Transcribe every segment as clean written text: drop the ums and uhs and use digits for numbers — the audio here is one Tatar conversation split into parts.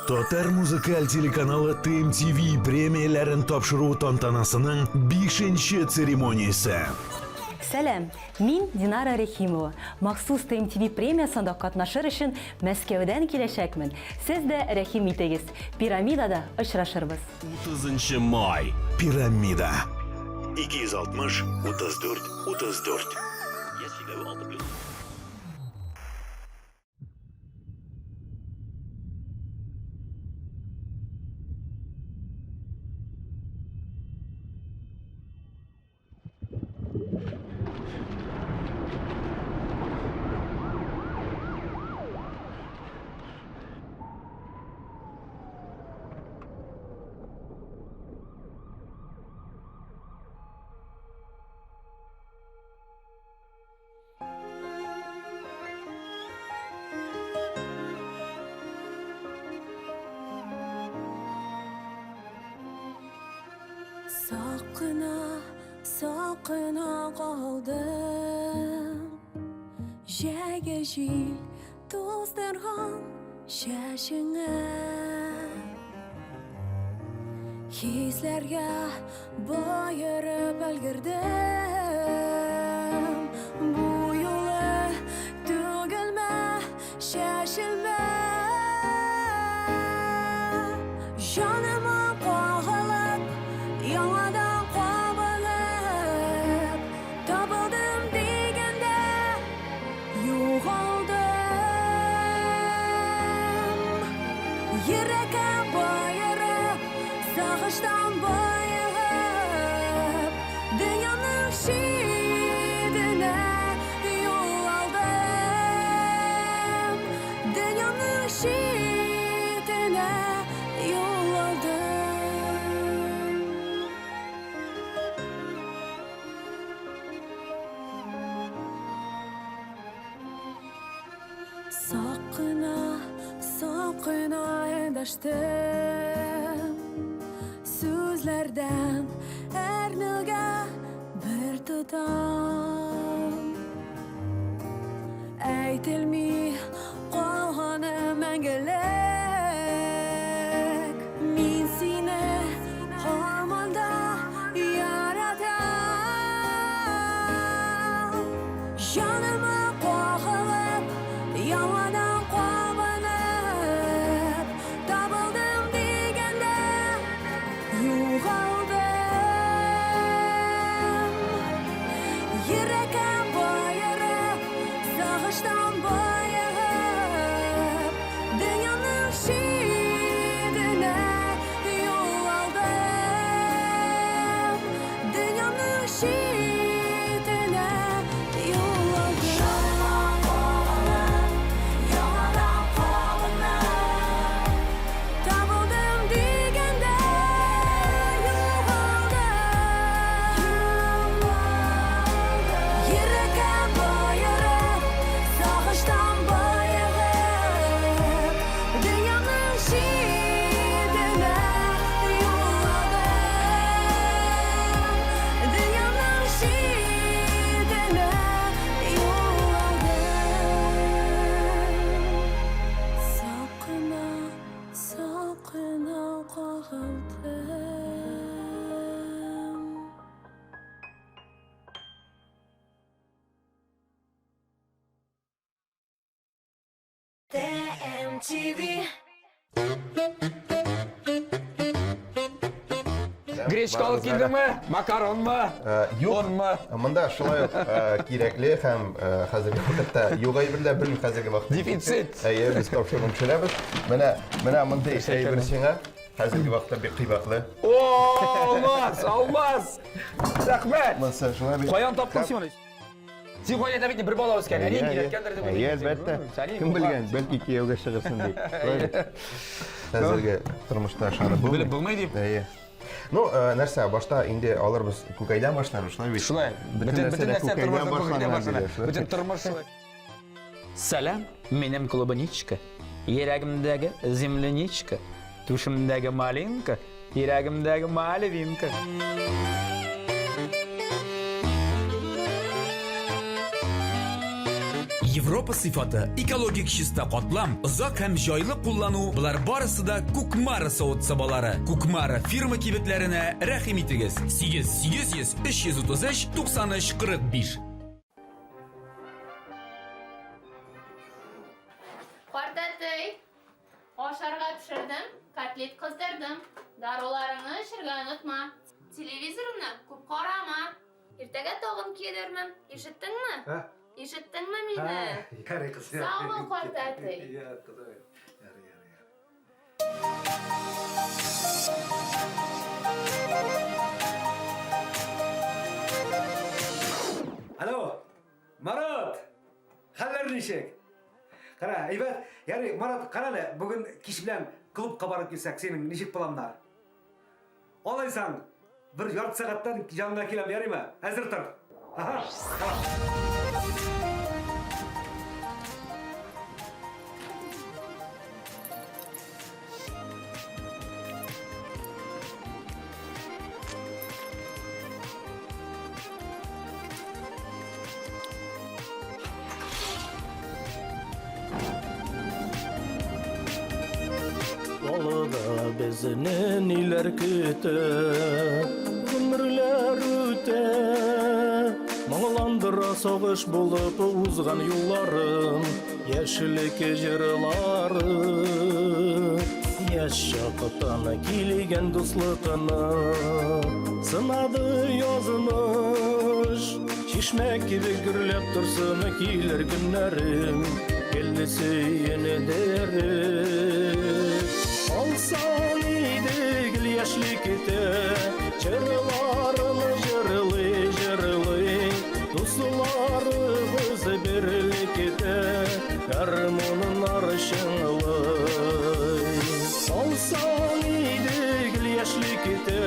Татар музыкаль телеканалы ТМТВ премияләрен тапшыру тантанасының бишенче церемониясе. Сәлам, мин Динара Рәхимова. Махсус ТМТВ премиясында катнашыр өчен Мәскәүдән киләчәкмен. Сез дә рәхим итегез. Пирамидада очрашырбыз. 30 май. Пирамида. 260 34 34. Сак кына, сак кына калдым. Җәйге җил туздырган чәчеңә. Хисләргә боерып өлгердем. Бу юлы түгелмә, чәчелмә. Җаныма кагылып, яңадан кабынып, табылдым дигәндә югалдым. Йөрәккә баерып, сагыштан баегып, дөньяның читенә юл алдым. Дөньяның читенә юл алдым. Сак кына, сак кына эндәштем. Сүзләрдән әрнүгә бер тотам. Әйтелми калганы мәңгелек. Мин сине һаман да яратам. Җаныма кагылып, яңадан кабынып, табылдым дигәндә югалдым. Йөрәккә баерып, сагыштан баегып, дөньяның читенә юл алдым. Дөньяның читенә юл алдым. Җаныма кагылып, яңадан кабынып, табылдым дигәндә югалдым. Йөрәккә баерып, сагыштан баегып, дөньяның читенә юл алдым. Дөньяның читенә юл алдым. Сак кына, сак кына кагылдым. TMTV. Гречка алып килдеңме? Макаронмы? Юк. Онмы? Монда шулай ук кирәкле һәм хәзерге вакытта юк әйберләр, белмим хәзерге вакытта. Дефицит. Әйе, без тапшыруны төшерәбез. Менә, менә мондый әйбер сиңа хәзерге вакытта бик кыйбатлы. О, алмаз, алмаз! Рәхмәт! Монысы шулай бит. Каян таптың син моны? Син гаиләдә бит бер бала үскән, әниең өйрәткәндер дип Әйе, әлбәттә. Кем белгән, бәлки кияүгә чыгырсың дип. Хәзерге тормышта ышанып булмый. Белеп булмый дип. Әйе. Ну, нәрсә, башта инде алырбыз күкәйдән башларбыз, шулай бит? Шулай. Бөтен нәрсә күкәйдән башлана. Бөтен тормыш шулай. Сәлам, минем клубничка, йөрәгемдәге земляничка, түшемдәге малинка, йөрәгемдәге мальвинка. Европа сыйфаты, экологик чиста катлам, озак һәм җайлы куллану, болар барысы да Кукмара савыт-сабалары. Кукмара фирма кибетләренә рәхим итегез. 8 800 333 93 45. Картәтәй, ашарга пешердем, котлет кыздырдым. Даруларыңны эчергә онытма. Телевизорны күп карама. Иртәгә тагын килермен. Ишеттеңме? Ә? Ишеттеңме мине? Ярый, кыз. Сау бул, картәти. Я, кызым. Ярый, ярый, ярый. Алло, Марат! Хәлләр ничек? Кара, әйбәт. Ярый, Марат, кара әле, бүген кич белән клубка барып килсәк, синең ничек планнар? Алайсаң, бер ярты сәгатьтән яныңа киләм, ярыймы? Әзер тор. Ага. Алда безне ниләр көтә, гомерләр үтә. Моңландыра сагыш булып узган юлларым, яшьлек җырлары. Яшь чактан килгән дуслыкны сынады язмыш. Чишмә кебек гөрләп торсын килер көннәрем, Гел сөенедереп. Алсан иде гел яшьлектә, Җырларын җырлый, җырлый, Дусларыбыз берлектә, Гармуннар чыңлый. Алсан иде гел яшьлектә,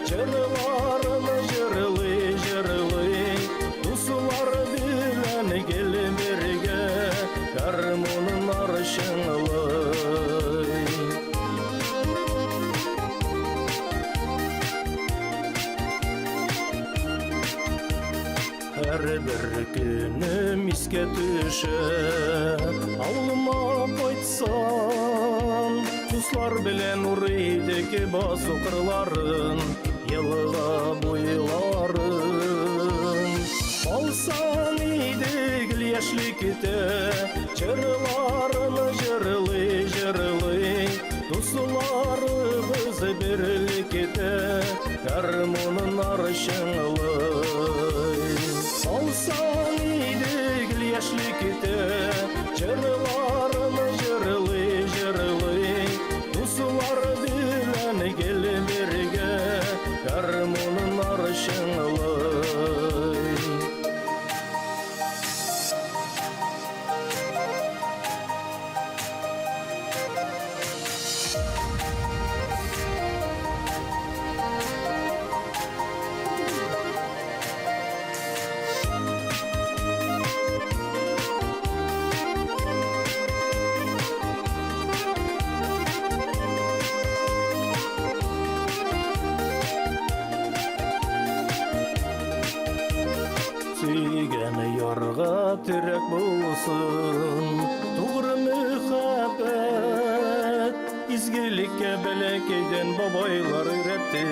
Җырларын җырлый, җырлый, Дуслар белән гел бергә, Гармуннар чыңлый. Һәрбер көнем искә төшә, Авылыма кайтсам, Дуслар белән урый идек басу кырларын, Елга буйларын. Алсан иде гел яшьлектә, Җырларын җырлый, җырлый, Дусларыбыз берлектә, Гармуннар чыңлый. Алсан иде гел яшьлектә, Җырларын җырлый, җырлый, Дуслар белән гел бергә, Гармуннар чыңлый. Сөйгән ярга терәк булсын, Тугры мөхәббәт. Изгелеккә бәләкәйдән бабайлар өйрәтте,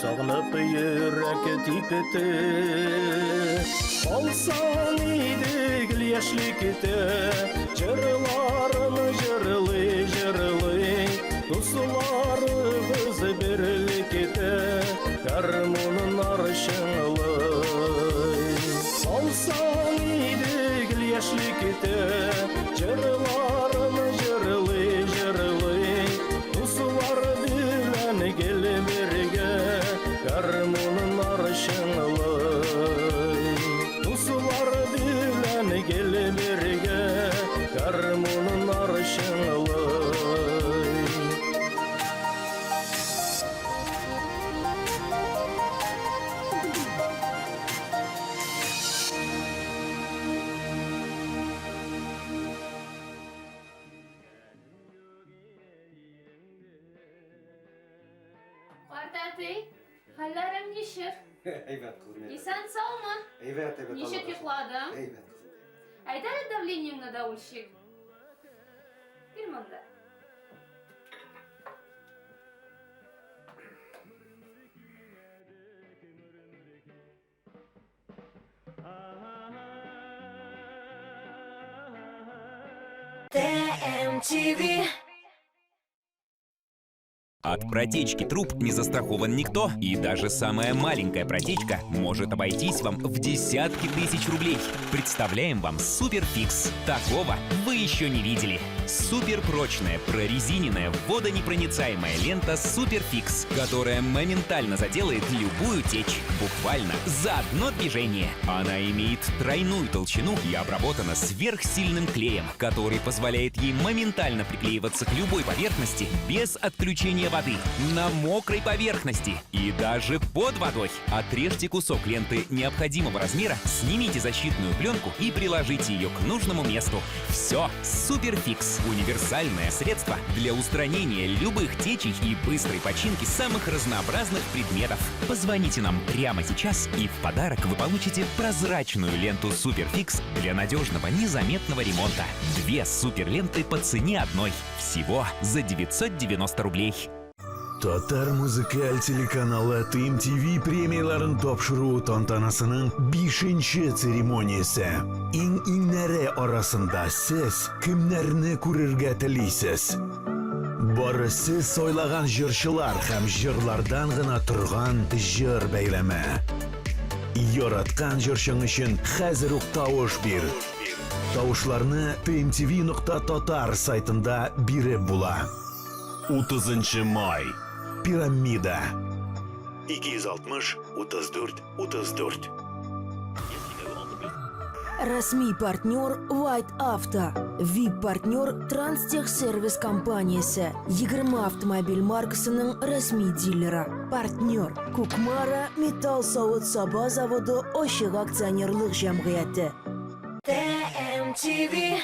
Сагынып йөрәк типте. Алсан иде гел яшьлектә, Җырларын җырлый, җырлый, Дусларыбыз берлектә, Гармуннар чыңлый. Алсан иде гел яшьлектә, Җырларын җырлый, җырлый, Дуслар белән гел бергә, Гармуннар чыңлый. Дуслар белән гел бергә, Гармуннар чыңлый. Картәти, хәлләрең ничек? Әйбәт, кызым. Исән саумы? Әйбәт, әйбәт. Ничек йокладың? Әйбәт, кызым. Әйдә әле давлениеңне дә үлчик. Кил монда. ТМТВ. От протечки труб не застрахован никто, и даже самая маленькая протечка может обойтись вам в десятки тысяч рублей. Представляем вам Суперфикс. Такого вы еще не видели. Суперпрочная, прорезиненная, водонепроницаемая лента Суперфикс, которая моментально заделает любую течь, буквально за одно движение. Она имеет тройную толщину и обработана сверхсильным клеем, который позволяет ей моментально приклеиваться к любой поверхности без отключения воды, на мокрой поверхности и даже под водой. Отрежьте кусок ленты необходимого размера, снимите защитную пленку и приложите ее к нужному месту. Все, Суперфикс – универсальное средство для устранения любых течей и быстрой починки самых разнообразных предметов. Позвоните нам прямо сейчас, и в подарок вы получите прозрачную ленту Суперфикс для надежного незаметного ремонта. Две суперленты по цене одной. Всего за 990 рублей. Татар музыкаль телеканалы ТМТВ премияләрен тапшыру тантанасының бишенче церемониясе. Иң-иңнәре арасында сез кемнәрне күрергә телисез? Бары сез сайлаган җырчылар һәм җырлардан гына торган җыр бәйләме. Яраткан җырчың өчен хәзер үк тавыш бир. Тавышларны tmtv.tatar сайтында биреп була. 30 май. Пирамида. 260 34 34. Рәсми партнер White Auto, VIP-партнер Транстехсервис компаниясе, 20 автомобиль маркасының рәсми дилеры. Партнер Кукмара металл савыт-саба заводы ачык акционерлык җәмгыяте. ТМТВ.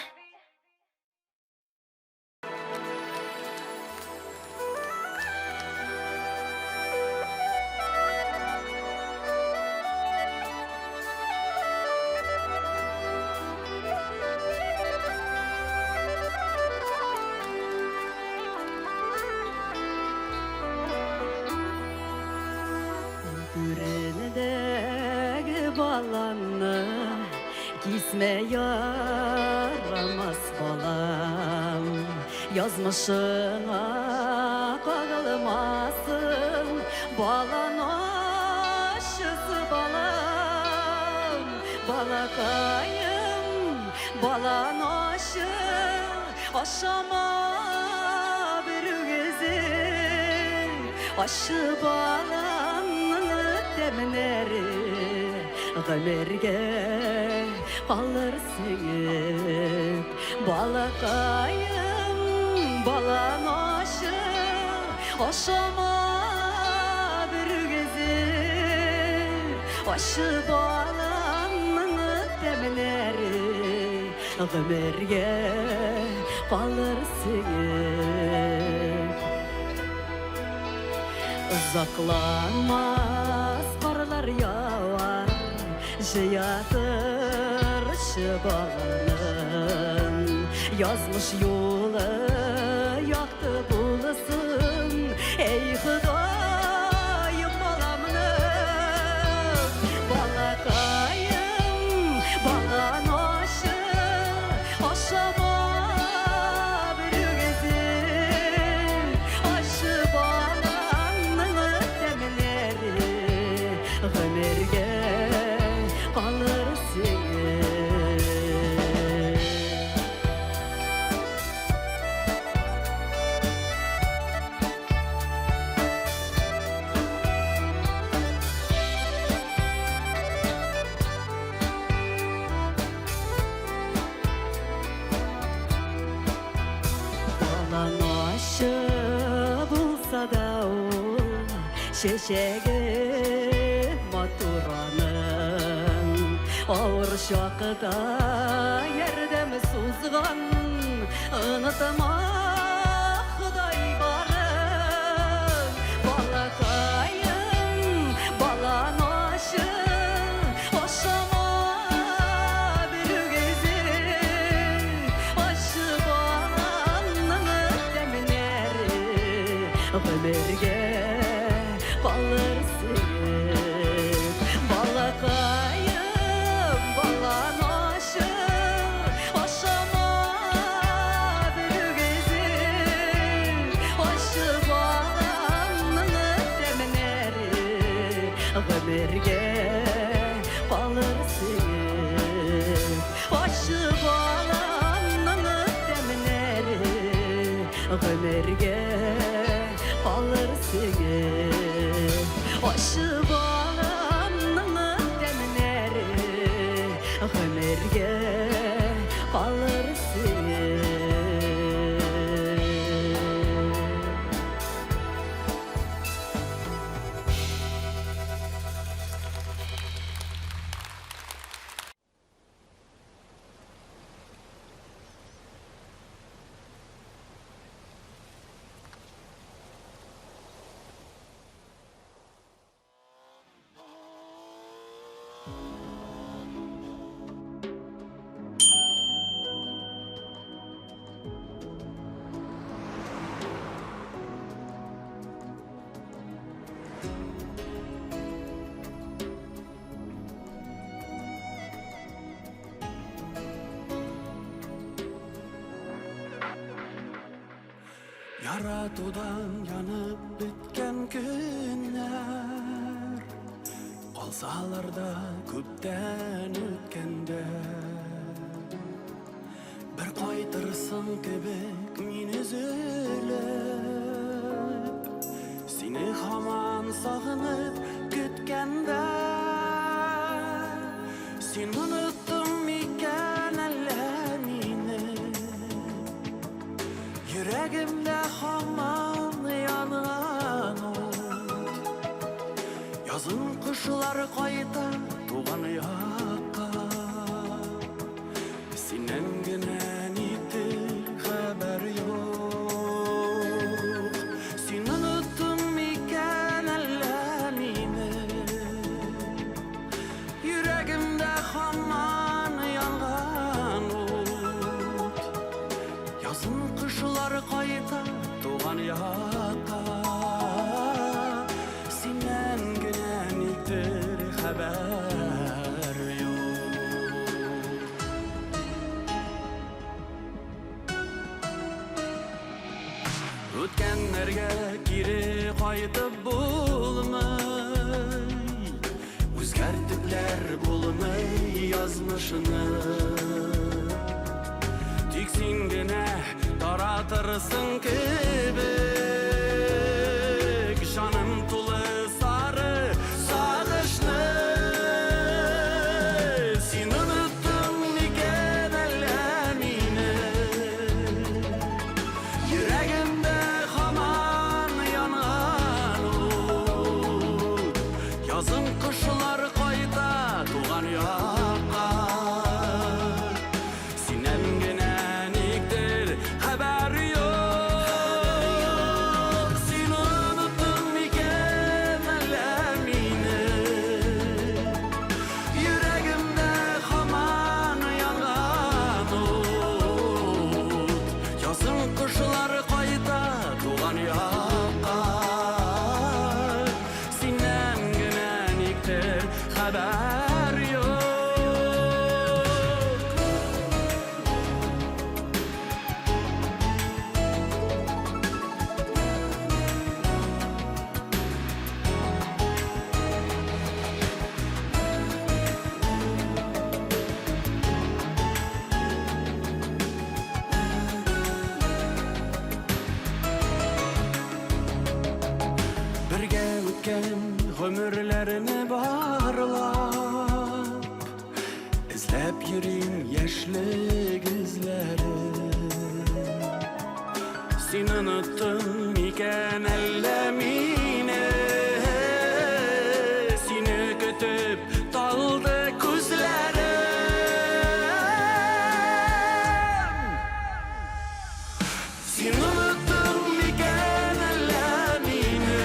Түрендәге баланны кисмә ярамас балам. Язмышыңа кагылмасын, балан ачысы балам. Балакаем, балан ачы, ашама берүгезең. Ачы баланның тәмнәре гомергә калыр сеңеп. Балакаем, балан ачы, ашама берүгезең. Ачы баланның тәмнәре гомергә калыр сеңеп. Озакламас карлар явар, җыя торчы баланын. Язмыш юлы якты булсын, әй Ходаем баламның. Балакаем, балан ашы, ашама берүгезең. Ачы баланның тәмнәре гомергә калыр сеңеп. Балан ачы булса да ул, чәчәге матур аның. Авыр чакта ярдәм сузган, онытма Ходай барын. Балакаем, балан ачы, ашама берүгезең. Гомергә калыр сөеп. Балакаем, балан ашы, ашама берүгезең. Ачы баланның тәмнәре гомергә калыр сөеп. Ачы баланның тәмнәре гомергә калыр сөеп. Ачы баланның тәмнәре гомергә калыр сөеп. Яратудан янып беткән көннәр Калсалар да күптән үткәндә Бер кайтырсың кебек мин өзелеп Сине һаман сагынып көткәндә Син оныттың микән әллә мине Йөрәгемдә һаман янган ут Язын кошлар кайта туган якка Синнән генә никтер хәбәр юк Син оныттың микән әллә мине Йөрәгемдә һаман янган ут Язын кошлар кайта туган якка Синнән генә никтер хәбәр юк Үткәннәргә кире кайтып булмый Үзгәртепләр булмый язмышны Тик син генә таратырсың кебек Җаным тулы сары сагышны Син оныттың микән әллә мине Йөрәгемдә һаман янган ут Язын кошлар кайта туган якка Синнән генә никтер хәбәр юк Син оныттың микән әллә мине Йөрәгемдә һаман янган ут Язын кошлар кайта туган якка Синнән генә никтер хәбәр юк Бергә үткән гомерләрне барлап Эзләп йөрим яшьлек эзләрен Син оныттың микән әллә мине Сине көтеп талды күзләрем Син оныттың микән әллә мине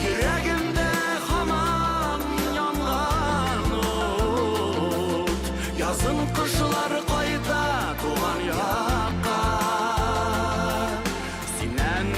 Йөрәгемдә һаман янган ут Язын кошлар кайта туган якка Синнән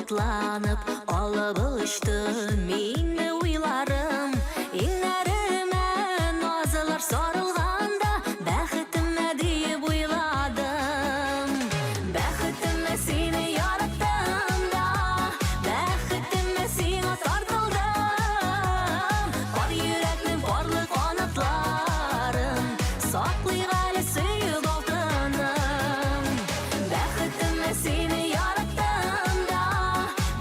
Канатланып алып очты мине уйларым. Иңнәремә назлар сарылганда, бәхетемә диеп уйладым. Бәхетемә сине яраттым да, бәхетемә сиңа тартылдым. Пар йөрәкнең парлы канатларын саклыйк әле сөеп алтыным. Бәхетемә сине яраттым да,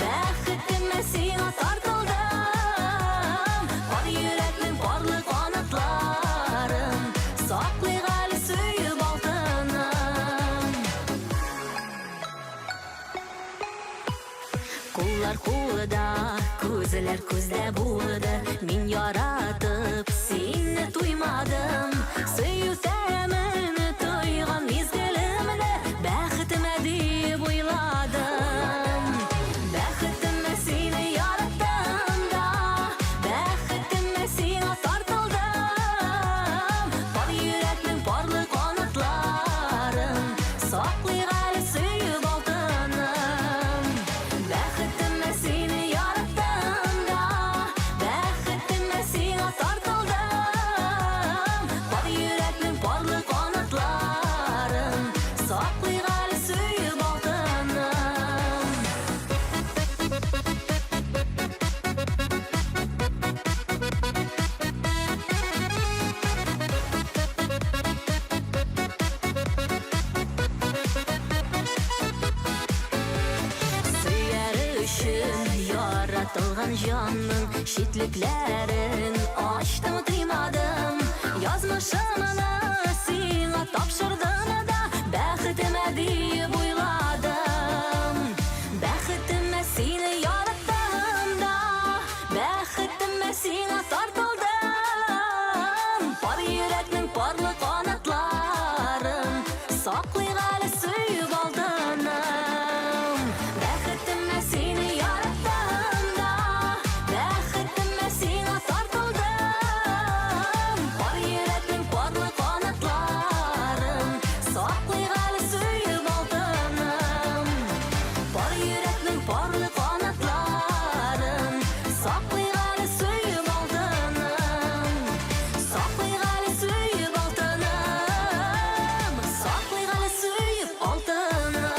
бәхетемә сиңа тартылдым. Пар йөрәкнең парлы канатларын саклыйк әле сөеп алтыным. Куллар кулда, күзләр күздә булды. Мин яратып сине туймадым. Сөю тәмен тойган мизгелемне бәхетемә дип уйладым. Бәхетемә сине яраттым да, бәхетемә сиңа тартылдым. Пар йөрәкнең парлы канатларын саклыйк әле сөеп алтыным. Бәхетемә сине яраттым да, бәхетемә сиңа тартылдым. Пар йөрәкнең парлы канатларын саклыйк әле сөеп алтыным. Сөяр өчен яратылган җанның читлекләрен ачтым, тыймадым. Язмышымны сиңа тапшырдым да, бәхетемә диеп уйладым. Бәхетемә сине яраттым да, бәхетемә сиңа тартылдым. Пар йөрәкнең парлы канатларын саклыйк әле сөеп алтыным. Бәхетемә сине яраттым да, бәхетемә сиңа тартылдым. Пар йөрәкнең парлы канатларын саклыйк әле сөеп алтыным. Пар йөрәкнең парлы канатларын саклыйк әле сөеп алтыным. Саклыйк әле сөеп алтыным. Саклыйк әле сөеп алтыным.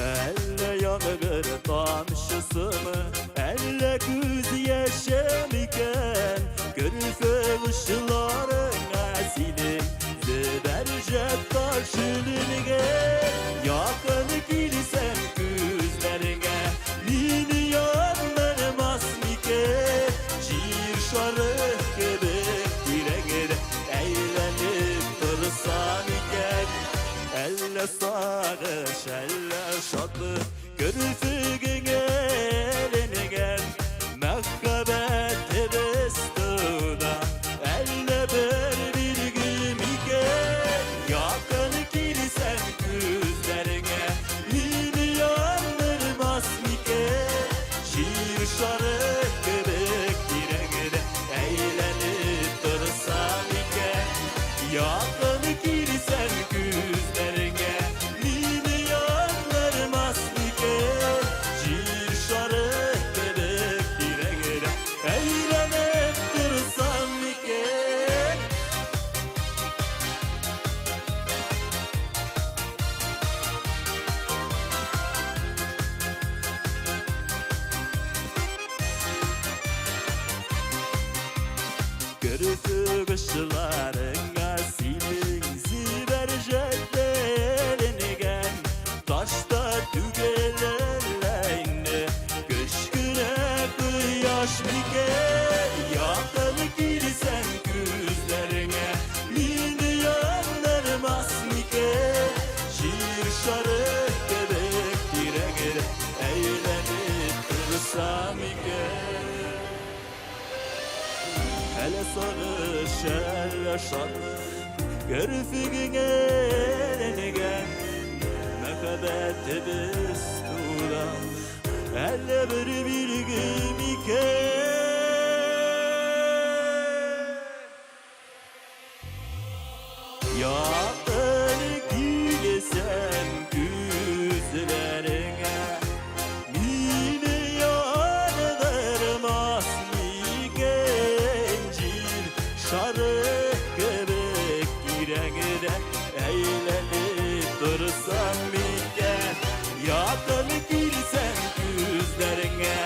Әллә яңгыр тамчысымы, әллә күз яше микән? Керфек очларыңа синең зөбәрҗәт таш эленгән. Якын килсәм күзләреңә, мине яндырмас микән? Җир шары кебек тирәңдә әйләнеп торсам икән. Әллә сагыш, әллә шатлык, керфегеңә эленгән. Мәхәббәтебез туда, әллә бер билге микән? Якын килсәм күзләреңә, мине яндырмас микән? Җир шары кебек тирәңдә әйләнеп торсам икән. Якын килсәм күзләреңә, мине яндырмас микән? Җир шары кебек тирәңдә әйләнеп торсам икән. Керфек очларыңа синең зөбәрҗәтләр. Сагыш микән? Якын килсәң күзләреңә, мине яндырмас микән? Җир шары кебек тирәңдә әйләнеп торсам икән? Әллә сагыш, әллә шатлык, керфегеңә эленгән. Мәхәббәтебез тула, әллә бер билге микән? Якын килсәм күзләреңә, мине яндырмас микән? Җир шары кебек тирәңдә әйләнеп торсам микән? Якын килсәм күзләреңә,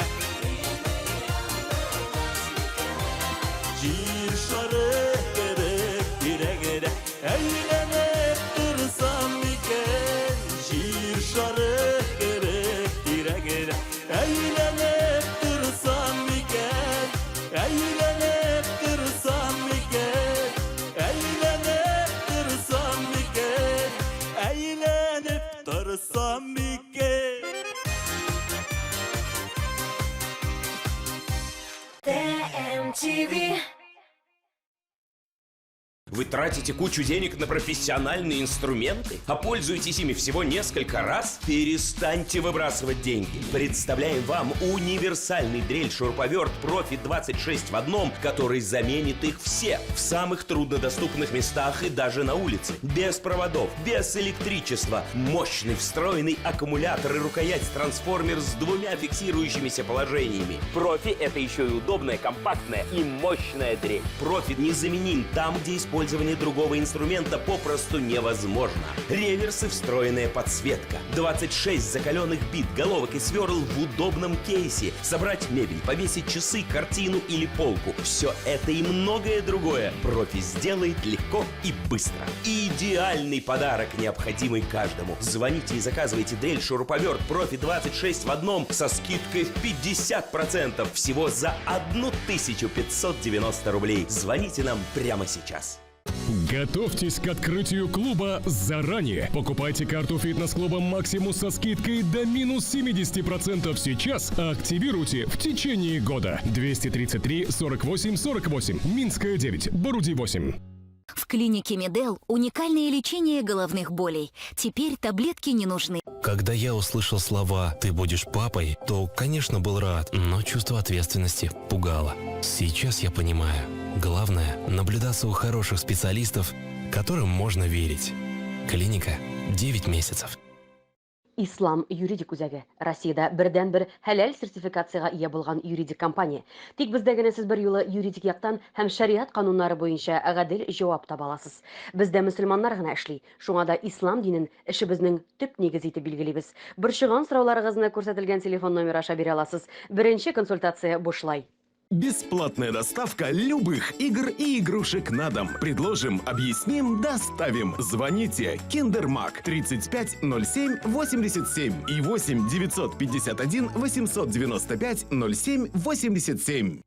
Җир шары кебек тирәңдә әйләнеп торсам микән? Җир шары кебек тирәңдә әйләнеп торсам микән? Әйләнеп торсам микән? Әйләнеп торсам микән? Әйләнеп торсам микән? ТМТВ. Вы тратите кучу денег на профессиональные инструменты, а пользуетесь ими всего несколько раз? Перестаньте выбрасывать деньги. Представляем вам универсальный дрель-шуруповерт Профи 26 в одном, который заменит их все в самых труднодоступных местах и даже на улице. Без проводов, без электричества. Мощный встроенный аккумулятор и рукоять-трансформер с двумя фиксирующимися положениями. Профи — это еще и удобная, компактная и мощная дрель. Профи незаменим там, где использование другого инструмента попросту невозможно. Реверс и встроенная подсветка. 26 закаленных бит, головок и сверл в удобном кейсе. Собрать мебель, повесить часы, картину или полку. Все это и многое другое Профи сделает легко и быстро. Идеальный подарок, необходимый каждому. Звоните и заказывайте дрель шуруповерт Профи 26 в одном со скидкой в 50% всего за 1590 рублей. Звоните нам прямо сейчас. Готовьтесь к открытию клуба заранее. Покупайте карту фитнес-клуба «Максимус» со скидкой до минус 70% сейчас, а активируйте в течение года. 233 48 48, Минская 9, Баруди 8. В клинике Медел уникальное лечение головных болей. Теперь таблетки не нужны. Когда я услышал слова «ты будешь папой», то, конечно, был рад, но чувство ответственности пугало. Сейчас я понимаю. Главное – наблюдаться у хороших специалистов, которым можно верить. Клиника 9 месяцев. Ислам юридик үзәге Россиядә бердәнбер хәләл сертификациягә ия булган юридик компания. Тик бездә генә сез берьюлы юридик яктан һәм шәриат кануннары буенча гадел җавап таба аласыз. Бездә мөселманнар гына эшли. Шуңа да ислам динен эшебезнең төп нигезе итеп билгелибез. Борчыган сорауларыгызны күрсәтелгән телефон номеры аша бирә аласыз. Беренче консультация бушлай. Бесплатная доставка любых игр и игрушек на дом. Предложим, объясним, доставим. Звоните Киндермаг 35 07 87 и 8 951 895 07 87.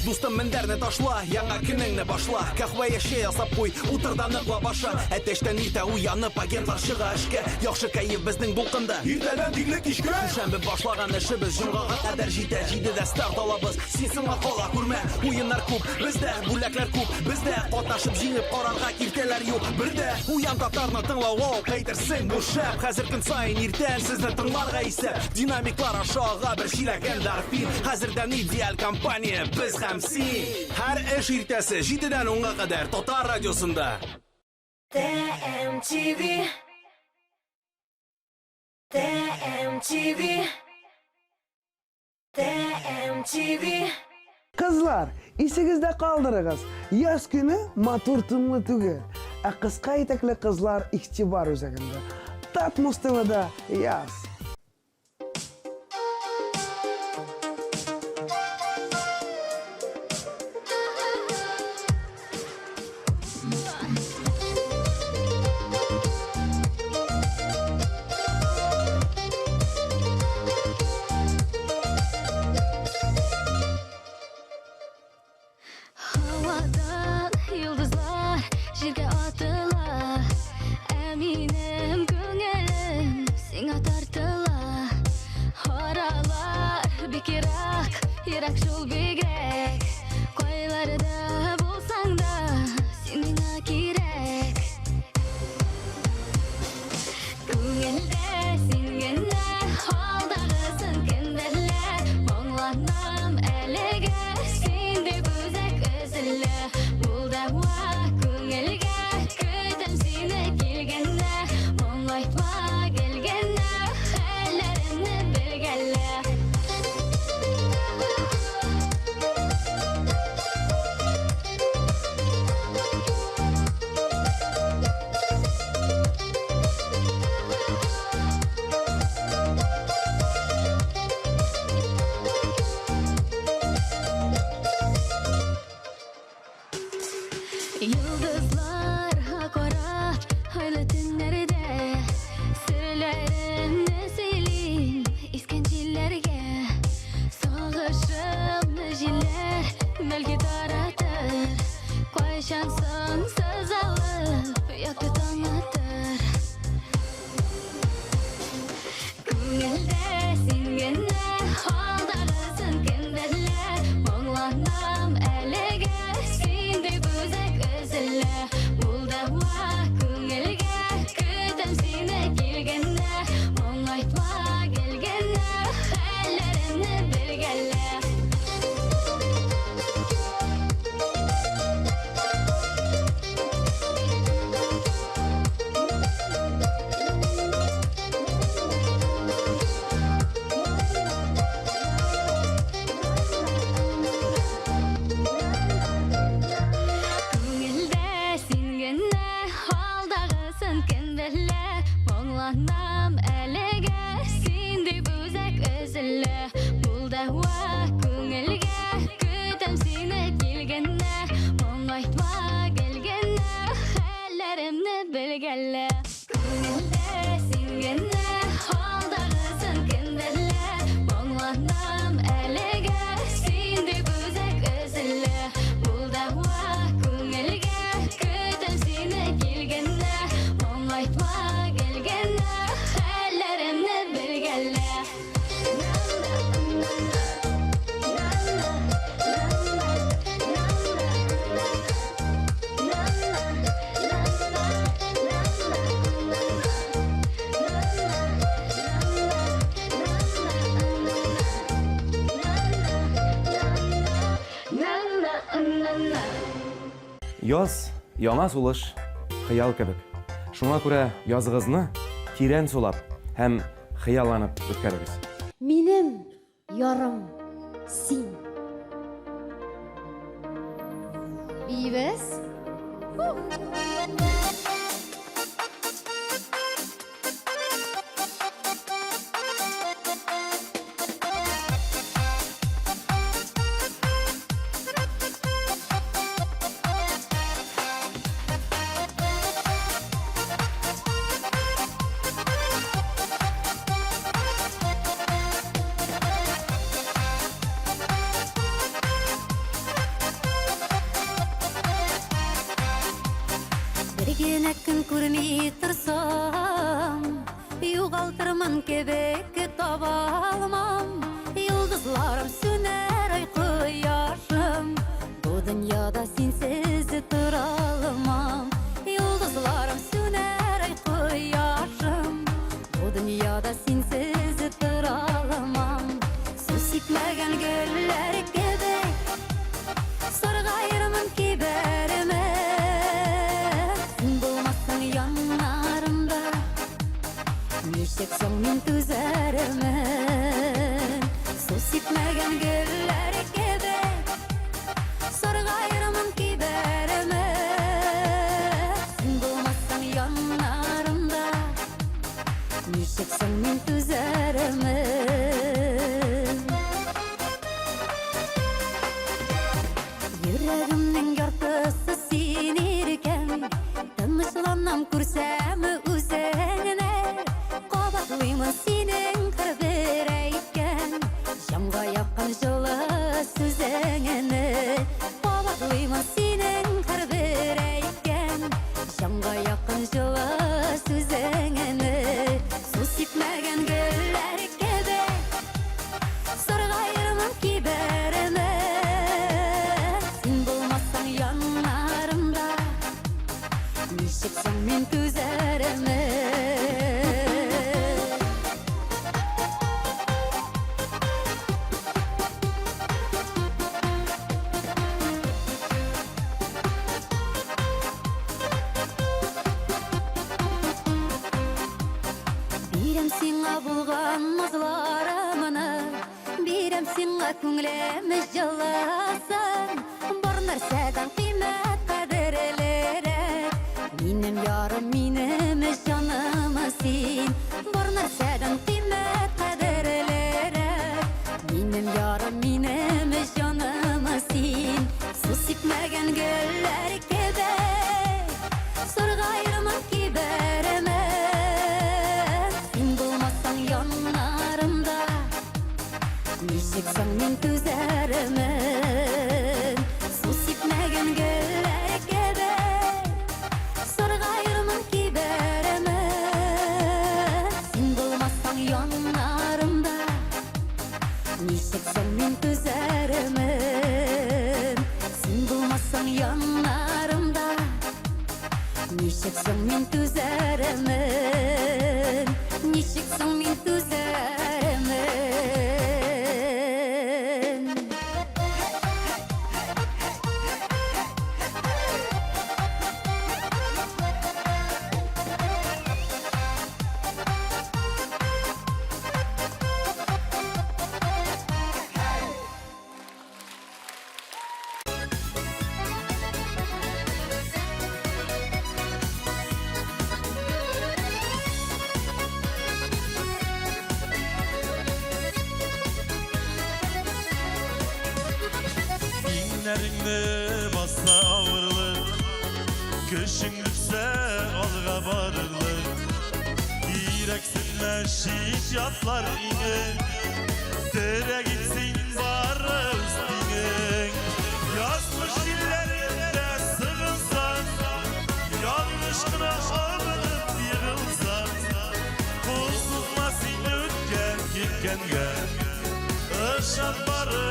Дустым, мендәрне ташла, яңа көнеңне башла. Каһвә я чәй ясап куй, утыр да ныклап аша. Әтәчтән иртә уянып, агентлар чыга эшкә. Яхшы кәеф безнең дулкында. Иртәдән тикле кичкә. Шимбә башлаган эшебез җомгага кадәр җитә. 7дә старт алабыз. Син соңга кала күрмә. Уеннар күп, бездә бүләкләр күп. Бездә катнашып җиңеп карарга киртәләр юк. Бердә Уян татарны тыңлау, вау, әйтерсең бу шәп. Хәзер көн саен иртән сезне тыңларга исәп. Динамиклар аша ага бер чиләк эндорфин. Хәзердән идеаль компания без һәм син. Һәр эш иртәсе 7дән 10га кадәр Татар радиосында. ТМТВ. ТМТВ. ТМТВ. Кызлар, исегездә калдырыгыз, яз көне матур тынлы түгел, ә кыска итәкле кызлар игътибар үзәгендә. Татмус ТВда яз. Бик ерак, ерак шул бигрәк. Кайларда булсаң да, син миңа кирәк. Күңелдә син генә, алдагысын кем белә? Моңланам әлегә, син дип үзәк өзелә. Бул дәва күңелгә, көтәм сине килгәндә. Моңайтма гел генә, хәлләремне белгәлә. Йолдызларга карап, айлы төннәрдә Серләремне сөйлим искән җилләргә. Сагышымны җилләр бәлки таратыр. Кайчан соң сызылып якты таң атыр. Күңелдә син генә, алдагысын кем белә? Моңланам әлегә, син дип үзәк өзелә. Бул дәва күңелгә, көтәм сине килгәндә. Моңайтма гел генә, хәлләремне белгәлә. Күңелдә син генә, алдагысын кем белә? Моңланам әлегә, син дип үзәк өзелә. Бул дәва күңелгә, көтәм сине килгәндә. Моңайтма гел генә, хәлләремне белгәлә. Күңелдә син генә, алдагысын кем белә? Моңланам әлегә, син дип үзәк өзелә. Бул дәва күңелгә, көтәм сине килгәндә. Моңайтма гел генә, хәлләремне белгәлә. Яз, яңа сулыш, хыял кебек. Шуңа күрә языгызны тирән сулап һәм хыялланып үткәрегез. Минем ярым син. Биибез? Бер генә көн күрми торсам, югалтырмын кебек таба алмам. Йолдызларым сүнәр, ай кояшым, бу дөньяда синсез тора алмам. Йолдызларым сүнәр, ай кояшым, бу дөньяда синсез тора алмам. Су сипмәгән гөлләр кебек, саргаермын, кибәрмен. Син булмасаң яннарымда, ничек соң мин түзәрмен? Су сипмәгән гөлләр кебек, саргаермын, кибәрмен. Син булмасаң яннарымда, ничек соң мин түзәрмен? Йөрәгемнең яртысы син иркәм, Тынычланам күрсәм үзеңне. Кабатлыймын синең һәрбер әйткән Җанга якын җылы сүзеңне. Кабатлыймын синең һәрбер әйткән Җанга якын җылы сүзеңне. Су сипмәгән гөлләр кебек, саргайырмын. сиңа күңлем җылысын, бар нәрсәдән кыйммәт, кадерлерәк. Минем ярым, минем җаным син, бар нәрсәдән кыйммәт, кадерлерәк. Минем ярым, минем җаным син, су сипмәгән гөлләр кебек, саргаермын, кибәрмен. Син булмасаң яннарымда, ничек соң мин түзәрмен? Су сипмәгән гөлләр кебек, саргаермын, кибәрмен. Син булмасаң яннарымда, ничек соң мин түзәрмен? Син булмасаң яннарымда, ничек соң мин түзәрмен? Ничек соң мин түзәрмен? Иңнәреңне баса авырлык, Көчең бетсә алга барырлык. Кирәксенмә чит ятлар иңең, Терәк ит син бары үз тиңең. Язмыш җилләрендә сыгылсаң, Ялгыш кына абынып егылсаң, Кул сузма син үткән киткәнгә, Ышан бары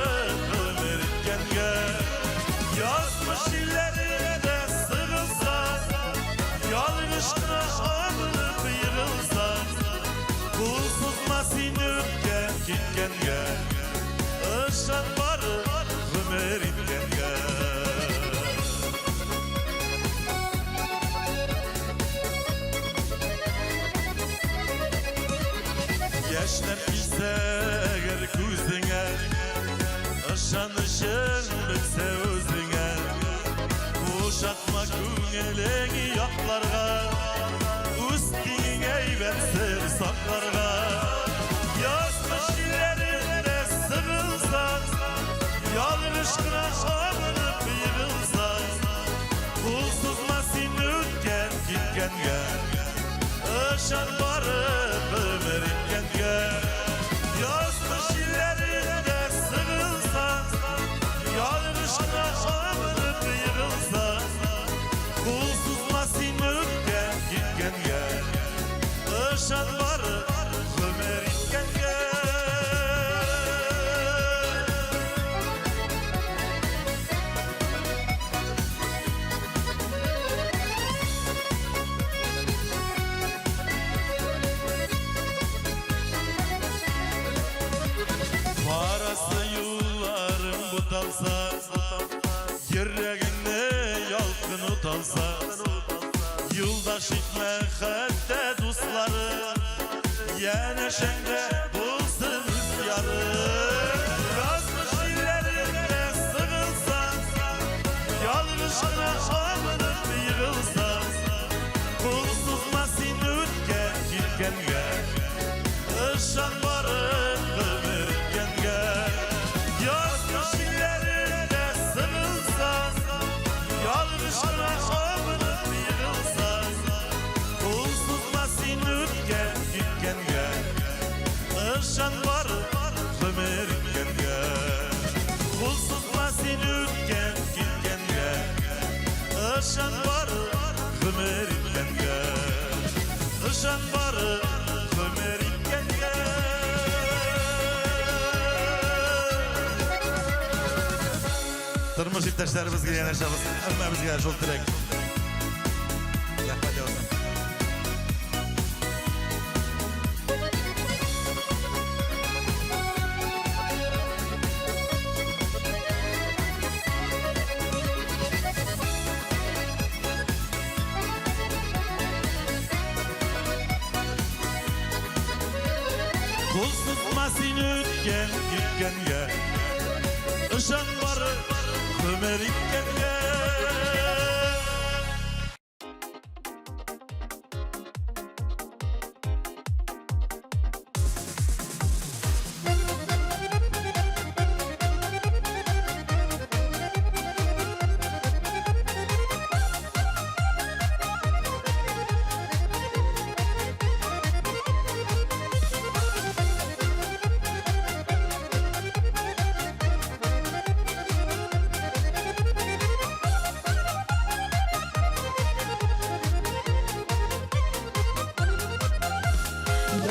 гомер иткәнгә. Язмыш җилләрендә сыгылсаң, Ялгыш кына абынып егылсаң, Кул сузма син үткән киткәнгә, Ышан бары гомер иткәнгә. Яшьләр килсә әгәр күзеңә, Ышанычың бетсә үзеңә, Бушатма күңелең ятларга, Үз тиңең әйбәт сер сакларга. Язмыш җилләрендә сыгылсаң, Ялгыш кына абынып егылсаң, Кул сузма син үткән киткәнгә, Ышан бары гомер иткәнгә. Язмыш җилләрендә сыгылсаң, Ялгыш кына абынып егылсаң, Кул сузма син үткән киткәнгә, Ышан бары гомер иткәнгә. Барасы юлларың буталса, Йөрәгеңне ялкын уталса, Юлдаш итмә хәтта дуслары, Янәшәңдә булсын үз ярың. Язмыш җилләрендә сыгылсаң, Ялгыш кына абынып егылсаң, Кул сузма син үткән киткәнгә, Ышан бары гомер иткәнгә. Язмыш җилләрендә сыгылсаң, Ялгыш кына абынып егылсаң, Кул сузма син үткән киткәнгә, Ышан бары гомер иткәнгә. Кул сузма син үткән киткәнгә, Ышан бары гомер иткәнгә. Ышан бары гомер иткәнгә. Тормыш иптәшләребезгә янәшәбез, һәммәбезгә шул теләк. Рәхмәт яусын. Кул сузма син үткән Җиткән киткәнгә, Ышан бары гомер иткәнгә.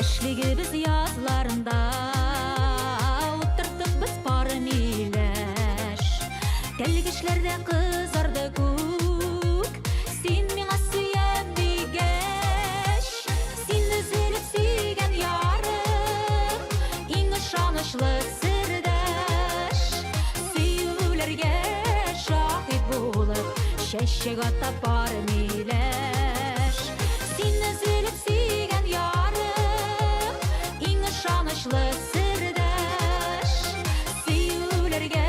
Яшьлегебез язларында Утырттык без пар миләш. Тәлгешләрдә кызарды күк, Син миңа сөям дигәч. Син өзелеп сөйгән ярым, Иң ышанычлы сердәш. Сөюләргә шаһит булып, Чәчәк ата пар миләш. Син өзелеп сөйгән ярым, Иң ышанычлы сердәш. Сөюләргә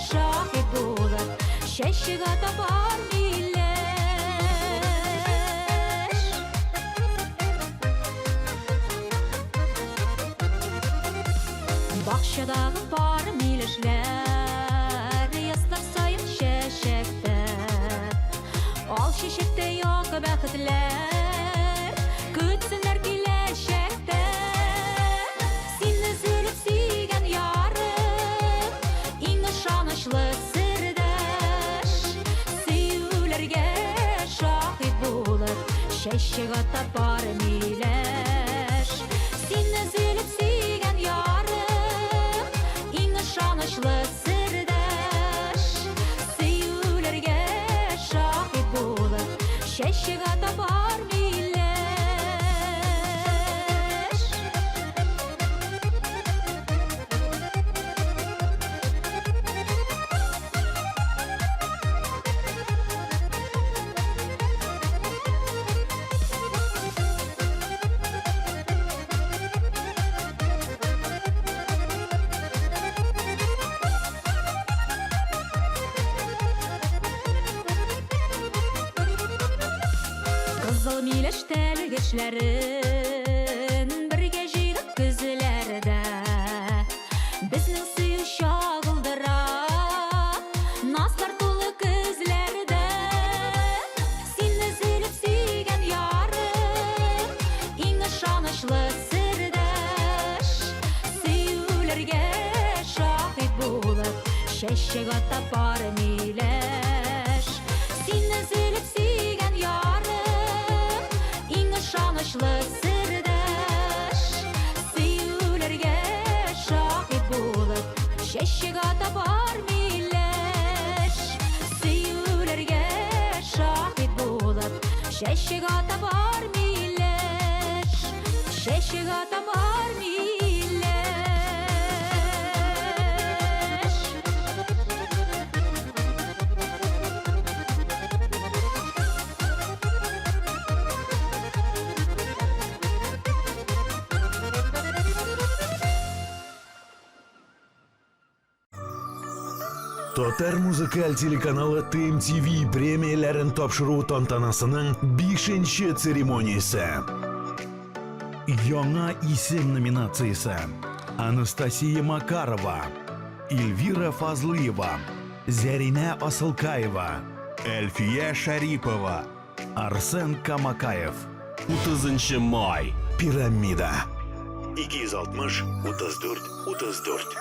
шаһит булып, Чәчәк ата пар миләш. Бакчадагы пар миләшләр Язлар саен чәчәктә. Ал чәчәктә як бәхетләр Көтсеннәр киләчәктә. Син өзелеп сөйгән ярым, Иң ышанычлы сердәш. Сөюләргә шаһит булып, Чәчәк ата пар миләш. Син өзелеп сөйгән ярым, Иң ышанычлы сердәш. Сөюләргә шаһит булып, Чәчәк ата пар миләш. Кызыл миләш тәлгешләрен Бергә җыйдык көзләрдә. Безнең сөю чагылдыра Назлар тулы көзләрдә. Син өзелеп сөйгән ярым, Иң ышанычлы сердәш. Сөюләргә шаһит булып, Чәчәк ата пар миләш. Син өзелеп сөйгән ярым, Иң ышанычлы сердәш. Сөюләргә шаһит булып, Чәчәк ата пар миләш. Сөюләргә шаһит булып, Чәчәк ата пар миләш. Чәчәк ата пар миләш. Татар музыкаль телеканалы ТМТВ премияләрен тапшыру тантанасының бишенче церемониясе. Яңа исем номинациясе. Анастасия Макарова, Эльвира Фазлыева, Зәринә Асылкаева, Әлфия Шәрипова, Арсен Камакаев. 30 май. Пирамида. 260 34 34.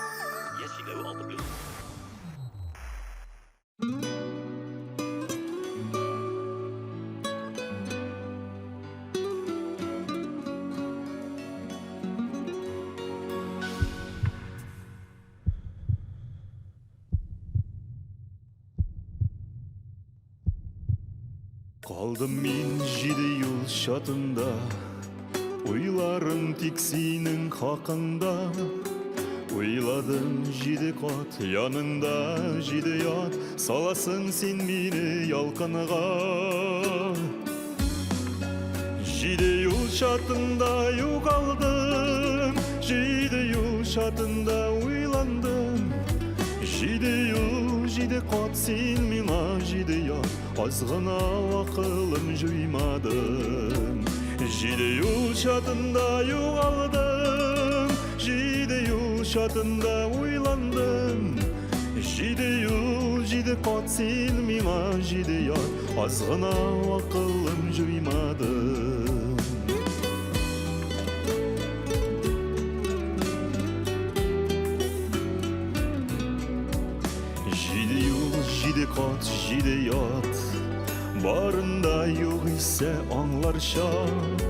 Калдым мин җиде юл чатында, Уйларым тик синең хакыңда. Уйладым җиде кат яныңда, җиде ят, Саласың син мине ялкынга. Җиде юл чатында югалдым, Җиде юл. чатында уйландым. Җиде юл, җиде кат син миңа җиде ят, аз гына акылым җуймадым. Җиде юл чатында югалдым, җиде юл чатында уйландым. Җиде юл, җиде кат син миңа җиде ят, аз гына акылым җуймадым. Җиде юл, җиде кат, җиде ят, барында юк исә аңлар чак.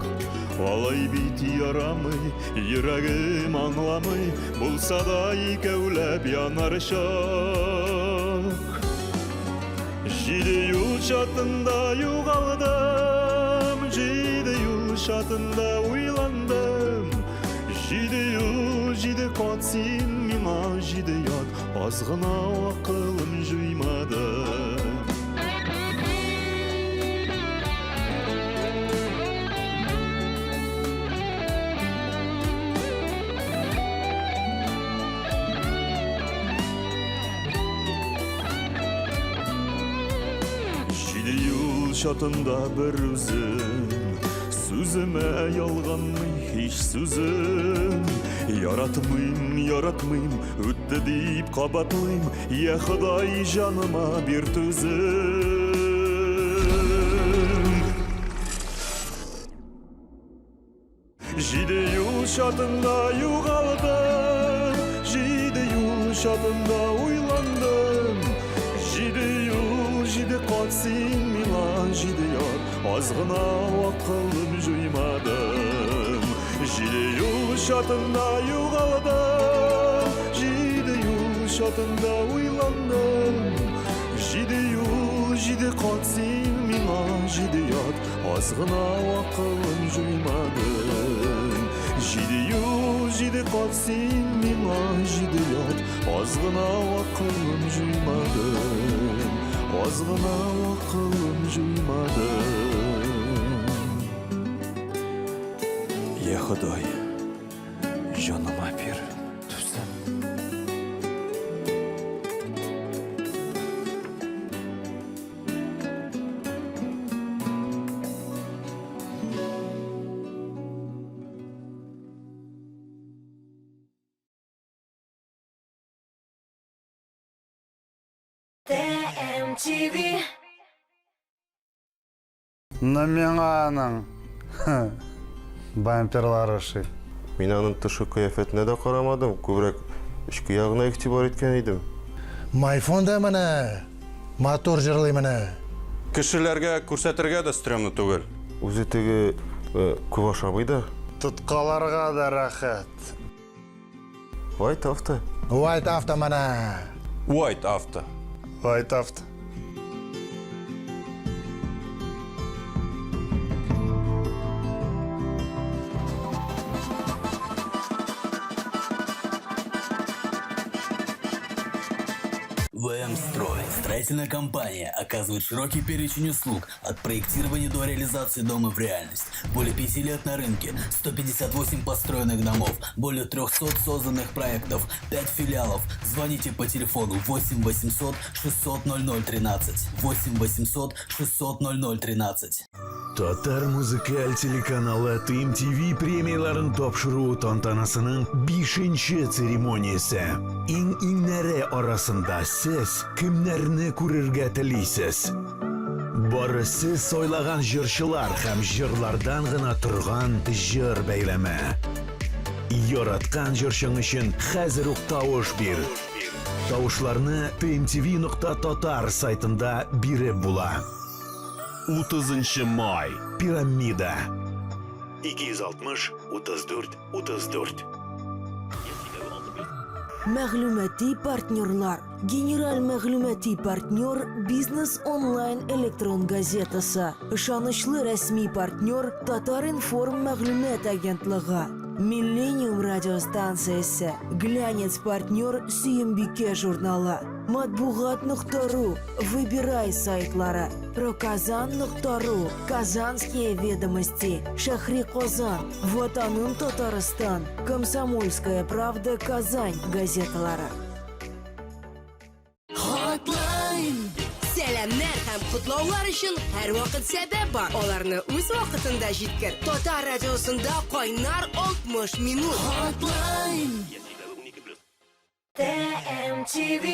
Алай бит ярамый, йөрәгем аңламый, булса да икәүләп янар чак. Җиде юл чатында югалдым, җиде юл чатында уйландым. Җиде юл, җиде кат син миңа җиде ят, аз гына акылым җуймадым. Җиде юл чатында бер үзем, Сүземә ялганмый һич сүзем. Яратмыйм, яратмыйм, үтте дип кабатлыйм, Я Ходай, җаныма бир түзем. Җиде юл чатында югалдым, Җиде юл чатында уйландым. Җиде юл, җиде кат син миңа җиде ят, Аз гына акылым җуймадым. Җиде юл чатында югалдым, Җиде юл чатында уйландым. Җиде юл, җиде кат син миңа җиде ят, Аз гына акылым җуймадым. Җиде юл, җиде кат син миңа җиде ят, Аз гына акылым җуймадым. Аз гына акылым җуймадым. Я Ходай, җаныма бир түзем. ТМТВ. Ну миңа аның бамперлары ошый. Мин аның тышкы кыяфәтенә дә карамадым, күбрәк эчке ягына игътибар иткән идем. Майфон да менә матур җырлый менә. Кешеләргә күрсәтергә дә стрёмно түгел. Үзе теге күп ашамый да. Тоткаларга да рәхәт. White Auto. White Auto менә. White Auto. White Auto. ВМ-Строй. Строительная компания оказывает широкий перечень услуг от проектирования до реализации дома в реальность. Более пяти лет на рынке, 158 построенных домов, более 300 созданных проектов, 5 филиалов. Звоните по телефону 8 800 600 0013. 8 800 600 0013. Татар музыкаль телеканалы TMTV премияләрен тапшыру тантанасының бишенче церемониясе. Иң-иңнәре арасында сез кемнәрне күрергә телисез? Бары сез сайлаган җырчылар һәм җырлардан гына торган җыр бәйрәме. Яраткан җырчың өчен хәзер үк тавыш бир. Тавышларны tmtv.tatar сайтында биреп була. 30 май. Пирамида. 260 34 34. Мәгълүмати партнерлар. Генераль мәгълүмати партнер Бизнес онлайн электрон газетасы. Ышанычлы рәсми партнер Татар-информ мәгълүмат агентлыгы. Миллениум радиостанциясе, Глянец партнер Сөембикә журналы, Матбугат нокта ру, Выбирай сайтлары, Проказан нокта ру, Казанские ведомости, Шәһри Казан, Ватаным Татарстан, Комсомольская правда Казань газеталары. Hotline! Сәламнәр һәм котлаулар өчен һәрвакыт сәбәп бар. Аларны үз вакытында җиткер. Татар радиосында кайнар 60 минут. Hotline! TMTV.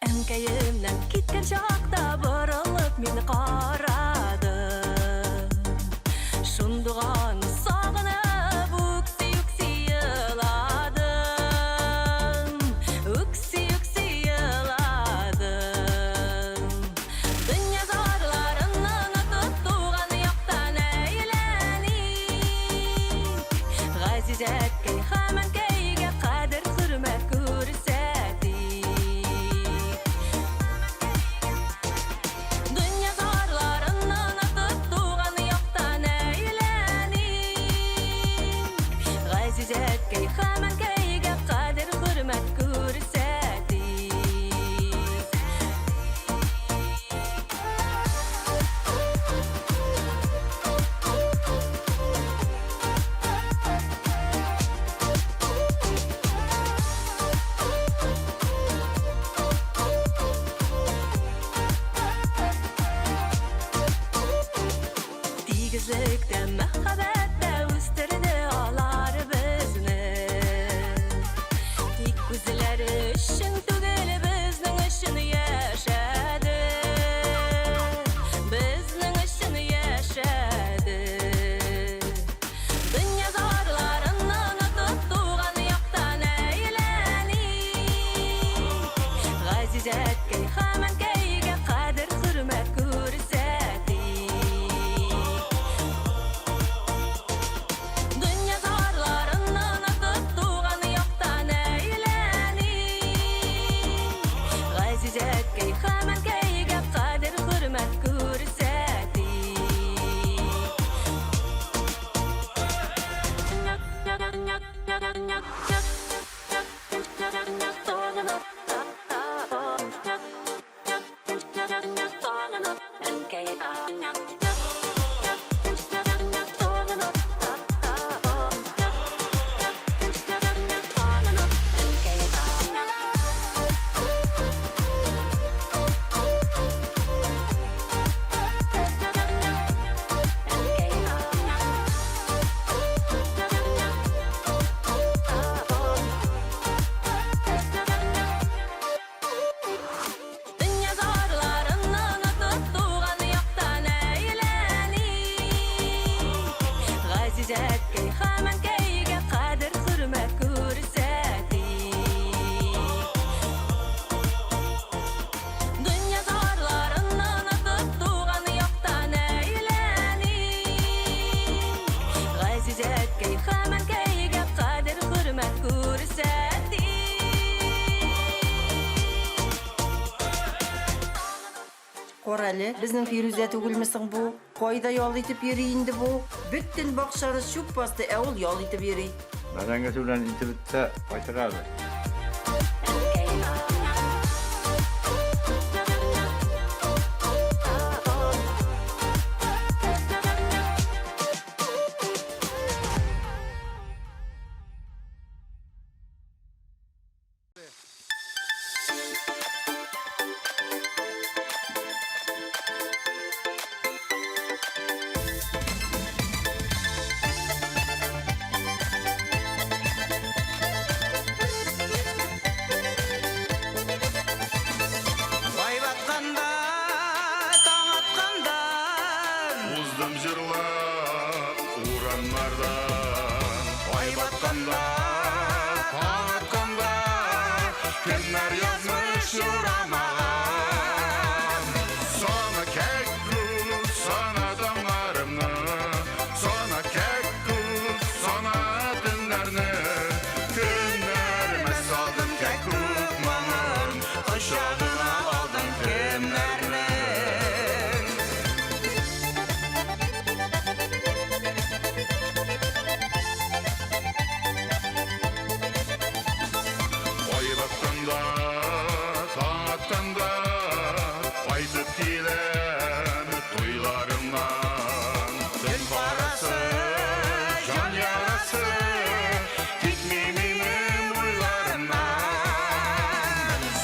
Әнкәемнән киткән чакта борылып мин карадым. Шундуган сагынып үкси-үкси еладым. Үкси-үкси еладым. Дөнья зарларын онытып туган яктан әйләник. Газиз әткәй һәм әнкәйгә кадер-хөрмәт күрсәтик. Дөнья зарларын онытып туган яктан әйләник. Газиз әткәй һәм әнкәйгә кадер-хөрмәт күрсәтик. Тигезлектә, мәхәббәттә үстерде алар безне. Тик үзләре өчен түгел, безнең өчен яшәде. Безнең өчен яшәде. Дөнья зарларын онытып туган яктан әйләник. Газиз әткәй һәм әнкәйгә кадер-хөрмәт күрсәтик. Дөнья зарларын онытып туган яктан әйләник. Газиз әткәй һәм әнкәйгә кадер-хөрмәт күрсәтик. Дөнья зарларын онытып туган яктан әйләник. Газиз әткәй һәм әнкәйгә кадер-хөрмәт күрсәтик. Дөнья зарларын онытып туган яктан әйләник. Газиз әткәй һәм әнкәйгә кадер-хөрмәт күрсәтик. Кара әле, безнең Фирүзә түгелме соң бу? Кайда ял итеп йөри инде бу? Бөтен бакчаны чүп басты, ә ул ял итеп йөри. Бәрәңгесе белән итеп бетсә, кайтыр әле. Уздым җырлап урамнардан. Ай батканда, таң атканда, кемнәр язмыш юрамаган. Сана кәккүк, сана таңнарымны, сана кәккүк, сана төннәрне. Көннәремә салдым кәккүк моңын, кочагыңа алдым кемнәрне. Ай батканда, таң атканда, кайтып киләм туйларымнан. Төн карасы, җан ярасы, китми минем уйларымнан.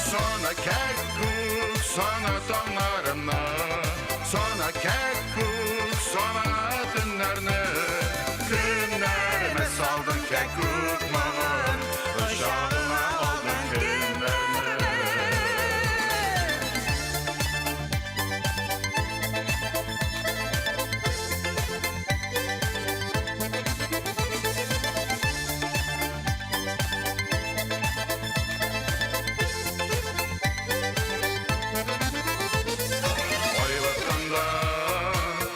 Сана кәккүк, сана таңнарымны, сана кәккүк, сана төннәрне. Көннәремә салдың кәккүк моңын, кочагыңа алдың кемнәрне. Ай батканда,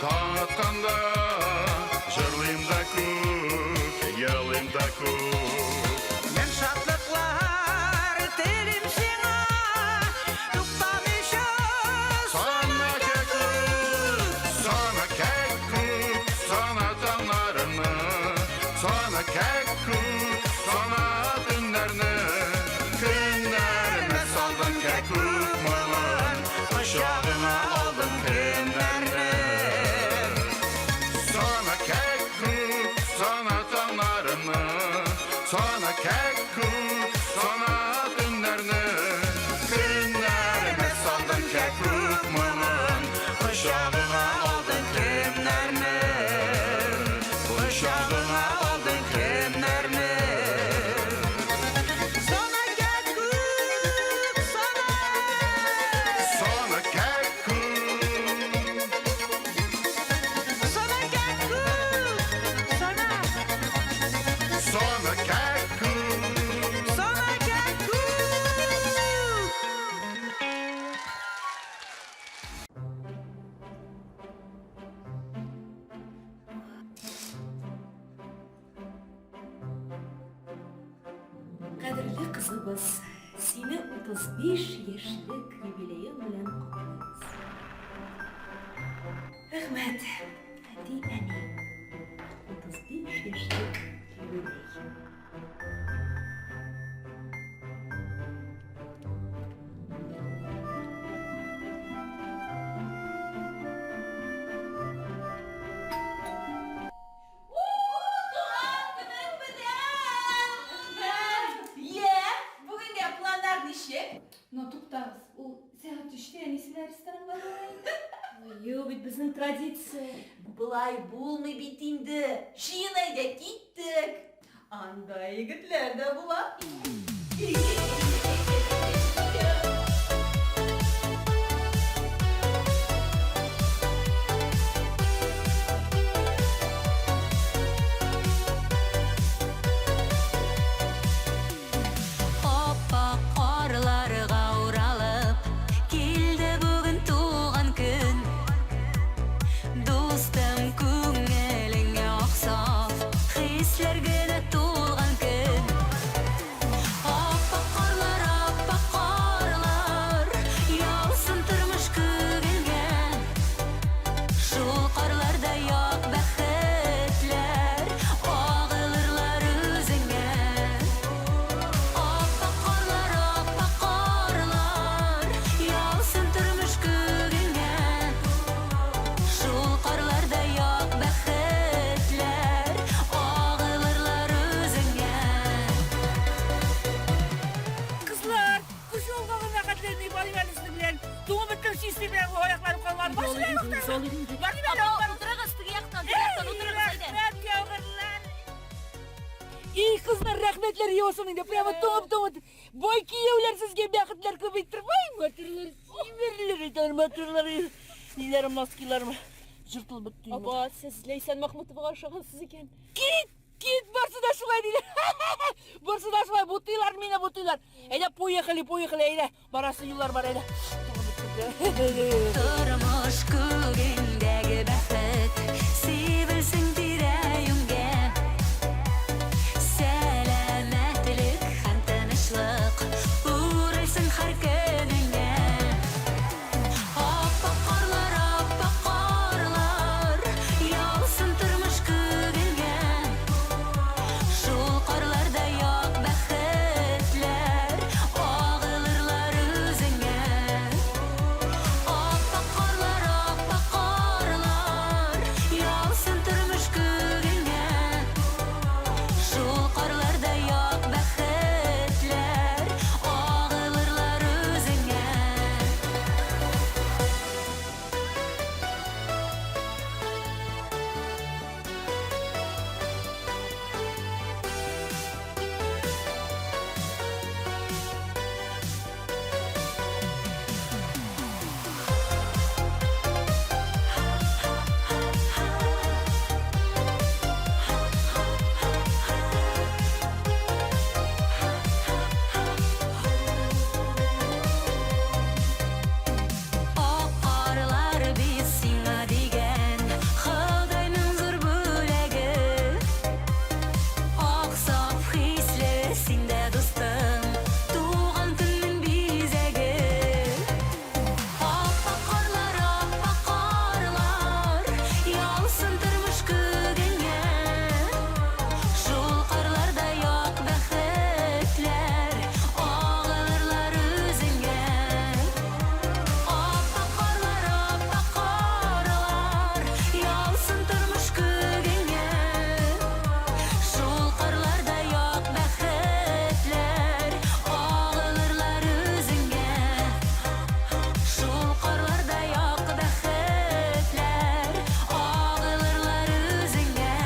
таң атканда, җырлыйм да күк, елыйм да күк. Мең шатлыклар телим сиңа, туктамыйча Сана кәккүк, сана кәккүк, сана таңнарымны, сана кәккүк, сана төннәрне. Көннәремә салдың кәккүк моңын, кочагыңа алдың кемнәрне. Сана кәккүк, сана таңнарымны, сана кәккүк, сана төннәрне. Көннәремә салдың кәккүк моңын, кочагыңа алдың кемнәрне. Кочагыңа алдың кемнәрне. Сана кәккүк, сана. Сана кәккүк. Сана кәккүк, сана. Сана кәккүк. Сана кәккүк. Кадерле кызыбыз, сине 35 яшьлек юбилеең белән котлыйбыз. Рәхмәт, әти, әни. 35 яшьлек юбилей. Йә, бүгенгә планнар ничек? Но туктагыз, ул сәгать өчтә әнисе белән ресторанга бара инде. Юк бит безнең традиция. Болай булмый бит инде. Җыен әйдә киттек. Анда егетләр дә була. Аппак карларга уралып килде бүген туган көн. Дустым, күңелеңә ак саф хисләр генә тулган көн. Аппак карлар, аппак карлар, яусын тормыш күңелгә. Шул карларда як бәхетләр агылырлар үзеңә. Аппак карлар, аппак карлар, яусын тормыш күгеңә. Шул карларда як бәхетләр агылырлар үзеңә. Кызлар, куш юлга гына хәтле ни бар әле сезнең белән. Туңып беттем, чистый белән аякларым калмады. Баш белән Бар Апа, утырыгыз теге яктан, теге яктан утырыгыз әйдә. Рәхмәт, яугырлар. И, кызлар, рәхмәтләр яусын инде. Прямо туңып туңып. Бай кияүләр сезгә бәхетләр күп иттереп. Ай, матурлар, сиберләр әйтәм, матурлар. Ниләрем, носкиларым. Җыртылып бетте. Апа, сез Ләйсән Махмутовага ошагансыз икән. Кит! Кит! Барсы да шулай диләр. Барсы да шулай бутыйлар мине, бутыйлар. Әйдә, поехали, поехали, әйдә. Барасы юллар бар, әйдә. Тормыш күгендәге бәхет сибелсен тирә-юньгә. Сәламәтлек һәм тынычлык үрелсен һәр көнеңә. Ап-ак карлар, ап-ак карлар яусын тормыш күгеңә. Шул карларда як бәхетләр агылырлар үзеңә. Ап-ак карлар, ап-ак карлар яусын тормыш күгеңә. Шул карларда як бәхетләр агылырлар үзеңә. Ак карлар бит сиңа дигән Ходайның зур бүләге. Ак саф хисле син дә, дустым, туган көннең бизәге. Ап-ак карлар, ап-ак карлар яусын тормыш күгеңә. Шул карларда як бәхетләр агылырлар үзеңә. Ап-ак карлар, ап-ак карлар яусын тормыш күгеңә. Шул карларда як бәхетләр агылырлар үзеңә. Шул карларда як бәхетләр агылырлар үзеңә.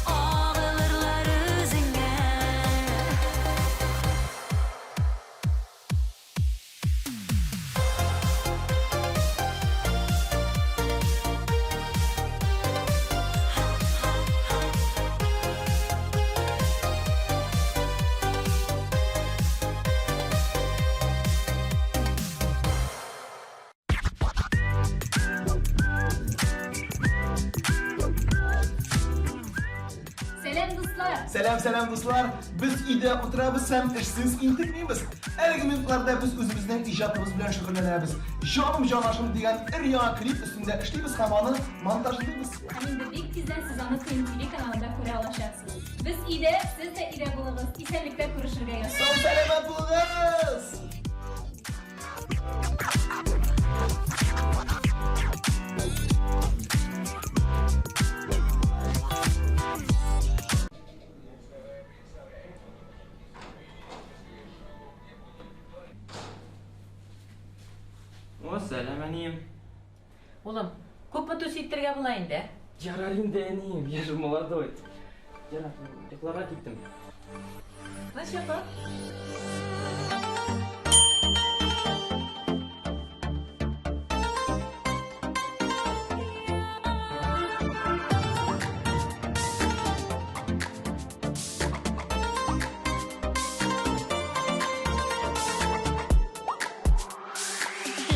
Агылырлар үзеңә. Сәлам, дуслар! Сәлам, сәлам, дуслар! Без өйдә утырабыз һәм эшсез интекмибез. Әлеге минутларда без үзебезнең иҗатыбыз белән шөгыльләнәбез. Җаным җанашым дигән өр-яңа клип өстендә эшлибез һәм аны монтажлыйбыз. Һәм инде бик тиздән сез аны ТМТV каналында күрә алачаксыз. Без өйдә, сез дә өйдә булыгыз. Исәнлектә күрешергә язсын. Сау сәламәт булыгыз! О, сәлам, әнием. Улым, күпме түс иттерергә була инде? Ярар инде, әнием, я же молодой. Ярар, йокларга киттем. Тыныч йокы.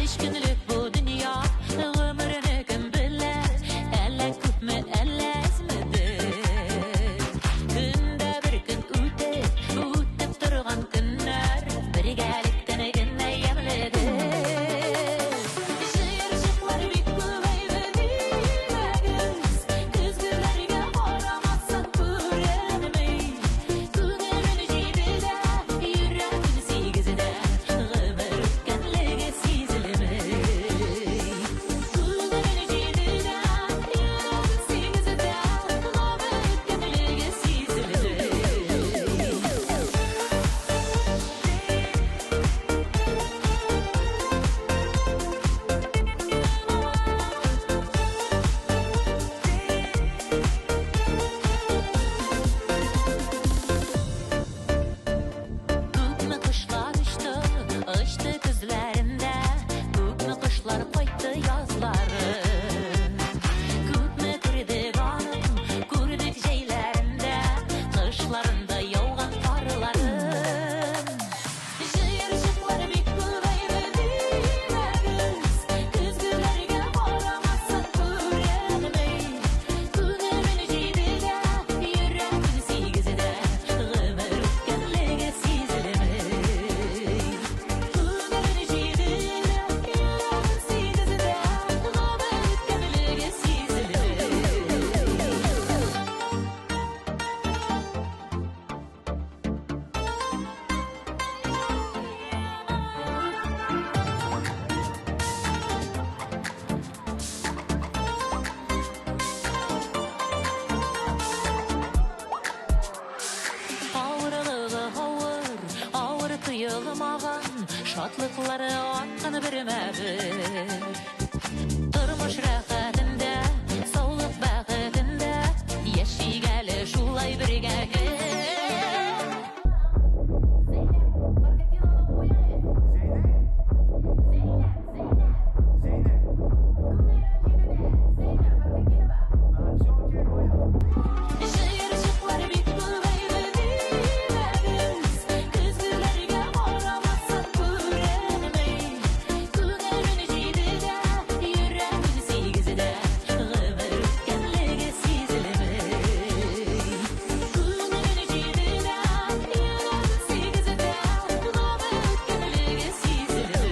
Өч көнлек бу дөнья, гомерне кем белә, әллә күпме, әллә әзмедер. Көндә бер көн үтеп, үтеп торган көннәр. Шатлыклары арткан бермә-бер. Тормыш рәхәтендә, саулык бәхетендә яшик әле шулай бергә гел. Җыерчыклар бик күбәйде димәгез, Көзгеләргә карамасаң күренми. Күңелең җидедә, йөрәгең сигездә, Гомер үткәнлеге сизелми. Күңелең җидедә, йөрәгең сигездә, Гомер үткәнлеге сизелми.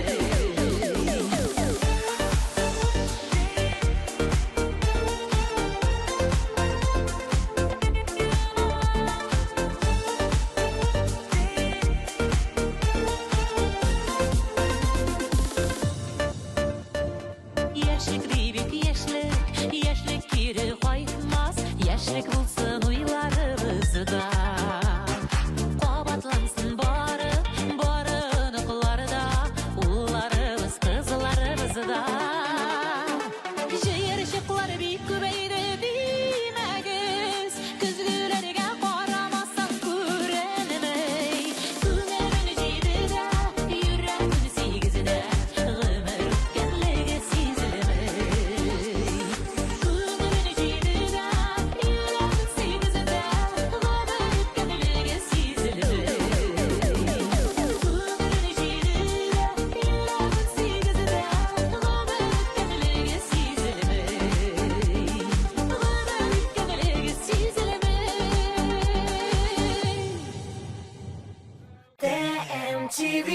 Яшьлек дибек, яшьлек, яшьлек кире кайтмас, яшьлек булсын уйларыбызда. Кабатлансын бары, бары оныклар да, улларыбыз, кызларыбыз да. Җыерчыклар бик күбәйде димәгез, көзгеләргә карамасаң күренми. Күңелең җидедә, йөрәгең сигездә, гомер үткәнлеге сизелми. Күңелең җидедә, йөрәгең сигездә, гомер үткәнлеге сизелми. Күңелең җидедә, йөрәгең сигездә, гомер үткәнлеге сизелми. Гомер үткәнлеге сизелми. ТМТВ.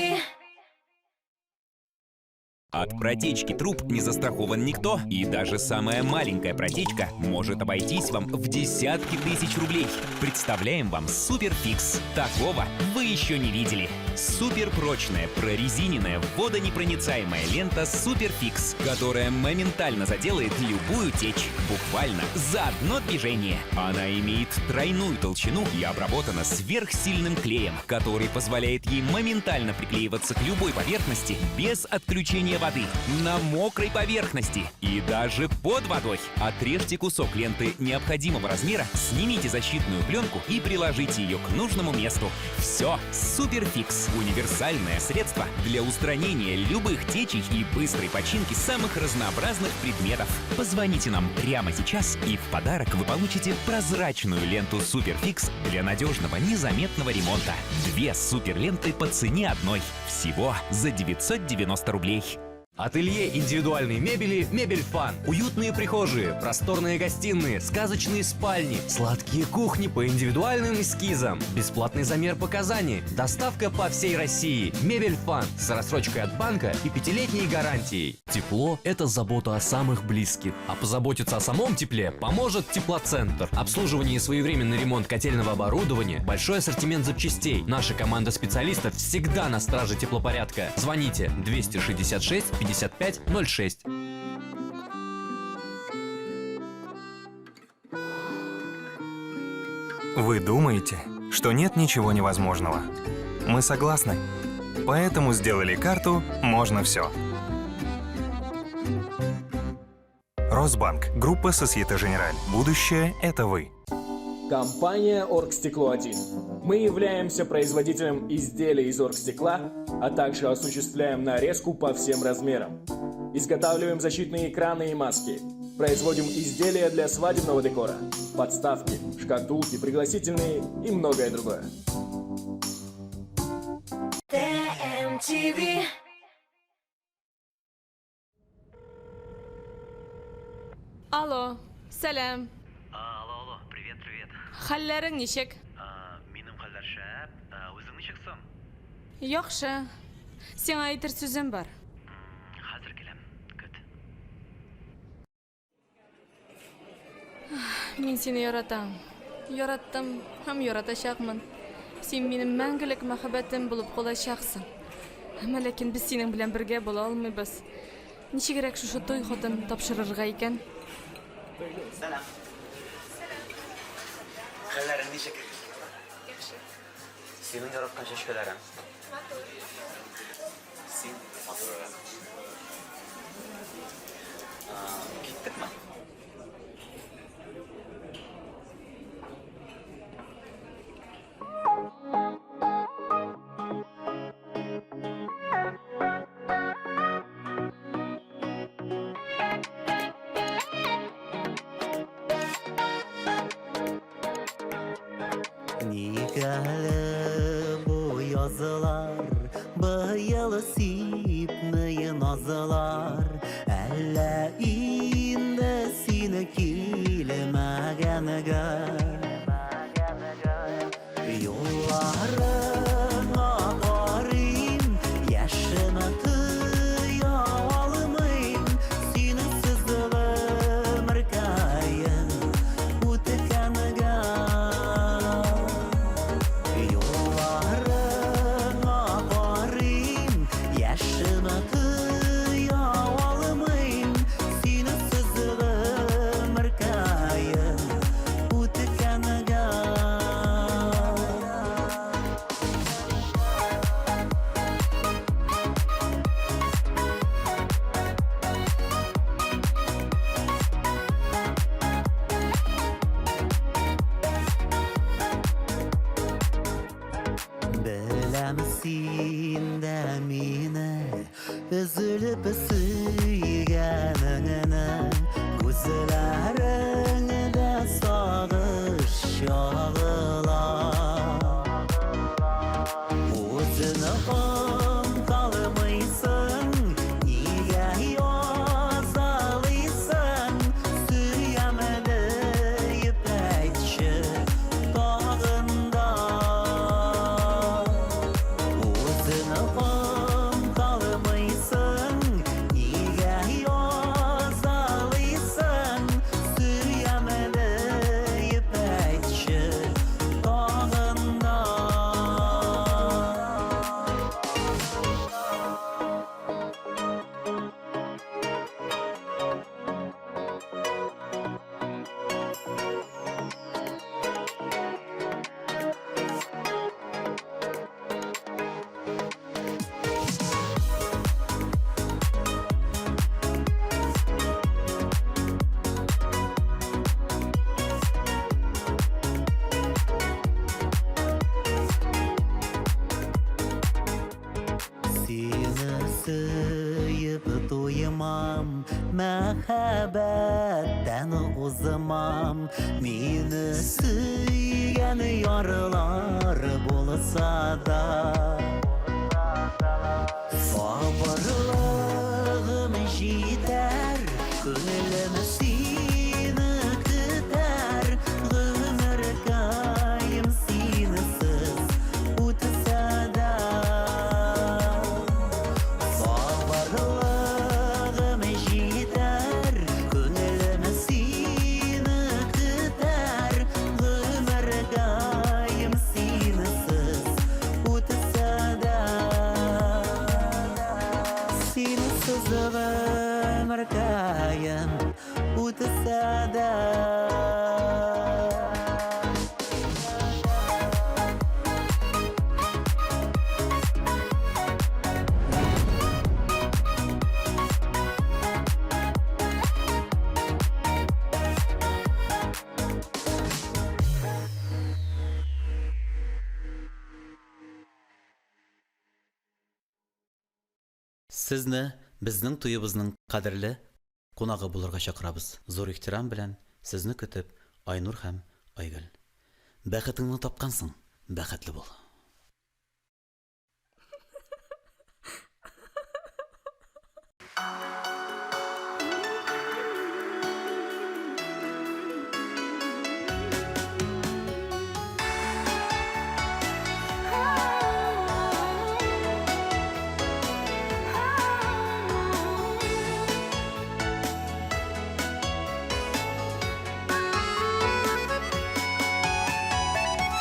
От протечки труб не застрахован никто, и даже самая маленькая протечка может обойтись вам в десятки тысяч рублей. Представляем вам Суперфикс. Такого вы еще не видели. Суперпрочная, прорезиненная, водонепроницаемая лента Суперфикс, которая моментально заделает любую течь. Буквально за одно движение. Она имеет тройную толщину и обработана сверхсильным клеем, который позволяет ей моментально приклеиваться к любой поверхности без отключения воды, на мокрой поверхности и даже под водой. Отрежьте кусок ленты необходимого размера, снимите защитную пленку и приложите ее к нужному месту. Все, Суперфикс – универсальное средство для устранения любых течей и быстрой починки самых разнообразных предметов. Позвоните нам прямо сейчас, и в подарок вы получите прозрачную ленту Суперфикс для надежного незаметного ремонта. Две суперленты по цене одной. Всего за 990 рублей. Ателье индивидуальной мебели «Мебель Фан». Уютные прихожие, просторные гостиные, сказочные спальни, сладкие кухни по индивидуальным эскизам, бесплатный замер показаний, доставка по всей России. «Мебель Фан» с рассрочкой от банка и пятилетней гарантией. Тепло – это забота о самых близких. А позаботиться о самом тепле поможет Теплоцентр. Обслуживание и своевременный ремонт котельного оборудования, большой ассортимент запчастей. Наша команда специалистов всегда на страже теплопорядка. Звоните 266 55 06. Вы думаете, что нет ничего невозможного. Мы согласны. Поэтому сделали карту «Можно все». Росбанк. Группа Сосьете Женераль. Будущее – это вы. Компания «Оргстекло-1». Мы являемся производителем изделий из оргстекла, а также осуществляем нарезку по всем размерам. Изготавливаем защитные экраны и маски. Производим изделия для свадебного декора, подставки, шкатулки, пригласительные и многое другое. ТМТВ. Алло, сәлам. Алло, алло, привет, привет. Хәлләрең ничек? Минем хәлләр шәп. Үзең ничек соң? Яхшы. Сиңа әйтер сүзем бар. Хәзер киләм. Көт. Мин сине яратам. Яраттым һәм яратачакмын. Син минем мәңгелек мәхәббәтем булып калачаксың. Әмма ләкин без синең белән бергә була алмыйбыз. Ничегрәк шушы туй хатын тапшырырга икән? Сәлам. Хәлләрең ничек? Яхшы. Синең яраткан чәчкәләрең. Матур. син матуррак. Киттекме? Ник әле бу язлар быел сипми назлар, әллә инде син килмәгәнгә? Юлларыңа карыйм, яшем тыя алмыйм, синсез гомеркәем үткәнгә. Юлларыңа карыйм, яшем тыя алмыйм, синсез гомеркәем үткәнгә. Беләм, син дә мине өзелеп сөйгәнеңне, күзләреңдә сагыш чагыла. Үзең оныталмыйсың, нигә язалыйсың, сөям диеп әйтче тагын да. Үзең оныталмыйсың, нигә язалыйсың, сөям диеп әйтче тагын да. Сине сөеп туймам, мәхәббәттән узмам. Мине сөйгән ярлар булса да. Сабырлыгым җитәр, күңелем сине көтәр, гомеркәем синсез үтсә дә. Сабырлыгым җитәр, күңелем сине көтәр, гомеркәем синсез үтсә дә. Синсез гомеркәем үтсә дә. Сезне безнең туебызның кадерле кунагы булырга чакырабыз. Зур ихтирам белән сезне көтеп, Айнур һәм Айгөл. Бәхетеңне тапкансың, бәхетле бул.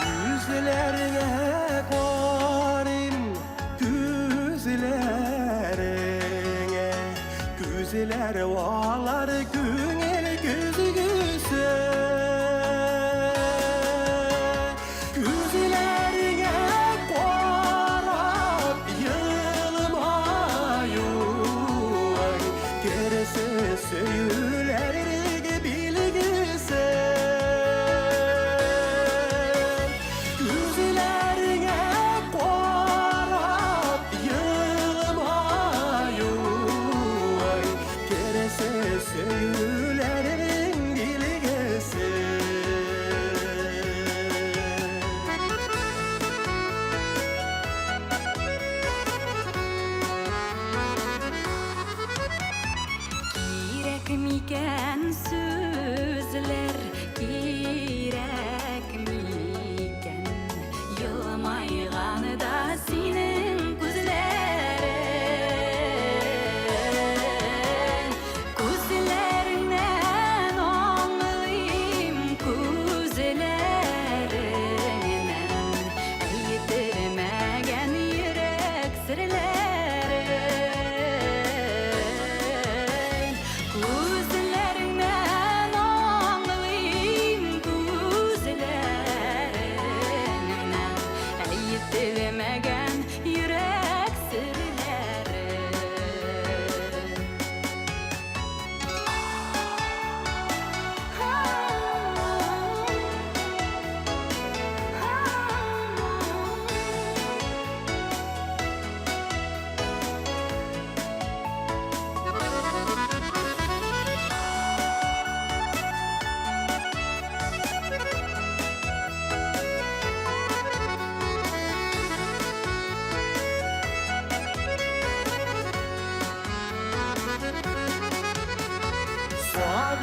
Күзләреңә карыйм, күзләреңә. Күзләр алар күңел көзгесе. Күзләреңә карап елмайсаң,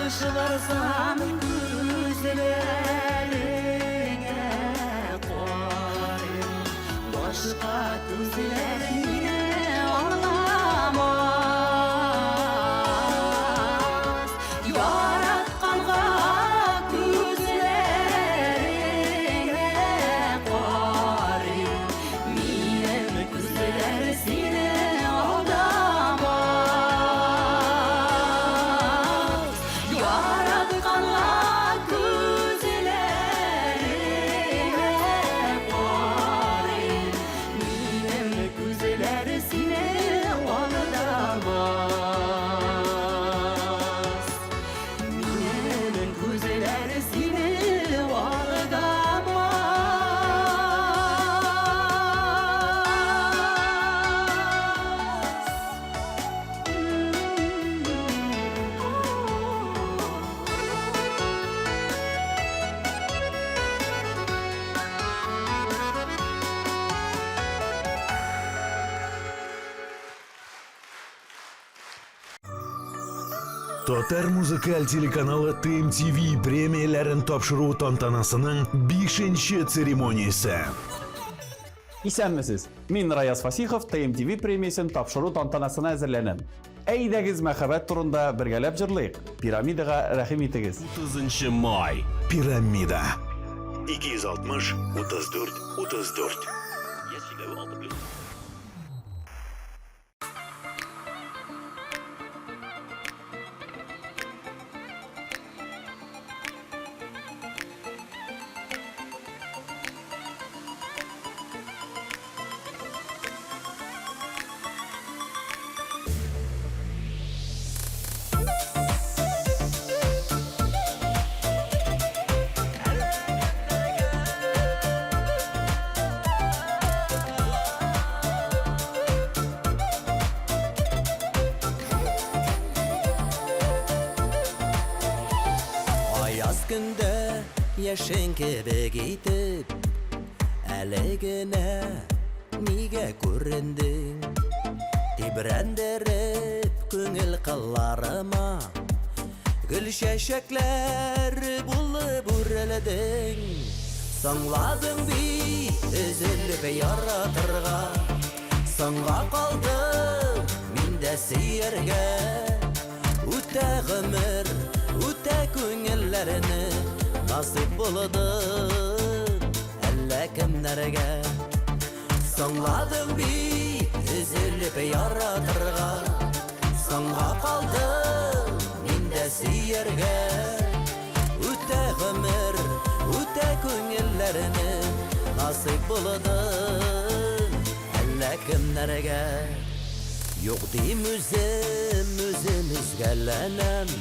Ялгышларсам күзләреңә карыйм, башка күзләр мине аңламас. Яратканга күзләреңә карыйм, минем күзләр сине алдамас. Яратканга күзләреңә карыйм, минем күзләр сине алдамас. Минем күзләр сине алдамас. Татар музыкаль телеканалы ТМТВ премияләрен тапшыру тантанасының бишенче церемониясе. Исәнмесез! Мин Раяз Фасихов, ТМТВ премиясен тапшыру тантанасына әзерләнәм. Әйдәгез мәхәббәт турында бергәләп җырлыйк. Пирамидага рәхим итегез. 30 май. Пирамида. 260 34 34. Яшь чикләве 6+. Аяз көндә яшен кебек итеп Әле генә нигә күрендең Тибрәндереп күңел кылларыма Гөл чәчәкләр булып үрелдең Соңладың бит өзелеп яратырга Соңга калдым мин дә сөяргә Үтә гомер, үтә күңелләрне Насыйп булды әллә кемнәргә Соңладың бит өзелеп яратырга Соңга калдым мин дә сөяргә Үтә гомер, үтә күңелләрне Насыйп булды әллә кемнәргә Юк дим үзем, үзем өзгәләнәм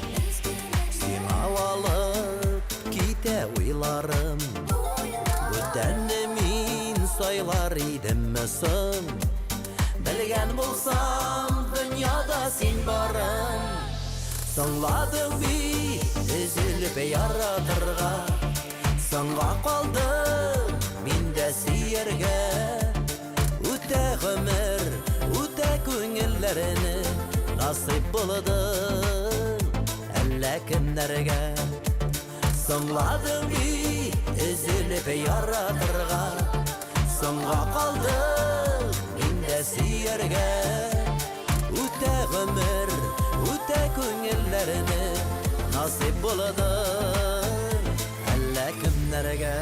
Сиңа алып китә уйларым Бүтәнне мин сайлар идемме соң Белгән булсам, дөньяда син барың Соңладың бит өзелеп яратырга Соңга калдым мин дә сөяргә Үтә гомер, үтә күңелләрне Насыйп булды әллә кемнәргә Соңладың бит өзелеп яратырга Соңга калдым мин дә сөяргә Үтә гомер, үтә күңелләрне Насыйп булды әллә кемнәргә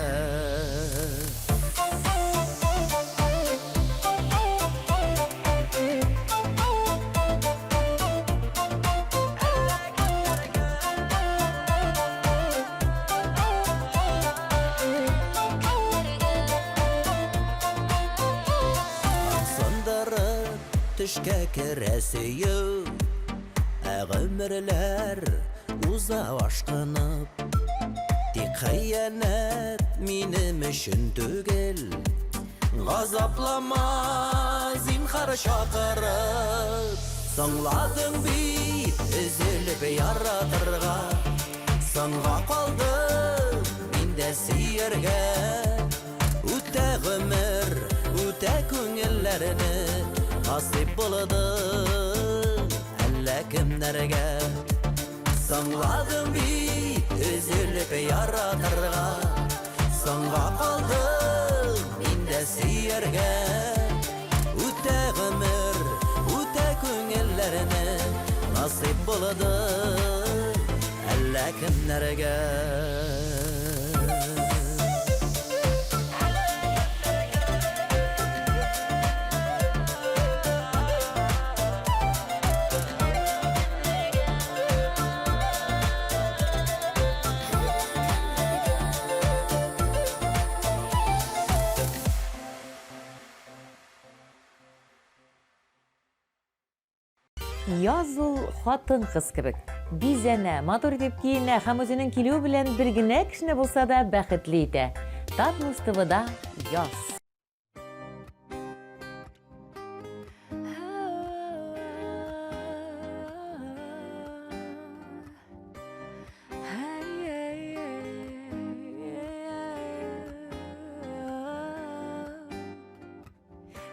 Сындырып төшкә керә сөю, Ә гомерләр уза ашкынып. Тик хыянәт минем өчен түгел, Газаплама, зинһар чакырып. Соңладың бит өзелеп яратырга, Соңга калдым мин дә сөяргә. Үтә гомер, үтә күңелләрне Насыйп булды әллә кемнәргә. Соңладым бит өзелеп яратырга. Соңга калдым мин дә сөяргә. Үтә гомер, үтә күңелләрне насыйп булды әллә кемнәргә. Яз ул хатын-кыз кебек. Бизәнә, матур итеп киенә һәм үзенең килүе белән бер генә кешене булса да бәхетле итә. Татмус ТВда яз.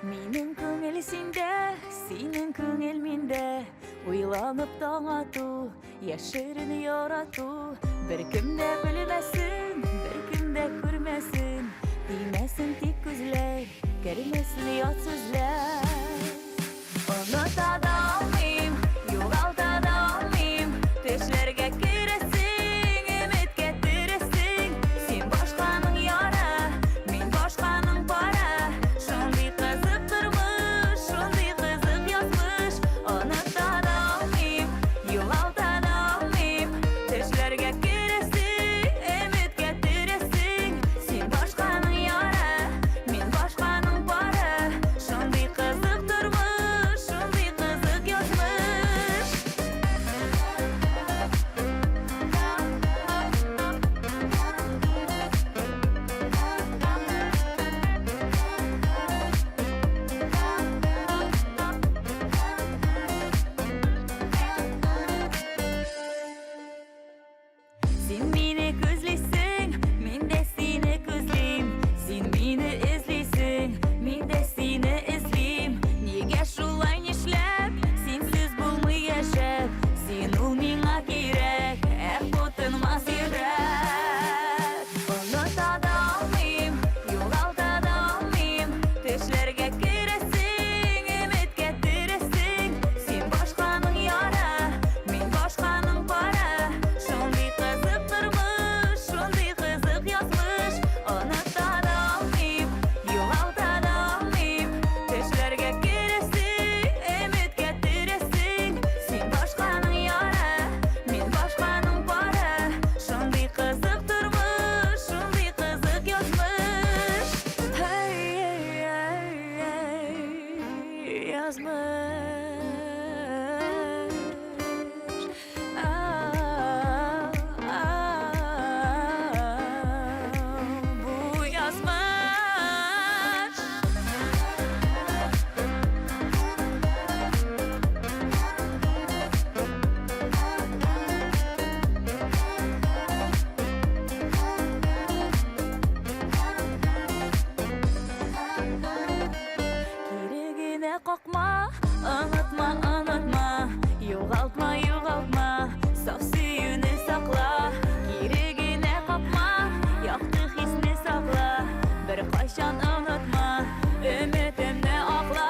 Минем күңел синдә, синең күңел миндә. Уйланып таң ату, яшерен ярату. Беркем дә белмәсен, беркем дә күрмәсен. Тимәсен тик күзләр, кермәсен ят сүзләр. Оныта да алмыйм, югалта да алмыйм. Төшләргә керәсең, өметкә тересең. Син башканың яры, мин башканың пары. Шундый кызык тормыш, шундый кызык язмыш. Оныта да алмыйм, югалта да алмыйм. Төшләргә керәсең, өметкә тересең. Син башканың яры, мин башканың пары. Шундый кызык тормыш, шундый кызык язмыш. Син мине күзлисең, мин дә сине күзлим. Син мине эзлисең, мин дә сине эзлим. Нигә шулай нишләп, синсез булмый яшәп. Син ул миңа кирәк, эх, бу тынмас йөрәк. Оныта да алмыйм, югалта да алмыйм. Төшләргә керәсең, өметкә тересең. Син башканың яры, мин башканың пары. Шундый кызык тормыш, шундый кызык язмыш. Оныта да алмыйм, югалта да алмыйм. Төшләргә керәсең, өметкә тересең. Син башканың яры, мин башканың пары. Шундый кызык тормыш, шундый кызык язмыш. Эй, язмыш. Бу язмыш. Кире генә какма, онытма, онытма, югалтма, югалтма, саф сөюне сакла. Кире генә какма, якты хисне сакла, беркайчан онытма, өметемне акла.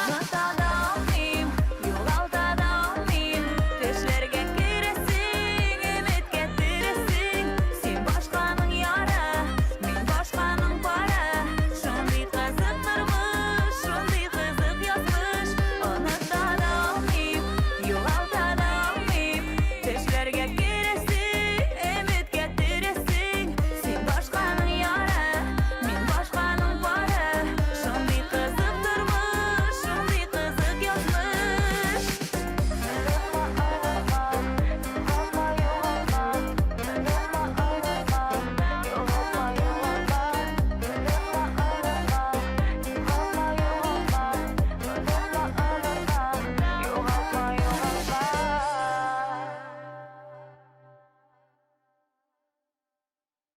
Оныта да алмыйм, югалта да алмыйм, төшләргә керәсең, өметкә тересең. Син башканың яры, мин башканың пары. Шундый кызык тормыш, шундый кызык язмыш. Оныта да алмыйм, югалта да алмыйм. Төшләргә керәсең, өметкә тересең. Син башканың яры, мин башканың пары. Шундый кызык тормыш, шундый кызык язмыш.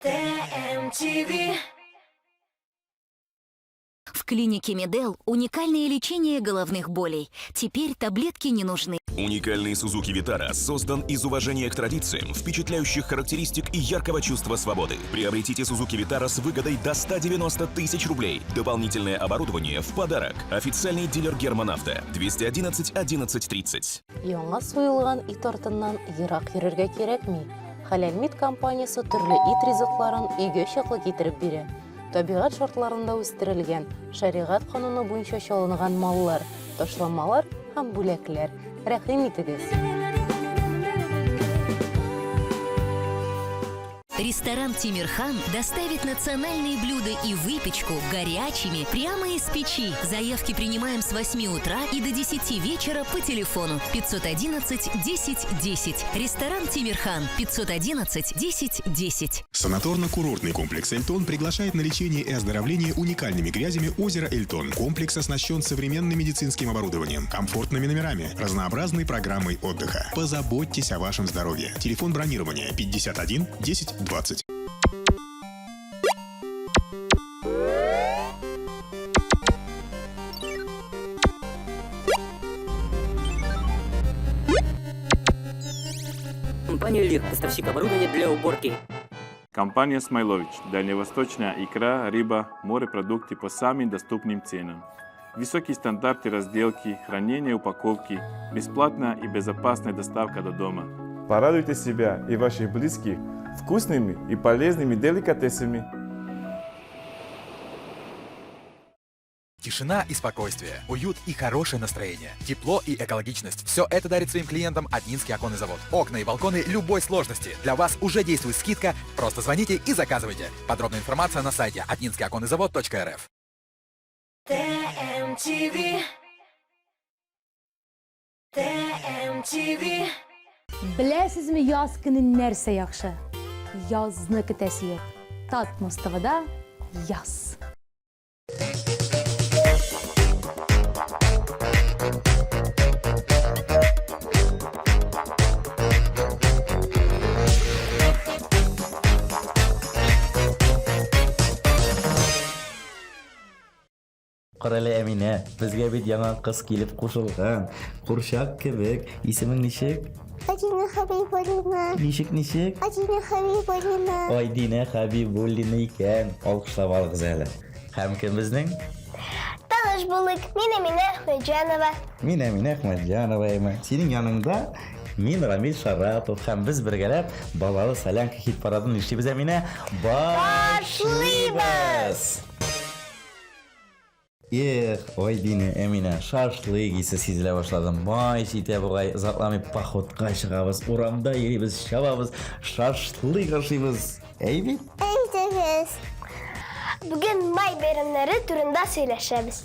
ТМТВ. В клинике Медел уникальное лечение головных болей. Теперь таблетки не нужны. Уникальный Suzuki Vitara создан из уважения к традициям, впечатляющих характеристик и яркого чувства свободы. Приобретите Suzuki Vitara с выгодой до 190 тысяч рублей. Дополнительное оборудование в подарок. Официальный дилер Герман Авто 211 11 30. Яңа суелган ит артыннан ерак йөрергә кирәкми. Хәләл Мит компаниясе төрле ит ризыкларын өйгә чаклы китереп бирә. Табигать шартларында үстерелгән, шәригать кануны буенча чалынган маллар, ташламалар һәм бүләкләр. Рәхим итегез! Ресторан «Тимирхан» доставит национальные блюда и выпечку горячими прямо из печи. Заявки принимаем с 8 утра и до 10 вечера по телефону 511 10 10. Ресторан «Тимирхан» 511 10 10. Санаторно-курортный комплекс «Эльтон» приглашает на лечение и оздоровление уникальными грязями озера Эльтон. Комплекс оснащен современным медицинским оборудованием, комфортными номерами, разнообразной программой отдыха. Позаботьтесь о вашем здоровье. Телефон бронирования 51 10 20. Компания «Лир» – поставщик оборудования для уборки. Компания «Смайлович». Дальневосточная икра, рыба, морепродукты по самым доступным ценам. Высокие стандарты разделки, хранения упаковки, бесплатная и безопасная доставка до дома. Порадуйте себя и ваших близких вкусными и полезными деликатесами. Тишина и спокойствие, уют и хорошее настроение, тепло и экологичность. Все это дарит своим клиентам Атнинский оконный завод. Окна и балконы любой сложности. Для вас уже действует скидка. Просто звоните и заказывайте. Подробная информация на сайте атнинскийоконныйзавод.рф. ТМТВ. ТМТВ. Беләсезме, яз көне нәрсә яхшы? Язны көтәсе юк. Татмус ТВда яз. Карале, Әминә, безгә бит яңа кыз килеп кушылган. Курчак кебек. Исемең ничек? Адина Хабибуллина. Ничек, ничек? Адина Хабибуллина. Айдинә Хабибуллина икән. Алкышлап алыгыз әле. Һәм кем безнең? Таныш булыйк. Мин Әминә Әхмәтҗанова. Мин Әминә Әхмәтҗанова, әйме. Синең яныңда мин Рамил Шарапов һәм без бергәләп балалы солянка хит-парадын нишлибез, Әминә? Башлыйбыз! Эх, Айдинә, Әминә, шашлык исе сизелә башлады. Май җитә бугай, озакламый походка чыгабыз, урамда йөрибез, чабабыз, шашлык ашыйбыз. Әй бит? Әйдәгез. Бүген май бәйрәмнәре турында сөйләшәбез.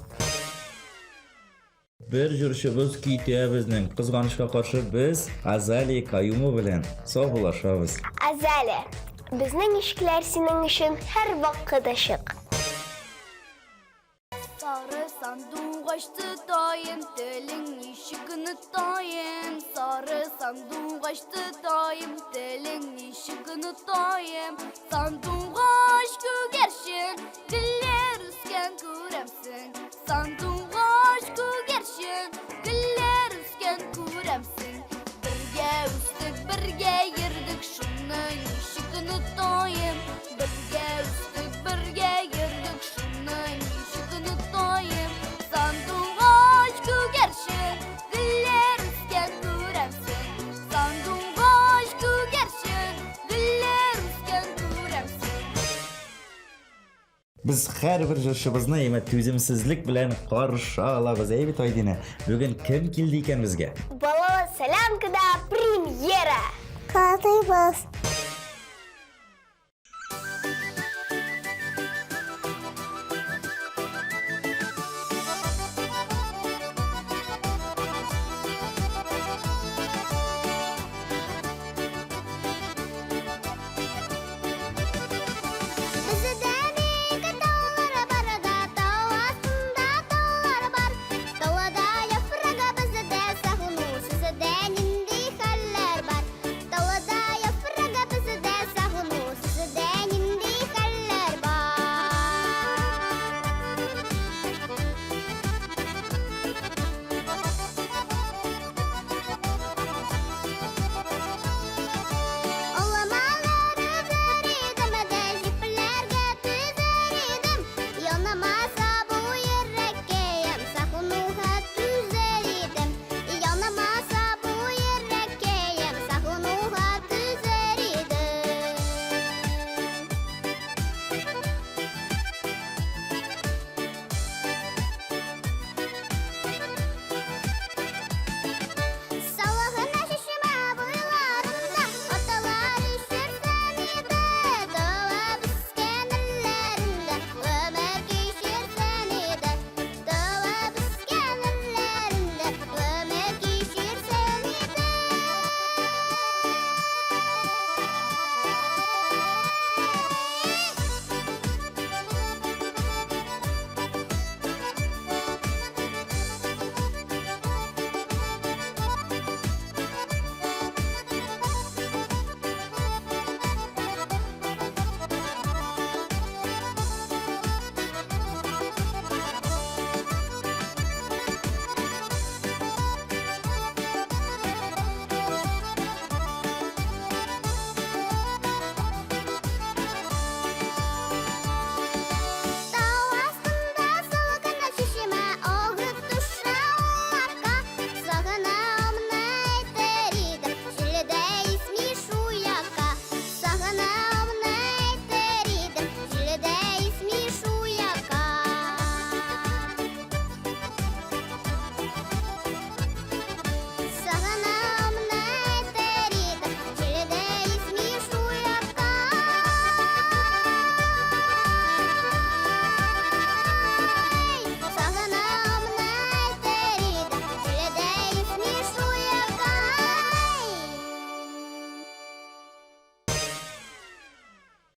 Бер җырчыбыз китә безнең. Кызганычка каршы, без Азалия Каюмова белән саубуллашабыз. Азалия, безнең ишекләр синең өчен һәрвакыт ачык. Сары сандугач тотаем, телең ничек онытаем? Сары сандугач тотаем, телең ничек онытаем? Сандугач күгәрчен, гөлләр үскән күрәмсең. Сандугач күгәрчен, гөлләр үскән күрәмсең. Бергә үстек, бергә йөрдек, шуны ничек онытаем? Бергә үстек, бергә йөрдек, шуны ничек онытаем? Сандугач күгәрчен, гөлләр үскән күрәмсең. Сандугач күгәрчен, гөлләр үскән күрәмсең. Без һәрбер җырчыбызны әйме түземсезлек белән каршы алабыз. Әй бит, Айдинә, бүген кем килде икән безгә? Балалы солянкада премьера! Карыйбыз. Бездә бик таулар бар да, тау астында таулар бар. Тауларда яфрагы бездә сагыну, сездә нинди хәлләр бар? Тауларда яфрагы.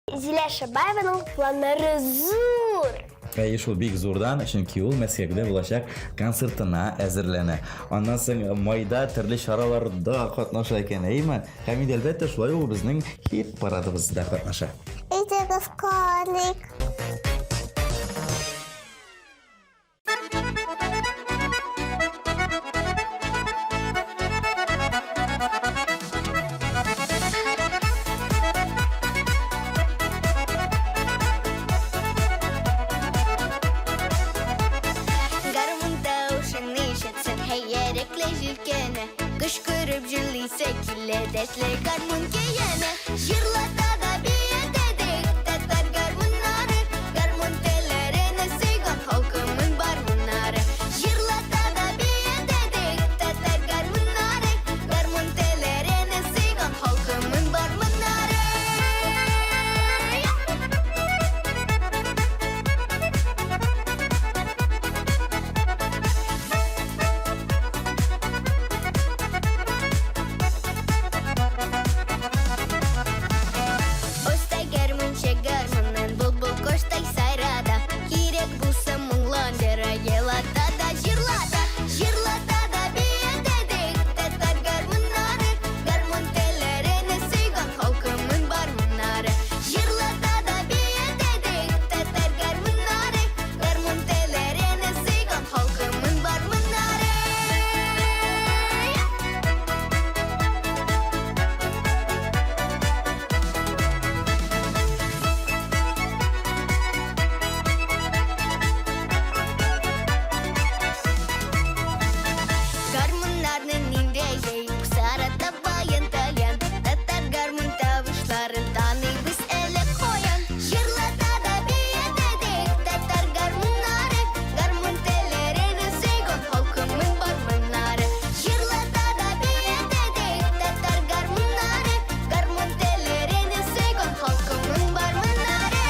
Зилә Шабаеваның планнары зур! Әйе, шул бик зурдан, чөнки ул Мәскәүдә булачак концертына әзерләнә. Аннан соң майда төрле чараларда катнаша икән, әйеме? Һәм инде, әлбәттә, шулай ук безнең хит парадыбызда катнаша. Әйдәгез, карыйк. Гармун тавышын ишетсен хәйәрекле җилкәне. Кычкырып җырлыйсы килә дәртле гармун көенә. Җырлата да биетә дә татар гармуннары. Гармун телләрен сөйгән халкымның бармуннары. Җырлата да биетә дә татар гармуннары. Гармун телләрен сөйгән халкымның бармуннары. Оста гармунчы гармунын былбыл коштай сайрата. Кирәк булса моңландыра, елата да җырлата. Җырлата да биетә дә татар гармуннары. Гармун телләрен сөйгән халкымның бармуннары. Җырлата да биетә дә татар гармуннары. Гармун телләрен сөйгән халкымның бармуннары. Гармуннарны ниндәй Сарата баян тальян. Татар гармун тавышларын таныйбыз әле каян. Җырлата да биетә дә татар гармуннары. Гармун телләрен сөйгән халкымның бармуннары. Җырлата да биетә дә татар гармуннары. Гармун телләрен сөйгән халкымның бармуннары.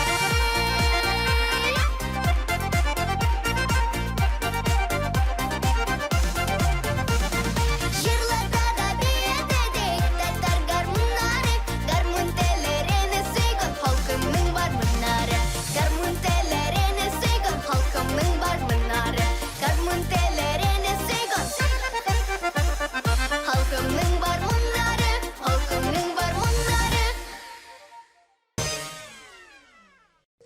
Җырлата да биетә дә татар гармуннары. Гармун телләрен сөйгән халкымның бармуннары. Гармун телләрен сөйгән халкымның бармуннары. Гармун телләрен сөйгән халкымның бармуннары. Халкымның бармуннары.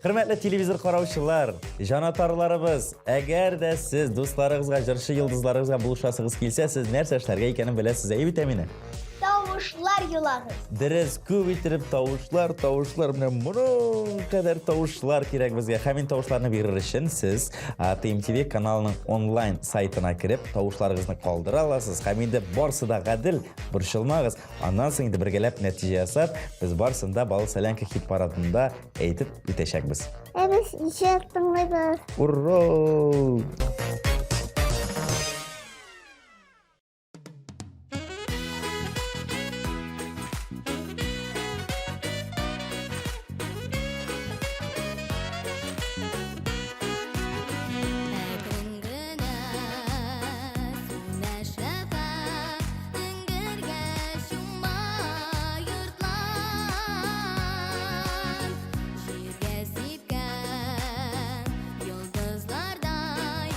Хөрмәтле телевизор караучылар, җанатарларыбыз, әгәр дә сез дусларыгызга, җырчы йолдызларыгызга булышасыгыз килсә, сез нәрсә эшләргә икәнен беләсез, әйе бит, Әминә? Тавышлар юлагыз. Дөрес, күп иттереп тавышлар, тавышлар, менә моның кадәр тавышлар кирәк безгә. Һәм инде тавышларны бирер өчен сез ТМТВ каналының онлайн сайтына кереп, тавышларыгызны калдыра аласыз. Һәм инде барсы да гадел, борчылмагыз. Аннан соң инде бергәләп нәтиҗә ясап, без барысын да Бал Солянка хит-парадында әйтеп үтәчәкбез. Ә без иҗат тыңлыйбыз. Ура! Әкрен генә сүнә шәфәкъ, эңгергә чума йортлар. Җиргә сипкән йолдызлардай.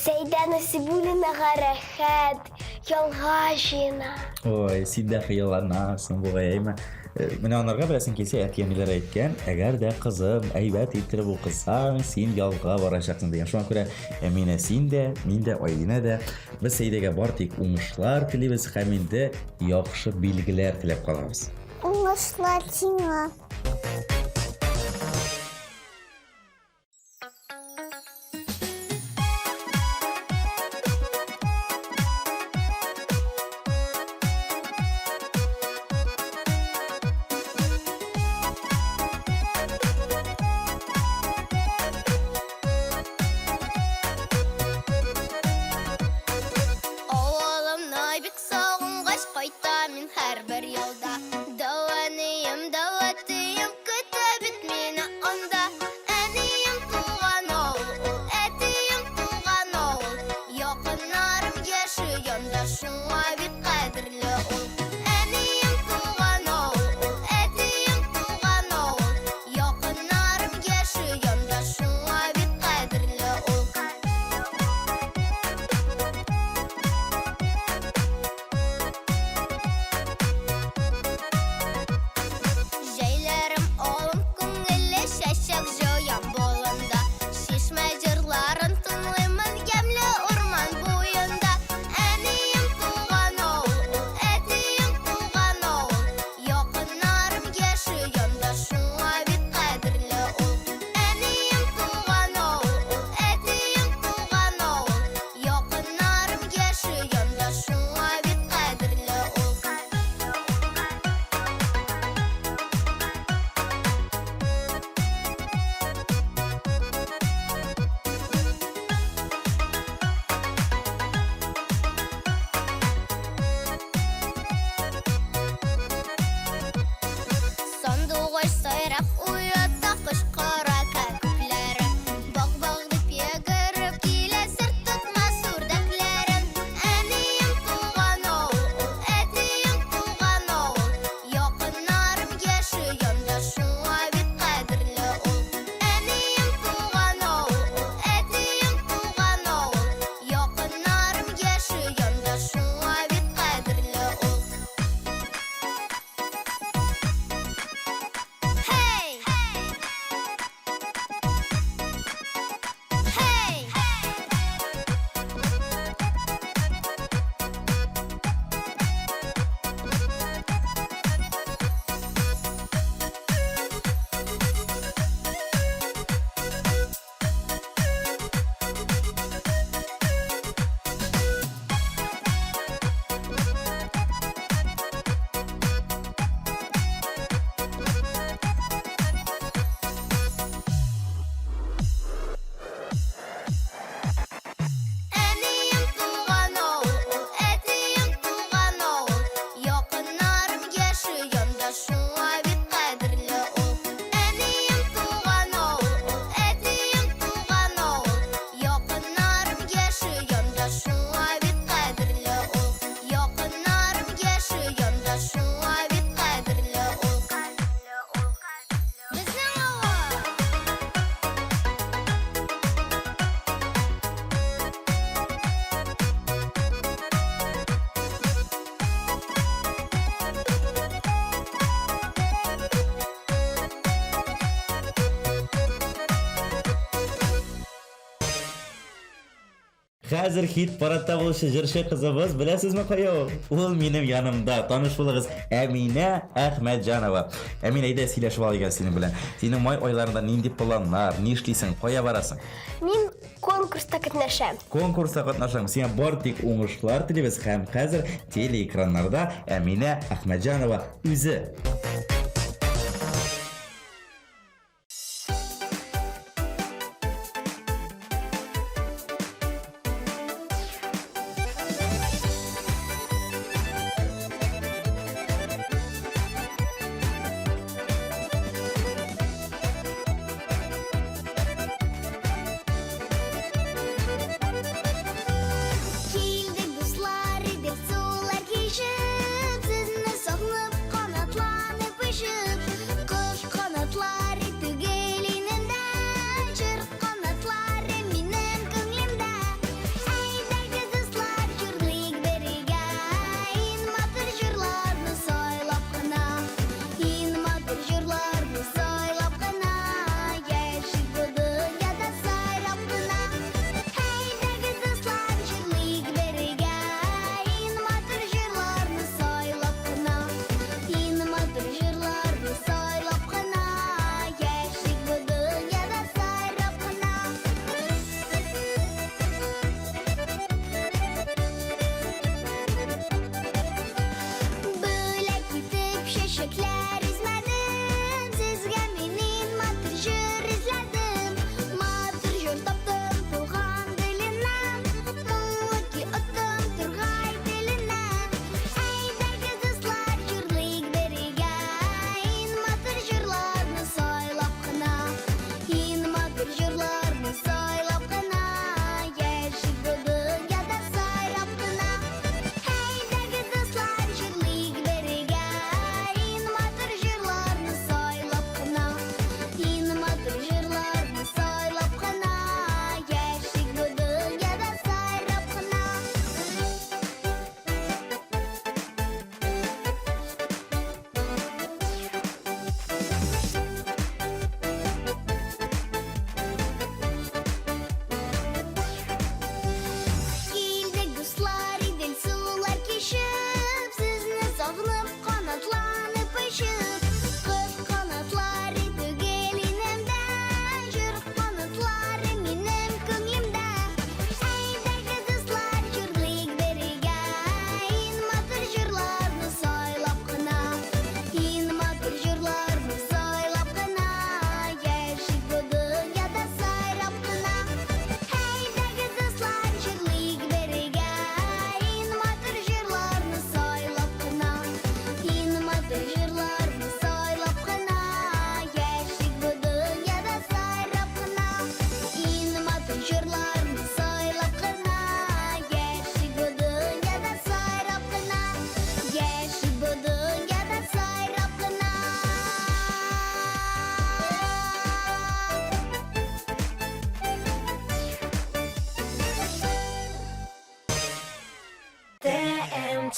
Сәйдә Насибуллинага рәхәт, ялга җыена. Ой, син дә хыялланасың бугай, әйме? Э, менә анарга беләсең килсә, әти-әниләр әйткән, әгәр дә кызым әйбәт иттереп укысаң, син ялга барачаксың дигән. Шуңа күрә Әминә син дә, мин дә, Айдинә дә без Сәйдәгә бар тик уңышлар телибез һәм инде яхшы билгеләр теләп калабыз. Уңышлар сиңа. Авылымны бик сагынгач кайтам мин һәрбер ялда. Дәү әнием, дәү әтием көтә бит мине анда. Әнием туган авыл ул, әтием туган авыл. Якыннарым яши янда, шуңа бик кадерле ул. Әнием туган авыл ул, әтием туган авыл. Якыннарым яши янда, шуңа бик кадерле ул. Җәйләрем алым күңелле чәчәк җыям болында. Чишмә җырларын тыңлыймын ямьле урман буенда. Әнием туган авыл ул, әтием туган авыл. Якыннарым яши янда, шуңа бик кадерле ул. Әнием туган авыл ул, әтием туган авыл. Якыннарым яши янда, шуңа бик кадерле ул. Сандугач сайрап уята кычкыра кәкүкләре. Бак-бак дип йөгереп килә сер тотмас үрдәкләре. Әнием туган авыл ул, әтием туган авыл. Якыннарым яши янда, шуңа бик кадерле ул. Әнием туган авыл ул, әтием туган авыл. Якыннарым яши янда, шуңа бик кадерле ул. Hey! Hey! Әнием туган авыл ул, әтием туган авыл. Якыннарым яши янда, шуңа бик кадерле ул. Әнием туган авыл ул, әтием туган авыл. Якыннарым яши янда, шуңа бик кадерле ул. Якыннарым яши янда, шуңа бик кадерле ул. Безнең авыл! Хәзер хит парадта булучы җырчы кызыбыз, беләсезме кая ул? Ул минем янымда. Таныш булыгыз, Әминә Әхмәтҗанова. Әминә, әйдә сөйләшеп алыйк әле синең белән. Синең май айларында нинди планнар, нишлисең, кая барасың? Мин конкурста катнашам. Конкурста катнашам. Сиңа бар тик уңышлар телибез һәм хәзер телеэкраннарда Әминә Әхмәтҗанова үзе. Килдек, дуслар, идек сулар кичеп, Сезне сагынып, канатланып очып.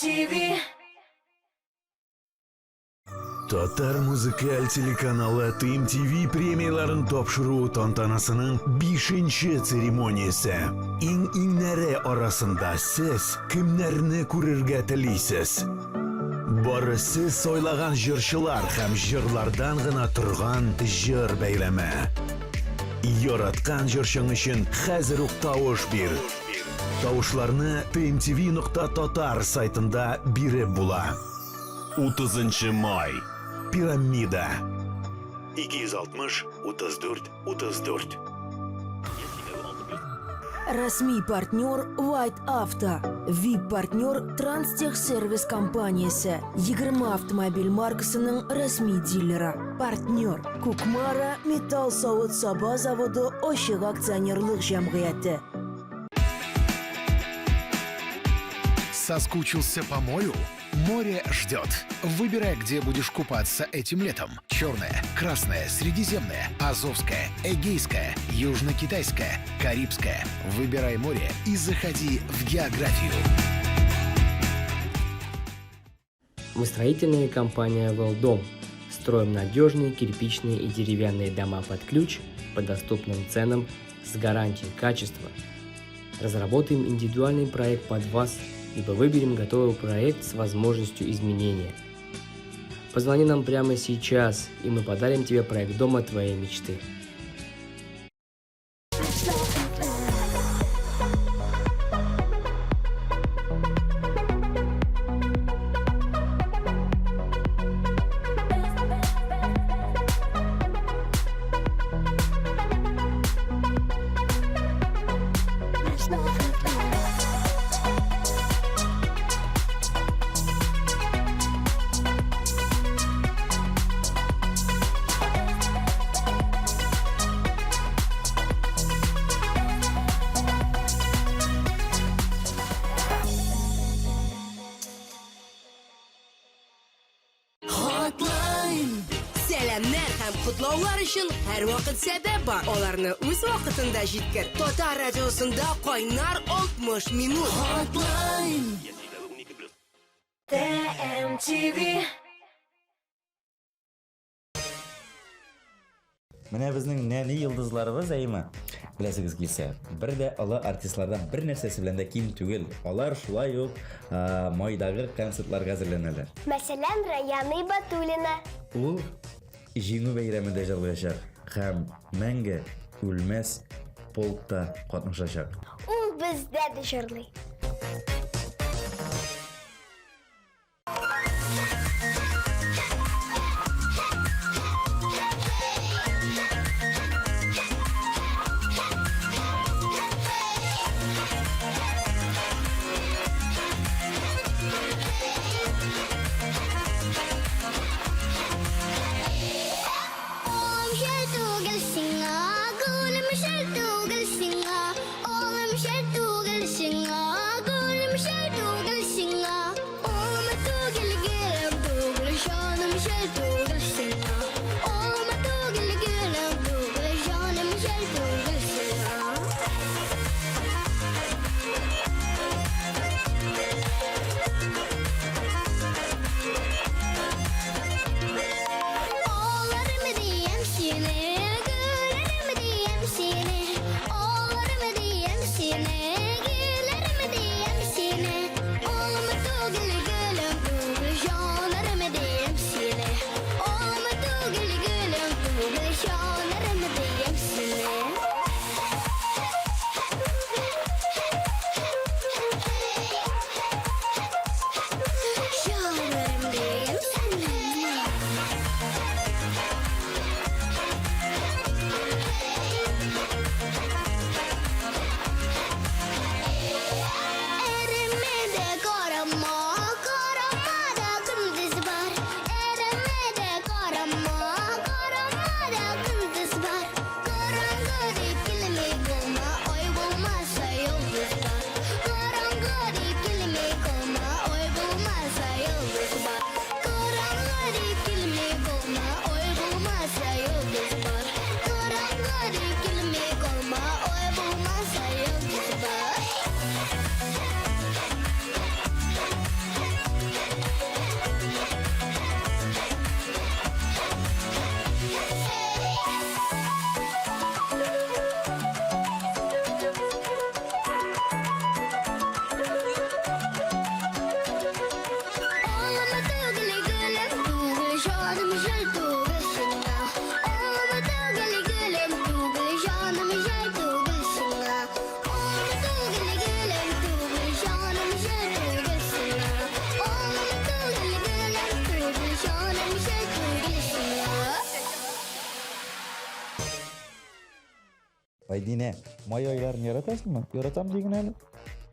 ТМТВ. Татар музыкаль телеканалы ТМТВ премияләрен тапшыру тантанасының бишенче церемониясе. Иң-иңнәре арасында сез кемнәрне күрергә телисез? Бары сез сайлаган җырчылар һәм җырлардан гына торган җыр бәйләме. Яраткан җырчың өчен хәзер үк тавыш бир. Тавышларны tmtv.tatar сайтында биреп була. 30 май. Пирамида. 260 34 34. Рәсми партнер White Auto, VIP-партнер Транстехсервис компаниясе, 20 автомобиль маркасының рәсми дилеры. Партнер Кукмара металл савыт-саба заводы ачык акционерлык җәмгыяте. Соскучился по морю? Море ждет. Выбирай, где будешь купаться этим летом. Черное, красное, средиземное, азовское, эгейское, южно-китайское, карибское. Выбирай море и заходи в географию. Мы строительная компания «Велдом». Строим надежные кирпичные и деревянные дома под ключ по доступным ценам с гарантией качества. Разработаем индивидуальный проект под вас, либо выберем готовый проект с возможностью изменения. Позвони нам прямо сейчас, и мы подарим тебе проект дома твоей мечты. Hotline! Сәламнәр һәм котлаулар өчен һәрвакыт сәбәп бар. Аларны үз вакытында җиткер. Татар радиосында кайнар 60 минут. Hotline! ТМТВ. Менә безнең нәни йолдызларыбыз, әйеме? Беләсегез килсә, бер дә олы артистлардан бер нәрсәсе белән дә ким түгел. Алар шулай ук майдагы концертларга әзерләнәләр. Мәсәлән, Раяна Ибатуллина. Ул Җиңү бәйрәмендә җырлаячак һәм мәңге үлмәс полкта катнашачак. Ул бездә дә җырлый. Улым шәл түгел сиңа, гөлем шәл түгел сиңа. Улым шәл түгел сиңа, гөлем шәл түгел сиңа. Улым түгел, гөлем түгел, җаным шәл түгел сиңа. Улым түгел, гөлем түгел, җаным шәл түгел сиңа. Ağlarım diyem seni, gülerim diyem seni. Ağlarım diyem seni, gülerim diyem seni. Oğlum tugul, gülüm tugul, jonarım diyem seni. Айдинә, май айларын яратасыңмы? Яратам диген әле.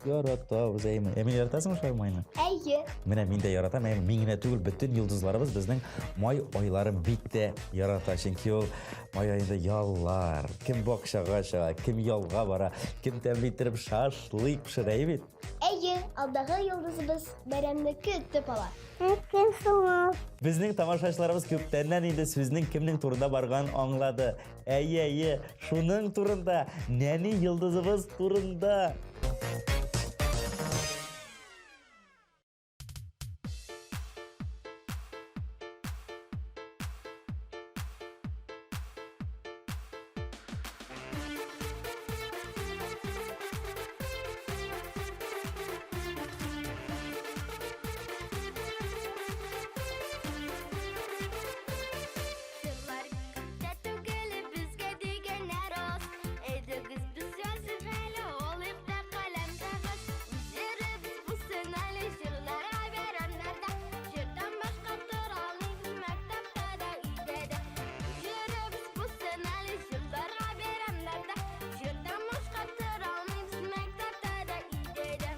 Яратабыз, әйме. Ә мин яратасыңмы шулай майны? Әйе. Менә мин дә яратам, әйме. Мин генә түгел, бөтен йолдызларыбыз безнең май айларын бик тә ярата. Чөнки ул май аенда яллар, кем бакчага чыга, кем ялга бара, кем тәмле иттереп шашлык пешерә бит. Әйе, алдагы йолдызыбыз бәйрәмне көтеп ала. Кем соң ул? Безнең тамашачыларыбыз күптәннән инде сүзнең кемнең турында барганын аңлады. Әйе, әйе, шуның турында, нәни йолдызыбыз турында. Сырлар күктә түгел, безгә дигәннәр аз. Әйдәгез без язып әле, алыйк та каләм кәгазь. Үз җырыбыз булсын әле, җырларга бәйрәмнәрдә. Җырдан башка тора алмыйбыз мәктәптә дә, өйдә дә. Үз җырыбыз булсын әле, җырларга бәйрәмнәрдә. Җырдан башка тора алмыйбыз мәктәптә дә, өйдә дә.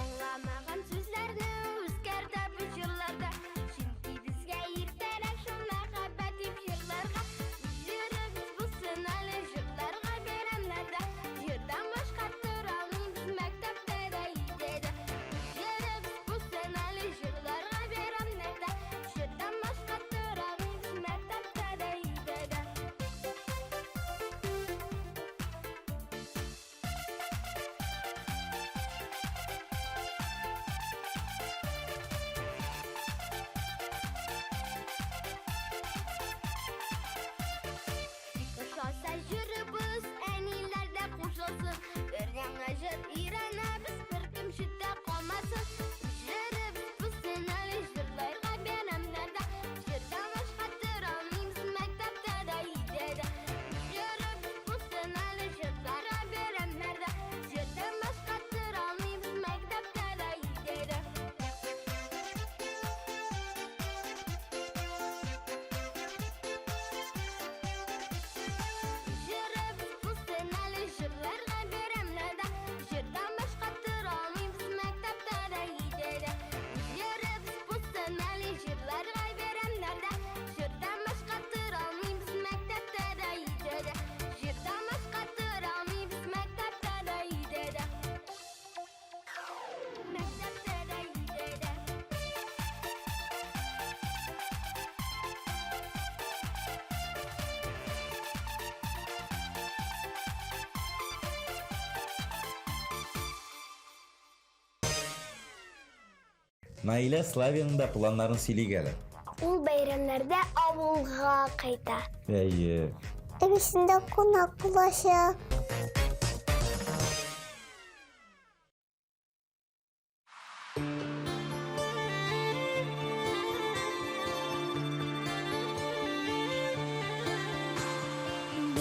Аңламаган сүзләрне үзгәртә бу җырларда. Чөнки безгә иртәрәк шул мәхәббәт дип җырларга. Үз җырыбыз булсын әле җырларга бәйрәмнәрдә. Җырдан башка тора алмыйбыз мәктәптә дә, өйдә дә. Үз җырыбыз булсын әле җырларга бәйрәмнәрдә. Җырдан башка тора алмыйбыз мәктәптә дә, өйдә дә. Бик ошаса җырыбыз, әниләр дә кушылсын. Өр-яңа җыр өйрәнәбез, беркем читтә калмасын. Үз җырыбыз булсын әле җырларга бәйрәмнәрдә. Җырдан башка тора алмыйбыз мәктәптә дә, өйдә дә. Үз җырыбыз булсын әле җырларга бәйрәмнәрдә. Җырдан башка тора алмыйбыз мәктәптә дә, өйдә дә. Җырыбыз булсын әле җырларга бәйрәмнәрдә. Җырдан башка тора алмыйбыз мәктәптә дә, өйдә дә. Җырыбыз булсын әле җырларга бәйрәмнәрдә. Җырдан башка тора алмыйбыз мәктәптә дә, өйдә дә. Җырдан башка тора алмыйбыз мәктәптә дә, өйдә дә. Мәктәптә дә, өйдә дә. Наилә Славиның да планнарын сөйлик әле. Ул бәйрәмнәрдә авылга кайта. Әйе. Әбисендә кунак булачак.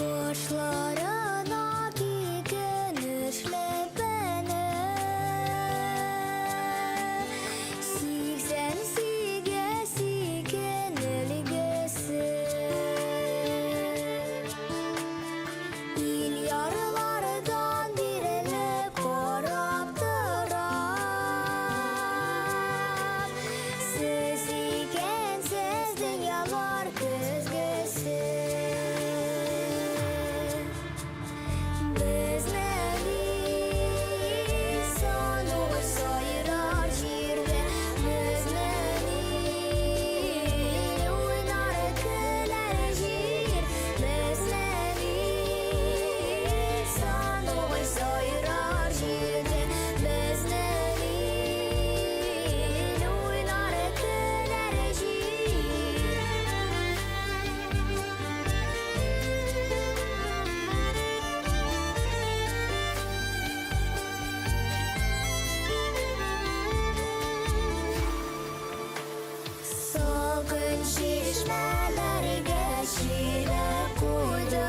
Башларына кигән эшләпәне 88 икән өлгесе. Ил ярлардан бирелеп карап торам. Сез икәнсез дөньялар көзгесе. Безнең ил сандугач сайрар җирдә, безнең ил уйнар, көләр җир, безнең ил сандугач сайрар җирдә, безнең ил уйнар, көләр җир. Салкын чишмәләргә чиләк куйдым.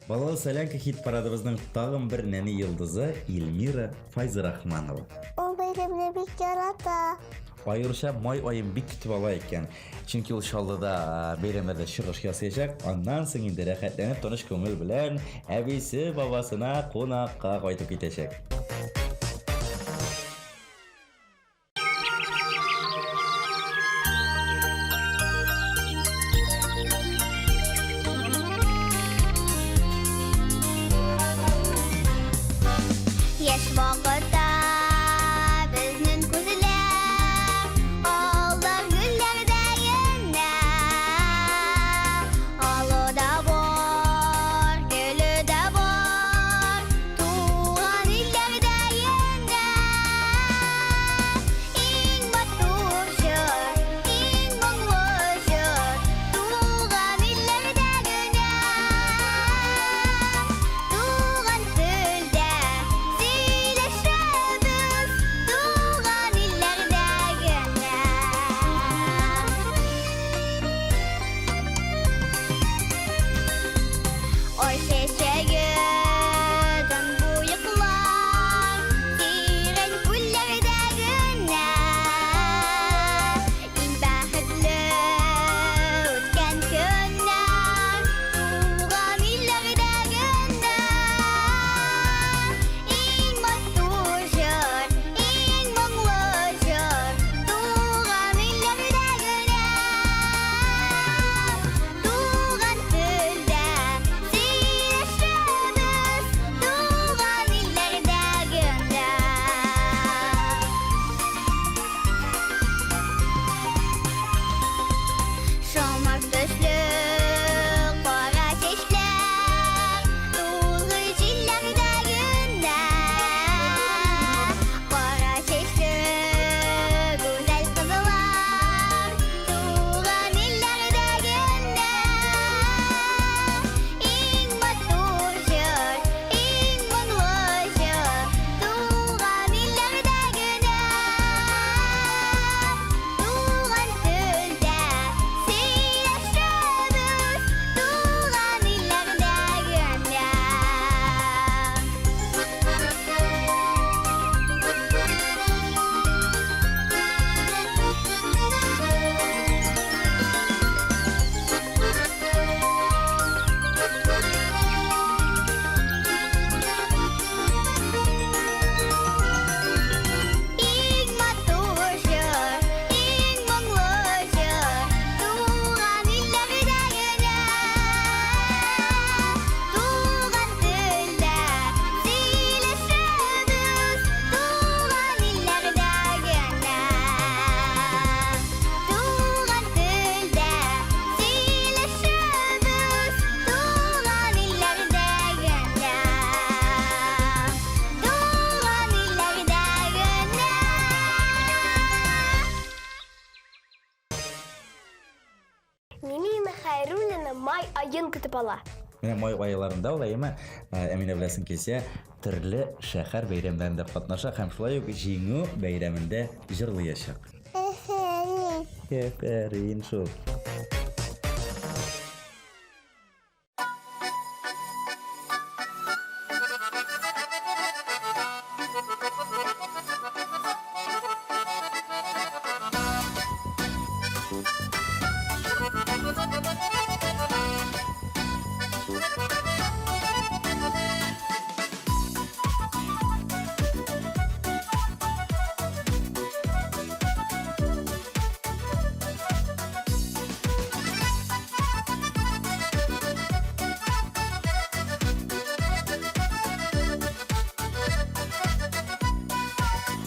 Балалы солянка хит-парадыбызның тагын бер нәни йолдызы Эльмира Файзрахманова. Ул бәйрәмне бик ярата. Аеруча май аен бик көтеп ала икән. Чөнки ул Чаллыда бәйрәмнәрдә чыгыш ясаячак. Аннан соң инде рәхәтләнеп тыныч күңел белән әбисе, бабасына кунакка кайтып китәчәк. Яшь вакытта безнең күзләр алда гөлләрдә генә. Алы да бар, гөле дә бар, туган илләрдә генә. Иң матур җыр, иң моңлы җыр, туган илләрдә генә. Туган телдә сөйләшәбез, туган илләрдә генә. Ай чәчәге төнбоеклар, тирән күлләрдә генә. Иң бәхетле үткән көннәр, туган илләрдә генә. Иң матур җыр, иң моңлы җыр, туган илләрдә генә. Туган телдә сөйләшәбез, туган илләрдә генә. Шомырт төсле кара чәчләр, тулы җилләрдә генә. Кара чәчле гүзәл кызлар, туган илләрдә генә. Иң матур җыр, иң моңлы җыр, туган илләрдә генә. Туган телдә сөйләшәбез, туган илләрдә генә. Иң матур җыр, иң моңлы җыр, туган илләрдә генә. Туган телдә сөйләшәбез, туган илләрдә генә. Туган телдә сөйләшәбез, туган илләрдә генә. Туган илләрдә генә. Милина Хәйруллина май аен көтеп ала. Менә май айларында ул әйеме, Әминә беләсең килсә, төрле шәһәр бәйрәмнәрендә катнаша һәм шулай ук Җиңү бәйрәмендә җырлыячак. Әфәрин. Әфәрин шул.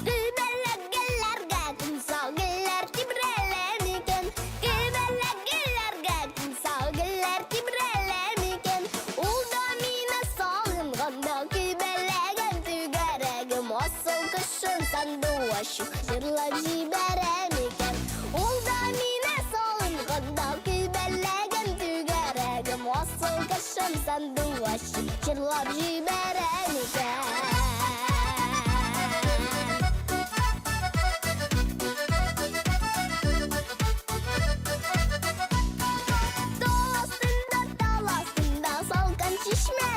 Гөлбәләк гөлләргә комсал гөлләр тибрәлә микән? Гөлбәләк гөлләргә комсал гөлләр тибрәлә микән? Ул да мине сагынганда күбәләгем түгәрәгем асыл кошым сандугачым җырлап җибәрә микән? Ул да мине сагынганда күбәләгем түгәрәгем асыл кошым сандугачым җырлап җибәрә микән? Тал астында, тал астында салкын чишмә.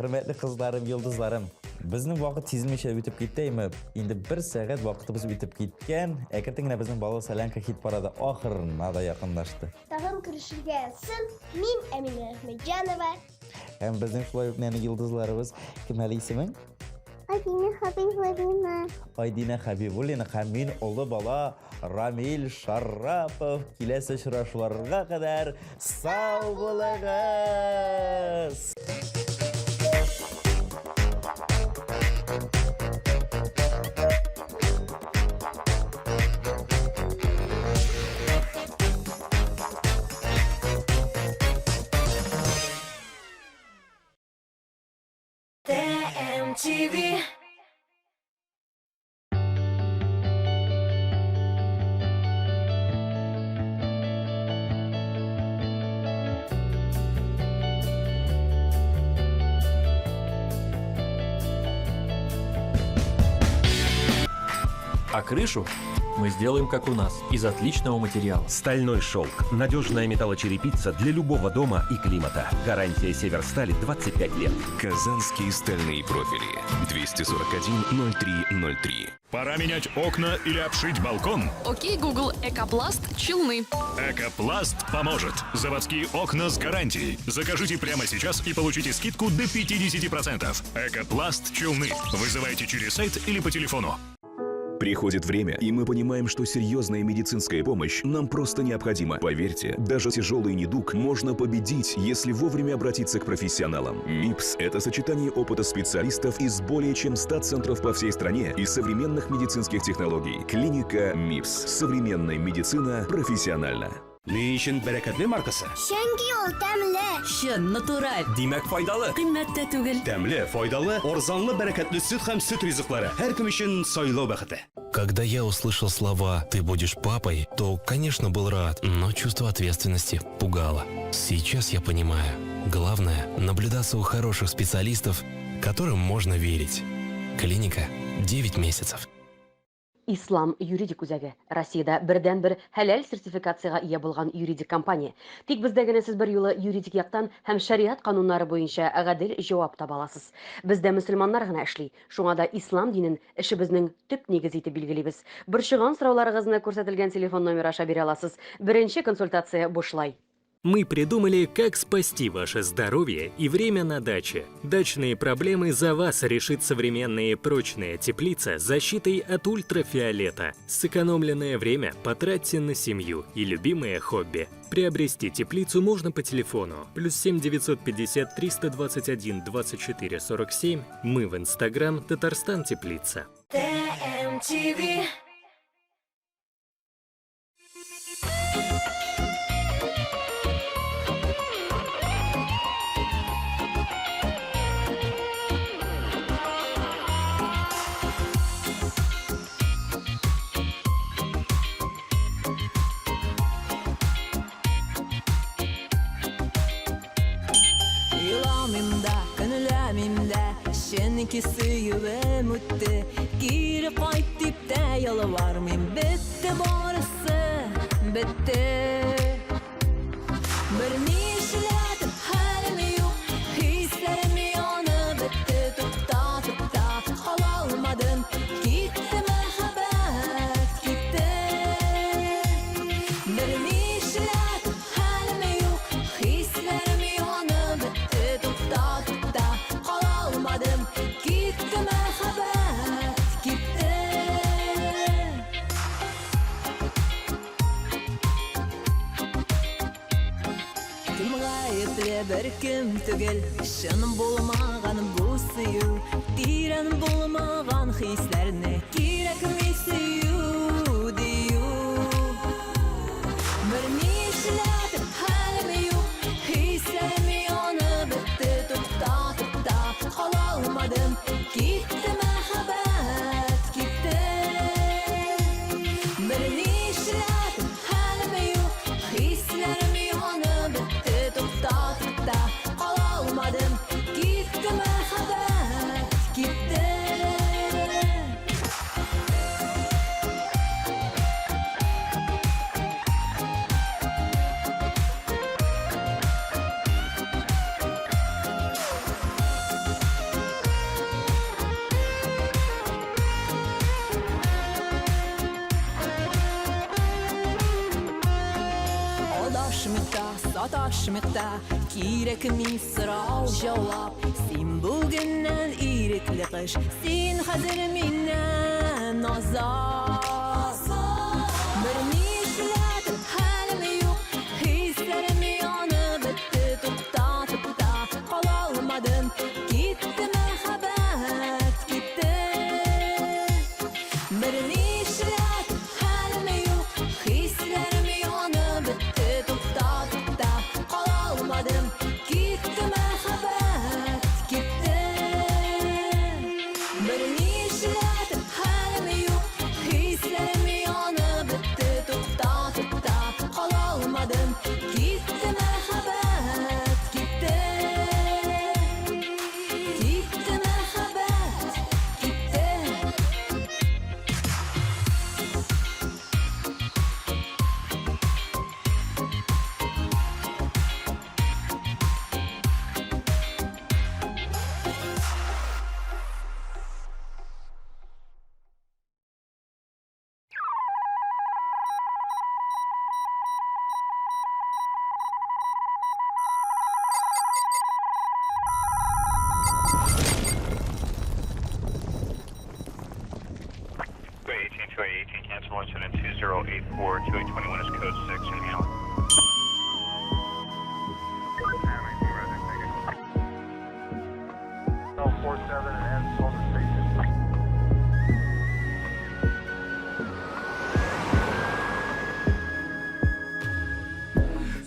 Хөрмәтле кызларым, йолдызларым, безнең вакыт сизелмичә үтеп китте, әйме? Инде бер сәгать вакытыбыз үтеп киткән. Әкертен генә безнең баллы солянка хит парады ахырына да якынлашты. Тагын күрешергә язсын. Мин Әминә Әхмәтҗанова. Һәм безнең шулай ук нәни йолдызларыбыз. Кем әле исемең? Айдина Хабибуллина. Айдина Хабибуллина һәм мин олы бала Рамил Шарапов. Киләсе очрашуларга кадәр сау булыгыз! ТМТВ. А крышу мы сделаем как у нас, из отличного материала. Стальной шелк. Надежная металлочерепица для любого дома и климата. Гарантия Северстали 25 лет. Казанские стальные профили. 241 03 03. Пора менять окна или обшить балкон? Окей, Google, Экопласт, Челны. Экопласт поможет. Заводские окна с гарантией. Закажите прямо сейчас и получите скидку до 50%. Экопласт Челны. Вызывайте через сайт или по телефону. Приходит время, и мы понимаем, что серьезная медицинская помощь нам просто необходима. Поверьте, даже тяжелый недуг можно победить, если вовремя обратиться к профессионалам. МИПС – это сочетание опыта специалистов из более чем 100 центров по всей стране и современных медицинских технологий. Клиника МИПС. Современная медицина профессионально. Ни өчен бәрәкәтле маркасы? Чөнки ул тәмле. Чын, натураль. Димәк, файдалы. Кыйммәт тә түгел. Тәмле, файдалы, арзанлы бәрәкәтле сөт һәм сөт ризыклары. Һәркем өчен сайлау бәхете. Когда я услышал слова «ты будешь папой», то, конечно, был рад, но чувство ответственности пугало. Сейчас я понимаю. Главное – наблюдаться у хороших специалистов, которым можно верить. Клиника 9 месяцев. Ислам юридик үзәге Россиядә бердәнбер хәләл сертификациягә ия булган юридик компания. Тик бездә генә сез берьюлы юридик яктан һәм шәриат кануннары буенча гадел җавап таба аласыз. Бездә мөселманнар гына эшли. Шуңа да ислам динен эшебезнең төп нигезе итеп билгелибез. Борчыган сорауларыгызны күрсәтелгән телефон номеры аша бирә аласыз. Беренче консультация бушлай. Мы придумали, как спасти ваше здоровье и время на даче. Дачные проблемы за вас решит современная и прочная теплица с защитой от ультрафиолета. Сэкономленное время потратьте на семью и любимое хобби. Приобрести теплицу можно по телефону плюс 7 950 321 24 47. Мы в Инстаграм Татарстан Теплица. ТМТВ. Еламыйм да, көнләмим дә, чөнки сөюем үтте. Кире кайт дип тә ялвармыйм, бетте барысы, бетте. Берни эшләтеп хәлем юк, хисләрем янып бетте, туктатып та кала алмадым. Китте мәхәббәт, китте. Берни эшләтеп хәлем юк, хисләрем янып бетте, туктатып та кала алмадым. Китте мәхәббәт, китте. Кем гаепле беркем түгел, чын булмаган бу сөю, тирән булмаган хисләрне кирәкми сөю дию. Берни эшләтеп хәлем юк, хисләрем янып бетте, туктатып та кала алмадым. Китте мәхәббәт, китте. Берни эшләтеп хәлем юк, хисләрем янып бетте, туктатып та кала алмадым. Китте мәхәббәт, китте. Саташмыйк та, кирәкми сорау җавап. Син бүгеннән ирекле кош, син хәзер миннән азат. Берни эшләтеп хәлем юк, хисләрем янып бетте, туктатып та кала алмадым. Китте мәхәббәт, китте. Берни эшләтеп хәлем юк, хисләрем янып бетте, туктатып та кала алмадым. Китте мәхәббәт, китте. Берни эшләтеп хәлем юк, хисләрем янып бетте, туктатып та кала алмадым. Китте мәхәббәт, китте. Китте мәхәббәт, китте. Cancel incident 2084 2821 is code 6 in Allen.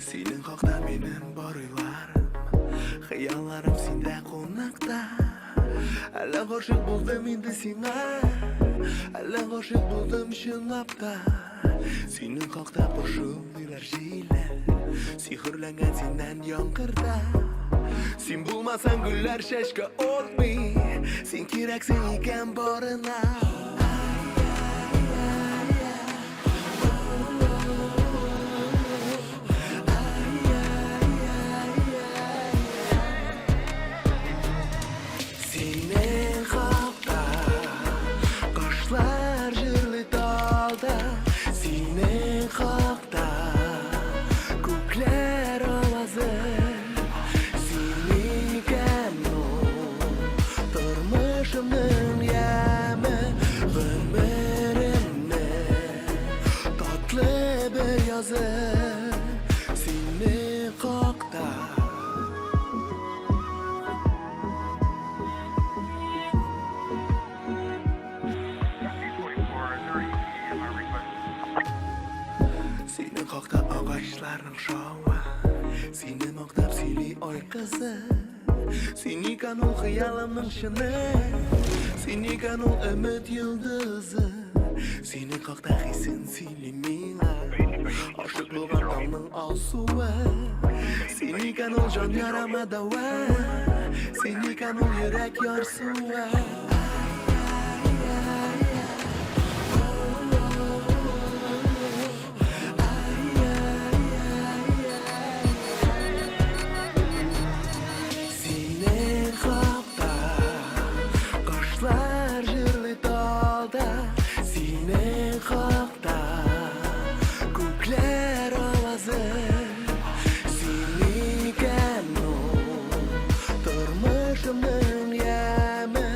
Синең хакта минем бар уйларым, Хыялларым синдә кунакта. Әллә гашыйк булдым инде сиңа, Әллә гашыйк булдым чынлап та. Синең хакта пышылдыйлар җилләр, Сихерләнгән синнән яңгырда. Син булмасаң гөлләр чәчкә атмый, Син кирәксең икән барына. Синең хакта кошлар җырлый талда, Синең хакта күкләр авазы. Син икән ул тормышымның яме, Гомеремнең татлы бер язы. Синең хакта. Синең хакта агачларның шавы, Сине мактап сөйли ай кызы. Син икән ул хыялымның чыны, Син икән ул өмет йолдызы. Синең хакта хисен сөйли миңа, Ашык булган таңның алсуы. Син икән ул җан ярама дәва, Син икән ул йөрәк ярсуы. Синең хакта кошлар җырлый талда, Синең хакта күкләр авазы. Син икән ул тормышымның яме,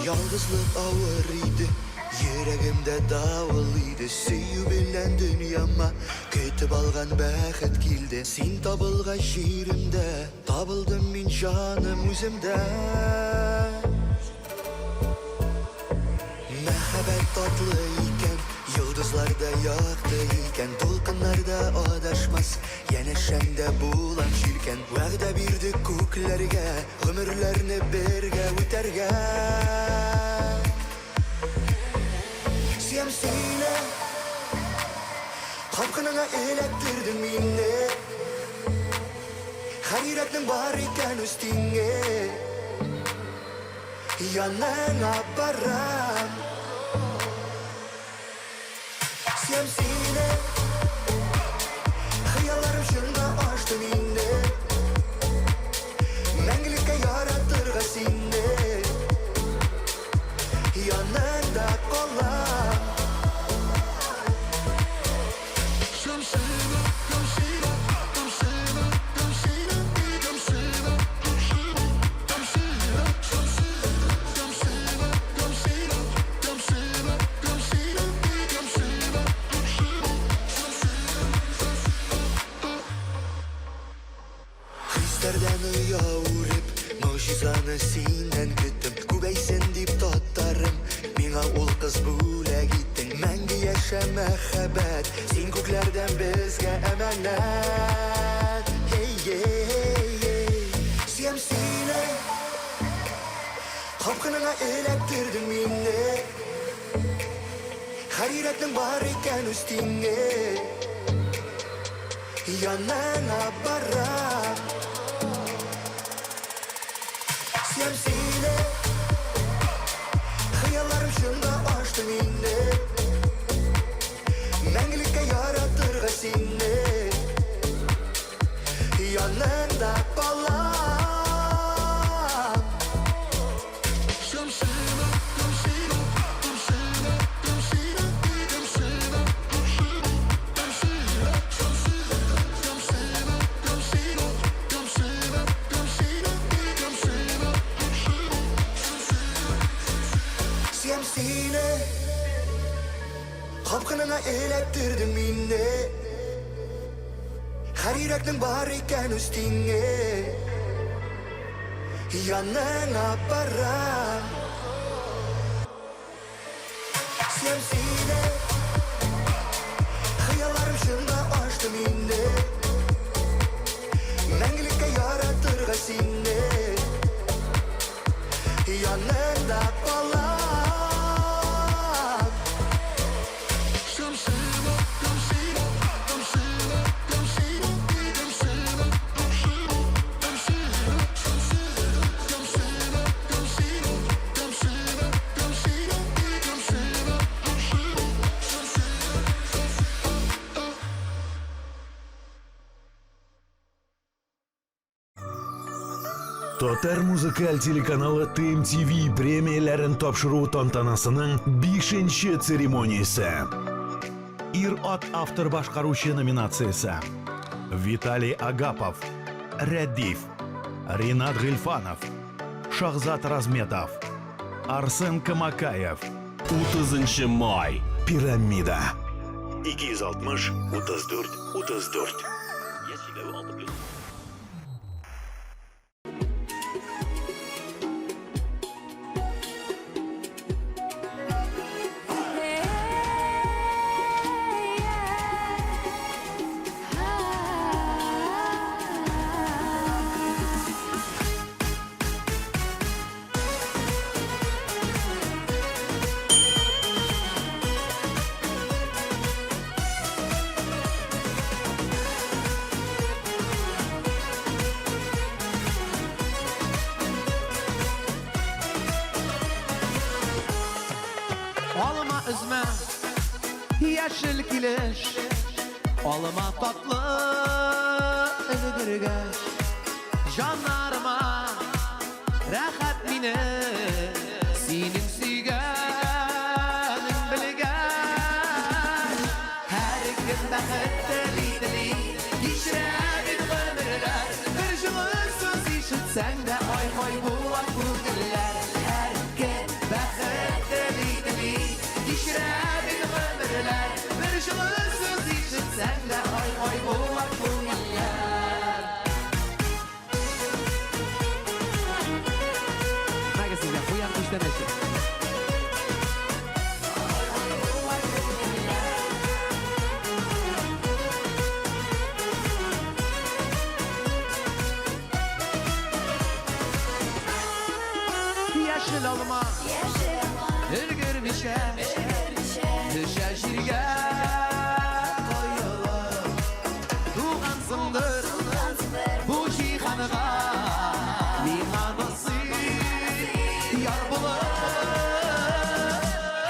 Ялгызлык авыр иде, йөрәгемдә давыл иде. Сөю белән дөньяма көтеп алган бәхет килде. Син табылгач җиремдә, табылдым мин җаным үземдә. Мәхәббәт татлы икән, йолдызлар да якты икән, дулкыннар да адашмас, янәшәңдә булам җилкән. Вәгъдә бирдек күкләргә, гомерләрне бергә үтәргә. Сөям сине, капкыныңа эләктердең мине. Һәр йөрәкнең бар икән үз тиңе. Яныңа барам. Сөям сине, хыялларым чынга ашты мине. Мәңгелеккә яратырга сине. Яныңда калам. Сөям сине, сөям сине, сөям сине, сөям сине, сөям сине, сөям сине, сөям сине, сөям сине, сөям сине, сөям сине, сөям сине, Хисләрдән оя үреп, могҗизаны синнән көттем. Күбәйсен дип татарым, миңа ул кыз бүләк иттең. Мәңге яшә мәхәббәт, син күкләрдән безгә әманәт. Эй, эй, эй, сөям сине, капкыныңа эләктердең мине. Һәр йөрәкнең бар икән үз тиңе. Яныңа барам. Сөям сине, хыялларым чынга ашты мине. Мәңгелеккә яратырга сине. Яныңда калам. Сөям сине, сөям сине, сөям сине, сөям сине, сөям сине, сөям сине, сөям сине, сөям сине, сөям сине, сөям сине, сөям сине, сөям сине, капкыныңа эләктердең мине. Һәр йөрәкнең бар икән үз тиңе. Яныңа барам. Сөям сине, хыялларым чынга ашты мине. Мәңгелеккә яратырга сине. Яныңда калам. Сөям сине, сөям сине, сөям сине, сөям сине, сөям сине, сөям сине, сөям сине, сөям сине, сөям сине, сөям сине, сөям сине, сөям сине. Татар музыкаль телеканалы ТМТВ премияләрен тапшыру тантанасының 5 церемониясе. Ир-ат автор башкаручы номинациясе. Виталий Агапов, Рәдиф, Ринат Гыйльфанов, Шахзат Разметов, Арсен Камакаев. 30 май. Пирамида. 260 34 34. Алма өзмә, яшел килеш, алма татлы өлгергәч, җаннарыма рәхәт мине, синең сөйгәнең белгәч. Һәркем бәхет тели тели, кичерә бит гомерләр, бер җылы сүз ишетсәң дә ай-һай була күңелләр. Һәркем бәхет Күчтәнәче. Яшел алма, өлгермичә, төшә җиргә коелып. Тугансыңдыр бу җиһанга, миңа насыйп яр булып.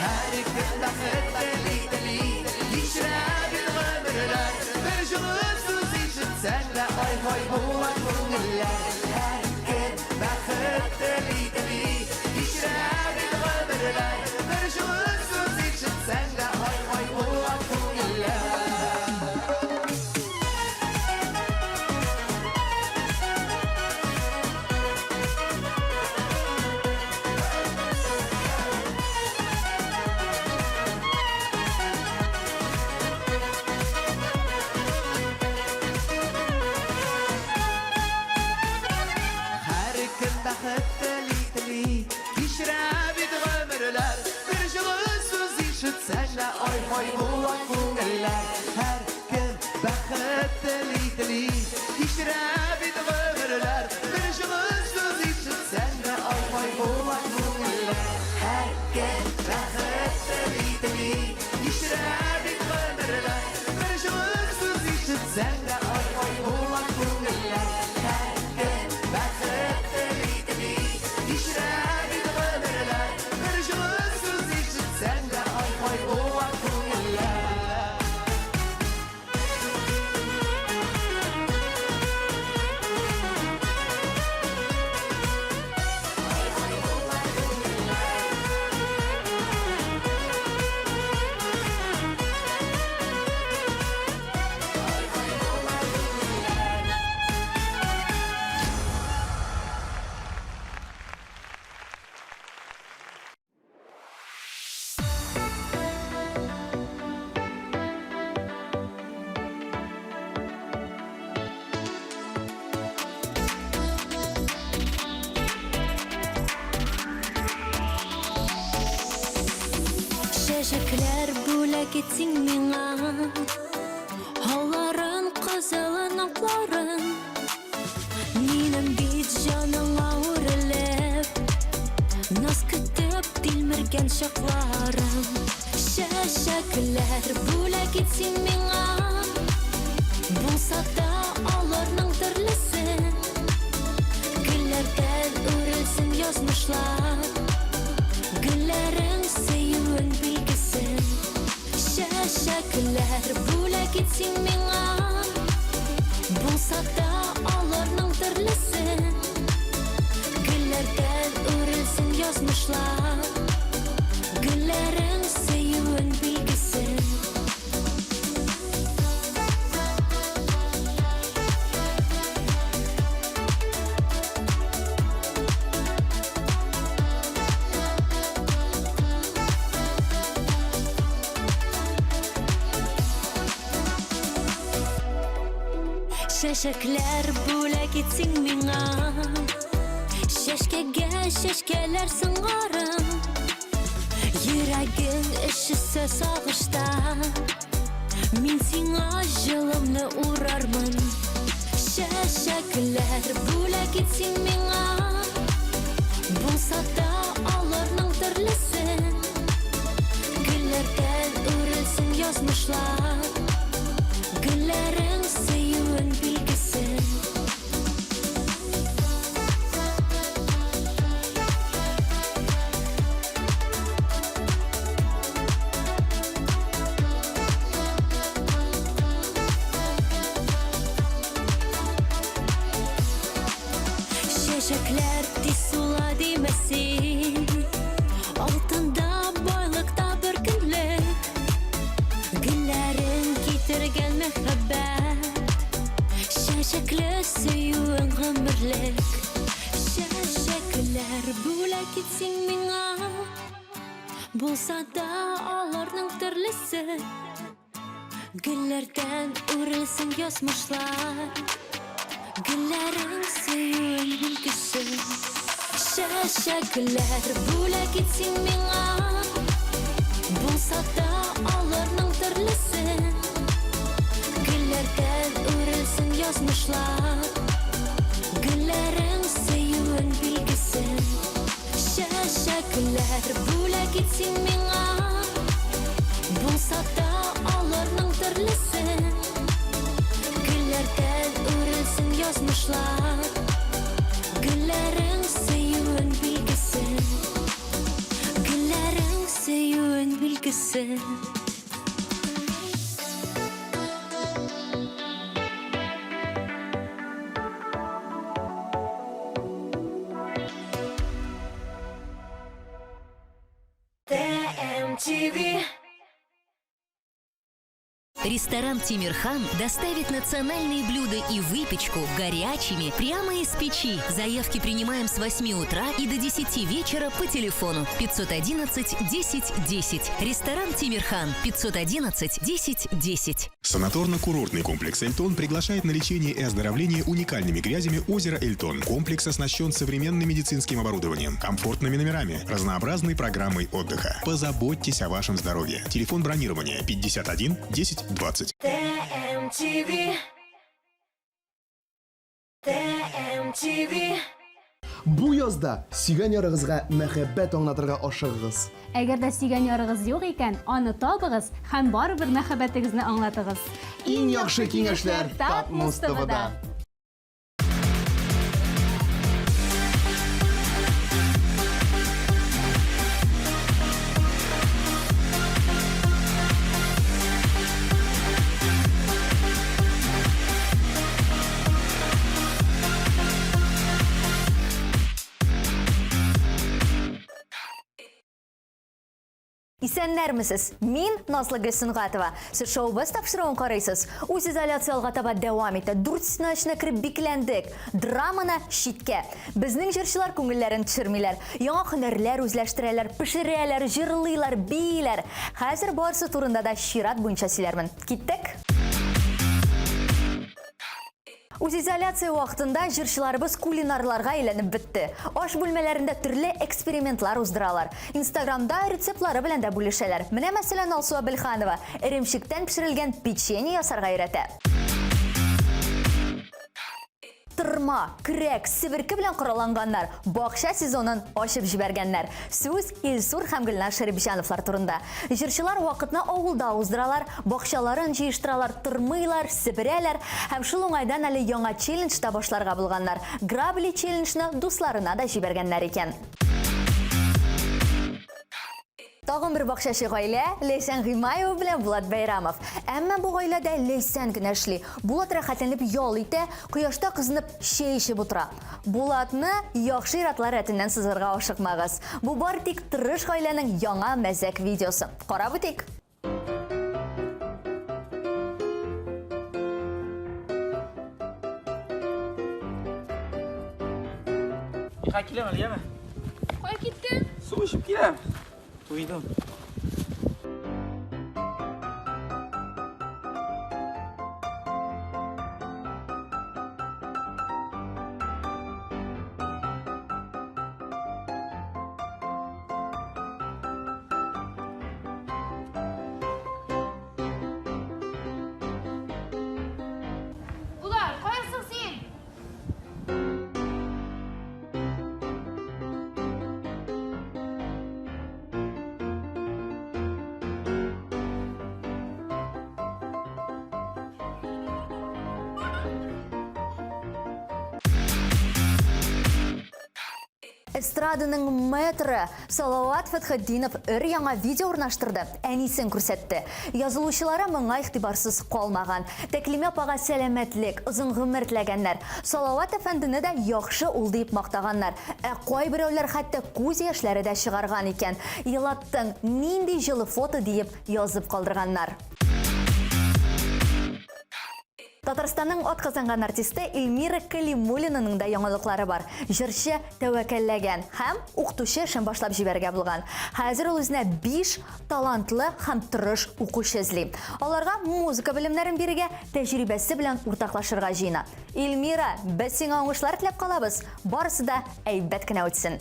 Һәркем бәхет тели-тели, кичерә бит гомерләр. Бер җылы сүз ишетсәң дә, ай-һай була күңелләр. Һәркем бәхет тели-тели, кичерә бит гомерләр. Бер җылы сүз ишетсәң дә, ай-һай була күңелләр. Һәркем бәхет тели-тели, кичерә бит гомерләр. Бер җылы сүз ишетсәң дә, ай-һай була күңелләр. Һәркем бәхет тели-тели, кичерә бит гомерләр. Бер җылы сүз ишетсәң дә, ай-һай була күңелләр. Һәркем бәхет тели-тели, кичерә бит гомерләр. Бер җылы сүз ишетсәң дә, ай-һай була күңелләр. Һәркем бәхет тели-тели, кичерә бит гомерләр. Бер җылы сүз ишетсәң дә, ай-һай була күңелләр. Чәчәкләр бүләк ит син миңа, Алларын, кызылын, акларын. Минем бит җаныңа үрелеп, Наз көтеп тилмергән чакларым. Чәчәкләр бүләк ит син миңа, Булса да аларның төрлесе. Гөлләрдән үрелсен язмышлар, Гөлләрең сөюең билгесе. Чәчәкләр бүләк ит син миңа, Булса да аларның төрлесе. Гөлләрдән үрелсен язмышлар, Гөлләрең сөюең билгесе. Чәчәкләр бүләк ит син миңа, Чәчкәгә чәчкәләр сыңарын. Йөрәгең өшесә сагышта, Мин сиңа җылымны урармын. Чәчәкләр бүләк ит син миңа, Булса да аларның төрлесе. Гөлләрдән үрелсен язмышлар, Гөлләрең сөюең билгесе. Чәчәкләр тиз сула димә син, Алтында байлыкта бер көнлек. Гөлләрең китергән мәхәббәт, Чәчәкле сөюең гомерлек. Чәчәкләр бүләк ит син миңа, Булса да аларның төрлесе. Гөлләрдән үрелсен язмышлар, Гөлләрең сөюең билгесе. Чәчәкләр бүләк ит син миңа, Булса да аларның төрлесе. Гөлләрдән үрелсен язмышлар, Гөлләрең сөюен билгесе. Чәчәкләр бүләк ит син миңа, Булса да аларның төрлесе. Гөлләрдән үрелсен язмышлар, Гөлләрең сөюен билгесе. Гөлләрең сөюен билгесе. ТМТВ. Ресторан «Тимирхан» доставит национальные блюда и выпечку горячими прямо из печи. Заявки принимаем с 8 утра и до 10 вечера по телефону 511 10 10. Ресторан «Тимирхан» 511 10 10. Санаторно-курортный комплекс «Эльтон» приглашает на лечение и оздоровление уникальными грязями озера Эльтон. Комплекс оснащен современным медицинским оборудованием, комфортными номерами, разнообразной программой отдыха. Позаботьтесь о вашем здоровье. Телефон бронирования 51 10 20. ТМТВ. ТМТВ. Бу язда сөйгән ярыгызга мәхәббәт аңлатырга ашыгыгыз. Әгәр дә сөйгән ярыгыз юк икән, аны табыгыз һәм барыбер мәхәббәтегезне аңлатыгыз. Иң яхшы киңәшләр Татмуз ТВда. Исәннәрмесез! Мин Назлы Гөлсөнгатова. Сез шоубыз тапшыруын карыйсыз. Үз изоляция алга таба дәвам итә. Дүрт стена эченә кереп бикләндек. Драманы читкә. Безнең җырчылар күңелләрен төшермиләр. Яңа һөнәрләр үзләштерәләр, пешерәләр, җырлыйлар, бииләр. Хәзер барысы турында да чират буенча сөйләрмен. Киттек! Үзизоляция вакытында җырчыларыбыз кулинарларга әйләнеп бетте. Аш бүлмәләрендә төрле экспериментлар уздыралар. Инстаграмда рецептлары белән дә бүлешәләр. Менә, мәсәлән, Алсу Әбелханова эремчектән пешерелгән печенье ясарга өйрәтә. Тырма, көрәк, себерке белән коралланганнар бакча сезонын ачып җибәргәннәр. Сүз Илсур һәм Гөлназ Шәрипҗановлар турында. Җырчылар вакытны авылда уздыралар, бакчаларын җыештыралар, тырмыйлар, себерәләр һәм шул уңайдан әле яңа челлендж та башларга булганнар. Грабли челленджны дусларына да җибәргәннәр икән. Тагын бер бакчачы гаилә, Ләйсән Гыймаева белән Булат Бәйрамов. Әмма бу гаиләдә Ләйсән генә эшли. Булат рәхәтләнеп ял итә, кояшта кызынып чәй эчеп утыра. Булатны яхшы ир-атлар рәтеннән сызырга ашыкмагыз. Бу бары тик тырыш гаиләнең яңа мәзәк видеосы. Карап үтик. Миңа киләм әле, яме. Кая киттең? Су эчеп киләм. Туйдым. Булат, кая соң син? Эстраданың мэтры Салават Фәтхетдинов өр-яңа видео урнаштырды, әнисен күрсәтте. Язылучылары моңа игътибарсыз калмаган. Тәклимә апага сәламәтлек, озын гомер теләгәннәр. Салават әфәндене дә яхшы ул диеп мактаганнар. Ә кайберәүләр хәтта күз яшьләре дә чыгарган икән. Елаттың, нинди җылы фото диеп язып калдырганнар. Татарстанның атказанган артисты Эльмира Калимуллинаның да яңалыклары бар. Җырчы тәвәккәлләгән һәм укытучы эшен башлап җибәрергә булган. Хәзер ул үзенә биш талантлы һәм тырыш укучы эзли. Аларга музыка белемнәрен бирергә, тәҗрибәсе белән уртаклашырга җыена. Эльмира, без сиңа уңышлар теләп калабыз. Барысы да әйбәт кенә үтсен.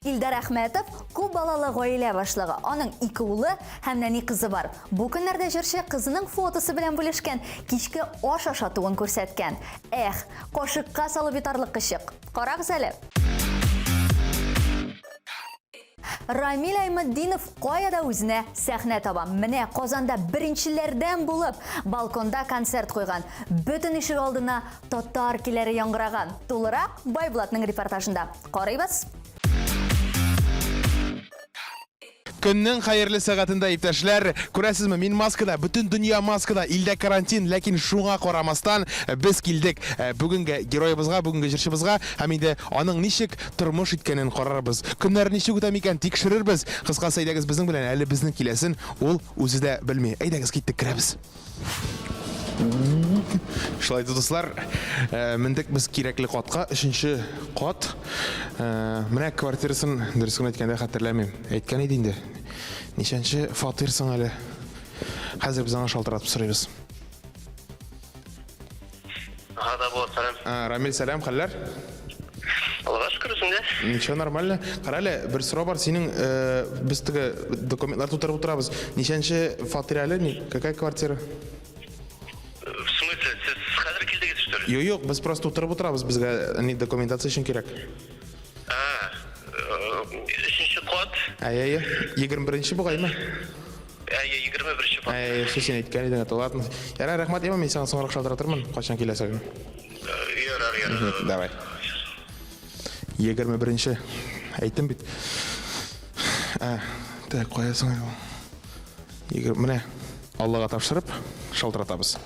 Илдар Әхмәтов күп балалы гаилә башлыгы. Аның ике улы һәм нәни кызы бар. Бу көннәрдә җырчы кызының фотосы белән бүлешкән, кичке аш ашатуын күрсәткән. Эх, кашыкка салып йотарлык кычык. Карагыз әле. Рамил Айматдинов кая да үзенә сәхнә таба. Менә Казанда беренчеләрдән булып балконда концерт куйган. Бөтен ишек алдына татар көйләре яңгыраган. Тулырак Байбулатның репортажында. Карыйбыз. Көннең хәерле сәгатендә, иптәшләр, күрәсезме, мин маскада, бөтен дөнья маскада, илдә карантин, ләкин шуңа карамастан без килдек э, бүгенге героебызга, бүгенге җырчыбызга һәм инде аның ничек тормыш иткәнен карарбыз. Көннәр ничек үтә микән, тикшерербез. Кыскасы, әйдәгез безнең белән, әле безнең киләсен ул үзе дә белми. Әйдәгез, киттек, керәбез. Шулай итеп, дуслар, э, мендек без кирәкле катка, өченче кат. Э, менә квартирасын, дөресен әйткәндә, хәтерләмим. Әйткән иде инде. Ничәнче фатир соң әле? Хәзер без аңа шалтыратып сорыйбыз. Ага, да, булат, сәлам. Э, Рамил, сәлам, хәлләр? Аллага шөкер, үзеңдә. Ничего, нормально. Кара әле, бер сорау бар, синең э, без теге документлар тутырып утырабыз. Ничәнче фатир әле? Ни, какая квартира? В смысле, сез хәзер килдегез, что ли? Юк, юк, без просто тутырып утырабыз, безгә ни документация өчен кирәк. А, э, өченче кат. Әйе, әйе. 21 бугаймы? Әйе, 21 фатир. Әйе, все син әйткән идең, это ладно. Ярар, рәхмәт, яме, мин сиңа соңрак шалтыратырмын, кайчан киләсең. Ярар, ярар. Давай. 21-нче. Әйттем бит. Ә, так, кая соң әле ул? 20, менә Аллага тапшырып шалтыратабыз.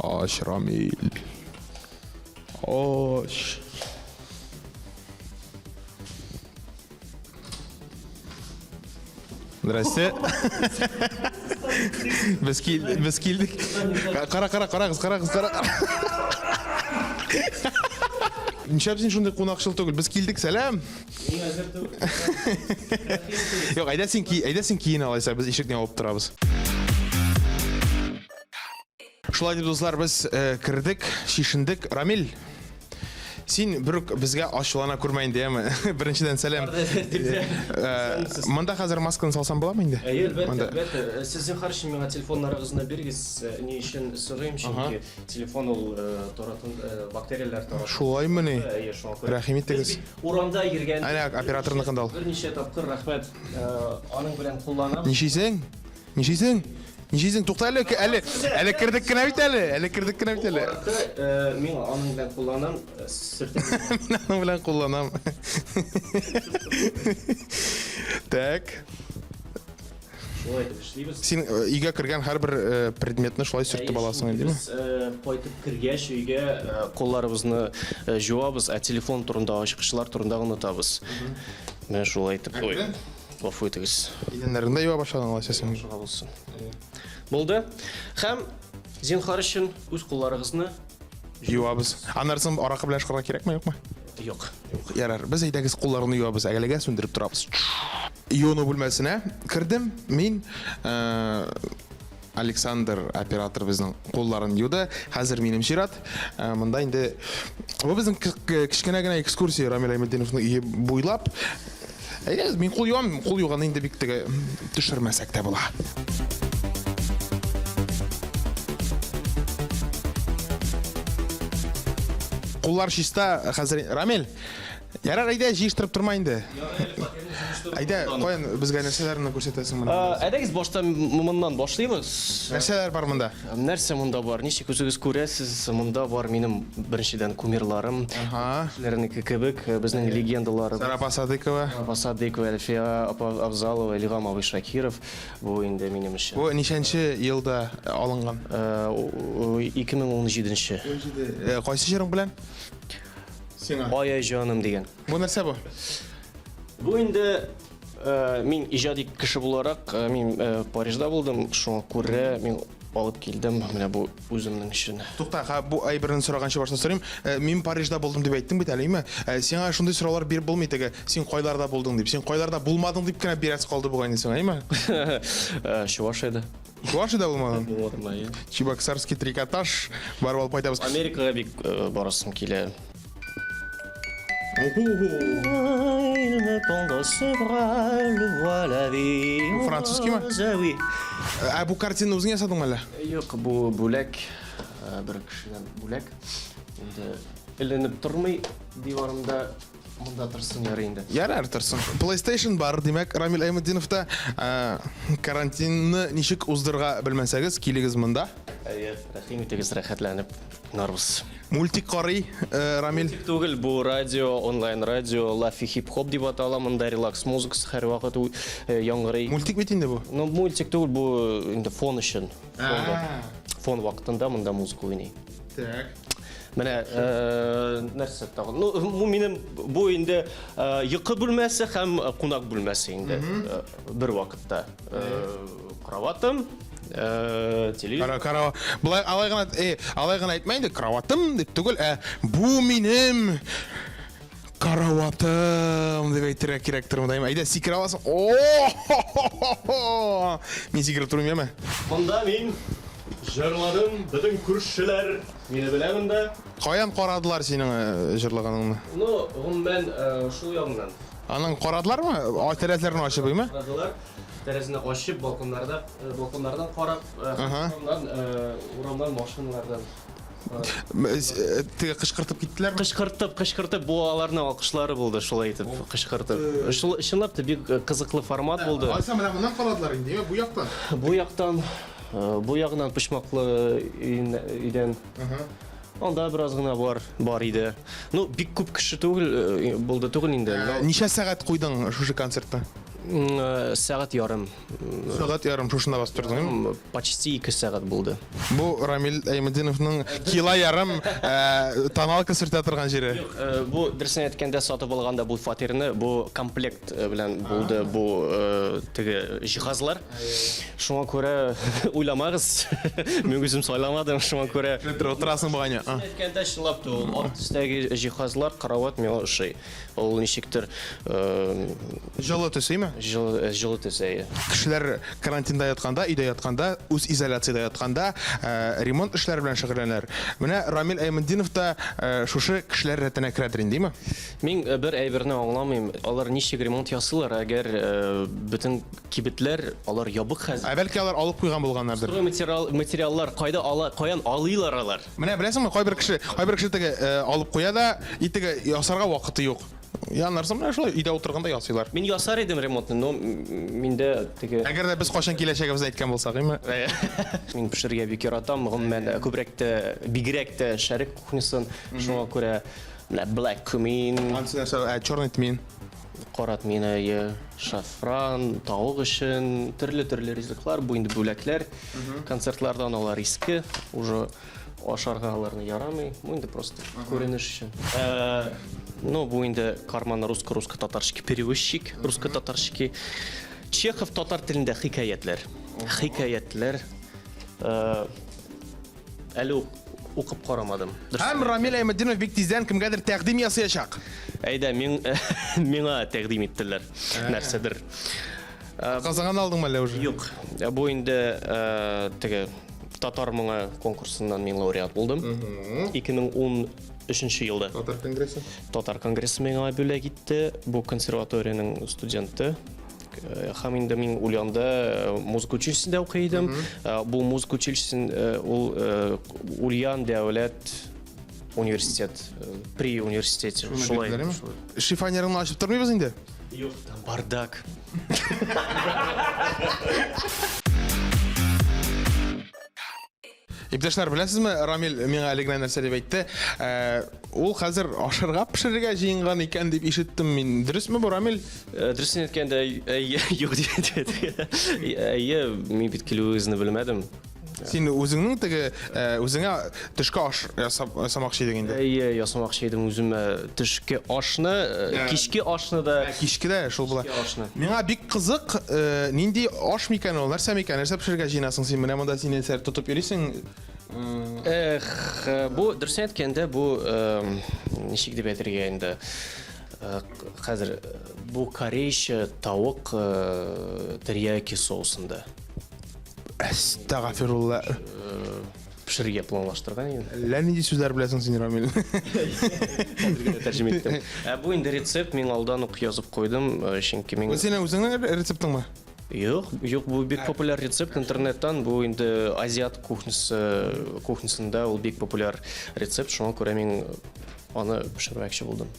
Ач, Рамил. Ач. Здрасте. Без кил, без килдек. Кара, кара, карагыз, карагыз, кара. Нишләп син шундый кунакчыл түгел? Без килдек, сәлам. Юк, әйдә син ки, әйдә син киен алайса, без ишекне ябып торабыз. Шулай дип, дуслар, без э, кердек, чишендек. Рамил, син берүк безгә ачулана күрмә инде, яме. Беренчедән сәлам. Э, Монда хәзер масканы салсам буламы инде? Әйе, әлбәттә, Монда. әлбәттә. Э, Сез зинһар өчен миңа телефоннарыгызны бирегез. Э, Ни өчен сорыйм, чөнки телефон ул э, таратын э, бактерияләр тарата. Шулаймыни? Әйе, шуңа күрә. Рәхим итегез. Без бит урамда йөргән. Әнә операторныкын да ал. Берничә тапкыр рәхмәт э, аның белән кулланам. Нишисең? Нишисең? Нишисең? Тукта әле, әле, әле кердек кенә бит әле, әле кердек кенә бит әле. Э, мин аның белән кулланам, э, сөртәм. Мин аның белән кулланам. Так. Шулай итеп эшлибез. Син э, өйгә кергән һәрбер э, предметны шулай сөртеп аласың инде, Без кайтып кергәч өйгә кулларыбызны җуабыз, ә телефон турында, ачкычлар турында онытабыз. Менә шулай итеп. Ой. Гафу итегез. Идәннәрен дә юа башладың алайса син. Шуңа булсын. Булды. Һәм зинһар өчен үз кулларыгызны юабыз. Аннары соң аракы белән ышкырга кирәкме, юкмы? Юк. Юк. Ярар, без әйдәгез кулларны юабыз, әлегә сүндереп торабыз. Юыну бүлмәсенә кердем. Мин э, Александр оператор безнең кулларын юды. Хәзер минем чират. Э, монда инде бу безнең кечкенә генә экскурсия Рамил Әйметдиновның өе буйлап. Әйдәгез, мин кул юам, кул юганы инде бик теге төшермәсәк тә була. Куллар чиста, хәзер Рамил, Ярар, әйдә, җыештырып торма инде. Әйдә, каян безгә нәрсәләрне күрсәтәсең монда? Әйдәгез башта моннан башлыйбыз. Нәрсәләр бар монда? Нәрсә монда бар? Ничек үзегез күрәсез, монда бар минем беренчедән кумирларым. Кешеләрнеке кебек, безнең легендалар. Сара апа Садыкова. Апа Садыкова, Әлфия апа Авзалова, Илгам абый Шакиров. Бу инде минем өчен. Бу ничәнче елда алынган? 2017. Кайсы җырың белән? Сиңа. Ай-ай җаным дигән. Бу нәрсә бу? Бу инде Мин иҗади кеше буларак, мин Парижда булдым, шуңа күрә мин алып килдем менә бу үземнең өчен. Тукта, ха, бу әйберне сораганчы башта сорыйм. Мин Парижда булдым дип әйттең бит әле, әйме? Сиңа шундый сораулар биреп булмый теге, син кайларда булдың дип. Син кайларда булмадың дип кенә бирәсе калды бугай инде сиңа, әйме? Чувашиядә. Чувашиядә булмадың? Булмадым, әйе. Чебоксарский трикотаж барып алып кайтабыз. Америкага бик барасым килә. Бу французскиймы? Ә бу картинаны үзең ясадыңмы әллә? Юк, бу бүләк, бер кешедән бүләк. Инде эленеп тормый диварымда, монда торсын ярый инде. Ярар, торсын. PlayStation бар, димәк, Рамил Әйметдиновта карантинны ничек уздырырга белмәсәгез, килегез монда. Әйе, рәхим итегез, рәхәтләнеп уйнарбыз. Мультик карый, Рамил. Мультик түгел, бу радио, онлайн радио, Лафи хип-хоп дип атала, монда релакс музыкасы һәрвакыт яңгырый. Мультик бит инде бу. Ну, мультик түгел, бу инде фон өчен. Фон вакытында монда музыка уйный. Так. Менә нәрсә тагын? Ну, бу минем бу инде йокы бүлмәсе һәм кунак бүлмәсе инде бер вакытта. Кроватым, телевизор. Кара, кара, болай алай гына, э, алай гына әйтмә инде, кроватым дип түгел, ә бу минем караватым дип әйтергә кирәктер монда. Әйдә, сикерә аласың. О! Мин сикереп тормыйм, яме. Монда мин җырладым, бөтен күршеләр мине белә монда. Каян карадылар синең җырлаганыңны? Ну, гомумән, шул ягыннан. Аның карадылармы? Тәрәзләрен ачып, әйме? Карадылар. Тәрәзәне ачып, балконнарда, балконнардан карап, урамнан, урамнан машиналардан. Теге кычкыртып киттеләрме? Кычкыртып, кычкыртып, бу аларның алкышлары булды, шулай итеп, кычкыртып. Шул чынлап та бик кызыклы формат булды. Алайса менә моннан карадылар инде, бу яктан. Бу яктан, бу ягыннан почмаклы өйдән. Анда бераз гына бар, бар иде. Ну, бик күп кеше түгел, булды түгел инде. Ничә сәгать куйдың шушы концертта? Сәгать ярым. Сәгать ярым шушында басып тордың? Почти 2 сәгать булды. Бу Рамил Әйметдиновның кило ярым тоналка сөртә торган җире. Юк, бу дөресен әйткәндә сатып алганда бу фатирны, бу комплект белән булды бу теге җиһазлар. Шуңа күрә уйламагыз, мин үзем сайламадым, шуңа күрә. Утырасың бугай. Әйткәндә чынлап та ул ак төстәге җиһазлар, карават миңа ошый. Ул ничектер җылы төсеме? Җылы, җылы төс, әйе. Кешеләр карантинда ятканда, өйдә ятканда, үз изоляциядә ятканда ремонт эшләре белән шөгыльләнәләр. Менә Рамил Әйметдинов та шушы кешеләр рәтенә керәдер инде, димме? Мин бер әйберне аңламыйм. Алар ничек ремонт ясыйлар, әгәр бөтен кибетләр алар ябык хәзер? Ә бәлки алар алып куйган булганнардыр. Стройматериал, материаллар кайда ала, каян алыйлар алар? Менә беләсеңме, кайбер кеше, кайбер кеше теге э, алып куя да, и теге ясарга вакыты юк. Яннарсың менә шулай өйдә утырганда ясыйлар. Мин ясар идем ремонтны, но миндә теге Әгәр дә без кайчан киләчәгебезне әйткән булсак, име? Мин пешерергә бик яратам, гомумән, күбрәк тә, бигрәк тә шәрык кухнясын. Шуңа күрә менә black cumin. Анысы нәрсә? Ә, черный тмин. Кара тмин, әйе, шафран, тавык өчен төрле-төрле ризыклар, бу инде бүләкләр. Концертлардан алар иске, уже ашарга аларны ярамый. Бу инде просто күренеш өчен. Э, ну, бу инде карман русско-русско-татарский перевозчик, русско-татарский. Чехов татар телендә хикәятләр. Хикәятләр. Э, әле укып карамадым. Һәм Рамил Әйметдинов бик тиздән кемгәдер тәкъдим ясаячак. Әйдә, мин миңа тәкъдим иттеләр. Нәрсәдер. Казаннан алдыңмы әллә уже? Юк. Бу инде теге Татар моңы конкурсыннан мин лауреат булдым. 2013 елда. Татар конгрессы. Татар конгрессы миңа бүләк итте. Бу консерваториянең студенты. Һәм инде мин Ульянда музыка училищесендә укый идем. Бу музыка училищесен ул Ульян дәүләт университет, при университете. Шулай. Шифонерыңны ачып тормыйбыз инде? Юк, там бардак. Иптәшләр, беләсезме, Рамил миңа әле генә нәрсә дип әйтте? Э, ул хәзер ашарга пешерергә җыенган икән дип ишеттем мин. Дөресме бу, Рамил? Э, дөресен әйткәндә, әйе, юк дип әйе, мин бит килүегезне белмәдем. Син үзеңнең теге э, үзеңә төшке аш ясап ясамакчы идең инде. Әйе, ясамакчы идем үземә төшке ашны, э, кичке ашны да. Кичке дә шул була. Кичке ашны. Миңа бик кызык, э, нинди аш микән ул, нәрсә микән, нәрсә пешерергә җыенасың син? Менә монда син нәрсә тотып йөрисең? Эх, э, бу дөресен әйткәндә, бу э, ничек дип әйтергә инде? Э, Хәзер э, бу корейча тавык э, терияки соусында. Әстәгафирулла. Пешерергә планлаштырган идем. Әллә нинди сүзләр беләсең син, Рамил. Хәзер генә тәрҗемә иттем. Ә бу инде рецепт мин алдан ук язып куйдым, э, чөнки мин Бу синең үзеңнең рецептыңмы? Юк, юк, бу бик популяр рецепт интернеттан, бу инде азиат кухнясы, кухнясында ул бик популяр рецепт, шуңа күрә мин аны пешермәкче булдым.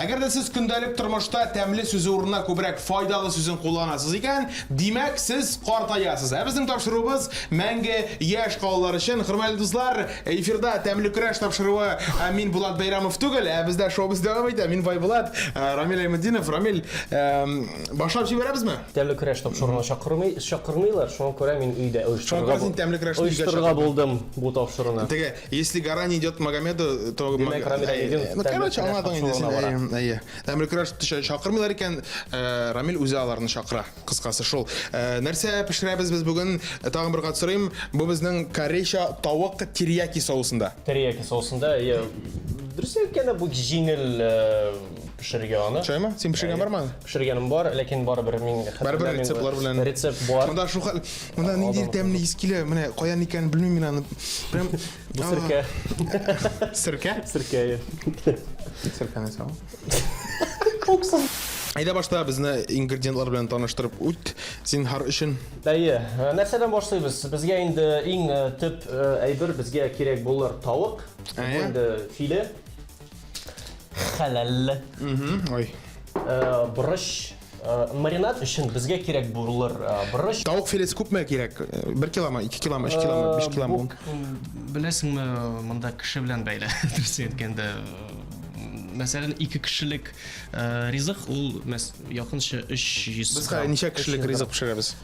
Әгәр дә сез көндәлек тормышта тәмле сүзе урынына күбрәк файдалы сүзен кулланасыз икән, димәк, сез картаясыз. Ә безнең тапшыруыбыз мәңге яшь калулар өчен. Хөрмәтле дуслар, эфирда тәмле көрәш тапшыруы. Ә мин Булат Бәйрамов түгел, ә бездә шоуыбыз дәвам итә. Мин Байбулат, Рамил Айметдинов. Рамил, башлап җибәрәбезме? Тәмле көрәш тапшыруына чакырмый, чакырмыйлар, шуңа күрә мин өйдә Шуңа күрә син тәмле көрәшне өйгә оештырырга булдым бу тапшыруны. Теге, если гора не идет Магомеду, то Димәк, Рамил Айметдинов Ну, тәмле короче, көрәш аңладың инде син. тапшыруына бара. Әйе, әйе. Тәмле көрәш чакырмыйлар икән, э, Рамил үзе аларны чакыра. Кыскасы шул. Э, нәрсә пешерәбез без бүген? Э, тагын бер кат сорыйм. Бу безнең корейча тавык терияки соусында. Терияки соусында, әйе. Дөрес әйткәндә, бу җиңел пешерергә аны. Шулаймы? Син пешергән бармы? Пешергәнем бар, ләкин барыбер мин Барыбер рецептлар белән. Рецепт бар. Монда шул хәл, монда нинди тәмле ис килә, менә каян икәнен белмим мин аны. Прям Бу серкә. Серкә? Серкә. Серкә нәрсә ул? Уксус. Әйдә башта безне ингредиентлар белән таныштырып үт, зинһар өчен. Әйе, нәрсәдән башлыйбыз? Безгә инде иң төп әйбер безгә кирәк булыр тавык. Бу инде филе. Хәләл. Ой. Борыч. Маринад өчен безгә кирәк булыр борыч. Тавык филесе күпме кирәк? 1 киломы, 2 киломы, 3 киломы, 5 киломы? Беләсеңме, монда кеше белән бәйле, дөресен әйткәндә. Мәсәлән, 2 кешелек ризык ул якынча 300 Без хәзер ничә кешелек ризык пешерәбез?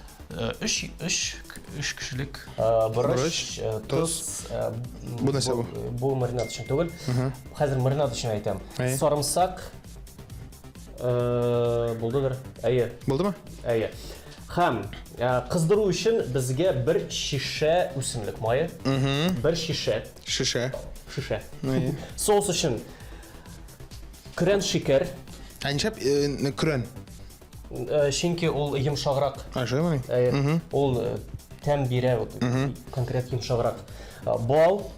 3 3 3 кешелек. Борыч, тоз. Бу нәрсә бу? Бу маринад өчен түгел. Хәзер маринад өчен әйтәм. Сарымсак булдыдыр. Әйе. Булдымы? Әйе. Һәм кыздыру өчен безгә бер шешә үсемлек мае. Бер шешә. Шешә. Шешә. Соус өчен көрән шикәр. Ә нишләп көрән? Чөнки ул йомшаграк. А, шулаймыни? Әйе. Ул тәм бирә, конкрет йомшаграк. Бал,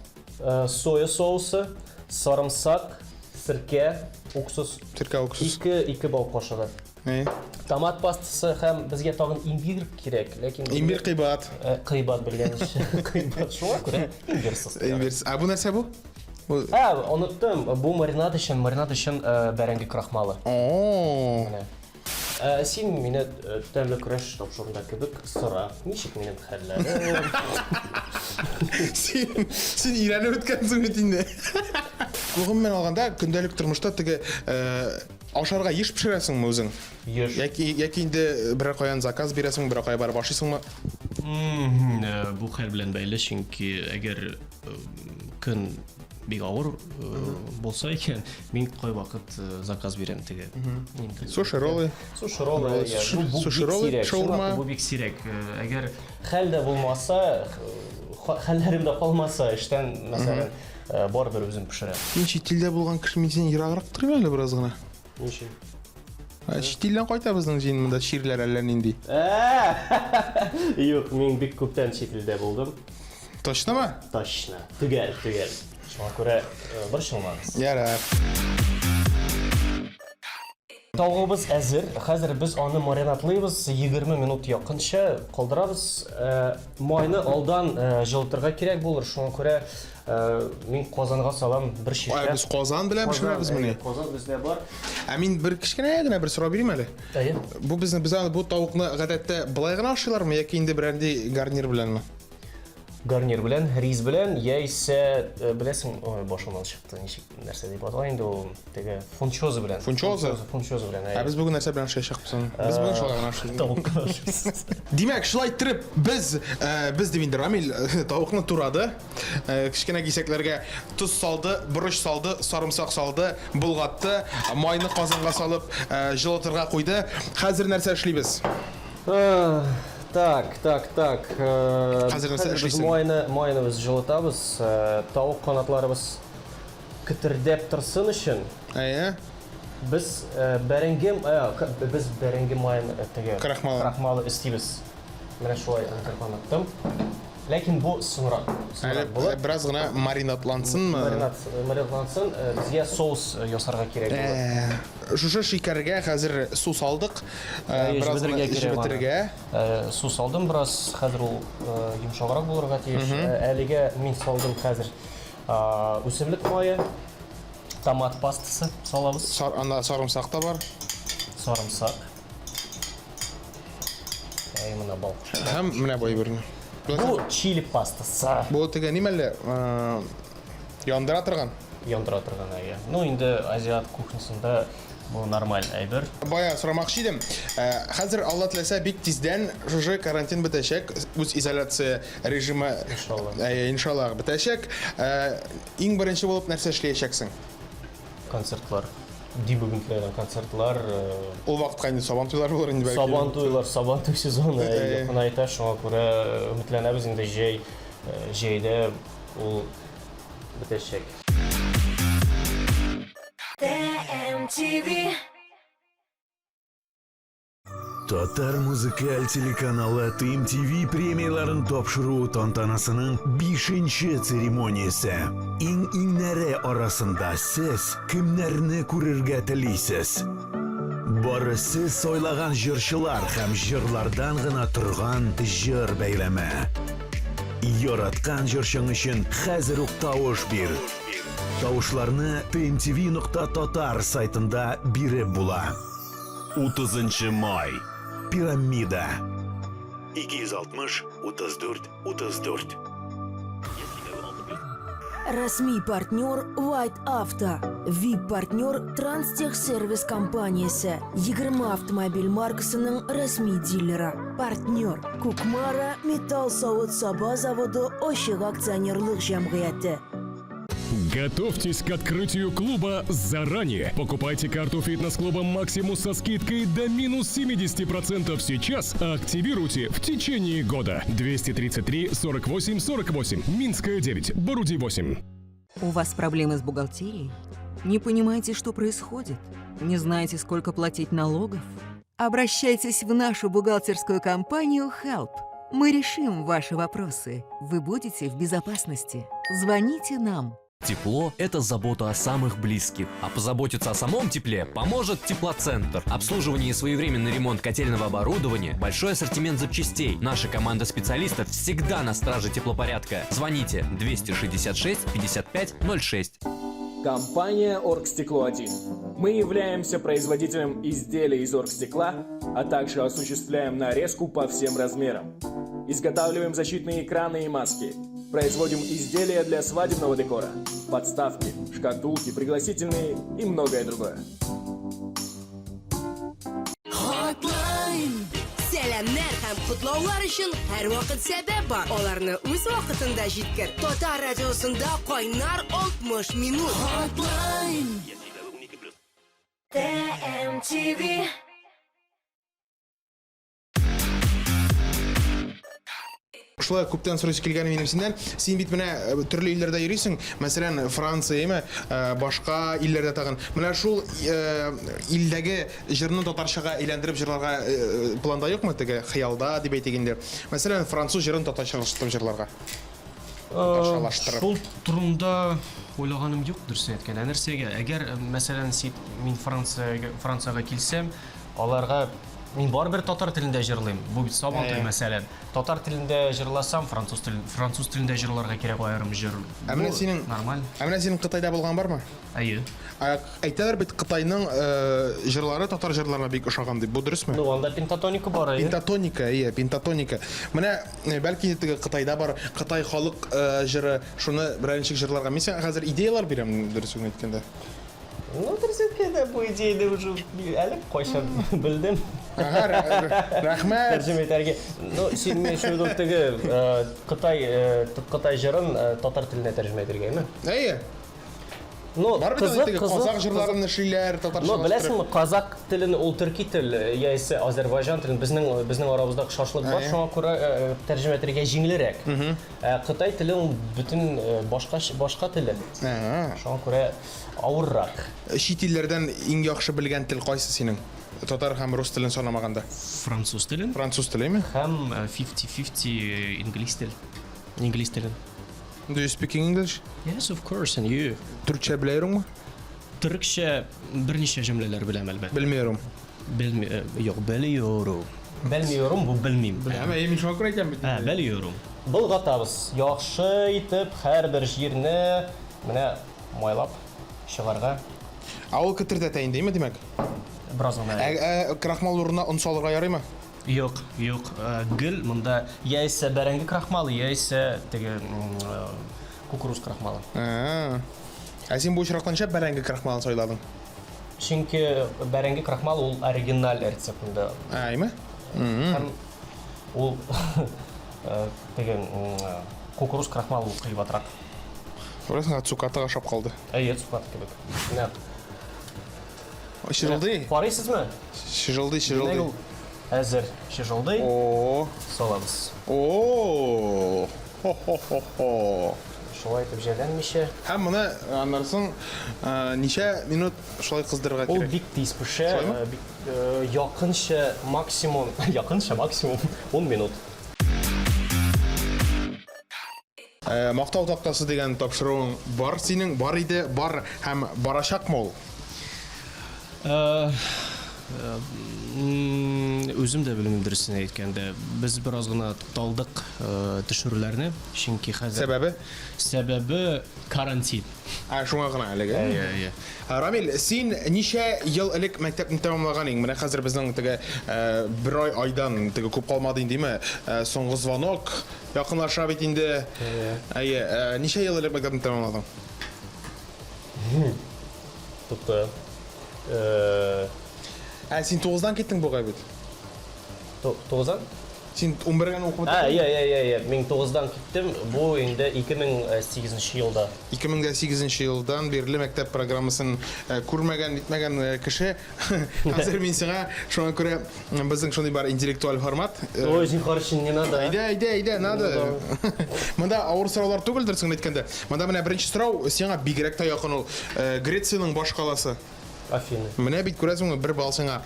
соя соусы, сарымсак, сиркә, уксус. Сиркә, уксус. Ике, ике бал кашыгы. Томат пастасы һәм безгә тагын имбирь кирәк, ләкин Имбирь кыйбат. Кыйбат белгәнчә. Кыйбат шуңа күрә имбирсыз. Имбирсыз. Ә бу нәрсә бу? Ә, оныттым. Бу маринад өчен, маринад өчен бәрәңге крахмалы. О. Менә. Син мине тәмле көрәш тапшыруында кебек сора. Ничек минем хәлләрем? Син, син өйрәнеп беткәнсең бит инде. Гомумән алганда, көндәлек тормышта теге ашарга еш пешерәсеңме үзең? Еш. Яки, яки инде берәр каян заказ бирәсеңме, берәр кая барып ашыйсыңмы? Бу хәл белән бәйле, чөнки әгәр көн бик авыр булса икән, мин кайвакыт заказ бирәм теге. Суши роллы. Суши роллы. Суши роллы, шаурма. Бу бик сирәк. Әгәр хәл дә булмаса, хәлләрем дә калмаса эштән, мәсәлән, барыбер үзем пешерәм. Син чит илдә булган кеше, мин синнән ераграк торыйм әле бераз гына. Ничек? Чит илдән кайта безнең җыен монда чирләр әллә нинди. Юк, мин бик күптән чит илдә булдым. Точномы? Точно. Төгәл, төгәл. Шуңа күрә борчылмагыз. Ярар. Тавыгыбыз әзер. Хәзер без аны маринадлыйбыз. 20 минут якынча калдырабыз. Майны алдан җылытырга кирәк булыр. Шуңа күрә мин казанга салам бер шешә. Ай, без казан белән пешерәбезмени? Казан бездә бар. Ә мин бер кечкенә генә бер сорау бирим әле. Әйе. Бу безне без аны бу тавыкны гадәттә былай гына ашыйлармы яки инде берәр гарнир беләнме? Гарнир белән, рис белән, яисә, э, беләсең, ой, башымнан чыкты, ничек, нәрсә дип атала инде ул, теге фунчоза белән. Фунчоза? Фунчоза белән, Ә без бүген нәрсә белән ашаячакбыз соң? Без бүген шулай гына ашыйбыз. Тавык кына ашыйбыз. Димәк, шулай иттереп без, э, без дип инде Рамил э, тавыкны турады. Э, кечкенә кисәкләргә тоз салды, борыч салды, сарымсак салды, болгатты, майны казанга салып, җылытырга куйды. Хәзер нәрсә эшлибез? Так, так, так. Хәзер нәрсә эшлисең? Майны, майны без җылытабыз. Тавык канатларыбыз кетердәп торсын өчен. Әйе. Без бәрәңге, без бәрәңге маен теге крахмалы, крахмалы өстибез. Менә шулай оныттым. Ләкин бу соңрак. Әле бераз гына маринадлансынмы? Маринад, маринадлансын, безгә соус ясарга кирәк булыр. Шушы шикәргә хәзер су салдык. Бераз гына җебетергә. Су салдым бераз, хәзер ул йомшаграк булырга тиеш. Әлегә мин салдым хәзер үсемлек мае, томат пастасы салабыз. Анда сарымсак та бар. Сарымсак. Әй, менә бал. Һәм менә бу әйберне. Бу чили пастасы. Бу теге нимә әле? Яндыра торган. Яндыра торган, әйе. Ну, инде азиат кухнясында бу нормаль әйбер. Бая сорамакчы идем. Хәзер Алла теләсә бик тиздән шушы карантин бетәчәк, үз изоляция режимы иншалла. Әйе, иншалла бетәчәк. Иң беренче булып нәрсә эшләячәксең? Концертлар. Ди бүген теләгән концертлар. Ул вакытка инде сабан туйлар булыр инде бәлки. Сабан туйлар, сабан туй сезоны якынайта, шуңа күрә өметләнәбез инде җәй, җәйдә ул бетәчәк. TMTV. Татар музыкаль телеканалы TMTV премияләрен тапшыру тантанасының бишенче церемониясе. Иң-иңнәре арасында сез кемнәрне күрергә телисез? Бары сез сайлаган җырчылар һәм җырлардан гына торган җыр бәйләме. Яраткан җырчың өчен хәзер үк тавыш бир. Тавышларны tmtv.tatar сайтында биреп була. 30 май. Пирамида. 260 34 34. Рәсми партнер White Auto, VIP-партнер Транстехсервис компаниясе, 20 автомобиль маркасының рәсми дилеры. Партнер Кукмара металл савыт-саба заводы ачык акционерлык җәмгыяте. Готовьтесь к открытию клуба заранее. Покупайте карту фитнес-клуба «Максимус» со скидкой до минус 70% сейчас, а активируйте в течение года. 233 48 48, Минская 9, Боруди 8. У вас проблемы с бухгалтерией? Не понимаете, что происходит? Не знаете, сколько платить налогов? Обращайтесь в нашу бухгалтерскую компанию Help. Мы решим ваши вопросы. Вы будете в безопасности. Звоните нам. Тепло – это забота о самых близких. А позаботиться о самом тепле поможет Теплоцентр. Обслуживание и своевременный ремонт котельного оборудования, большой ассортимент запчастей. Наша команда специалистов всегда на страже теплопорядка. Звоните 266 55 06. Компания «Оргстекло-1». Мы являемся производителем изделий из оргстекла, а также осуществляем нарезку по всем размерам. Изготавливаем защитные экраны и маски. Производим изделия для свадебного декора, подставки, шкатулки, пригласительные и многое другое. Hotline! Сәламнәр һәм котлаулар өчен һәрвакыт сәбәп бар. Аларны үз вакытында җиткер. Татар радиосында кайнар 60 минут. Hotline! TMTV. Шулай күптән сорыйсы килгән минем синнән. Син бит менә э, төрле илләрдә йөрисең, мәсәлән, Франция, әйме, э, башка илләрдә тагын. Менә шул э, илдәге җырны татарчага әйләндереп җырларга планда юкмы теге хыялда дип әйтик инде. Мәсәлән, француз җырын татарчалаштырып җырларга. Татарчалаштырып. Шул турында уйлаганым юк, дөресен әйткәндә. Нәрсәгә? Әгәр, мәсәлән, мин Франциягә Франциягә килсәм, аларга Мин барыбер татар телендә җырлыйм. Бу бит Сабан туе, мәсәлән. Татар телендә җырласам, француз телен, француз телендә җырларга кирәк аерым җыр. Ә менә синең нормаль. Ә менә синең Кытайда булган бармы? Әйе. Ә, әйтәләр бит Кытайның җырлары татар җырларына бик ошаган дип. Бу дөресме? Ну, анда пентатоника бар, әйе. Пентатоника, әйе, пентатоника. Менә бәлки теге Кытайда бар, Кытай халык җыры, шуны берәр ничек җырларга. Мин сиңа хәзер идеялар бирәм, дөресен әйткәндә. Ну, дөрес әйткәндә, бу идеяне уже әле кайчан белдем. Ага, рәхмәт. Тәрҗемә итәргә. Ну, син имеешь в виду теге э, Кытай э, Кытай җырын э, татар теленә тәрҗемә итәргә, әйме? Әйе. Ну, Бар бит кызык, теге кызык, казак җырларын эшлиләр, татарча. Ну, беләсеңме, казак телен ул төрки тел, яисә азәрбайҗан телен безнең безнең арабызда охшашлык бар, шуңа күрә тәрҗемә итәргә җиңелрәк. Ә кытай теле ул бөтен башка башка теле. Шуңа күрә авыррак. Чит илләрдән иң яхшы белгән тел кайсы синең? Татар һәм рус телен санамаганда. Француз телен. Француз телеме? Һәм 50-50 инглиз тел. Инглиз телен. Do you speak English? Yes, of course, and you? Төркчә беләйреңме? Төркчә берничә җөмләләр беләм, әлбәттә. Белмиyorum. Белми, юк, белиyorum. Белмиyorum, бу белмим. Беләм, әйе, мин шуңа күрә әйтәм бит. Ә, белиyorum. Болгатабыз. Яхшы итеп һәрбер җирне менә майлап чыгарга. Ә ул кетердәтә инде, әйме, димәк? Бераз гына. Ә, ә крахмал урынына он салырга ярыймы? Юк, юк, гел монда яисә бәрәңге крахмалы, яисә теге кукуруз крахмалы. Ә син бу очракта ничә бәрәңге крахмалын сайладың? Чөнки бәрәңге крахмалы ул оригиналь рецептында. Әйме? Һәм ул теге кукуруз крахмалы ул кыйбатрак. Күрәсең, цукаты ашап калды. Әйе, цукат кебек. Нәкъ. Чыжылдый. Карыйсызмы? Чыжылдый, чыжылдый. Димәк, ул әзер чыжылдый. О. Салабыз. О. Хо-хо-хо-хо. Шулай итеп җәлләнмичә. Һәм моны аннан соң ничә минут шулай кыздырырга Ул кирәк? бик тиз пешә, Шулаймы? бик якынча максимум, якынча максимум 10 минут. Мактау тактасы дигән тапшыруың бар синең, бар иде, бар һәм барачакмы ул? Үзем дә белмим, дөресен әйткәндә. Без бераз гына тукталдык төшерүләрне, чөнки хәзер Сәбәбе? Сәбәбе карантин. Ә, шуңа гына әлеге. Әйе, әйе. Рамил, син ничә ел элек мәктәпне тәмамлаган идең? Менә хәзер безнең теге бер ай айдан теге күп калмады инде, димме? Соңгы звонок якынлаша бит инде. Әйе, ничә ел элек мәктәпне тәмамладың? Тукта. Ә син тугыздан киттең бугай бит? Тугыздан? Син 11-гә укып бетердең? Ә, иә, иә, иә, иә. Мин тугыздан киттем. Бу инде 2008 елда. 2008 елдан бирле мәктәп программасын күрмәгән, нитмәгән кеше. Хәзер мин сиңа шуңа күрә безнең шундый бар интеллектуаль формат. Ой, зинһар өчен не надо. Әйдә, әйдә, әйдә, надо. Монда авыр сораулар түгел, дөресен әйткәндә. Монда менә беренче сорау сиңа бигрәк тә якын ул. Грециянең баш каласы. Афины. Менә бит күрәсеңме, бер балл сиңа.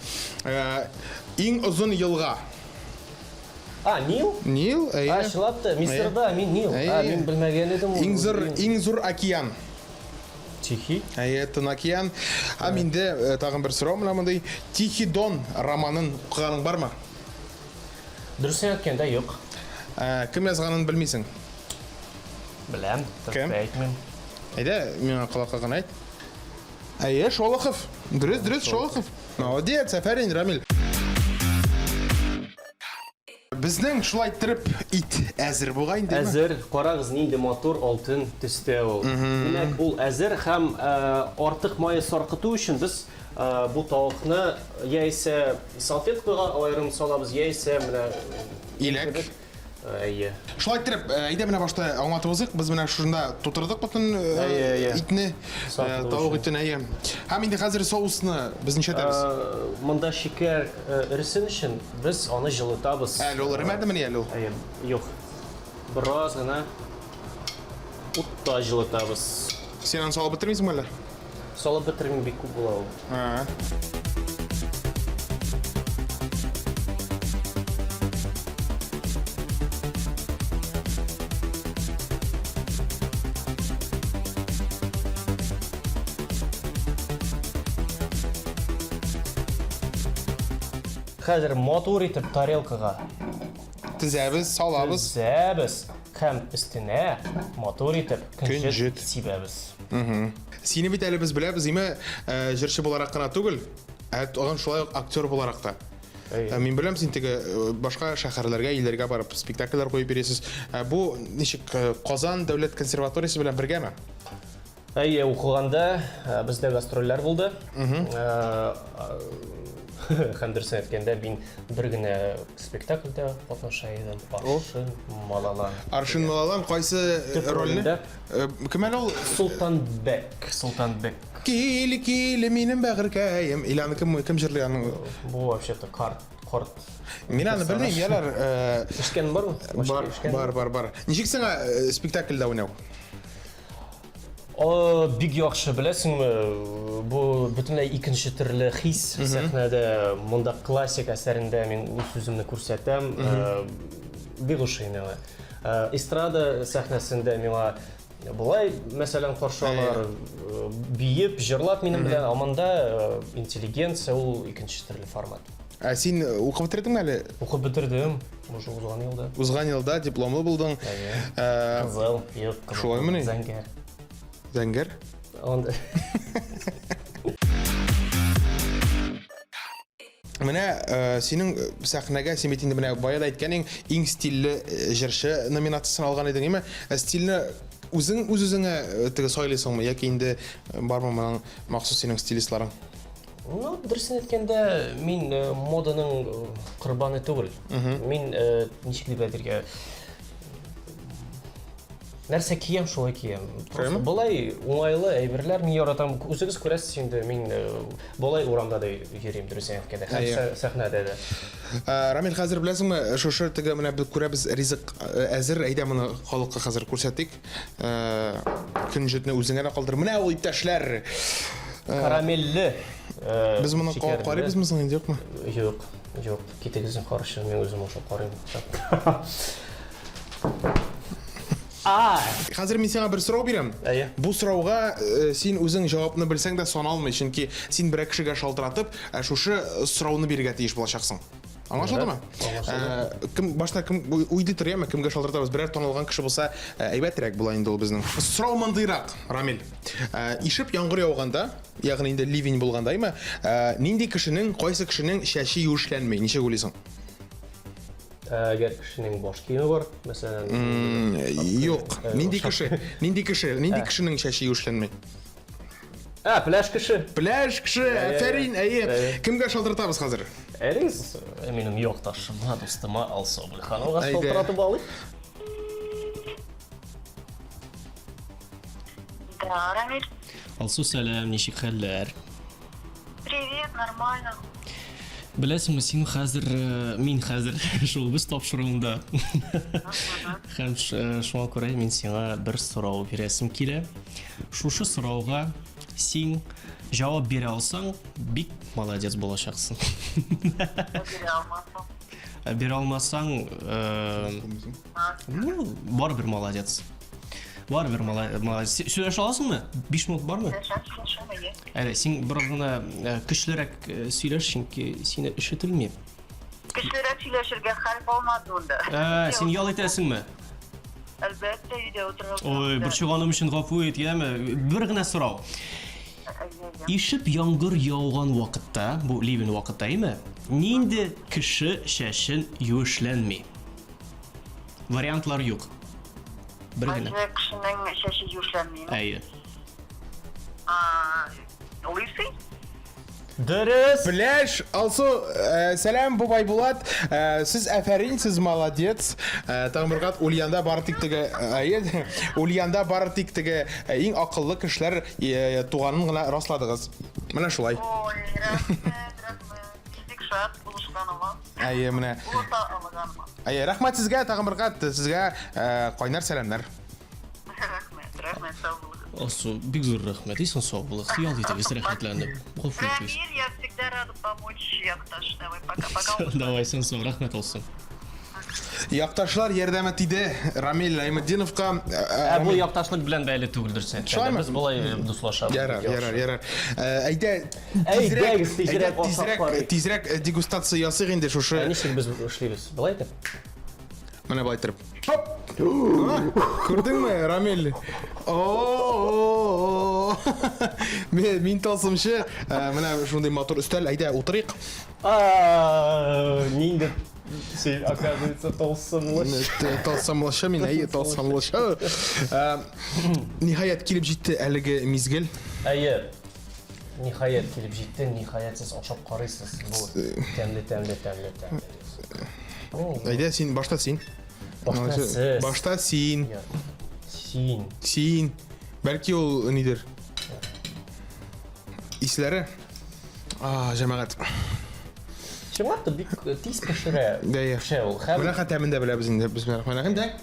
Иң озын елга. А, Нил? Нил, әйе. А, чынлап та, Мисырда мин Нил. А, мин белмәгән идем. Иң зур, иң зур океан. Тихий. Әйе, Тын океан. Һәм инде тагын бер сорау менә мондый. Тихий Дон романын укыганың бармы? Дөресен әйткәндә, юк. Кем язганын белмисең? Беләм, Кем? әйтмим. Әйдә, миңа колакка гына әйт. Әйе, Шолохов. Дөрес, дөрес, Шолохов. Молодец, афәрин, Рамил. Безнең шулай иттереп ит әзер бугай инде. Әзер. Карагыз, нинди матур алтын төстә ул. Димәк, ул әзер һәм артык мае саркыту өчен без бу тавыкны яисә салфеткага аерым салабыз, яисә менә иләк. Әйе. Шулай иттереп, әйдә менә башта аңлатып узыйк. Без менә шушында тутырдык бөтен итне, тавык итен, әйе. Һәм инде хәзер соусны без ничәтәбез? Монда шикәр эресен өчен без аны җылытабыз. Әле ул эремәдемени әле ул? Әйе, юк. Бераз гына утта җылытабыз. Син аны салып бетермисеңме әллә? Салып бетермим, бик күп була ул. Хәзер матур итеп тарелкага тезәбез, салабыз. Тезәбез һәм өстенә матур итеп көнҗет сибәбез. Сине бит әле без беләбез, име, э, җырчы буларак кына түгел, ә тагын шулай ук актер буларак та. Э, мин беләм, син теге э, башка шәһәрләргә, илләргә барып спектакльләр куеп йөрисез. Бу ничек Казан дәүләт консерваториясе белән бергәме? Әйе, укыганда бездә гастрольләр булды. Һәм дөресен әйткәндә, мин бер генә спектакльдә катнаша идем. Аршин Малалан. Аршин Малалан кайсы рольне? Кем әле ул? Султанбек. Султанбек. Кил, кил, минем бәгырькәем. Или аны кем, кем җырлый аның? Бу вообще-то карт, корт. Мин аны белмим, ярар. Ишеткән бармы? Бар, бар, бар, бар. Ничек сиңа спектакльдә уйнау? Бик яхшы, беләсеңме, бу бөтенләй икенче төрле хис сәхнәдә. Монда классик әсәрендә мин үз үземне күрсәтәм. Бик ошый миңа. Эстрада сәхнәсендә миңа болай, мәсәлән, каршы алар, биеп, җырлап минем белән, ә монда интеллигенция ул икенче төрле формат. Ә син укып бетердеңме әле? Укып бетердем. Уже узган елда. Узган елда дипломлы булдың. Әйе. Кызыл, юк, кызыл. Шулаймыни? Зәңгәр. Зәңгәр? Анда. Менә синең сәхнәгә син бит инде менә бая да әйткәнең иң стильле җырчы номинациясен алган идең, әйме? Ә стильне үзең үз-үзеңә теге сайлыйсыңмы яки инде бармы моның махсус синең стилистларың? Ну, дөресен әйткәндә, мин э, моданың э, корбаны түгел. Мин э, ничек дип әйтергә, нәрсә киям, шулай киям. Просто болай уңайлы әйберләр мин яратам. Үзегез күрәсез инде, мин болай урамда да йөрим, дөресен әйткәндә, һәм сәхнәдә дә. Рамил, хәзер беләсеңме, шушы теге менә без күрәбез ризык әзер, әйдә моны халыкка хәзер күрсәтик. Э, көнҗетне үзеңә дә калдыр. Менә ул иптәшләр. Э, Карамельле. Э, Без моны кабып карыйбызмы соң инде, юкмы? Юк, юк. Китегез каршы, мин үзем ашап карыйм. А! Хәзер мин сиңа бер сорау бирәм. Әйе. Бу сорауга син үзең җавапны белсәң дә саналмый, чөнки син берәр кешегә шалтыратып, шушы сорауны бирергә тиеш булачаксың. Аңлашылдымы? Э, кем башта кем уйлый тор, яме, кемгә шалтыратабыз? Берәр танылган кеше булса, э, әйбәтрәк була инде ул безнең. Сорау мондыйрак, Рамил. Э, ишеп яңгыр яуганда, ягъни инде ливень булганда, әйме, нинди кешенең, кайсы кешенең чәче юешләнми? Ничек уйлыйсың? Әгәр кешенең баш киеме бар, мәсәлән, юк. Нинди кеше? Нинди кеше? Нинди кешенең чәче юешләнми? Ә, пляж кеше. Пляж кеше, әфәрин, әйе. Кемгә шалтыратабыз хәзер? Әйдәгез, минем якташыма, дустыма Алсу Абульхановага шалтыратып алыйк. Да, Рамиль. Алсу, сәлам, ничек хәлләр? Привет, нормально. Беләсеңме, син хәзер, э, мин хәзер шул без тапшыруында. Һәм э, шуңа күрә мин сиңа бер сорау бирәсем килә. Шушы сорауга син җавап бирә алсаң, бик молодец булачаксың. Бирә алмасам. Э, бирә алмасаң, ну, барыбер молодец. Барыбер молодец. Сөйләшә аласыңмы? 5 минут бармы? Сөйләшәм, сөйләшәм, әйе. Әле син бераз гына э, көчлерәк э, сөйләш, чөнки сине ишетелми. Көчлерәк сөйләшергә хәл калмады монда. Ә, син ял итәсеңме? Әлбәттә, өйдә утырып. Ой, борчыганым өчен гафу ит, яме. Бер генә сорау. Ишеп яңгыр яуган вакытта, бу ливень вакытта, әйме? Нинди кеше чәчен юешләнми? Вариантлар юк. Бер генә. Кайсы кешенең чәче юешләнмиме? Әйе. Лысый? Дөрес! Пляж, Алсу, э, сәлам, бу Байбулат. Э, сез әфәрин, сез молодец. Э, тагын бер кат Ульянда бары тик теге, әйе, Ульянда бары тик теге иң акыллы кешеләр туганын гына расладыгыз. Менә шулай. Ой, рәхмәт, рәхмәт. Бик шат булышканыма. Әйе, менә. Булыша алганыма. Әйе, рәхмәт сезгә, тагын бер кат сезгә кайнар сәламнәр. Рәхмәт, рәхмәт, сау булыгыз. Алсу, бик зур рәхмәт. Исән сау булыгыз. Ял итегез, рәхәтләнеп. Гафу итегез. Рамиль, я всегда рада помочь, якташ. Давай, пока-пока. Давай, исән сау, рәхмәт, Алсу. Якташлар ярдәме тиде Рамил Найметдиновка. Ә бу якташлык белән бәйле түгел дөрес әйткәндә. Без болай дуслашабыз. Ярар, ярар, ярар. Әйдә, тизрәк, тизрәк, тизрәк, тизрәк дегустация ясыйк инде шушы. Ә ничек без эшлибез? Болай итеп. Менә болай итеп. Хоп! Күрдеңме, Рамил? О! Мин тылсымчы. Менә шундый матур өстәл. Әйдә, утырыйк. Нинди син, оказывается, тылсымлычы. Тылсымлычы мин, әйе, тылсымлычы. Ниһаять килеп җитте әлеге мизгел. Әйе. Ниһаять килеп җитте, ниһаять сез ашап карыйсыз. Бу тәмле, тәмле, тәмле, тәмле. Әйдә, син, башта син. Башта сез. Башта син. Син. Син. Бәлки ул нидер. Исләре. А, җәмәгать. Чынлап та бик тиз пешерә. Дәя. Пешә ул. Һәм Менә хәтәмен дә беләбез инде. Бисмиллахиррахманиррахим. Дә.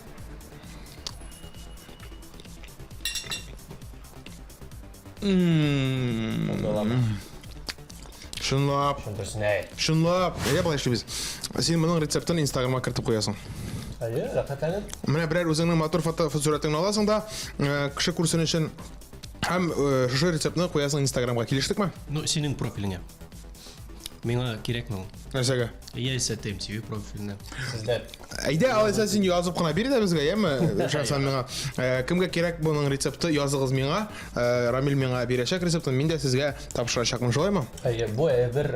Чынлап. Дөресен әйт. Чынлап. Әйдә болай эшлибез. Син моның рецептын Инстаграмга кертеп куясың. Әйе, рәхәтләнеп. Менә берәр үзеңнең матур фото сурәтеңне аласың да, кеше күрсен өчен һәм шушы рецептны куясың Инстаграмга. Килештекме? Ну, синең профилеңә. Миңа кирәкме ул? Нәрсәгә? Яисә TMTV профиленә. Сездә. Әйдә, алайса син язып кына бир дә безгә, яме? Шәхсән миңа. Кемгә кирәк моның рецепты, языгыз миңа. Рамил миңа бирәчәк рецептын, мин дә сезгә тапшырачакмын, шулаймы? Әйе, бу әйбер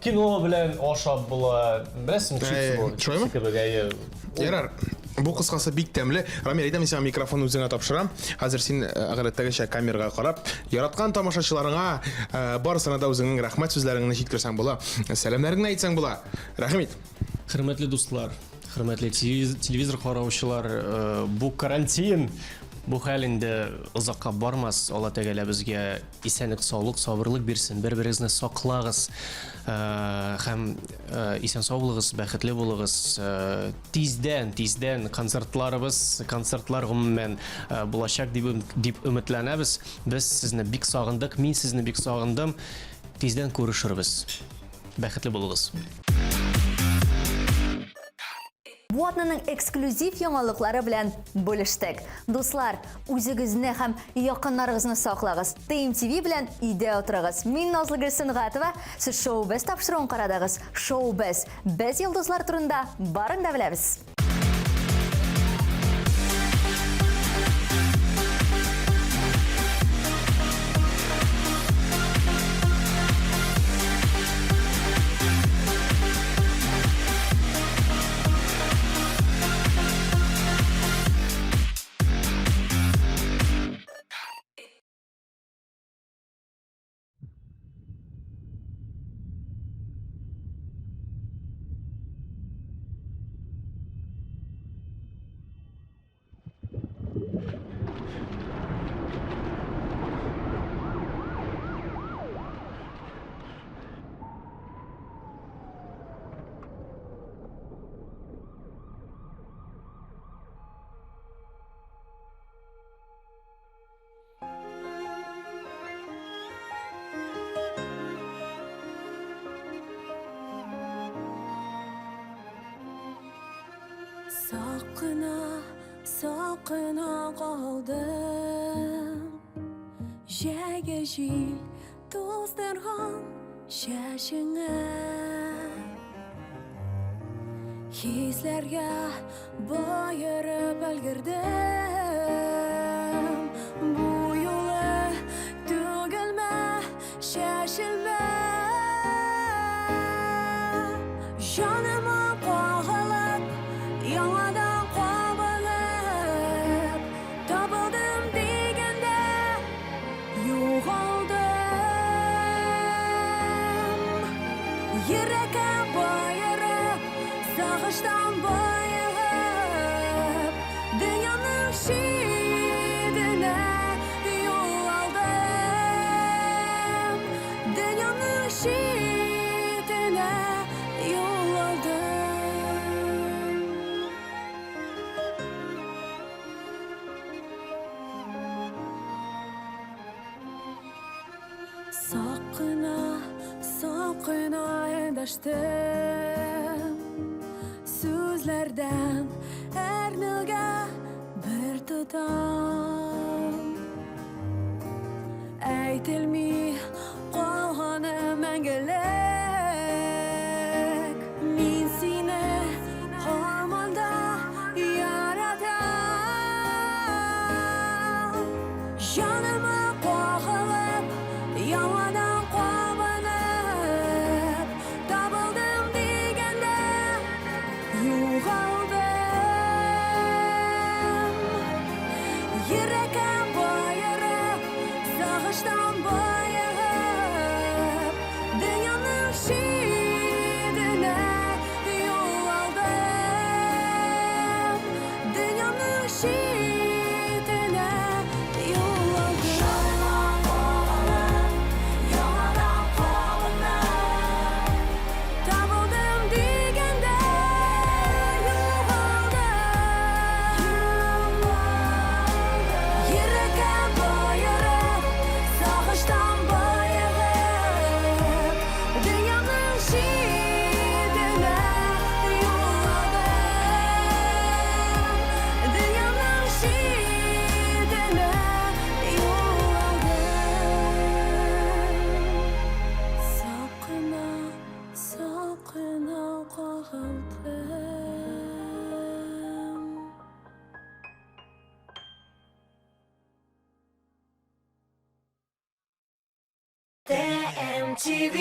кино белән ашап була. Беләсеңме, чипсы була. Шулаймы? Кебек, әйе. Ярар. Бу кыскасы бик тәмле. Рамил, әйдә мин сиңа микрофон үзеңә тапшырам. Хәзер син гадәттәгечә камерага карап, яраткан тамашачыларыңа барысына да үзеңнең рәхмәт сүзләреңне җиткерсәң була. Сәламнәреңне әйтсәң була. Рәхим ит. Хөрмәтле дуслар, хөрмәтле телевизор караучылар, бу карантин, бу хәл инде озакка бармас. Алла Тәгалә безгә исәнлек, саулык, сабырлык бирсен. Бер-берегезне саклагыз һәм исән-сау булыгыз, бәхетле булыгыз. Тиздән, тиздән концертларыбыз, концертлар гомумән булачак дип, дип өметләнәбез. Без сезне бик сагындык, мин сезне бик сагындым. Тиздән күрешербез. Бәхетле булыгыз. Бу атнаның эксклюзив яңалыклары белән бүлештек. Дуслар, үзегезне һәм якыннарыгызны саклагыз. ТМТВ белән өйдә утырыгыз. Мин Назлыгөл Сөнгатова, сез Шоу Без тапшыруын карадыгыз. Шоу Без. Без йолдызлар турында барын да беләбез. Сак кына, сак кына калдым. Җәйге җил туздырган чәчеңә. Хисләргә боерып өлгердем. Бу юлы түгелмә, чәчелмә. Җаныма кагылып, яңадан кабынып, табылдым дигәндә югалдым. Йөрәккә баерып, сагыштан баегып, дөньяның читенә юл алдым. Дөньяның читенә юл алдым. Сак кына, сак кына эндәштем. Сүзләр Хисләрдән әрнүгә бер тотам. Әйтелми калганы мәңгелек. Мин сине һаман да яратам. Җаныма кагылып, яңадан кабынып, табылдым дигәндә югалдым. Йөрәккә баерып, сагыштан баегып, дөньяның читенә юл алдым. Дөньяның читенә юл алдым. Яңадан кабынып, табылдым дигәндә югалдым. Йөрәккә баерып, сагыштан баегып, дөньяның читенә юл алдым. Дөньяның читенә юл алдым. Сак кына, сак кына кагылдым. ТМТВ.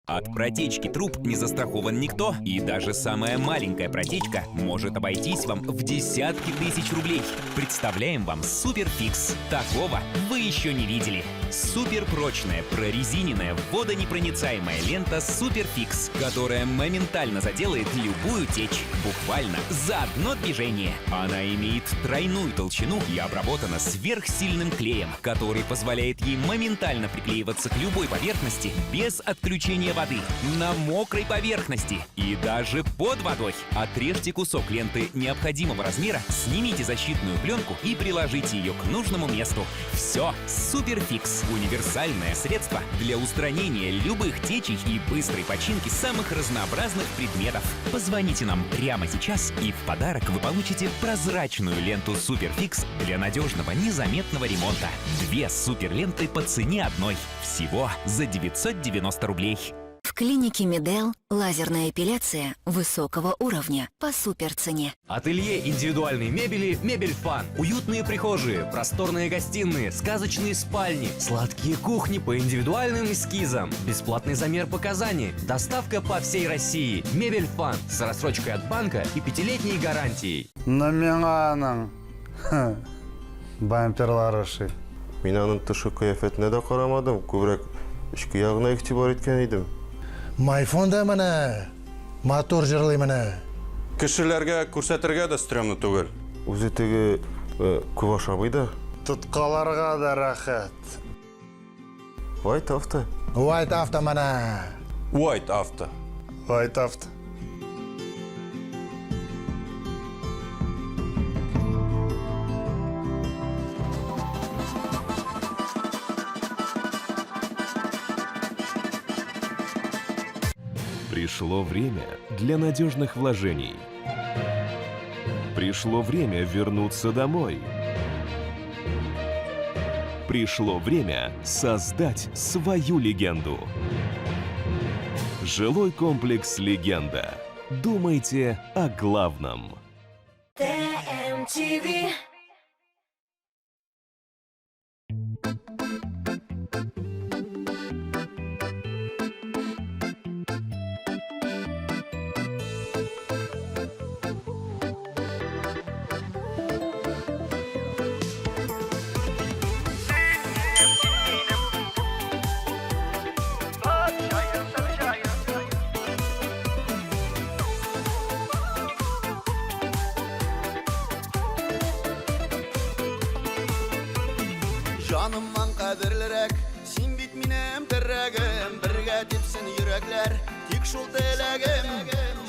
От протечки труб не застрахован никто, и даже самая маленькая протечка может обойтись вам в десятки тысяч рублей. Представляем вам Суперфикс. Такого вы еще не видели. Суперпрочная, прорезиненная, водонепроницаемая лента Суперфикс, которая моментально заделает любую течь. Буквально за одно движение. Она имеет тройную толщину и обработана сверхсильным клеем, который позволяет ей моментально приклеиваться к любой поверхности без отключения воды, на мокрой поверхности и даже под водой. Отрежьте кусок ленты необходимого размера, снимите защитную пленку и приложите ее к нужному месту. Все, Суперфикс – универсальное средство для устранения любых течей и быстрой починки самых разнообразных предметов. Позвоните нам прямо сейчас, и в подарок вы получите прозрачную ленту Суперфикс для надежного незаметного ремонта. Две суперленты по цене одной. Всего за 990 рублей. В клинике Медел лазерная эпиляция высокого уровня по суперцене. Ателье индивидуальной мебели «Мебель Фан». Уютные прихожие, просторные гостиные, сказочные спальни, сладкие кухни по индивидуальным эскизам, бесплатный замер показаний, доставка по всей России. «Мебель Фан» с рассрочкой от банка и пятилетней гарантией. Но миңа аның бамперлары ошый. Мин аның тышкы кыяфәтенә дә карамадым, күбрәк эчке ягына игътибар иткән идем. Майфон да менә матур җырлый менә. Кешеләргә күрсәтергә дә стрёмно түгел. Үзе теге күп ашамый да. Тоткаларга да рәхәт. White Авто. White Авто менә. White Авто. White Авто. Пришло время для надежных вложений. Пришло время вернуться домой. Пришло время создать свою легенду. Жилой комплекс «Легенда». Думайте о главном. ТМТВ. Җанымнан кадерлерәк, син бит минем терәгем, бергә типсен йөрәкләр, тик шул теләгем.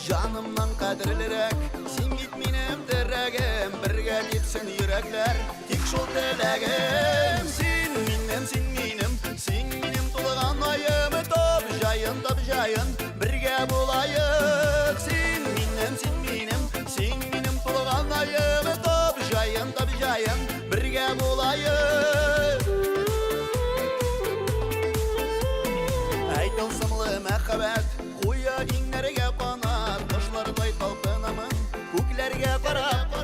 Җанымнан кадерлерәк, син бит минем терәгем, бергә типсен йөрәкләр, тик шул теләгем. Син минем, син минем, син минем тулган аем, тап җаен, тап җаен, бергә булаек. Син Күкләргә карап.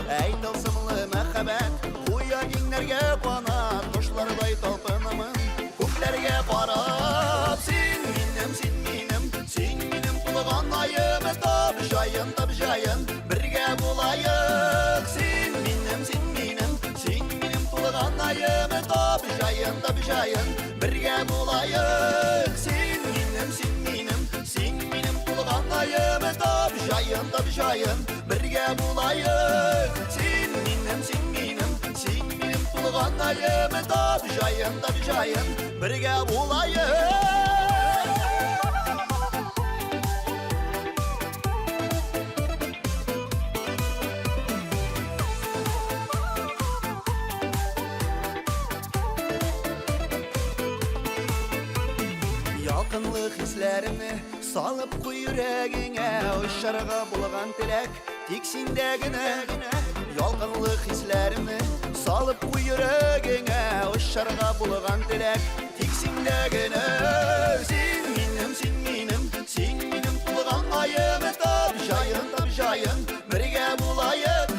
Әй тылсымлы мәхәббәт, куя иңнәргә канат, кошлардай талпынамын, күкләргә карап. Син минем, син минем, син минем тулган аем, тап җаен, тап җаен, бергә булаек. Син минем, син минем, син минем тулган аем, тап җаен, тап җаен, бергә булаек. Син минем, син минем, син минем тулган аем, тап җаен, тап җаен, бергә булаек. Син минем, син минем, син минем тулган аем, тап җаен, тап җаен, бергә булаек. Ялкынлы хисләремне салып куй йөрәгеңә, очарга булган теләк тик синдә генә. Ялкынлы хисләремне салып куй йөрәгеңә, очарга булган теләк тик синдә генә. Син минем, син минем, син минем тулган аем, тап җаен, тап җаен, бергә булаек.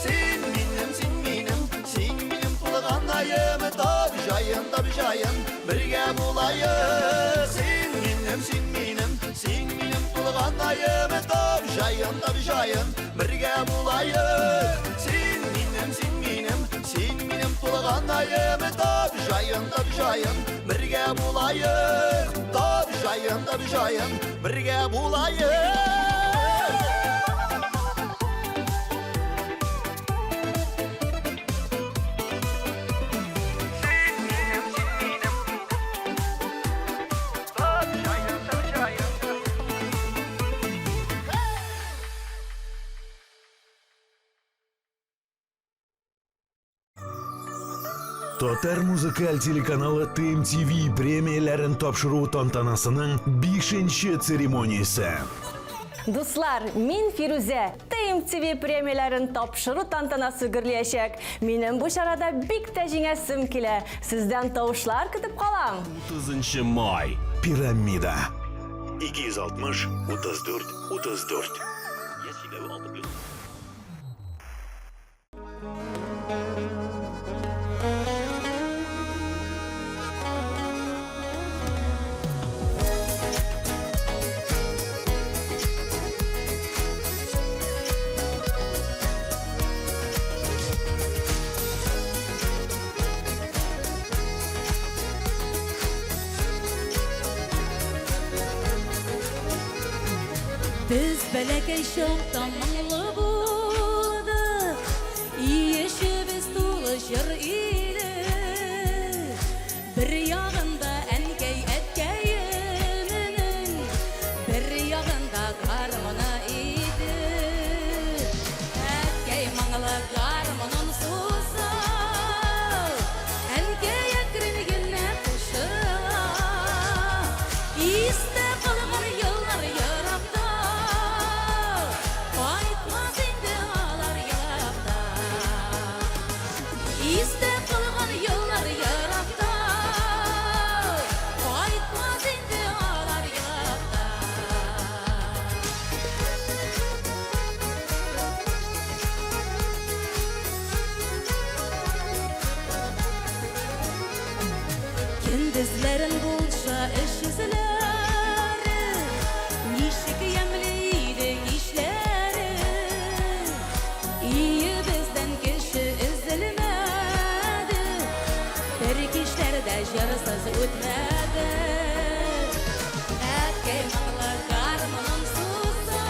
Син минем, син минем, син минем тулган аем, тап җаен, тап җаен, бергә булаек. Син минем, син минем, син минем тулган аем, тап җаен, тап җаен, бергә булаек. Син минем, син минем, син минем тулган аем, тап җаен, тап җаен, бергә булаек. Тап җаен, тап җаен, бергә булаек. Татар музыкаль телеканалы ТМТВ премияләрен тапшыру тантанасының бишенче церемониясе. Дуслар, мин Фирүзә. ТМТВ премияләрен тапшыру тантанасы гөрлиячәк. Минем бу чарада бик тә җиңәсем килә. Сездән тавышлар көтеп калам. 30 май. Пирамида. 260 34 34. Без бәләкәй чакта моңлы булдык, Өй эчебез тулы җыр иде. Бер ягында әнкәй әткәемнең, бер ягында гармуны иде. Әткәй моңлы гармунын суза, әнкәй әкрен генә кушыла. Истә калган еллар еракта, кайтмас инде алар еракта. Истә калган еллар еракта, кайтмас инде алар еракта. Көндезләрен булса эш эзләре, ничек ямьле иде кичләре. Өебездән кеше өзелмәде, бер кичләрдә җырсыз үтмәде. Әткәй моңлы гармунын суза,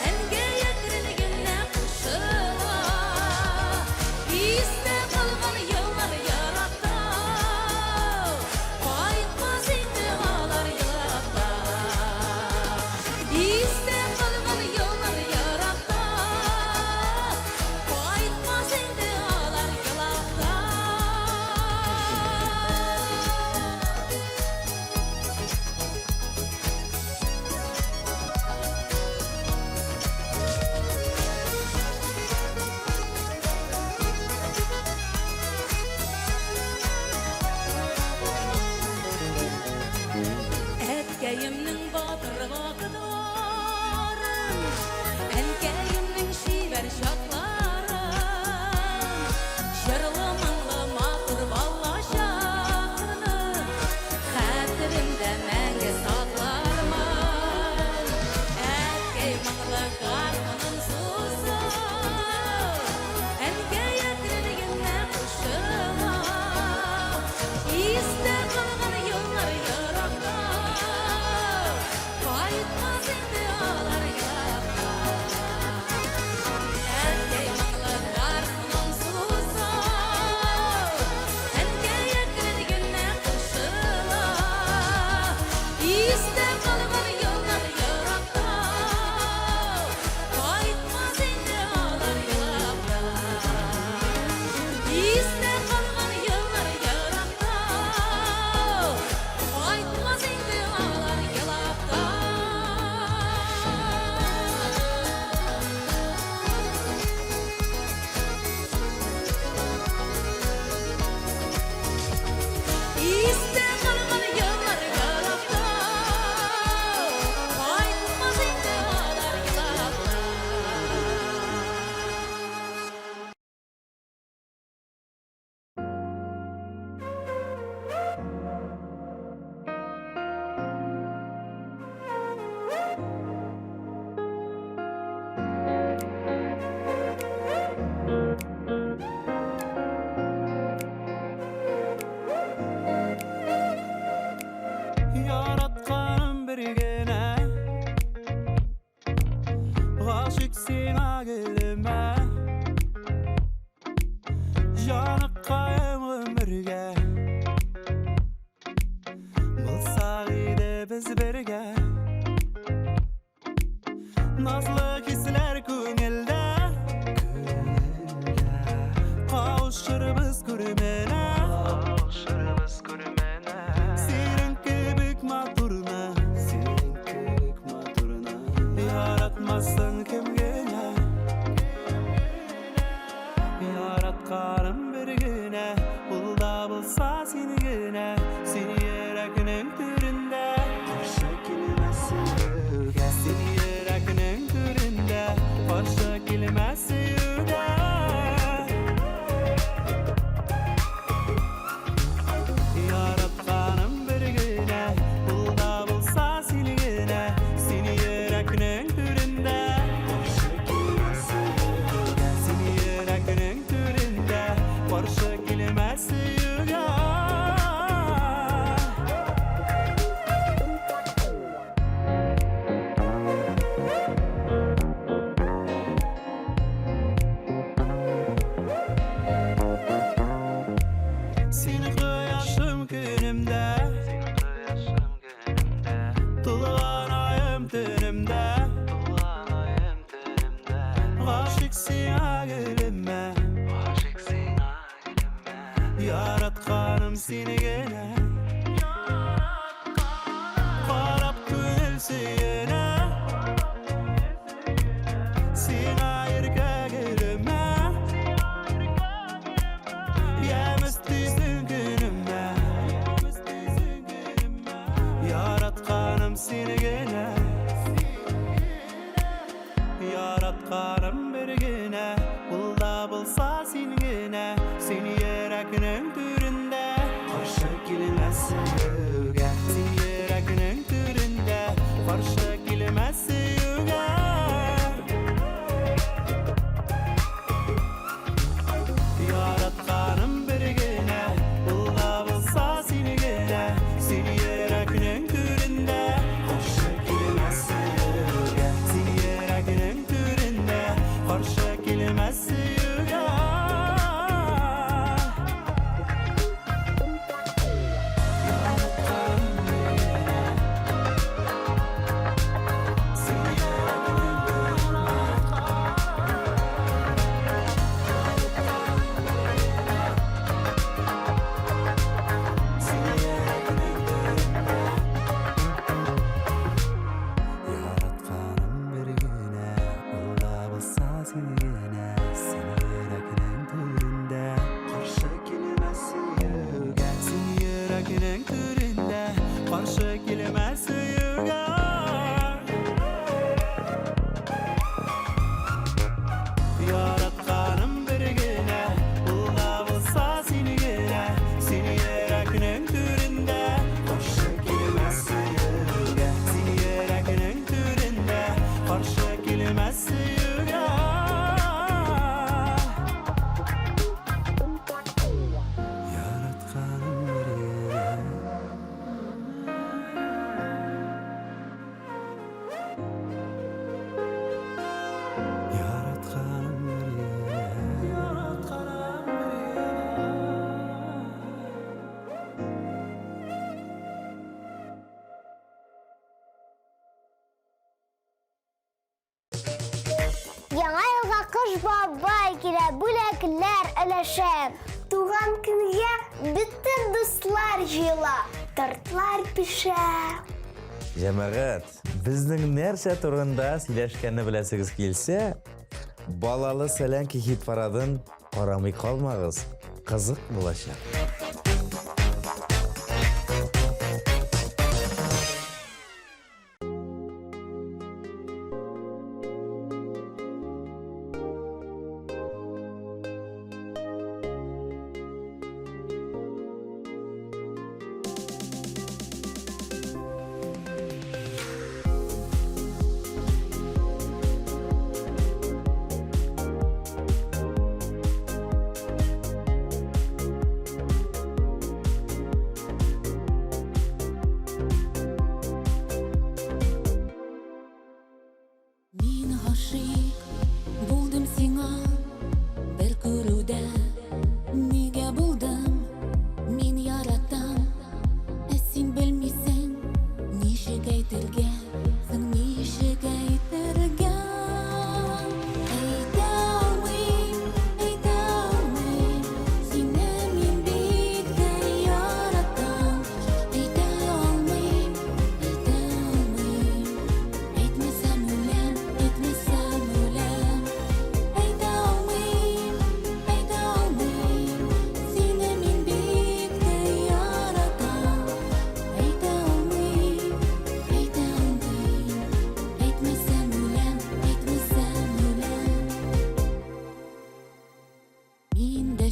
әнкәй әкрен генә кушыла. Истә калган еллар еракта, кайтмас инде алар еракта. Истә калган еллар еракта, кайтмас инде алар еракта. Гашыйк сиңа гөлемә. Җаныкаем гомергә. Булсак иде без бергә. Назлы хисләр күңелдә. Кавышырбыз күрменә. Кавышырбыз күрменә. Синең кебек матурны. Синең кебек матурны. Яратмасын кем генә. Яратканым бер генә, ул да булса син генә, син йөрәкнең түрендә. Каршы килмә сөюгә, син йөрәкнең түрендә, каршы килмә сөюгә. Яратканым бер генә, ул да булса син генә, син йөрәкнең түрендә. Каршы килмә сөюгә, син йөрәкнең түрендә, каршы килмә сөюгә. Син кояшым көнемдә, Тулган аем төнемдә, Гашыйк сиңа гөлемә, Яратканым сине генә. Карап күңел сөенә, Сиңа иркә гөлемә, Ямь өстисең көнемә, Яратканым сине генә. Яратканым бер генә, ул да булса син генә, син йөрәкнең түрендә. Каршы килмә сөюгә, син йөрәкнең түрендә, каршы килмә сөюгә. Яратканым бер генә, ул да булса син генә, син йөрәкнең түрендә. Каршы килмә сөюгә, син йөрәкнең түрендә, каршы килмә сөюгә. Яратканым бер генә, ул да булса син генә, син йөрәкнең түрендә. Каршы килмә сөюгә, син йөрәкнең түрендә, каршы килмә сөюгә. Яратканым бер генә, ул да булса син генә, син йөрәкнең түрендә. Каршы килмә сөюгә, син йөрәкнең түрендә, каршы килмә сөюгә. Яратканым бер генә. Яратканым бер генә. Яратканым бер генә. Яңа елга Кыш бабай килә, бүләкләр өләшә. Туган көнгә бөтен дуслар җыела, тортлар пешә. Җәмәгать, безнең нәрсә турында сөйләшкәнне беләсегез килсә, Балалы сәләнки хит-парадын карамый калмагыз, кызык булачак.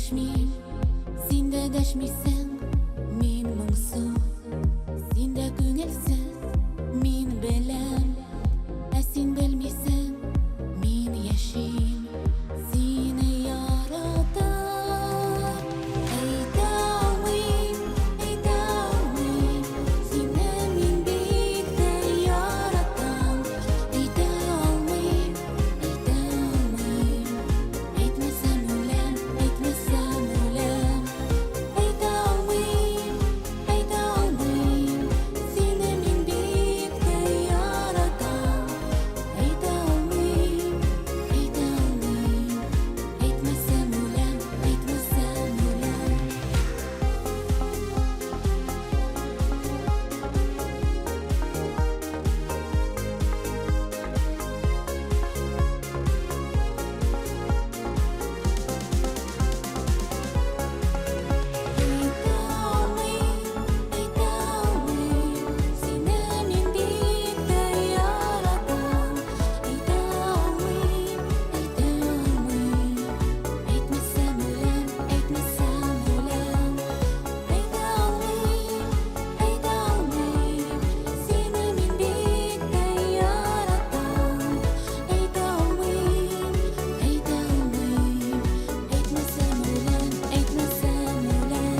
Дәшмим, син дә дәшмисең, мин моңсу, син дә күңелсез, мин беләм, ә син белмисең, мин яшим, сине яратып. Әйтә алмыйм, әйтә алмыйм, сине мин бик тә яратам. Әйтә алмыйм, әйтә алмыйм. Әйтмәсәм үләм, әйтмәсәм үләм. Әйтә алмыйм, әйтә алмыйм. Сине мин бик тә яратам. Әйтә алмыйм, әйтә алмыйм. Әйтмәсәм үләм, әйтмәсәм үләм. Әйтә алмыйм, әйтә алмыйм, сине мин бик тә яратам. Әйтә алмыйм, әйтә алмыйм, әйтмәсәм үләм, әйтмәсәм үләм. Әйтә алмыйм, әйтә алмыйм, сине мин бик тә яратам. Әйтә алмыйм, әйтә алмыйм, әйтмәсәм үләм, әйтмәсәм үләм.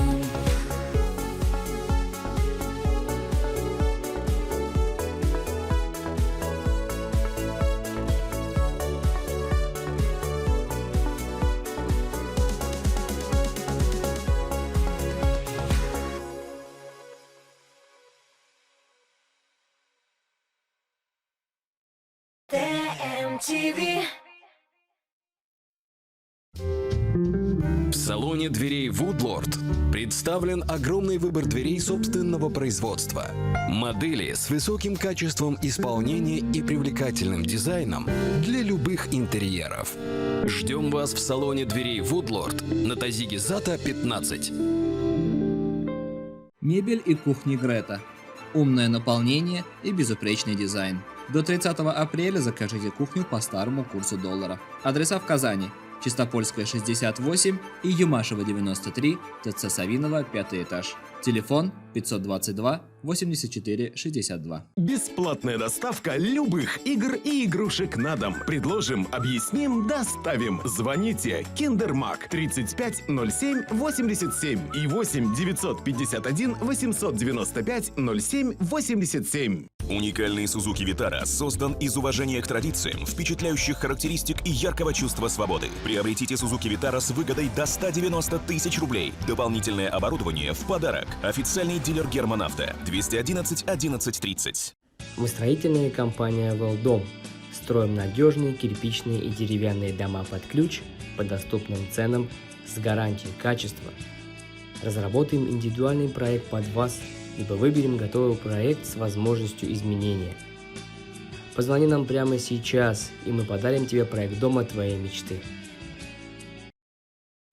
ТМТВ. В салоне дверей Woodlord представлен огромный выбор дверей собственного производства. Модели с высоким качеством исполнения и привлекательным дизайном для любых интерьеров. Ждем вас в салоне дверей Woodlord на Тазиге Зата 15. Мебель и кухни Грета. Умное наполнение и безупречный дизайн. До 30 апреля закажите кухню по старому курсу доллара. Адреса в Казани. Чистопольская, 68 и Юмашева, 93, ТЦ Савинова, 5 этаж. Телефон 522 84 62. Бесплатная доставка любых игр и игрушек на дом. Предложим, объясним, доставим. Звоните Киндермак 35 07 87 и 8 951 895 07 87. Уникальный Suzuki Vitara создан из уважения к традициям, впечатляющих характеристик и яркого чувства свободы. Приобретите Suzuki Vitara с выгодой до 190 тысяч рублей. Дополнительное оборудование в подарок. Официальный дилер Герман Авто 211 11 30. Мы строительная компания «Велдом». Строим надежные кирпичные и деревянные дома под ключ по доступным ценам с гарантией качества. Разработаем индивидуальный проект под вас, либо выберем готовый проект с возможностью изменения. Позвони нам прямо сейчас, и мы подарим тебе проект дома твоей мечты.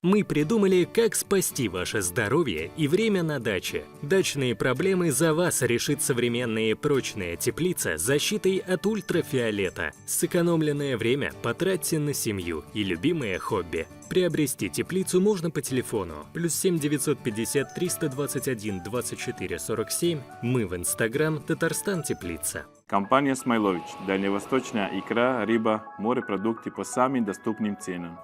Мы придумали, как спасти ваше здоровье и время на даче. Дачные проблемы за вас решит современная прочная теплица с защитой от ультрафиолета. Сэкономленное время потратьте на семью и любимое хобби. Приобрести теплицу можно по телефону плюс 7 950 321 24 47. Мы в Инстаграм Татарстан Теплица. Компания «Смайлович». Дальневосточная икра, рыба, морепродукты по самым доступным ценам.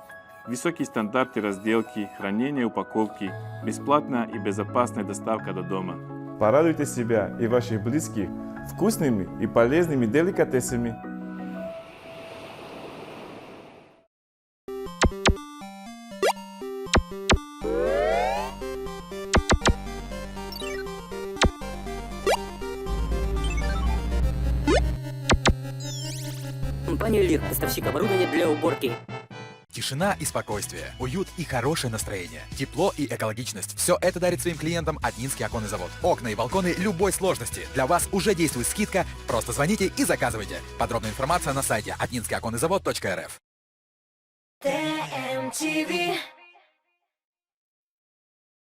Высокие стандарты разделки, хранения упаковки, бесплатная и безопасная доставка до дома. Порадуйте себя и ваших близких вкусными и полезными деликатесами. Компания «Лир» – поставщик оборудования для уборки. Тишина и спокойствие, уют и хорошее настроение, тепло и экологичность. Все это дарит своим клиентам Атнинский оконный завод. Окна и балконы любой сложности. Для вас уже действует скидка. Просто звоните и заказывайте. Подробная информация на сайте атнинскийоконныйзавод.рф. ТМТВ.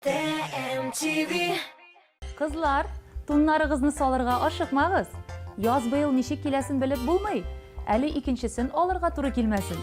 ТМТВ. Кызлар, туннарыгызны салырга ашыкмагыз. Яз быел ничек киләсен белеп булмый. Әле икенчесен алырга туры килмәсен.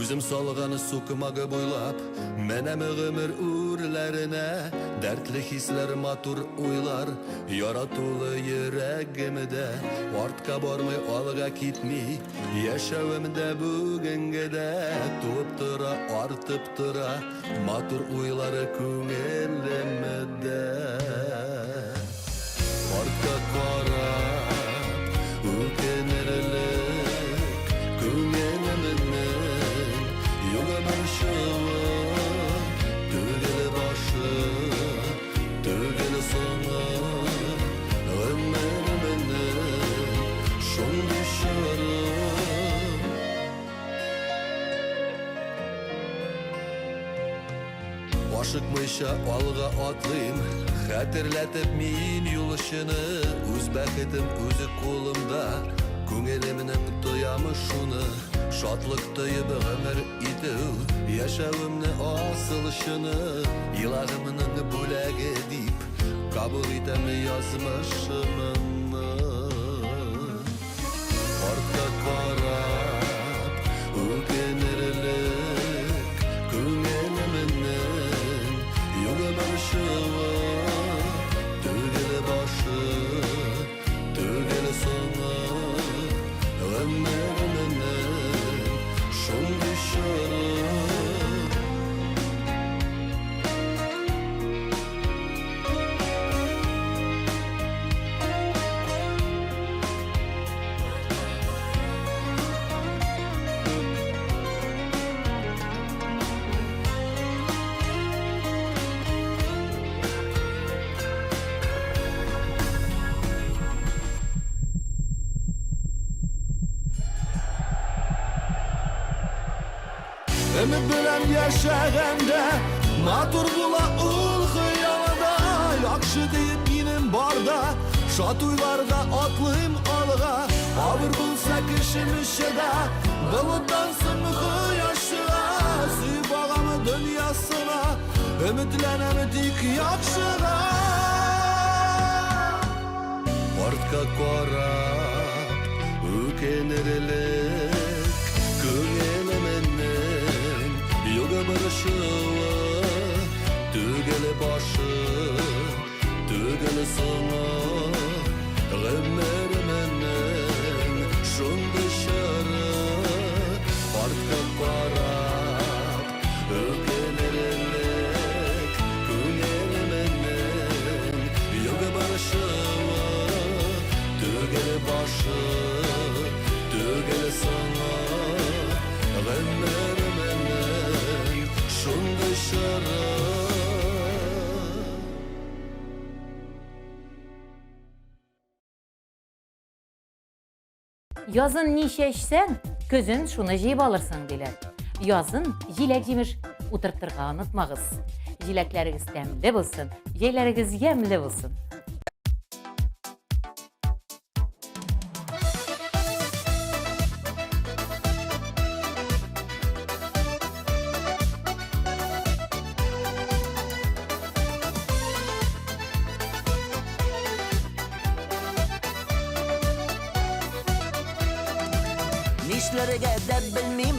Үзем салган сукмагы буйлап Менәм гомер үрләренә Дәртле хисләр, матур уйлар Яратулы йөрәгемдә Артка бармый, алга китми Яшәвемдә бүгенгедә Туып тора, артып тора Матур уйлары күңелемдә Артка карап үкенерлек Күңелемнең югы борчуы Түгел башы, түгел соңы Гомеремнең шундый чоры. Ашыкмыйча алга атлыйм, Хәтерләтеп мин юлчыны. Үз бәхетем үзе кулымда, Күңелемнең тоямы шуны. Шатлык тоеп гомер итү, Яшәвемне асыл чыны. Илагымның бүләге дип, Кабул итәм язмышымны. Артка карап үкенерлек күңелемнең югы борчуы. Түгел башы, түгел соңы, гомеремнең шундый чоры. Өмет белән яшәгәндә Матур була ул хыялда. Яхшы диеп минем барда, Шат уйларда атлыйм алга. Авыр булса кешем чыда, Болыттан соң кояш чыга. Сөеп агам дөньясына, Өметләнәм тик яхшыга. Артка карап үкенерлек Күңелемнең югы борчуы. Түгел башы, түгел соңы, Гомеремнең шундый чоры. Артка карап үкенерлек Күңелемнең югы борчуы. Түгел башы, түгел соңы, Гомеремнең шундый чоры. Язын ни чәчсәң, көзен шуны җыеп алырсың, диләр. Язын җиләк-җимеш утыртырга онытмагыз. Җиләкләрегез тәмле булсын, җәйләрегез ямьле булсын. Нишләргә дә белмим,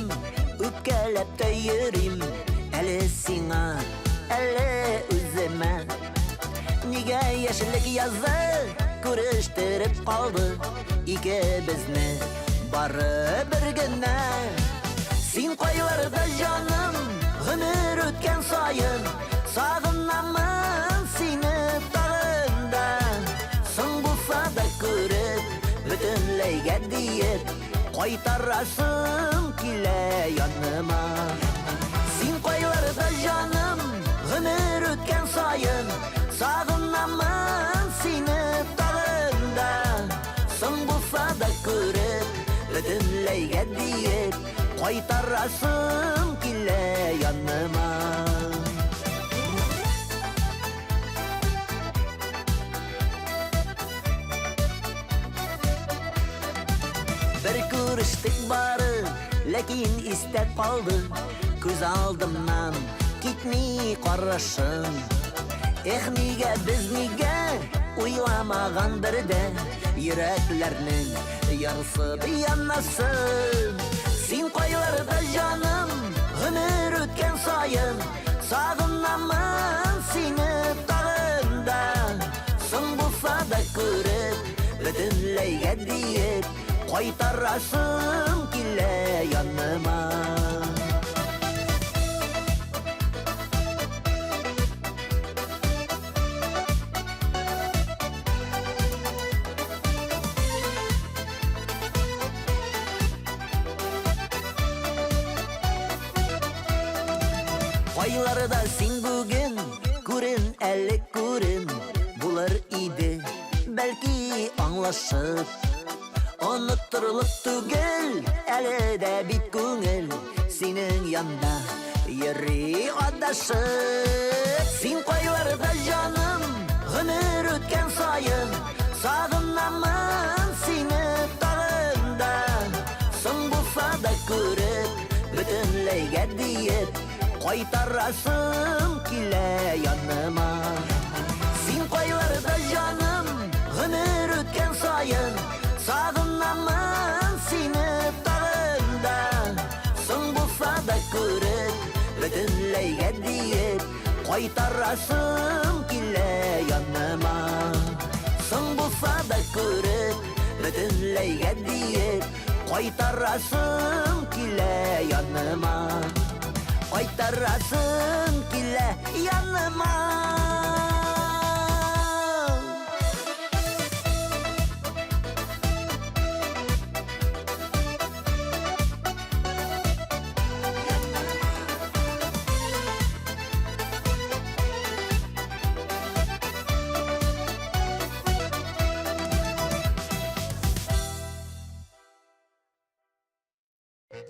үпкәләп тә йөрим. Әле сиңа, әле үземә. Нигә яшьлек язы күрештереп калды икебезне бары бер генә. Син кайларда, җаным, гомер үткән саен Сагынамын сине тагын да. Соң булса да күреп, бөтенләйгә диеп, Кайтарасым килә яныма. Син кайларда, җаным, гомер үткән саен Сагынамын сине тагын да. Соң булса да күреп, бөтенләйгә диеп, Кайтарасым килә яныма. Бер күрештек бары, ләкин истә калды. Күз алдымнан китми карашың. Эх, нигә без нигә уйламаган бердә йөрәкләрнең ярсып янасын. Син кайларда, җаным, үткән саен сагынамын сине тагын да. Соң булса да күреп, бөтенләйгә диеп, кайтарасым килә яныма. Кайларда син бүген, күрен әле күрен, булыр иде, бәлки аңлашып. Оныттырылып түгел, әле дә бит күңел синең янда йөри адашып. Син кайларда, җаным, гомер үткән саен сагынамын сине тагын да. Соң булса да күреп, бөтенләйгә диеп, кайтарасым килә яныма. Син кайларда, җаным, гомер үткән саен сагынамын сине тагын да. Соң булса да күреп, бөтенләйгә диеп, кайтарасым килә яныма. Соң булса да күреп, бөтенләйгә диеп, кайтарасым килә яныма. Кайтарасым килә яныма.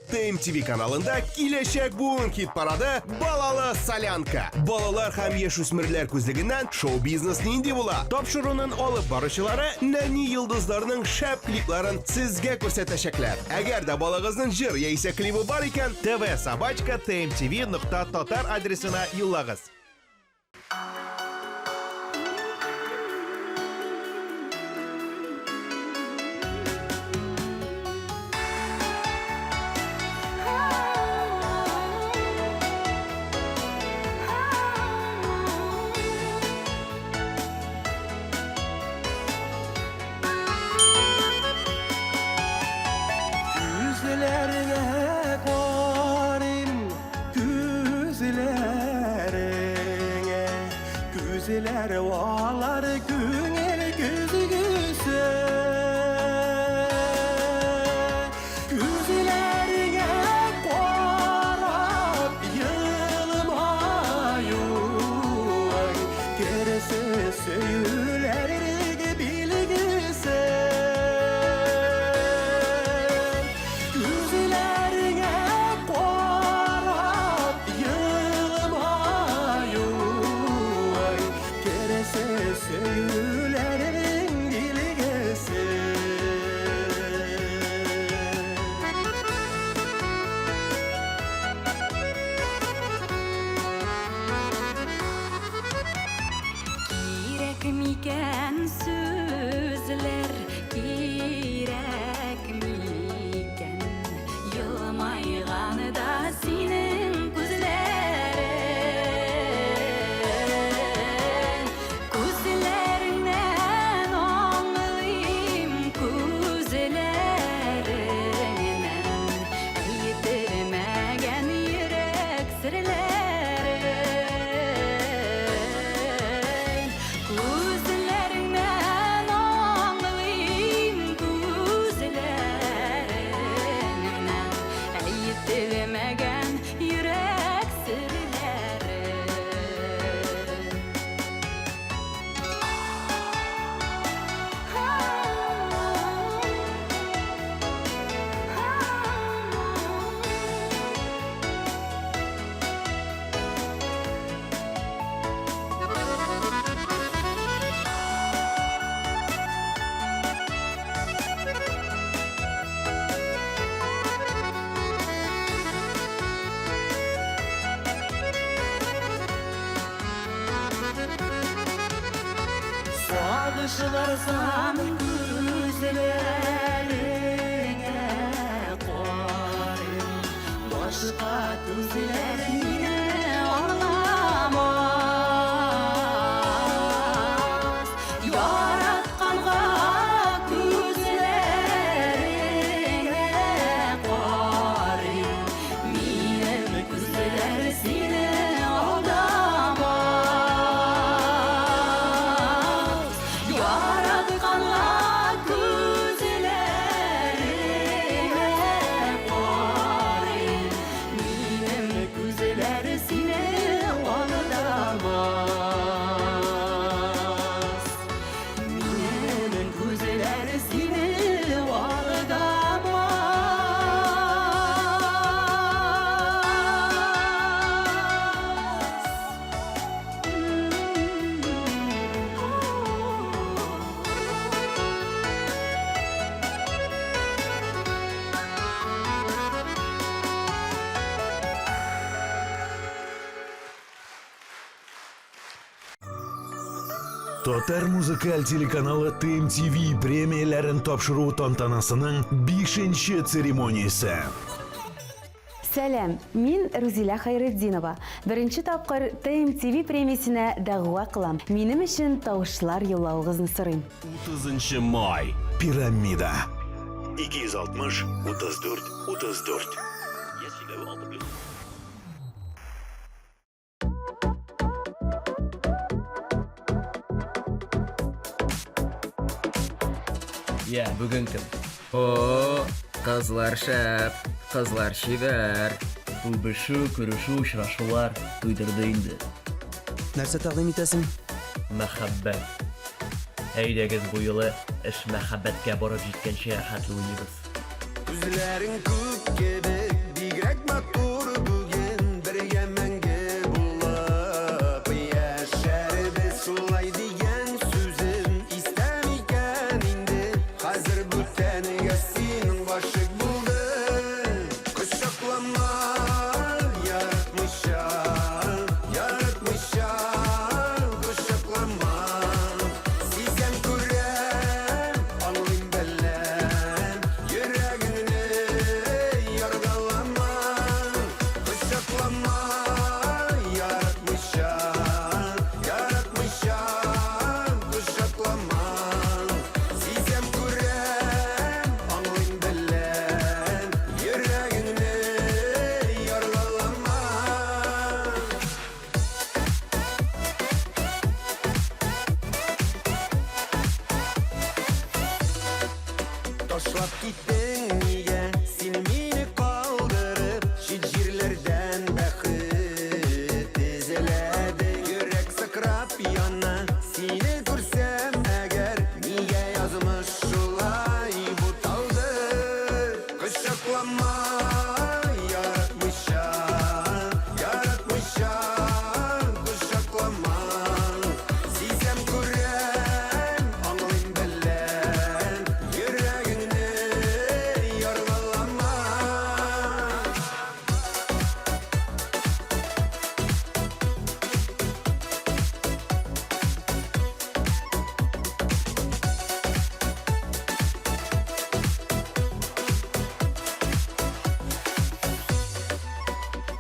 ТМТВ каналында киләчәк буын хит-парады Балалы солянка. Балалар һәм яшүсмерләр күзлегеннән шоу-бизнес нинди була? Тапшыруның алып баручылары нәни йолдызларның шәп клипларын сезгә күрсәтәчәкләр. Әгәр дә балагызның җыр яисә клибы бар икән, tv@tmtv.tatar адресына юллагыз. Күзләреңә карыйм, күзләреңә, күзләр алар күңел көзгесе. Күзләреңә карап елмаюың, керсез сөюләрнең билгесе. Күзләреңә карап елмаюың, керсез сөюләрнең билгесе. Кирәк микән сүзләр, кирәк микән? Елмайганда синең күзләрең. Күзләреңнән аңлыйм, күзләреңнән әйтелмәгән йөрәк серләрен. Күзләреңнән аңлыйм, күзләреңнән әйтелмәгән йөрәк серләрен. Сагышларсан күзләреңә карыйм, башка күзләр Татар музыкаль телеканалы ТМТВ премияләрен тапшыру тантанасының бишенче церемониясе. Сәлам, мин Рузилә Хәйретдинова. Беренче тапкыр ТМТВ премиясенә дәгъва кылам. Минем өчен тавышлар юллавыгызны сорыйм. 30 май. Пирамида. 260 34 34. Я, бүген кем? О, кызлар шәп, кызлар чибәр. Үбешү, күрешү, очрашулар туйдырды инде. Нәрсә тәкъдим итәсең? Мәхәббәт. Әйдәгез бу юлы эш мәхәббәткә барып җиткәнче хәтле уйныйбыз. Күзләрең күк кебек, бигрәк матур бүген бергә мәңге булып яшәрбез. Шулай дигән сүзем истә микән инде? Хәзер бүтәнгә син гашыйк булдың. Кочаклама, яратмыйча, яратмыйча, кочаклама. Сизәм, күрәм, аңлыйм, беләм, йөрәгеңне яргалама, кочаклама, яратмыйча, яратмыйча, кочаклама. Сизәм, күрәм, аңлыйм, беләм, йөрәгеңне яргалама. Ташлап киттең нигә син мине калдырып чит җирләрдән бәхет эзләдең йөрәк сыкрап яна сине күрсәм әгәр нигә язмыш шулай буталды кочаклама яратмыйча яратмыйча кочаклама сизәм күрәм аңлыйм беләм йөрәгеңне яргалама.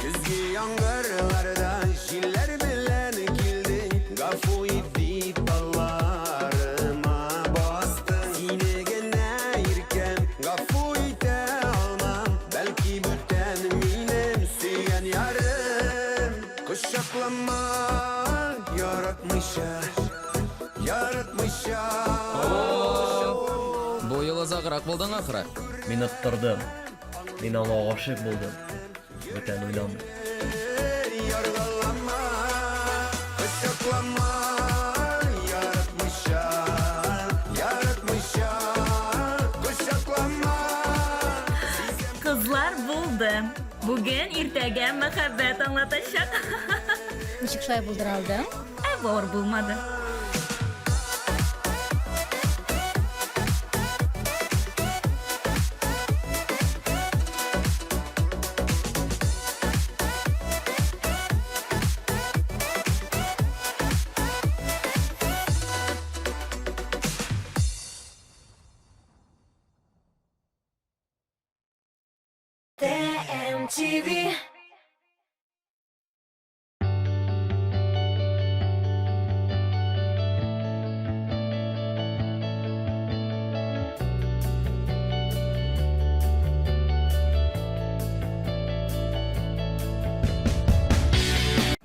Көзге яңгырларда җилләр белән килдең, гафу ит дип алларыма бастың. Сине генә иркәм, гафу итә алмам, бәлки бүтән минем сөйгән ярым. Кочаклама, яратмыйча, яратмыйча. Бу юлы озаграк булдың ахры. Мин оттырдым. Мин аңа гашыйк булдым. Бүтән уйламыйм. Яргалама, кочаклама, яратмыйча, яратмыйча, кочаклама. Кызлар булды. Бүген иртәгә мәхәббәт аңлатачак. Ничек шулай булдыра алдың? Ә авыр булмады. ТМТВ.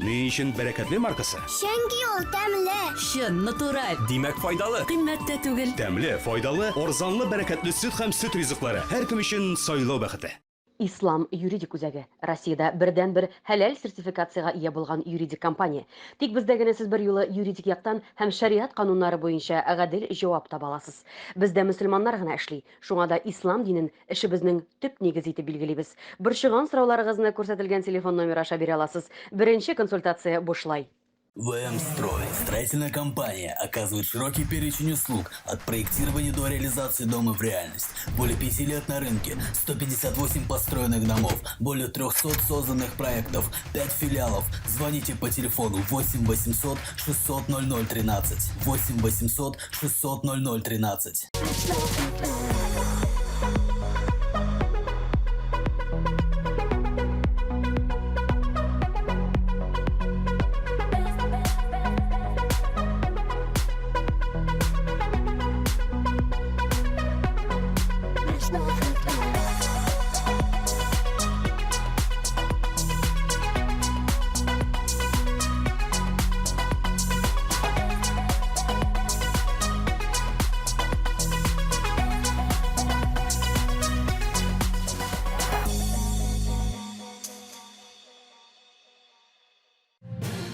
Ни өчен бәрәкәтле маркасы? Чөнки ул тәмле. Чын, натураль. Димәк, файдалы. Кыйммәт тә түгел. Тәмле, файдалы, арзанлы бәрәкәтле сөт һәм сөт ризыклары. Һәркем өчен сайлау бәхете. Ислам юридик үзәге Россиядә бердәнбер хәләл сертификациягә ия булган юридик компания. Тик бездә генә сез берьюлы юридик яктан һәм шәригать кануннары буенча гадел җавап таба аласыз. Бездә мөселманнар гына эшли, шуңа да ислам динен эшебезнең төп нигезе итеп билгелибез. Борчыган сорауларыгызны күрсәтелгән телефон номеры аша бирә аласыз. Беренче консультация бушлай. ВМ-Строй. Строительная компания оказывает широкий перечень услуг от проектирования до реализации дома в реальность. Более 5 лет на рынке, 158 построенных домов, более 300 созданных проектов, 5 филиалов. Звоните по телефону 8 800 600 0013. 8 800 600 0013.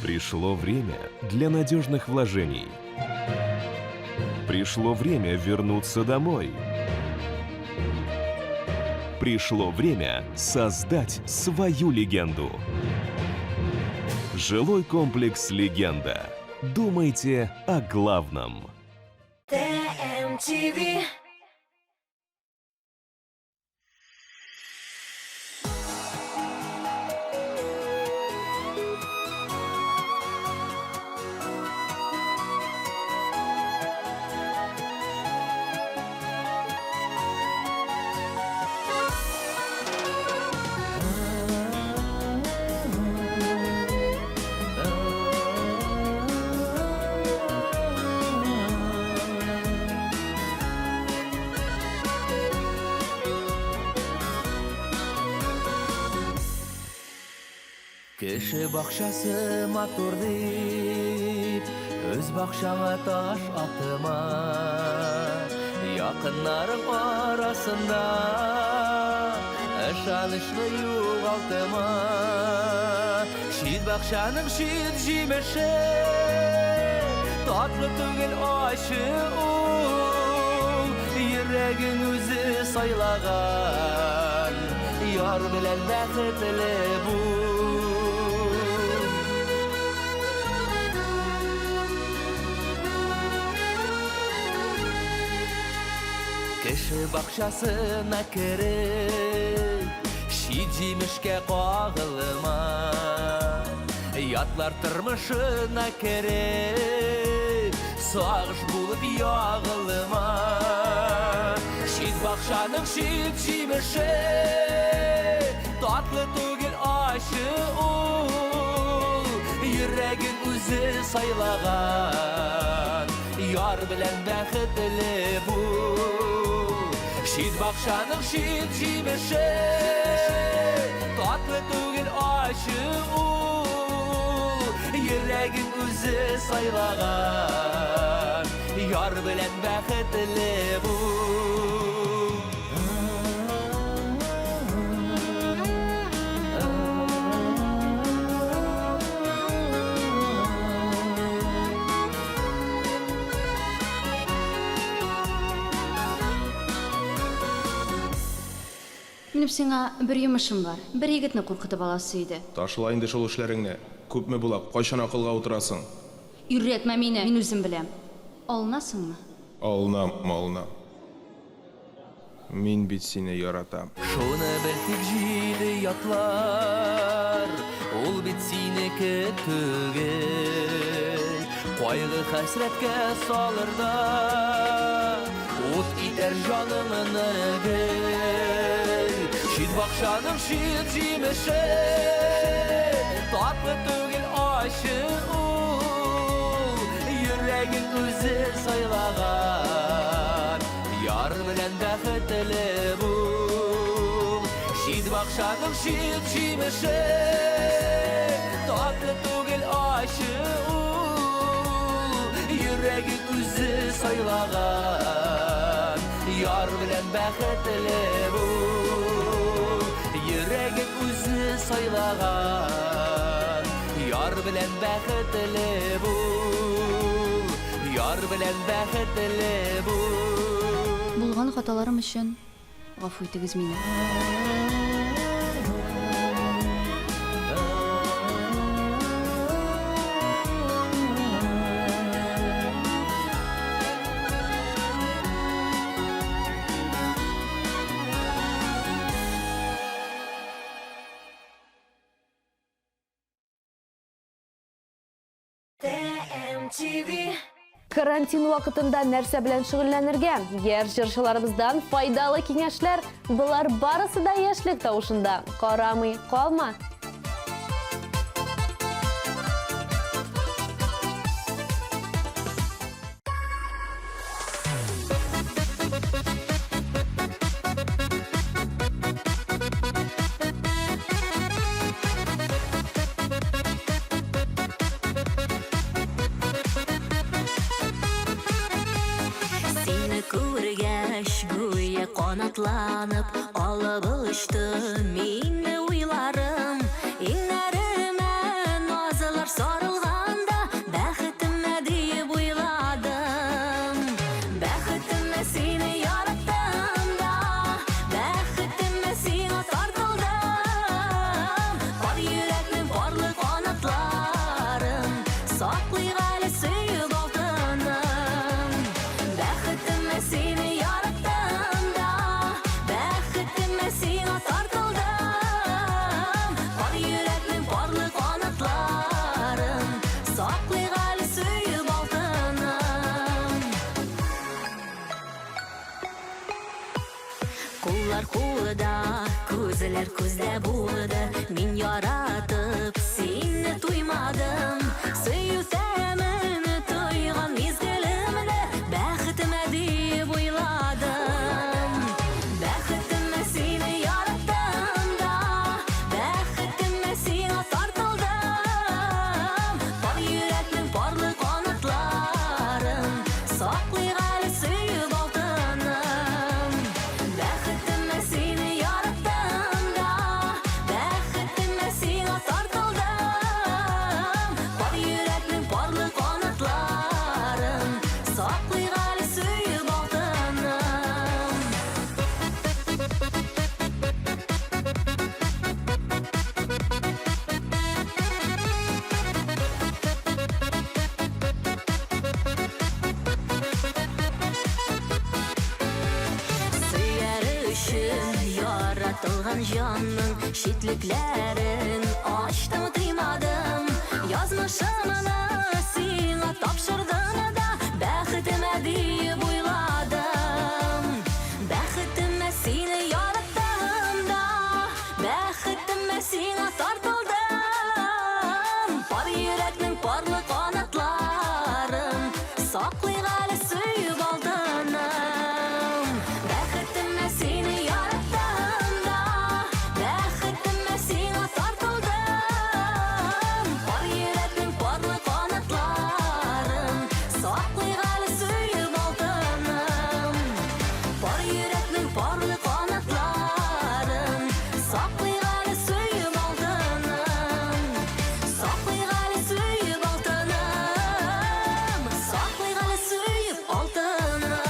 Пришло время для надежных вложений. Пришло время вернуться домой. Пришло время создать свою легенду. Жилой комплекс «Легенда». Думайте о главном. ТМТВ. Кеше бакчасы матур дип, үз бакчаңа таш атма. Якыннарың арасында ышанычны югалтма. Чит бакчаның чит җимеше татлы түгел ачы ул. Йөрәгең үзе сайлаган яр белән бәхетле бул. Кеше бакчасына кереп, чит җимешкә кагылма. Ятлар тормышына кереп, сагыш булып ягылма. Чит бакчаның чит җимеше татлы түгел ачы ул. Йөрәгең үзе сайлаган яр белән бәхетле бул. Чит бакчаның чит җимеше татлы түгел ачы ул. Йөрәгең үзе сайлаган яр белән бәхетле бул. Минем сиңа бер йомышым бар. Бер егетне куркытып аласы иде. Ташла инде шул эшләреңне. Күпме була, кайчан акылга утырасың? Өйрәтмә мине, мин үзем беләм. Алынасыңмы? Алынам, алынам. Мин бит сине яратам. Шуны бел тик җиде ятлар, ул бит синеке түгел. Кайгы хәсрәткә салыр да, ут итәр җаныңны гел. Чит бакчаның чит җимеше, татлы түгел ачы ул. Йөрәгең үзе сайлаган яр белән бәхетле бул. Чит бакчаның чит җимеше, татлы түгел ачы ул. Йөрәгең үзе сайлаган яр белән бәхетле бул. Йөрәгең үзе сайлаган яр белән бәхетле бул. Яр белән бәхетле бул. Булган хаталарым өчен гафу итегез мине. MTV. Карантин вакытында нәрсә белән шөгыльләнергә? Яшь җырчыларыбыздан файдалы киңәшләр. Болар барысы да яшьлек тавышында. Карамый калма. Сине күргәч, гүя канатланып, алып очты мине уйларым. Иңнәремә назлар сарылганда, бәхетемә диеп уйладым. Бәхетемә сине яраттым да, бәхетемә сиңа тартылдым. Пар йөрәкнең парлы канатларын саклыйк әле сөеп алтыным. Бәхетемә сине яраттым да, бәхетемә сиңа тартылдым. Пар йөрәкнең парлы канатларын саклыйк әле сөеп алтыным. Куллар кулда, күзләр күздә булды. Мин яратып сине туймадым. Сөю тәмен тойган мизгелемне бәхетемә диеп уйладым. Бәхетемә сине яраттым да, бәхетемә сиңа тартылдым. Пар йөрәкнең парлы канатларын саклыйк әле сөеп алтыным. Бәхетемә сине яраттым да, бәхетемә сиңа тартылдым. Пар йөрәкнең парлы канатларын саклыйк әле сөеп алтыным. Сөяр өчен яратылган җанның читлекләрен ачтым, тыймадым. Язмышымны сиңа тапшырдым да, бәхетемә диеп уйладым. Бәхетемә сине яраттым да, бәхетемә сиңа тартылдым. Пар йөрәкнең парлы канатларын саклыйк әле сөеп алтыным. Бәхетемә сине яраттым да, бәхетемә сиңа тартылдым. Пар йөрәкнең парлы канатларын саклыйк әле сөеп алтыным. Пар йөрәкнең парлы канатларын саклыйк әле сөеп алтыным. Саклыйк әле сөеп алтыным. Саклыйк әле сөеп алтыным.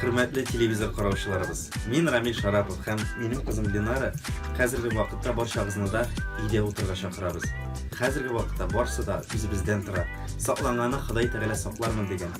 Хөрмәтле телевизор караучыларыбыз, мин Рамил Шарапов һәм минем кызым Ленара хәзерге вакытта барчагызны да өйдә утырырга чакырабыз. Хәзерге вакытта барсы да үзебездән тора. Сакланганы Ходай Тәгалә саклармын дигән.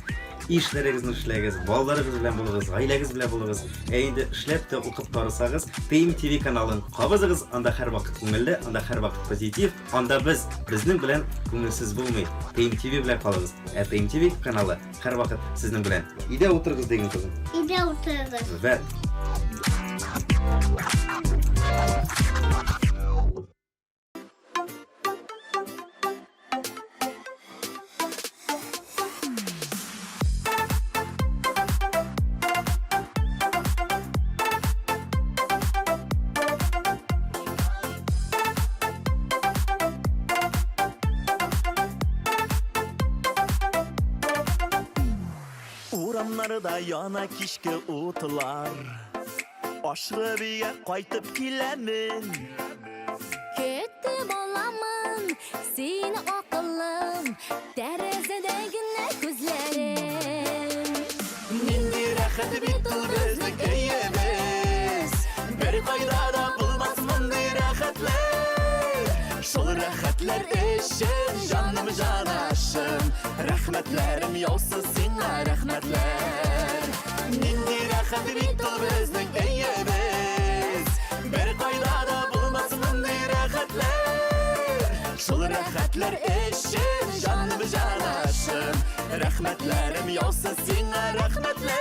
Эшләрегезне эшләгез, балаларыгыз белән булыгыз, гаиләгез белән булыгыз. Ә инде эшләп тә укып тарысагыз, TMTV каналын кабызыгыз, анда һәрвакыт күңелле, анда һәрвакыт позитив, анда без, безнең белән күңелсез булмый. TMTV белән калыгыз. Ә TMTV каналы һәрвакыт сезнең белән. Өйдә утырыгыз диген, кызым. Өйдә утырыгыз. Вәт. Урамнарда яна кичке утлар. Ашыгып өйгә кайтып киләмен. Көтеп аламын сине, акыллым, тәрәзәдә генә күзләрең. рәхәтләр өчен, җаным җанашым, рәхмәтләрем яусын сиңа, рәхмәтләр. Нинди рәхәт бит ул безнең өебез, бер кайда да булмас мондый рәхәтләр. Шул рәхәтләр өчен, җаным җанашым, рәхмәтләрем яусын сиңа, рәхмәтләр.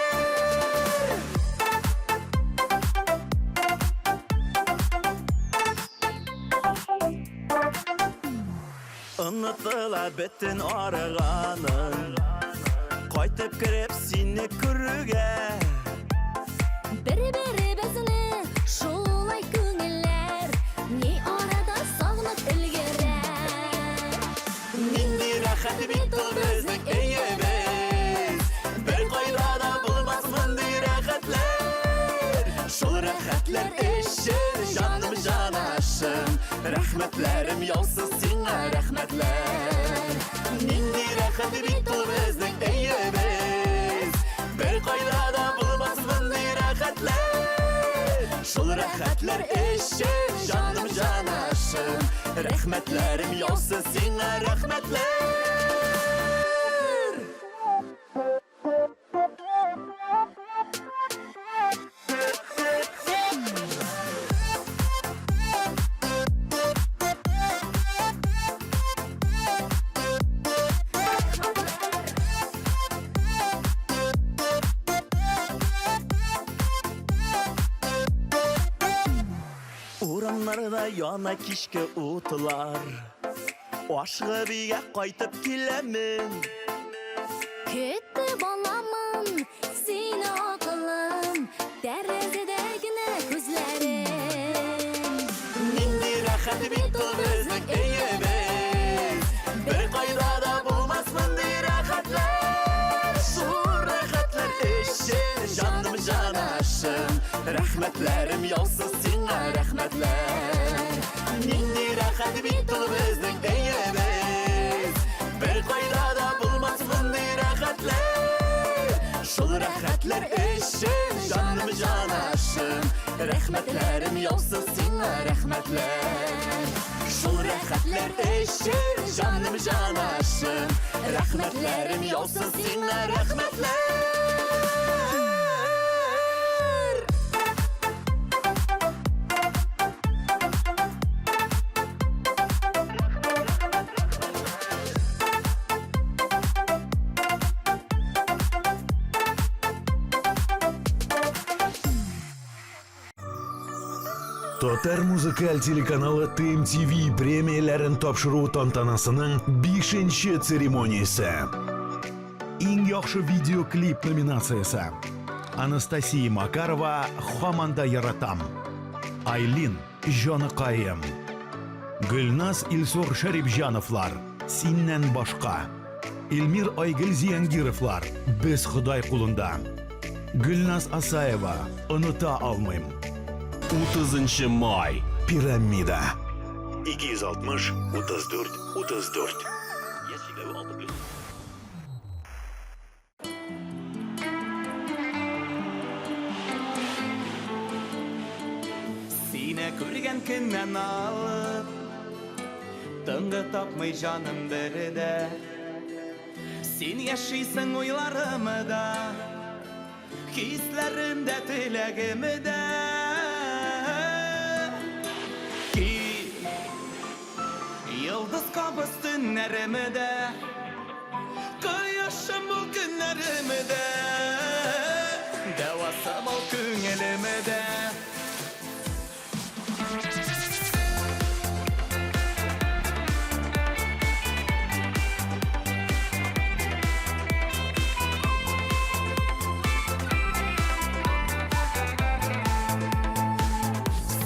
Онытыла бөтен арыганым, кайтып кереп сине күрүгә. Бер-беребезне шулай күңелләр ни арада сагынып өлгерә. Нинди рәхәт бит ул безнең өебез, бер кайда да булмас мондый рәхәтләр. Шул рәхәтләр өчен, җаным җанашым, рәхмәтләрем яусын сиңа, рәхмәтләр. Нинди рәхәт бит ул безнең өебез, бер кайда да булмас мондый рәхәтләр. Шул рәхәтләр өчен, җаным җанашым, рәхмәтләрем яусын сиңа, рәхмәтләр. Урамнарда яна кичке утлар, ашыгып өйгә кайтып киләмен. Көтеп аламын сине, акылым, тәрәзәдә генә күзләрең. Нинди рәхәт бит ул безнең өебез, бер кайда да булмас мондый рәхәтләр. Шул рәхәтләр өчен, җаным җанашым, рәхмәтләрем яусын сиңа, рәхмәтләр. Нинди рәхәт бит ул безнең өебез, бер кайда да булмас мондый рәхәтләр. Шул рәхәтләр өчен, җаным җанашым, рәхмәтләрем яусын сиңа, рәхмәтләр. Шул рәхәтләр өчен, җаным җанашым, рәхмәтләрем яусын сиңа, рәхмәтләр. Татар музыкаль телеканалы ТМТВ премияләрен тапшыру тантанасының 5 церемониясе. Иң яхшы видеоклип номинациясе. Анастасия Макарова «Һаман да яратам». Айлин «Җаныкаем». Гөлназ Илсур Шәрипҗановлар «Синнән башка». Эльмир Айгөл Зиянгировлар «Без Ходай кулында». Гөлназ Асаева «Оныта алмыйм». 30 май. Пирамида. 260 34 34. Сине күргән көннән алып, тынгы тапмый җаным бердә. Син яшисең уйларымда, хисләремдә, теләгемдә. Кил, йолдыз кабыз төннәремдә, кояшым бул көннәремдә, дәвасы бул күңелемдә.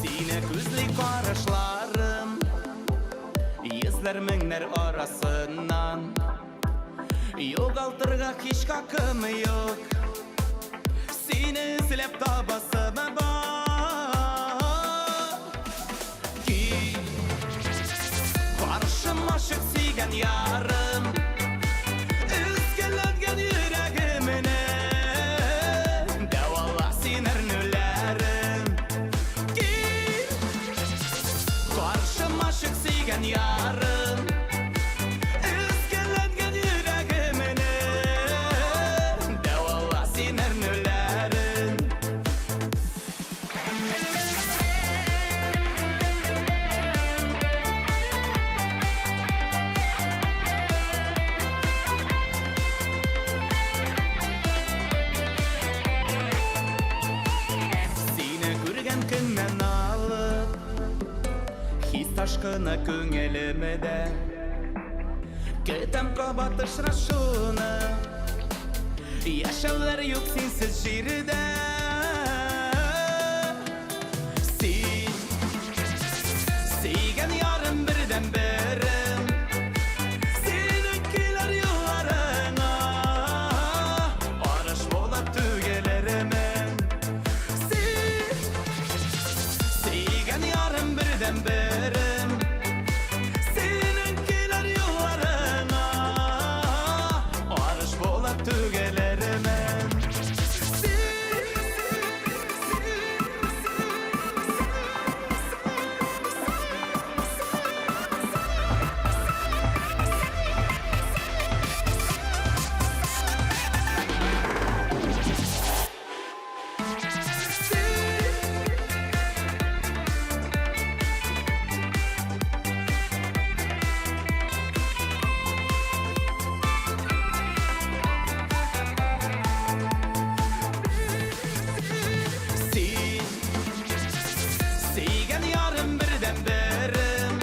Сине күзли карашларым, йөзләр меңнәр арасыннан. Югалтырга һич хакым юк, сине эзләп табасым бар. Кил, каршыма чык, сөйгән ярым, өзгәләнгән йөрәгемне дәвала син әрнүләрем. Кил, каршыма чык, сөйгән ярым. Ташкыны күңелемдә. Көтәм кабат очрашуны. Яшәүләр юк синсез җирдә. Син сөйгән ярым бердәнберем. Синең килер юлларыңа арыш булып түгелермен. Син сөйгән ярым бердәнберем. Синең килер юлларыңа арыш булып түгелермен. Син сөйгән ярым бердәнберем.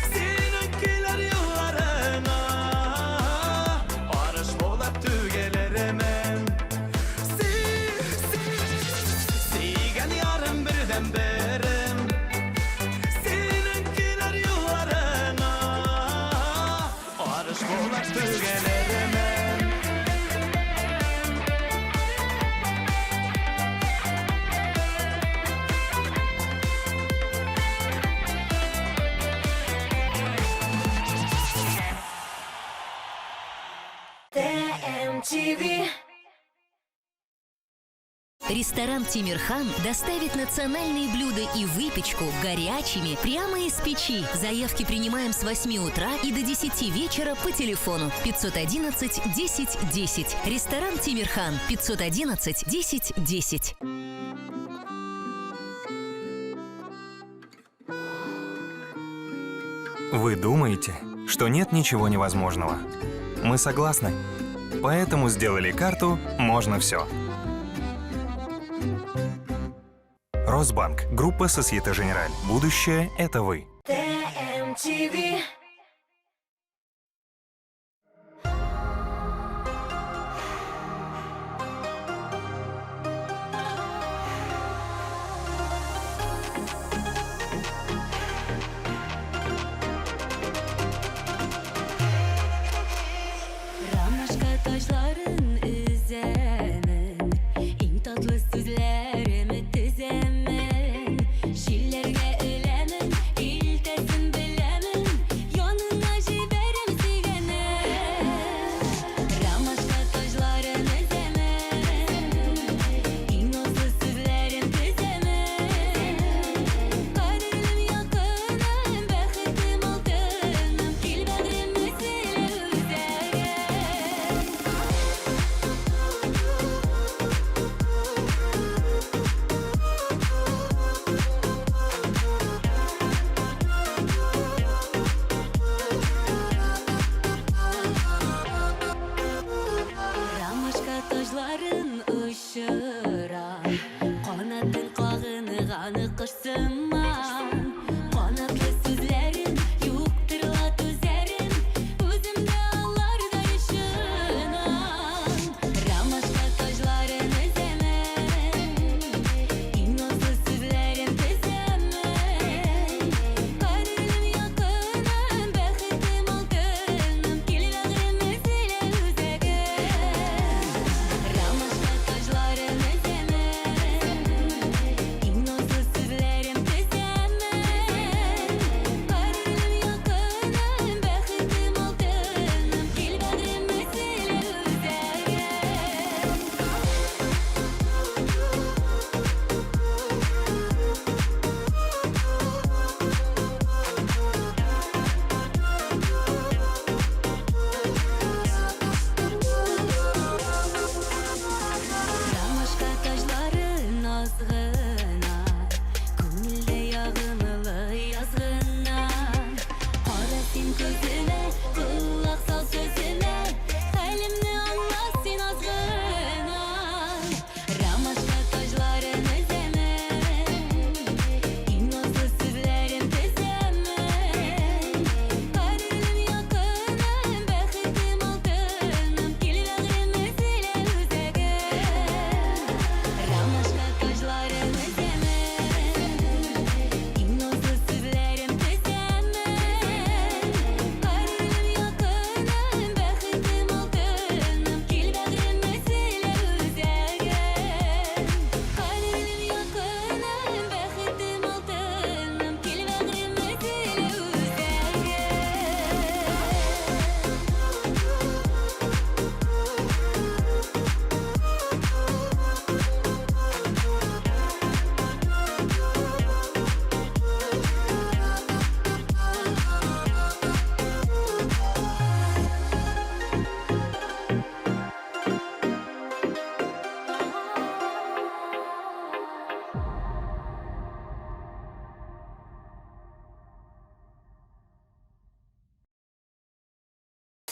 Синең килер юлларыңа арыш булып түгелермен. Син сөйгән ярым бердәнберем. Синең килер юлларыңа арыш булып түгелермен. ТМТВ. Ресторан «Тимирхан» доставит национальные блюда и выпечку горячими прямо из печи. Заявки принимаем с 8 утра и до 10 вечера по телефону 511 10 10. Ресторан «Тимирхан» 511 10 10. Вы думаете, что нет ничего невозможного. Мы согласны. Поэтому сделали карту «Можно все». Росбанк. Группа Сосьете Женераль. Будущее – это вы. ТМТВ. Ромашка таҗларын өзәмен, иң татлы сүзләрем тезәмен. Җилләргә эләмен, илтәсен беләмен.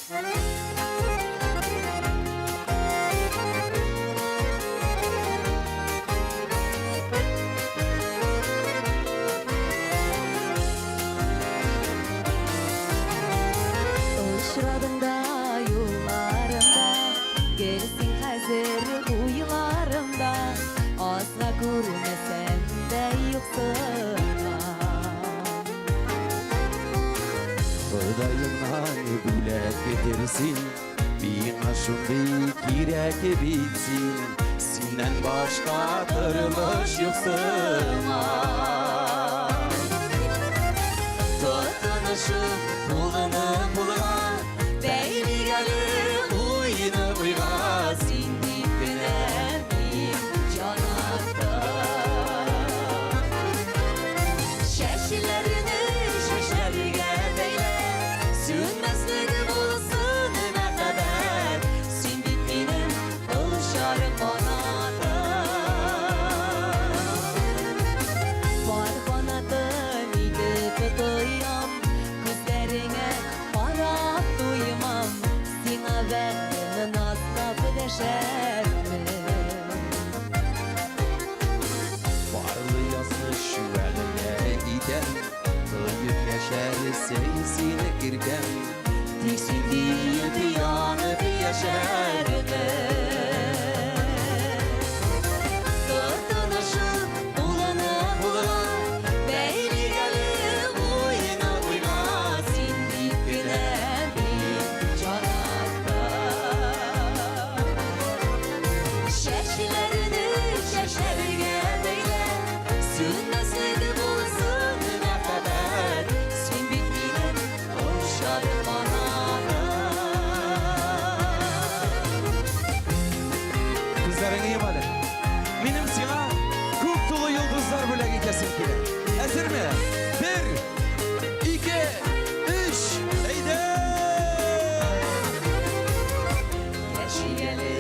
Очрадың да юлларымда, Гел син хәзер уйларымда, Азга күрмәсәм дә юксынам. Ходаемнан бүләк бетер син, Миңа шундый кирәк бит син, Синнән башка тормыш юк сыман. Тотынышып кулны кулга, Бәйлик әле уйны уйга, Син дип кенә мин җан аттым. Чәчләрне чәчләргә бәйлә, Сүнмәслек булсын мәхәббәт, Син бит минем очар канатым. Пар канатым итеп тоям, Күзләреңә карап туймам, Сиңа бәгърем назлап дәшәрмен. Парлы язмыш вәгъдә итәм, Тоеп яшәрсең син иркәм. Тик син диеп янып яшәрмен. Тотынышып кулны кулга, Бәйлик әле уйны уйга, Син дип кенә мин җан аттым. Чәчләрне чәчләргә бәйлә, Сүнмәслек булсын мәхәббәт, Син бит минем очар канатым. Күзләреңне йом әле. Минем сиңа күк тулы йолдызлар бүләк итәсем килә. Әзерме? Бер, ике, өч, әйдә! Яшик әле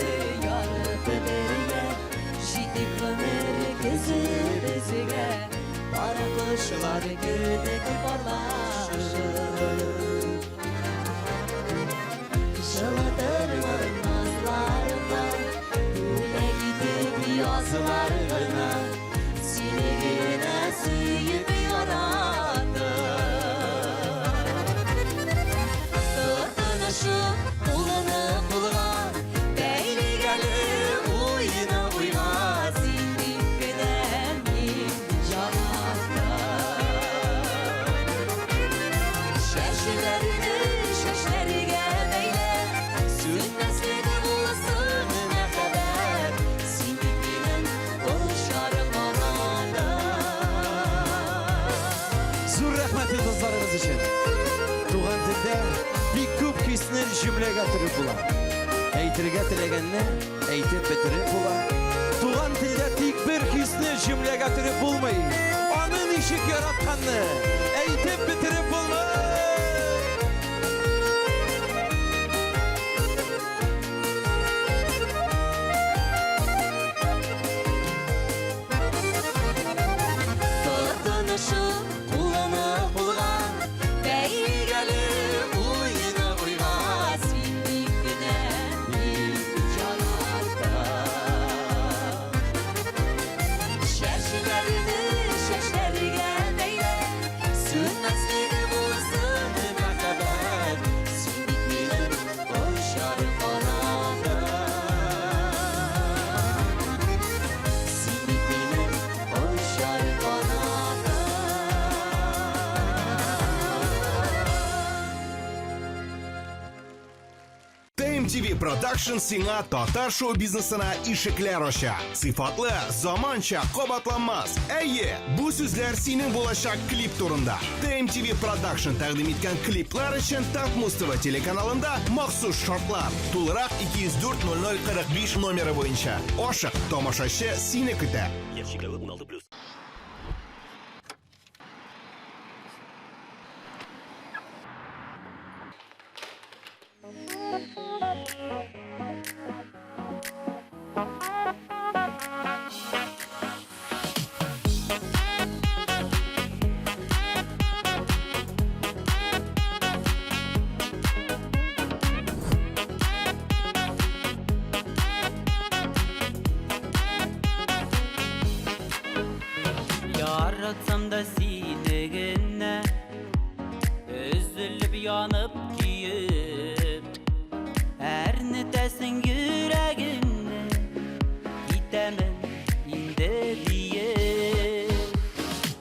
ярып бергә, Җитик гомер көзе безгә, Пар кошлар кебек парлашып. Җылытырмын назларымда, Бүләк итеп язлар гына, Сине генә сөеп яраттым. Тотынышып кулны кулга, Бәйлик әле уйны уйга, Син дип кенә мин җан аттым. Чәчләрне чәчләргә бәйлә, Сүнмәслек булсын мәхәббәт, Син бит минем очар канатым. Зур рәхмәт йолдызларыбыз өчен. Туган телдә бик күп хисне җөмләгә төреп була. Әйтергә теләгәнне әйтеп бетереп була. Туган телдә тик бер хисне җөмләгә төреп булмый. Аны ничек яратканны әйтеп бетереп булмый. Тотынышып кулны кулга, Бәйлик әле уйны уйга, Син дип кенә мин җан аттым. Чәчләрне чәчләргә бәйлә, Сүнмәслек булсын мәхәббәт, Син бит минем очар канатым. Син бит минем очар канатым. TMTV Production сиңа татар шоу-бизнесына ишекләр ача. Сыйфатлы, заманча, кабатланмас. Әйе, бу сүзләр синең булачак клип турында. TMTV Production тәкъдим иткән клиплар өчен Татмуз ТВ телеканалында махсус шартлар. Тулырак 204 00 45 номеры буенча. Ашык, тамашачы сине көтә. Яшь чикләве 16+. янып көеп Әрнетәсең йөрәгемне Китәмен инде диеп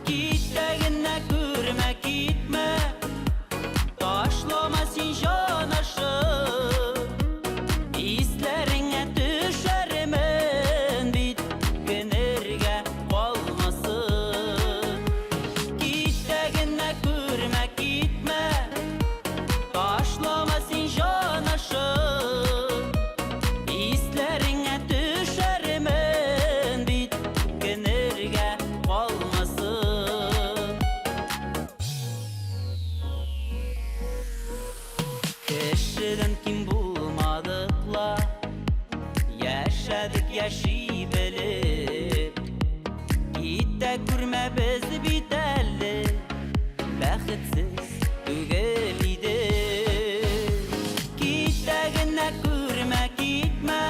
Китә генә күрмә, китмә Ташлама син җанашым Исләреңә төшәрмен бит Кенергә калмасын Китә генә күрмә, китмә Ташлама син җанашым Исләреңә төшәрмен бит Кенергә калмасын Кешедән ким булмадык ла Яшәдек яши белеп Китә күрмә без бит әле Бәхетсез түгел идек Китә генә күрмә, китмә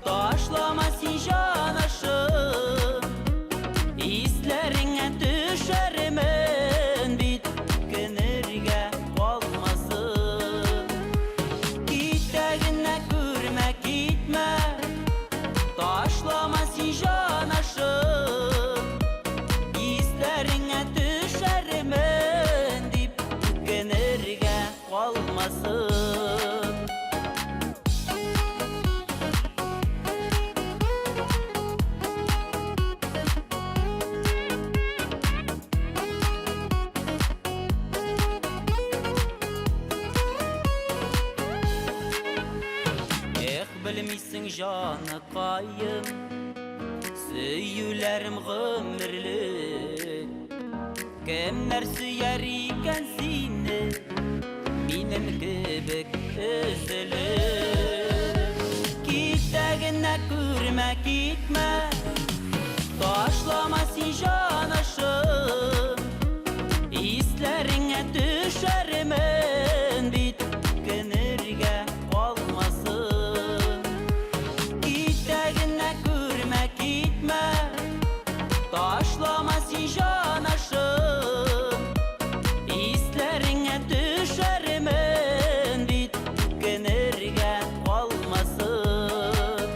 Ташлама син җанашым Исләреңә төшәрмен бит Кенергә калмасын Китә генә күрмә, китмә Ташлама син җанашым Исләреңә төшәрмен дип Үкенергә калмасын Эх, белмисең җаныкаем Сөюләрем гомерлек Кемнәр сөяр икән сине Минем кебек өзелеп Китә генә күрмә, китмә Ташлама син җанашым Исләреңә төшәрмен бит Кенергә калмасын Китә генә күрмә, китмә Ташлама син җанашым Исләреңә төшәрмен бит Үкенергә калмасын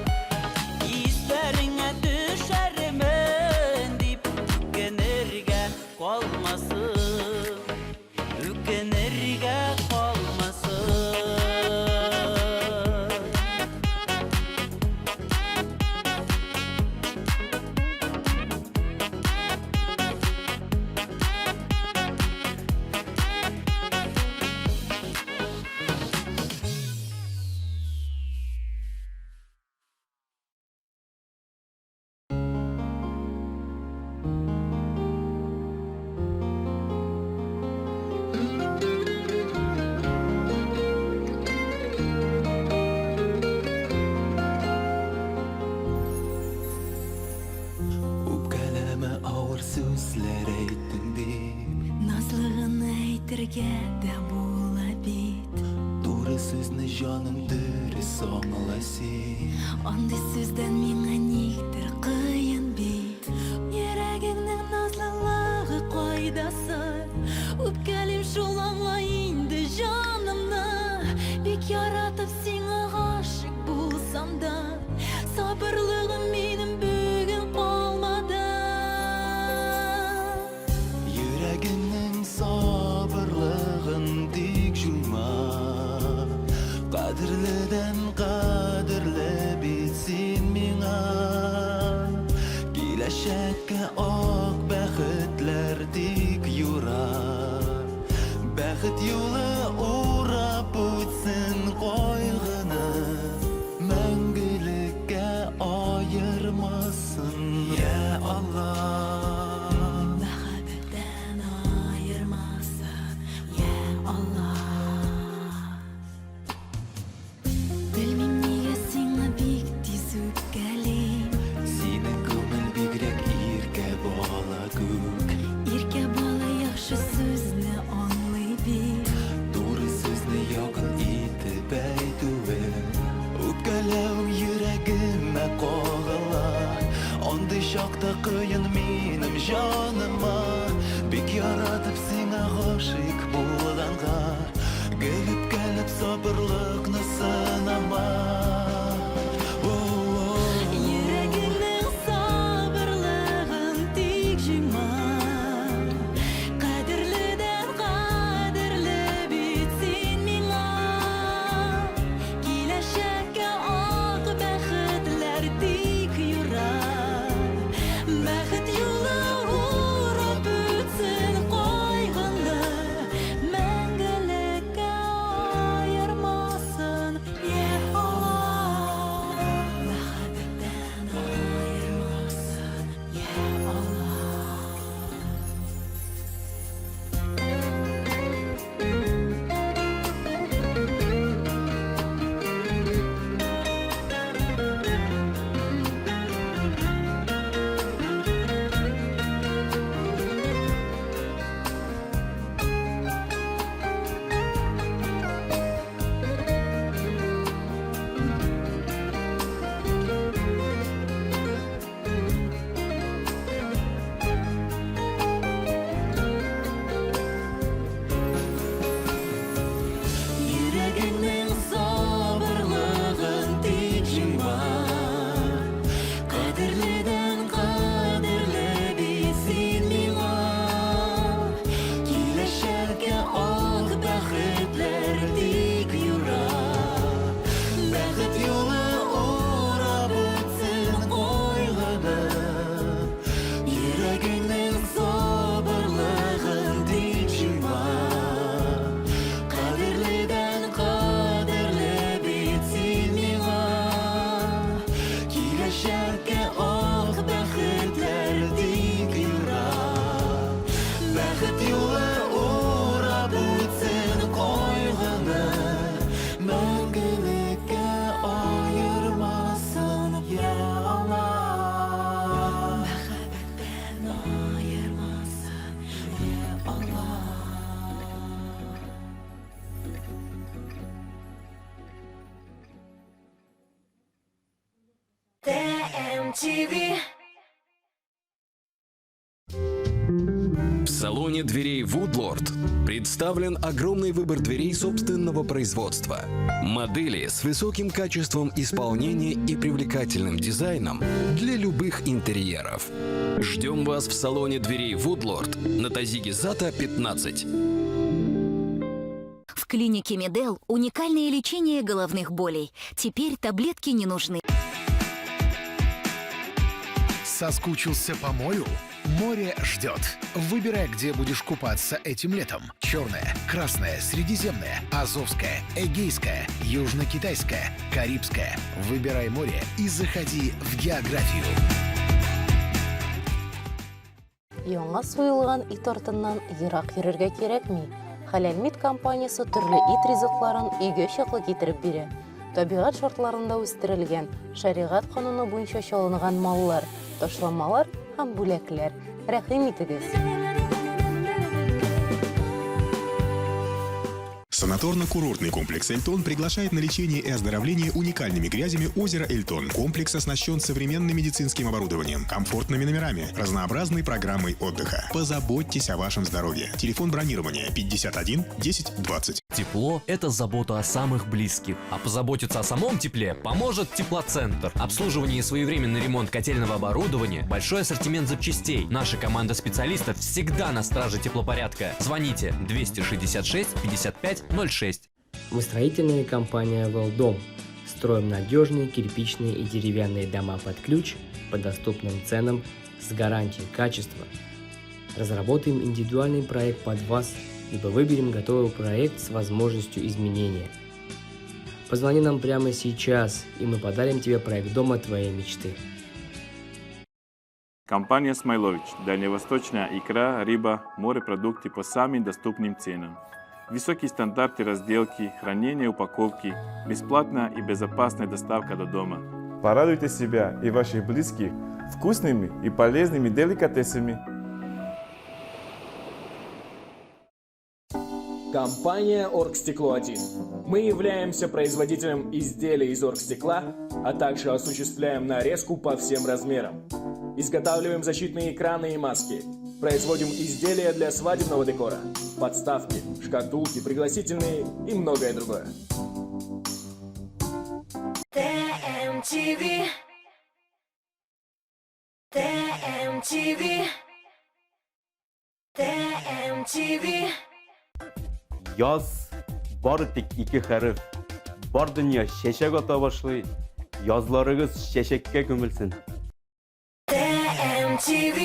Исләреңә төшәрмен дип Үкенергә калмасын Үкенергә калмасын Үпкәләмә авыр сүзләр әйттең дип Назлы гына әйтергә дә була бит Туры сүзне җаным дөрес аңла син Андый сүздән миңа никтер кыен бит Йөрәгеңнең назлылыгы кайда соң Үпкәлим шул аңла инде җанымны Бик яратып сиңа гашыйк булсам да Сабырлыгым минем бүген калмады Йөрәгеңнең сабырлыгын тик җуйма Кадерледән кадерле бит син миңа Киләчәккә ак бәхетләр тик юра Бәхет юлы урап үтсен кайгыны Мәңгелеккә аермасын, я Алла Мәхәббәттән аермасын, я Алла Белмим нигә сиңа бик тиз үпкәлим Синең күңел бигрәк иркә бала күк Иркә бала яхшы сүзне аңлый бит. ТМТВ. В салоне дверей Woodlord представлен огромный выбор дверей собственного производства. Модели с высоким качеством исполнения и привлекательным дизайном для любых интерьеров. Ждем вас в салоне дверей Woodlord на Тазиге Зата 15. В клинике Медел уникальное лечение головных болей. Теперь таблетки не нужны. Соскучился по морю? Море ждет. Выбирай, где будешь купаться этим летом. Черное, красное, средиземное, азовское, эгейское, южно-китайское, карибское. Выбирай море и заходи в географию. Яңа суелган ит артыннан ерак йөрергә кирәкми. Хәләл Мит компаниясе төрле ит ризыкларын өйгә чаклы китереп бирә. Табигать шартларында үстерелгән, шәригать кануны буенча чалынган маллар, ташламалар һәм бүләкләр. Рәхим итегез! Санаторно-курортный комплекс «Эльтон» приглашает на лечение и оздоровление уникальными грязями озера Эльтон. Комплекс оснащен современным медицинским оборудованием, комфортными номерами, разнообразной программой отдыха. Позаботьтесь о вашем здоровье. Телефон бронирования 51 10 20. Тепло – это забота о самых близких. А позаботиться о самом тепле поможет Теплоцентр. Обслуживание и своевременный ремонт котельного оборудования, большой ассортимент запчастей. Наша команда специалистов всегда на страже теплопорядка. Звоните 266 55 06. Мы строительная компания «Велдом». Строим надежные кирпичные и деревянные дома под ключ по доступным ценам с гарантией качества. Разработаем индивидуальный проект под вас, либо выберем готовый проект с возможностью изменения. Позвони нам прямо сейчас, и мы подарим тебе проект дома твоей мечты. Компания «Смайлович» – дальневосточная икра, рыба, морепродукты по самым доступным ценам. Высокие стандарты разделки, хранения упаковки, бесплатная и безопасная доставка до дома. Порадуйте себя и ваших близких вкусными и полезными деликатесами. Компания «Оргстекло-1». Мы являемся производителем изделий из оргстекла, а также осуществляем нарезку по всем размерам. Изготавливаем защитные экраны и маски. Производим изделия для свадебного декора, подставки, шкатулки, пригласительные и многое другое. ТМТВ. ТМТВ. ТМТВ. Яз бары тик ике хәреф. Бар дөнья чәчәк ата башлый. Язларыгыз чәчәккә күмелсен. ТМТВ.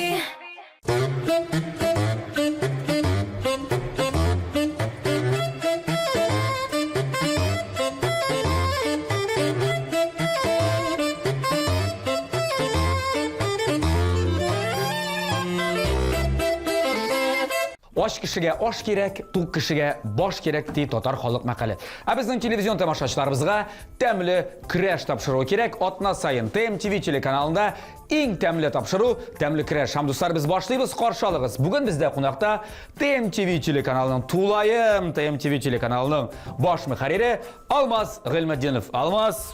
Ач кешегә аш кирәк, тук кешегә баш кирәк, ди татар халык мәкале. Ә безнең телевизион тамашачыларыбызга тәмле көрәш тапшыруы кирәк. Атна саен ТМТВ телеканалында иң тәмле тапшыру, тәмле көрәш. Һәм дуслар, без башлыйбыз, каршы алыгыз. Бүген бездә кунакта ТМТВ телеканалының тулаем ТМТВ телеканалының баш мөхәррире Алмаз Гыйльметдинов. Алмаз,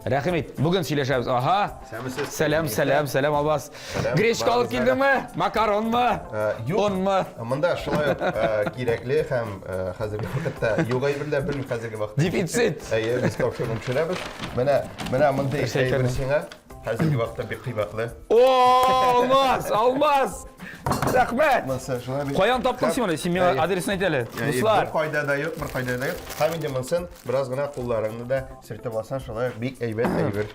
Рәхим ит. Бүген сөйләшәбез. Аһа. Сәмесез. Сәлам, сәлам, сәлам, Алмаз. Сәлам, Гречка алып барыгызга килдеңме? Макаронмы? Юк. Онмы? Монда шулай ук кирәкле һәм хәзерге вакытта юк әйберләр белмим хәзерге вакытта. Дефицит. Әйе, без тапшыруны төшерәбез. Менә, менә мондый әйбер сиңа хәзерге вакытта бик кыйбатлы. О, Алмаз, Алмаз! Рәхмәт! Монысы шулай бит. Каян таптың син моны? Син миңа адресын әйт әле. Дуслар. Бер кайда да юк, бер кайда да юк. Һәм инде монысын бераз гына кулларыңны да сөртеп алсаң, шулай ук бик әйбәт әйбер.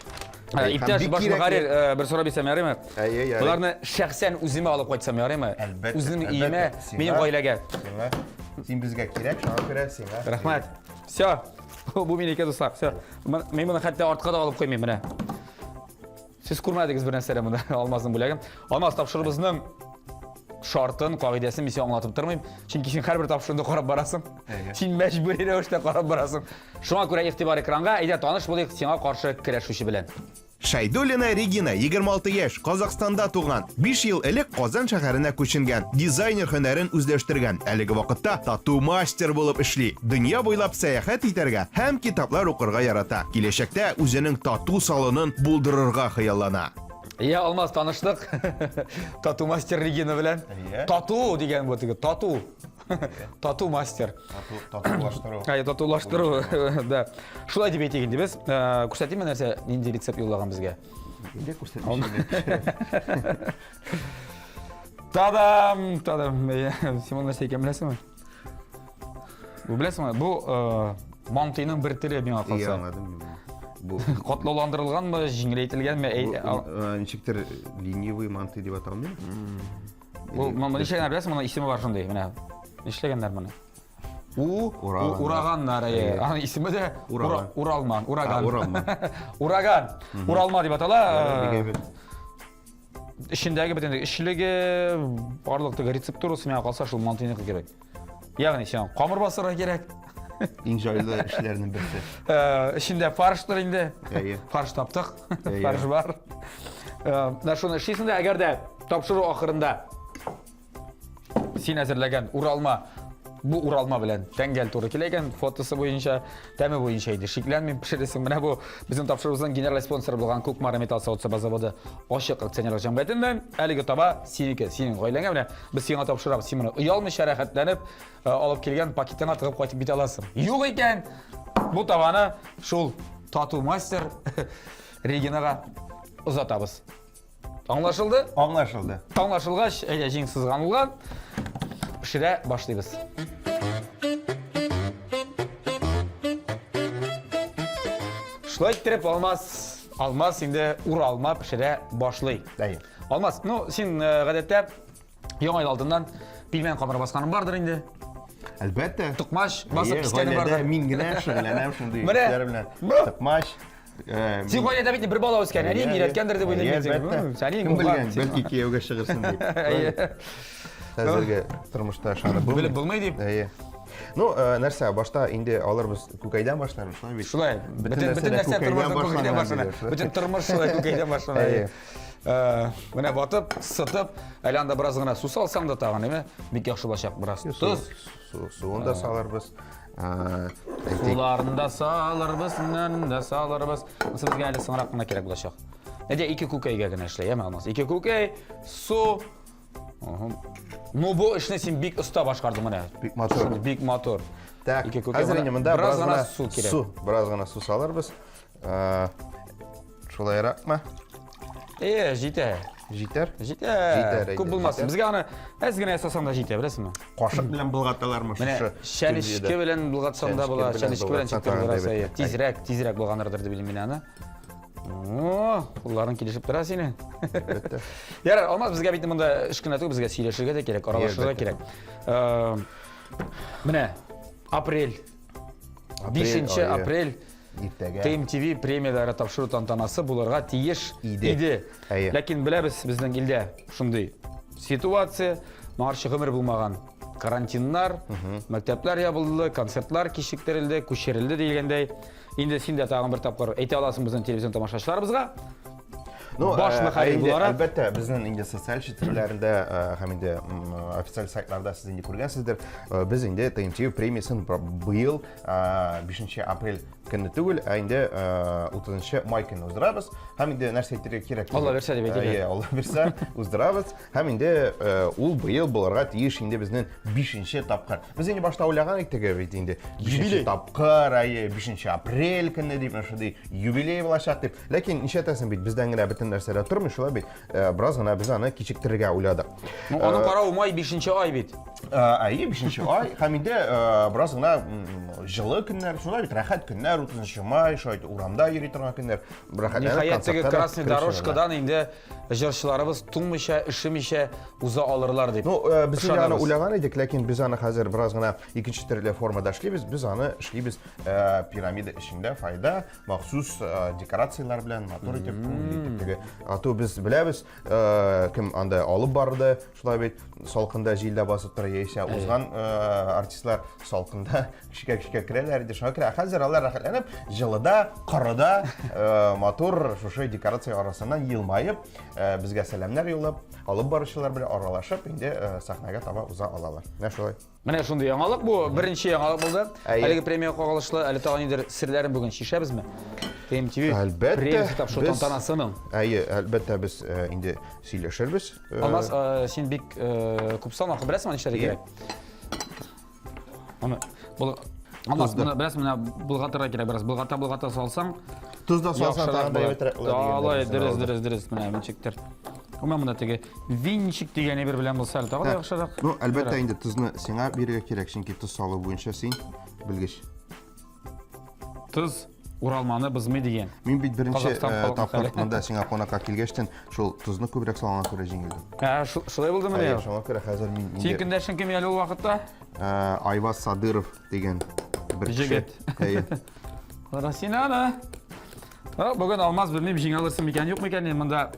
Иптәш баш мөхәррир, бер сорап бирсәм ярыймы? Әйе, ярый. Боларны шәхсән үземә алып кайтсам ярыймы? Әлбәттә. Үземнең өемә, минем гаиләгә. Сиңа, син безгә кирәк, шуңа күрә сиңа. Рәхмәт. Все. Бу минеке, дуслар. Все. Мин моны хәтта артка да алып куймыйм менә. Сез күрмәдегез бер нәрсә дә монда Алмазның бүләген. Алмаз тапшыруыбызның шартын, кагыйдәсен мин сиңа аңлатып тормыйм. Чөнки син һәрбер тапшыруны карап барасың. Син мәҗбүри рәвештә карап барасың. Шуңа күрә игътибар экранга, әйдә таныш булыйк сиңа каршы көрәшүче белән. Шайдуллина Регина, 26 яшь, Казахстанда туган. 5 ел элек Казан шәһәренә күченгән. Дизайнер һөнәрен үзләштергән. Әлеге вакытта тату-мастер булып эшли. Дөнья буйлап сәяхәт итәргә һәм китаплар укырга ярата. Киләчәктә үзенең тату-салонын булдырырга хыяллана. Я, Алмаз, таныштык. Тату-мастер Регина белән. Тату дигән бу теге, тату. Тату мастер. Татулаштыру. Әйе, татулаштыру, да. Шулай дип әйтик инде без. Э, күрсәтимме нәрсә, нинди рецепт юллаган безгә? Инде күрсәтмичә. Тадам, тадам. Син моны нәрсә икән беләсеңме? Бу беләсеңме? Бу э, мантыйның бер төре миңа калса. Иә, аңладым. Бу катлауландырылганмы, җиңеләйтелгәнме? Э, ничектер ленивый манты дип аталмый? Бу моны нишләгәннәр беләсеңме? Моның исеме бар шундый. Менә нишләгәннәр моны? У ураганнар, әйе. Аның исеме дә Уралман, ураган. Уралман. Ураган. Уралма дип атала. Эчендәге бөтен эчлеге, барлык теге рецептурасы миңа калса шул мантыйныкы кебек. Ягъни сиңа камыр басырга кирәк. Иң җайлы эшләрнең берсе. Э, эчендә фарштыр инде. Әйе. Фарш таптык. Әйе. Фарш бар. Э, менә шуны эшлисең дә, әгәр дә тапшыру ахырында син әзерләгән уралма бу уралма белән тәңгәл туры килә икән, фотосы буенча, тәме буенча инде шикләнмим, пешерәсең. Менә бу безнең тапшыруыбызның генераль спонсоры булган Кукмара металл савыт-саба заводы ачык акционерлык җәмгыятеннән әлеге таба синеке, синең гаиләңә менә без сиңа тапшырабыз. Син моны оялмыйча, рәхәтләнеп э, алып килгән пакетыңа тыгып кайтып китә аласың. Юк икән, бу табаны шул тату мастер Регинага озатабыз. Аңлашылды? Аңлашылды. Аңлашылгач, әйдә җиң сызганылган. Пешерә башлыйбыз. Шулай иттереп Алмаз, Алмаз инде уралма пешерә башлый. Әйе. Алмаз, ну син э, гадәттә яңа ел алдыннан пилмән камыры басканың бардыр инде. Әлбәттә. Токмач басып Әйе, кискәнең гаиләдә бардыр. мин генә шөгыльләнәм шундый Менә. эшләр белән. Токмач. Э, Син гаиләдә бит бер бала үскән, әниең өйрәткәндер дип уйлыйм мин сине. Әниең Кем булган. белгән, бәлки кияүгә чыгырсың дип. Әйе. Хәзерге тормышта ышанып булмый. Белеп булмый дип. Әйе. Ну, э, нәрсә, башта инде алырбыз күкәйдән башларбыз, шулай бит. Шулай. Бөтен бөтен нәрсә тормышта күкәйдән башлана. Бөтен тормыш шулай күкәйдән башлана. Әйе. Э, менә батып, сытып, әле анда бераз гына су салсаң да тагын, әйме? Бик яхшы булачак бераз. Тоз. Суын да салырбыз. Суларын да салырбыз, нән дә салырбыз. Монысы безгә әле соңрак кына кирәк булачак. Әйдә, ике күкәйгә генә эшләй, әме Алмаз. Ике күкәй, су. Ну, бу эшне син бик оста башкардың менә. Бик матур. Бик матур. Так, Ике күкәй. хәзер инде монда бераз гына су кирәк. Су, бераз гына су салырбыз. Шулайракмы? Э, җитә. Җитәр? Җитә. Җитәр, Күп әйдә, булмасын. җитәр. Безгә аны әз генә ясасаң да җитә, беләсеңме? Кашык белән болгаталармы Менә шушы? чәнечке белән болгатсаң да була, чәнечке белән болгатсаң чиктер тагын да бераз, әйе. әйбәт. Тизрәк, тизрәк болганырдыр дип уйлыйм мин аны. О, кулларың килешеп тора синең. Әлбәттә. Ярар, Алмаз, безгә бит монда эш кенә түгел, безгә сөйләшергә дә кирәк, аралашырга Әлбәттә. кирәк. Э, Менә апрель. Апрель 5 ае. апрель Иртәгә. ТМТВ премияләре тапшыру тантанасы булырга тиеш Иде. иде. Әйе. Ләкин беләбез, безнең илдә шундый ситуация, моңарчы гомер булмаган карантиннар, мәктәпләр ябылды, концертлар кичектерелде, күчерелде дигәндәй. Инде син дә тагын бер тапкыр әйтә аласың безнең телевизион тамашачыларыбызга. Ну, Баш э, мөхәррир инде, буларак. Әлбәттә, безнең инде социаль челтәрләрендә э, һәм инде официаль сайтларда сез инде күргәнсездер. Э, без инде ТМТ премиясен быел 5 апрель көнне түгел, ә инде 30 май көнне уздырабыз. Һәм инде нәрсә әйтергә кирәк? Алла бирсә дип әйтик. Әйе, Алла бирсә, уздырабыз. Һәм инде ул быел булырга тиеш инде безнең 5 тапкыр. Без инде башта уйлаган идек теге бит инде 5 тапкыр, әйе, 5 апрель көнне дип, менә шундый юбилей булачак дип. Ләкин нишләтәсең бит, бездән генә бөтен нәрсә дә тормый, шулай бит. Бераз гына без аны кичектерергә уйладык. Ну, аның каравы май 5 ай бит. Әйе, 5 ай. Һәм инде бераз гына җылы көннәр, шулай бит, рәхәт көннәр, 30 май, шулай урамда йөри торган көннәр. Рәхәтләнеп Ниһаять, теге Красный дорожкадан инде җырчыларыбыз туңмыйча, өшемичә уза алырлар дип. Ну, без инде аны уйлаган идек, ләкин без аны хәзер бераз гына икенче төрле формада эшлибез. Без аны эшлибез пирамида эчендә, файда, махсус декорацияләр белән матур итеп, күңелле итеп теге. А то без беләбез, кем анда алып барды, шулай бит, салкында җилдә басып тора. яисә узган артистлар салкында көчкә-көчкә керәләр иде. Шуңа күрә хәзер алар рәхәтләнеп җылыда, корыда матур шушы декорация арасыннан елмаеп, безгә сәламнәр юллап, алып баручылар белән аралашып, инде сәхнәгә таба уза алалар. Менә шулай. Менә шундый яңалык бу, беренче яңалык булды. Әлеге премиягә кагылышлы әле тагын нидер серләрен бүген чишәбезме? ТМТВ Әлбәттә. Премиясе тапшыру тантанасының. Әйе, әлбәттә без э, инде сөйләшербез. Э, Алмаз, э, син бик күп салмак беләсеңме нишләргә кирәк? Моны бул Алмаз, моны беләсең, менә болгатырга кирәк бераз. Болгата болгата салсаң, тоз да салсаң тагын да әйбәтрәк була. Алай, дөрес, дөрес, дөрес. Менә ничектер. Гомумән монда теге винчик дигән әйбер белән булса әле тагы да яхшырак. Ну, әлбәттә инде тозны сиңа бирергә кирәк, чөнки тоз салу буенча син белгеч. Тоз уралманы бозмый дигән. Мин бит беренче э, тапкыр монда сиңа кунакка килгәчтен шул тозны күбрәк салганга күрә җиңелдем. Ә, шулай булдымыни? Әйе, шуңа күрә хәзер мин инде Син көндәшең кем әле ул вакытта? Э, Айваз Садыров дигән бер кеше. Җегет. Әйе. Кара син аны. Бүген Алмаз белмим җиңә алырсың микән, юк микән, монда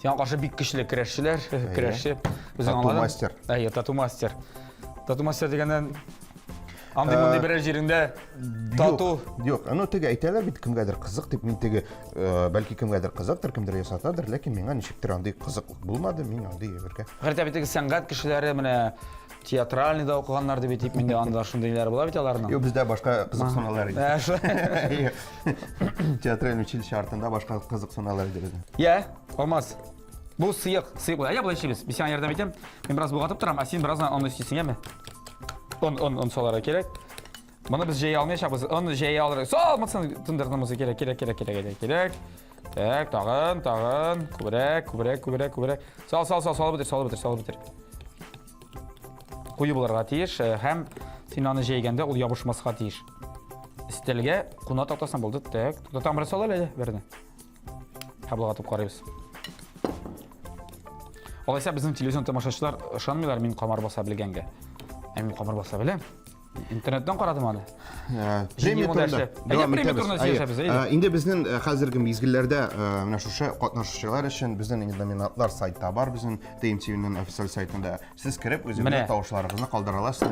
Сиңа каршы бик көчле көрәшчеләр, көрәшче. Үзең аңладың. Тату мастер. Әйе, тату мастер. Тату мастер дигәннән Андый мондый э, берәр җиреңдә тату. Юк, ну теге әйтәләр бит кемгәдер кызык дип, мин теге э, бәлки кемгәдер кызыктыр, кемдер ясатадыр, ләкин миңа ничектер андый кызык булмады, мин андый әйбергә. Хәтта бит теге сәнгать кешеләре менә театральныйда укыганнар дип әйтик, миндә анда шундыйлар була бит аларның. Юк, бездә башка кызыксыналар иде. Театральный училище артында башка кызыксыналар иде безнең. Я, Алмаз. Бу сыек, сыек була. Әйдә болай эшлибез. Мин сиңа ярдәм итәм. Мин бераз болгатып торам, ә син бераз онны өстисең, яме? Он, он, он салырга кирәк. Моны без җәя алмаячакбыз. Он җәя алырга. Сал, монысын тындырдымысы кирәк, кирәк, кирәк, кирәк, кирәк, кирәк. Так, тагын, тагын, күбрәк, күбрәк, күбрәк, күбрәк. Сал, сал, сал, салып бетер, салып бетер, салып бетер. Куе булырга тиеш э, һәм син аны җәйгәндә ул ябышмаска тиеш. Өстәлгә куна тактасына булды. Так, тотам бер сал әле, берне. Һәм карыйбыз. Алайса безнең телевизион тамашачылар ышанмыйлар мин камыр баса белгәнгә. Ә мин камыр баса беләм. Интернеттан карадым аны. Э, премия турында. Дәвам итәбез. Э, инде безнең э, хәзерге мизгелләрдә менә шушы катнашучылар өчен безнең инде номинантлар сайтта бар, безнең TMTV-ның официаль сайтында. Сез кереп үзегезнең тавышларыгызны калдыра аласыз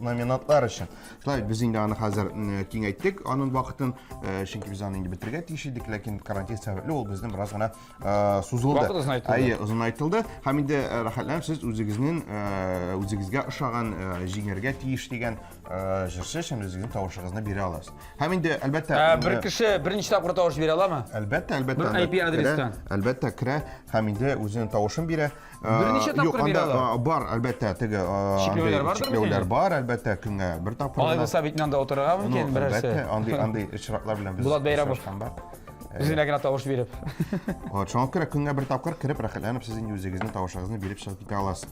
номинантлар өчен. Шулай без инде аны хәзер киңәйттек аның вакытын, чөнки без аны инде бетерергә тиеш идек, ләкин карантин сәбәпле ул безнең бераз гына сузылды. Вакыт озынайтылды. Әйе, озынайтылды. Һәм инде рәхәтләнеп сез үзегезнең үзегезгә ошаган җиңәргә тиеш дигән җырчы өчен үзегезнең тавышыгызны бирә аласыз. Һәм инде әлбәттә бер кеше берничә тапкыр тавыш бирә аламы? Әлбәттә, әлбәттә. Бер IP адрестан. Әлбәттә, керә һәм инде үзенең тавышын бирә. Берничә тапкыр бирә ала. Бар, әлбәттә, теге чикләүләр бар. Чикләүләр бар, әлбәттә, көнгә бер тапкыр. Алай булса бит анда утырырга мөмкин берәрсе. Әлбәттә, андый андый очраклар белән без. Булат Бәйрәмов. Үзенә генә тавыш биреп. Вот, шуңа күрә көнгә бер тапкыр кереп рәхәтләнеп сез инде үзегезнең тавышыгызны биреп чыгып китә аласыз.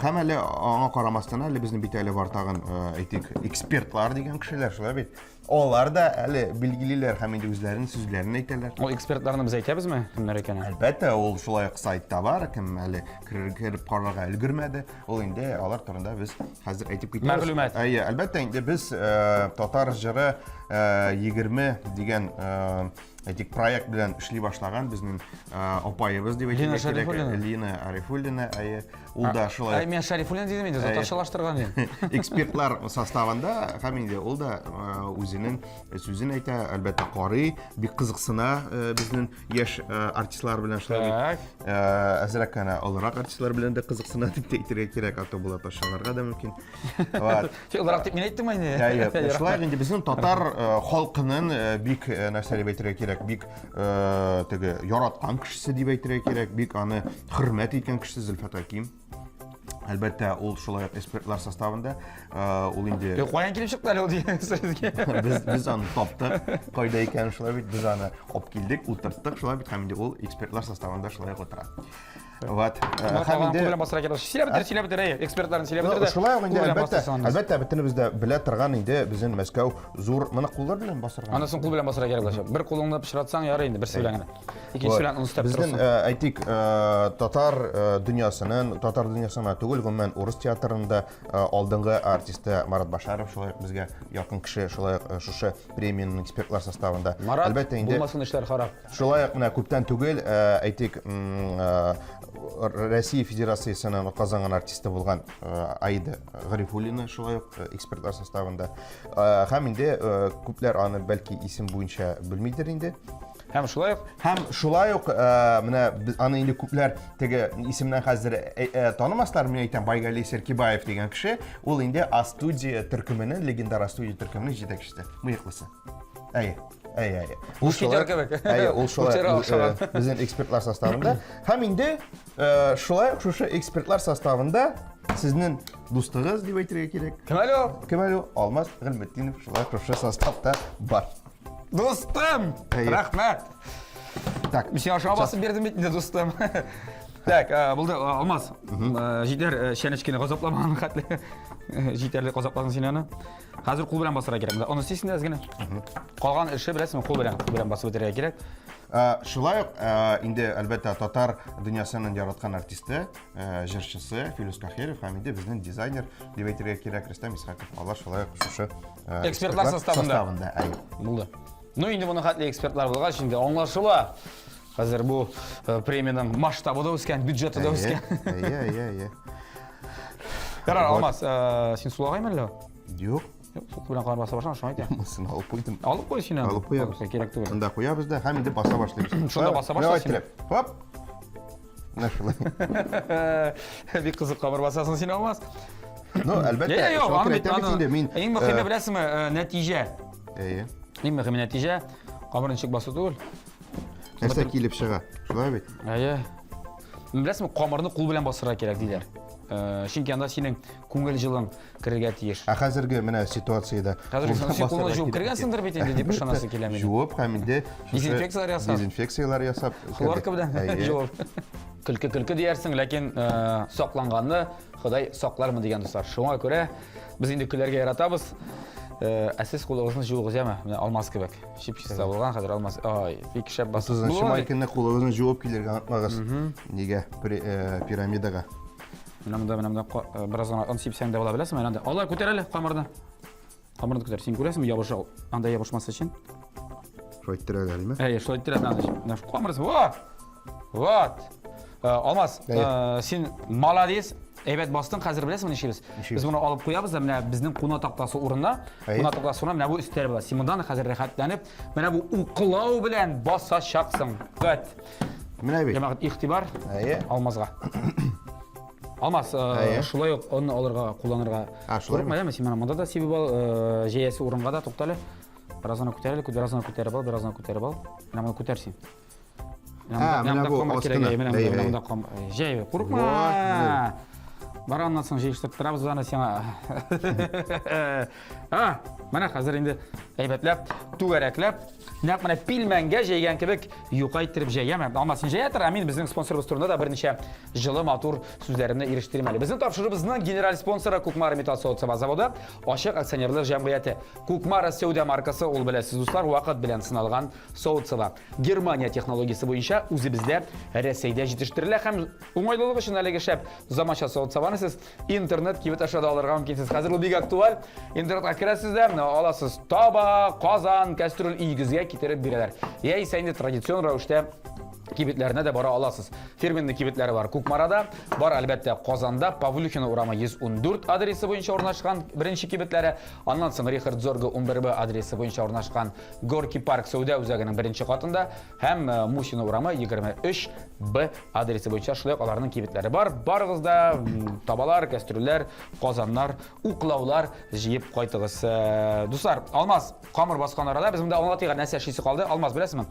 Һәм әле аңа карамастан әле безнең бит әле бар тагын, әйтик, экспертлар дигән кешеләр, шулай бит. Алар да әле билгелиләр һәм инде үзләренең сүзләрен әйтәләр. Ул экспертларны без әйтәбезме, кемнәр икәнен? Әлбәттә, ул шулай ук сайтта бар, кем әле кереп карарга өлгермәде, ул инде алар турында без хәзер әйтеп китәбез. Мәгълүмат. Әйе, әлбәттә, инде без э, татар җыры 20 э, дигән э, әйтик, проект белән эшли башлаган безнең апаебыз дип әйтергә кирәк. Лина Арифуллина, әйе. Ул да шулай. Әй, мин Шарифуллин дидем инде, татарчалаштырган идем. Экспертлар составында һәм инде ул да үзенең сүзен әйтә, әлбәттә, карый, бик кызыксына безнең яшь артистлар белән шулай бит. Әзрәк кенә олырак артистлар белән дә кызыксына дип тә әйтергә кирәк, а то була ташларга да мөмкин. Вот. Олырак дип мин әйттем инде. Әйе, шулай инде безнең татар халкының бик нәрсә дип әйтергә кирәк, бик Э, теге яраткан кешесе дип әйтергә кирәк, бик аны хөрмәт иткән кешесе Зөлфәт Хәким. Әлбәттә, ул шулай ук экспертлар составында. Э, ул инде Юк, каян килеп чыкты әле ул дигән сүзгә? Без без аны таптык, кайда икәнен шулай бит без аны алып килдек, утырттык, шулай бит һәм инде ул экспертлар составында шулай ук утыра. Вот. Э, һәм инде белән басырга кирәк. Сөйләп бетер, сөйләп бетер, әй, экспертларны сөйләп бетер дә. Шулай ук инде әлбәттә, әлбәттә бөтенебез дә белә торган инде безнең Мәскәү зур моны куллар белән басырга. Анысын кул белән басырга кирәк булачак. Бер кулыңны пычратсаң ярый инде, берсе белән генә. Икенчесе белән оны өстәп торасың. Безнең, э, әйтик, э, татар дөньясының, татар дөньясына түгел, гомумән урыс театрында алдынгы артисты Марат Башаров шулай ук безгә якын кеше, шулай ук шушы премиянең экспертлар составында. Марат, әлбәттә инде. Булмасын эшләр харап. Шулай ук менә күптән түгел, э, әйтик, э, Россия Федерациясенең атказанган артисты булган Аида Гарифуллина шулай ук экспертлар составында. Һәм инде күпләр аны бәлки исем буенча белмидер инде. Һәм шулай ук Һәм шулай ук менә аны инде күпләр теге исемнән хәзер танымаслар, мин әйтәм, Байгали Серкибаев дигән кеше, ул инде А-студия төркеменең, легендар А-студия төркеменең җитәкчесе, мыеклысы. Әйе. Әйе, әйе. Ул шулай кебек. Әйе, ул шулай безнең экспертлар составында. Һәм инде шулай ук шушы экспертлар составында сезнең дустыгыз дип әйтергә кирәк. Кем әле ул? Кем әле ул? Алмаз Гыйльметдинов шулай ук шушы составта бар. Дустым! Рәхмәт. Так. Мин сиңа шуңа басып бирдем бит инде, дустым. Так, булды, Алмаз. Җитәр чәнечкене газапламаган хәтле. Җитәрлек газапладың син аны. Хәзер кул белән басырга кирәк. Менә оны сисен әз генә. Калган эше беләсеңме, кул белән, кул белән басып бетерергә кирәк. Шулай ук инде әлбәттә татар дөньясының яраткан артисты, җырчысы Филүс Кахиров һәм инде безнең дизайнер дип әйтергә кирәк Рөстәм Исхаков. Алар шулай ук шушы экспертлар составында. Составында, әйе. Булды. Ну инде моның хәтле экспертлар булгач, инде аңлашыла. Хәзер бу премиянең масштабы да үскән, бюджеты да үскән. Әйе, әйе, әйе. Ярар, Алмаз, син сулагаймы әллә? Юк. Юк, су белән кар баса башлама, шуңа әйтәм. Монысын алып куйдым. Алып куй син аны. Алып куябыз. Кирәк түгел. Шунда куябыз да һәм инде баса башлыйбыз. Шунда баса башла син. Хоп. Менә шулай. Бик кызык камыр басасың син, Алмаз. Ну, әлбәттә, Юк, шуңа аны күрә бит әйтәм бит аны. инде, мин, Иң мөһиме беләсеңме, нәтиҗә. Әйе. Иң мөһиме нәтиҗә. Камыр ничек басу түгел. Нәрсә килеп чыга? Шулай бит? Әйе. Беләсеңме, камырны кул белән басырга кирәк диләр. Чөнки анда синең күңел җылың керергә тиеш. Ә хәзерге менә ситуациядә Хәзер син кулны җуып кергәнсеңдер бит инде дип ышанасы килә минем. Җуып һәм инде дезинфекцияләр ясап. Дезинфекцияләр ясап. Хлорка белән җуып. Көлке көлке диярсең, ләкин сакланганны Ходай саклармы дигән дуслар. Шуңа күрә без инде көләргә яратабыз. Ә сез кулыгызны җуыгыз, яме? Менә алмаз кебек. Чип-чиста булган хәзер алмаз. Ай, бик шәп басып. 30 май көнне кулыгызны җуып килергә онытмагыз. Нигә? Пирамидага. Менә монда, менә монда бераз гына он сипсәң дә була, беләсеңме? Менә анда. Алай күтәр әле камырны. Камырны күтәр. Син күрәсеңме, ябыша ул. Анда ябышмас өчен. Шулай иттерәләр, димме? Әйе, шулай иттерәләр. Менә камыр. Во! Вот. Алмаз, син молодец. Әйбәт бастың, хәзер беләсеңме нишлибез? Без моны алып куябыз да, менә безнең куна тактасы урынына, куна тактасы урынына менә бу өстәл була. Син моннан хәзер рәхәтләнеп, менә бу уклау белән басачаксың. Вәт. Менә бит. Җәмәгать, игътибар Алмазга. Алмаз, шулай ук онны алырга, кулланырга. Шулай Курыкма, яме, син менә монда да сибеп ал, җәясе урынга да туктале. Бераз гына күтәр әле, бераз гына күтәреп ал, бераз гына күтәреп ал. Менә моны күтәр син. Ә, менә бу астына. Менә монда, монда ком. Җәй, курыкма. Бар аннан соң җыештырып торабыз аны сиңа. А, менә хәзер инде әйбәтләп, түгәрәкләп, нәкъ менә пилмәнгә җәйгән кебек юка иттереп җәяме. Алма син җәя тор, ә мин безнең спонсорыбыз турында да берничә җылы матур сүзләремне ирештерим әле. Безнең тапшыруыбызның генераль спонсоры Кукмара металл савыт-саба заводы, ачык акционерлык җәмгыяте. Кукмара сәүдә маркасы ул беләсез, дуслар, вакыт белән сыналган савыт-саба. Германия технологиясе буенча үзебездә Рәсәйдә җитештерелә һәм уңайлылык өчен әлеге шәп заманча савыт-сабаны сез интернет кибет аша да алырга мөмкинсез. Хәзер ул бик актуаль. Интернетка керәсез дә, аласыз таба, казан, кәстрүл өегезгә китереп бирәләр. Яисә инде традицион рәвештә кибетләренә дә бара аласыз. Фирменный кибетләре бар Кукмарада, бар әлбәттә Казанда, Павлюхина урамы 114 адресы буенча урнашкан беренче кибетләре, аннан соң Рихард Зорге 11Б адресы буенча урнашкан Горки парк сәүдә үзәгенең беренче катында һәм э, Мусина урамы 23 Б адресы буенча шулай ук аларның кибетләре бар. Барыгыз да табалар, кәстрүлләр, казаннар, уклаулар җыеп кайтыгыз. Э, дуслар, Алмаз, камыр баскан арада без монда аңлатыйк, нәрсә эшлисе калды. Алмаз, беләсеңме?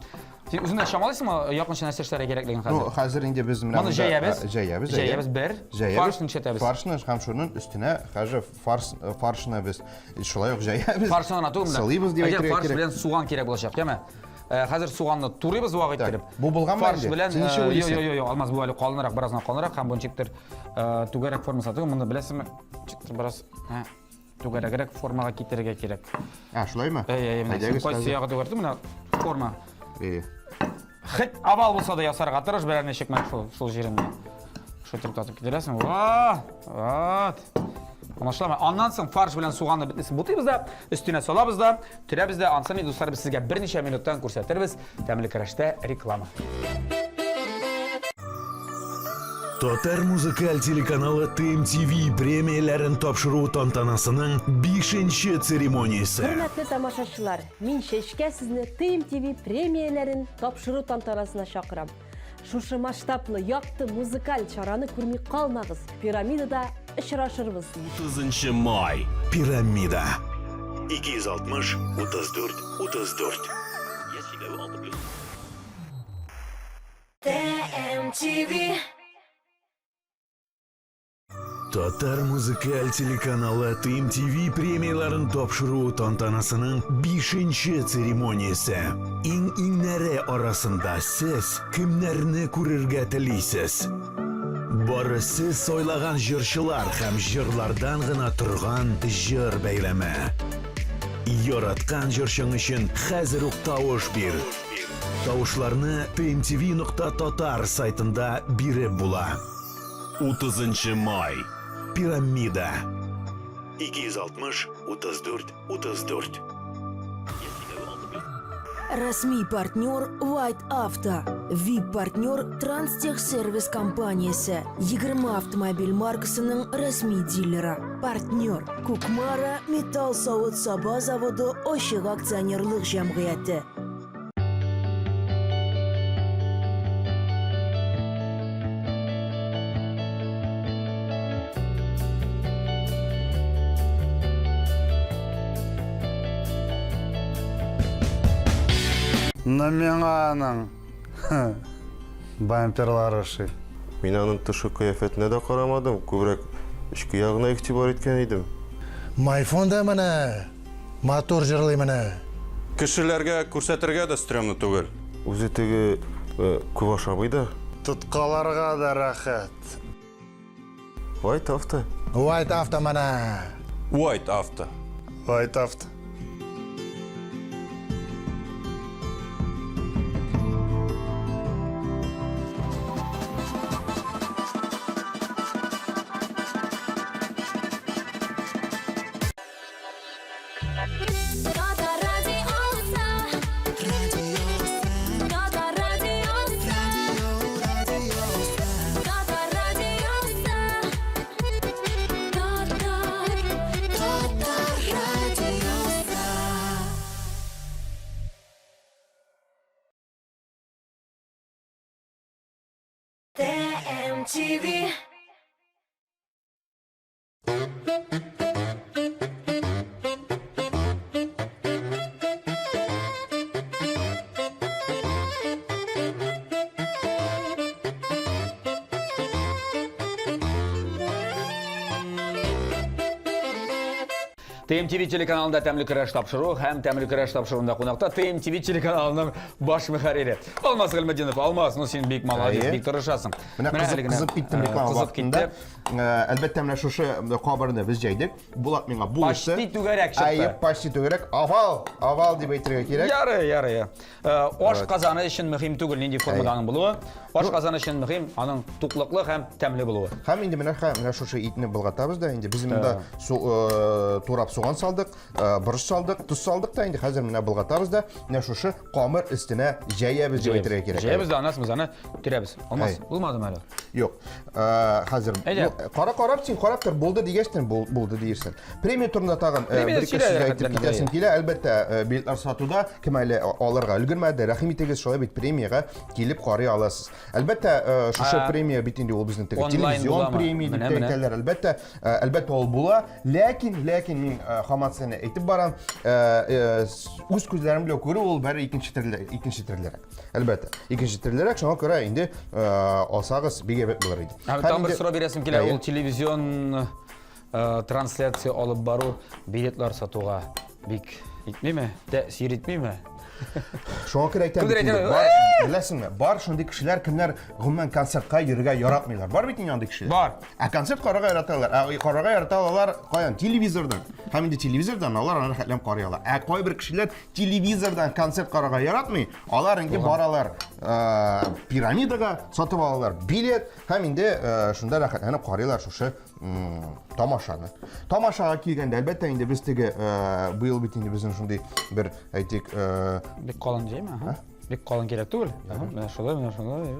Син үзең дә чамалыйсыңмы якынча нәрсә эшләргә кирәклеген хәзер? Ну, хәзер инде без менә Моны җәябез. Э, җәябез. Җәябез бер. Җәябез. Фаршны нишләтәбез? Фаршны һәм шуның өстенә хәзер фарш, э, фаршны без шулай ук җәябез. Фаршны гына түгел, менә. Сылыйбыз дип Әгәр әйтергә фарш кирәк. белән суган кирәк булачак, яме? Э, хәзер суганны турыйбыз вак иттереп. Бу булганмы Фарш инде? белән Син ничек э, уйлыйсың? Йо, йо, йо, Алмаз бу әле калынрак, бераз гына калынрак һәм бу ничектер түгәрәк формасы түгел, моны беләсеңме? Ничектер бераз түгәрәгрәк формага китерергә кирәк. Ә, шулаймы? Әй, әй, менә син Әйдәгез кайсы хәзер. ягы түгәрәк, менә форма. Әйе. Хет овал булса да ясарга тырыш, берәр ничек менә шул, шул җирен. Шул итеп татып китерәсең. Ва! Вот. Аңлашыламы? Аннан соң фарш белән суганны бөтенесен бутыйбыз да, өстенә салабыз да, төрәбез дә. Ансын инде, дуслар, без сезгә берничә минуттан күрсәтербез. Тәмле көрәштә реклама. Татар музыкаль телеканалы ТМТВ премияләрен тапшыру тантанасының бишенче церемониясе. Хөрмәтле тамашачылар, мин Чәчкә сезне ТМТВ премияләрен тапшыру тантанасына чакырам. Шушы масштаблы, якты музыкаль чараны күрми калмагыз. Пирамидада очрашырбыз. 30 май. Пирамида. 260 34 34. ТМТВ. Татар музыкаль телеканалы ТМТВ премияләрен тапшыру тантанасының бишенче церемониясе. Иң-иңнәре арасында сез кемнәрне күрергә телисез? Бары сез сайлаган җырчылар һәм җырлардан гына торган җыр бәйрәме. Яраткан җырчың өчен хәзер үк тавыш бир. Тавышларны tmtv.tatar сайтында биреп була. 30 май. Пирамида. 260 34 34. Рәсми партнер White Auto, VIP-партнер Транстехсервис компаниясе, 20 автомобиль маркасының рәсми дилеры. Партнер Кукмара металл савыт-саба заводы ачык акционерлык җәмгыяте. Но миңа аның бамперлары ошый. Мин аның тышкы кыяфәтенә дә карамадым, күбрәк эчке ягына игътибар иткән идем. Майфон да менә Матур җырлый менә. Кешеләргә күрсәтергә дә стрёмно түгел. Үзе теге күп ашамый да. Тоткаларга да рәхәт. White Auto. White Auto менә. White Auto. White Auto. Татар радиосы. Татар радиосы. Татар радиосы. Татар, Татар радиосы. ТМТВ. ТМТВ телеканалында тәмле көрәш тапшыру һәм тәмле көрәш тапшыруында кунакта ТМТВ телеканалының баш мөхәррире Алмаз Гыйльметдинов. Алмаз, ну син бик молодец, бик тырышасың. Менә кызып, кызып киттем реклама кызып вакытында. китте. Әлбәттә, менә шушы кабырны без җәйдек. Булат миңа булышты. Почти түгәрәк чыкты. Әйе, почти түгәрәк. Овал, овал дип әйтергә кирәк. Ярый, ярый. Аш казаны өчен мөһим түгел нинди формада аның булуы. Аш казаны өчен мөһим аның туклыклы һәм тәмле булуы. Һәм инде менә менә шушы итне болгатабыз да инде. Без монда турап суган салдык, борыч салдык, тоз салдык та инде хәзер менә болгатабыз да менә шушы камыр өстенә җәябез дип әйтергә кирәк. Җәябез дә, аннан соң без аны төрәбез. Алмаз, булмадымы әле? Юк. Хәзер кара карап син карап тор, булды дигәчтен булды диерсең. Премия турында тагын бер ике сүз әйтеп китәсем килә. Әлбәттә, билетлар сатуда кем әле алырга өлгермәде, рәхим итегез, шулай бит премиягә килеп карый аласыз. Әлбәттә, шушы премия бит инде ул безнең теге телевизион премия дип тә әйтәләр. Әлбәттә, әлбәттә ул була. Ләкин, ләкин мин һаман сине әйтеп барам, үз күзләрем белән күрү ул бәре икенче төрле, икенче төрлерәк. Әлбәттә, икенче төрлерәк, шуңа күрә инде алсагыз бик әйбәт булыр иде. Тагын бер сорау бирәсем килә, ул телевизион трансляция алып бару билетлар сатуга бик итмиме? Тәэсир итмиме? Шуңа күрә әйтәм бит инде, бар, беләсеңме, бар шундый кешеләр, кемнәр гомумән концертка йөрергә яратмыйлар. Бар бит инде андый кешеләр. Бар. Ә концерт карарга яраталар. Ә карарга ярата алар каян? Телевизордан. Һәм инде телевизордан алар аны рәхәтләнеп карый ала. Ә кайбер кешеләр телевизордан концерт карарга яратмый, алар инде баралар пирамидага, сатып алалар билет һәм инде шунда рәхәтләнеп карыйлар шушы тамашаны. Тамашага килгәндә, әлбәттә, инде без теге быел бит инде безнең шундый бер, әйтик, бик калын җәйме, аһа. Бик калын кирәк түгел. Менә шулай, менә шулай.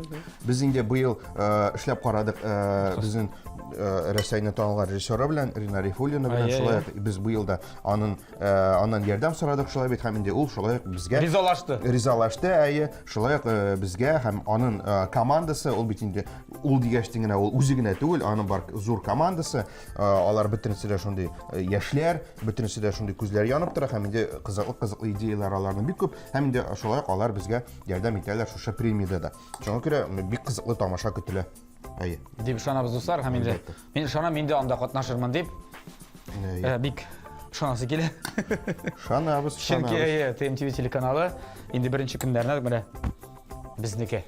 Без инде быел э, эшләп карадык э, безнең э, Рәсәйне танылган режиссеры белән Рина Рифуллина белән шулай ук без быел да аның аннан ярдәм сорадык шулай бит һәм инде ул шулай ук безгә ризалашты. Ризалашты, әйе, шулай ук безгә һәм аның командасы, ул бит инде ул дигәч генә ул үзе генә түгел, аның бар зур командасы, алар бөтенесе дә шундый яшьләр, бөтенесе дә шундый күзләре янып тора һәм инде кызыклы-кызыклы идеяләр аларның бик күп. Һәм инде шулай ук алар безгә ярдәм итәләр шушы премиядә дә. Шуңа күрә бик кызыклы тамаша көтелә. Әйе. Дип ышанабыз, дуслар, һәм инде мин ышанам, мин дә анда катнашырмын дип. Э, бик ышанасы килә. Ышанабыз, Чөнки әйе, ТМТВ телеканалы инде беренче көннәренә менә безнеке.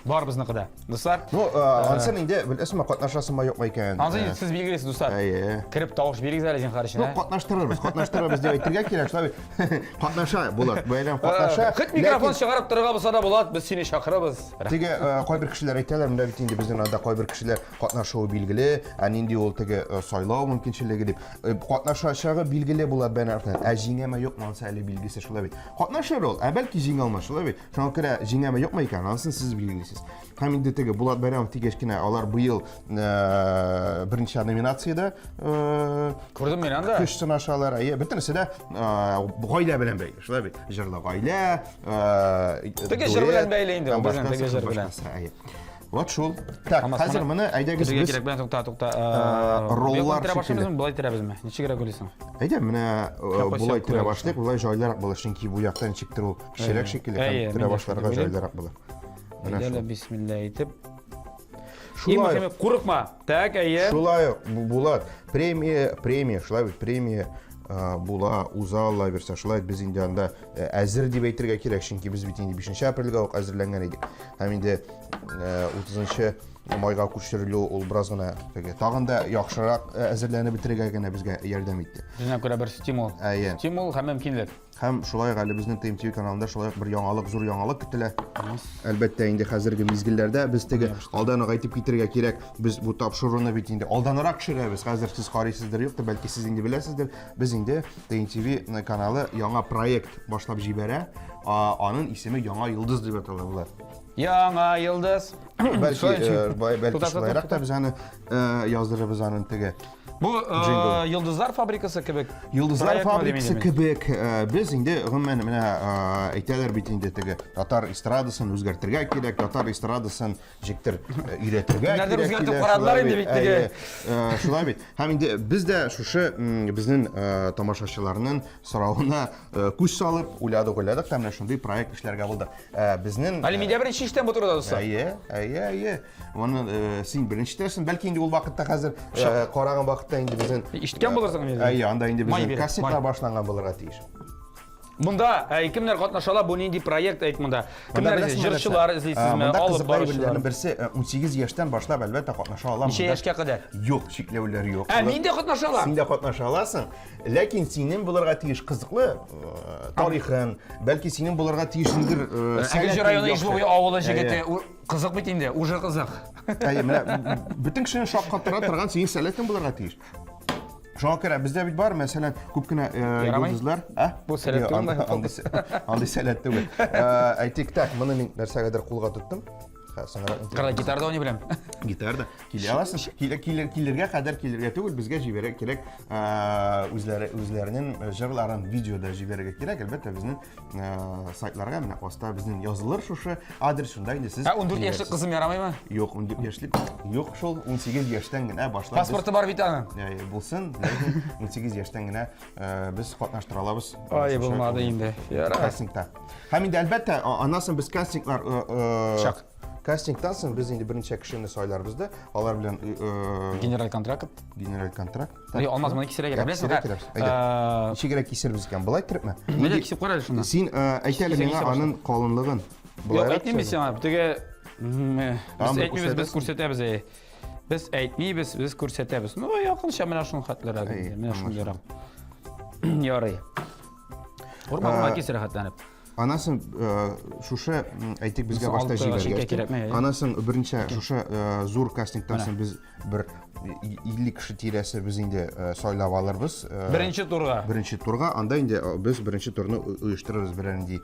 Барыбызныкы да. Дуслар. Ну, э, ансын инде беләсеңме, катнашасыңмы, юкмы икән? Ансын инде сез билгелисез, дуслар. Әйе. Кереп тавыш бирегез әле зинһар өчен. Ну, катнаштырырбыз, катнаштырырбыз дип әйтергә кирәк, шулай бит. Катнаша, Булат, бәйрәм катнаша. Хет микрофон чыгарып торырга булса да, Булат, без сине чакырабыз. Теге кайбер кешеләр әйтәләр, менә бит инде безнең анда кайбер кешеләр катнашуы билгеле, ә нинди ул теге сайлау мөмкинчелеге дип. Катнашачагы билгеле Булат Бәйрәмовның, ә җиңәме юкмы анысы әле билгесез, шулай бит. Катнашыр ул, ә бәлки җиңә алмас, шулай бит. Шуңа күрә җиңәме юкмы икән, анысын сез билгелисез. Һәм инде теге Булат Бәйрәмов дигәч кенә, алар быел э, берничә номинациядә э, Күрдем мин анда. Көч сынашалар. Әйе, бөтенесе дә э, гаилә белән бәйле. Шулай бит. Җырлы гаилә, Теге җыр белән бәйле инде, безнең теге җыр белән. Әйе. Вот шул. Так, хәзер моны әйдәгез без. Кирәк белән тукта, тукта. Роллар шикелле. Болай терәбезме? Ничегрәк уйлыйсың? Әйдә, менә болай терә башлыйк, болай җайлырак булыр, чөнки бу яктан ничектер ул кечерәк шикелле, һәм терә башларга җайлырак булыр. Менә шул. Бисмилла әйтеп. Шулай. Иң курыкма. Так, әйе. Шулай ук Булат, премия, премия, шулай бит, премия була, уза Алла бирсә, шулай без инде анда әзер дип әйтергә кирәк, чөнки без бит инде 5 апрельгә үк әзерләнгән идек. Һәм инде 30 майга күчерелү ул бераз гына теге тагын да яхшырак әзерләнеп бетерергә генә безгә ярдәм итте. Үзенә күрә бер стимул. Әйе. Стимул һәм мөмкинлек. Һәм шулай ук әле безнең ТМТВ каналында шулай ук бер яңалык, зур яңалык көтелә. Әлбәттә, инде хәзерге мизгелләрдә без теге алдан ук әйтеп китергә кирәк, без бу тапшыруны бит инде алданрак төшерәбез. Хәзер сез карыйсыздыр, юктыр, бәлки сез инде беләсездер. Без инде ТМТВ каналы яңа проект башлап җибәрә. Аның исеме Яңа йолдыз дип атала була. Яңа йолдыз. Бәлки, э, бәлки шулайрак та без аны э, яздырырбыз аның теге. Бу э, Йолдызлар фабрикасы кебек. Йолдызлар фабрикасы кебек без инде гомумән менә әйтәләр бит инде теге татар эстрадасын үзгәртергә кирәк, татар эстрадасын җиктер өйрәтергә кирәк. Нәрдер үзгәртеп карадылар инде бит теге. Шулай бит. Һәм инде без дә шушы безнең тамашачыларның соравына күз салып уйладык, уйладык та менә шундый проект эшләргә булдык. Безнең Әле мин дә беренче ишетәм бу турыда, дуслар. Әйе, әйе, әйе. Моны э, син беренче ишетәсең. Бәлки инде ул вакытта хәзер э, караган вакытта инде безнең Ишеткән булырсың инде. Әйе, анда инде безнең кастинглар башланган булырга тиеш. Монда ә, кемнәр катнаша ала, бу нинди проект әйт монда? Кемнәр җырчылар эзлисезме, алып баручылар? Берсе 18 яшьтән башлап әлбәттә катнаша ала. Ничә яшькә кадәр? Юк, чикләүләр юк. Ә мин дә катнаша алам. Син дә катнаша аласың. Ләкин синең булырга тиеш кызыклы э, тарихын, бәлки синең булырга тиешендер э, Әгерҗе районы Ижбугы авылы җегете. Кызык бит инде, уже кызык. Әйе, менә бөтен кешене шаккатыра торган синең сәләтең булырга тиеш. Шуңа күрә бездә бит бар, мәсәлән, күп кенә э, йолдызлар, ә? Бу сәләт түгел, андый сәләт түгел. Әйтик, так, моны мин нәрсәгәдер кулга тоттым. Соңрак. Кара гитарда уйный беләм. Гитарда. Килә аласың. Килә, килер, килергә кадәр килергә түгел, безгә җибәрергә кирәк. Үзләре үзләренең җырларын видеода җибәрергә кирәк. Әлбәттә, безнең сайтларга менә аста безнең язылыр шушы адрес, шунда инде сез. Ә 14 яшьлек кызым ярамыймы? Юк, 14 яшьлек юк шул, 18 яшьтән генә башлап. Паспорты бар бит аның. Булсын, ләкин 18 яшьтән генә без катнаштыра алабыз. Ай, булмады инде. Ярар. Кастингта. Һәм инде әлбәттә, аннан соң без кастинглар Чак. Кастингтан соң без инде берничә кешене сайларбыз да, алар белән генераль контракт. Генераль контракт. Ой, Алмаз, моны кисәргә кирәк. Беләсеңме? Әйдә. Ничегрәк кисербез икән? Болай иттерепме? Менә кисеп кара әле шуны. Син әйт әле миңа аның калынлыгын. Юк, әйтмим мин сиңа. Теге без әйтмибез, без күрсәтәбез. Без әйтмибез, без күрсәтәбез. Ну, якынча менә шуның хәтлерәк инде. Менә шундыйрак. Ярый. Урман кис рәхәтләнеп. Аннан соң шушы, әйтик, безгә башта җибәргәч. Аннан соң берничә шушы зур кастингтан соң без бер 50 кеше тирәсе без инде сайлап алырбыз. Беренче турга. Беренче турга. Анда инде без беренче турны оештырырбыз берәр нинди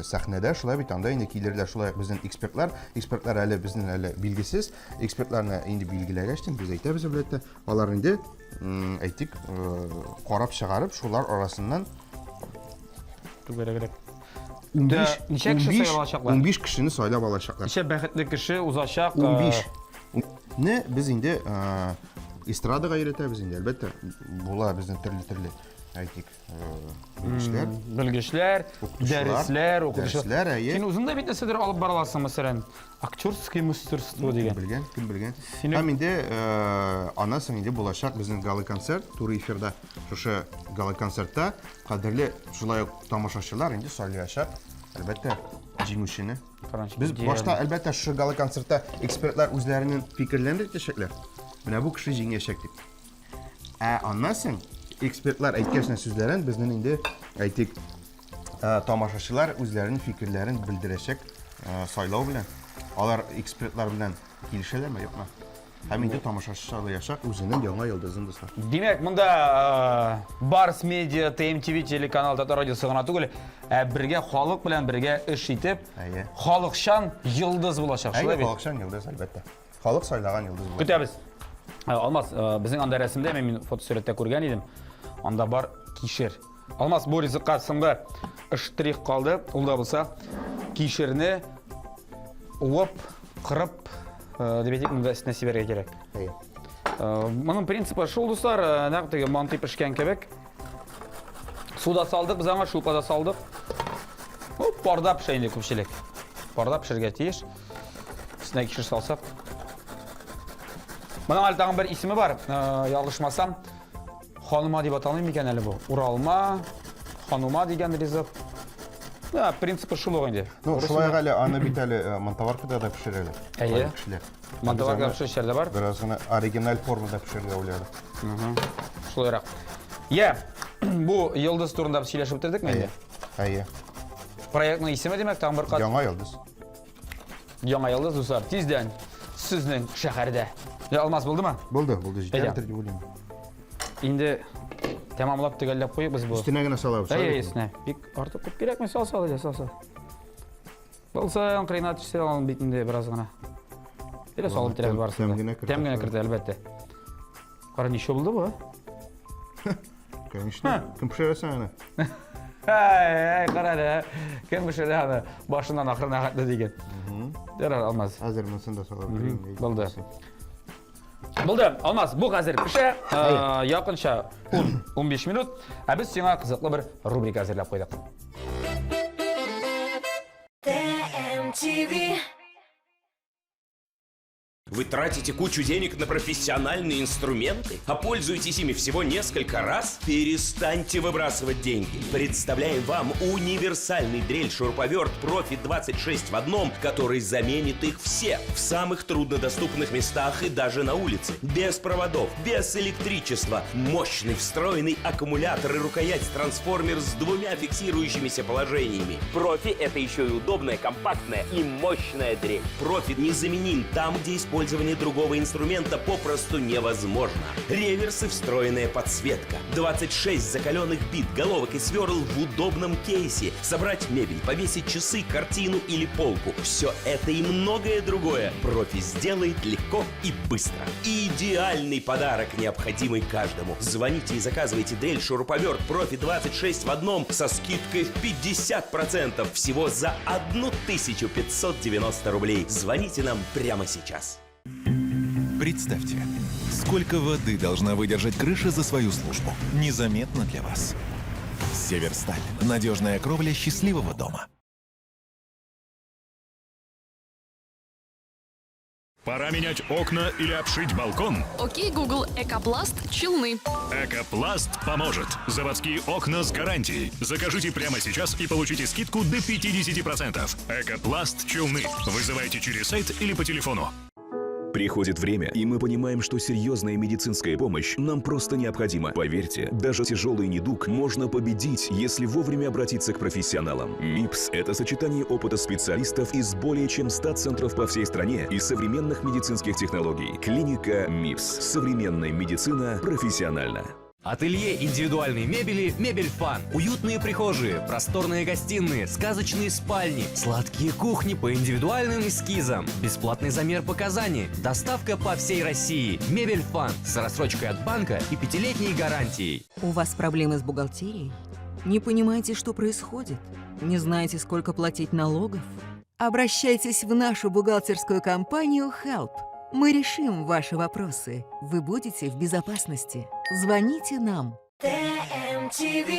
сәхнәдә. Шулай бит, анда инде килерләр шулай ук безнең экспертлар. Экспертлар әле безнең әле билгесез. Экспертларны инде билгеләгәч, без әйтәбез әлбәттә. Алар инде, әйтик, карап чыгарып, шулар арасыннан түгәрәгрәк. 15 ничә кеше сайлап алачаклар? 15 кешене сайлап алачаклар. Ничә бәхетле кеше узачак? 15. Не без инде эстрадага өйрәтәбез инде, әлбәттә, була безнең төрле-төрле, әйтик, белгечләр. Белгечләр, дәресләр, укытучылар. Дәресләр, әйе. Син үзең дә бит нәрсәдер алып бара аласың, мәсәлән, актерское мастерство дигән. Кем белгән, кем белгән. Һәм инде аннан соң инде булачак безнең гала-концерт, туры эфирда. Шушы гала-концертта кадерле шулай ук тамашачылар инде сайлаячак, әлбәттә, җиңүчене. Без башта, әлбәттә, шушы гала-концертта экспертлар үзләренең фикерләрен әйтәчәкләр. Менә бу кеше җиңәчәк дип. Ә аннан соң экспертлар әйткән сүзләрен безнең инде, әйтик, тамашачылар үзләренең фикерләрен белдерәчәк сайлау белән. Алар экспертлар белән килешәләрме, юкмы? Һәм инде тамашачы сайлаячак үзенең яңа йолдызын, дуслар. Димәк, монда Барс Медиа, ТМТВ телеканал, Татар радиосы гына түгел, ә бергә халык белән бергә эш итеп, халыкчан йолдыз булачак, шулай бит? Халыкчан йолдыз, әлбәттә. Халык сайлаган йолдыз булачак. Көтәбез. Алмаз, безнең анда рәсемдә, мин фотосурәттә күргән идем, анда бар кишер. Алмаз, бу ризыкка соңгы штрих калды. Ул да булса, кишерне уып, кырып, дип әйтик, монда өстенә сибәргә кирәк. Моның принципы шул, дуслар, нәкъ теге мантый пешкән кебек. Су да салдык без аңа, шулпа да салдык. Ну, парда пешә инде күпчелек. Парда пешергә тиеш. Өстенә кишер салсак. Моның әле тагын бер исеме бар, ялгышмасам, ханума дип аталмый микән әле бу? Уралма, ханума дигән ризык. Да, принципы шул ук инде. Ну, шулай ук әле аны бит әле мантоваркада да пешерәләр. Әйе. Мантоваркада пешерүчеләр дә бар. Бераз гына оригиналь формада пешерергә уйладык. Шулайрак. Я, бу йолдыз турында без сөйләшеп бетердекме инде? Әйе. Проектның исеме димәк, тагын бер кат. Яңа йолдыз. Яңа йолдыз, дуслар, тиздән сезнең шәһәрдә. Я, Алмаз, булдымы? Булды, булды, җитәр дип уйлыйм. Инде тәмамлап төгәлләп куйыйк без бу. Өстенә генә салабыз. Әйе, өстенә. Бик артык күп кирәкми, сал, сал, сал, сал. Булсын, кырыйна төшсә алын бит инде бераз гына. Или салып бетерәбез барысын. Тәм генә кертә. Тәм генә кертә, әлбәттә. Кара, ничә булды бу? Конечно. Кем пешерә соң аны? Әй, кара әле, кем пешерә аны? Башыннан ахырына хәтле диген. Ярар, Алмаз. Хәзер монысын да салып бетерим. Булды. Булды, Алмаз, бу хәзер пешә. Якынча 10-15 минут. Ә без сиңа кызыклы бер рубрика әзерләп куйдык. ТМТВ. Вы тратите кучу денег на профессиональные инструменты, а пользуетесь ими всего несколько раз? Перестаньте выбрасывать деньги. Представляем вам универсальный дрель-шуруповерт Профи 26 в одном, который заменит их все в самых труднодоступных местах и даже на улице. Без проводов, без электричества. Мощный встроенный аккумулятор и рукоять-трансформер с двумя фиксирующимися положениями. Профи — это еще и удобная, компактная и мощная дрель. Профи незаменим там, где использование другого инструмента попросту невозможно. Реверсы, встроенная подсветка, 26 закаленных бит, головок и сверл в удобном кейсе. Собрать мебель, повесить часы, картину или полку. Все это и многое другое Профи сделает легко и быстро. Идеальный подарок, необходимый каждому. Звоните и заказывайте дрель шуруповерт Профи 26 в одном со скидкой в 50% всего за 1590 рублей. Звоните нам прямо сейчас. Представьте, сколько воды должна выдержать крыша за свою службу. Незаметно для вас. Северсталь. Надежная кровля счастливого дома. Пора менять окна или обшить балкон? Окей, Google, Экопласт, Челны. Экопласт поможет. Заводские окна с гарантией. Закажите прямо сейчас и получите скидку до 50%. Экопласт Челны. Вызывайте через сайт или по телефону. Приходит время, и мы понимаем, что серьезная медицинская помощь нам просто необходима. Поверьте, даже тяжелый недуг можно победить, если вовремя обратиться к профессионалам. МИПС – это сочетание опыта специалистов из более чем 100 центров по всей стране и современных медицинских технологий. Клиника МИПС. Современная медицина профессионально. Ателье индивидуальной мебели «Мебель Фан». Уютные прихожие, просторные гостиные, сказочные спальни, сладкие кухни по индивидуальным эскизам, бесплатный замер показаний, доставка по всей России. «Мебель Фан» с рассрочкой от банка и пятилетней гарантией. У вас проблемы с бухгалтерией? Не понимаете, что происходит? Не знаете, сколько платить налогов? Обращайтесь в нашу бухгалтерскую компанию Help. Мы решим ваши вопросы. Вы будете в безопасности. Звоните нам. ТМТВ.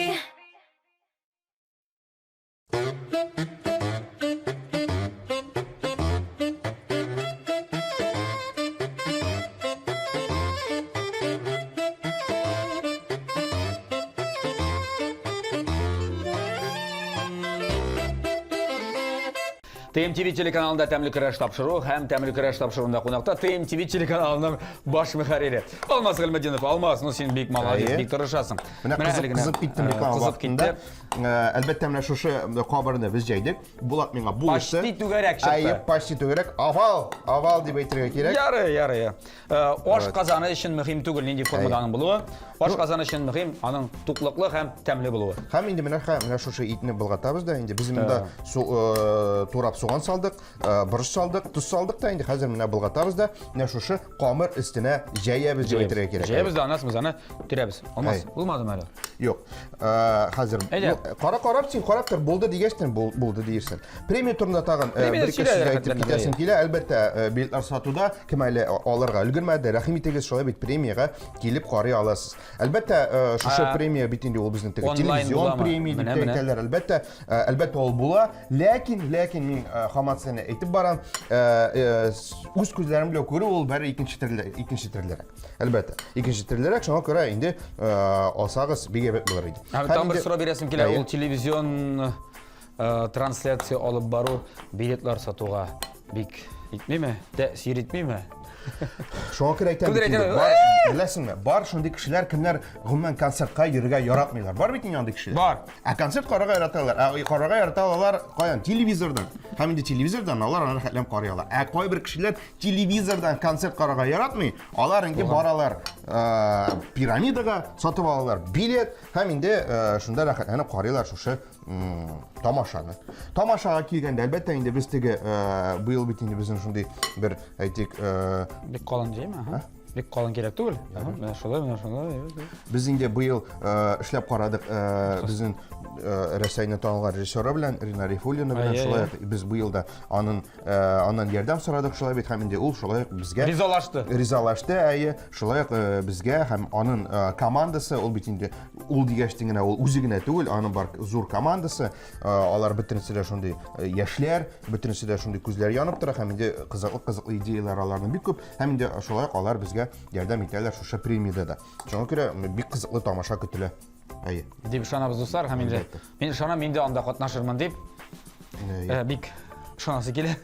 ТМТВ телеканалында Тәмле көрәш тапшыру һәм Тәмле көрәш тапшыруында кунакта ТМТВ телеканалының баш мөхәррире Алмаз Гыйльметдинов. Алмаз, ну син бик молодец, Әйе. бик тырышасың. Менә Менә кызып, әле генә, кызып киттем реклама кызып вакытында. китте. Әлбәттә, менә шушы кабырны без җәйдек. Булат миңа булышты. Почти түгәрәк чыкты. Әйе, почти түгәрәк. Овал, овал дип әйтергә кирәк. Ярый, ярый. Аш казаны өчен мөһим түгел нинди формада аның булуы. Аш казаны өчен мөһим аның туклыклы һәм тәмле булуы. Һәм инде менә менә шушы итне болгатабыз да инде. Без монда турап суган салдык, борыч салдык, тоз салдык та инде хәзер менә болгатабыз да менә шушы камыр өстенә җәябез дип әйтергә кирәк. Җәябез дә, аннан соң без аны төрәбез. Алмаз, булмадымы әле? Юк. Хәзер кара карап син карап тор, булды дигәчтен булды диерсең. Премия турында тагын бер ике сүз әйтеп китәсем килә. Әлбәттә, билетлар сатуда кем әле алырга өлгермәде, рәхим итегез, шулай бит премиягә килеп карый аласыз. Әлбәттә, шушы премия бит инде ул безнең теге телевизион премия дип тә әйтәләр. Әлбәттә, әлбәттә ул була, ләкин, ләкин мин һаман сине әйтеп барам, үз күзләрем белән күрү ул бәре икенче төрле, икенче төрлерәк. Әлбәттә, икенче төрлерәк, шуңа күрә инде алсагыз бик әйбәт булыр иде. Тагын бер сорау бирәсем килә, ул телевизион Трансляция алып бару билетлар сатуга бик итмиме? Тәэсир итмиме? Шуңа күрә әйтәм бит инде, бар, беләсеңме, бар шундый кешеләр, кемнәр гомумән концертка йөрергә яратмыйлар. Бар бит инде андый кешеләр. Бар. Ә концерт карарга яраталар. Ә карарга ярата алар каян? Телевизордан. Һәм инде телевизордан алар аны рәхәтләнеп карый ала. Ә кайбер кешеләр телевизордан концерт карарга яратмый, алар инде баралар пирамидага, сатып алалар билет һәм инде шунда рәхәтләнеп карыйлар шушы тамашаны. Тамашага килгәндә, әлбәттә, инде без теге э, быел бит инде безнең шундый бер әйтик, э, бик калын җәйме? Ага. Бик калын кирәк түгел. Менә шулай, менә шулай. Без инде быел э, эшләп карадык, безнең Рәсәйне танылган режиссеры белән Рина Рифуллина белән шулай ук без быел да аның аннан ярдәм сорадык шулай бит һәм инде ул шулай ук безгә ризалашты. Ризалашты, әйе, шулай ук безгә һәм аның командасы, ул бит инде Ул дигәчтен генә ул үзе генә түгел, аның бар зур командасы, алар бөтенесе дә шундый яшьләр, бөтенесе дә шундый күзләре янып тора һәм инде кызыклы-кызыклы идеяләр аларның бик күп һәм инде шулай ук алар безгә ярдәм итәләр шушы премиядә дә. Шуңа күрә бик кызыклы тамаша көтелә. Әйе. Дип ышанабыз, дуслар, һәм инде мин ышанам, мин дә анда катнашырмын дип. Бик ышанасы килә.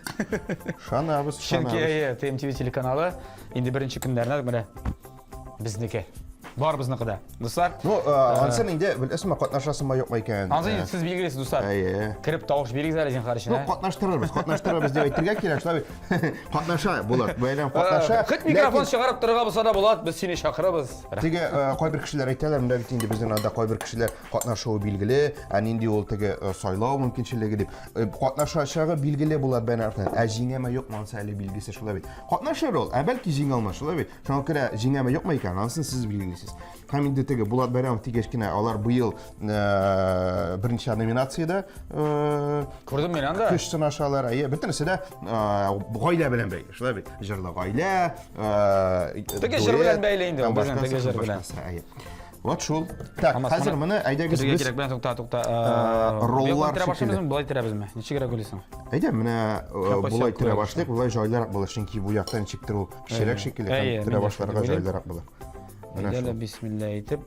Ышанабыз, Чөнки әйе, ТМТВ телеканалы инде беренче көннәренә менә Безнеке. Барыбызныкы да. Дуслар. Ну, ансын инде беләсеңме, катнашасыңмы, юкмы икән? Ансын инде сез билгелисез, дуслар. Әйе. Кереп тавыш бирегез әле зинһар өчен. Ну, катнаштырырбыз, катнаштырырбыз дип әйтергә кирәк, шулай бит. Катнаша, Булат, бәйрәм катнаша. Хет микрофон чыгарып торырга булса да, Булат, без сине чакырабыз. Теге кайбер кешеләр әйтәләр, менә бит инде безнең анда кайбер кешеләр катнашуы билгеле, ә нинди ул теге сайлау мөмкинчелеге дип. Катнашачагы билгеле Булат Бәйрәмовның, ә җиңәме юкмы, анысы әле билгесез, шулай бит. Катнашыр ул, ә бәлки җиңә алмас, шулай бит. Шуңа күрә җиңәме юкмы икән, анысын сез билгелисез. Һәм инде теге Булат Бәйрәмов дигәч кенә, алар быел э, берничә номинациядә э, Күрдем мин анда. Көч сынашалар. Әйе, бөтенесе дә э, гаилә белән бәйле. Шулай бит. Җырлы гаилә, э, Теге җыр белән бәйле инде ул, безнең теге җыр белән. Әйе. Вот шул. Так, хәзер моны әйдәгез без кирәк белән тукта, тукта. Роллар шикелле. Башлыйбызмы, болай терәбезме? Ничегрәк уйлыйсың? Әйдә, менә болай терә башлыйк, болай җайлырак булыр, чөнки бу яктан ничектер ул кечерәк шикелле, һәм терә башларга җайлырак булыр. Менә шул. Бисмилла әйтеп.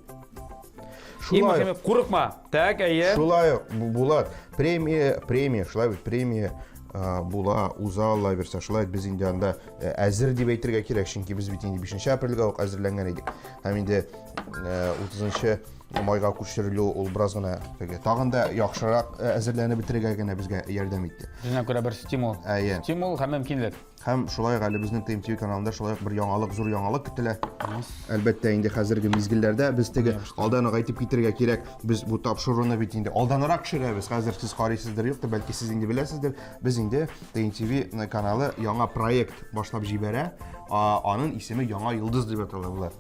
Шулай ук. Курыкма. Так, әйе. Шулай ук, Булат, премия, премия, шулай бит, премия. була, уза Алла бирсә. Шулай без инде анда әзер дип әйтергә кирәк, чөнки без бит инде 5 апрельгә үк әзерләнгән идек. Һәм инде 30 майга күчерелү ул бераз гына теге тагын да яхшырак әзерләнеп бетерергә генә безгә ярдәм итте. Үзенә күрә бер стимул. Әйе. Стимул һәм мөмкинлек. Һәм шулай ук әле безнең ТМТВ каналында шулай ук бер яңалык, зур яңалык көтелә. Әлбәттә, инде хәзерге мизгелләрдә без теге алдан ук әйтеп китергә кирәк, без бу тапшыруны бит инде алданрак төшерәбез. Хәзер сез карыйсыздыр, юктыр, бәлки сез инде беләсездер. Без инде ТМТВ каналы яңа проект башлап җибәрә. Аның исеме Яңа йолдыз дип атала була.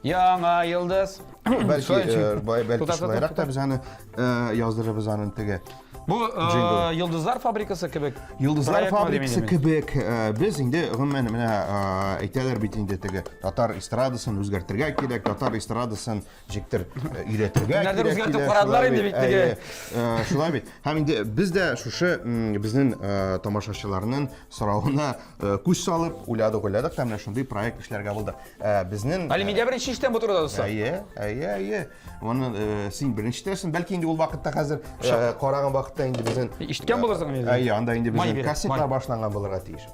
Яңа йолдыз. Бәлки, э, бәлки шулайрак та без аны э, яздырырбыз аның теге. Бу э, Йолдызлар фабрикасы кебек. Йолдызлар фабрикасы кебек без инде гомумән менә әйтәләр бит инде теге татар эстрадасын үзгәртергә кирәк, татар эстрадасын җиктер өйрәтергә кирәк. Нәрдер үзгәртеп карадылар инде бит теге. Шулай бит. Һәм инде без дә шушы безнең тамашачыларның соравына күз салып уйладык, уйладык та менә шундый проект эшләргә булдык. Безнең Әле мин дә беренче ишетәм бу турыда, дуслар. Әйе, әйе, әйе. Моны син беренче ишетәсең. Бәлки инде ул вакытта хәзер караган вакытта инде безнең Ишеткән булырсың инде. Әйе, анда инде безнең кассетлар башланган булырга тиеш.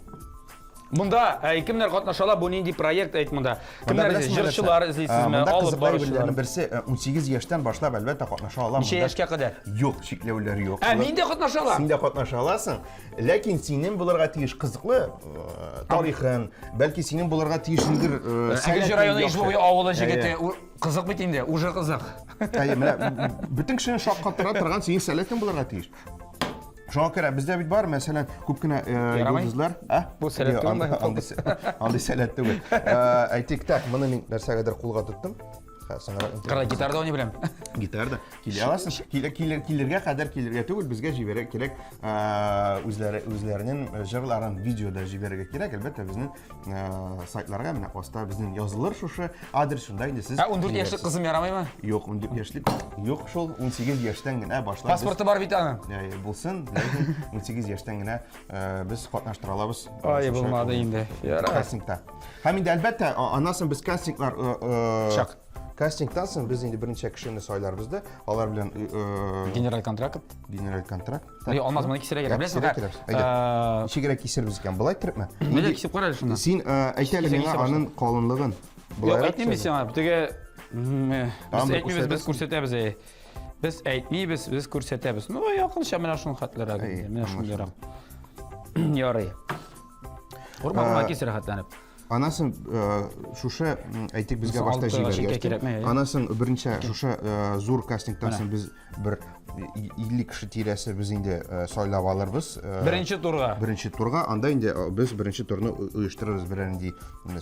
Монда кемнәр катнаша ала? Бу нинди проект әйт монда? Кемнәр җырчылар эзлисезме, алып баручылар? Берсе 18 яшьтән башлап әлбәттә катнаша ала. Ничә яшькә кадәр? Юк, чикләүләр юк. Ә мин дә катнаша алам. Син дә катнаша аласың. Ләкин синең булырга тиеш кызыклы э, тарихын, бәлки синең булырга тиешендер э, Әгерҗе районы Ижбугый авылы җегете. Кызык бит инде, уже кызык. Әйе, менә бөтен кешене шаккатыра торган синең сәләтең булырга тиеш. Шуңа күрә бездә бит бар, мәсәлән, күп кенә э, йолдызлар. Ә? Бу сәләт түгел. Андый сәләт түгел. Әйтик, так, моны мин нәрсәгәдер кулга тоттым. Соңрак Кара, гитарда уйный беләм. Гитарда. Килә аласың. Килә, килер, килергә кадәр килергә түгел, безгә җибәрергә кирәк. Үзләре үзләренең җырларын видеода җибәрергә кирәк. Әлбәттә, безнең сайтларга менә аста безнең язылыр шушы адрес шунда инде сез. Ә 14 яшьлек кызым ярамыймы? Юк, 14 яшьлек юк шул, 18 яшьтән генә башлап. Паспорты бар бит аның. Әйе, булсын, ләкин 18 яшьтән генә без катнаштыра алабыз. Ай, булмады инде. Ярар. Кастингта. Һәм инде әлбәттә, аннан соң без кастинглар Чак. Кастингтан соң без инде берничә кешене сайларбыз да, алар белән генераль контракт. Генераль контракт. Юк, Алмаз, моны кисәргә кирәк. Беләсеңме? Әйдә. Ничегрәк кисербез икән? Болай иттерепме? Менә кисеп кара әле шуны. Син әйт әле миңа аның калынлыгын. Юк, әйтмим сиңа. Теге без әйтмибез, без күрсәтәбез. Без әйтмибез, без күрсәтәбез. Ну, якынча менә шуның хәтлерәк инде, менә шундыйрак. Ярый. Урман урман кис рәхәтләнеп. Анасын шушы әйтик безгә башта җибәргәч. Анасын берничә шушы зур кастингтан соң без бер 50 кеше тирәсе без инде сайлап алырбыз. Беренче турга. Беренче турга. Анда инде без беренче турны оештырырбыз берәр нинди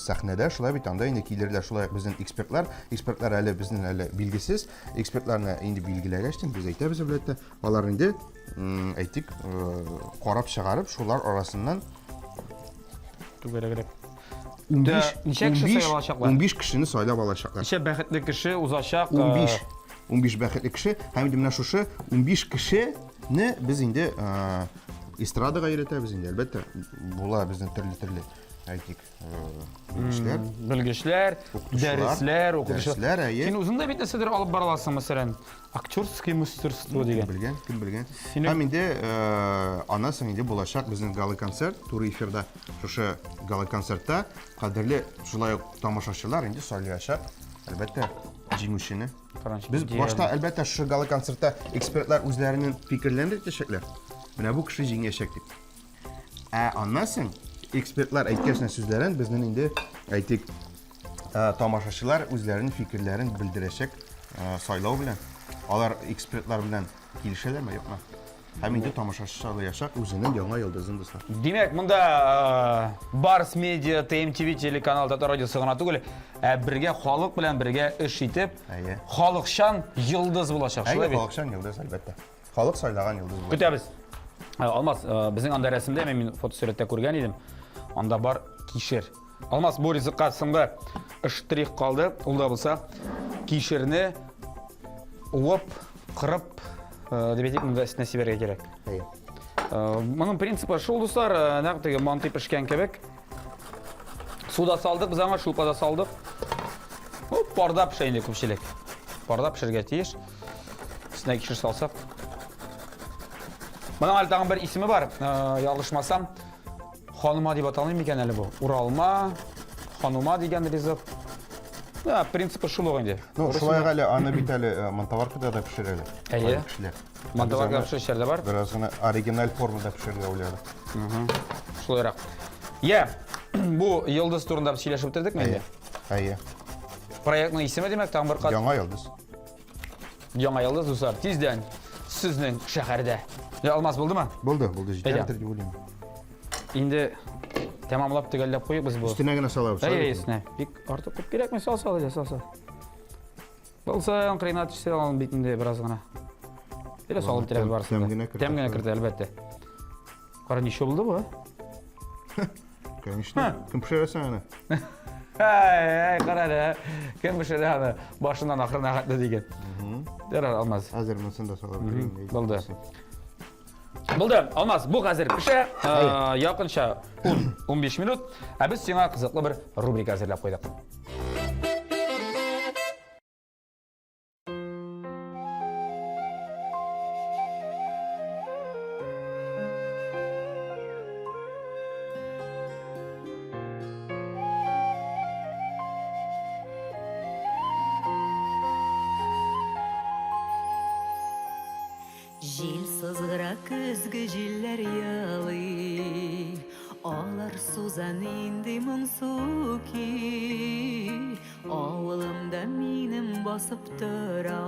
сәхнәдә. Шулай бит анда инде килерләр шулай ук безнең экспертлар. Экспертлар әле безнең әле билгесез. Экспертларны инде билгеләгәч, без әйтәбез әлбәттә, алар инде әйтик, карап чыгарып, шулар арасыннан түгәрәгрәк. 15 ничә кеше сайлап алачаклар? 15 кешене сайлап алачаклар. Ничә бәхетле кеше узачак? 15. 15 бәхетле кеше һәм инде менә шушы 15 кешене без инде эстрадага өйрәтәбез инде, әлбәттә, була безнең төрле-төрле әйтик. Белгечләр. Белгечләр, дәресләр, укытучылар. Дәресләр, әйе. Син үзең дә бит нәрсәдер алып бара аласың, мәсәлән, актерское мастерство дигән. Кем белгән, кем белгән. Һәм инде аннан соң инде булачак безнең гала-концерт, туры эфирда. Шушы гала-концертта кадерле шулай ук тамашачылар инде сайлаячак, әлбәттә, җиңүчене. Без башта, әлбәттә, шушы гала-концертта экспертлар үзләренең фикерләрен әйтәчәкләр. Менә бу кеше җиңәчәк дип. Ә аннан соң экспертлар әйткән сүзләрен безнең инде әйтик э, тамашачылар үзләренең фикерләрен белдерәчәк э, сайлау белән. Алар экспертлар белән килешәләрме, юкмы? Һәм инде тамашачы сайлаячак үзенең яңа йолдызын, дуслар. Димәк, монда э, Барс Медиа, ТМТВ телеканал, Татар радиосы гына түгел, ә бергә халык белән бергә эш итеп, халыкчан йолдыз булачак. Шулай бит? Халыкчан йолдыз, әлбәттә. Халык сайлаган йолдыз була. Көтәбез. Э, Алмаз, э, безнең анда рәсемдә мин фотосурәттә күргән идем. Анда бар кишер. Алмаз, бу ризыкка соңгы штрих калды. Ул да булса кишерне уып, кырып, э, дип әйтик, монда өстенә сибәргә кирәк. Әйе. Моның принципы шул, дуслар, нәкъ теге мантый пешкән кебек. Су да салдык, без аңа шулпа да салдык. Ну, парда пешә инде күпчелек. Парда пешергә тиеш. Өстенә кишер салсак. Моның әле тагын бер исеме бар, ялгышмасам, ханума дип аталмый микән әле бу? Уралма, ханума дигән ризык. Да, принципы шул ук инде. Ну, шулай әле аны бит әле мантоваркада да пешерәләр. Әйе. Мантоваркада пешерүчеләр дә бар. Бераз гына оригиналь формада пешерергә уйладык. Шулайрак. Я, бу йолдыз турында без сөйләшеп бетердекме инде? Әйе. Проектның исеме димәк, тагын бер кат. Яңа йолдыз. Яңа йолдыз, дуслар, тиздән сезнең шәһәрдә. Я, Алмаз, булдымы? Булды, булды, җитәдер дип уйлыйм. Инде тәмамлап төгәлләп куйыйк бу. Өстенә генә салабыз. Әйе, өстенә. Бик артык күп кирәкми, сал, сал, әйдә, сал, сал. Булса, кырыйна төшсә, алын бит инде бераз гына. Әле салып бетерәбез барысын. Тәм генә кертә. Тәм генә кертә, әлбәттә. Кара, ничә булды бу? а? Конечно. Кем пешерәсең аны? Әй, әй, кара әле, кем пешерә аны? Башыннан ахырына хәтле диген. Ярар, Алмаз. Хәзер монысын да салып бетерим. Булды. Булды, Алмаз, бу хәзер пешә. Якынча 10-15 минут. Ә без сиңа кызыклы бер рубрика әзерләп куйдык. Җил сызгыра көзге җилләр елый Алар суза нинди моңсу көй Авылымда минем басып тора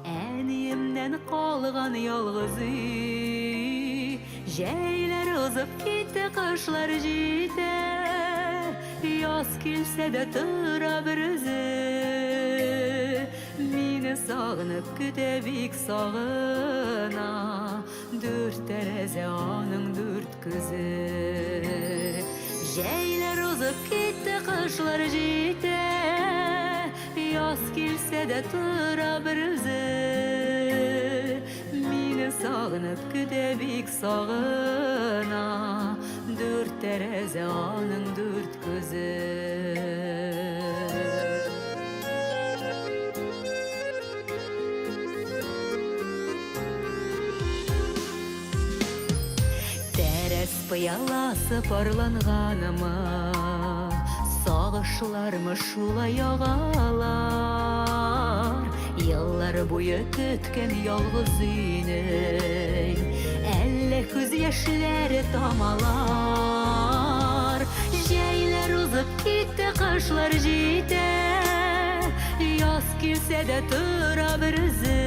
Әниемнән калган ялгыз өй Җәйләр узып китте, кышлар җитә Яз килсә дә тора бер үзе Мине сагынып көтә, бик сагына Дүрт тәрәзә аның дүрт күзе. Җәйләр узып китте, кышлар җитә, Яз килсә дә тора бер үзе. Мине сагынып көтә, бик сагына, Дүрт тәрәзә аның дүрт күзе. Тәрәз пыяласы парланганымы, Сагышлармы шулай агалар? Еллар буе көткән ялгыз өйнең Әллә күз яшьләре тамалар? Җәйләр узып китте, кышлар җитә, Яз килсә дә тора бер үзе.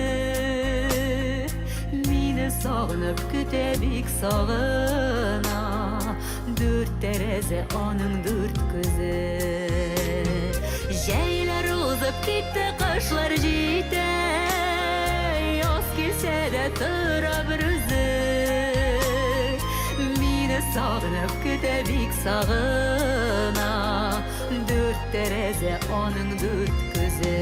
Мине сагынып көтә, бик сагына, Дүрт тәрәзә аның дүрт күзе. Җәйләр узып китте, кышлар җитә, Яз килсә дә тора бер үзе. Мине сагынып көтә, бик сагына, Дүрт тәрәзә аның дүрт күзе.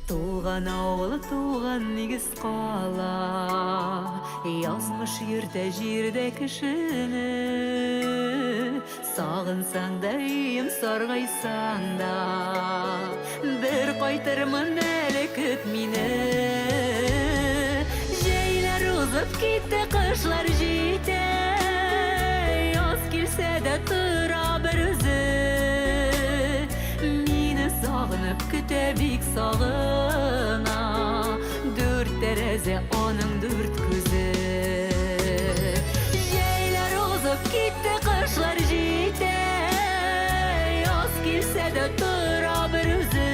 Туган авыл, туган нигез кала, Язмыш йөртә җирдә кешене. Сагынсаң да өем, саргайсаң да, Бер кайтырмын әле, көт мине. Җәйләр узып китте, кышлар җитә, Яз килсә дә тора бер үзе. Мине сагынып көтә, бик сагына, Дүрт тәрәзә аның дүрт күзе. Җәйләр узып китте, кышлар җитә, Яз килсә дә тора бер үзе.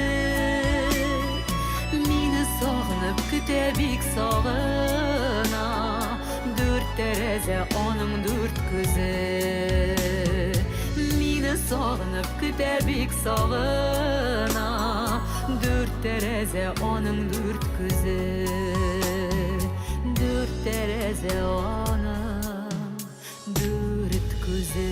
Мине сагынып көтә, бик сагына, Дүрт тәрәзә аның дүрт күзе. Мине сагынып көтә, бик сагына, Дүрт тәрәзә аның дүрт күзе. Дүрт тәрәзә аның дүрт күзе.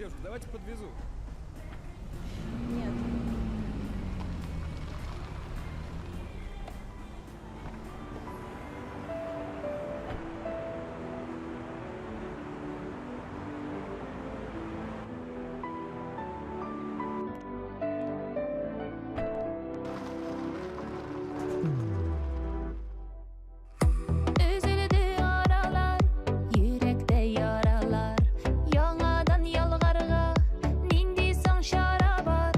Девушка, давайте подвезу. Нет. Өзелде аралар, йөрәктә яралар. Яңадан ялгарга нинди соң чара бар?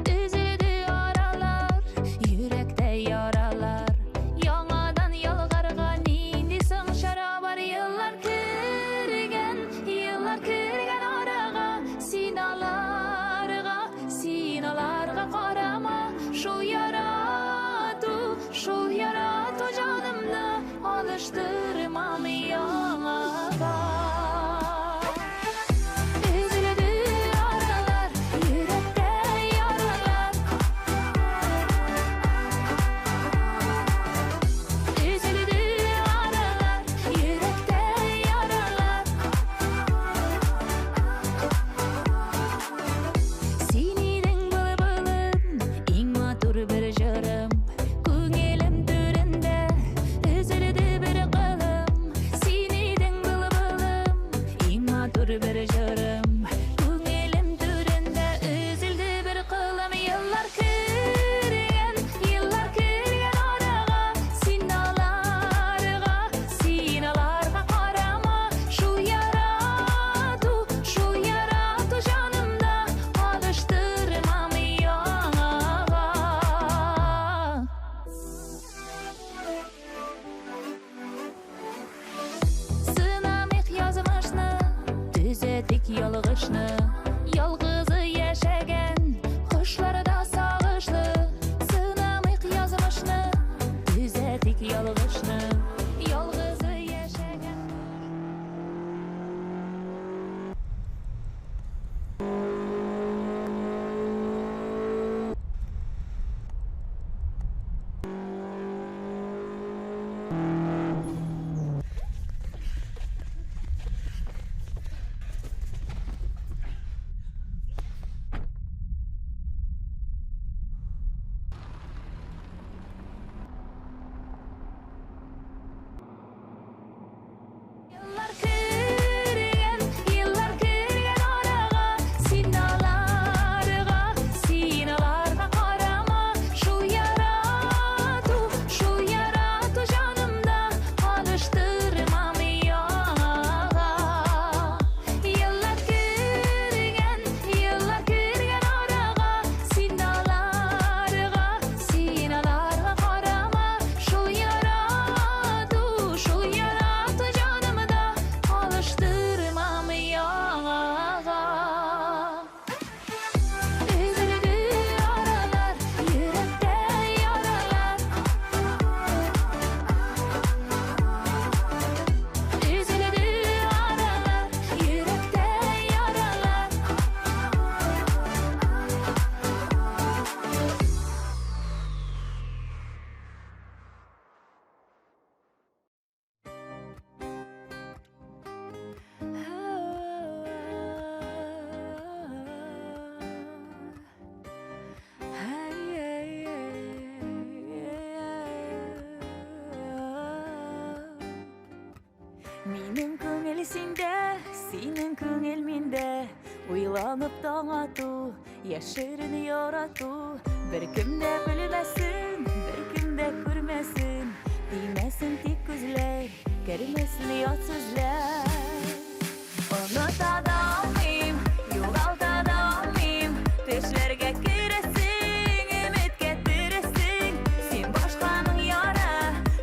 Өзелде аралар, йөрәктә яралар. Яңадан ялгарга нинди соң чара бар? Еллар кергән, еллар кергән арага, син аларга, син аларга карама. Шул ярату, шул ярату җанымны алыштырмам яңага. Өзелде аралар, йөрәктә яралар. Өзелде аралар, йөрәктә яралар. Син идең былбылым, иң матур бер җырым. Күңелем түрендә өзелде бер кылым. Син идең былбылым, иң матур бер җырым. Күңелем түрендә өзелде бер кылым. Еллар кергән, еллар кергән арага, син аларга, син аларга карама. Шул ярату, шул ярату җанымда алыштырмам яңага. Сынамыйк язмышны, төзәтик ялгышны. Ялгызы яшәгән кошлар да сагышлы. Сынамыйк язмышны, төзәтик ялгышны. Ялгызы яшәгән. Еллар кергән, еллар кергән арага, син аларга, син аларга карама. Шул ярату, шул ярату җанымда алыштырмам яңага. Еллар кергән, еллар кергән арага, син аларга, син аларга карама. Шул ярату, шул ярату җанымда алыштырмам яңага. Өзелде аралар, йөрәктә яралар. Өзелде аралар, йөрәктә яралар. Минем күңел синдә, синең күңел миндә. Уйланып таң ату, яшерен ярату. Беркем дә белмәсен, беркем дә күрмәсен. Тимәсен тик күзләр, кермәсен ят сүзләр. Оныта да алмыйм, югалта да алмыйм. Төшләргә керәсең, өметкә тересең. Син башканың яра,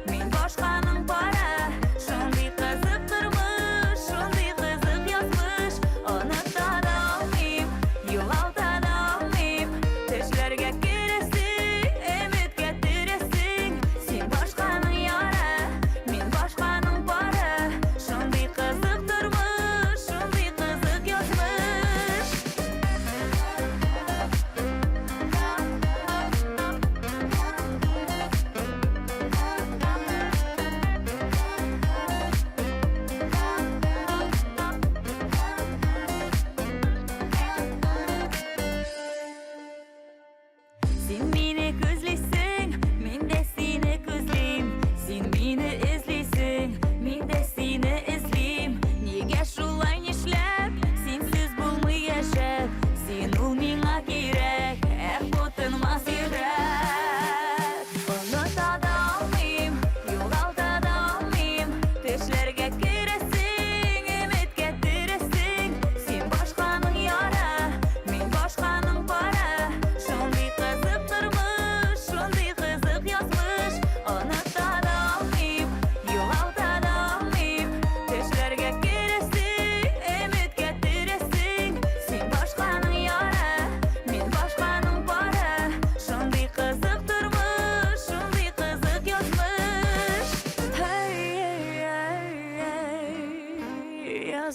мин башканың пара. Шундый кызык тормыш, шундый кызык язмыш. Оныта да алмыйм, югалта да алмыйм. Төшләргә керәсең, өметкә тересең. Син башканың яра, мин башканың пара. Шундый кызык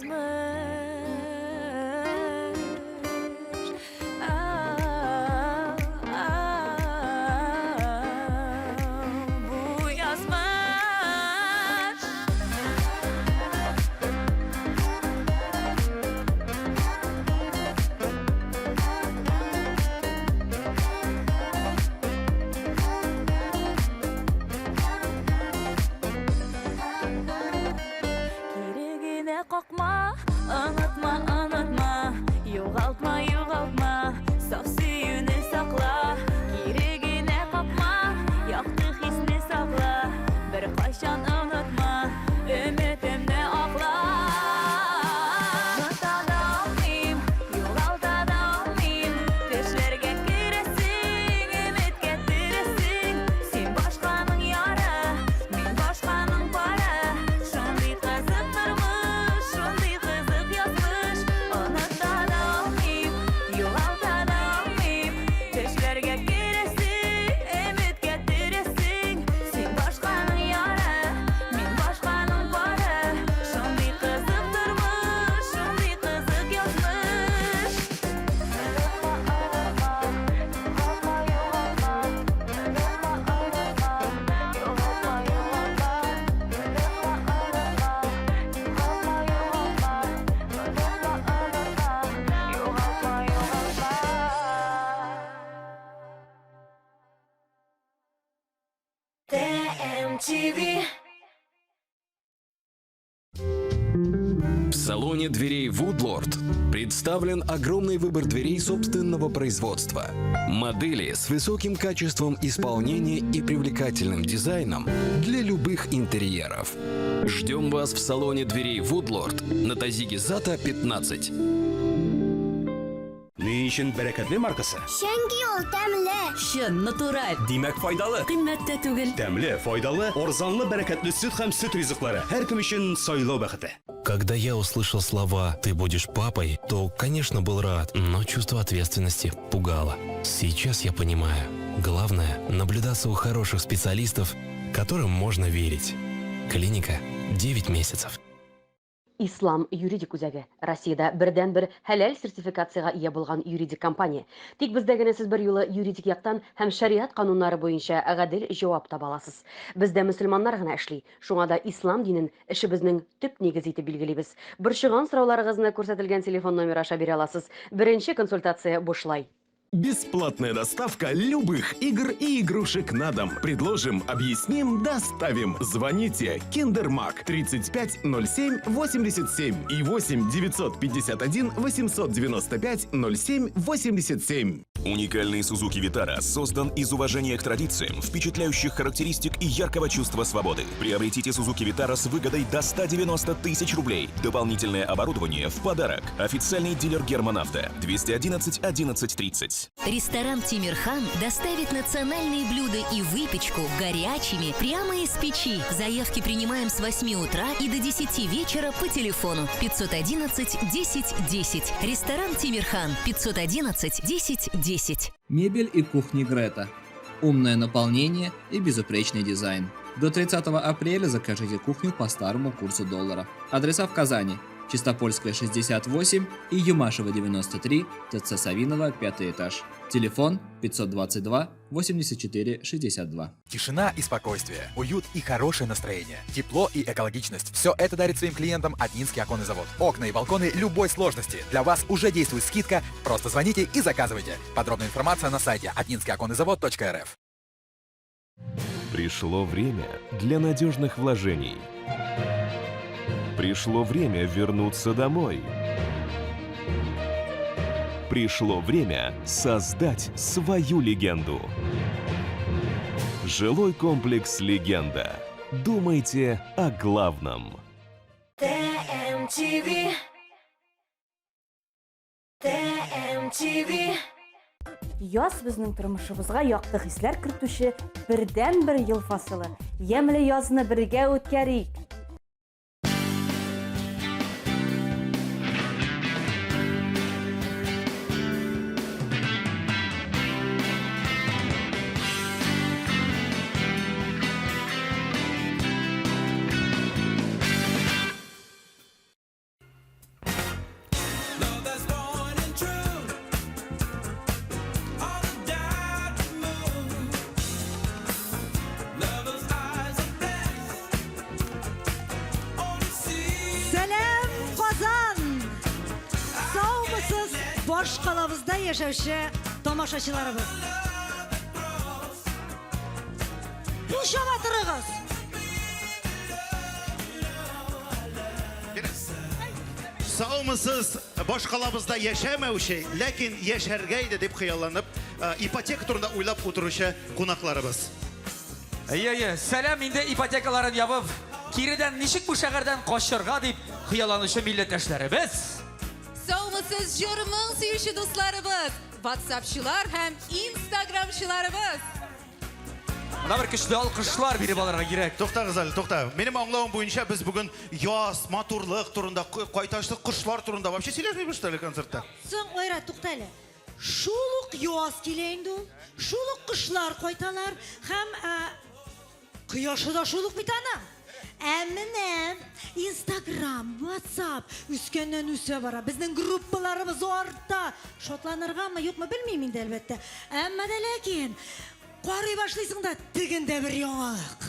язмыш. Бу язмыш. Кире генә какма, онытма, онытма, югалтма, югалтма, саф сөюне сакла. Кире генә какма, якты хисне сакла, беркайчан онытма, өметемне акла. Оныта да алмыйм, югалта да алмыйм, төшләргә керәсең, өметкә терәсең. Син башканың яры, мин башканың пары. Шундый кызык тормыш, шундый кызык язмыш. Оныта да алмыйм, югалта да алмыйм. Төшләргә керәсең, өметкә терәсең. Син башканың яры, мин башканың пары. Шундый кызык тормыш, шундый кызык язмыш. ТМТВ. В салоне дверей Woodlord представлен огромный выбор дверей собственного производства. Модели с высоким качеством исполнения и привлекательным дизайном для любых интерьеров. Ждем вас в салоне дверей Woodlord на Тазиге Зата 15. Ни өчен бәрәкәтле маркасы? Чөнки ул тәмле. Чын, натураль. Димәк, файдалы. Кыйммәт тә түгел. Тәмле, файдалы, арзанлы бәрәкәтле сөт һәм сөт ризыклары. Һәркем өчен сайлау бәхете. Когда я услышал слова «ты будешь папой», то, конечно, был рад, но чувство ответственности пугало. Сейчас я понимаю. Главное – наблюдаться у хороших специалистов, которым можно верить. Клиника 9 месяцев. Ислам юридик үзәге Россиядә бердәнбер хәләл сертификациягә ия булган юридик компания. Тик бездә генә сез берьюлы юридик яктан һәм шәриат кануннары буенча гадел җавап таба аласыз. Бездә мөселманнар гына эшли. Шуңа да ислам динен эшебезнең төп нигезе итеп билгелибез. Борчыган сорауларыгызны күрсәтелгән телефон номеры аша бирә аласыз. Беренче консультация бушлай. Бесплатная доставка любых игр и игрушек на дом. Предложим, объясним, доставим. Звоните Киндермак 35 07 87 и 8 951 895 07 87. Уникальный Suzuki Vitara создан из уважения к традициям, впечатляющих характеристик и яркого чувства свободы. Приобретите Suzuki Vitara с выгодой до 190 тысяч рублей. Дополнительное оборудование в подарок. Официальный дилер Герман Авто 211 11 30. Ресторан «Тимирхан» доставит национальные блюда и выпечку горячими прямо из печи. Заявки принимаем с 8 утра и до 10 вечера по телефону 511 10 10. Ресторан «Тимирхан» 511 10 10. Мебель и кухни Грета. Умное наполнение и безупречный дизайн. До 30 апреля закажите кухню по старому курсу доллара. Адреса в Казани. Чистопольская, 68 и Юмашева, 93, ТЦ Савинова, 5 этаж. Телефон 522 84 62. Тишина и спокойствие, уют и хорошее настроение, тепло и экологичность. Все это дарит своим клиентам Атнинский оконный завод. Окна и балконы любой сложности. Для вас уже действует скидка. Просто звоните и заказывайте. Подробная информация на сайте атнинскийоконныйзавод.рф. Пришло время для надежных вложений. Пришло время вернуться домой. Пришло время создать свою легенду. Жилой комплекс «Легенда». Думайте о главном. ТМТВ. ТМТВ. Яз безнең тормышыбызга якты хисләр кертүче бердәнбер ел фасылы. Ямьле язны бергә үткәрик! Башкалабызда яшәүче тамашачыларыбыз. Кул чаба торыгыз! Саумысыз, башкалабызда яшәмәүче, ләкин яшәргә иде дип хыялланып, э, ипотека турында уйлап утыручы кунакларыбыз. Әйе, әйе, сәлам инде ипотекаларын ябып, киредән ничек бу шәһәрдән качырга дип хыялланучы милләттәшләребез. Саумысыз, җыр-моң сөюче дусларыбыз, ватсапчылар һәм инстаграмчыларыбыз! Монда бер көчле алкышлар биреп алырга кирәк. Туктагыз әле, тукта. Минем аңлавым буенча без бүген яз, матурлык турында, кайташлы кошлар турында вообще сөйләшмибез что ли концертта? Соң, Айрат, тукта әле. Шул ук яз килә инде ул, шул ук кошлар кайталар һәм ә, кояшы да шул ук бит аның. Ә менә Инстаграм, WhatsApp үскәннән үсә бара. Безнең группаларыбыз арта. Шатланыргамы, юкмы белмим инде, әлбәттә. Әмма дә ләкин карый башлыйсың да тегендә бер яңалык.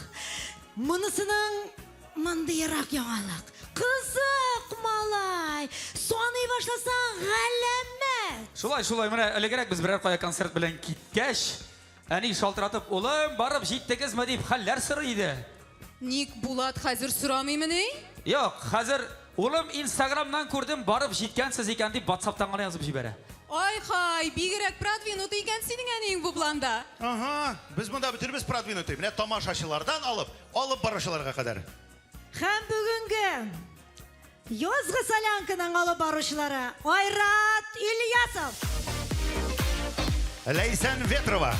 Монысының Мондыйрак яңалык. Кызык, малай! Саный башласаң, галәмәт! Шулай, шулай, менә элегрәк без берәр кая концерт белән киткәч, әни шалтыратып, улым, барып җиттегезме дип хәлләр сорый иде. Ник Булат хәзер сорамыймыни? Юк, хәзер, улым, инстаграмнан күрдем, барып җиткәнсез икән дип ватсаптан гына язып җибәрә. Ай-хай, бигрәк продвинутый икән синең әниең бу планда. Ага, без монда бөтенебез продвинутый. Менә тамашачылардан алып, Алып баручыларга кадәр. Һәм бүгенге Язгы солянканың алып баручылары Айрат Ильясов. Ләйсән Ветрова.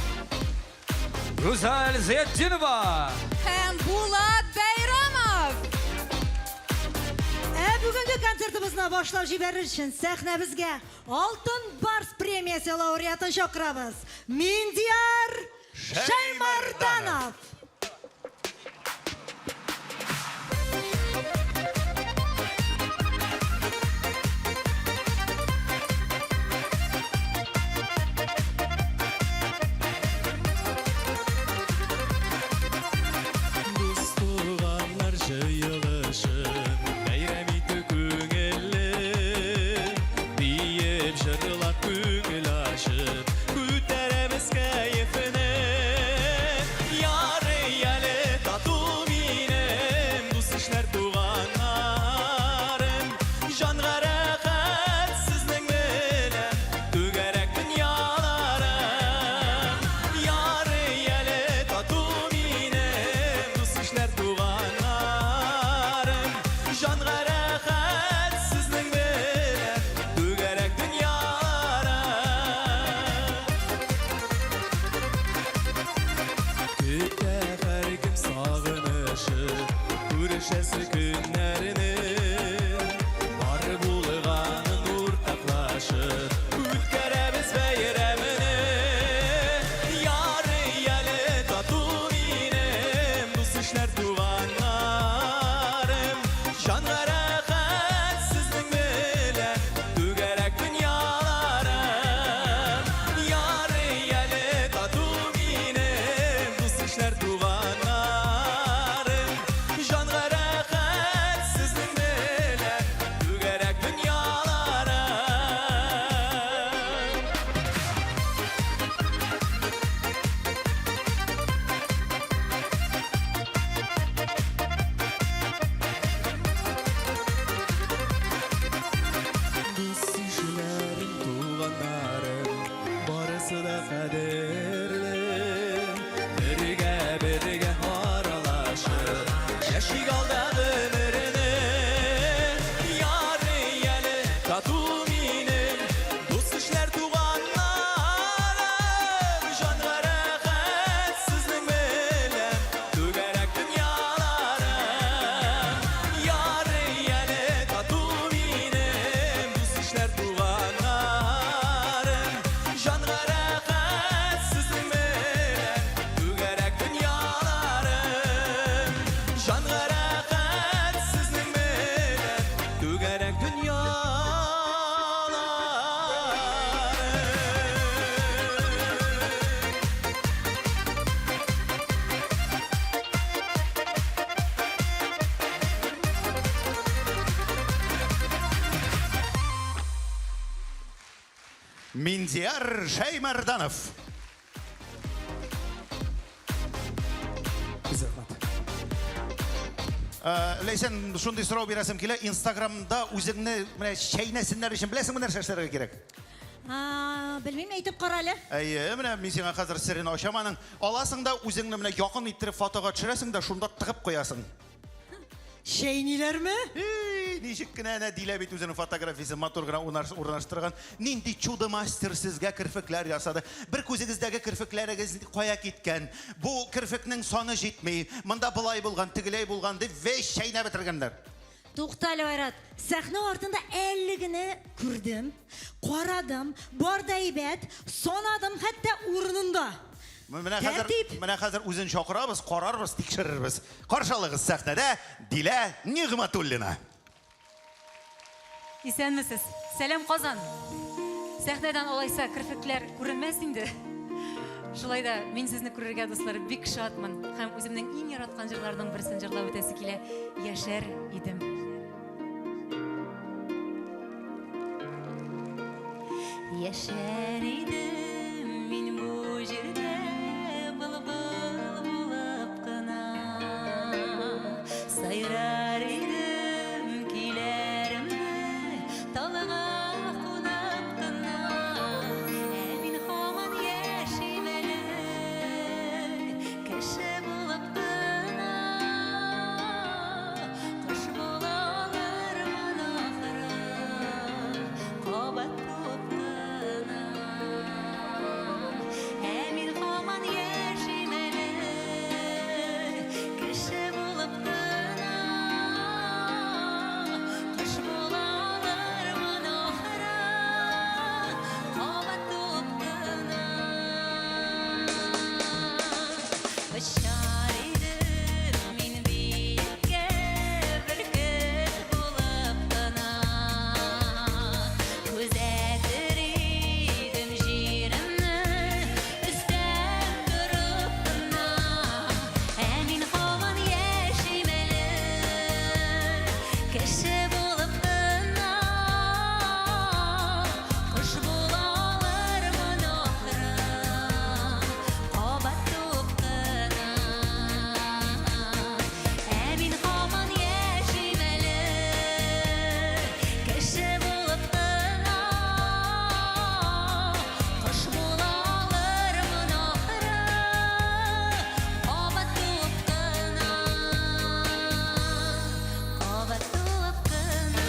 Гүзәл Зыятдинова. Һәм Булат Бәйрамов. Ә бүгенге концертыбызны башлап җибәрер өчен сәхнәбезгә Алтын Барс премиясе лауреатын чакырабыз. Миндияр Шәймарданов. Дус-туганнар җыелышып, бәйрәм итү күңелле. Биеп, җырлап, күңел ачып, күтәрәбез кәефне. Ярый әле тату минем дус-ишләр, туганнарым. Җанга рәхәт сезнең белән түгәрәк дөньяларым. Ярый әле тату минем дус-ишләр, туганнарым. Җанга рәхәт сезнең белән түгәрәк дөньяларым. Көтә һәркем сагынышып күрешәсе көннәрне. Бар булганын уртаклашып үткәрәбез бәйрәмне. Ярый әле тату минем дус-ишләр, туганнарым. Җанга рәхәт сезнең белән түгәрәк дөньяларым. Ярый әле тату минем дус-ишләр, туганнарым. Җанга рәхәт сезнең белән түгәрәк дөньяларым. Дус-ишләрем, туганнарым, барысы да кадерле. Бергә, бергә аралашып, яшик алда гомерне. Ярый әле тату минем дус-ишләр, туганнарым. Җанга рәхәт сезнең белән түгәрәк дөньяларым. Ярый әле тату минем дус-ишләр, туганнарым. Җанга рәхәт сезнең белән түгәрәк дөньяларым. Җанга рәхәт сезнең белән түгәрәк дөньяларым. Миндияр Шәймәрданов. Ләйсән, шундый сорау бирәсем килә. Инстаграмда үзеңне менә чәйнәсеннәр өчен беләсеңме нәрсә эшләргә кирәк? Белмим, әйтеп кара әле. Әйе, менә мин сиңа хәзер серен ачам аның. Аласың да үзеңне менә якын иттереп фотога төшерәсең дә шунда тыгып куясың. Чәйниләрме? Эй, ничек кенә әнә Дилә бит үзенең фотографиясен матур гына урнаштырган. Нинди чудо-мастер сезгә керфекләр ясады. Бер күзегездәге керфекләрегез кая киткән? Бу керфекнең саны җитми. Монда болай булган, тегеләй булган дип весь чәйнәп бетергәннәр. Туктале, Айрат. Сәхнә артында әле генә күрдем, карадым, бар да әйбәт, санадым хәтта урынында. Менә хәзер, менә хәзер үзен чакырабыз, карарбыз, тикшерербез. Каршы алыгыз сәхнәдә Дилә Нигъмәтуллина. Исәнмесез. Сәлам, Казан. Сәхнәдән алайса керфекләр күренмәс инде. Шулай да мин сезне күрергә, дуслар, бик шатмын. Һәм үземнең иң яраткан җырларның берсен җырлап үтәсе килә. Яшәр идем. Яшәр идем мин бу җирдә былбыл булып кына. Сайрар идем көйләремне талга кунып кына. Ә мин һаман яшим әле кеше булып кына. Кош була алырмын ахры. Кабат туып кына. Ә мин һаман яшим әле, кеше булып кына. Кош була алырмын ахры, кабат туып кына. Очар идем мин биеккә, бөркет булып кына. Күзәтер идем җиремне, өстән торып кына. Ә мин һаман яшим әле, кеше булып кына. Кош була алырмын ахры, кабат туып кына. Ә мин һаман яшим әле, кеше булып кына. Кош була алырмын ахры, кабат туып кына. Кабат туып кына.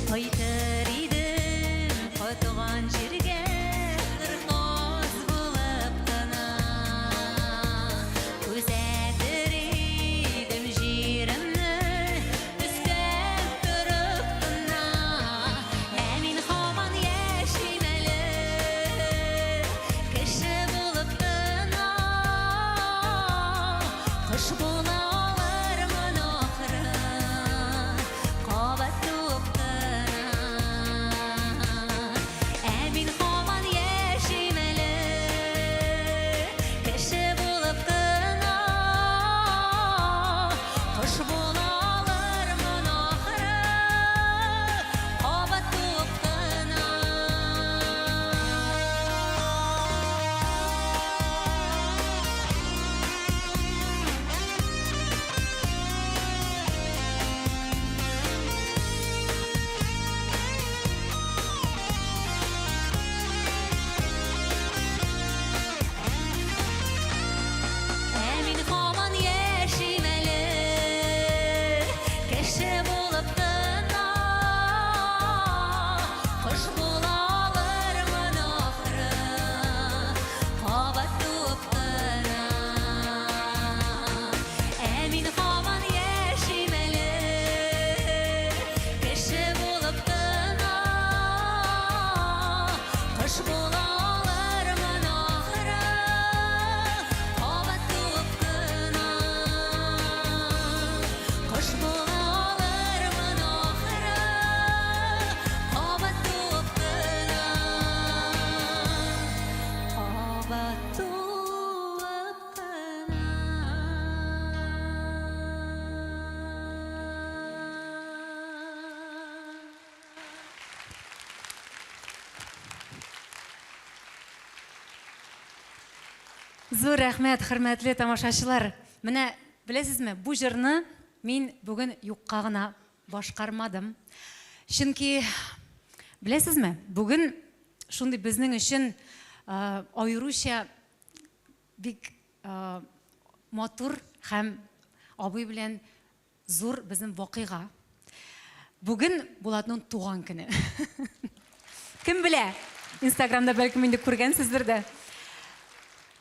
Кайтыр идем кайтган җиргә кырказ булып кына. Күзәтер идем җиремне өстән торып кына. Ә мин һаман яшим әле, кеше булып кына. Кош була алырмын ахры, кабат туып кына. Ә мин һаман яшим әле, кеше булып кына. Кош була алырмын ахры, кабат туып кына. Ә мин һаман яшим әле, кеше булып кына. Кош була алырмын ахры, кабат туып кына. Ә мин һаман яшим әле, кеше булып кына. Кош була алырмын ахры, кабат туып кына. Кош була алырмын ахры, кабат туып кына. Зур рәхмәт, хөрмәтле тамашачылар. Менә беләсезме, бу җырны мин бүген юкка гына башкармадым. Чөнки беләсезме, бүген шундый безнең өчен аеруча бик матур һәм абый белән Зур безнең вакыйга. Бүген Булатның туган көне. Кем белә? Инстаграмда бәлкем инде күргәнсездер дә.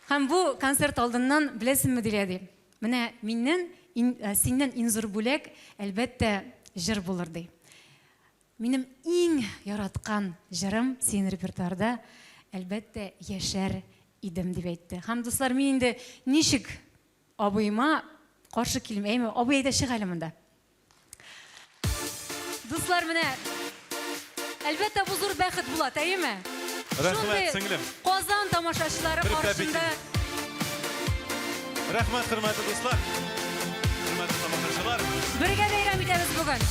Һәм бу концерт алдыннан беләсеңме, Дилә ди. Менә миннән, э, синнән иң зур бүләк, әлбәттә, җыр булыр ди. Минем иң яраткан җырым синең репертуарда, әлбәттә, яшәр идем дип әйтте. Һәм дуслар, мин инде ничек Абыема каршы килим, әйме? Абый, әйдә чык әле монда. Дуслар, менә әлбәттә бу зур бәхет була, әйеме? Рәхмәт, сеңлем. Казан тамашачылары каршында. Рәхмәт, хөрмәтле дуслар. Хөрмәтле тамашачылар. Бергә бәйрәм итәбез бүген.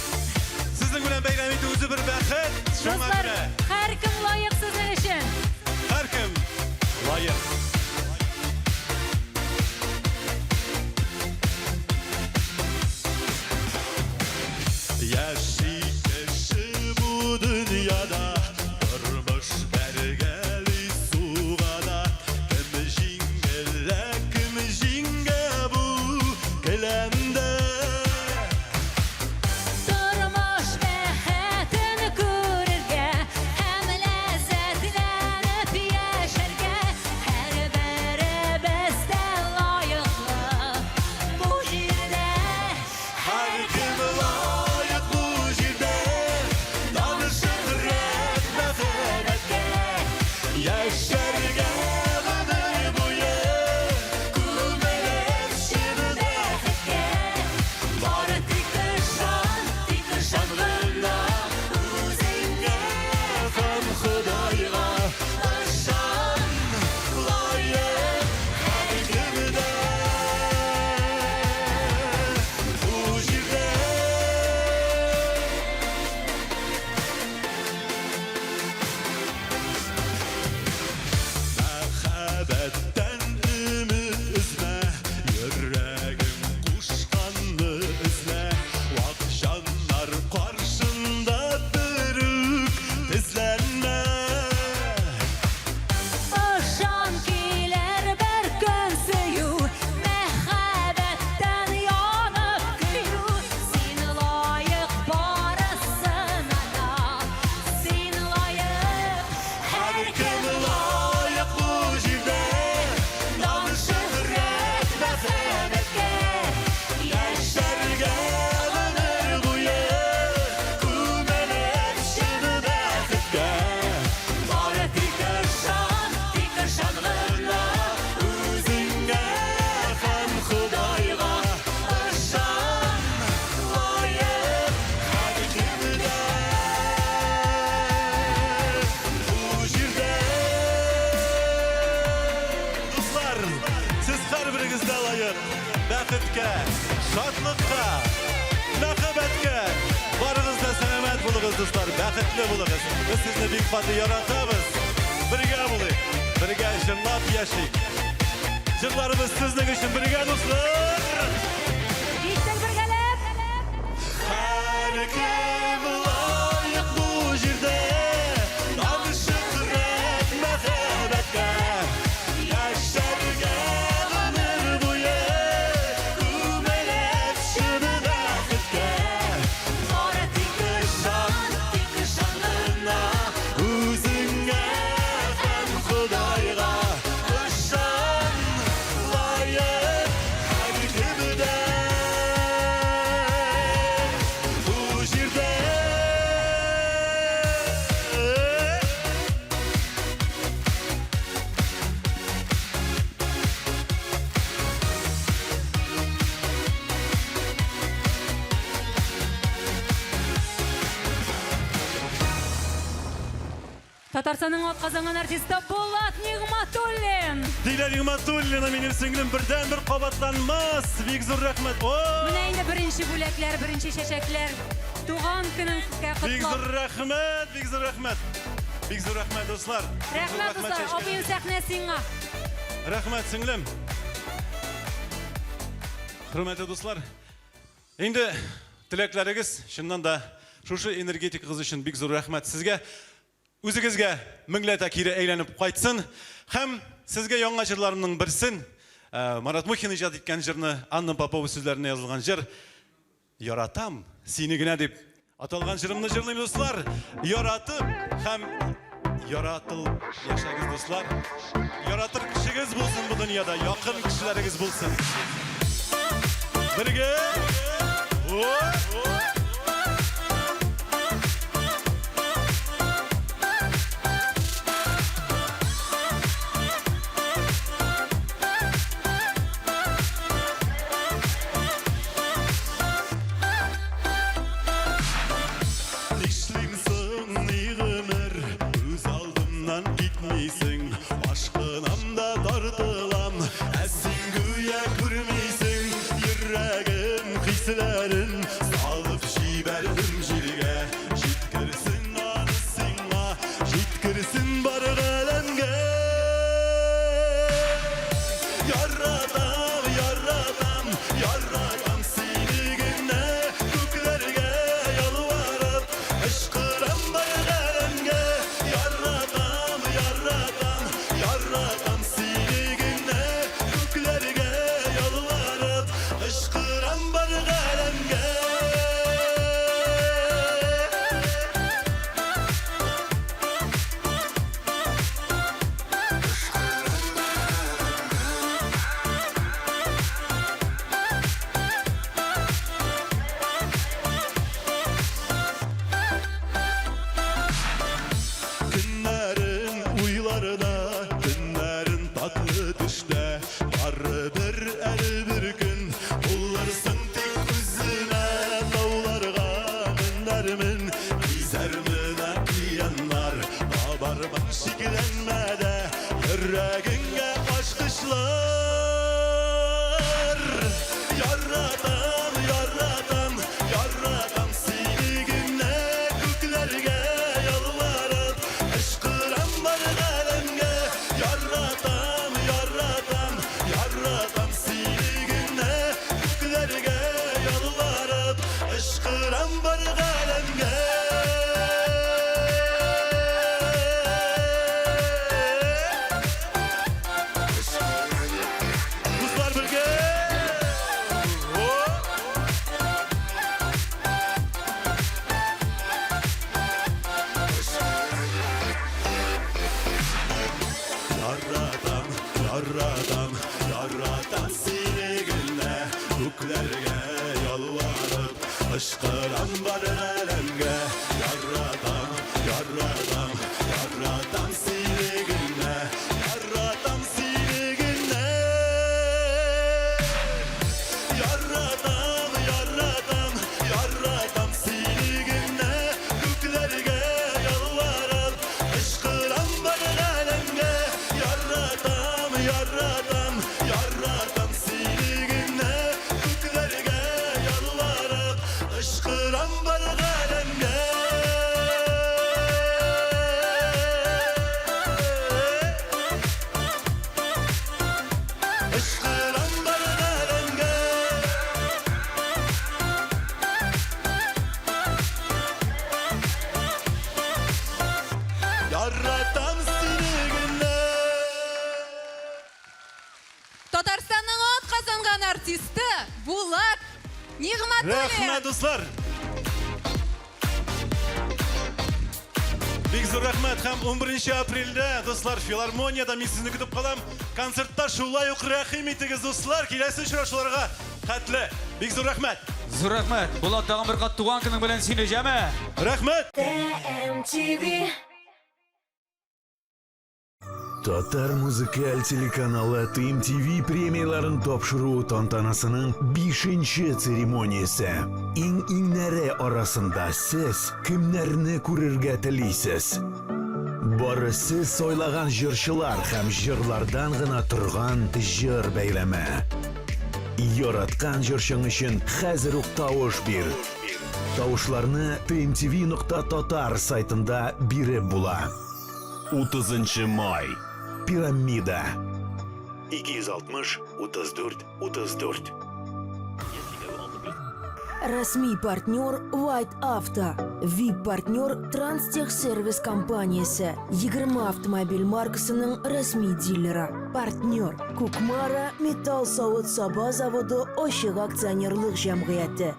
Сезнең белән бәйрәм итү үзе бер бәхет. Шуңа Дуслар, һәркем лаек сезнең өчен. Һәркем лаек. Яши кеше бу дөньяда, тормыш бәргәли суга да. Кем җиңелә, кем җиңә бу келәмдә. Тормыш бәхетен күрергә һәм ләззәтләнеп яшәргә һәрберебез дә лаеклы бу җирдә. Һәркем лаек бу җирдә, дан-шөһрәт, мәхәббәткә, яшәргә гомер буе күмелеп чын бәхеткә. Бары тик ышан, тик ышан гына үзеңә һәм Ходайга ышан, лаек һәркем дә бу җирдә. Мәхәббәттән өмет өзмә, йөрәгең кушканны эзлә. Вак җаннар каршында берүк тезләнмә. Ышан килер бер көн сөю, мәхәббәттән янып көю. Син лаек барысына да, син лаек. Һәркем лаек бу җирдә, дан-шөһрәт, мәхәббәткә, яшәргә гомер буе күмелеп чын бәхеткә. Бары тик ышан, тик ышан гына үзеңә һәм Ходайга ышан, лаек һәркем дә бу җирдә. Дуслар, сез һәрберегез дә лаек бәхеткә, шатлыкка, мәхәббәткә. Барыгыз да сәламәт булыгыз, дуслар, бәхетле булыгыз. Без сезне бик каты яратабыз. Бергә булыйк, бергә җырлап яшик. Җырларыбыз сезнең өчен бергә, дуслар! Киттек бергәләп! Һәркем лаек бу җирдә дан-шөһрәт, мәхәббәткә, яшәргә гомер буе күмелеп чын бәхеткә. Бары тик ышан, тик ышан гына үзеңә һәм Ходайга ышан, лаек һәркем дә бу җирдә. Татарстанның атказанган артисты Булат Нигъматуллин. Дилә Нигъматуллина минем сеңлем бердәнбер кабатланмас. Бик зур рәхмәт. О! Менә инде беренче бүләкләр, беренче чәчәкләр. Туган көнеңгә Бик котлап. зур рәхмәт, бик зур рәхмәт. Бик зур рәхмәт, дуслар. Бик зур Рәхмәт, дуслар. чәчкә. Абыем сәхнә сиңа. Рәхмәт, сеңлем. Хөрмәтле дуслар, инде теләкләрегез чыннан да шушы энергетикагыз өчен бик зур рәхмәт сезгә. Үзегезгә меңләтә кире әйләнеп кайтсын. Һәм сезгә яңа җырларымның берсен, э, Марат Мухин иҗат иткән җырны, Анна Попова сүзләренә язылган җыр Яратам сине генә дип аталган җырымны җырлыйм, дуслар. Яратып һәм яратылып яшәгез, дуслар. Яратыр кешегез булсын бу дөньяда, якын кешеләрегез булсын. Бергә! О! Нишлим соң, ни гомер, күз алдымнан китмисең, Ашкынам да тартылам, ә син гүя күрмисең. Йөрәгем хисләрен салып җибәрдем җиргә, Җиткерсен аны сиңа, җиткерсен бар галәмгә. Яратам, яратам, яратам сине генә, Күкләргә ялварып, кычкырам бар галәмгә. Яратам, яратам, яратам сине генә, Күкләргә ялварып, кычкырам бар галәмгә. Көннәрен уйларда, төннәрен татлы төштә, Барыбер әле бер көн булырсың тик үземә. Тауларга менәрмен, гизәрмен океаннар, Табармын шикләнмә дә йөрәгеңгә ачкычлар. Яратам, яратам, яратам сине генә, Күкләргә ялварып, кычкырам бар галәмгә. Яратам, яратам, яратам сине генә, Күкләргә ялварып, кычкырам бар галәмгә. Дуслар бергә! Яратам, яратам, яратам сине генә, Күкләргә ялварып, кычкырам бар галәмгә. Яратам, яратам, яратам сине генә, Яратам сине генә. Яратам, яратам, яратам сине генә, Күкләргә ялварып, кычкырам бар галәмгә. Яратам, яратам, яратам сине генә, Күкләргә ялварып, кычкырам бар галәмгә. Кычкырам бар галәмгә. Яратам сине генә. Татарстанның атказанган артисты Булат Нигъмәтуллин. Рәхмәт, дуслар! Бик зур рәхмәт һәм 11 апрельдә, дуслар, филармониядә мин сезне көтеп калам. Концертта шулай ук рәхим итегез, дуслар. Киләсе очрашуларга хәтле. Бик зур рәхмәт. Зур рәхмәт. Булат, тагын бер кат туган көнең белән сине, җәме. Рәхмәт. TMTV. Татар музыкаль телеканалы TMTV премияләрен тапшыру тантанасының бишенче церемониясе. Иң-иңнәре арасында сез кемнәрне күрергә телисез? Бары сез сайлаган җырчылар һәм җырлардан гына торган җыр бәйләме. Яраткан җырчың өчен хәзер үк тавыш бир. Тавышларны tmtv.tatar сайтында биреп була. 30 май. Пирамида. 260 34 34. Рәсми партнер White Auto, VIP-партнер Транстехсервис компаниясе, 20 автомобиль маркасының рәсми дилеры. Партнер Кукмара металл савыт-саба заводы ачык акционерлык җәмгыяте.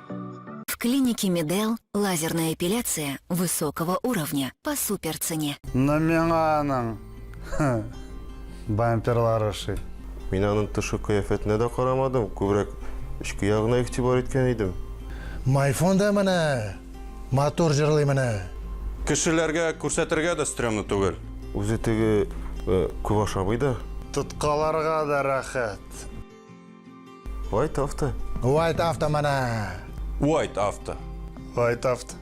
В клинике Медел лазерная эпиляция высокого уровня по суперцене. Ну миңа аның бамперлары ошый. Мин аның тышкы кыяфәтенә дә карамадым, күбрәк эчке ягына игътибар иткән идем. Майфон да менә матур җырлый менә. Кешеләргә күрсәтергә дә стрёмно түгел. Үзе теге күп ашамый да. Тоткаларга да рәхәт. White Auto. White Auto менә. White Auto. White Auto.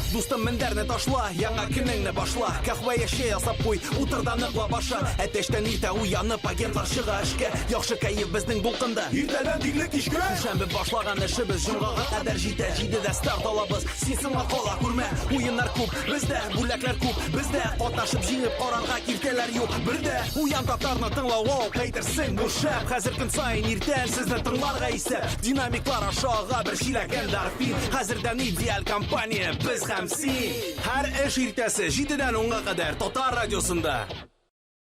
Дустым, мендәрне ташла, яңа көнеңне башла. Каһвә я чәй ясап куй, утыр да ныклап аша. Әтәчтән иртә уянып, агентлар чыга эшкә. Яхшы кәеф безнең дулкында. Иртәдән тикле кичкә. Шәмбе башлаган эшебез җомгага кадәр җитә. Җидедә старт алабыз. Син соңга кала күрмә. Уеннар күп бездә, бүләкләр күп бездә. Катнашып җиңеп карарга киртәләр юк бердә. Уян татарны тыңлау, вау, әйтерсең бу шәп. Хәзер көн саен иртән сезне тыңларга исәп. Динамиклар аша ага бер чиләк эндорфин. Хәзердән идеаль компания без һәм син. Һәр эш иртәсе җидедән унга кадәр Татар радиосында.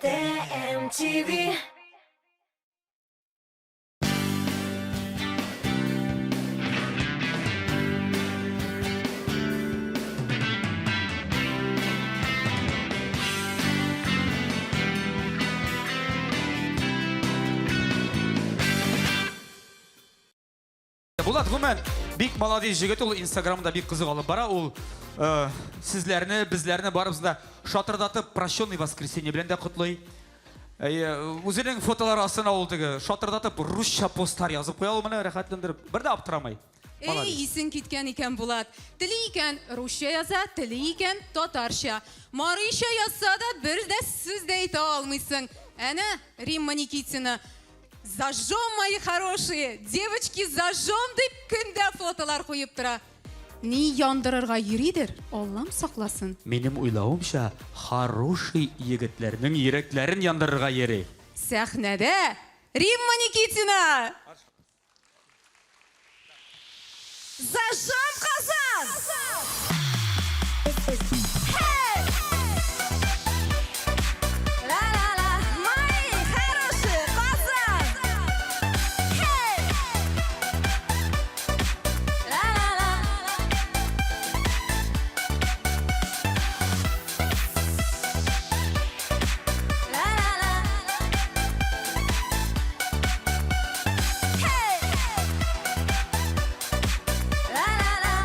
ТМТВ. Булат гомумән бик молодец җегет ул Инстаграмда бик кызык алып бара. Ул э, сезләрне, безләрне барыбызны да шатырдатып прощенный воскресенье белән дә котлый. Әйе, үзенең фотолары астына ул теге шатырдатып русча постлар язып куя ул менә рәхәтләндереп. Бер дә аптырамый. Эй, исең киткән икән, Булат. Тели икән, русча яза, тели икән, татарча. Марийча язса да, бер дә сүз дә әйтә алмыйсың. Әнә, Римма Никитина. Зажжем, мои хорошие! Девочки, зажжем дип көндә фотолар куеп тора. Ни яндырырга йөридер, Аллам сакласын. Минем уйлавымча, хороший егетләрнең йөрәкләрен яндырырга йөри. Сәхнәдә Римма Никитина! Зажжем Казан! Ла-ла-ла, мои хорошие, Казан! Ла-ла-ла. Ла-ла-ла.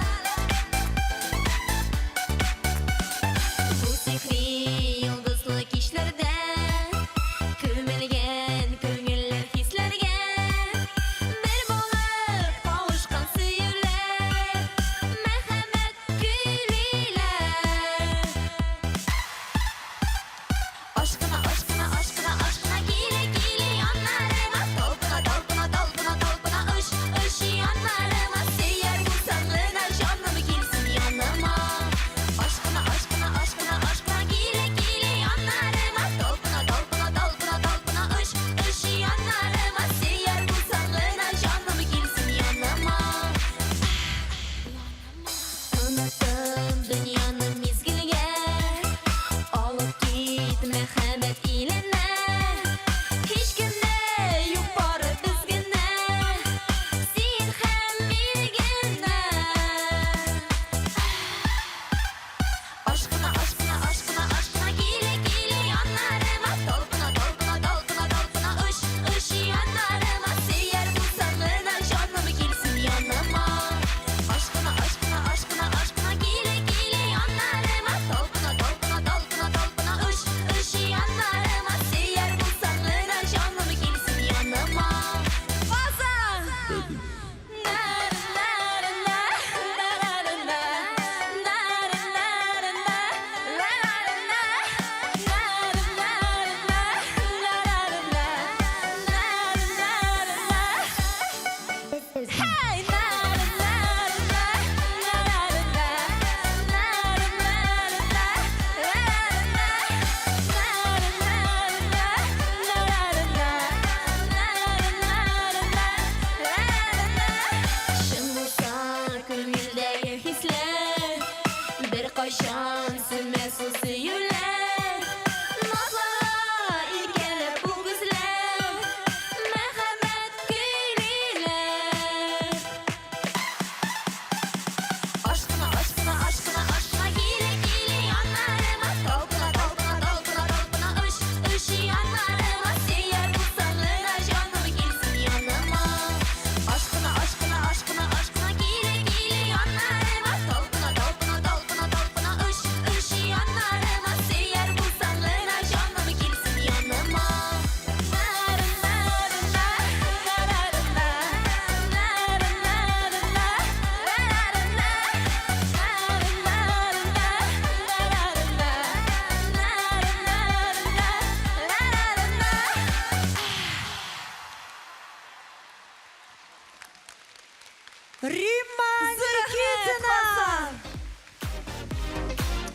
Римма Никитина!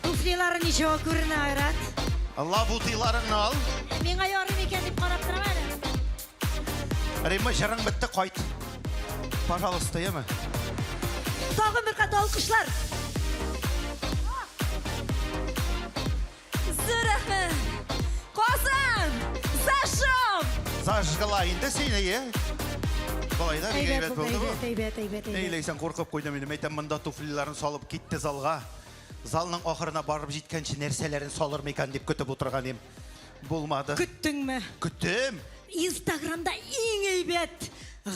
Туфлилары ничего күренә, Айрат? Лабутыйларыңны ал. Миңа ярый микән дип карап торам әле. Римма, җырың бетте, кайт. Пожалуйста, яме. Тагын бер кат алкышлар. Зур рәхмәт! Казан! Зажжем! Зажгла инде сине, е? Болай да бик әйбәт булды бу. Әйбәт, әйбәт, Әй, әйбәт. Ләйсән куркып куйдым инде. Мәйтәм, монда туфлиларын салып китте залга. Залның ахырына барып җиткәнче нәрсәләрен салыр микән дип көтеп утырган идем. Булмады. Көттеңме? Көттем. Инстаграмда иң әйбәт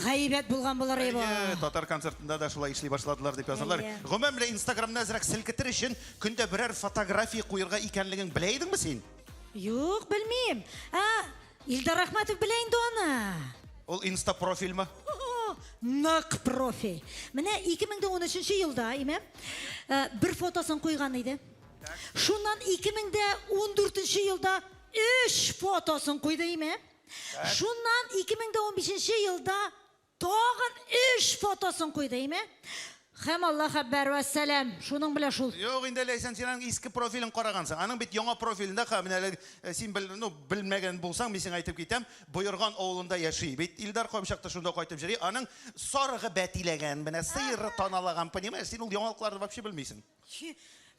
гайбәт булган булыр иде бу. Әйе, татар концертында да шулай эшли башладылар дип язалар. Әйе. Гомумән, менә Инстаграмны әзрәк селкетер өчен көндә берәр фотография куерга икәнлеген белә идеңме син? Юк, белмим. Ә, Илдар Рәхмәтов белә инде аны. Ул инста профильме? Нык профи. Менә 2013 елда, име, э, бер фотосын куйган иде. Шуннан 2014 елда өч фотосын куйды, име. Шуннан 2015 елда тагын өч фотосын куйды, име. Һәм Аллаһ әкбәр вә сәлам. Шуның белән шул. Юк, инде Ләйсән, син аның иске профилен карагансың. Аның бит яңа профилендә, ха, менә әле э, син бел, ну, белмәгән булсаң, мин сиңа әйтеп китәм, Боерган авылында яши. Бит Илдар кайчакта шунда кайтып йөри. Аның сарыгы бәтиләгән, менә сыеры таналаган, понимаешь? Син ул яңалыкларны вообще белмисең.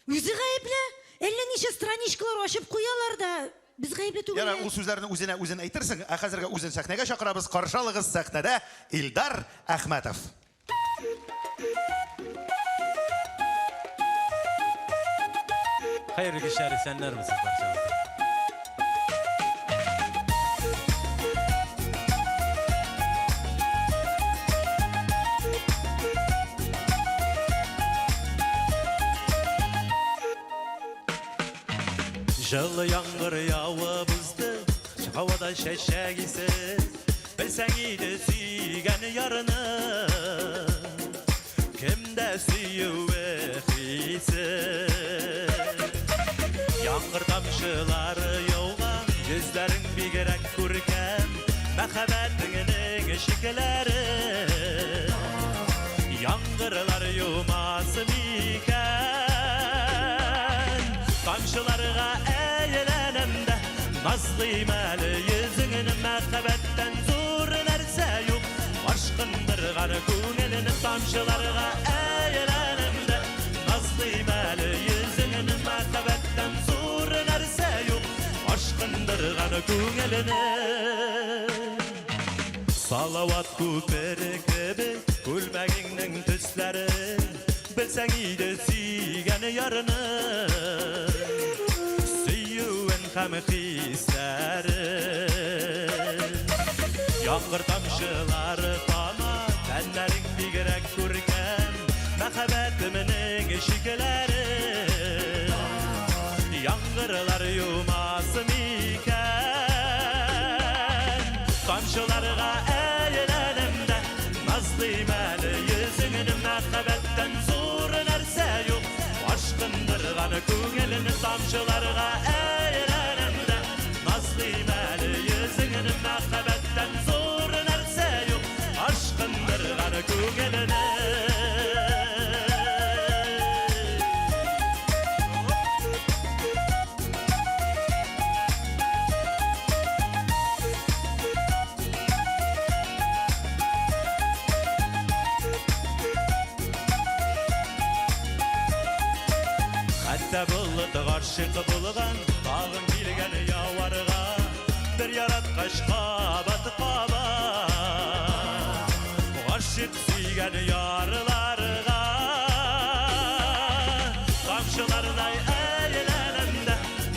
Үзе гаепле. Әллә ничә страничкалар ачып куялар да, без гаепле түгел. Яра, ул сүзләрне үзенә үзен әйтерсең, ә хәзергә үзен сәхнәгә чакырабыз. Каршы алыгыз сәхнәдә Илдар Әхмәтов. Хәерле кичләр, исәннәрмесез барчагыз. Җылы яңгыр явып узды, һавада чәчәк исе. Белсәң иде сөйгән ярны, кемдә сөюе хисе. Яңгыр тамчылары яуган, йөзләрең бигрәк күркәм, мәхәббәтеңнең чикләре. Яңгырлар юмас микән? Тамчыларга әйләнәм дә, назлыйм әле йөзеңне, мәхәббәттән зур нәрсә юк. Ашкындырган күңелне тамчыларга әйләнәм дә, назлыйм әле йөзеңне, мәхәббәттән зур нәрсә юк. Ашкындырган күңелне. Салават күпере кебек күлмәгеңнең төсләре, белсәң иде сөйгән ярны, сөюен һәм хисләре. Яңгыр тамчылары тама, тәннәрең бигрәк күркәм, мәхәббәтемнең чикләре. Яңгырлар юмас микән? Тамчыларга әйләнәм дә, назлыйм әле йөзеңне, мәхәббәттән зур нәрсә юк. Ашкындырган күңелне тамчыларга әйләнәм дә, назлыйм әле йөзеңне, мәхәббәттән зур нәрсә юк. Ашкындырган күңелне. Хәтта болыт гашыйк булган, тагын килгән яварга, бер яраткач кабат кабат. Гашыйк сөйгән ярларга. Тамчылардай әйләнәм дә,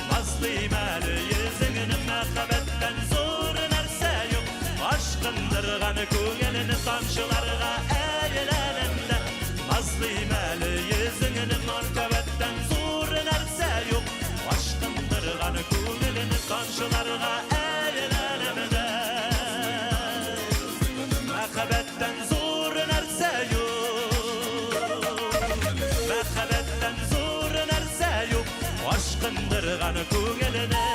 назлыйм әле йөзеңне, мәхәббәттән зур нәрсә юк. Ашкындырган күңелне тамчыларга әйләнәм дә, назлыйм әле йөзеңне, мәхәббәттән зур нәрсә юк. Ашкындырган күңелне тамчыларга әйләнәм дә. Мәхәббәттән зур нәрсә юк. Мәхәббәттән зур нәрсә юк. Ашкындырган күңелне.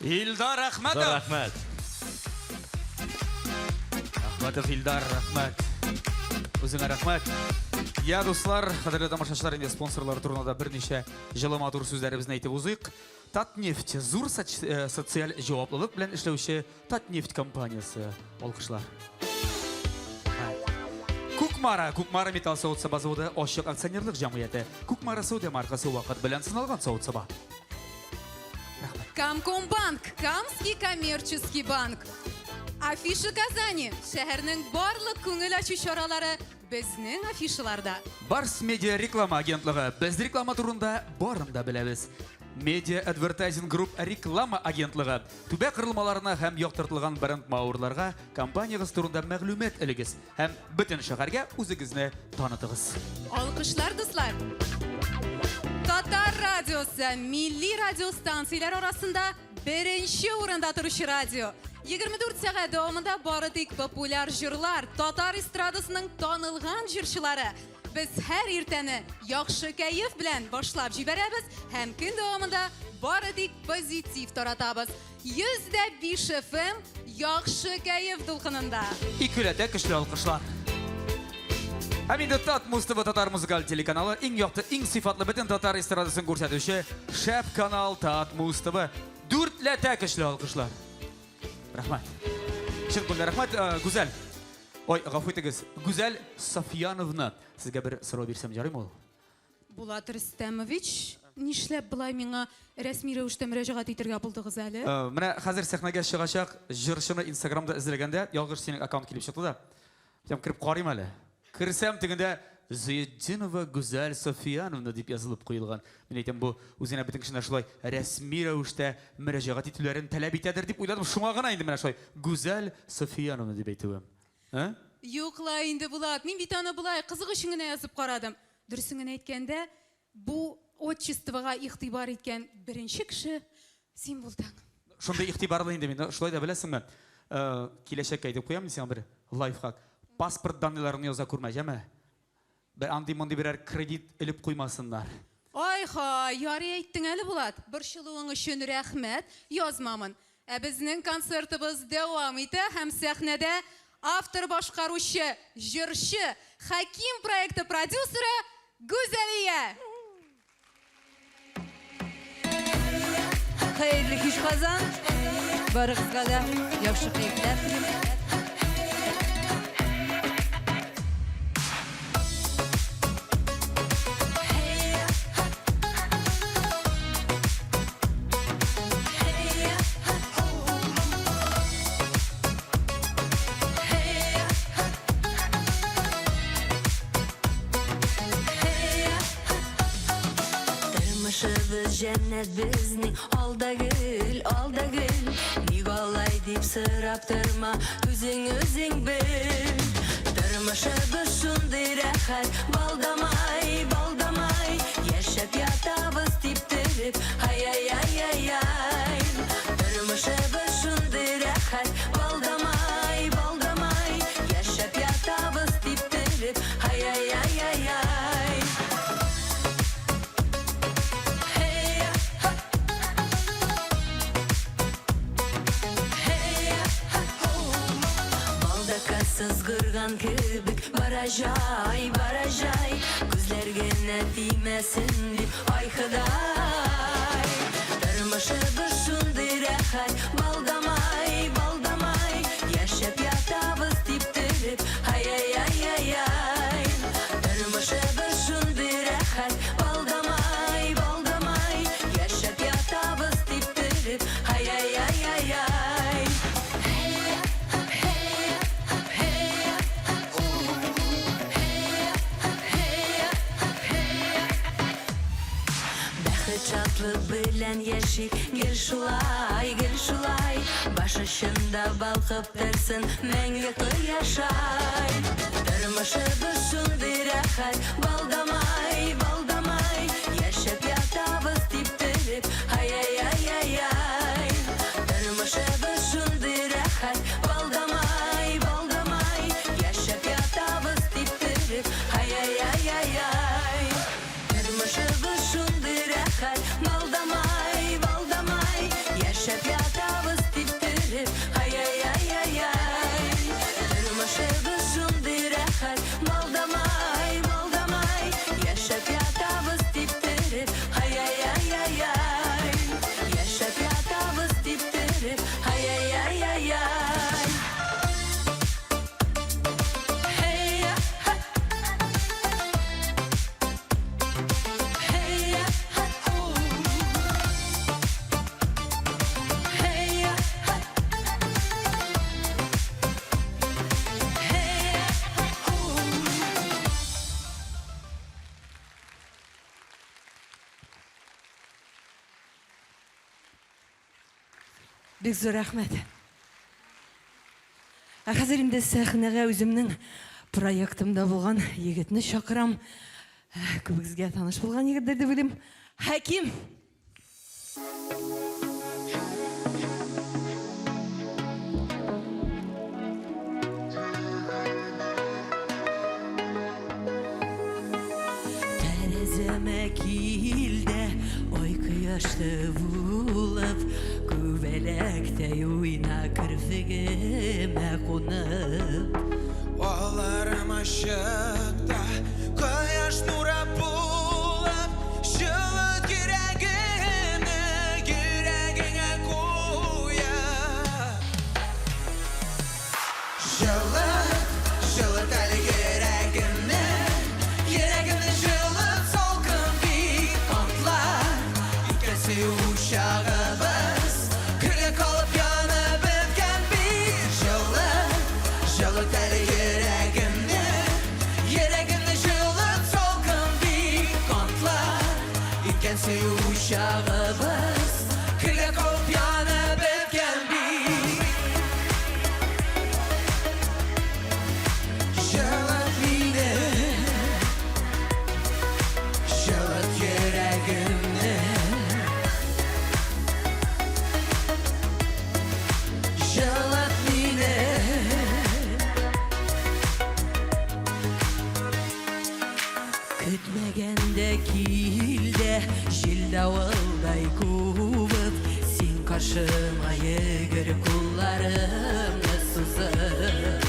Илдар Әхмәтов. Зур рәхмәт. Әхмәтов Илдар, рәхмәт. Үзеңә рәхмәт. Я, дуслар, кадерле тамашачылар, инде спонсорлар турында да берничә җылы матур сүзләребезне әйтеп узыйк. Татнефть зур э, социаль җаваплылык белән эшләүче Татнефть компаниясе. Алкышлар. Кукмара, Кукмара металл савыт-саба заводы ачык акционерлык җәмгыяте. Кукмара сәүдә маркасы вакыт белән сыналган савыт-саба. Камкомбанк, Камский коммерческий банк. Афиша Казани, шәһәрнең барлык күңел ачу чаралары безнең афишаларда. Барс Медиа реклама агентлыгы. Без реклама турында барын да беләбез. Медиа Advertising Group реклама агентлыгы. Түбә корылмаларына һәм яктыртылган бренд-маурларга компаниягез турында мәгълүмат элегез һәм бөтен шәһәргә үзегезне танытыгыз. Алкышлар, дуслар! Татар радиосы милли радиостанцияләр арасында беренче урында торучы радио. 24 сәгать дәвамында бары тик популяр җырлар, татар эстрадасының танылган җырчылары. Без һәр иртәне яхшы кәеф белән башлап җибәрәбез һәм көн дәвамында бары тик позитив таратабыз. 105 FM яхшы кәеф дулкынында. Икеләтә көчле алкышлар. Һәм инде Татмуз ТВ татар музыкаль телеканалы иң якты, иң сыйфатлы бөтен татар эстрадасын күрсәтүче шәп канал Татмуз ТВ. Дүртләтә көчле алкышлар. Рәхмәт. Чын күңелдән рәхмәт, э, Гүзәл. Ой, гафу итегез. Гүзәл Софьяновна, сезгә бер сорау бирсәм ярыймы ул? Булат Рөстәмович, нишләп болай миңа рәсми рәвештә мөрәҗәгать итергә булдыгыз әле? Э, менә хәзер сәхнәгә чыгачак җырчыны Инстаграмда эзләгәндә, ялгыш синең аккаунт килеп чыкты да. Әйтәм, кереп карыйм әле. Керсәм, тегендә Зыятдинова Гүзәл Софияновна дип язылып куелган. Мин әйтәм, бу үзенә бөтен кешенә шулай рәсми рәвештә мөрәҗәгать итүләрен таләп итәдер дип уйладым. Шуңа гына инде менә шулай Гүзәл Софияновна дип әйтүем. Ә? Юк ла инде, Булат, мин бит аны болай кызык өчен генә язып карадым. Дөресен генә әйткәндә, бу отчествога игътибар иткән беренче кеше син булдың. Шундый игътибарлы инде мин. Шулай да беләсеңме, э, киләчәккә әйтеп куям мин сиңа бер лайфхак. Паспорт данныйларыңны яза күрмә, җәме? Бер андый-мондый берәр кредит элеп куймасыннар. Ай-һай, ярый әйттең әле, Булат. Борчылуың өчен рәхмәт, язмамын. Ә безнең концертыбыз дәвам итә һәм сәхнәдә автор-башкаручы, җырчы, Хәким проекты продюсеры Гүзәлия! Хәерле кич, Казан! Барыгызга да яхшы кәефләр телим. Тормышыбыз җәннәт безнең, ал да гөл, ал да гөл. Ник алай дип сорап торма, үзең үзең бел. Тормышыбыз шундый рәхәт, бал да май, бал да май. Яшәп ятабыз типтереп, ай-яй-яй-яй-яй. Тормышыбыз шундый рәхәт, бал да май, бал да май. Яшәп ятабыз типтереп, ай-яй-яй-яй-яй. Балдакка сызгырган кебек бара җай, бара җай. Күзләр генә тимәсен дип, ай Ходай. Тормышыбыз шундый рәхәт, бал да май, бал да май. Яшәп ятабыз типтереп, ай-яй-яй-яй-яй. Тормышыбыз шундый рәхәт, бал да май, бал да май. Яшәп ятабыз типтереп, ай-яй-яй-яй-яй. Бәхет шатлык белән яшик, гел шулай, гел шулай. Баш очында балкып торсын мәңге кояшай. Тормышыбыз шундый рәхәт, бал да май, бал да май. Яшәп ятабыз типтереп, ай-яй-яй-яй-яй. Тормышыбыз шундый рәхәт, бал да май, бал да май. Яшәп ятабыз типтереп, ай-яй-яй-яй-яй. Тормышыбыз шундый рәхәт, бал да май, бал да май. Яшәп ятабыз. Бик зур рәхмәт. Ә хәзер инде сәхнәгә үземнең проектымда булган егетне чакырам. Күбегезгә таныш булган егетдер дип уйлыйм. Хәким! Тәрәзәмә килде ай кояшлы булып, Күбәләктәй уйна керфегемә кунып. Алларым ачык та, кояш нуры булып, Җылыт йөрәгемне йөрәгеңә куеп. Җылыт, җылыт әле йөрәгемне, Йөрәгемне җылыт салкын бик антлар. Иткән сөю учагыбыз, Көлгә калып янып беткән бит. Җылыт, җылыт әле йөрәгемне, Йөрәгемне җылыт салкын бик антлар. Иткән сөю учагыбыз, Көлгә калып янып беткән бит. Җылыт мине, җылыт йөрәгемне, Җылыт мине. Көтмәгәндә килде җил-давылдай кубып, Син каршыма йөгер кулларыңны сузып.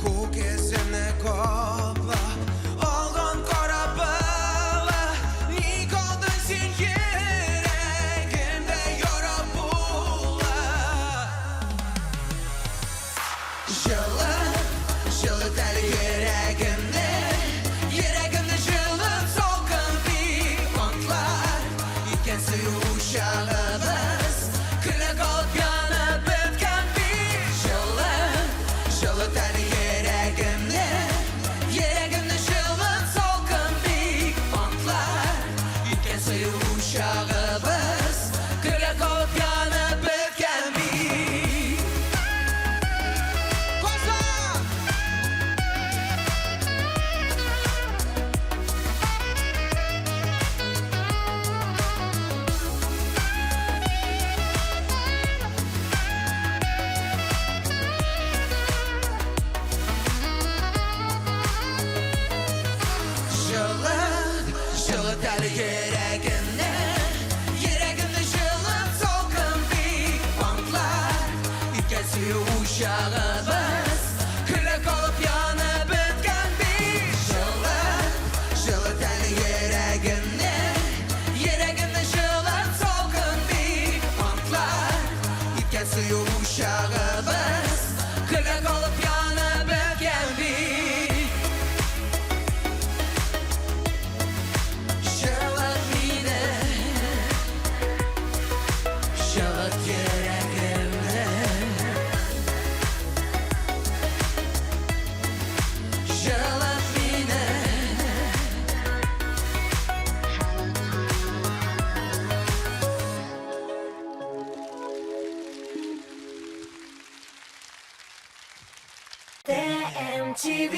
Күк йөземне каплап алган кара болыт, Ник алдың син йөрәгемдә яра булып? Җылыт, җылыт әле йөрәгемне, Йөрәгемне җылыт салкын бик антлар. Иткән сөю учагыбыз, Көлгә калып янып беткән бит. Җылыт, җылыт әле йөрәгемне, Йөрәгемне җылыт салкын бик антлар. Иткән сөю учагыбыз, Көлгә калып янып беткән бит. Казан! Җылыт, җылыт әле йөрәгемне, Йөрәгемне җылыт салкын бик антлар. Иткән сөю учагыбыз, Көлгә калып янып беткән бит. Җылыт, җылыт әле йөрәгемне, Йөрәгемне җылыт салкын бик антлар. Иткән сөю учагыбыз, Көлгә калып янып беткән бит. Җылыт мине, җылыт йөрәгемне, Җылыт мине. ТМТВ.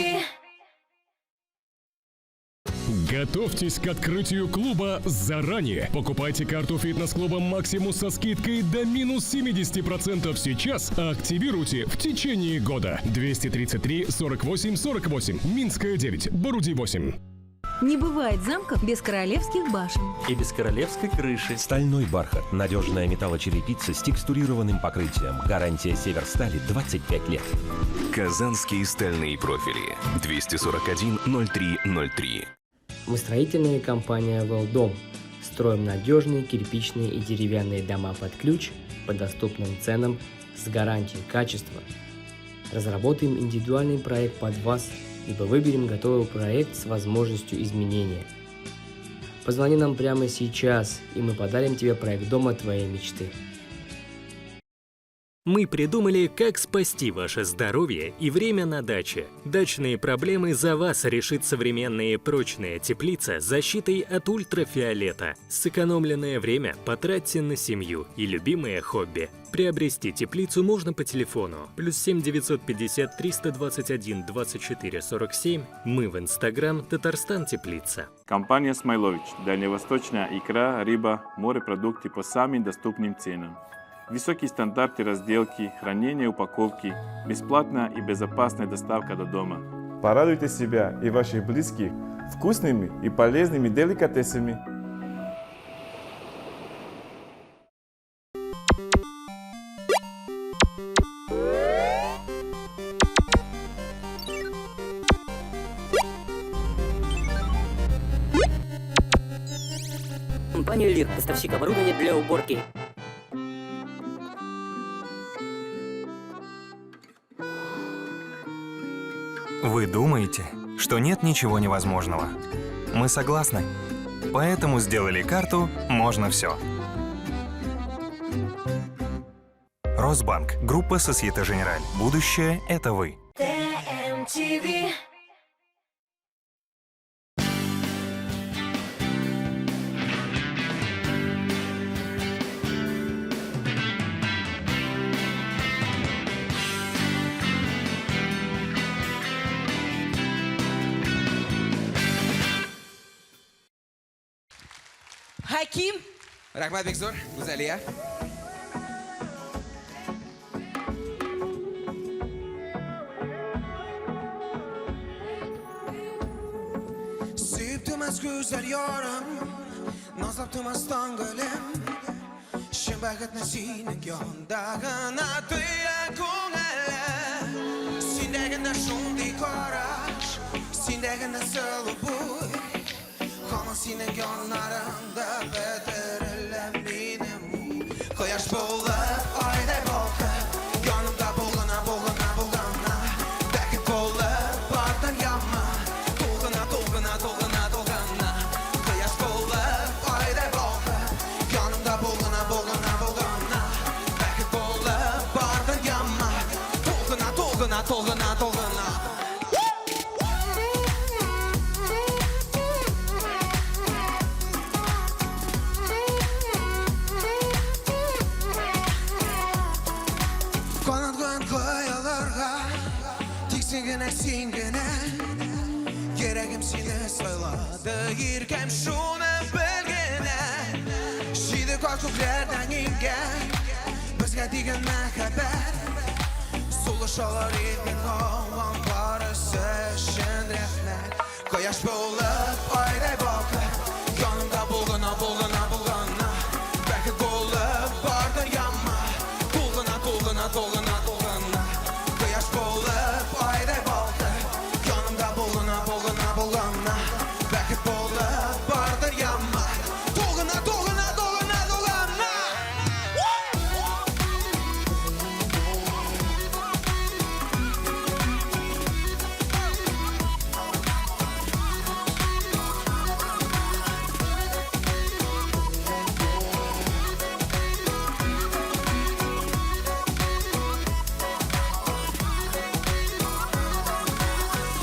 Готовьтесь к открытию клуба заранее. Покупайте карту фитнес-клуба «Максимус» со скидкой до минус 70% сейчас, а активируйте в течение года. 233 48 48. Минская 9, Баруди 8. Не бывает замков без королевских башен. И без королевской крыши. Стальной бархат. Надежная металлочерепица с текстурированным покрытием. Гарантия Северстали 25 лет. Казанские стальные профили. 241 03 03. Мы строительная компания «Велдом». Строим надежные кирпичные и деревянные дома под ключ по доступным ценам с гарантией качества. Разработаем индивидуальный проект под вас, либо выберем готовый проект с возможностью изменения. Позвони нам прямо сейчас, и мы подарим тебе проект дома твоей мечты. Мы придумали, как спасти ваше здоровье и время на даче. Дачные проблемы за вас решит современная прочная теплица с защитой от ультрафиолета. Сэкономленное время потратьте на семью и любимое хобби. Приобрести теплицу можно по телефону плюс 7 950 321 24 47. Мы в Инстаграм Татарстан Теплица. Компания «Смайлович». Дальневосточная икра, рыба, морепродукты по самым доступным ценам. Высокие стандарты разделки, хранения упаковки, бесплатная и безопасная доставка до дома. Порадуйте себя и ваших близких вкусными и полезными деликатесами. Компания «Лир» – поставщик оборудования для уборки. Вы думаете, что нет ничего невозможного. Мы согласны. Поэтому сделали карту «Можно все». Росбанк. Группа Сосьете Женераль. Будущее – это вы. ТМТВ. Хаким. Рәхмәт бик зур, Гүзәлия. Сөеп туймас гүзәл ярым, Назлап туймас таң гөлем. Чын бәхетне синең янда гына тоя күңелем. Синдә генә шундый караш, Синдә генә сылу буй. Һаман синең яннарыңда бөтерелә минем уй. Кояш булып, айдай балкып, Янымда булгына, булгына, булгына. Бәхет булып, бар дөньяма, Тулгына, тулгына, тулгына, тулгына. Кояш булып, айдай балкып, Янымда булгына, булгына, булгына. Бәхет булып, бар дөньяма, Тулгына, тулгына, тулгына, тулгына. Канат куям хыялларга, Тик син генә, син генә. Йөрәгем сине сайлады, иркәм шуны бел генә. Җиде кат күкләрдән иңгән Безгә дигән мәхәббәт. Сулыш алыр иркен һавам, барысы өчен рәхмәт. Кояш булып, айдай балкып, Янымда булгына, булгына, булгына. Бәхет булып, бар дөньяма, Тулгына, тулгына, тулгына, тулгына. Кояш булып, айдай балкып, Янымда булгына, булгына, булгына. Бәхет булып, бар дөньяма, Тулгына, тулгына, тулгына, тулгына.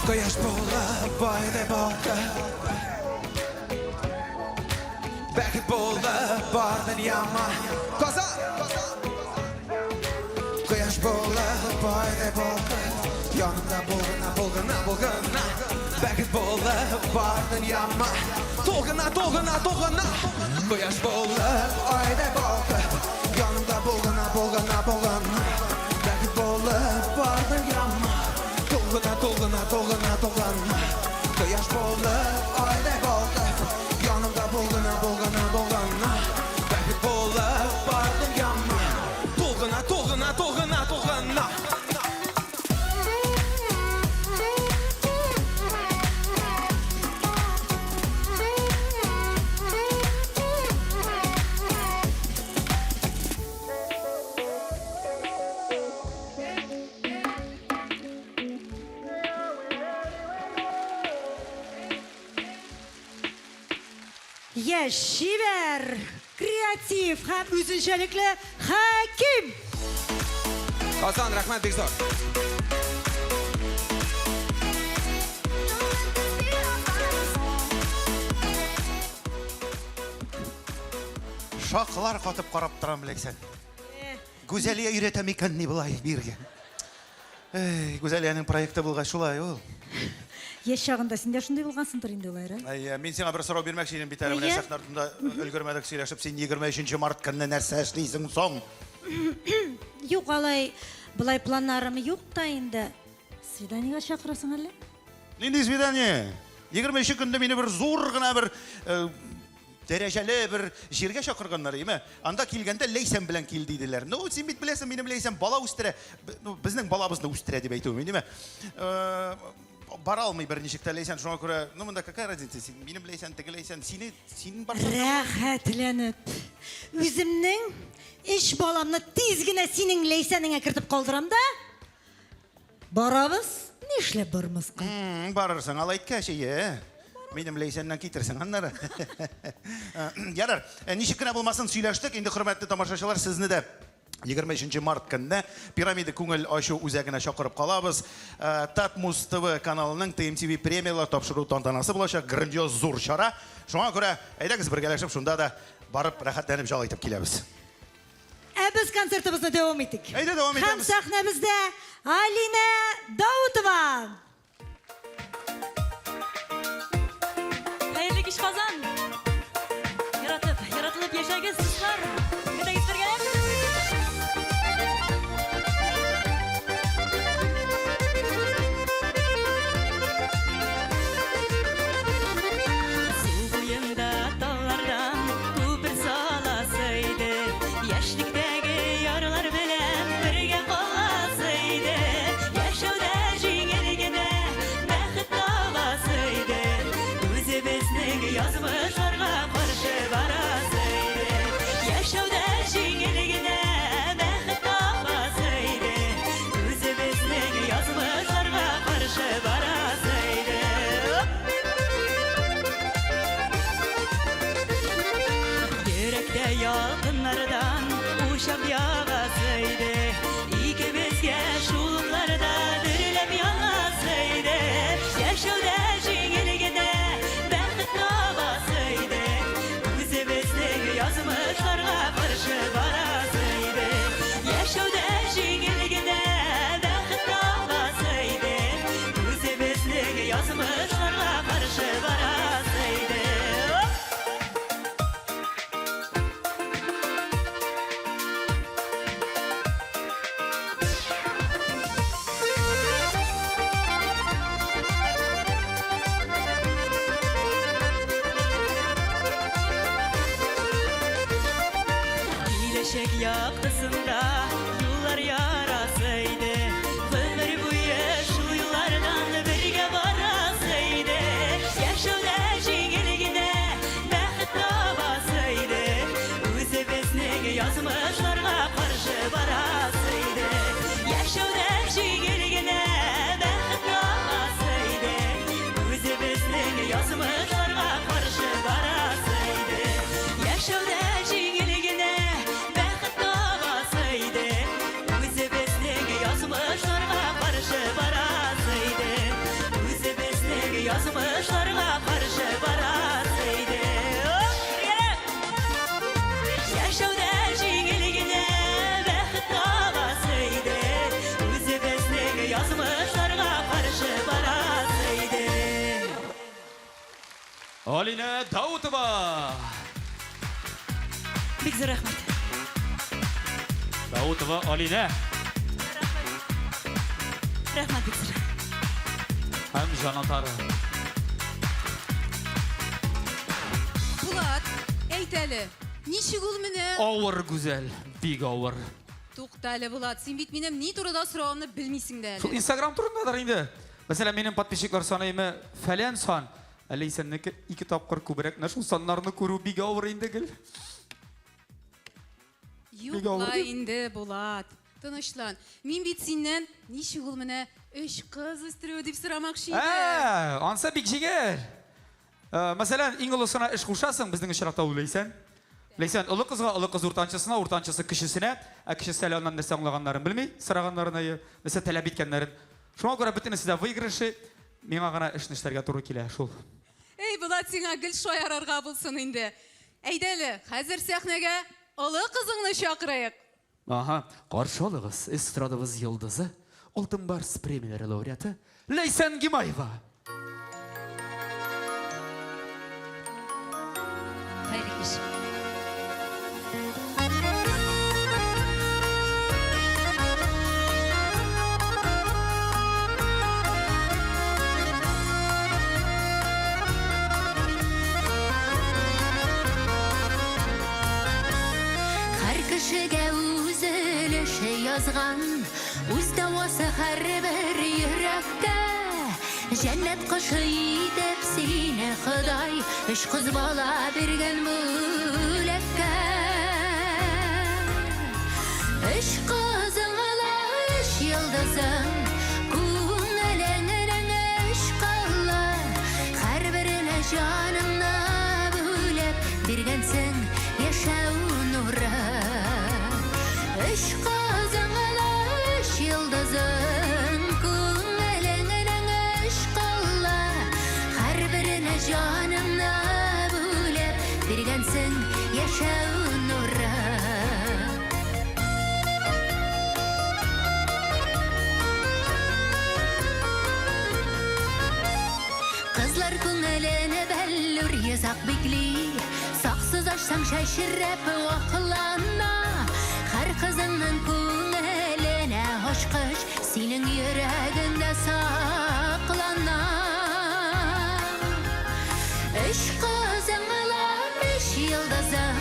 Кояш булып, айдай балкып, Бәхет булып, бар дөньяма. Казан! Кояш булып, айдай балкып, Янымда булгына, булгына, булгына. Бәхет булып, бар дөньяма, Тулгына, тулгына, тулгына. Кояш булып, айдай балкып, Янымда булгына, булгына, булгына. Бәхет булып, бар дөньяма, Тулгына, тулгына, тулгына, тулгына. Кояш булып, айдай балкып, Янымда булгына, булгына, булгына. Бәхет булып, бар дөньяма, Тулгына, тулгына, тулгына, тулгына. Яшь, чибәр, креатив һәм үзенчәлекле Хаким! Казан, рәхмәт бик зур. Шаклар катып карап торам, Ләйсән. Гүзәлия өйрәтә микән ни болай биргә? Эй, Гүзәлиянең проекты булгач шулай ул. Яшь чагында син дә шундый булгансыңдыр инде алай, Әйе, мин сиңа бер сорау бирмәкче идем бит әле, менә сәхнә артында өлгермәдек сөйләшеп. Син 23 март көнне нәрсә эшлисең соң? Юк, алай болай планнарым юк та инде. Свиданиегә чакырасың әллә? Нинди свидание? 23 көнне мине бер зур гына бер э, Дәрәҗәле бер җиргә чакырганнар, име? Анда килгәндә Ләйсән белән кил диделәр. Ну, син бит беләсең, минем Ләйсән бала үстерә. Ну, безнең балабызны үстерә дип әйтүем, име? Э, бара алмый берничек тә Ләйсән, шуңа күрә, ну, монда какая разница, син минем Ләйсән, теге Ләйсән, сине, син барсаң. Рәхәтләнеп, үземнең өч баламны тиз генә синең Ләйсәнеңә кертеп калдырам да, Барабыз, нишләп бармаска? Барырсың, алай иткәч, ие. Минем Ләйсәннән китерсең аннары. Ярар, э, ничек кенә булмасын сөйләштек. Инде хөрмәтле тамашачылар, сезне дә 23 март көнне Пирамида күңел ачу үзәгенә чакырып калабыз. Э, Татмус ТВ каналының ТМТВ премияләр тапшыру тантанасы булачак. Грандиоз зур чара. Шуңа күрә әйдәгез бергәләшеп шунда да барып рәхәтләнеп ял итеп киләбез. Ә без концертыбызны дәвам итик. Әйдә дәвам Һәм итәбез. сәхнәбездә Алинә Даутова. Хәерле кич, Казан! Яратып, яратылып яшәгез, дуслар! Әйдәгез бергәләп! Су буенда таллардан күпер саласы иде. Яшьлектәге ярлар белән бергә каласы иде. Яшәүдә җиңел генә бәхет табасы иде. Үзебезнең язмышларга каршы барасы иде. Яшәүдә җиңел генә бәхет табасы иде. Үзебезнең язмышларга каршы барасы иде. Йөрәктә ялкыннардан учак ягасы иде. Икебезгә шул утларда дөрләп янасы иде. Яшәүдә җиңел генә бәхет табасы иде. Үзебезнең язмышларга каршы барасы иде. Яшәүдә җиңел генә бәхет табасы иде. Үзебезнең язмышларга каршы барасы иде. Киләчәк яктысында юллар ярасы иде. Гомер буе шул юллардан бергә барасы иде. Яшәүдә җиңел генә бәхет табасы иде. Үзебезнең язмышларга каршы барасы иде. Яшәүдә җиңел генә бәхет табасы иде. Үзебезнең язмышларга каршы барасы иде. Яшәүдә җиңел генә бәхет табасы иде. Үзебезнең язмышларга каршы барасы иде. Үзебезнең язмышларга каршы барасы иде. Яшәүдә җиңел генә бәхет табасы иде. Үзебезнең язмышларга каршы барасы иде. Алинә Даутова! Бик зур рәхмәт. Даутова Алинә Рәхмәт бик зур. һәм җанатары. Булат, әйт әле, ничек ул менә? Авыр, Гүзәл, бик авыр. Тукта әле, Булат, син бит минем ни турыда соравымны белмисең дә Шул әле. Инстаграм турындадыр инде. Мәсәлән, минем подписчиклар саны име фәлән сан. Ә Ләйсәннеке ике тапкыр күбрәк. Менә шул саннарны күрү бик авыр инде гел. Юк Бик авыр ла дип. инде, Булат. Тынычлан. Мин бит синнән ничек ул менә өч кыз үстерү дип сорамакчы идем. Ә, ансы бик җиңел. Э, Мәсәлән, иң олысына эш кушасың, безнең очракта ул Ләйсән. Ләйсән, олы кызга, олы кыз уртанчысына, уртанчысы кечесенә, ә кечесе әле аннан нәрсә аңлаганнарын белми, сораганнарын әйе, нәрсә таләп иткәннәрен. Шуңа күрә бөтенесе дә выигрышы, миңа гына эшне эшләргә туры килә шул. Эй, Булат, сиңа гел шаярырга булсын инде. Әйдә әле, хәзер сәхнәгә олы кызыңны чакырыйк. Аһа, каршы алыгыз, эстрадабыз йолдызы, Алтын Барс премияләре лауреаты Ләйсән Гимаева! Хәерле кич. Һәр кешегә үз өлеше язган, Үз дәвасы һәрбер йөрәккә. Җәннәт кошы итеп сине Ходай Өч кыз бала биргән бүләккә. Өч кызың ала өч йолдызың, Күңелеңнең өч кылы, Һәрберенә җаныңны бүлеп Биргәнсең яшәү нуры. Өч кызың ала өч йолдызың, Күңелеңнең өч кылы, Һәрберенә җаныңны бүлеп Биргәнсең яшәү нуры. Кызлар күңелене бәллүр йозак бикли, Саксыз ачсаң чәчрәп ваклана. Һәр кызыңның күңеленә ачкыч Синең йөрәгеңдә саклана. Өч кызың ала өч йолдызың,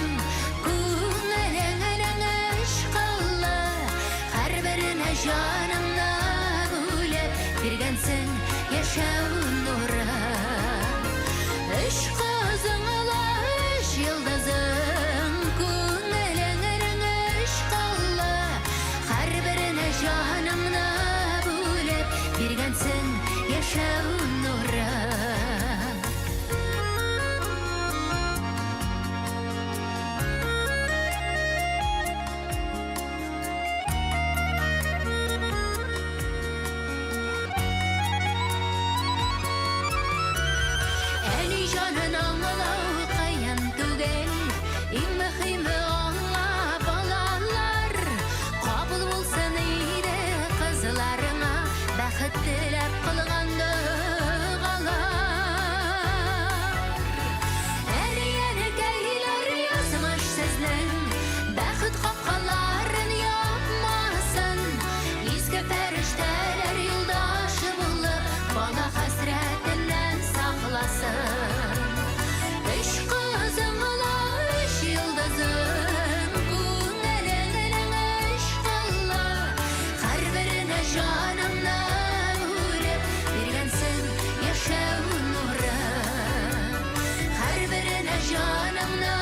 Күңелеңнең өч кылы, Һәрберенә җаныңны бүлеп Биргәнсең яшәү нуры. Өч кызың ала өч йолдызың, Күңелеңнең өч кылы, Һәрберенә җаныңны бүлеп Биргәнсең яшәү нуры. Әни җанын аңлау кыен түгел, Иң мөһиме аңла, балалар. Кабул булсын иде кызларыңа Бәхет теләп кылган догалар. Әни-әнекәйләр, язмыш сезнең Бәхет капкаларын япмасын. Изге фәрештәләр юлдашы булып, Бала хәсрәтеннән сакласын. Өч кызың ла, өч йолдызың, Күңелеңнең өч кылы, Һәрберенә җаныңны бүлеп, Биргәнсең яшәү нуры. Һәрберенә җаныңны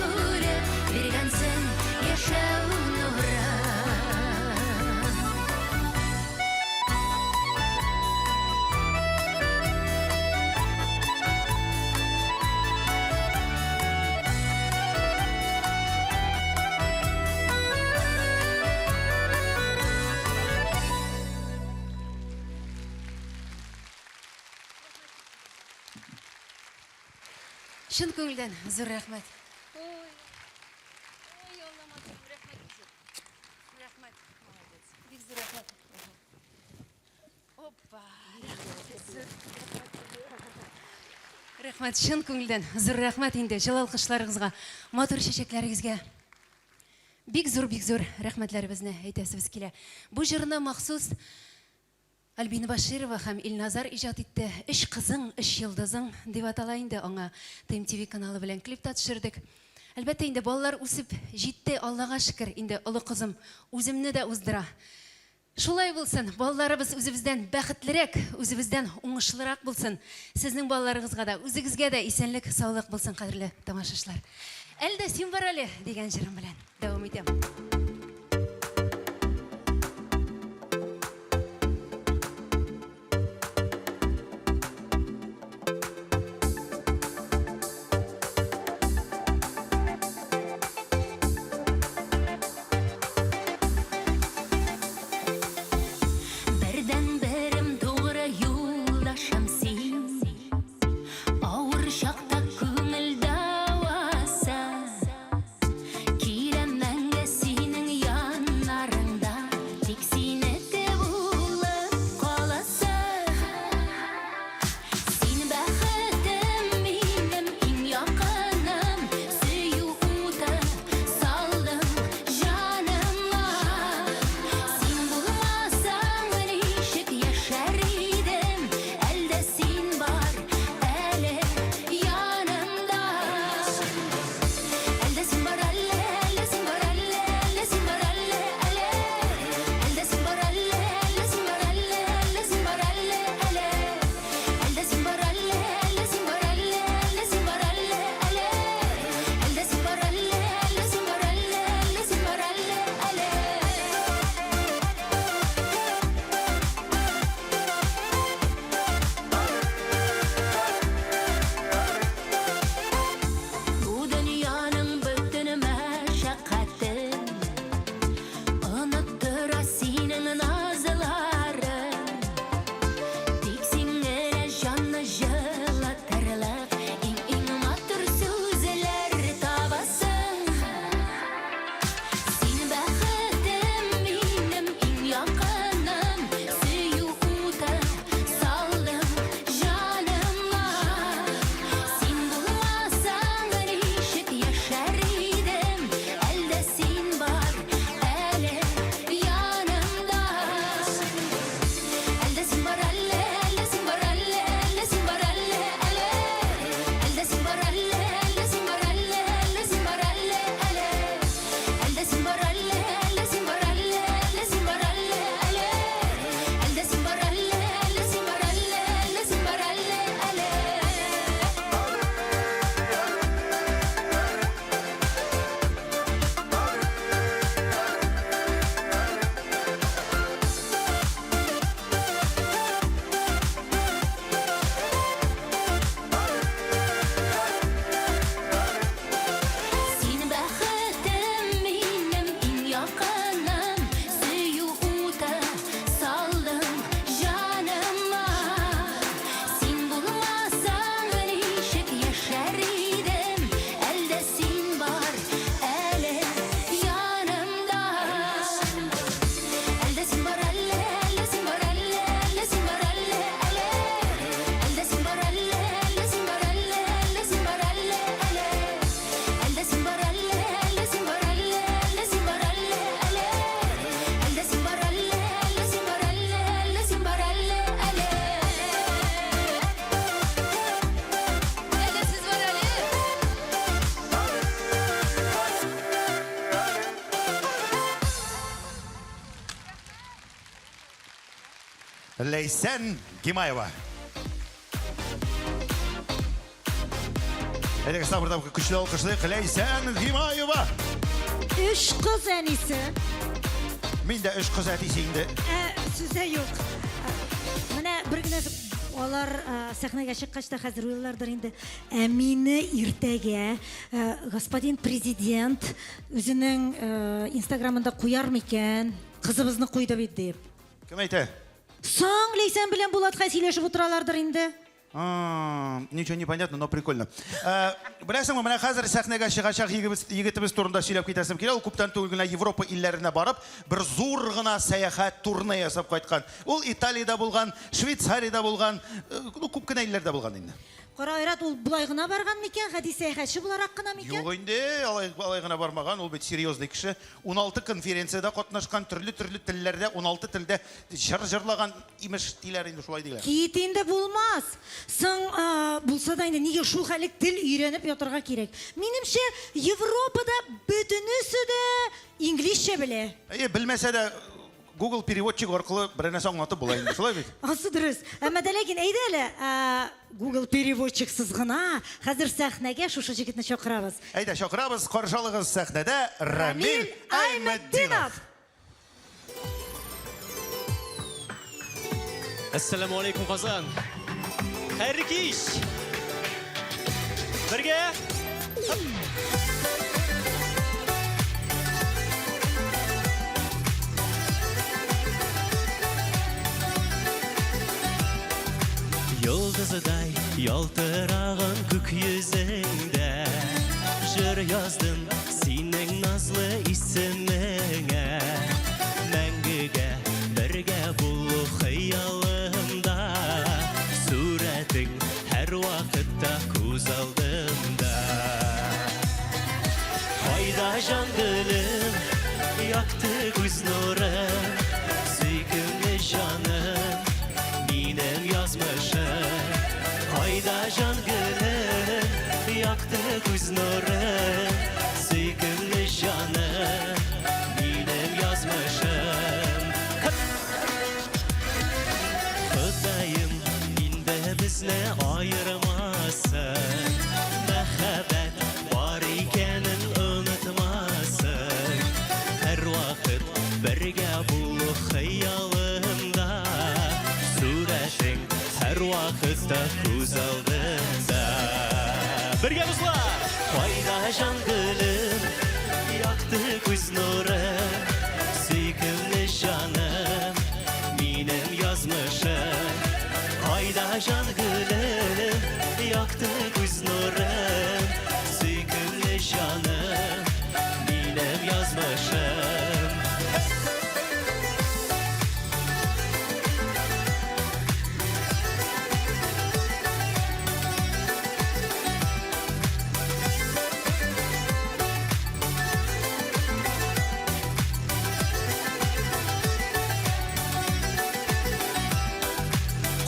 бүлеп, Биргәнсең яшәү нуры. Чын күңелдән зур рәхмәт. Рәхмәт. Молодец. Бик зур рәхмәт. Опа. Рәхмәт, чын күңелдән. Зур рәхмәт инде җылы алкышларыгызга, матур чәчәкләрегезгә. Бик зур, бик зур рәхмәтләребезне әйтәсебез килә. Бу җырны махсус Альбина Баширова һәм Илназар иҗат итте. Өч кызың, өч йолдызың дип атала инде аңа. ТМТВ каналы белән клип та төшердек. Әлбәттә инде балалар үсеп җитте, Аллага шөкер, инде олы кызым үземне дә уздыра. Шулай булсын, балаларыбыз үзебездән бәхетлерәк, үзебездән уңышлырак булсын. Сезнең балаларыгызга да, үзегезгә дә исәнлек, саулык булсын, кадерле тамашачылар. Әле дә син бар әле дигән җырым белән дәвам итәм. Ләйсән Гимаева. Әйдәгез, тагы бер тапкыр көчле алкышлыйк. Ләйсән Гимаева. Өч кыз әнисе. Мин дә өч кыз әтисе инде. Ә, сүз дә юк. Менә бер генә алар сәхнәгә чыккач та хәзер уйларлардыр инде. Ә мине иртәгә господин президент үзенең инстаграмында куяр микән? Кызыбызны куйды бит дип. Кем әйтә? Соң, Ләйсән белән Булат хәй сөйләшеп утыралардыр инде. Ничего не понятно, но прикольно. Э, беләсеңме, менә хәзер сәхнәгә чыгачак егебез, егетебез турында сөйләп китәсем килә. Ул күптән түгел генә Европа илләренә барып, бер зур гына сәяхәт турны ясап кайткан. Ул Италиядә булган, Швейцариядә булган, э, ну, күп кенә илләрдә булган инде. Кара, Айрат, ул болай гына барган микән, гади сәяхәтче буларак кына микән? Юк инде, алай, алай гына бармаган, ул бит серьезный кеше. 16 конференциядә катнашкан, төрле-төрле телләрдә, 16 телдә җыр җырлаган, имеш, диләр инде, шулай диләр. Кит инде, булмас. Соң, булса да инде нигә шул хәле тел өйрәнеп ятарга кирәк? Минемчә, Европада бөтенесе дә инглизчә белә. Әйе, белмәсә дә, Google переводчик аркылы берәр нәрсә аңлатып була инде, шулай бит? Ансы дөрес. Әмма дә ләкин әйдә әле, Google переводчиксыз гына хәзер сәхнәгә шушы җегетне чакырабыз. Әйдә, чакырабыз, каршы алыгыз сәхнәдә Рамил Айметдинов. Әссәламу алейкум, Казан. Хәерле кич! Бергә! Йолдызыдай ялтыраган күк йөзеңдә Җыр яздым синең назлы исемеңә Мәңгегә бергә булу хыялымда Сурәтең һәрвакытта күз алдымда. Кайда җан гөлем, якты күз нурым, сөйкемле җаным, минем язмышым. Кайда җан гөлем, якты күз нурым, сөйкемле җаным, минем язмышым. Ходаем инде безне аермасын, Мәхәббәт бар икәнен онытмасын. Һәрвакыт бергә булу хыялымда, Сурәтең һәрвакытта күз алдымда. Бергә, дуслар! Кайда җан гөлем, якты күз нурым, Сөйкемле җаным, минем язмышым. Кайда җан гөлем, якты күз нурым, Сөйкемле җаным, минем язмышым.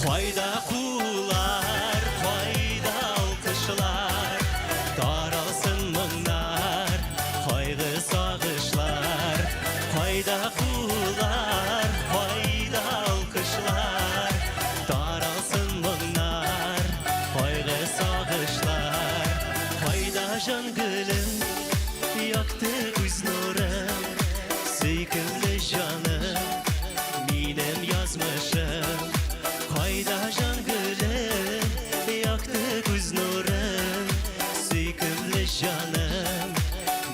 Кайда куллар, кайда алкышлар, Таралсын моңнар, кайгы сагышлар. Кайда куллар, кайда алкышлар, Таралсын моңнар, кайгы сагышлар. Кайда җан гөлем, якты күз нурым, Сөйкемле җаным, минем язмышым. Кайда җан гөлем, якты күз нурым, Сөйкемле җаным,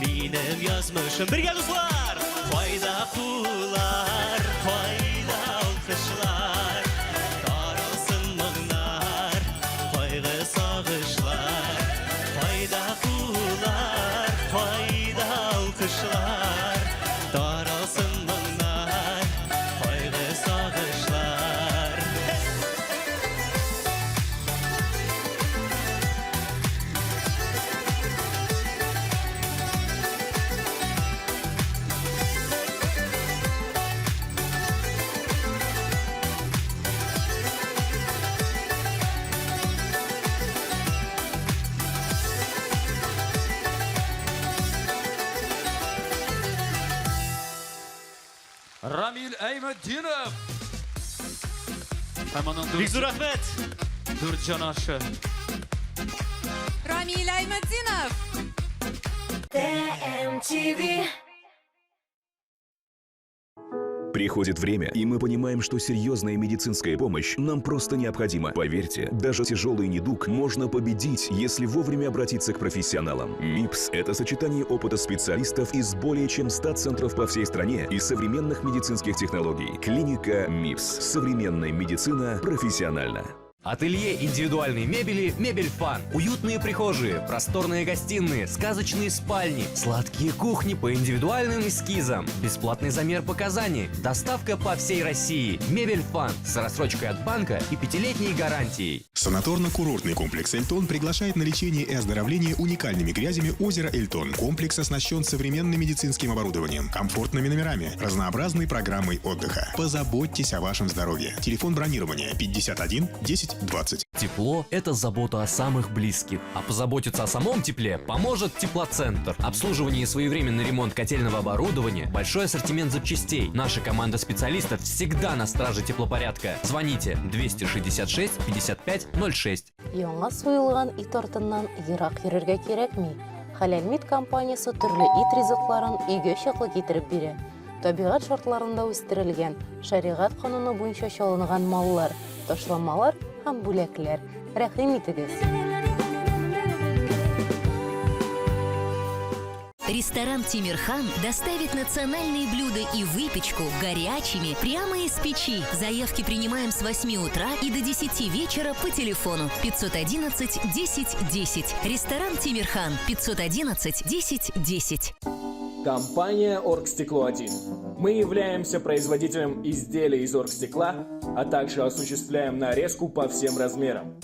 минем язмышым. Бергә, дуслар! Кайда куллар, кайда алкышлар, Таралсын моңнар, кайгы сагышлар. Кайда куллар, кайда алкышлар, Таралсын моңнар, кайгы сагышлар. Рамил Әйметдинов! Һәм аның Бик зур рәхмәт! Дүрт җанашы. Рамил Айматдинов. ТМТВ. Приходит время, и мы понимаем, что серьезная медицинская помощь нам просто необходима. Поверьте, даже тяжелый недуг можно победить, если вовремя обратиться к профессионалам. МИПС – это сочетание опыта специалистов из более чем 100 центров по всей стране и современных медицинских технологий. Клиника МИПС. Современная медицина профессионально. Ателье индивидуальной мебели «Мебель Фан». Уютные прихожие, просторные гостиные, сказочные спальни, сладкие кухни по индивидуальным эскизам, бесплатный замер показаний, доставка по всей России. «Мебель Фан» с рассрочкой от банка и пятилетней гарантией. Санаторно-курортный комплекс «Эльтон» приглашает на лечение и оздоровление уникальными грязями озера Эльтон. Комплекс оснащен современным медицинским оборудованием, комфортными номерами, разнообразной программой отдыха. Позаботьтесь о вашем здоровье. Телефон бронирования 51 10 20. Тепло – это забота о самых близких. А позаботиться о самом тепле поможет Теплоцентр. Обслуживание и своевременный ремонт котельного оборудования, большой ассортимент запчастей. Наша команда специалистов всегда на страже теплопорядка. Звоните 266 55 06. Яңа суелган ит артыннан ерак йөрергә кирәкми. Хәләл Мит компаниясе төрле ит ризыкларын өйгә чаклы китереп бирә. Табигать шартларында үстерелгән, шәригать кануны буенча чалынган маллар, ташламалар һәм бүләкләр. Рәхим итегез! Ресторан «Тимирхан» доставит национальные блюда и выпечку горячими прямо из печи. Заявки принимаем с 8 утра и до 10 вечера по телефону 511 10 10. Ресторан «Тимирхан» 511 10 10. Компания «Оргстекло-1». Мы являемся производителем изделий из оргстекла, а также осуществляем нарезку по всем размерам.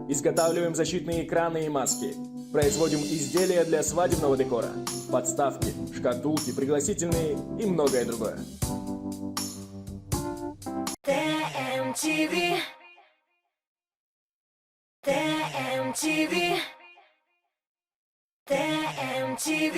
Изготавливаем защитные экраны и маски. Производим изделия для свадебного декора, подставки, шкатулки, пригласительные и многое другое. ТМТВ. ТМТВ. ТМТВ.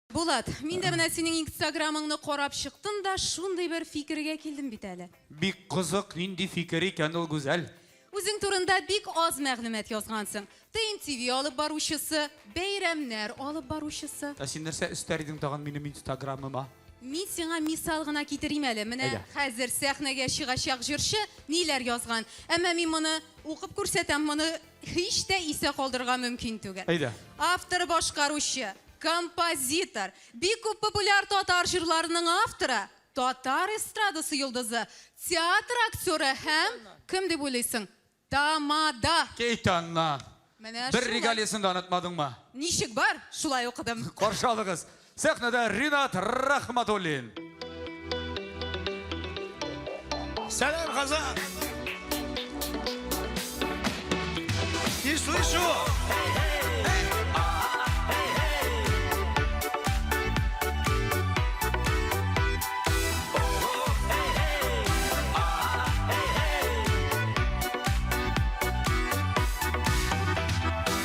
Булат, мин дә менә синең инстаграмыңны карап чыктым да, шундый бер фикергә килдем бит әле. Бик кызык, нинди фикер икән ул, Гүзәл? Үзең турында бик аз мәгълүмат язгансың. ТМТВ алып баручысы, бәйрәмнәр алып баручысы. Ә син нәрсә өстәр идең тагын минем инстаграмыма? Мин сиңа мисал гына китерим әле. Менә Әйдә. хәзер сәхнәгә чыгачак җырчы ниләр язган. Әмма мин моны укып күрсәтәм, моны һич тә исә калдырырга мөмкин түгел. Әйдә. Автор башкаручы, композитор, бик күп популяр татар җырларының авторы, татар эстрадасы йолдызы, театр актеры һәм кем дип уйлыйсың? Тамада. Кит аннан. Менә Бер шулай. регалиясен дә онытмадыңмы? Ничек бар, шулай укыдым. Каршы алыгыз. Сәхнәдә Ринат Рахматуллин. Сәлам, Казан! Не слышу!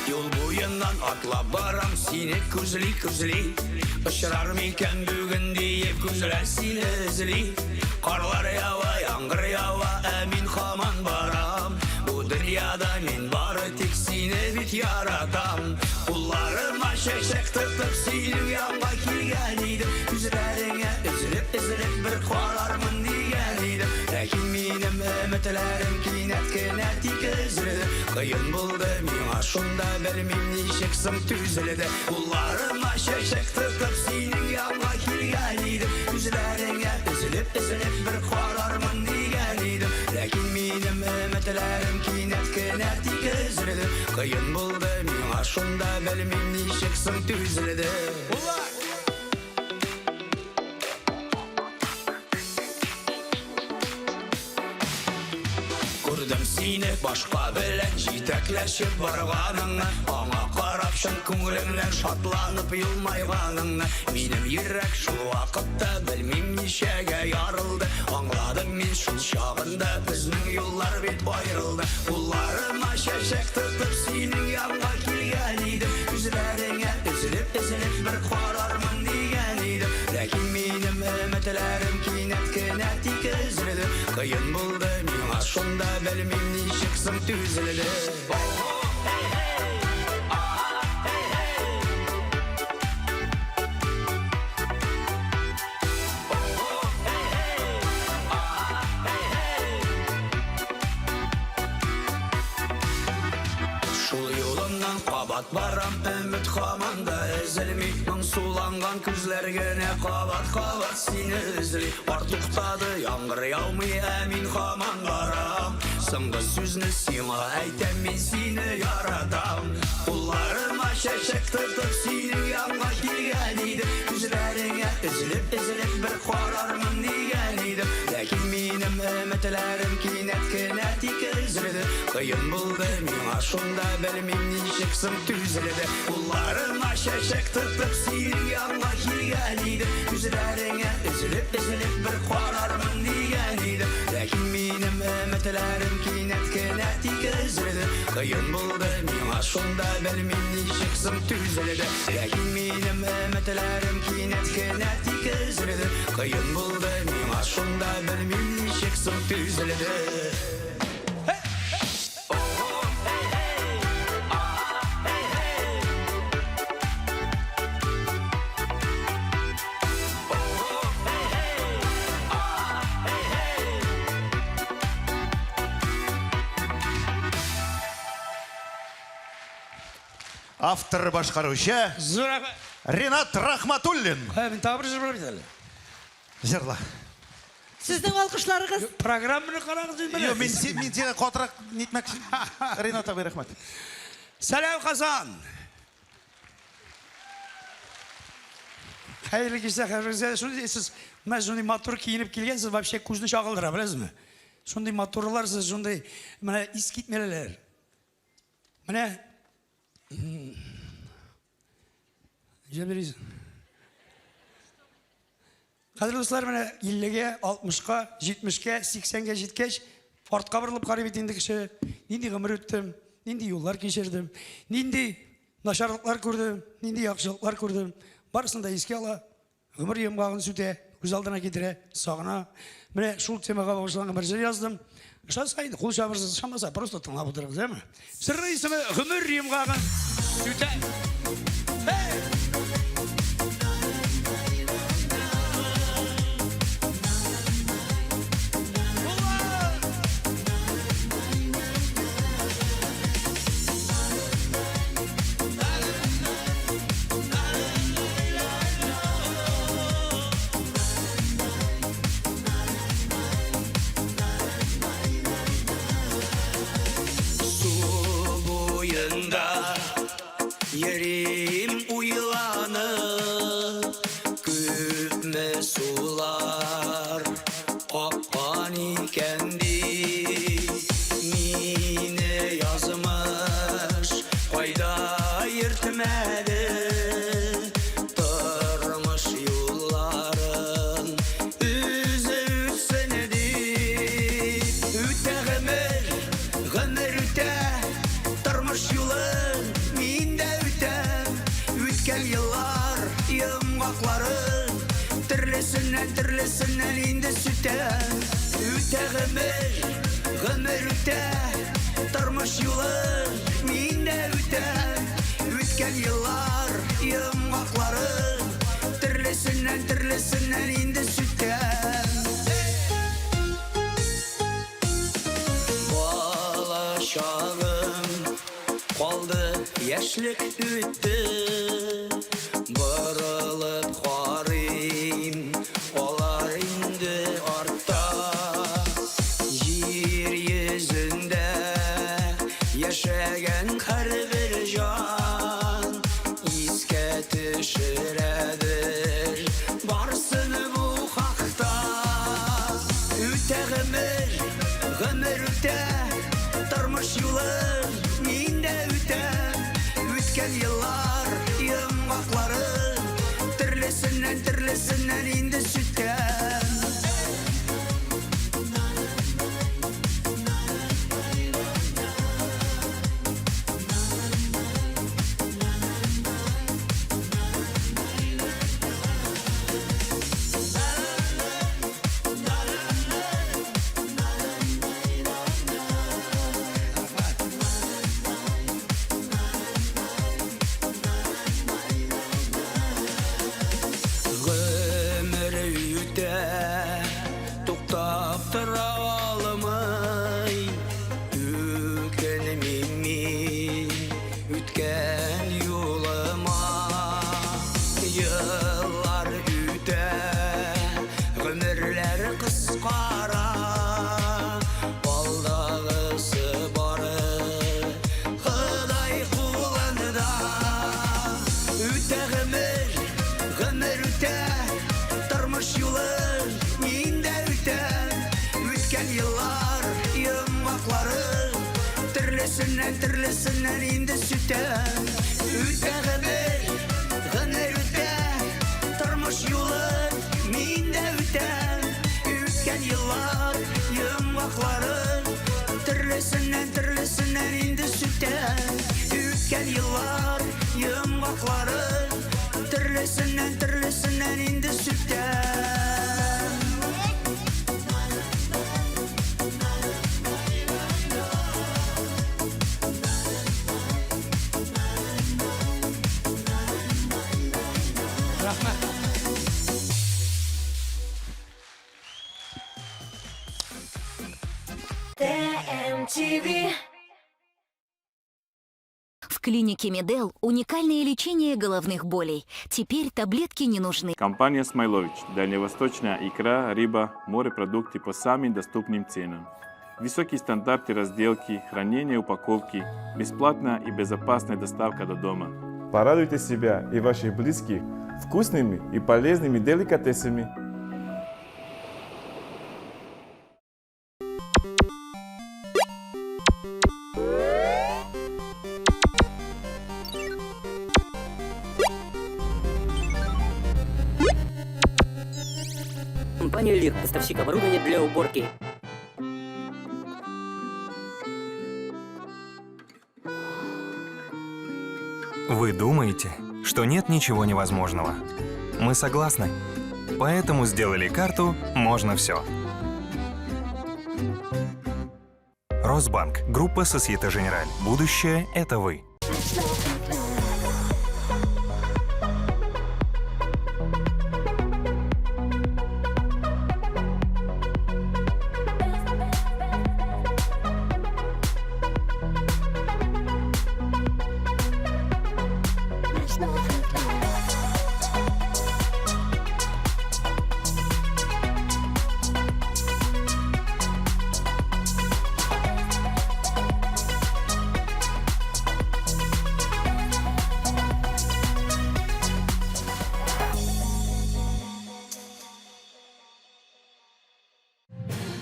Юл буеннан атлап барам сине күзли күзли Очрар микән бүген диеп күзләр сине эзли Карлар ява, яңгыр ява, ә мин һаман барам Бу дөньяда мин бары тик сине бит яратам Кулларыма чәчәк тотып синең янга килгән идем Күзләреңә өзелеп өзелеп бер карармын дигән идем Ләкин минем өметләрем кинәт кенә тик өзелде Кыен булды миңа шунда белмим ничек соң түзелде Кулларыма чәчәк тотып синең янга килгән идем Күзләреңә өзелеп өзелеп бер карармын дигән идем Ләкин минем өметләрем кинәт кенә тик өзелде Кыен булды миңа шунда белмим ничек соң түзелде Күрдем сине башка белән җитәкләшеп барганыңны Аңа карап Тыңлап чын күңелеңнән шатланып елмайганыңны. Минем йөрәк шул вакытта белмим ничәгә ярылды. Аңладым мин шул чагында безнең юллар бит аерылды. Кулларыма чәчәк тотып синең янга килгән идем. Күзләреңә өзелеп-өзелеп бер карармын дигән идем. Ләкин минем өметләрем кинәт кенә тик өзелде. Кыен булды миңа шунда белмим ничек соң түзелде. Шул юлымнан кабат барам, өмет һаман да өзелми. Моңсуланган күзләр генә кабат-кабат сине эзли. Кар туктады, яңгыр яумый, ә мин һаман барам. Соңгы сүзне сиңа әйтәм, мин сине яратам. Кулларыма чәчәк тотып синең янга килгән идем. Күзләреңә өзелеп-өзелеп бер карармын дигән идем. Ләкин минем өметләрем кинәт кенә тик өзелде. Кыен булды миңа шунда белмим ничек соң түзелде. Кулларыма чәчәк тотып синең янга килгән идем. Күзләреңә өзелеп-өзелеп бер карармын дигән идем. Ләкин минем өметләрем кинәт кенә тик өзелде. Кыен булды миңа шунда белмим ничек соң түзелде. Ләкин минем өметләрем кинәт кенә тик өзелде. Кыен булды миңа шунда белмим ничек соң түзелде. Автор башкаручы Ренат Рахматуллин. Мин тагы бер җырлап бит әле. Җырла. Сезнең алкышларыгыз. Программаны карагыз инде. Юк, мин мин сиңа катырак нитмәкче. Ренат абый, рәхмәт. Сәлам, Казан! Хәерле кичләр, хәерле Шундый сез менә шундый матур киенеп килгәнсез, вообще күзне чагылдыра, беләсезме? Шундый матурлар сез, шундый менә искитмәлеләр. Менә Җәберисең. Кадерле дуслар, менә 50-гә, 60-ка, 70-кә, 80-гә җиткәч, артка борылып карый бит инде кеше. Нинди гомер үттем, нинди юллар кичердем, нинди начарлыклар күрдем, нинди яхшылыклар күрдем. Барысын да искә ала. Гомер йомгагын сүтә, күз алдына китерә, сагына. Менә шул темага багышланган бер җыр яздым. Ышанса инде, кул чабырсыз, ышанмаса, просто тыңлап утырыгыз, әме? Җырның исеме Гомер йомгагын сүтә. Су буенда йөрим уйланып, күпме сулар аккан икән дип, мине язмыш кайда йөртмәде, тормыш юлларын үзе үтсен дип. Үтә гомер, гомер үтә, тормыш юлын мин дә үтәм. Үткән еллар йомгакларын төрлесеннән төрлесеннән инде сүтәм. Үтә гомер, гомер үтә, тормыш юлын мин дә үтәм. Үткән еллар йомгакларын төрлесеннән төрлесеннән инде сүтәм. Бала чагым калды, яшьлек үтте. Борылып карыйм, алар инде артта. Җир йөзендә яшәгән һәрбер җан искә төшерәдер барсын бу хакта. Үтә гомер, гомер үтә, тормыш юлын мин дә үтәм. Үткән еллар төрлесеннән инде сүтәм. Гомер үтә, туктап тора алмый. Үкенмим мин үткән юлыма. Еллар үтә, гомерләр кыскара. Алдагысы бары Ходай кулында. Үтә гомер, гомер үтә, тормыш юлы мин дә үтәм. Үткән еллар йомгаклары төрлесеннән төрлесеннән инде сүтәм. Үтә гомер, гомер үтә, тормыш юлы мин дә үтәм. Үткән еллар йомгаклары төрлесеннән төрлесеннән инде сүтәм. Үткән еллар йомгаклары төрлесеннән төрлесеннән инде сүтәм. Рәхмәт. ТМТВ. В клинике Медел уникальное лечение головных болей. Теперь таблетки не нужны. Компания «Смайлович». Дальневосточная икра, рыба, морепродукты по самым доступным ценам. Высокие стандарты разделки, хранения упаковки, бесплатная и безопасная доставка до дома. Порадуйте себя и ваших близких вкусными и полезными деликатесами. Компания «Лир», поставщик оборудования для уборки. Вы думаете, что нет ничего невозможного? Мы согласны. Поэтому сделали карту «Можно все». Росбанк. Группа Сосьете Женераль. Будущее – это вы.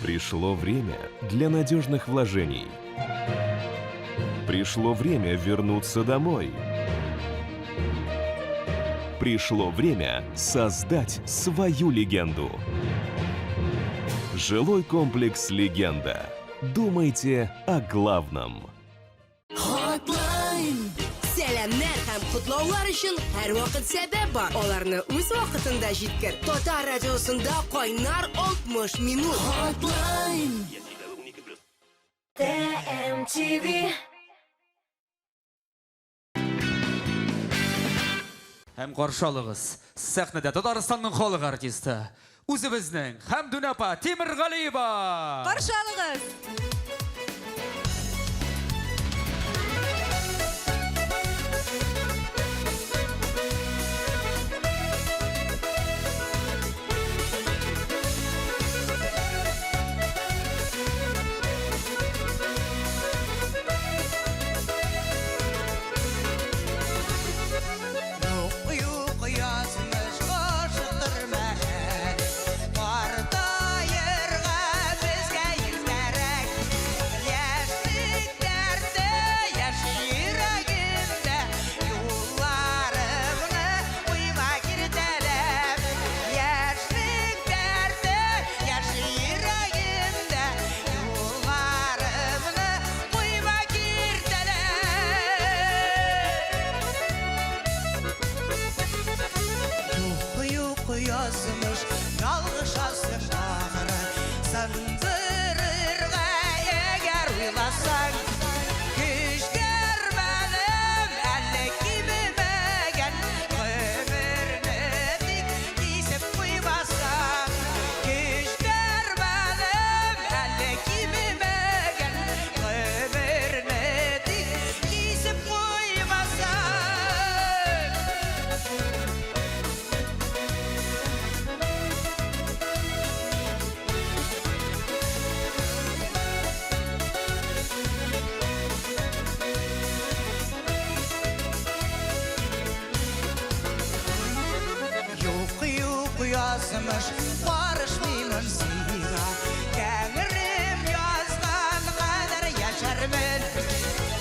Пришло время для надежных вложений. Пришло время вернуться домой. Пришло время создать свою легенду. Жилой комплекс «Легенда». Думайте о главном. Hotline! Сәламнәр һәм котлаулар өчен һәрвакыт сәбәп бар. Аларны үз вакытында җиткер. Татар радиосында кайнар 60 минут. Hotline! ТМТВ. Һәм каршы алыгыз. Сәхнәдә Татарстанның халык артисты, үзебезнең Хәмдүнә апа Тимергалиева. Каршы алыгыз! Юк, юк, язмыш ашыктырма әле, Картаерга безгә иртәрәк. язмыш, карышмыймын сиңа. Тәңрем язган кадәр яшәрмен.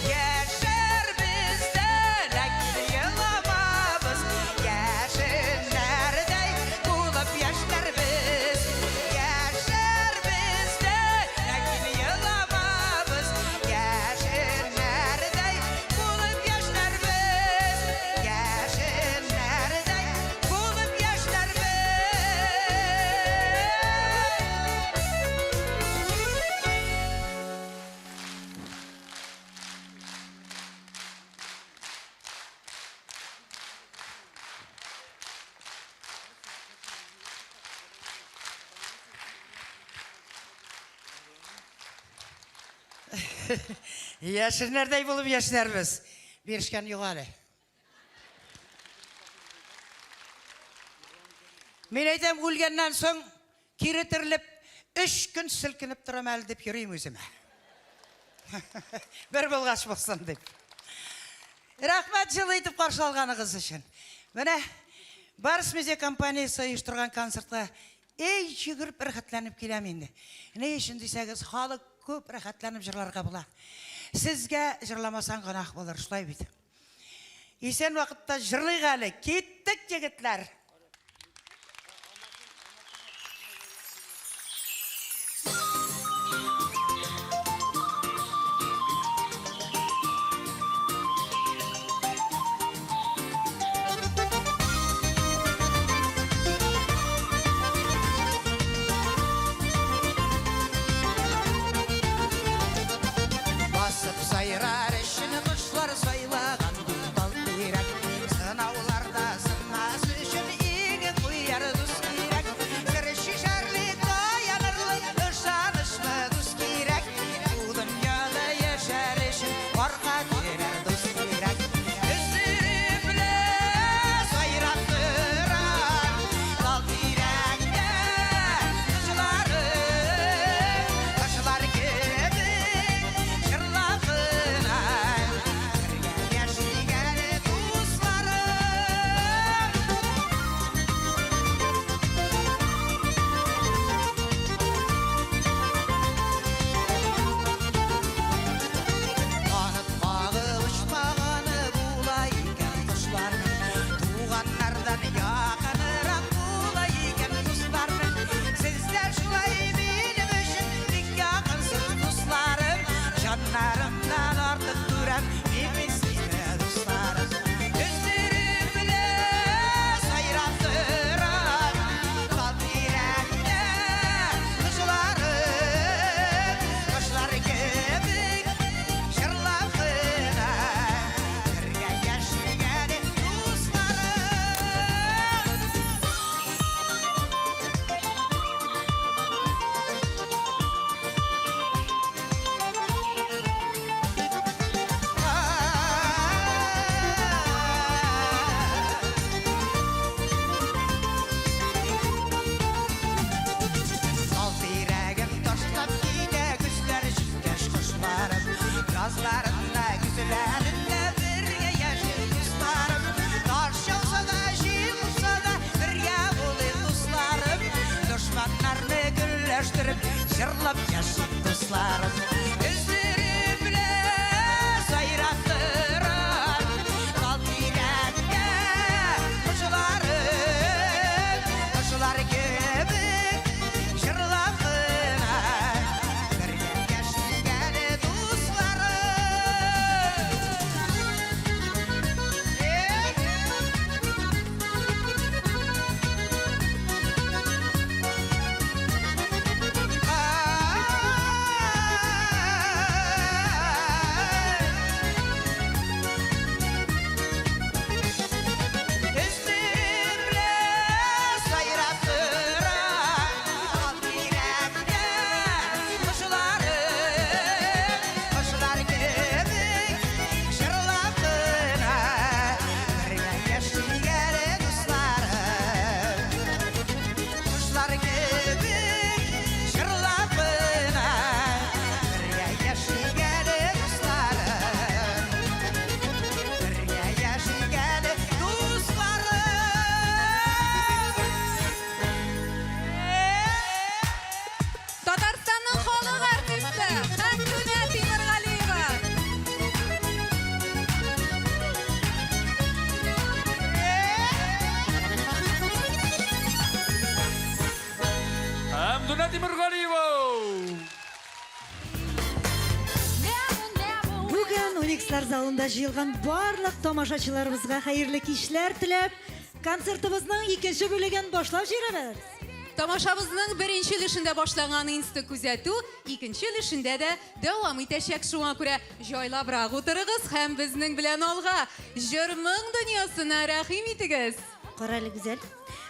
Яшәрбез дә, ләкин еламабыз. Яшеннәрдәй булып яшьләрбез. Яшәрбез дә, ләкин еламабыз. Яшеннәрдәй булып яшьләрбез. Яшеннәрдәй булып яшьләрбез. Яшеннәрдәй булып яшьләрбез. Бирешкән юк әле. Мин әйтәм, үлгәннән соң кире терелеп, өч көн селкенеп торам әле дип йөрим үземә. Бер булгач булсын дип. Рәхмәт җылы итеп каршы алганыгыз өчен. Менә Барс Медиа компаниясе оештырган концертка эй йөгереп рәхәтләнеп киләм инде. Ни өчен дисәгез, халык күп рәхәтләнеп җырларга була. Сезгә җырламасаң гөнаһ булыр, шулай бит. Исән вакытта җырлыйк әле. Киттек, егетләр! Басып сайрар өчен кошлар сайлаган тал тирәк. Сынауларда сынмас өчен иң куяр дус кирәк. Сер чишәрлек, таянырлык ышанычлы дус кирәк. Бу дөньяда яшәр өчен арка терәр дус кирәк. Өздереп лә сайрап торар тал тирәктә кошларым, кошлар кебек җырлап кына бергә яшик әле, дусларым. Канат кагып очмаганы була икән кошларның, туганнардан якынрак була икән дусларның. Сез дә шулай минем өчен бик якынсыз, дусларым. Җаннарымнан артык күрәм мин сине, дусларым. Өздереп лә сайрап торам тал тирәктә кошларым, кошлар кебек җырлап кына бергә яшик әле, дусларым. Тал тирәген ташлап китә көзләр җиткәч кошларым. Язларында, көзләрендә бергә яшик, дусларым. Таш яуса да, җил купса да, бергә булыйк, дусларым. Дошманнарны көлләштереп, җырлап яшик, дусларым. Өздереп лә сайрап торар тал тирәктә кошларым, кошлар кебек җырлап кына бергә яшик әле, дусларым. Тимергалиева! Бүген Уникслар залында җыелган барлык тамашачыларыбызга хәерле кичләр теләп, концертыбызның икенче бүлеген башлап җибәрәбез. Тамашабызның беренче өлешендә башланган инста күзәтү икенче өлешендә дә дәвам итәчәк. Шуңа күрә җайлабрак утырыгыз һәм безнең белән алга җыр-моң дөньясына рәхим итегез. Кара әле, Гүзәл,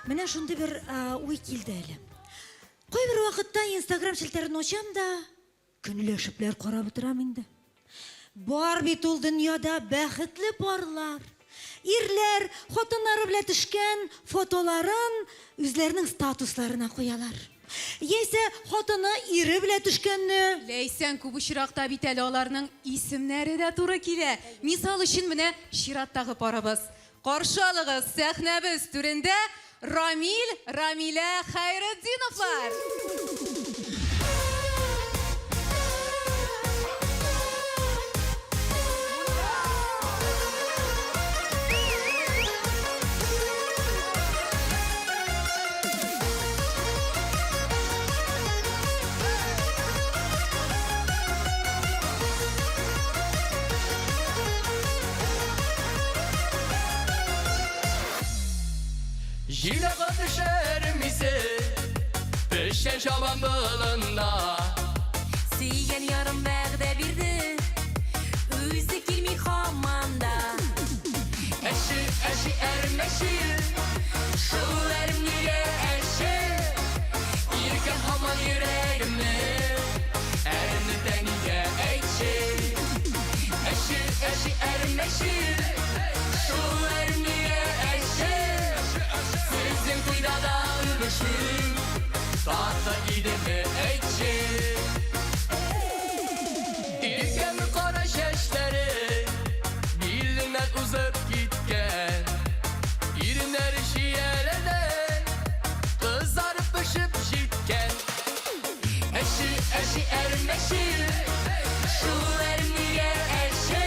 менә шундый бер уй килде әле. Кайбер вакытта Инстаграм челтәрен ачам да, көнләшепләр карап утырам инде. Бар бит ул дөньяда бәхетле парлар. Ирләр хатыннары белән төшкән фотоларын үзләренең статусларына куялар. Яисә хатыны ире белән төшкәнне. Ләйсән, күп очракта бит әле аларның исемнәре дә туры килә. Мисал өчен, менә чираттагы парыбыз. Каршы алыгыз, сәхнәбез түрендә Рамил, Рамилә Хәйретдиновлар! Җиләгә төшәр мисе, Печән чабам болында. Сөйгән ярым вәгъдә бирде, Үзе килми һаман да. Әче, әче, әрем әче, Шул әрем нигә әче? Иркәм һаман йөрәгемне, Әрнетә нигә әйтче? Әче, әче, әрем әче, Шул әрем нигә әче? Сезнең туйда да үбешү, Татлы идеме әйтче? Иркәм кара чәчләре, Биленнән узып киткән, Иреннәре чияләрдән Кызарып пешеп җиткән. Әче, әче, әрем әче, Шул әрем нигә әче?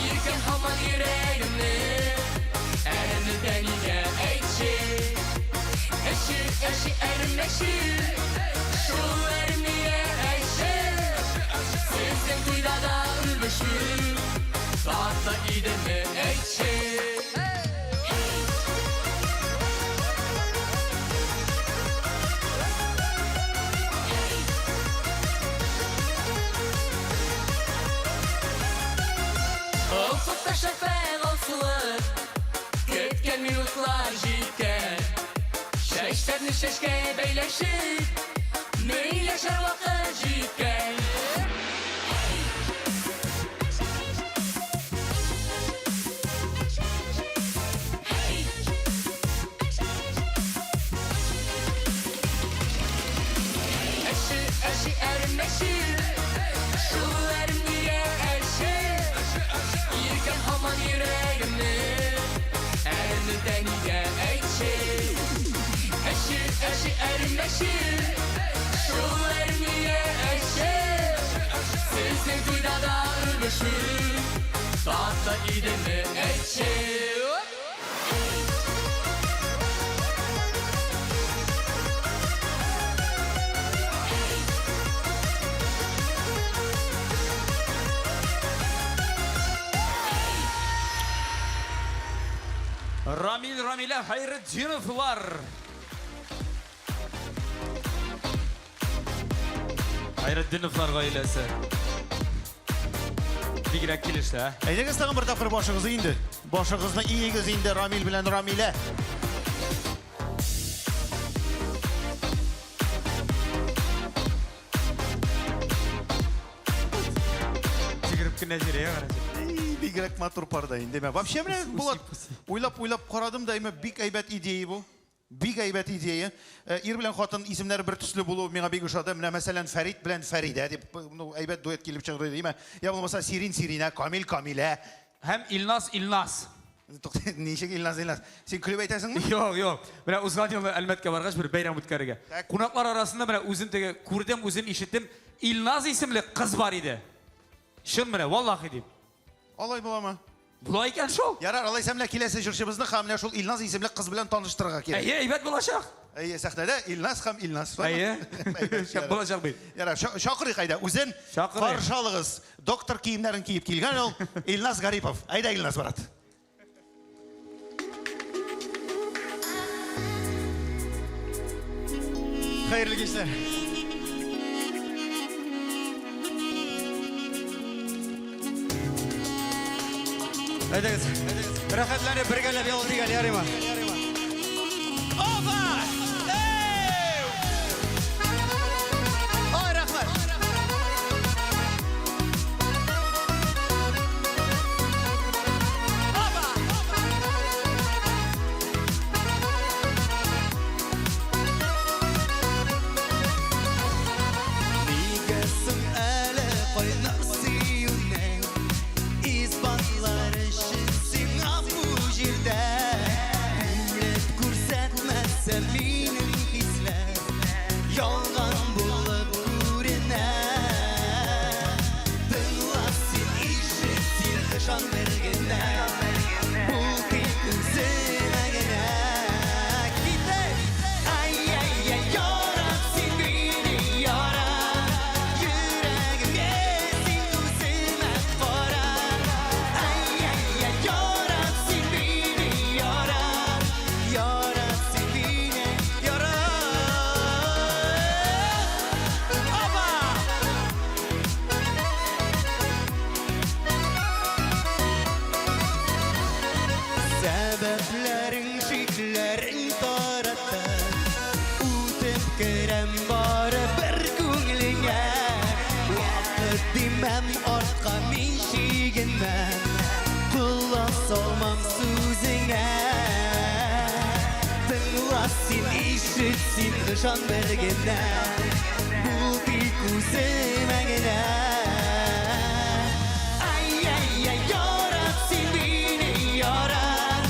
Иркәм һаман йөрәгемне Әрнетә нигә әйтче? Әче, әче, әрем әче, Шул әрем нигә әче? Сезнең туйда да үбешү Татлы идеме әйтче? Офыкта шәфәкъ алсулы, Көткән минутлар җиткән. Чәчләрне чәчкә бәйләшеп, Меңләшер вакыт җиткән. Әче, әче, әрем әче, Шул әрем нигә әче? Иркәм һаман йөрәгемне, Әрнетә нигә әйтче? Әче, әче, әрем әче, Шул әрем нигә әче? Сезнең туйда да үбешү, Татлы идеме әйтче? Рамил, Рамилә Хәйретдиновлар. Хәйретдиновлар гаиләсе. Бигрәк килешә. Әйдәгез тагын бер тапкыр башыгызны инде. Башыгызны иегез инде Рамил белән Рамилә. Сикереп кенә җиргә карачы. Бигрәк матур парда инде. Вообще менә Булат, уйлап-уйлап карадым да, әмма бик әйбәт идея бу. Бик әйбәт идея. Э, ир белән хатын исемнәре бер төсле булуы миңа бик ошады. Менә мәсәлән Фәрит белән Фәридә дип, ну, әйбәт дуэт килеп чыгыр иде, димә. Я булмаса Сирин Сиринә, Камил Камилә. Һәм Илназ Илназ. Тукта, ничек Илназ Илназ? Син көлеп әйтәсеңме? Юк, юк. Менә узган елны Әлмәткә баргач бер бәйрәм үткәрергә. Кунаклар арасында менә үзем теге күрдем, үзем ишеттем. Илназ исемле кыз бар иде. Чын менә, валлахи дим. Алай буламы? Була икән шул. Ярар, алайса менә киләсе җырчыбызны һәм менә шул Илназ исемле кыз белән таныштырырга кирәк. Әйе, әйбәт булачак. Әйе, сәхнәдә Илназ һәм Илназ. Әйе. Шәп булачак бит. Ярар, чакырыйк әйдә. Үзен каршы алыгыз. Доктор киемнәрен киеп килгән ул Илназ Гарипов. Әйдә, Илназ брат. Хәерле кичләр. Әйдәгез, рәхәтләнеп бергәләп ял итик әле, ярыймы? Опа! Ай, рәхмәт! Нигә соң әле кайнар сөюнең Исбатлар өчен сиңа бу җирдә Үлеп күрсәтмәсәм минем хисләр Ялган булып күренә Тыңла син, ишет син, ышан бер генә Бул тик үзеңә генә Китек! Ай-яй-яй, ярат син мине, ярат Йөрәгемә син үземә кара Ай-яй-яй, ярат син мине, ярат Ярат син мине, ярат Опа! Сәбәпләрең, шикләрең тарата Үтеп керәм бары бер күңелеңә Вакыт димәм, артка мин чигенмәм Колак салмам сүзеңә Тыңла син, ишет син, ышан бер генә Бул тик үземә генә Ай-яй-яй, ярат син мине, ярат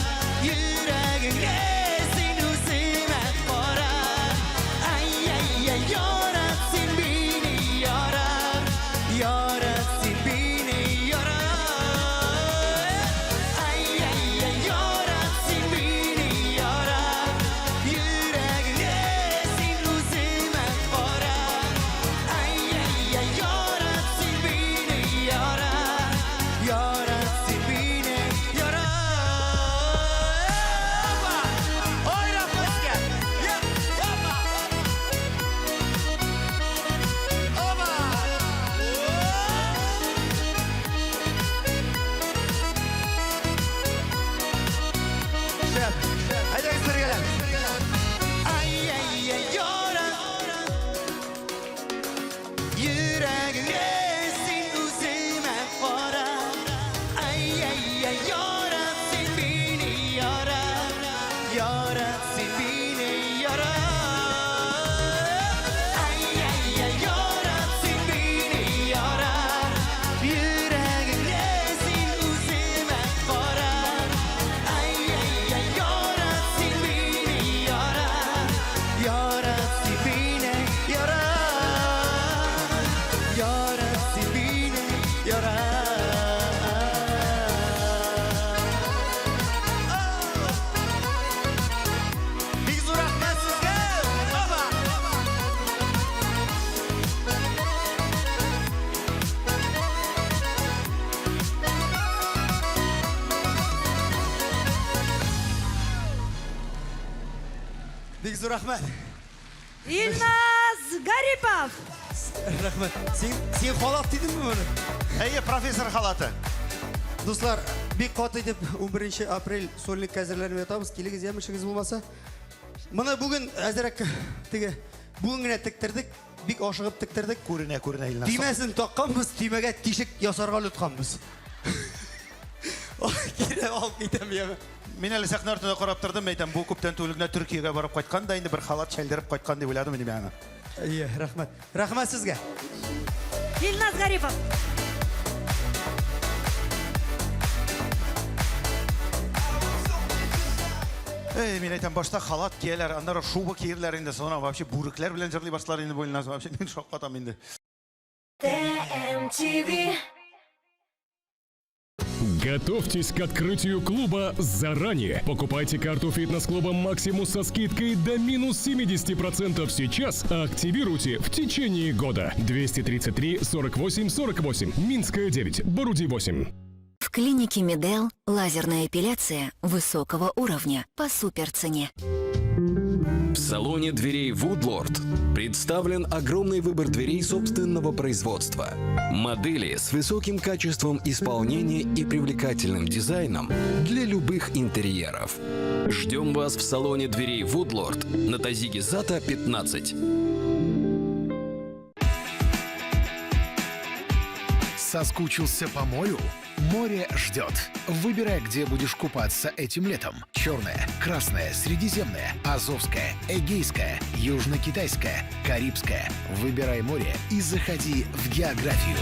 Йөрәгеңә син үземә кара Ай-яй-яй, ярат син мине, ярат Ярат син мине, ярат Ай-яй-яй, ярат син мине, ярат Йөрәгеңә син үземә кара Ай-яй-яй, ярат син мине, ярат Ярат син мине, ярат Ой, рәхмәт сезгә! Опа! Опа! Шәп! Әйдәгез бергәләп! Ай-яй-яй, ярат Йөрәгеңә син үземә кара Ай-яй-яй, ярат син мине, ярат Ярат син мине, ярат Ай-яй-яй, ярат син мине, ярат Йөрәгеңә син үземә кара Ай-яй-яй, ярат син мине, ярат Ярат син мине, ярат Ярат син мине, ярат Бик зур рәхмәт сезгә! Опа! Бик зур рәхмәт. Илназ Гарипов! Рәхмәт. Син, син халат дидеңме моны? Әйе, профессор халаты. Дуслар, бик каты итеп 11 апрель сольникка әзерләнеп ятабыз. Килегез, яме эшегез булмаса. Моны бүген әзерәк теге бүген генә тектердек, бик ашыгып тектердек. Күренә, күренә Илназ. Төймәсен такканбыз, төймәгә тишек ясарга онытканбыз. Кире алып китәм яме. Мин әле сәхнә артында карап тордым, әйтәм, бу күптән түгел генә Төркиягә барып кайткан да инде бер халат чәлдереп кайткан дип уйладым инде мин аны. Әйе, рәхмәт. Рәхмәт сезгә. Илназ Гарипов. Эй, мин әйтәм, башта халат кияләр, аннары шуба киярләр инде, соңыннан вообще бүрекләр белән җырлый башлар инде бу Илназ, вообще мин шаккатам инде. ТМТВ. Готовьтесь к открытию клуба заранее. Покупайте карту фитнес-клуба «Максимус» со скидкой до минус 70% сейчас, а активируйте в течение года. 233 48 48. Минская 9, Баруди 8. В клинике Медел лазерная эпиляция высокого уровня по суперцене. В салоне дверей Woodlord представлен огромный выбор дверей собственного производства. Модели с высоким качеством исполнения и привлекательным дизайном для любых интерьеров. Ждем вас в салоне дверей Woodlord на Тазиге Зата 15. Соскучился по морю? Море ждет. Выбирай, где будешь купаться этим летом. Черное, красное, средиземное, азовское, эгейское, южно-китайское, карибское. Выбирай море и заходи в географию.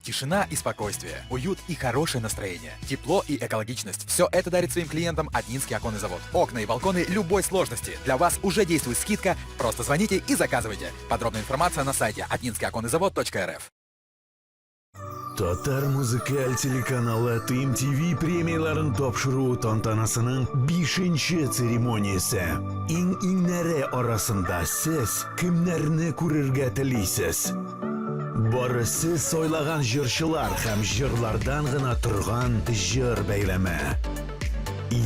Тишина и спокойствие, уют и хорошее настроение, тепло и экологичность. Все это дарит своим клиентам Атнинский оконный завод. Окна и балконы любой сложности. Для вас уже действует скидка. Просто звоните и заказывайте. Подробная информация на сайте атнинскийоконныйзавод.рф. Татар музыкаль телеканалы TMTV премияларын тапшыру тантанасының бишенче церемониясе. Иң-иңнәре арасында сез кемнәрне күрергә телисез? Бары сез сайлаган җырчылар һәм җырлардан гына торган җыр бәйләме.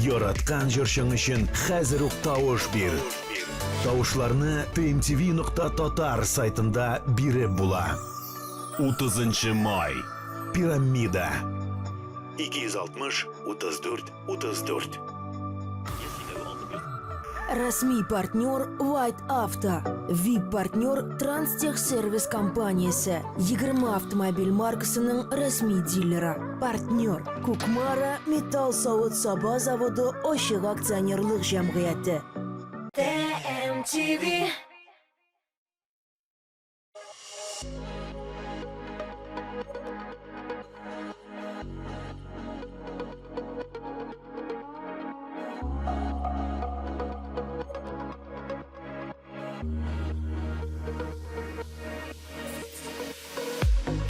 Яраткан җырчың өчен хәзер үк тавыш бир. Тавышларны tmtv.tatar сайтында биреп була. 30 май. Пирамида. 260 34 34. Расми партнер White Auto, VIP-партнер Транстехсервис компаниясе, 20 автомобиль маркасының рәсми дилеры. Партнер Кукмара металл савыт-саба заводы ачык акционерлык җәмгыяте. ТМТВ.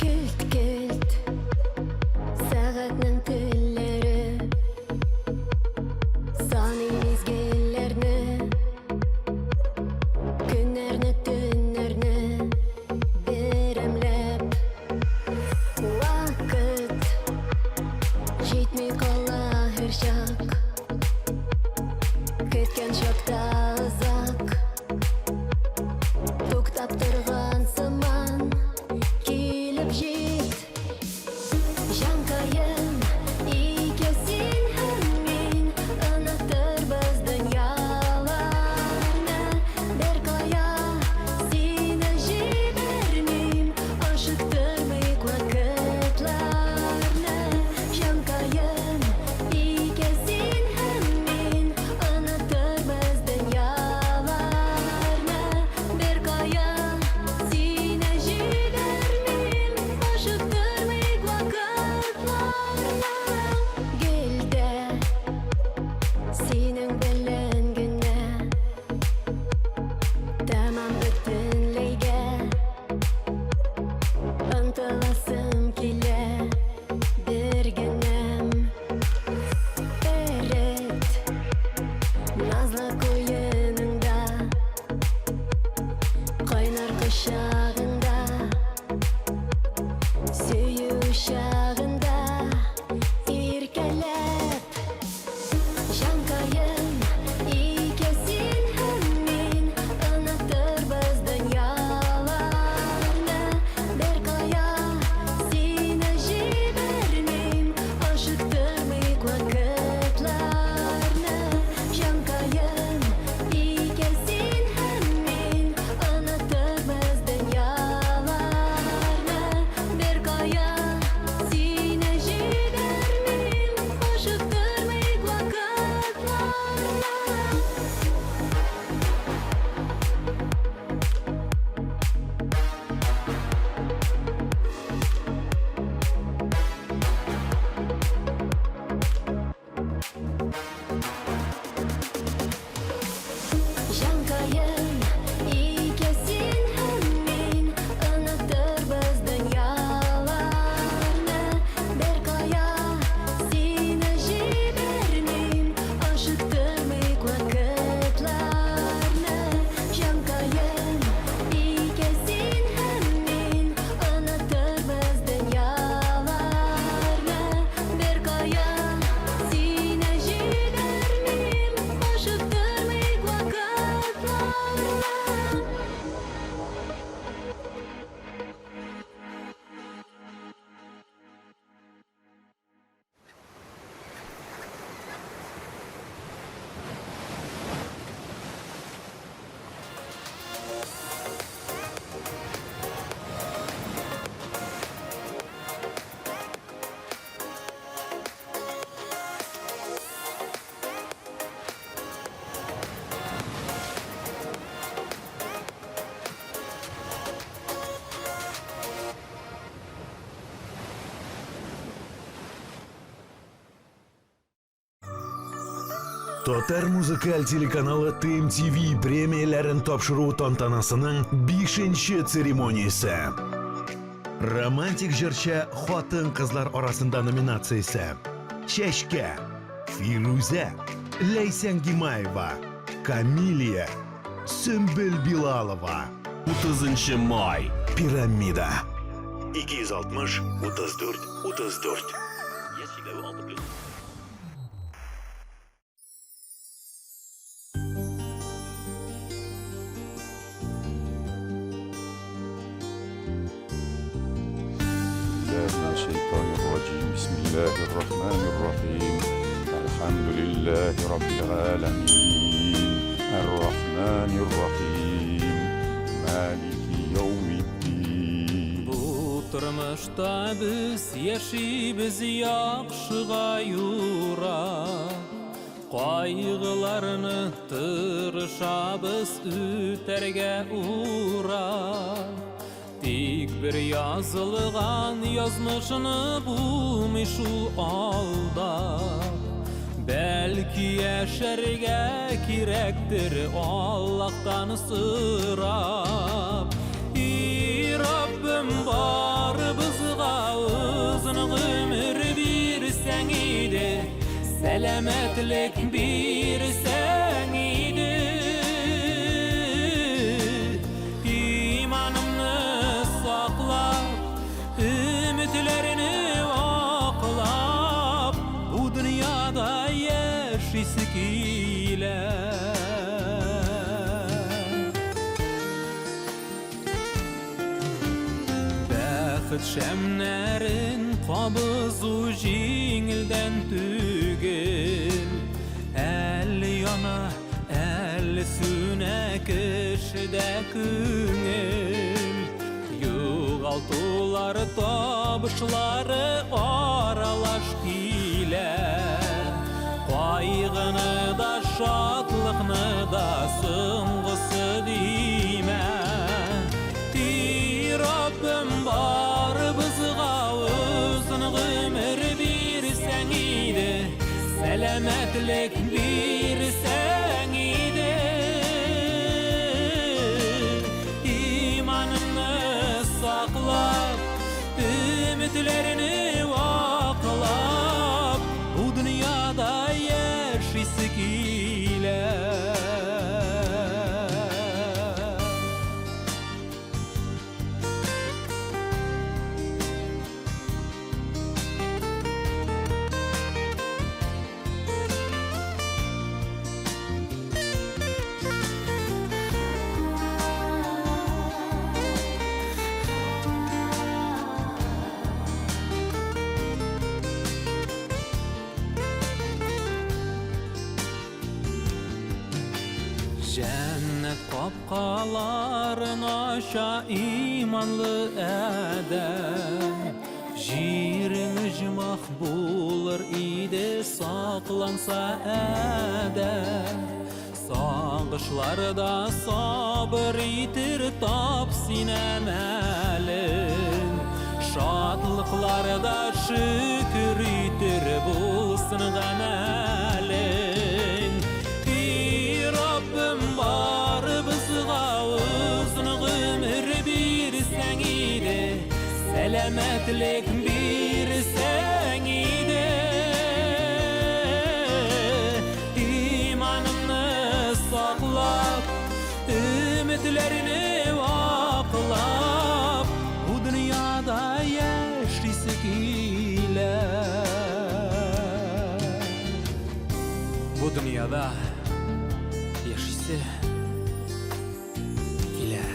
Келт-келт сәгатьнең телләре саный мизгелләрне, көннәрне, төннәрне берәмләп. Вакыт җитми кала һәрчак, көткән чакта озак туктап торган сыман. Килеп җит, җанкаем, икәү син һәм мин онытырбыз дөньяларны. Бер кая сине җибәрмим, ашыктырмыйк вакытларны. Җанкаем, икәү син һәм мин онытырбыз дөньяларны. Татар музыкаль телеканалы ТМТВ премияләрен тапшыру тантанасының бишенче церемониясе. Романтик җырчы хатын-кызлар арасында номинациясе. Чәчкә, Фирүзә, Ләйсән Гимаева, Камилия, Сөмбел Билалова. 30 май. Пирамида. 260 34 34. بالله من الشيطان الرجيم بسم الله الرحمن الرحيم الحمد لله رب العالمين الرحمن الرحيم مالك يوم الدين Бу тормышта без яшибез яхшыга юрап. Кайгыларны тырышабыз үтәргә урап. Тик бер язылган язмышны булмый шул алдап. Бәлки яшәргә кирәктер Аллаһтан сорап. И Раббым барыбызга озын гомер бирсәң иде, сәламәтлек бирсәң иде. Иманымны саклап, өметләрне аклап, бу дөньяда яшисе килә. Бәхет шәмнәрен кабызу җиңелдән түгел. Әле яна, әле сүнә кешедә күңел. Югалтулары, табышлары аралаш килә. Кайгыны да, шатлыкны да соңгысы димә. И Раббым барыбызга озын гомер бирсәң иде, сәламәтлек бирсәң иде. Иманымны саклап, өметләрне аклап, бу дөньяда яшисе килә. Җәннәт капкаларын ача иманлы адәм. Җирең оҗмах булыр иде сакланса адәм. Сагышларда сабыр итер тап син әмәлен. Шатлыкларда шөкер итер булсын гамәлең. И Раббым барыбызга озын гомер бирсәң иде, сәламәтлек бирсәң иде. Иманымны саклап, өметләрне аклап, бу дөньяда яшисе килә. Бу дөньяда яшисе килә.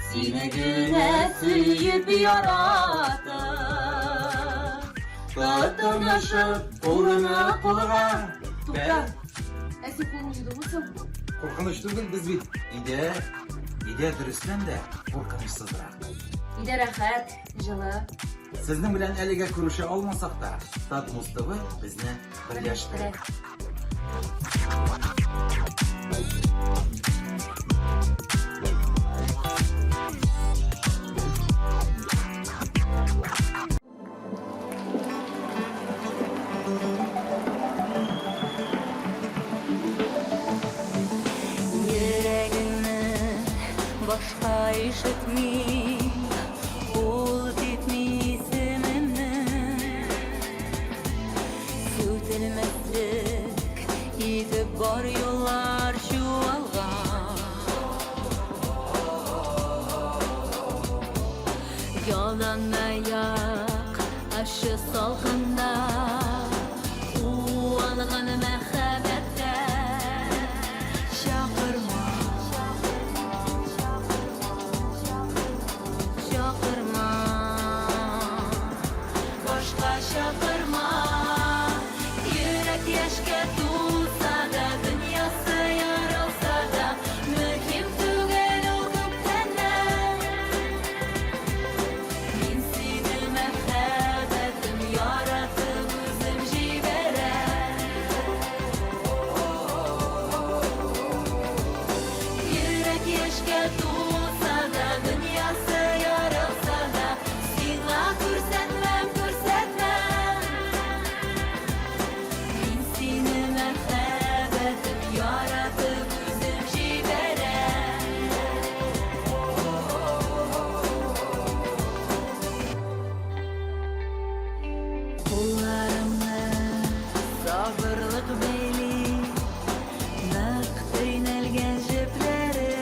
Сине генә сөеп яратып, Тотынышып кулыңа кулга. Тукта. Ә син кулыңны юдыңмы соң? Куркыныч түгел без бит. Өйдә, өйдә дөрестән дә куркынычсызрак. Өйдә рәхәт, җылы. Сезнең белән әлегә күрешә алмасак та, Татмуз ТВ безне берләштерә. Йөрәгеңне башка ишетмим, ул типми исемемне. Сүтелмәслек итеп бар юллар чуалган. Яланаяк ачы салкында уалган мәхәббәттә чакырма, чакырма, башка чакырма. Йөрәк яшькә тулса да, дөньясы ярылса да, мөһим түгел ул күптәннән. Мин сине мәхәббәтем яратып үзем җибәрәм. Йөрәк яшькә тулса да, дөньясы ярылса да, сиңа күрсәтмәм, күрсәтмәм. Мин сине мәхәббәтем яратып үзем җибәрәм. Кулларымны сабырлык бәйли, нык төйнәлгән җепләре.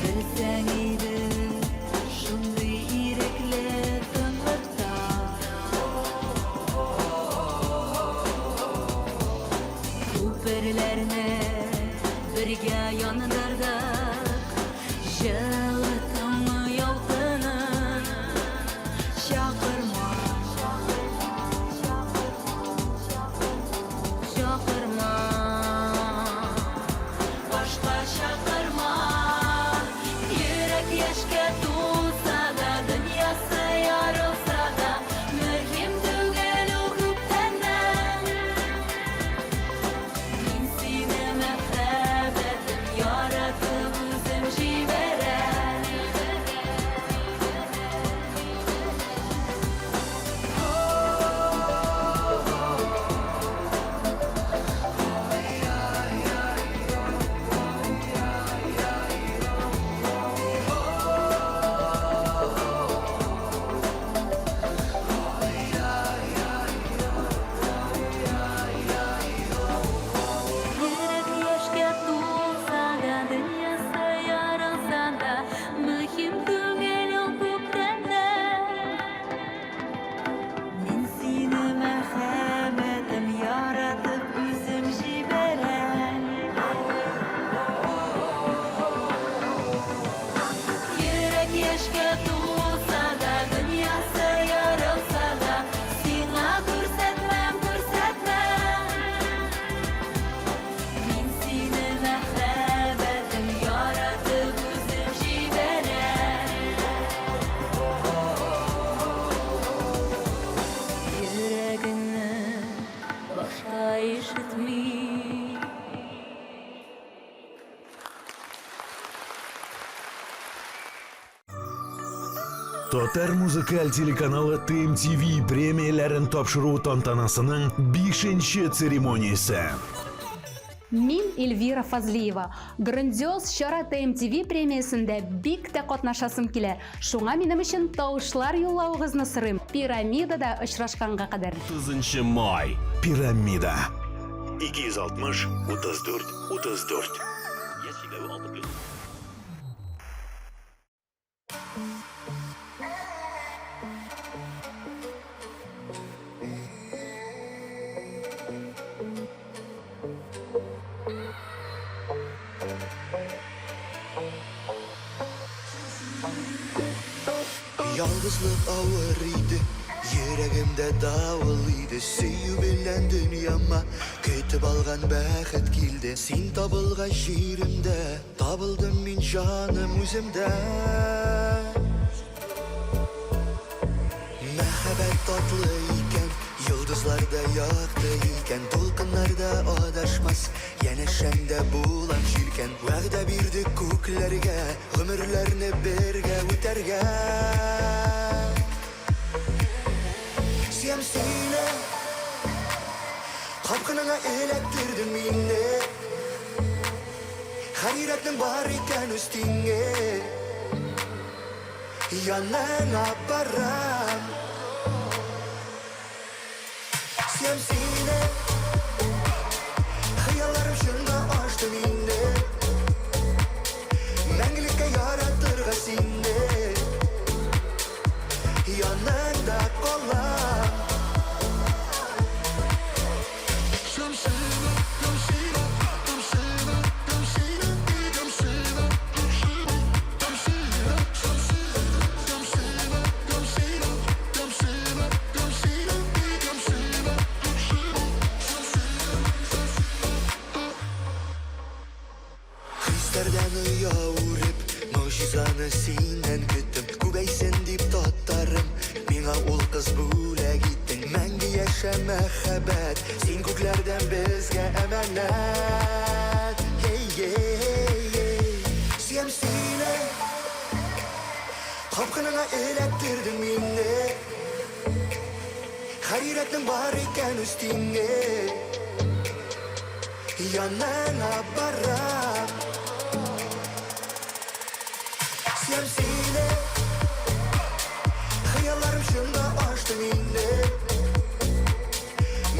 Белсәң иде, шундый ирекле тынлыкта. Күперләрне бергә яндырдык, җылы таңы ялкынын. Чакырма, чакырма, башка чакырма. Йөрәк яшькә тулса да, дөньясы ярылса да, мөһим түгел ул күптәннән. Мин сине мәхәббәтем яратып үзем җибәрәм. Йөрәк яшькә тулса да, дөньясы ярылса да, мөһим түгел ул күптәннән. Мин сине мәхәббәтем яратып үзем җибәрәм. Йөрәк яшькә тулса да, дөньясы ярылса да, сиңа күрсәтмәм, күрсәтмәм. Мин сине мәхәббәтем яратып үзем җибәрәм. Йөрәгеңне башка ишетмим. Татар музыкаль телеканалы ТМТВ премияләрен тапшыру тантанасының бишенче церемониясе. Мин Эльвира Фазлиева. Грандиоз чара ТМТВ премиясендә бик тә катнашасым килә. Шуңа минем өчен тавышлар юллавыгызны сорыйм. Пирамидада очрашканга кадәр. 30 май. Пирамида. 260 34 34. Яшь чикләве 6 плюс. Ялгызлык авыр иде, йөрәгемдә давыл иде. Сөю белән дөньяма көтеп алган бәхет килде. Син табылгач җиремдә, табылдым мин җаным үземдә. Мәхәббәт татлы икән, йолдызлар Йолдызлар да якты икән, дулкыннар да адашмас. Янәшәңдә булам җилкән. Вәгъдә бирдек күкләргә, гомерләрне бергә үтәргә. Сөям сине, капкыныңа эләктердең мине. Һәр йөрәкнең бар икән үз тиңе. Яныңа барам. Сөям сине, хыялларым чынга ашты мине. Мәңгелеккә яратырга сине. Яныңда калам. Сөям сине, сөям сине, сөям сине, сөям сине, сөям сине, сөям сине, сөям сине, сөям сине, сөям сине, сөям сине, сөям сине, Хисләрдән оя үреп, могҗизаны синнән көттем. Күбәйсен дип татарым, миңа ул кыз бүләк иттең. Мәңге яшә мәхәббәт, син күкләрдән безгә әманәт. Ей, ей, ей. Сөям сине, капкыныңа эләктердең мине. Һәр йөрәкнең бар икән үз тиңе. Яныңа барам. Сөям сине, хыялларым чынга ашты мине.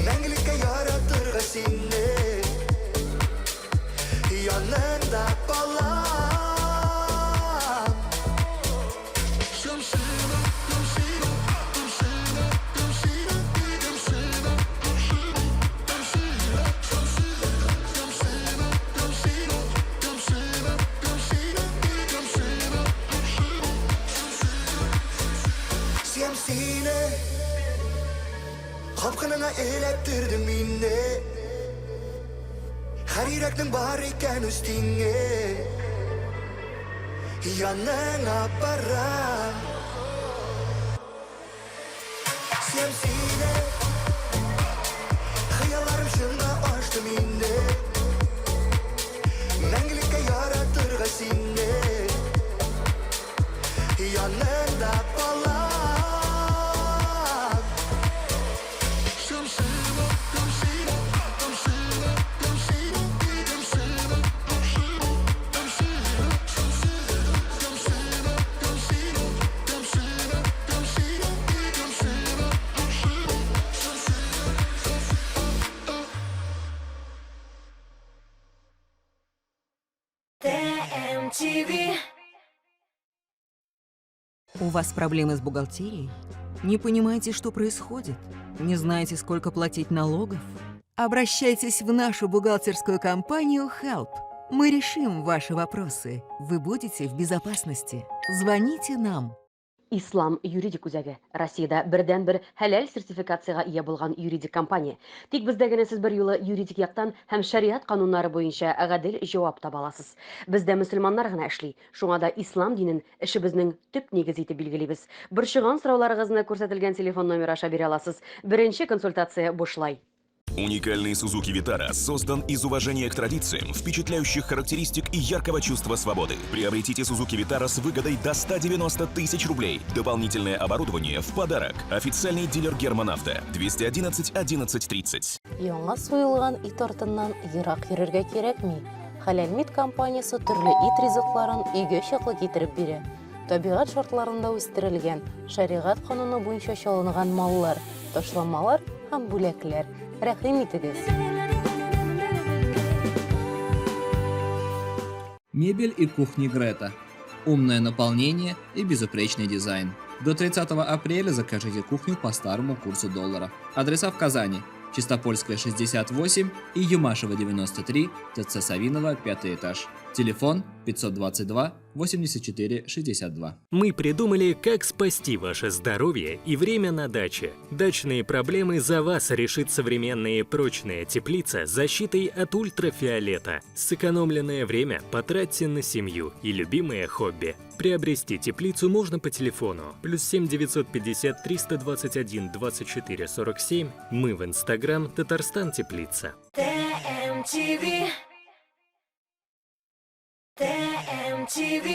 Мәңгелеккә яратырга сине. Яныңда калам. Сөям сине, сөям сине, сөям сине, сөям сине, сөям сине, сөям сине, сөям сине, сөям сине, сөям сине, сөям сине, сөям сине, сөям сине. Капкыныңа эләктердең мине. Һәр йөрәкнең бар икән үз тиңе. Яныңа барам. Сөям сине, хыялларым чынга ашты мине. Мәңгелеккә яратырга сине. Яныңда калам. Сөям сине, сөям сине, сөям сине, сөям сине, сөям сине, сөям сине, сөям сине, сөям сине, сөям сине, сөям сине, сөям сине, сөям сине. ТМТВ. У вас проблемы с бухгалтерией? Не понимаете, что происходит? Не знаете, сколько платить налогов? Обращайтесь в нашу бухгалтерскую компанию Help. Мы решим ваши вопросы. Вы будете в безопасности. Звоните нам. Ислам юридик үзәге Россиядә бердәнбер хәләл сертификациягә ия булган юридик компания. Тик бездә генә сез берьюлы юридик яктан һәм шәриат кануннары буенча гадел җавап таба аласыз. Бездә мөселманнар гына эшли. Шуңа да ислам динен эшебезнең төп нигезе итеп билгелибез. Борчыган сорауларыгызны күрсәтелгән телефон номеры аша бирә аласыз. Беренче консультация бушлай. Уникальный Suzuki Vitara создан из уважения к традициям, впечатляющих характеристик и яркого чувства свободы. Приобретите Suzuki Vitara с выгодой до 190 тысяч рублей. Дополнительное оборудование в подарок. Официальный дилер Герман Авто 211 11 30. Яңа суелган ит артыннан ерак йөрергә кирәкми. Хәләл Мит компаниясе төрле ит ризыкларын өйгә чаклы китереп бирә. Табигать шартларында үстерелгән, шәригать кануны буенча чалынган маллар, ташламалар һәм бүләкләр. Рәхим итегез! Мебель и кухни Грета. Умное наполнение и безупречный дизайн. До 30 апреля закажите кухню по старому курсу доллара. Адреса в Казани. Чистопольская, 68 и Юмашева, 93, ТЦ Савинова, 5 этаж. Телефон 522 84 62. Мы придумали, как спасти ваше здоровье и время на даче. Дачные проблемы за вас решит современная прочная теплица с защитой от ультрафиолета. Сэкономленное время потратьте на семью и любимое хобби. Приобрести теплицу можно по телефону плюс 7 950 321 24 47. Мы в Инстаграм Татарстан Теплица. ТМТВ. ТМТВ.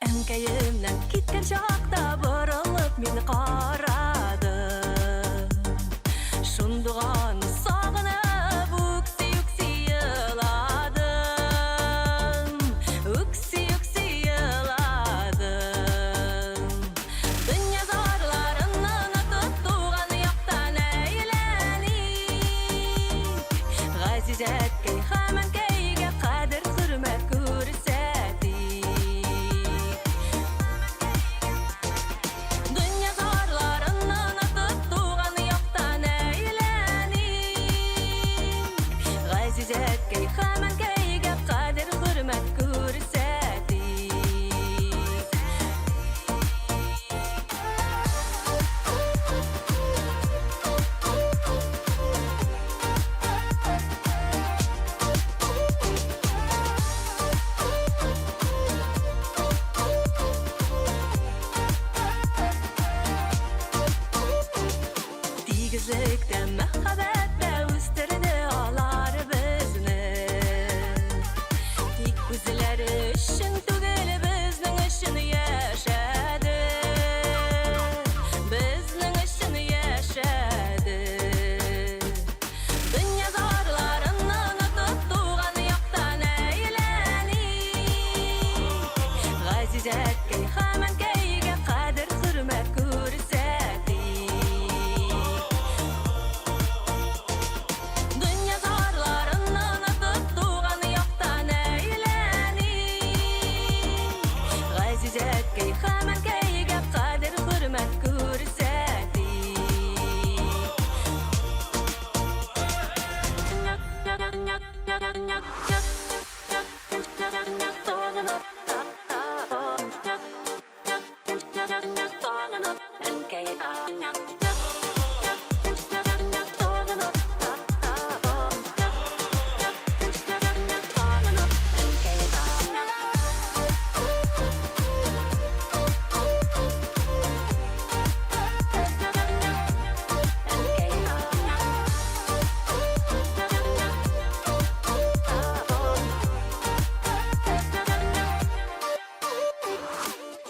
Әнкәемнән киткән чакта борылып мине карады. Шундуган сагынып үкси-үкси еладым. Үкси-үкси еладым. Дөнья зарларын онытып туган яктан әйләник. Газиз әткәй һәм әнкәйгә кадер-хөрмәт күрсәтик. Дөнья зарларын онытып туган яктан әйләник. Газиз әткәй һәм әнкәйгә кадер-хөрмәт күрсәтик. Тигезлектә, мәхәббәттә үстерде алар безне. Тик үзләре өчен түгел, безнең өчен яшәде. Безнең өчен яшәде. Дөнья зарларын онытып туган яктан әйләник. Газиз әткәй һәм әнкәйгә кадер-хөрмәт күрсәтик. Дөнья зарларын онытып туган яктан әйләник. Газиз әткәй һәм әнкәйгә кадер-хөрмәт күрсәтик.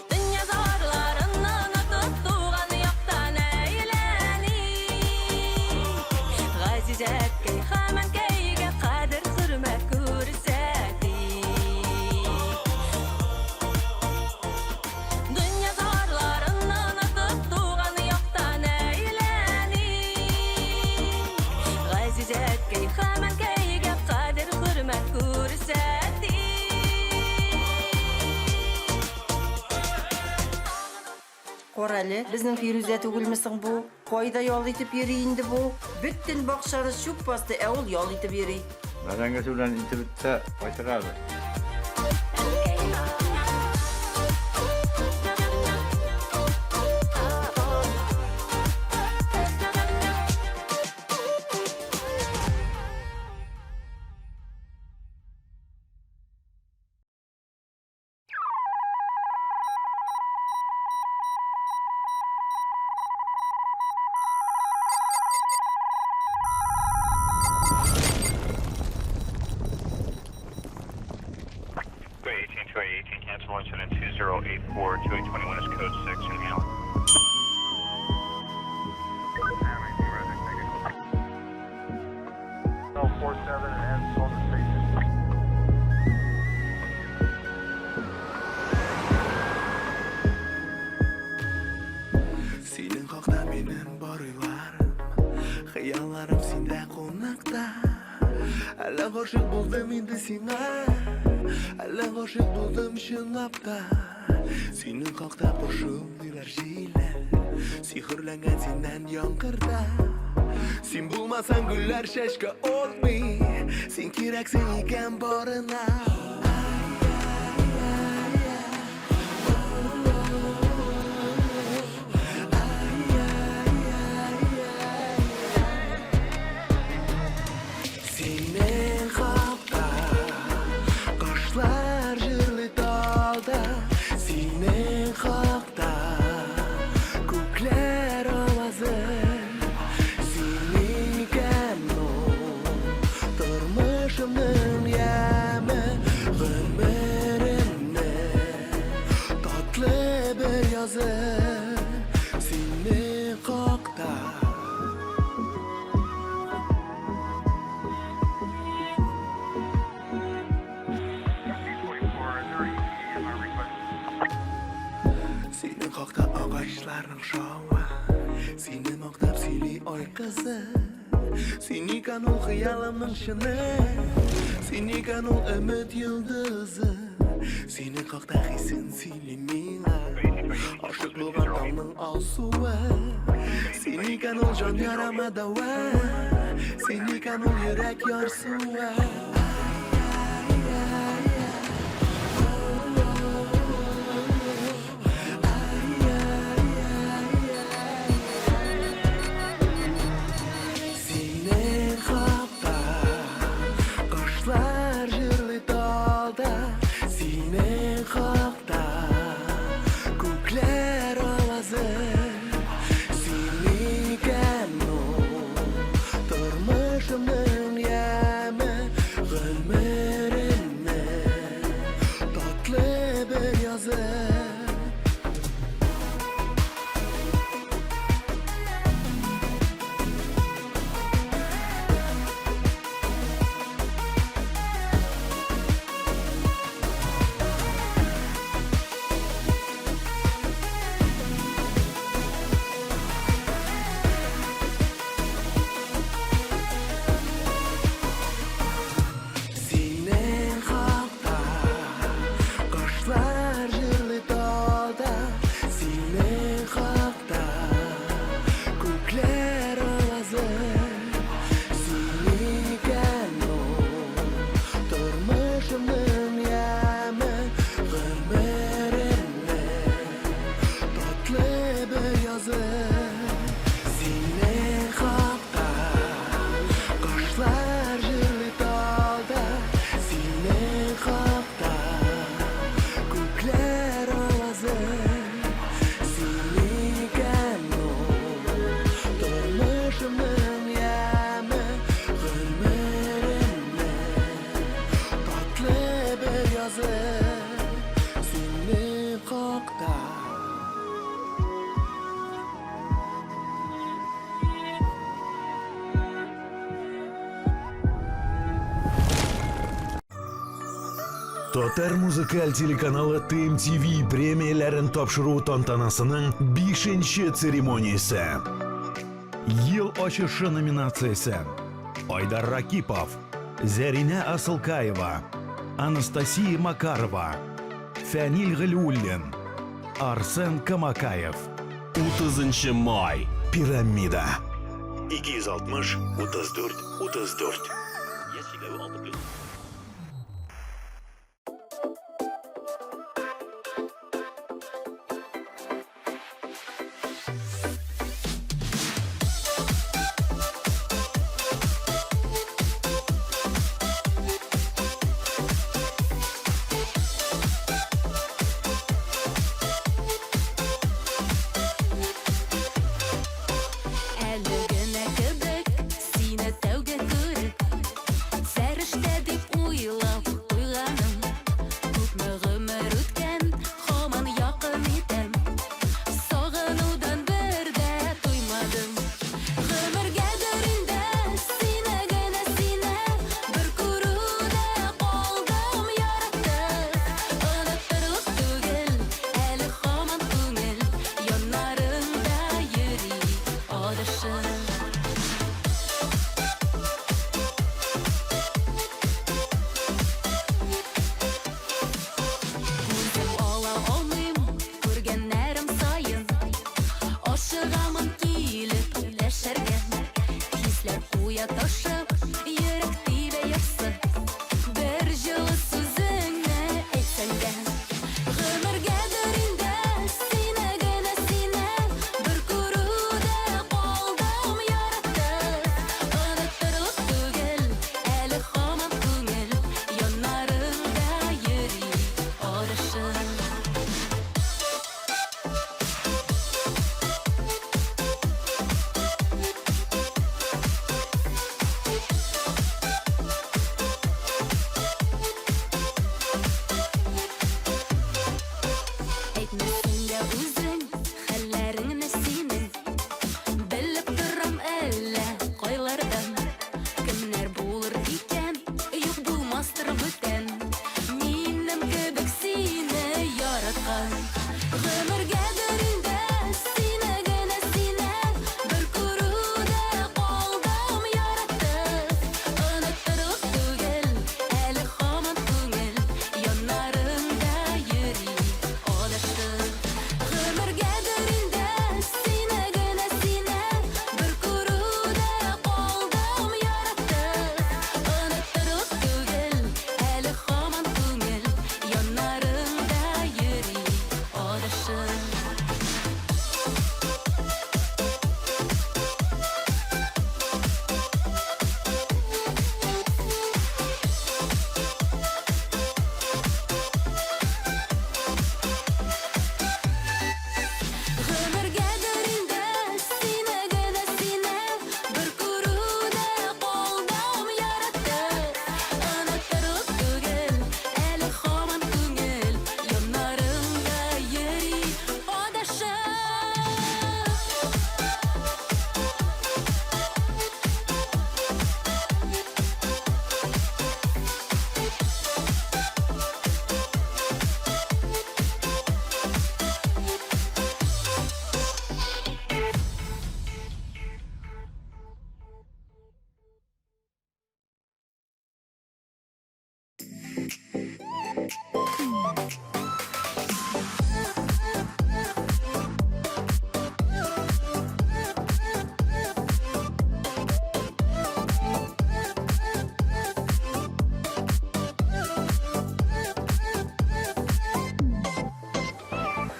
Дөнья зарларын онытып туган яктан әйләник. Газиз әткәй һәм әнкәйгә кадер-хөрмәт күрсәтик. Дөнья зарларын онытып туган яктан әйләник. Газиз әткәй һәм әнкәйгә кадер-хөрмәт күрсәтик. Кара әле, безнең Фирүзә түгелме соң бу? Кайда ял итеп йөри инде бу? Бөтен бакчаны чүп басты, ә ул ял итеп йөри. Бәрәңгесе белән ите бетсә, кайтыр әле. Cancel incident 2084 2821 is code 6 in Allen. L47 and on the station. Синең хакта минем бар уйларым, Хыялларым синдә кунакта. Әллә гашыйк булдым инде сиңа, Әллә гашыйк булдым чынлап та. Синең хакта пышылдыйлар җилләр, Сихерләнгән синнән яңгырда. Син булмасаң гөлләр чәчкә атмый, Син кирәксең икән барына. Синең хакта кошлар җырлый талда, Синең хакта күкләр авазы. Син икән ул тормышымның яме, Гомеремнең татлы бер язы. Синең хакта. Синең хакта агачларның шавы, Сине мактап сөйли ай кызы. Син икән ул хыялымның чыны, Син икән ул өмет йолдызы. Синең хакта хисен сөйли миңа, Ашык булган таңның алсуы. Син икән ул җан ярама дәва, Син икән ул йөрәк ярсуы. Синең хакта кошлар җырлый талда, Синең хакта күкләр авазы. Син икән ул тормышымның яме, Гомеремнең татлы бер язы. Синең хакта кошлар җырлый талда, Синең хакта күкләр авазы. Син икән ул тормышымның яме, Гомеремнең татлы бер язы. Синең хакта кошлар җырлый талда, Синең хакта күкләр авазы. Син икән ул тормышымның яме, Гомеремнең татлы бер язы. Синең хакта. Татар музыкаль телеканалы ТМТВ премияләрен тапшыру тантанасының бишенче церемониясе. Ел ачышы номинациясе. Айдар Ракипов, Зәринә Асылкаева, Анастасия Макарова, Фәнил Галиуллин, Арсен Камакаев. 30 май. Пирамида. 260 34 34. Яшь чикләве 6 плюс. Әле генә кебек сине тәүге күреп, Фәрештә дип уйлап куйганым. Күпме гомер үткән, һаман якын итәм. Сагынудан бер дә туймадым. Гомергәдер инде сине генә сине Бер күрүдә калдым яратып. Оныттырлык түгел, әле һаман күңел Яннарыңда йөри адашып. Күзем ала алмыйм күргәннәрем саен. Ашыгамын килеп дәшәргә. Хисләр куя ташып, йөрәк тибә ярсып. Бер җылы сүзеңне әйтсәң дә. Гомергәдер инде сине генә сине Бер күрүдә калдым яратып. Оныттырлык түгел, әле һаман күңел Яннарыңда йөри адашып. Әйтмәсең дә үзең хәлләреңне синең. Белеп торам әллә кайлардан. Кемнәр булыр икән, юк булмастыр бүтән. Минем кебек сине яраткан. Гомергәдер инде сине генә сине Бер күрүдә калдым яратып. Оныттырлык түгел, әле һаман күңел Яннарыңда йөри адашып. Гомергәдер инде сине генә сине Бер күрүдә калдым яратып. Оныттырлык түгел, әле һаман күңел Яннарыңда йөри адашып. Гомергәдер инде сине генә сине Бер күрүдә калдым яратып. Оныттырлык түгел, әле һаман күңел Яннарыңда йөри адашып.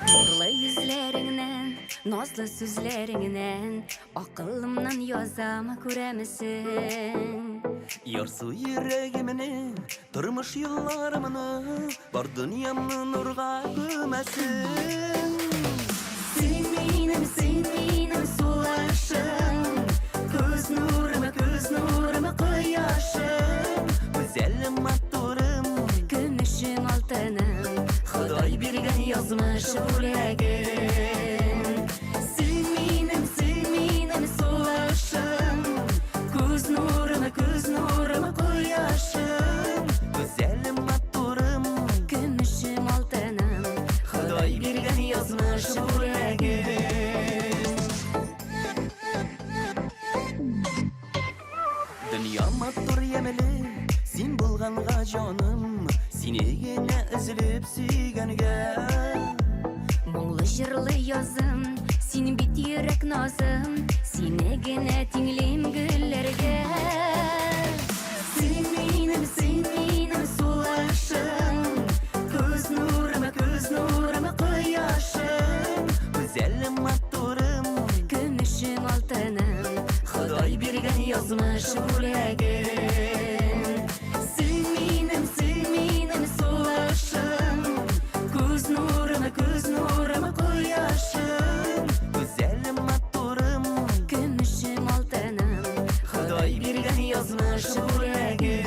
Нурлы йөзләреңнән, назлы сүзләреңнән Акылымнан язам, күрәмесең? Ярсу йөрәгемне, тормыш юлларымны, бар дөньямны нурга күмәсең. Син минем, син минем сулышым, Күз нурым, күз нурым, кояшым, гүзәлем, матурым, Көмешем, алтыным, Ходай биргән язмыш бүләгем. Син минем, син минем сулышым, Күз нурым, күз нурым, кояшым, гүзәлем, матурым, Көмешем, алтыным, Ходай биргән язмыш бүләгем. Дөнья матур ямьле, син булганга җаным, сине генә өзелеп сөйгәнгә. Моңлы җырлы язым, син бит йөрәк назым, Сине генә тиңлим гөлләргә. Син Көмешем, алтыным, Ходай биргән язмыш бүләгем. Син минем, син минем сулышым, Күз нурым, күз нурым, кояшым. Гүзәлем, матурым, Көмешем, алтыным, Ходай биргән язмыш бүләгем.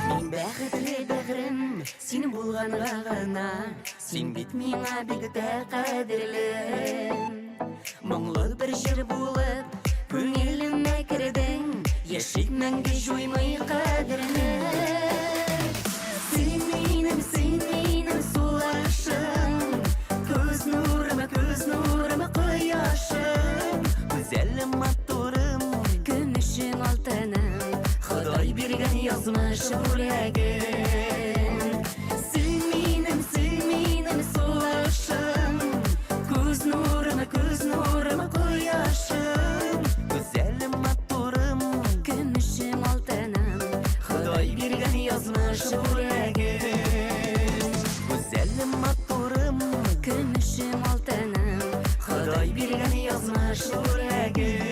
Мин бәхетле бәгърем, син булганга гына, Син бит миңа бик тә кадерле. Моңлы бер җыр булып, күңелемә кердең, Яшик мәңге җуймый кадерне. Син минем, син минем сулышым, Күз нурым, күз нурым, кояшым. Гүзәлем, матурым, Көмешем, алтыным, Ходай биргән язмыш бүләгем. Син минем, син минем сулышым, Күз нурым, күз нурым, кояшым. Гүзәлем, матурым, Көмешем, алтыным, Ходай биргән язмыш бүләгем. Гүзәлем, матурым, Көмешем, алтыным, Ходай биргән язмыш бүләгем.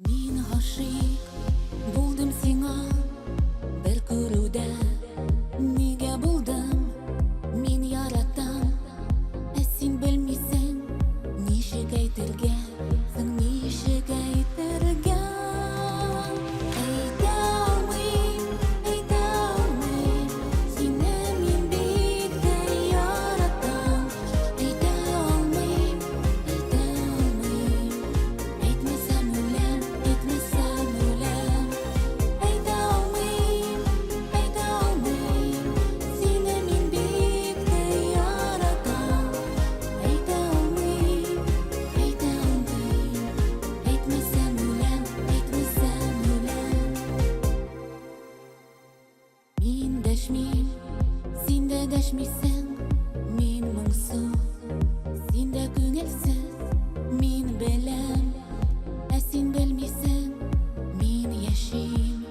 Мин гашыйк булдым сиңа бер күрүдә. Нигә булдым? Мин яратам, ә син белмисең. Ничек әйтергә, соң ничек әйтергә? Әйтә алмыйм, әйтә алмыйм, сине мин бик тә яратам. Әйтә алмыйм, әйтә алмыйм. Әйтмәсәм үләм, әйтмәсәм үләм. Әйтә алмыйм, әйтә алмыйм, сине мин бик тә яратам. Әйтә алмыйм, әйтә алмыйм, әйтмәсәм үләм, әйтмәсәм үләм. Мин дәшмим, син дә дәшмисең, мин моңсу, син дә күңелсез, мин беләм, ә син белмисең, мин яшим,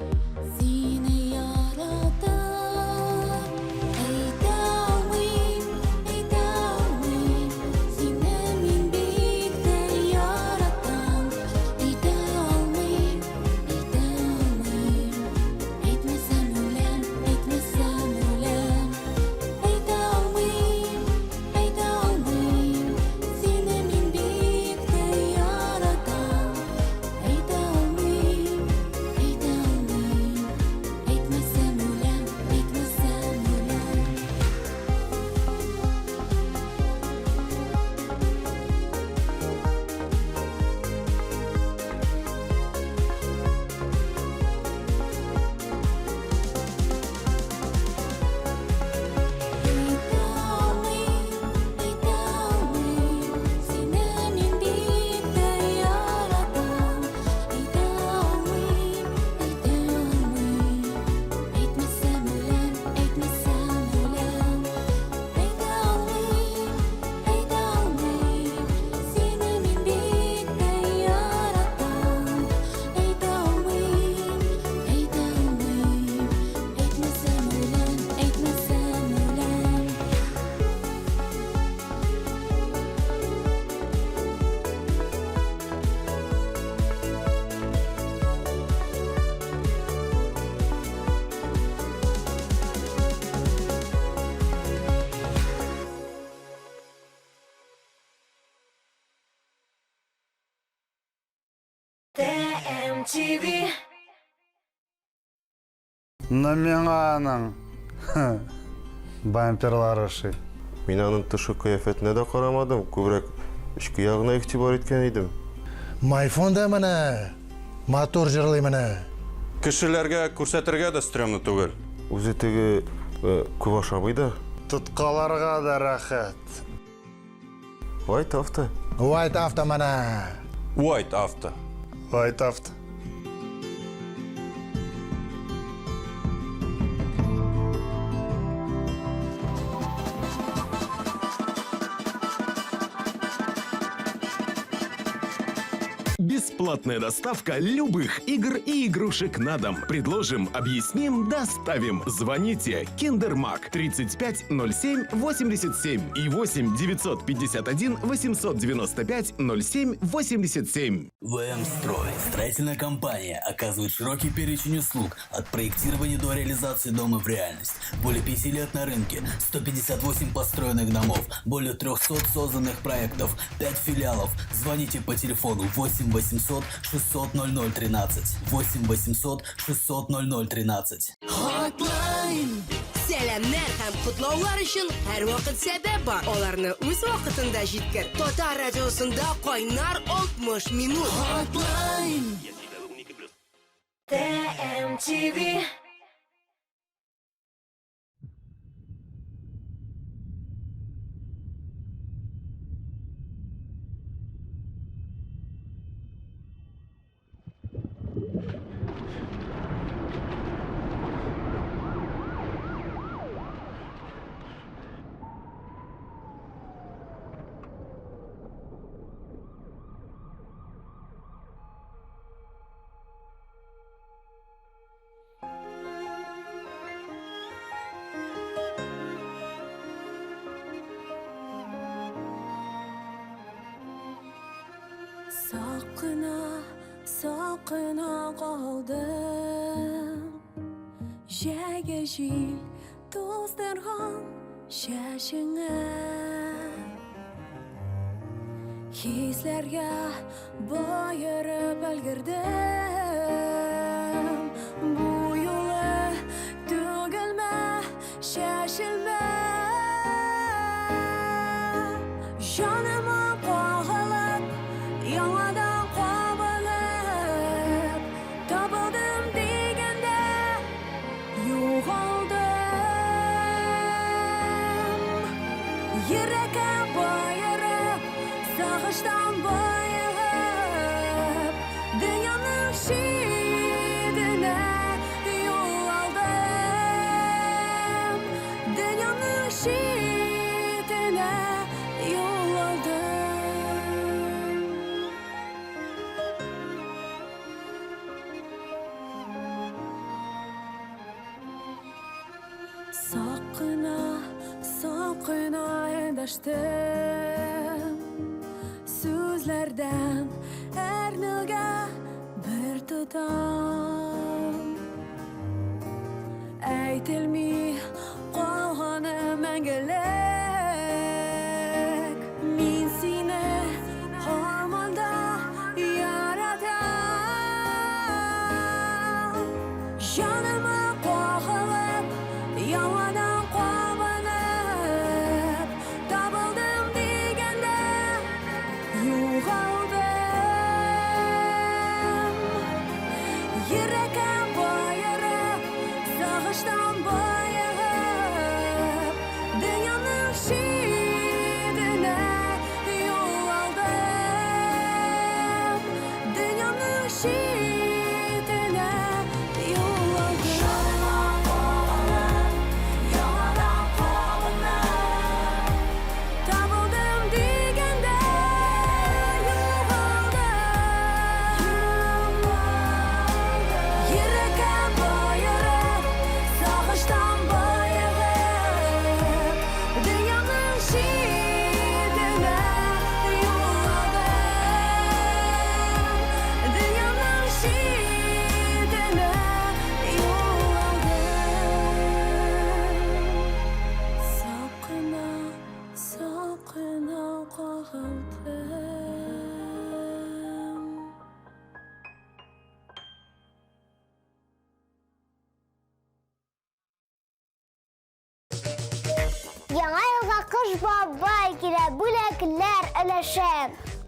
сине яратып. Әйтә алмыйм, әйтә алмыйм, сине мин бик тә яратам. Әйтә алмыйм, әйтә алмыйм, әйтмәсәм үләм, әйтмәсәм үләм. Әйтә алмыйм, ТМТВ. Ну миңа аның бамперлары ошый. Мин аның тышкы кыяфәтенә дә карамадым, күбрәк эчке ягына игътибар иткән идем. Майфон да менә матур җырлый менә. Кешеләргә күрсәтергә дә стрёмно түгел. Үзе теге күп ашамый да. Тоткаларга да рәхәт. White Auto. White Auto менә. White Auto. White Auto. Бесплатная доставка любых игр и игрушек на дом. Предложим, объясним, доставим. Звоните Киндермак 35 07 87 и 8 951 895 07 87. ВМ-Строй. Строительная компания оказывает широкий перечень услуг от проектирования до реализации дома в реальность. Более 5 лет на рынке, 158 построенных домов, более 300 созданных проектов, 5 филиалов. Звоните по телефону 8 800 600 0013. 8 800 600 0013. Hotline! Сәламнәр һәм котлаулар өчен һәрвакыт сәбәп бар. Аларны үз вакытында җиткер. Татар радиосында кайнар 60 минут. Hotline! ТМТВ. Сак кына, сак кына калдым. Җәйге җил туздырган чәчеңә. Хисләргә боерып өлгердем. Бу юлы түгелмә, чәчелмә. Җаныма кагылып, яңадан кабынып, табылдым дигәндә югалдым. Йөрәккә боерып, сагыштан боегып, дөньяның читенә юл алдым. Дөньяның читенә юл алдым. Сак кына, сак кына эндәштем. Сүзләрдән әрнүгә бер тотам. Әйтелми калганы мәңгелек. Мин сине һаман да яратам. Җаныма кагылып, яңадан кабынып, табылдым дигәндә югалдым. Йөрәккә боерып, сагыштан боегып, дөньяның читенә юл алдым. Дөньяның читенә юл алдым. Җаныма кагылып, яңадан кабынып, табылдым дигәндә югалдым. Йөрәккә боерып, сагыштан Яңа елга Кыш бабай килә, бүләкләр өләшә.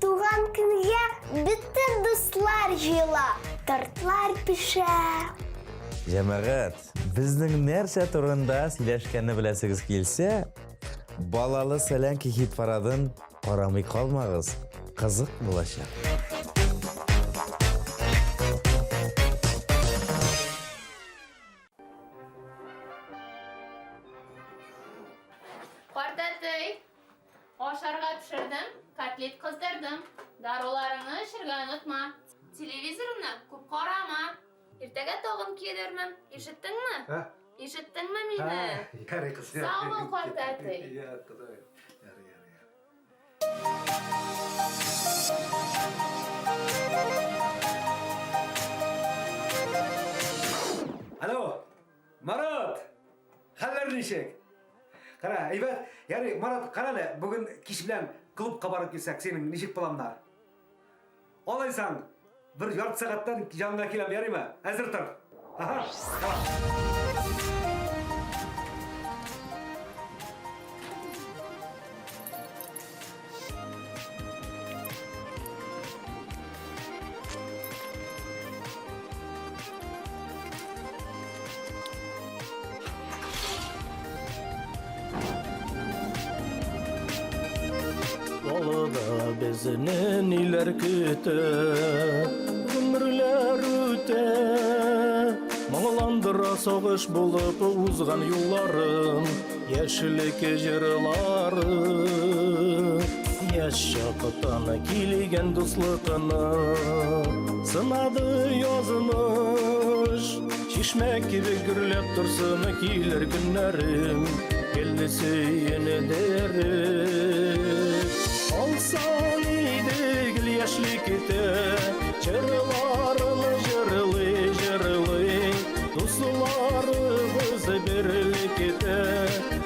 Туган көнгә бөтен дуслар җыела, тортлар пешә. Җәмәгать, безнең нәрсә турында сөйләшкәнне беләсегез килсә, Балалы сәләнки хит-парадын карамый калмагыз, кызык булачак. Картәтәй, ашарга пешердем, котлет кыздырдым. Даруларыңны эчергә онытма. Телевизорны күп карама. Иртәгә тагын килермен. Ишеттеңме? Ә? Ишеттеңме мине? Ярый, кыз. Сау бул, картәтәй. Я, Ходай. Ярый, ярый. Алло, Марат! Хәлләр ничек? Кара, әйбәт. Ярый, Марат, кара әле, бүген кич белән клубка барып килсәк, синең ничек планнар? Алайсаң, бер ярты сәгатьтән яныңа киләм, ярыймы? Әзер тор. Ага. Алда безне ниләр көтә, гомерләр үтә. Моңландыра сагыш булып узган юлларым, яшьлек җырлары. Яшь чактан килгән дуслыкны сынады язмыш. Чишмә кебек гөрләп торсын килер көннәрем, гел сөенедереп. Алсан иде гел яшьлектә, җырларын җырлый, җырлый, дусларыбыз берлектә,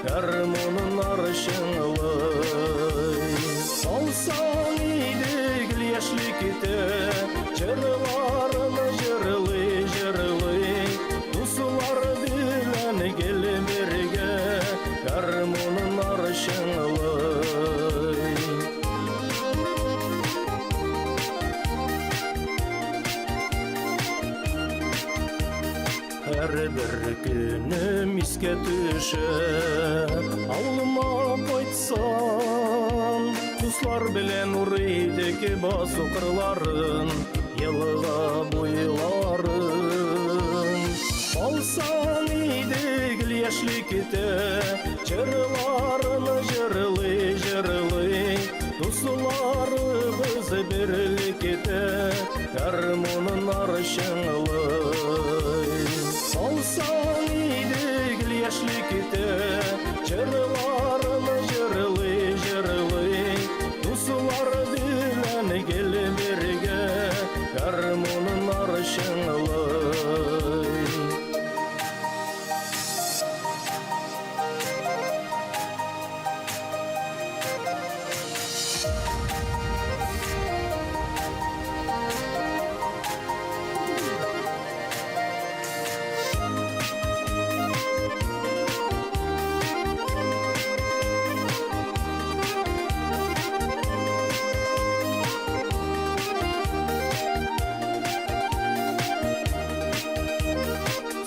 гармуннар чыңлый. Алсан иде гел яшьлектә, җырларын җырлый, җырлый, дуслар белән гел бергә, гармуннар чыңлый. Һәрбер көнем искә төшә, авылыма кайтсам, дуслар белән урый идек басу кырларын, елга буйларын. Алсан иде гел яшьлектә, җырларын җырлый, җырлый, дусларыбыз берлектә, гармуннар чыңлый. Алсан иде гел яшьлектә, җырларын җырлый, җырлый, дуслар белән гел бергә, гармуннар чыңлый.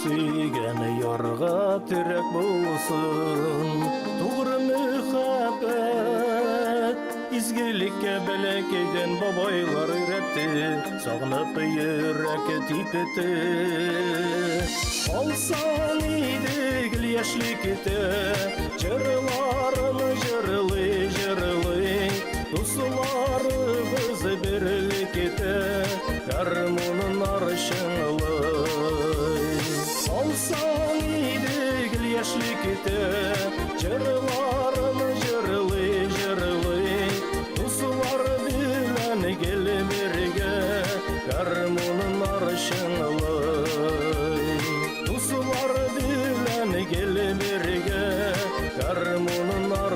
Сөйгән ярга терәк булсын, тугры мөхәббәт. Изгелеккә бәләкәйдән бабайлар өйрәтте, сагынып йөрәк типте. Алсан иде гел яшьлектә, җырларын җырлый, җырлый, дусларыбыз берлектә, гармуннар чыңлый. Алсан иде гел яшьлектә, җырларын җырлый, җырлый, дуслар белән гел бергә, гармуннар чыңлый. Дуслар белән гел бергә, гармуннар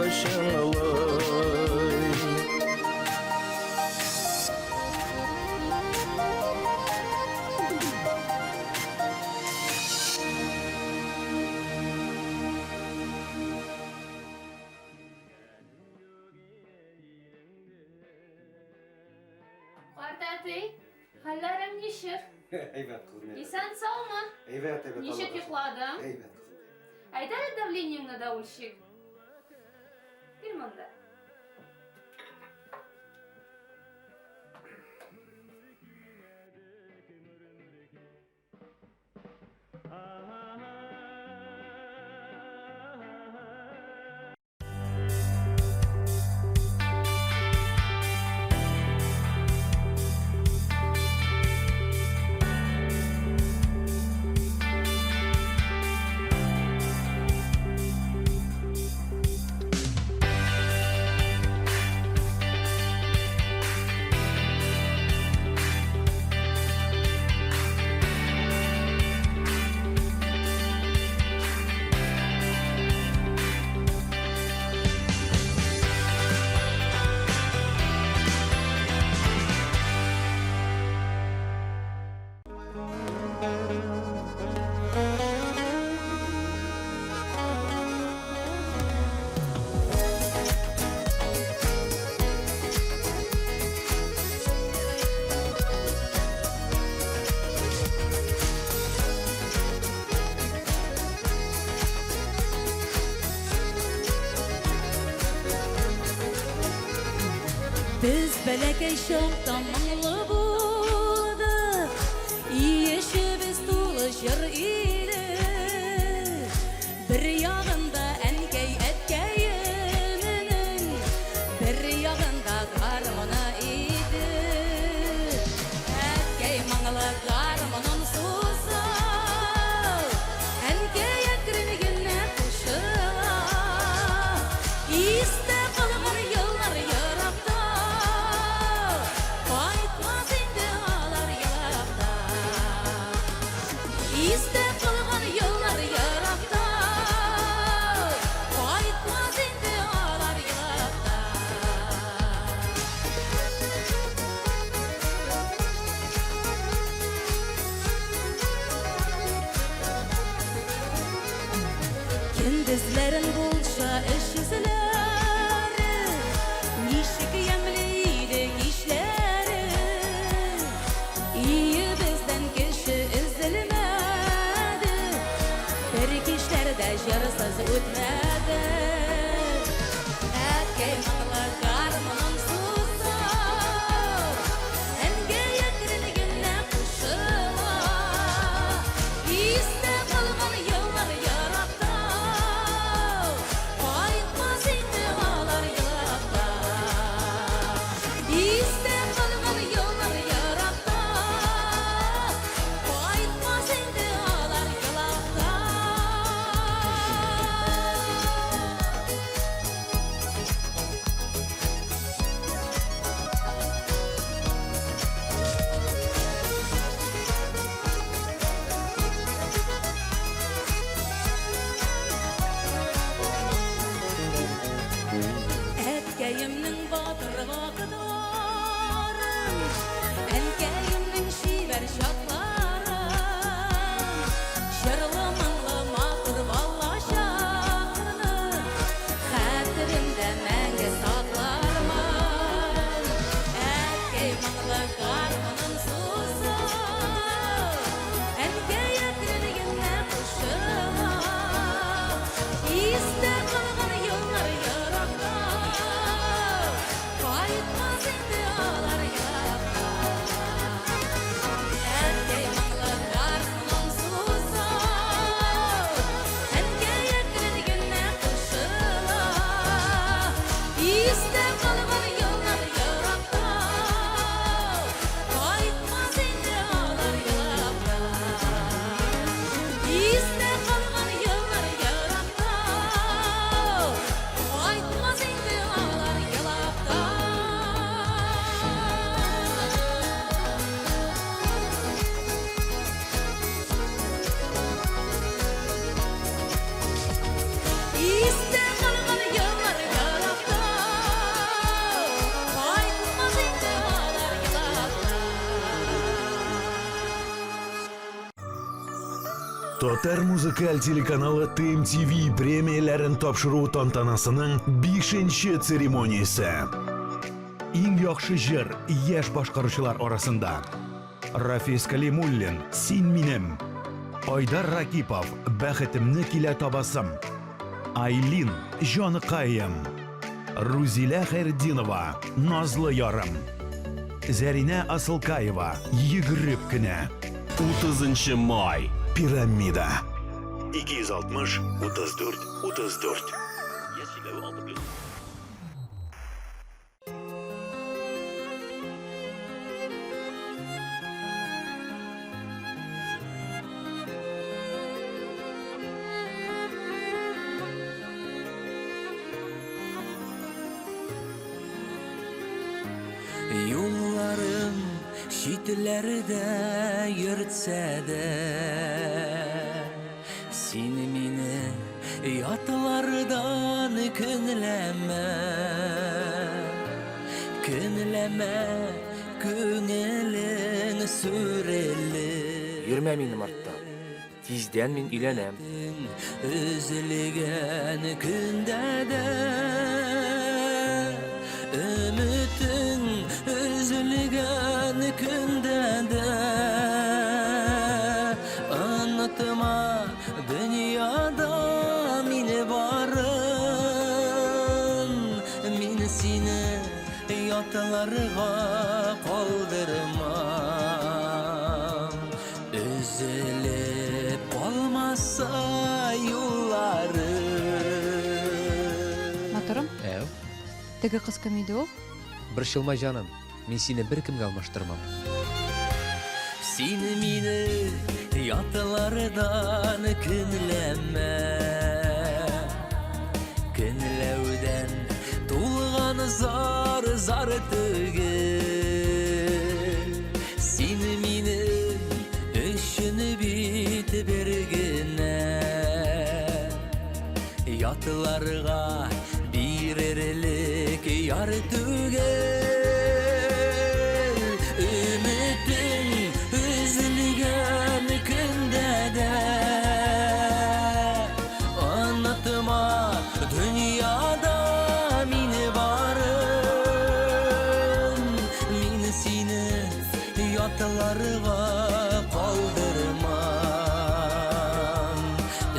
әти. Хәлләрең ничек? Әйбәт, кызым. әйбәт. Исән саумы? Әйбәт, әйбәт. Ничек Аллага шөкер. йокладың? Әйбәт, кызым. Әйдә әле давлениеңне дә үлчик. Кил монда. Без бәләкәй чакта моңлы булдык, Иешебез тулы җыр иде. Бер ягында әнкәй әткәемнең, Бер ягында гармоны иде. Әткәй моңлы гармонын суза, Әнкәй әкрен генә кушыла. Истә калган еллар еракта, Кайтмас инде алар елап та. Истә калган еллар еракта, Кайтмас инде алар елап та. Көндезләрен булса эш эзләре, Ничек ямьле иде кичләре. Өебездән кеше өзелмәде, Бер кичләр дә җырсыз үтмәде. Әткәй моңлы гармунын суза, Әнкәй әкрен генә кушыла. Истә калган еллар еракта, Кайтмас инде алар елап та. Истә калган еллар еракта, Кайтмас инде алар елап та. Әткәемнең батыр вакытларын, Әнкәемнең чибәр чакларын, Җырлы моңлы матур балачакны Хәтеремдә мәңге саклармын. Әткәй моңлы гармунын суза, Әнкәй әкрен генә кушыла. Истә калган еллар еракта, Кайтмас инде алар елап та. Әткәй моңлы гармунын суза, Әнкәй әкрен генә кушыла. Истә калган еллар еракта, Кайтмас инде алар елап та. Истә калган еллар еракта, Кайтмас инде алар елап та. Истә калган еллар еракта, Кайтмас инде алар елап та. Татар музыкаль телеканалы ТМТВ премияләрен тапшыру тантанасының бишенче церемониясе. Иң яхшы җыр яшь башкаручылар арасында. Рафис Калимуллин, Син минем. Айдар Ракипов, Бәхетемне килә табасым. Айлин, Җаныкаем. Рузилә Хәйретдинова, Назлы ярым. Зәринә Асылкаева, Йөгереп кенә. 30 май. Пирамида. 260 34 34. Яшь чикләве 6 плюс. Юлларым читләрдә йөртсә дә, Син мине ятлардан көнләмә. Көнләмә, күңелең сүрелеп. Йөрмә минем арттан. Тиздән мин өйләнәм. Өзелгән көндә дә Өметең өзелгән көндә дә Онытма дөньяда мин барын Мин сине ятларга калдырмам Өзелеп калмаса юллары. Матурым, Әү. теге кыз кем иде ул? Борчылма, җаным, мин сине беркемгә алмаштырмам. Син мине ятлардан көнләмә. Көнләүдән тулган зар зар түгел. Син минем өчен бит бер генә. Ятларга бирерлек яр түгел. Өметең өзелгән көндә дә Онытма дөньяда мин барын. Мин сине ятларга калдырмам.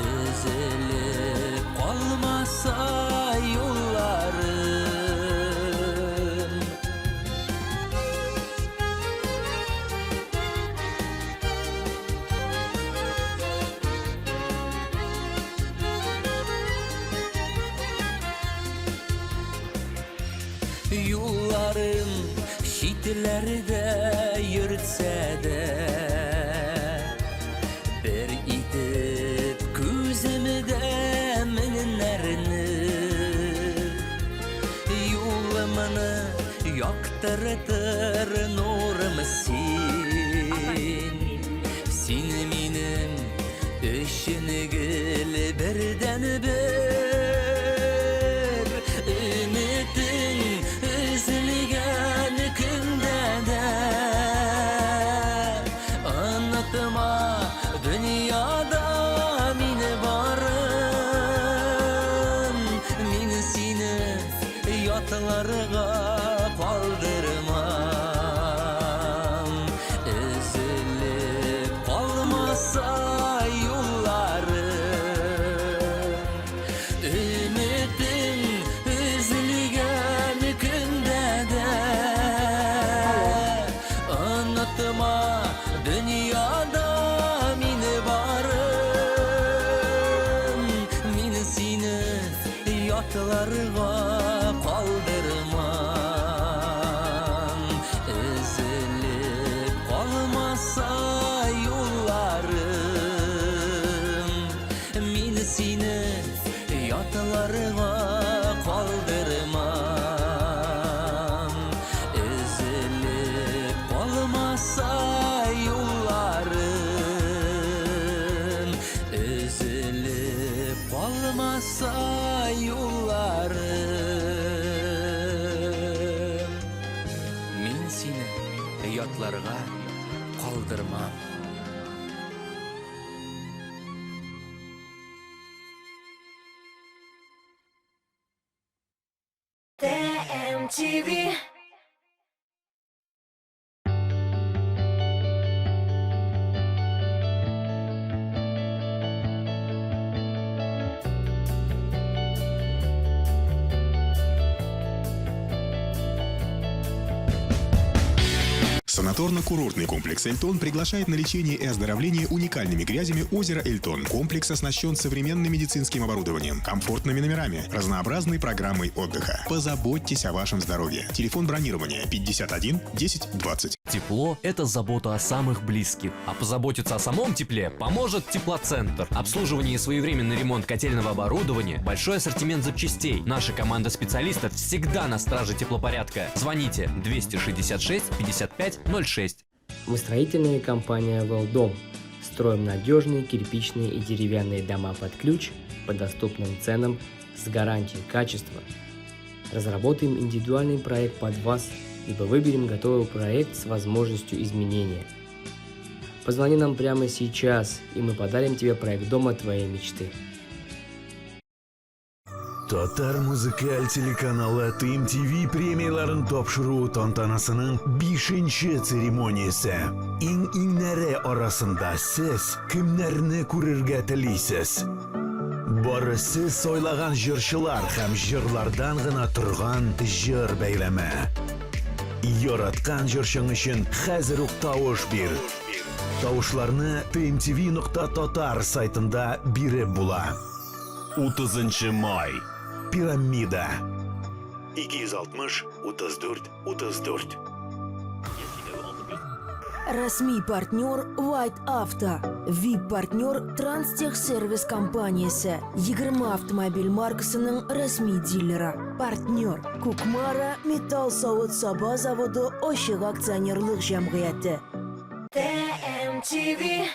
Өзелеп калмаса юлларым. Юлларым читләрдә йөртсә дә, Бер итеп күземдә меңнәрне, Юлымны яктыртыр нурым син. Син минем өчен гел бердәнбер. Өметең өзелгән көндә дә Онытма дөньяда мин барын. Мин сине ятларга калдырмам. Өзелеп калмаса юлларым. Өметең өзелгән көндә дә Онытма дөньяда мин барын. Мин сине ятларга калдырмам. Өзелеп калмаса юлларым. Мин сине ятларга калдырмам. Өзелеп калмаса юлларым. Өзелеп калмаса юлларым. Мин сине ятларга калдырмам. ТМТВ. Санаторно-курортный комплекс «Эльтон» приглашает на лечение и оздоровление уникальными грязями озера Эльтон. Комплекс оснащен современным медицинским оборудованием, комфортными номерами, разнообразной программой отдыха. Позаботьтесь о вашем здоровье. Телефон бронирования 51 10 20. Тепло – это забота о самых близких. А позаботиться о самом тепле поможет Теплоцентр. Обслуживание и своевременный ремонт котельного оборудования, большой ассортимент запчастей. Наша команда специалистов всегда на страже теплопорядка. Звоните 266 55 06. Мы строительная компания «Велдом». Строим надежные кирпичные и деревянные дома под ключ по доступным ценам с гарантией качества. Разработаем индивидуальный проект под вас, либо выберем готовый проект с возможностью изменения. Позвони нам прямо сейчас, и мы подарим тебе проект дома твоей мечты. Татар музыкаль телеканалы ТМТВ премияларын тапшыру тантанасының бишенче церемониясе. Иң-иңнәре арасында сез кемнәрне күрергә телисез? Бары сез сайлаган җырчылар һәм җырлардан гына торган җыр бәйләме. Яраткан җырчың өчен хәзер үк тавыш бир. Тавышларны tmtv.tatar сайтында биреп була. 30 май. Пирамида. 260 34 34. Рәсми партнер White Auto, VIP-партнер Транстехсервис компаниясе, 20 автомобиль маркасының рәсми дилеры. Партнер Кукмара металл савыт-саба заводы ачык акционерлык җәмгыяте. ТМТВ.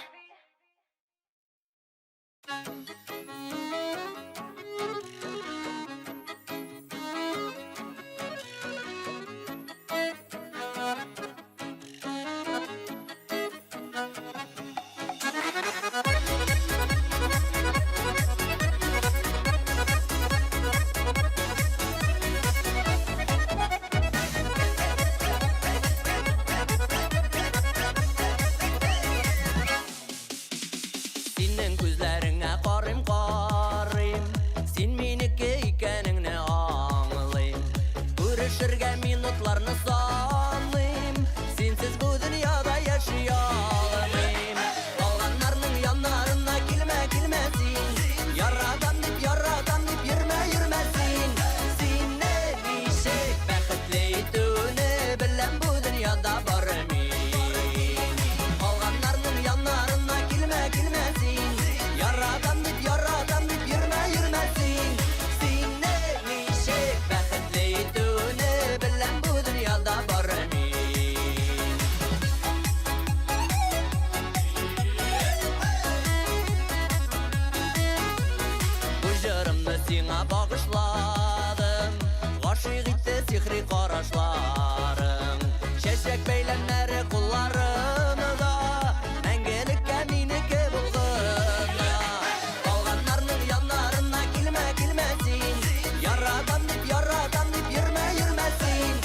Синең күзләреңә карыйм, карыйм. Син минеке икәнеңне аңлыйм. Күрешергә минутларны саныйм. Синсез бу дөньяда яши алмыйм. Калганнарның яннарына килмә, килмә син. Яратам дип, яратам дип йөрмә, йөрмә син. Сине ничек бәхетле итүне беләм бу дөньяда бары мин. Калганнарның яннарына килмә, килмә син. Яратам дип, яратам дип йөрмә, йөрмә син. Сине ничек бәхетле итүне беләм бу дөньяда бары мин. Бу җырымны сиңа багышладым. Гашыйк итте сихри карашларың. Чәчәк бәйләмнәре кулларымда, мәңгелеккә минеке булганда. Калганнарның яннарына килмә, килмә син. Яратам дип, яратам дип йөрмә, йөрмә син.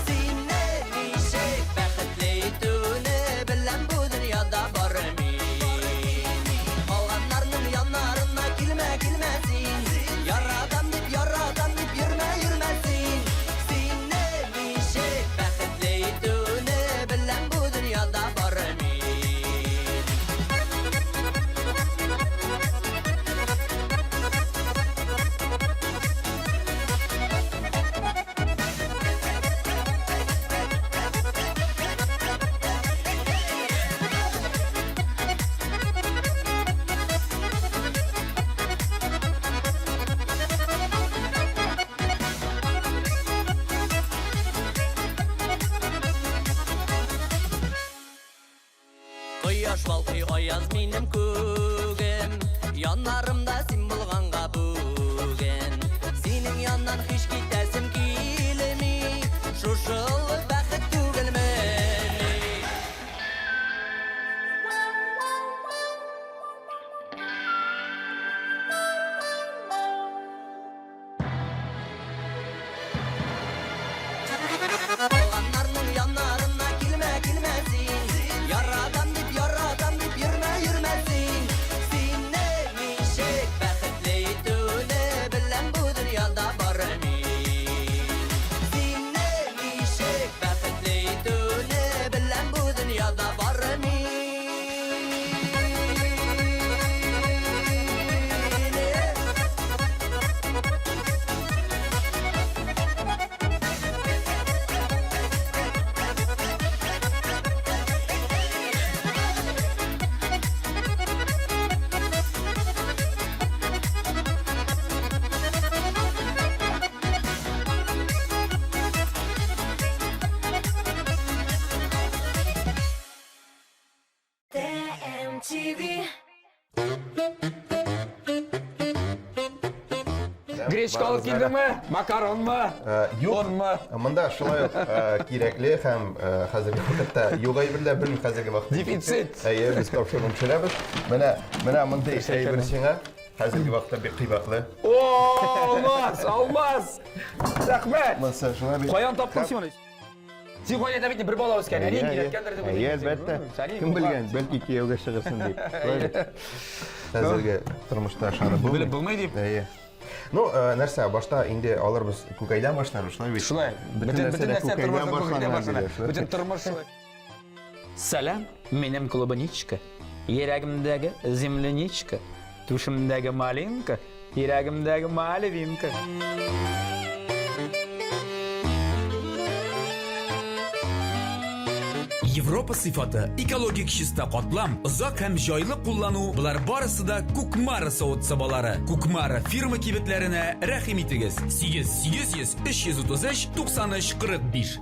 Сине ничек бәхетле итүне беләм бу дөньяда бары мин. Калганнарның яннарына килмә, килмә син. Яратам дип, яратам дип йөрмә, йөрмә син. Сине ничек бәхетле итүне беләм бу дөньяда бары мин. Кояш балкый аяз минем күгем, Яннарымда син булганга бүген. Синең яннан һич китәсем килми, Шушы олы бәхет түгелмени? Калганнарның яннарына килмә, килмә син. Яратам дип, яратам дип йөрмә, йөрмә син. Гречка алып килдеңме? Макаронмы? Юк. Онмы? Монда шулай ук кирәкле һәм хәзерге вакытта юк әйберләр белмим хәзерге вакытта. Дефицит. Әйе, без тапшыруны төшерәбез. Менә, менә мондый әйбер сиңа хәзерге вакытта бик кыйбатлы. О, Алмаз, Алмаз! Рәхмәт! Монысы шулай бит. Каян таптың син моны? Син гаиләдә бит бер бала үскән, әниең өйрәткәндер дип Әйе, әлбәттә. Кем белгән, бәлки кияүгә чыгырсың дип. Хәзерге тормышта ышанып булмый. Белеп булмый дип. Әйе. Ну, нәрсә, башта инде алырбыз күкәйдән башларбыз, шулай бит? Шулай. Бөтен нәрсә күкәйдән башлана. Бөтен тормыш шулай. Сәлам, минем клубничка. Йөрәгемдәге земляничка, түшемдәге малинка, йөрәгемдәге мальвинка. Европа сыйфаты, экологик чиста катлам, озак һәм җайлы куллану, болар барысы да Кукмара савыт-сабалары. Кукмара фирма кибетләренә рәхим итегез. 8 800 333 93 45.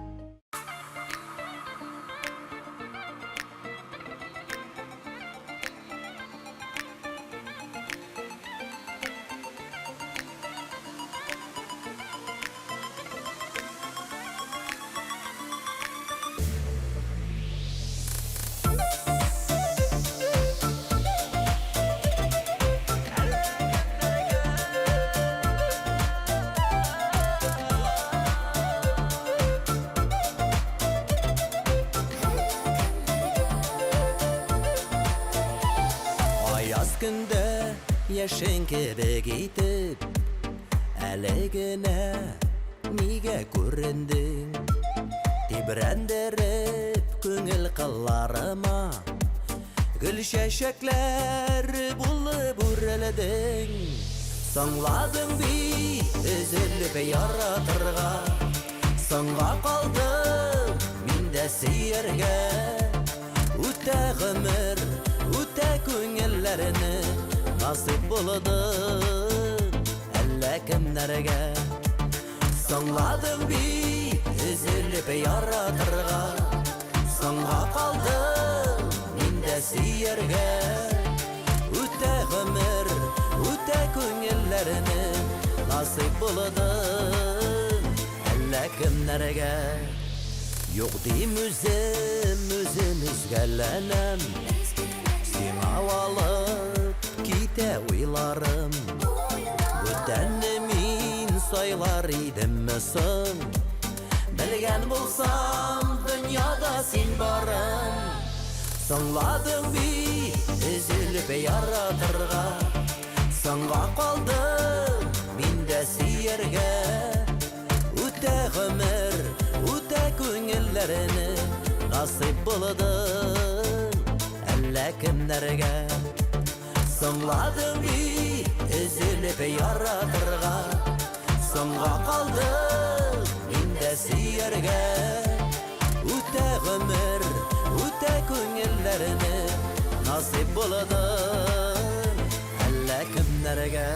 Аяз көндә яшен кебек итеп Әле генә нигә күрендең Тибрәндереп күңел кылларыма Гөл чәчәкләр булып үрелдең Соңладың бит өзелеп яратырга Соңга калдым мин дә сөяргә Үтә гомер, үтә күңелләрне Насыйп булды әллә кемнәргә Соңладың бит өзелеп яратырга Соңга калдым мин дә сөяргә Үтә гомер, үтә күңелләрне Насыйп булды әллә кемнәргә Юк дим үзем, үзем өзгәләнәм Сиңа алып китә уйларым Бүтәнне мин сайлар идемме соң Белгән булсам, дөньяда син барың Соңладың бит өзелеп яратырга Соңга калдым мин дә сөяргә Үтә гомер, үтә күңелләрне Насыйп булды әллә кемнәргә Соңладың бит өзелеп яратырга Соңга калдым мин дә сөяргә Үтә гомер, үтә күңелләрне Насыйп булды әллә кемнәргә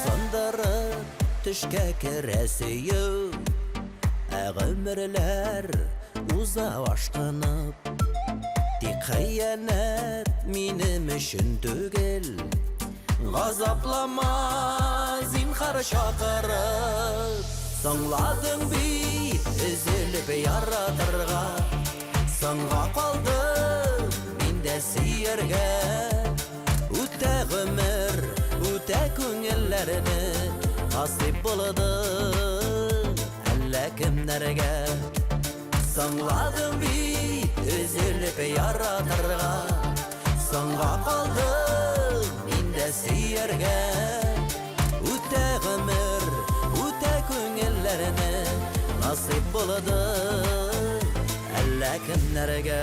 Сындырып төшкә керә сөю, ә гомерләр уза ашкынып. Тик хыянәт минем өчен түгел, Газаплама, зинхар чакырып. Соңладың бит өзелеп яратырга, Соңга калдым мин дә сөяргә. Үтә гомер, үтә күңелләрне Насыйп булды әллә кемнәргә. Соңладың бит өзелеп яратырга, Соңга калдым мин дә сөяргә. Үтә гомер, үтә күңелләрне Насыйп булды әллә кемнәргә.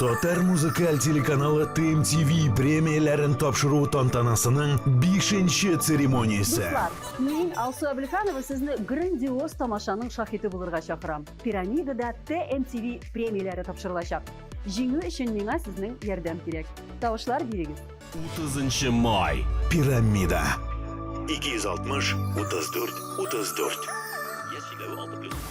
Татар музыкаль телеканалы ТМТВ премияләрен тапшыру тантанасының бишенче церемониясе. Дуслар, мин Алсу Әблиханова сезне грандиоз тамашаның шаһиты булырга чакырам. Пирамидада ТМТВ премияләре тапшырылачак. Җиңү өчен миңа сезнең ярдәм кирәк. Тавышлар бирегез. 30 май. Пирамида. 260 34 34. Яшь чикләве 6 плюс.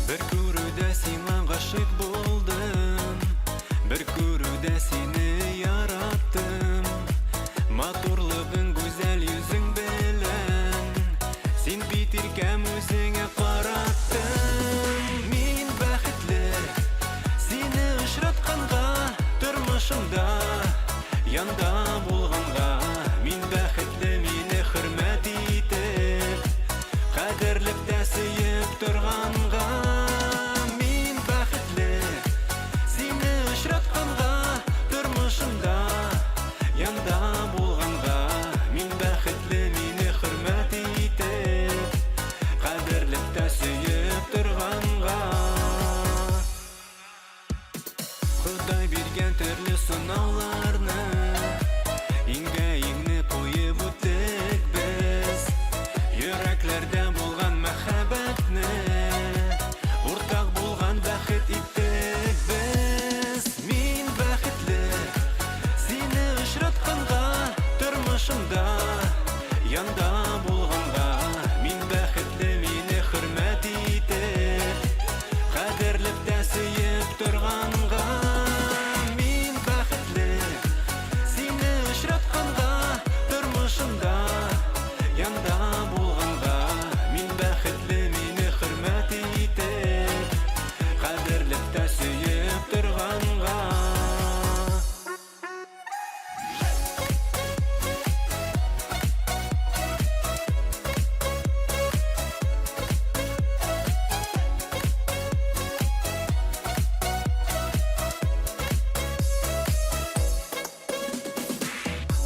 Бер күрүдә сиңа гашыйк булдым, Бер күрүдә сине яраттым. Матурлыгың гүзәл йөзең белән, Син бит иркәм үзеңә караттың. Мин бәхетле, сине очратканга, Тормышымда янда булганга. Мин бәхетле, мине хөрмәт итеп, Кадерләп тә сөеп торганга. Мин бәхетле, сине очратканга, Тормышымда янда булганга. Мин бәхетле, мине хөрмәт итеп, Кадерләп тә сөеп торганга. Ходай биргән төрле сынауларны Иңгә иңне куеп үттек без. Йөрәкләрдә булган мәхәббәтне Уртак булган бәхет иттек без. Мин бәхетле, сине очратканга, Тормышымда янда булганга. Мин бәхетле, мине хөрмәт итеп, Кадерләп тә сөеп торганга. Мин бәхетле, сине очратканга, Тормышымда янда булганга. Мин бәхетле, мине хөрмәт итеп, Кадерләп тә сөеп торганга.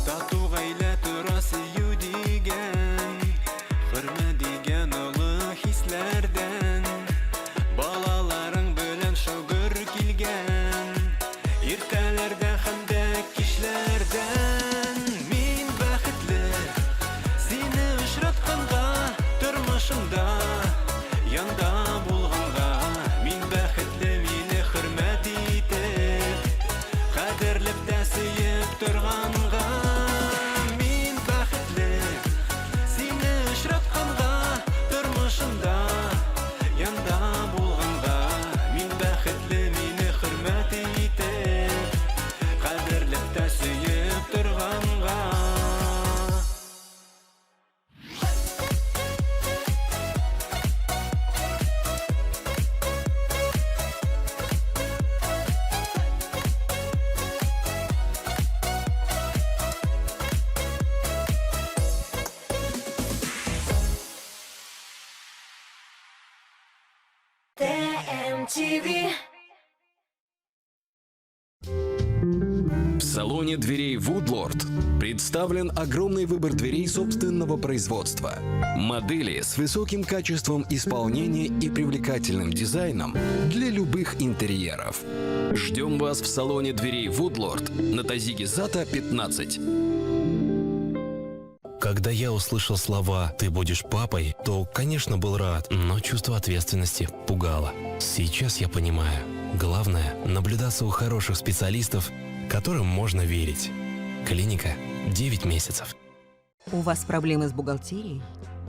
Тату гаилә тора сөю дигән, Хөрмәт дигән олы хисләрдән. Балаларың белән шөгер килгән Иртәләрдә һәм дә кичләрдән. Мин бәхетле, сине очратканга, Тормышымда янда булганга. Мин бәхетле, мине хөрмәт итеп, Кадерләп тә сөеп торганга. Мин бәхетле, сине очратканга, Тормышымда янда булганга. Мин бәхетле, мине хөрмәт итеп, Кадерләп тә сөеп торганга. ТМТВ. В салоне дверей Woodlord представлен огромный выбор дверей собственного производства. Модели с высоким качеством исполнения и привлекательным дизайном для любых интерьеров. Ждем вас в салоне дверей Woodlord на Тазиге Зата 15. Когда я услышал слова «ты будешь папой», то, конечно, был рад, но чувство ответственности пугало. Сейчас я понимаю, главное – наблюдаться у хороших специалистов, которым можно верить. Клиника 9 месяцев. У вас проблемы с бухгалтерией?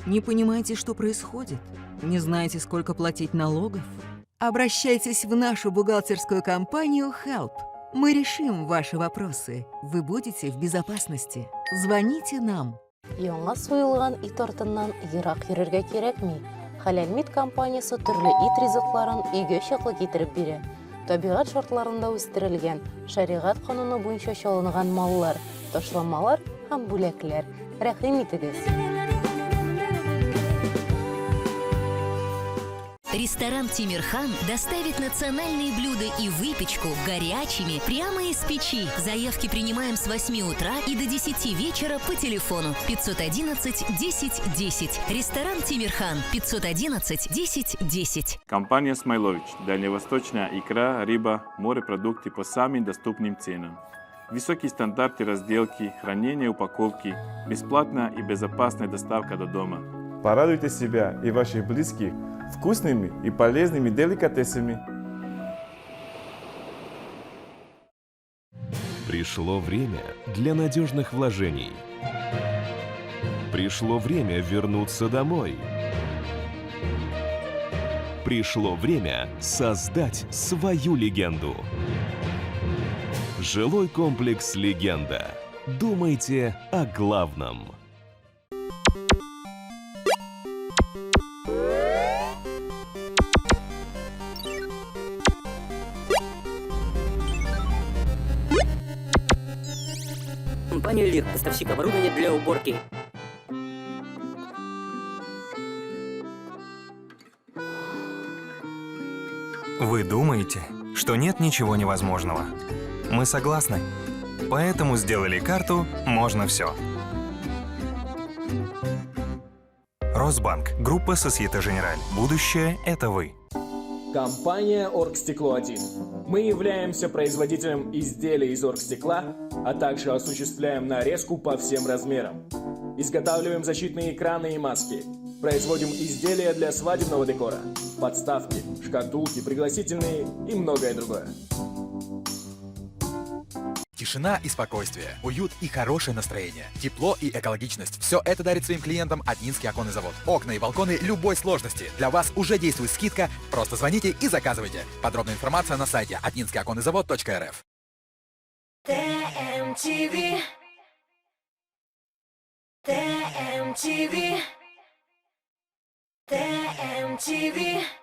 Не понимаете, что происходит? Не знаете, сколько платить налогов? Обращайтесь в нашу бухгалтерскую компанию Help. Мы решим ваши вопросы. Вы будете в безопасности. Звоните нам. Яңа суелган ит артыннан ерак йөрергә кирәкми. Хәләл Мит компаниясе төрле ит ризыкларын өйгә чаклы китереп бирә. Табигать шартларында үстерелгән, шәригать кануны буенча чалынган маллар. ташламалар һәм бүләкләр. Рәхим итегез! Ресторан «Тимирхан» доставит национальные блюда и выпечку горячими прямо из печи. Заявки принимаем с 8 утра и до 10 вечера по телефону 511 10 10. Ресторан «Тимирхан» 511 10 10. Компания «Смайлович». Дальневосточная икра, рыба, морепродукты по самым доступным ценам. Высокие стандарты разделки, хранения упаковки, бесплатная и безопасная доставка до дома. Порадуйте себя и ваших близких вкусными и полезными деликатесами. Пришло время для надежных вложений. Пришло время вернуться домой. Пришло время создать свою легенду. Жилой комплекс «Легенда». Думайте о главном. Компания «Лир» – поставщик оборудования для уборки. Вы думаете, что нет ничего невозможного. Мы согласны. Поэтому сделали карту «Можно все». Росбанк. Группа Societe Generale. Будущее – это вы. Компания «Оргстекло-1». Мы являемся производителем изделий из оргстекла, а также осуществляем нарезку по всем размерам. Изготавливаем защитные экраны и маски. Производим изделия для свадебного декора, подставки, шкатулки, пригласительные и многое другое. Тишина и спокойствие, уют и хорошее настроение, тепло и экологичность. Все это дарит своим клиентам Атнинский оконный завод. Окна и балконы любой сложности. Для вас уже действует скидка. Просто звоните и заказывайте. Подробная информация на сайте атнинскийоконныйзавод.рф. ТМТВ. ТМТВ. ТМТВ.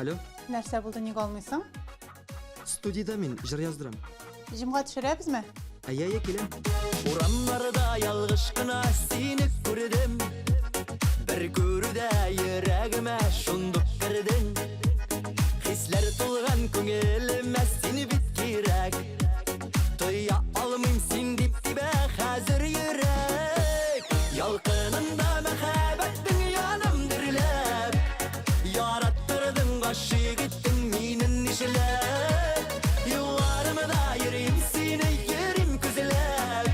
Алло. Нәрсә булды, ник алмыйсың? Студиядә мин, җыр яздырам. Җомга төшерәбезме? Әйе, әйе, киләм. Урамнарда ялгыш кына сине күрдем. Бер күрүдә йөрәгемә шундук кердең. Хисләр тулган күңелемә син бит кирәк. Тоя алмыйм син дип тибә хәзер йөрәк. Ялкынында мәхәббәтнең янам дөрләп. Яраттырдың, гашыйк иттең мине нишләп. Юлларымда йөрим сине, йөрим күзләп.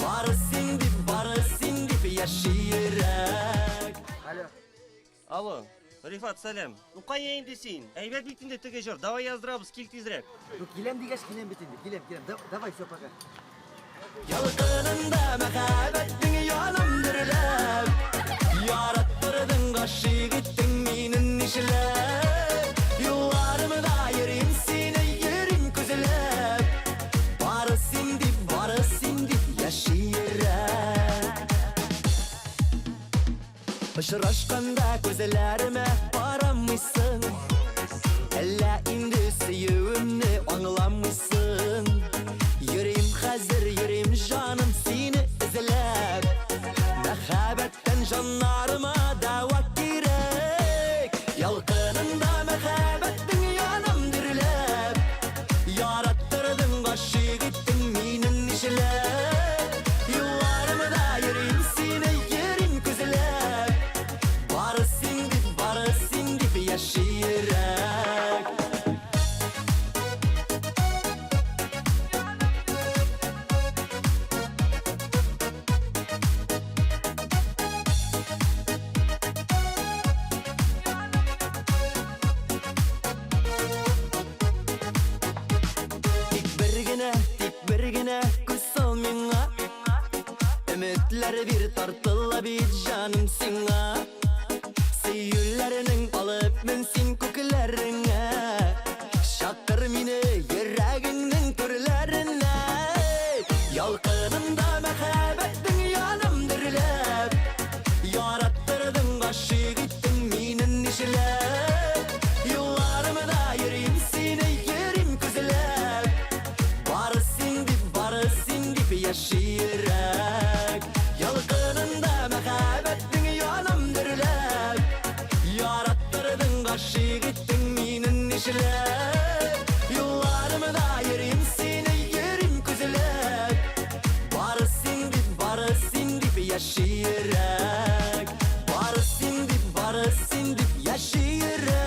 Бары син дип, бары син дип яши йөрәк. Алло. Алло, Рифат, сәлам. Ну кая инде син? Әйбәт бит инде теге җыр. Давай яздырабыз, кил тизрәк. Ну, киләм дигәч, киләм бит инде. Киләм, киләм. Давай, все, пока. Ялкынында мәхәббәтнең янам дөрләп. Яраттырдың, гашыйк иттең мине нишләп. Юлларымда йөрим сине, йөрим күзләп. Бары син дип, бары син дип яши йөрәк. Очрашканда күзләремә карамыйсың. Әллә инде сөюемне аңламыйсың. Йөрим хәзер, йөрим җаным сине эзләп. Мәхәббәттән җаннарыма дәва кирәк. Ялкынында мәхәббәтнең янам дөрләп. Яраттырдың, гашыйк иттең мине нишләп. Юлларымда йөрим сине, йөрим күзләп. Бары син дип, бары син дип яши йөрәк. Тик бер генә, тик бер генә күз сал миңа. Өметләр бир тартыла бит җаным сиңа. Сөюләрнең алып мен син күкләреңә. Чакыр мине йөрәгеңнең түрләренә. Ялкынында мәхәббәтнең янам дөрләп. Яраттырдың, гашыйк иттең мине нишләп. Юлларымда йөрим сине, йөрим күзләп. Бары син дип, бары син дип яши йөрәк. Ялкынында мәхәббәтнең янам дөрләп. Яраттырдың, гашыйк иттең мине нишләп. Юлларымда йөрим сине, йөрим күзләп. Бары син дип, бары син дип яши йөрәк. Бары син дип, бары син дип яши йөрәк.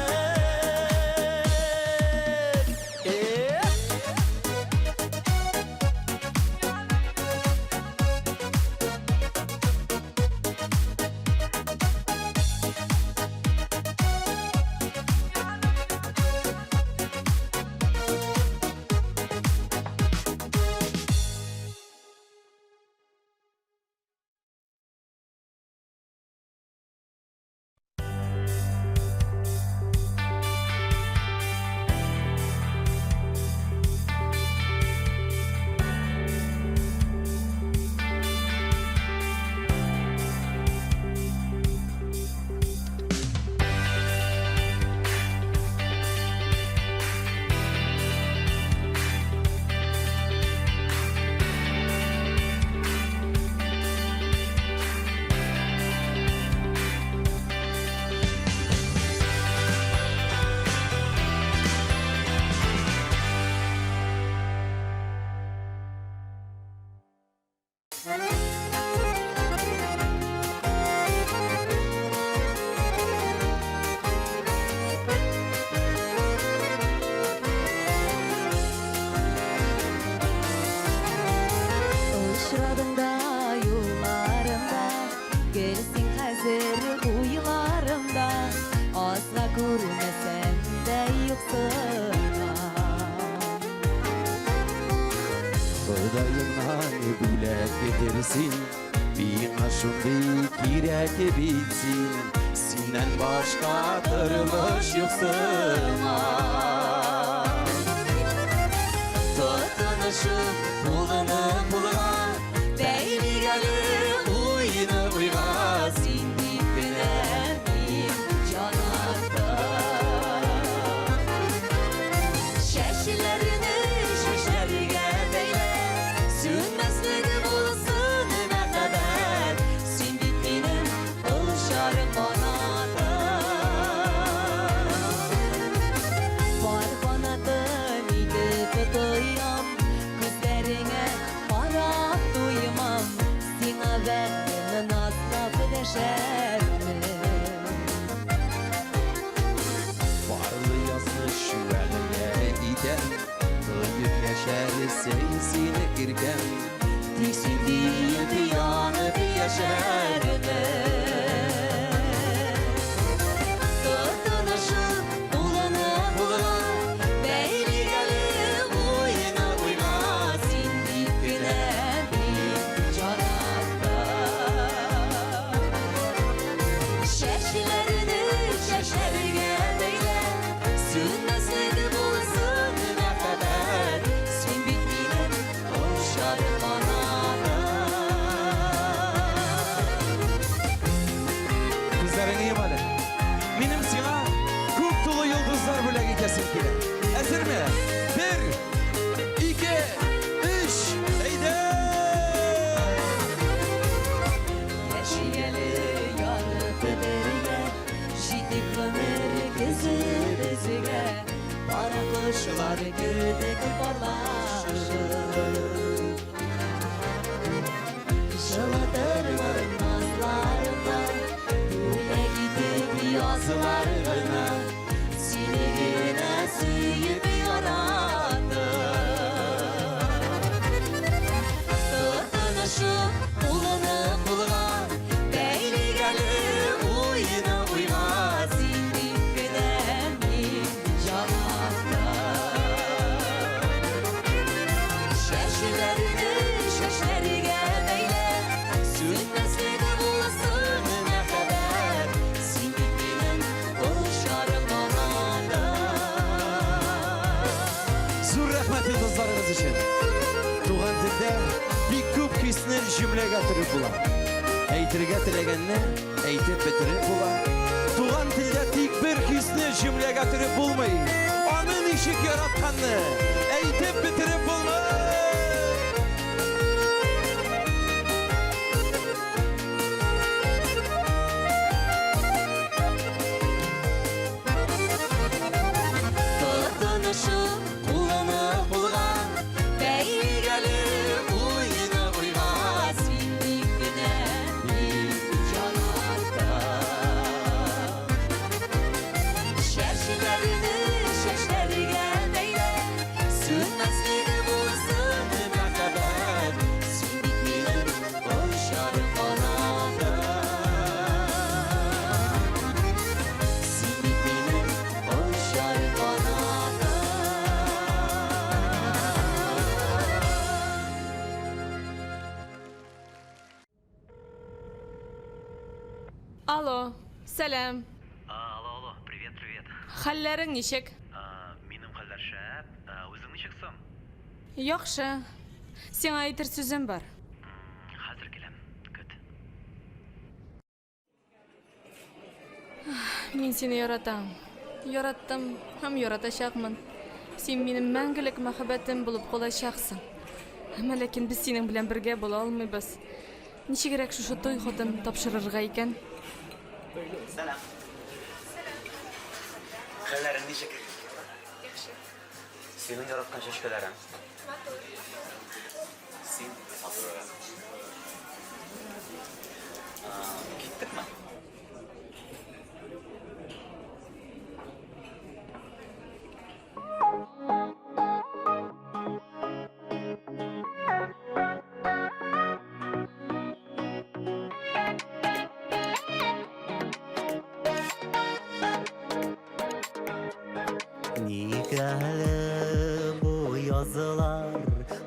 Очрадың да юлларымда, гел син хәзер уйларымда, азга күрмәсәм дә юксынам. Ходаемнан бүләк бетерсен, миңа шундый кирәк бит син. Синнән башка тормыш юк сыман. Тотынышып кулны кулга, бәйлик әле уйны уйга, син дип кенә мин җан аттым. Чәчләрне чәчләргә бәйлә, сүнмәслек булсын мәхәббәт. Син бит минем очар канатым. Пар канатым итеп тоям, күзләреңә карап туймам, сиңа бәхтемне назлап дәшәрмен. Парлы язмыш вәгъдә итәм, тоеп яшәрсең сине иркәм. Тик син диеп янып яшәрмен. Тотынышып кулны кулга, бәйлик әле уйны уйга, син дип кенә мин җан аттым. Чәчләрне чәчләргә бәйлә, сүнмәслек булсын мәхәббәт. Син бит минем очар канатым. Күзләреңне йом әле. Минем сиңа күк тулы йолдызлар бүләк итәсем килә. Әзерме? Бер, ике, өч, әйдә! Яшик әле янып бергә, җитик гомер көзе безгә, кара кошлар кебек парлашып. Җылытырмын назларымда, бүләк итеп язлар гына, сине генә сөеп яраттым. Тотынышып кулны кулга, бәйлик әле уйны уйга, син дип кенә мин җан аттым. Чәчләрне чәчләргә бәйлә, сүнмәслек булсын мәхәббәт. Син бит минем очар канатым. Зур рәхмәт йолдызларыгыз өчен. Туган телдә бик күп хисне җөмләгә төреп була. Әйтергә теләгәнне әйтеп бетереп була. Туган телдә тик бер хисне җөмләгә төреп булмый. Аны ничек яратканны әйтеп бетереп булмый. Тотынышып кулны кулга, бәйлик әле уйны уйга, син дип кенә мин җан аттым. Чәчләрне чәчләргә бәйлә, сүнмәслек булсын мәхәббәт. Син бит минем очар канатым. Син бит минем очар канатым. Алло, сәлам. Алло, алло, привет, привет. Хәлләрең ничек? Минем хәлләр шәп. Үзең ничек соң? Яхшы. Сиңа әйтер сүзем бар. Хәзер киләм. Көт. Мин сине яратам. Яраттым һәм яратачакмын. Син минем мәңгелек мәхәббәтем булып калачаксың. Әмма ләкин без синең белән бергә була алмыйбыз. Ничегрәк шушы туй хатын тапшырырга икән? Сәлам. Хәлләрең ничек? Яхшы. Синең яраткан чәчкәләрең. Матур. Син матуррак. Киттекме? Ник әле бу язлар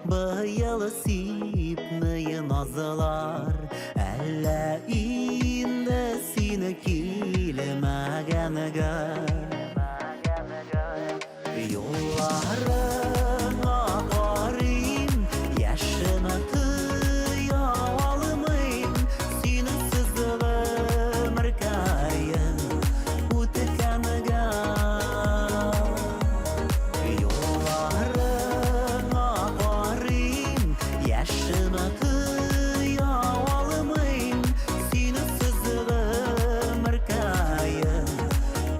быел сипми назлар Әллә инде син килмәгәнгә Юлларыңа карыйм, яшемә тыя алмыйм Синсез гомеркәем үткәнгә Юлларыңа карыйм, яшемә тыя алмыйм Синсез гомеркәем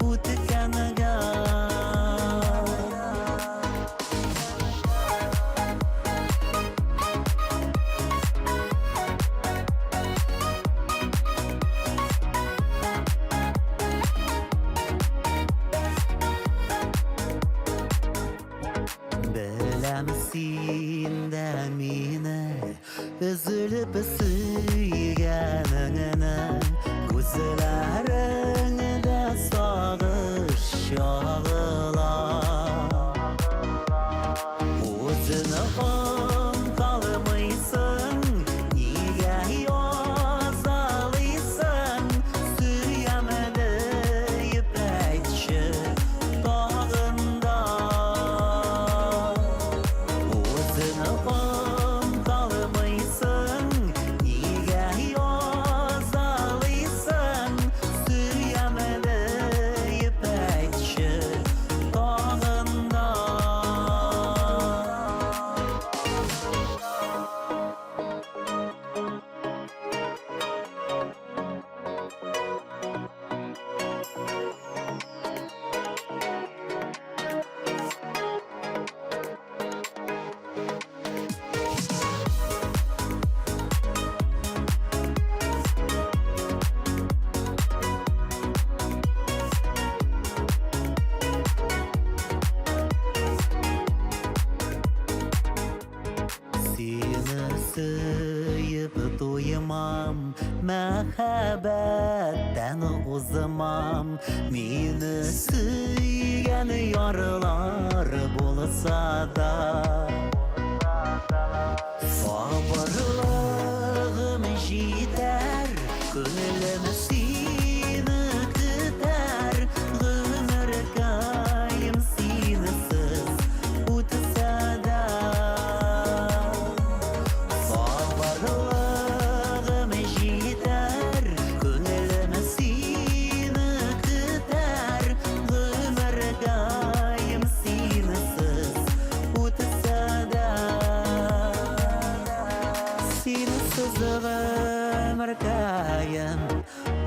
үткәнгә Беләм син дә мине Өзелеп сөйгәнеңне Күзләреңдә сагыш чагыла Үзең оныталмыйсың Нигә язалыйсың Сөям диеп әйтче тагын да Үзең оныталмыйсың Нигә язалыйсың Сөям диеп әйтче тагын да Сине сөеп туймам, мәхәббәттән узмам. Мине сөйгән ярлар булса да. Сабырлыгым җитәр, күңелем сине көтәр. Гомеркәем синсез үтсә дә. Сабырлыгым җитәр, күңелем сине көтәр. Гомеркәем синсез үтсә дә. Синсез гомеркәем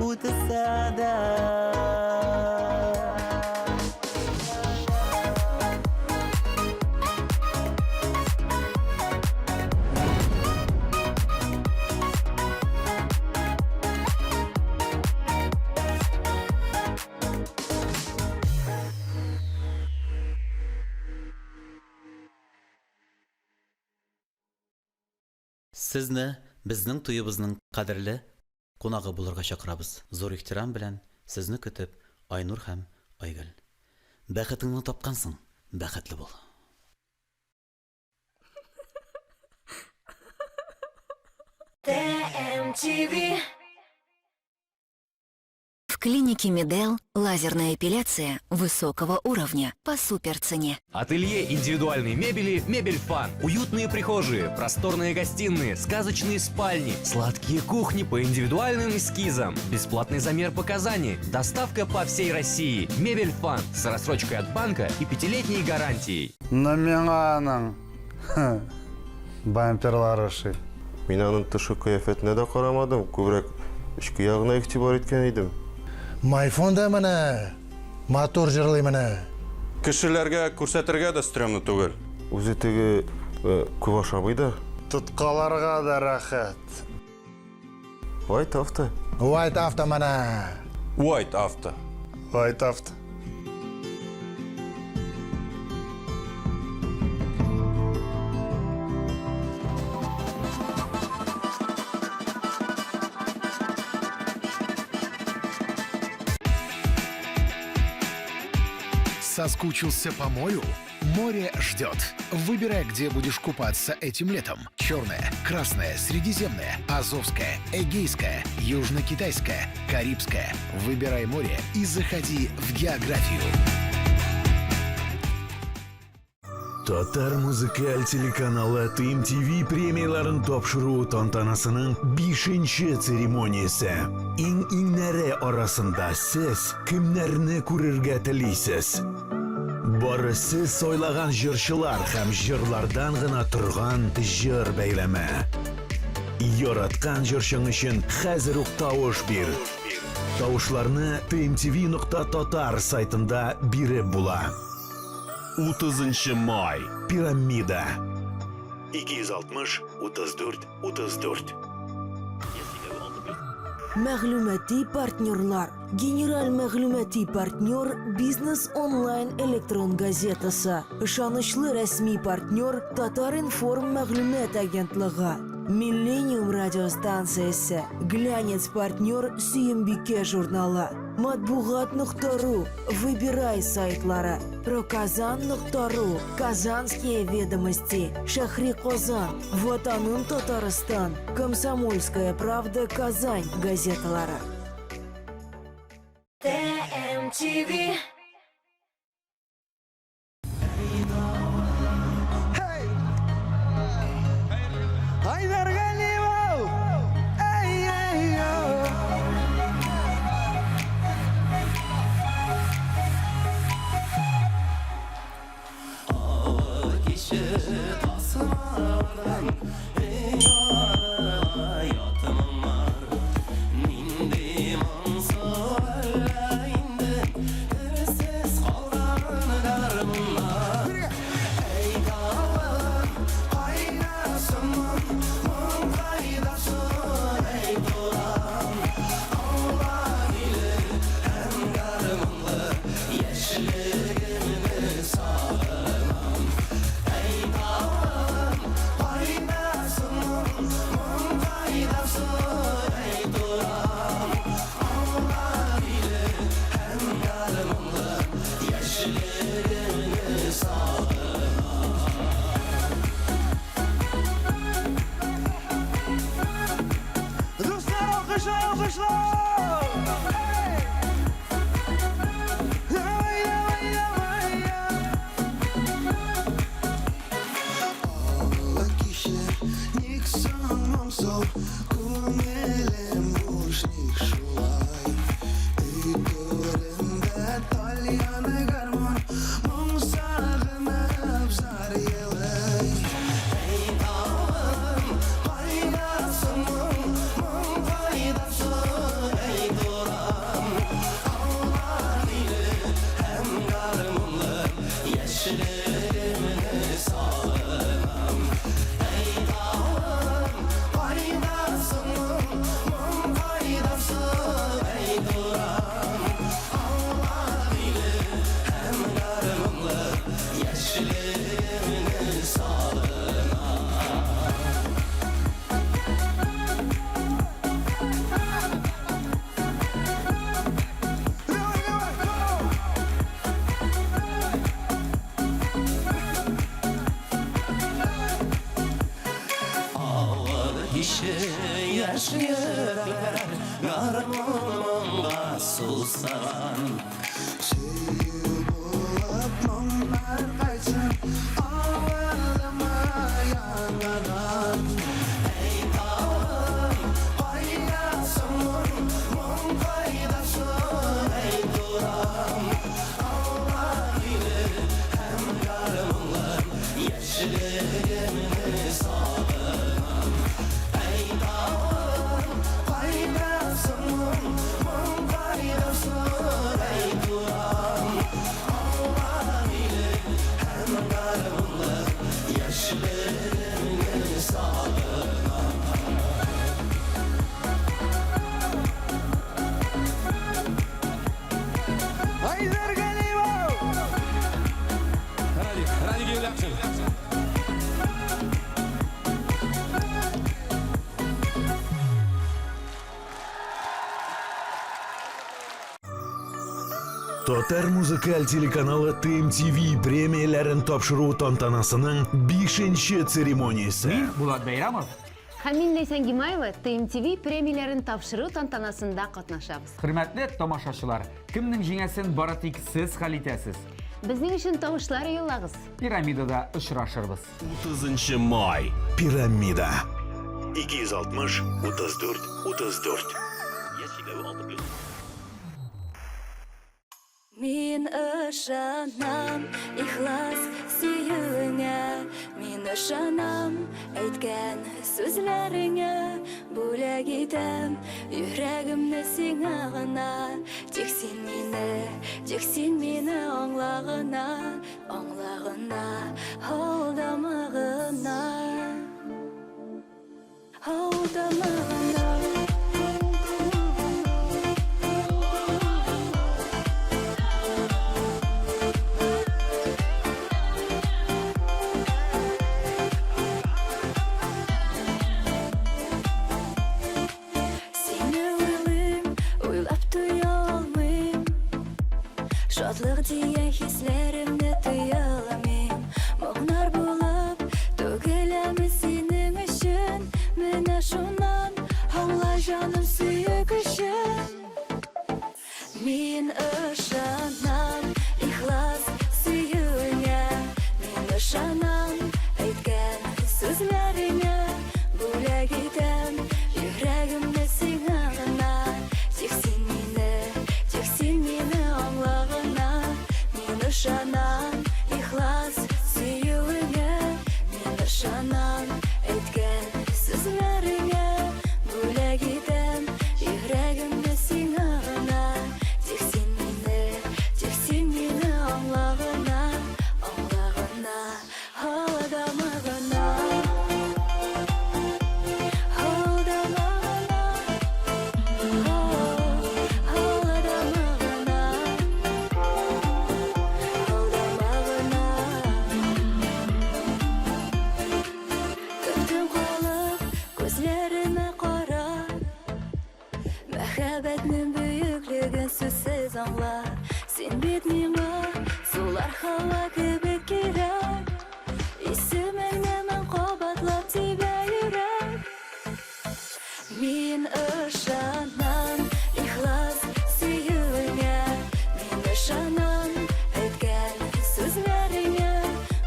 үтсә дә. Сезне безнең туебызның кадерле кунагы булырга чакырабыз. Зур ихтирам белән сезне көтеп, Айнур һәм Айгөл. Бәхетеңне тапкансың, бәхетле бул. ТМТВ. В клинике Медел лазерная эпиляция высокого уровня по суперцене. Ателье индивидуальной мебели «Мебель Фан». Уютные прихожие, просторные гостиные, сказочные спальни, сладкие кухни по индивидуальным эскизам, бесплатный замер показаний, доставка по всей России. «Мебель Фан» с рассрочкой от банка и пятилетней гарантией. Но миңа аның бамперлары ошый. Мин аның тышкы кыяфәтенә дә карамадым, күбрәк эчке ягына игътибар иткән идем. Майфун да менә матур җырлый менә. Кешеләргә күрсәтергә дә стрёмно түгел. Үзе теге күп ашамый да. Тоткаларга да рәхәт. White Auto. White Auto менә. White Auto. White Auto. Соскучился по морю? Море ждет. Выбирай, где будешь купаться этим летом. Черное, красное, средиземное, азовское, эгейское, южно-китайское, карибское. Выбирай море и заходи в географию. Татар музыкаль телеканалы ТМТВ премияларын тапшыру тантанасының бишенче церемониясе. Иң-иңнәре арасында сез кемнәрне күрергә телисез? Бары сез сайлаган җырчылар һәм җырлардан гына торган җыр бәйләме. Яраткан җырчың өчен хәзер үк тавыш бир. Тавышларны tmtv.tatar сайтында биреп була. 30 май. Пирамида. 260 34 34. Мәгълүмати партнерлар. Генераль мәгълүмати партнер Бизнес онлайн электрон газетасы. Ышанычлы рәсми партнер Татар-информ мәгълүмат агентлыгы. Миллениум радиостанциясе. Глянец партнер Сөембикә журналы. Матбугат нокта ру, Выбирай сайтлары. Проказан нокта ру, Казанские ведомости, Шәһри Казан, Ватаным Татарстан, Комсомольская правда Казань газеталары. ТМТВ. Айдар Галимов! Эй, эй, о! Авыл киче тасмадан Эй, арыла ятымыңар Нинди моңсу әллә инде Телсез калган гармуннар Әй, тавым, кайда соң моң Моң кайда соң, әй, туран Аулак иле һәм гармунлы Яшьлегемне сагынам Әй, тавым, кайда соң моң Моң кайда соң, әй, туран Аулак иле һәм гармунлы Яшьлегемне сагынам Дуслар, алкышлар, алкышлар! Эй! Давай, давай, давай! Авыл киче ник соң моңсу Күңелем буш ник шулай Өй түрендә тальян гармун Моң сагынып зар елый Әй, тавым, кайда соң моң Моң кайда соң, әй, туран Аулак иле һәм гармунлы Яшьлегемне сагынам Әй, тавым, кайда соң моң Моң кайда соң, әй, туран Аулак иле һәм гармунлы Яшьлегемне сагынам Давай, давай, go! Авыл киче яшь йөрәкләр Гармун моңга сусаган Сөю булып моңнар кайтсын Авылыма яңадан Әй, тавым, кайда соң моң Моң кайда соң, әй, туран Аулак иле һәм гармунлы Яшьлегемне сагынам Әй, тавым, кайда соң моң Моң кайда соң, әй, туран Татар музыкаль телеканалы ТМТВ премияләрен тапшыру тантанасының бишенче церемониясе. Мин Булат Бәйрамов. Һәм мин Ләйсән Гимаева ТМТВ премияләрен тапшыру тантанасында катнашабыз. Хөрмәтле тамашачылар, кемнең җиңәсен бары тик сез хәл итәсез. Безнең өчен тавышлар юллагыз. Пирамидада очрашырбыз. 30 май. Пирамида. 260 34 34. Мин ышанам ихлас сөюеңә, мин ышанам әйткән сүзләреңә, бүләк итәм йөрәгемне сиңа гына. Тик син мине, тик син мине аңла гына, аңла гына, алдама гына. Алдама гына. Сине уйлыйм, уйлап туя алмыйм. Шатлык дигән хисләремне тыя алмыйм. Моңнар булып түгеләме синең өчен? Менә шуннан аңла, җаным, сөю көчен. Мин ышанам ихлас сөюеңә, мин ышанам әйткән сүзләреңә, бүләк итәм йөрәгемне сиңа гына. Тик син мине, тик син мине аңла гына. Мин ышанам ихлас сөюеңә, мин ышанам әйткән сүзләреңә, бүләк итәм йөрәгемне сиңа гына. Тик син мине, тик син мине аңла гына, аңла гына, алдама гына. Алдама гына, алдама гына, алдама гына. Көттем калып, күзләремә кара. Мәхәббәтнең бөеклеген сүзсез аңла. Син бит миңа сулар һава кебек кирәк. Исемеңне мең кабатлап тибә йөрәк. Мин ышанам ихлас сөюеңә, мин ышанам әйткән сүзләреңә,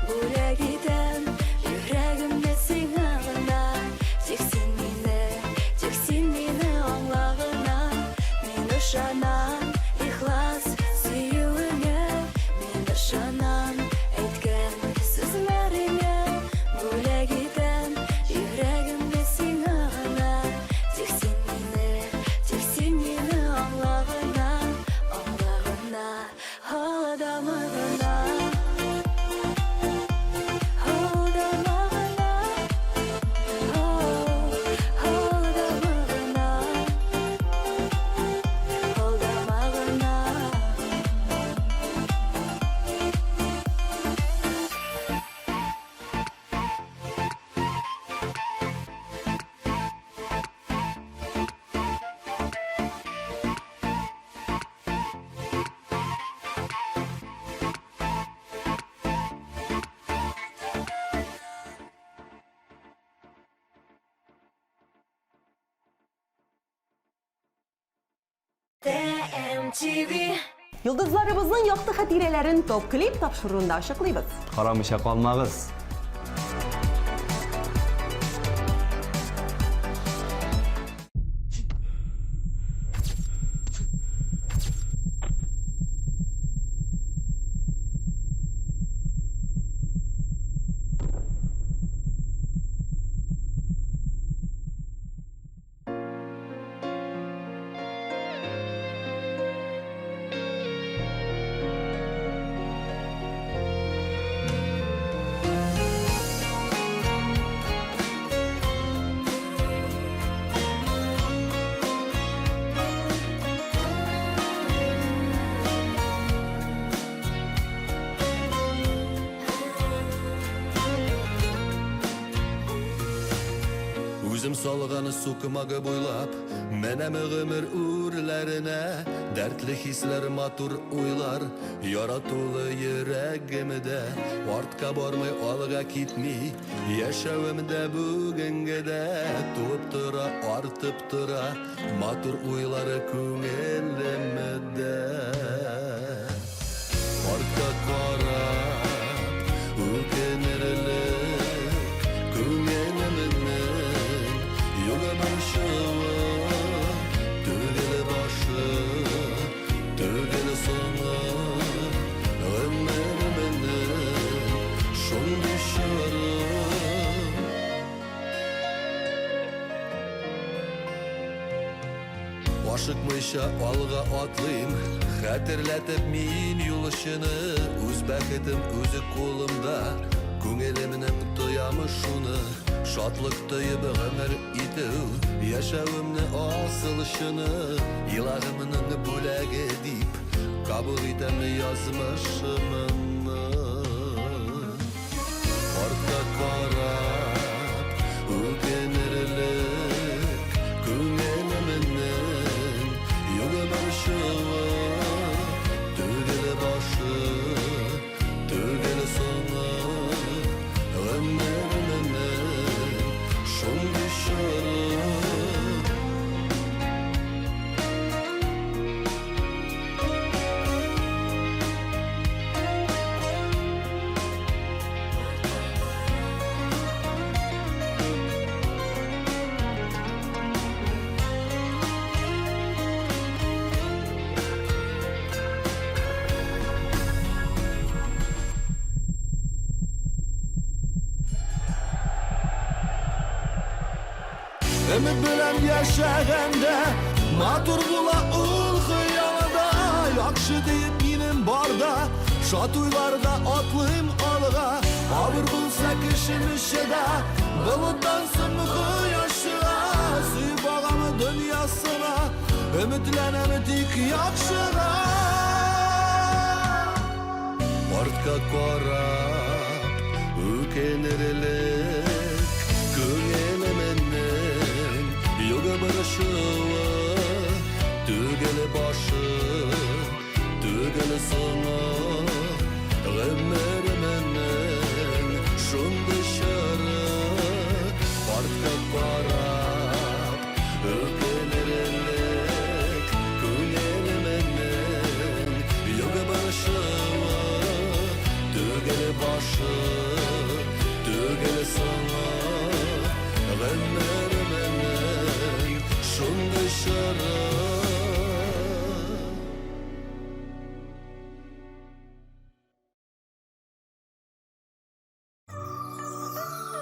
бүләк итәм йөрәгемне сиңа гына. Тик син мине, тик син мине аңла гына. Мин ышанам ихлас сөюеңә, мин ышанам әйткән сүзләреңә, бүләк итәм йөрәгемне сиңа гына. Тик син мине, тик син мине аңла гына, аңла гына, алдама гына. Алдама гына, алдама гына, алдама гына. TMTV. Йолдызларыбызның якты хатирәләрен топ-клип тапшыруында ачыклыйбыз. Карамыйча калмагыз. Салган сукмагы буйлап Менәм гомер үрләренә. Дәртле хисләр, матур уйлар Яратулы йөрәгемдә. Артка бармый, алга китми Яшәвемдә бүгенгедә. Туып тора, артып тора Матур уйлары күңелемдә. Артка карап үкенерлек Күңелемнең юк борчуы. Түгел башы, түгел соңы Гомеремнең шундый чоры. Ашыкмыйча алга атлыйм, Хәтерләтеп мин юлчыны. Үз бәхетем үзе кулымда, Күңелемнең тоямы шуны. Шатлык тоеп гомер итү, Яшәвемне асыл чыны. Илаһымның бүләге дип Кабул итәм язмышымны. Артка карап үкенерлек Күңелемнең юк борчуы. Түгел башы, түгел соңы Гомеремнең шундый чоры. Өмет белән яшәгәндә Матур була ул хыялда. Яхшы диеп минем барда, Шат уйларда атлыйм алга. Авыр булса кешем эше дә, Болыттан соң кояш чыга. Сөеп агам дөньясына, Өметләнәм тик яхшыга. Артка карап үкенерлек Күңелемнең юк борчуы. Түгел башы, түгел соңы Гомеремнең шундый чоры. Артка карап үкенерлек Күңелемнең юк борчуы. Түгел башы, түгел соңы Гомеремнең шундый чоры.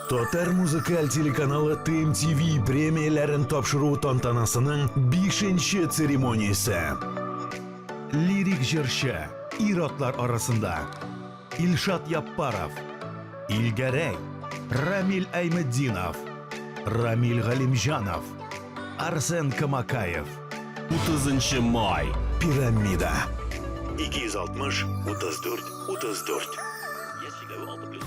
Татар музыкаль телеканалы ТМТВ премияләрен тапшыру тантанасының 5 церемониясе. Лирик җырчы ир-атлар арасында Илшат Яппаров, Илгәрәй, Рамил Айметдинов, Рамил Галимҗанов, Арсен Камакаев. 30 май. Пирамида. 260 34 34. Яшь 6 плюс.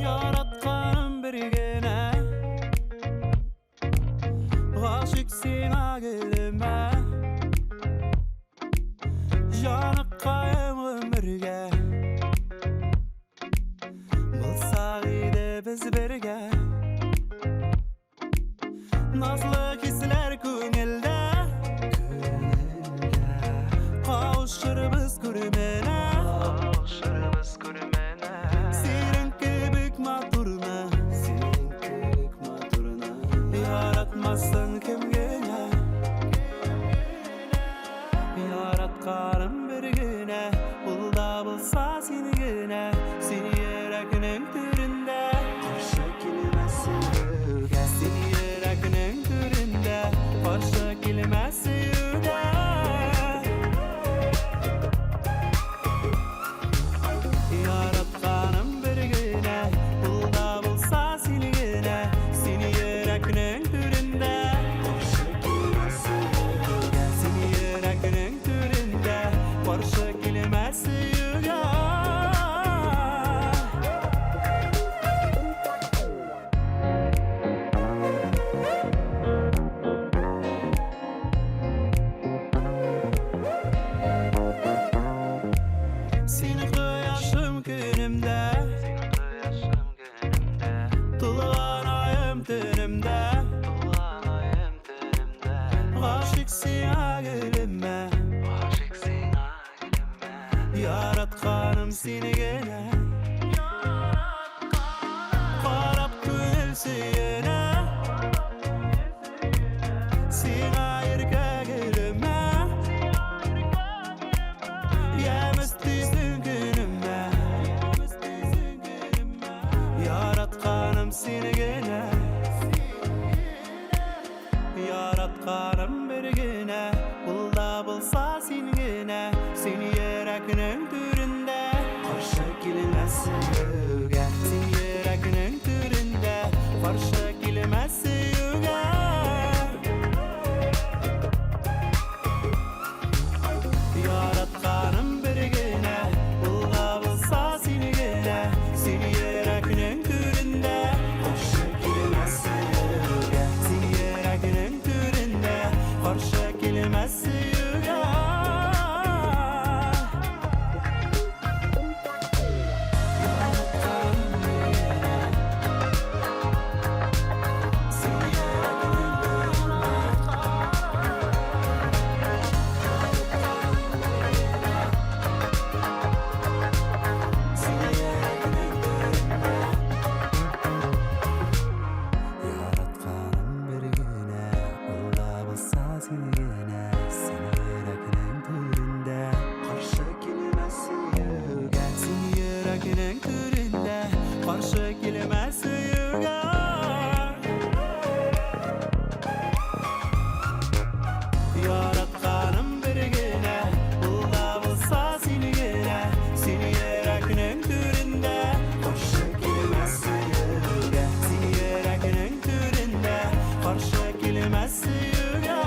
Яратканым бер генә, Гашыйк сиңа гөлемә, Җаныкаем гомергә, Булсак иде без бергә. Назлы хисләр күңелдә, Кавышырбыз күрменә, Синең кебек матурны, Яратмасын кем генә. Яратканым бер генә, Ул да булса син генә, Син йөрәкнең түрендә. Каршы килеп көнемдә. Тулган аем төнемдә. Гашыйк сиңа гөлемә. Яратканым сине генә. Карап күңел сөенә. Сиңа иркә гөлемә. Ямь өстисең көнемә. Яратканым сине генә. Яратканым бер генә, ул да булса син генә, син йөрәкнең түрендә, каршы килмә сөюгә. Син йөрәкнең түрендә, каршы килмә сөюгә. Яратканым бер генә, ул да булса син генә, син йөрәкнең түрендә, каршы килмә сөюгә. Син йөрәкнең түрендә, каршы килмә сөюгә. Яратканым бер генә, ул да булса син генә, син йөрәкнең түрендә, каршы килмә сөюгә. Син йөрәкнең түрендә, каршы килмә сөюгә. Яратканым бер генә, ул да булса син генә, син йөрәкнең түрендә, каршы килмә сөюгә. Син йөрәкнең түрендә, каршы килмә сөюгә.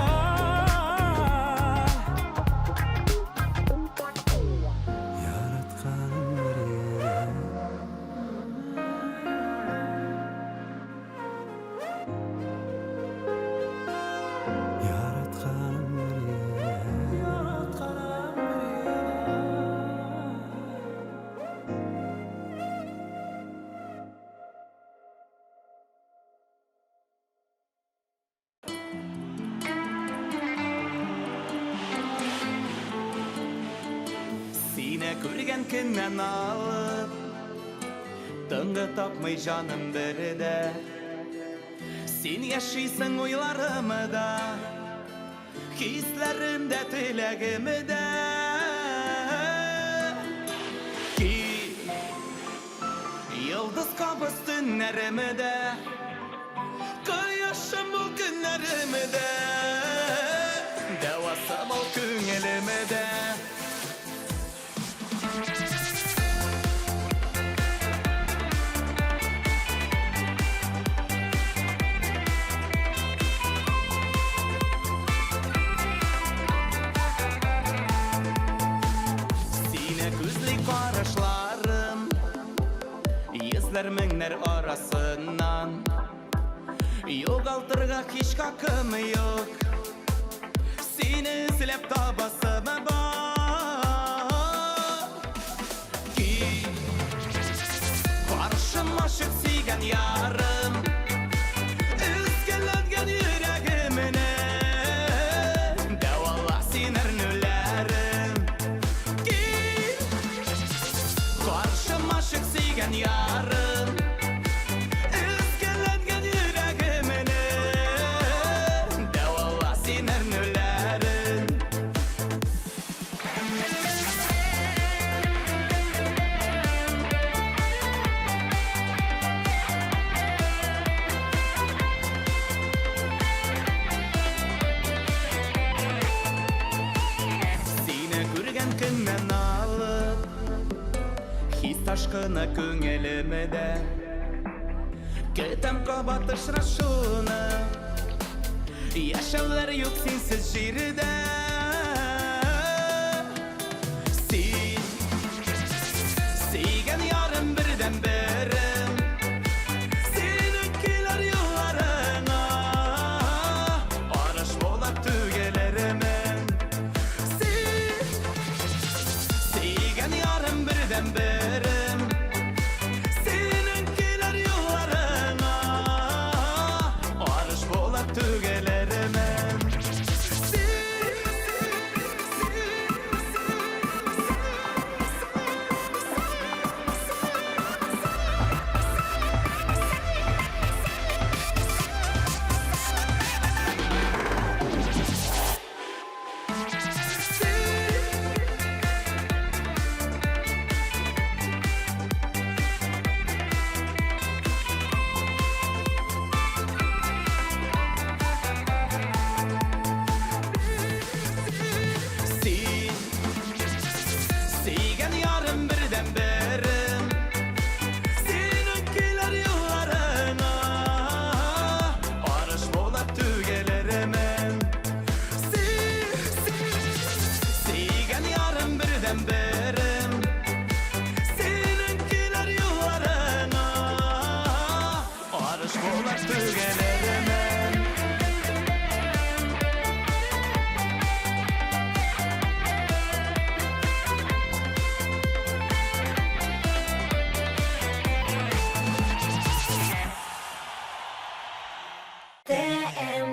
Яратканым бер генә. Яратканым бер генә. Яратканым бер генә. Сине күргән көннән алып Тынгы тапмый җаным бердә Син яшисең уйларымда Хисләремдә, теләгемдә Кил Йолдыз кабыз төннәремдә Кояшым бул көннәремдә Дәвасы бул күңелемдә Сине күзли карашларым Йөзләр меңнәр арасыннан Югалтырга һич хакым юк Сине эзләп табасым бар Кил Каршыма чык сөйгән ярым Өзгәләнгән йөрәгемне Дәвала син әрнүләрем Кил Каршыма чык сөйгән ярым Өзгәләнгән йөрәгемне Дәвала син әрнүләрем Сине күргән көннән алып Хис ташкыны күңелемдә Көтәм кабат очрашуны Яшәүләр юк синсез җирдә Син сөйгән ярым бердәнберем Синең килер юлларыңа Арыш булып түгелермен Син сөйгән ярым бердәнберем.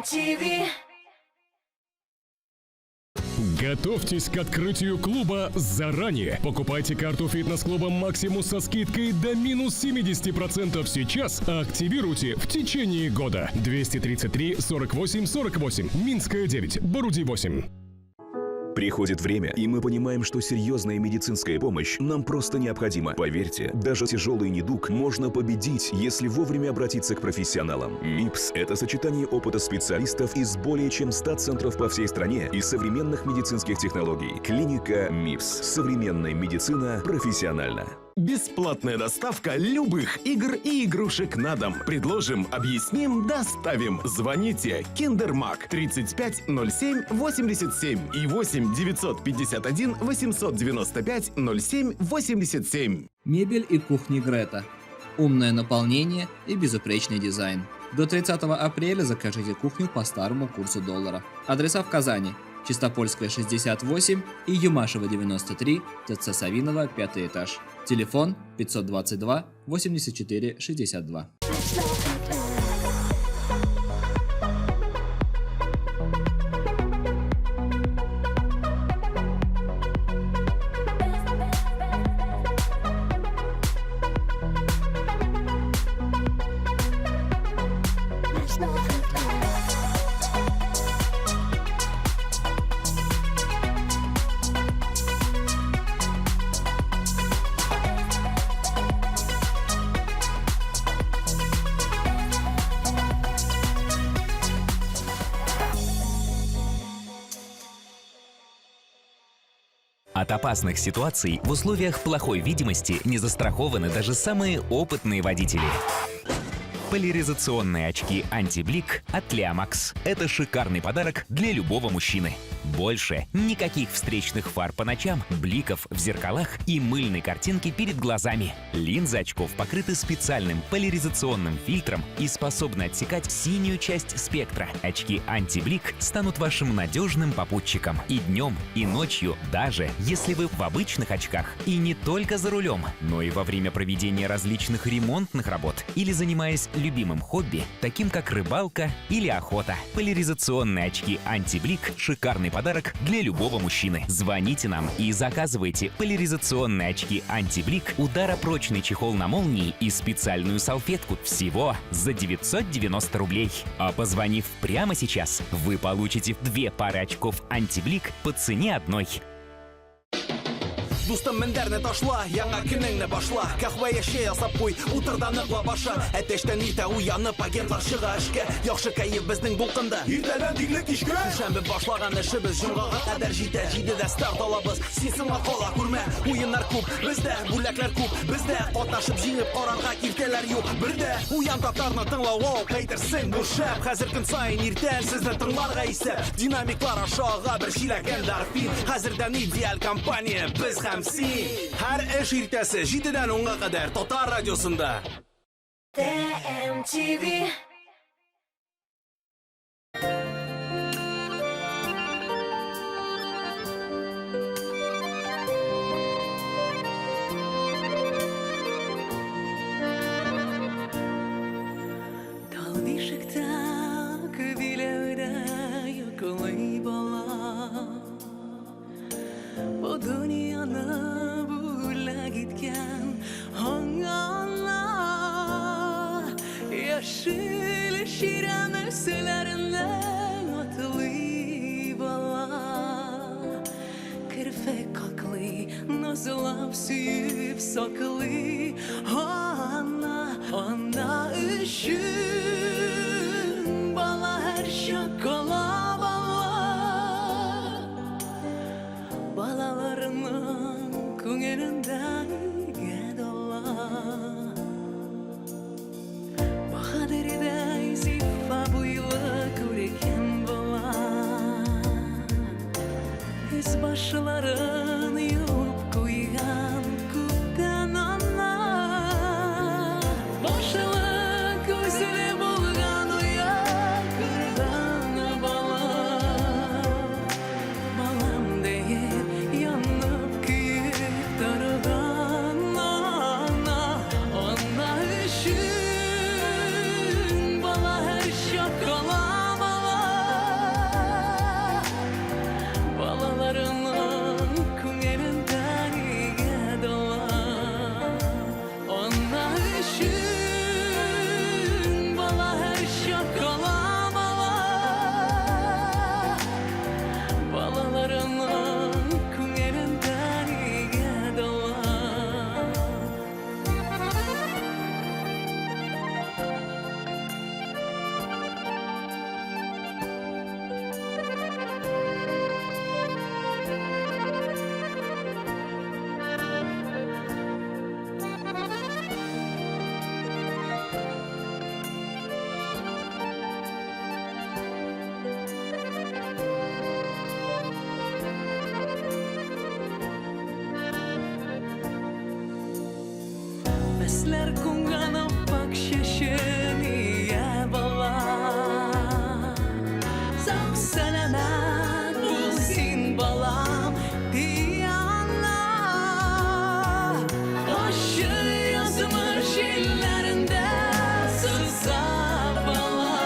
ТМТВ. Готовьтесь к открытию клуба заранее. Покупайте карту фитнес-клуба «Максимус» со скидкой до минус 70% сейчас, а активируйте в течение года. 233 48 48, Минская 9, Баруди 8. Приходит время, и мы понимаем, что серьезная медицинская помощь нам просто необходима. Поверьте, даже тяжелый недуг можно победить, если вовремя обратиться к профессионалам. МИПС – это сочетание опыта специалистов из более чем 100 центров по всей стране и современных медицинских технологий. Клиника МИПС. Современная медицина профессионально. Бесплатная доставка любых игр и игрушек на дом. Предложим, объясним, доставим. Звоните Киндермаг 35 07 87 и 8 951 895 07 87. Мебель и кухни Грета. Умное наполнение и безупречный дизайн. До 30 апреля закажите кухню по старому курсу доллара. Адреса в Казани. Чистопольская, 68 и Юмашева, 93, ТЦ Савинова, 5 этаж. Телефон 522 84 62. От опасных ситуаций в условиях плохой видимости не застрахованы даже самые опытные водители. Поляризационные очки «Антиблик» от Леомакс. Это шикарный подарок для любого мужчины. Больше никаких встречных фар по ночам, бликов в зеркалах и мыльной картинки перед глазами. Линзы очков покрыты специальным поляризационным фильтром и способны отсекать синюю часть спектра. Очки «Антиблик» станут вашим надежным попутчиком и днем, и ночью, даже если вы в обычных очках. И не только за рулем, но и во время проведения различных ремонтных работ или занимаясь любимым хобби, таким как рыбалка или охота. Поляризационные очки «Антиблик» – шикарный подарок для любого мужчины. Звоните нам и заказывайте поляризационные очки «Антиблик», ударопрочный чехол на молнии и специальную салфетку всего за 990 рублей. А позвонив прямо сейчас, вы получите две пары очков «Антиблик» по цене одной. Дустым, мендәрне ташла, яңа көнеңне башла. Каһвә я чәй ясап куй, утыр да ныклап аша. Әтәчтән иртә уянып, агентлар чыга эшкә. Яхшы кәеф безнең дулкында. Иртәдән тикле кичкә. Шәмбе башлаган эшебез җомгага кадәр җитә. 7дә старт алабыз. Син соңга кала күрмә. Уеннар күп, бездә бүләкләр күп. Бездә катнашып җиңеп карарга киртәләр юк. Бердә уян татарны тыңлау, әйтерсең бу шәп. Хәзер көн саен иртән сезне тыңларга исәп. Динамиклар аша ага бер чиләк эндорфин. Хәзердән идеаль компания без һәм син. Һәр эш иртәсе 7дән 10га кадәр Татар радиосында. ТМТВ. Тал бишектә биләүдә йоклый бала. Бу дөньяны бүләк иткән аңа Яшел чирәм өсләреннән атлый бала. Керфек каклый, назлап сөеп саклый. Ана, ана өчен бала һәрчак кала бала. Балаларының күңелендә нигә дала. Баһадирдай зифа буйлы күркәм бала. Өс башларын юып куйган күптән ана. Җиләсләр кунган аппак чәчен ия бала. Сау сәламәт бул син, балам, ди ана. Ачы язмыш җилләрендә сыза бала.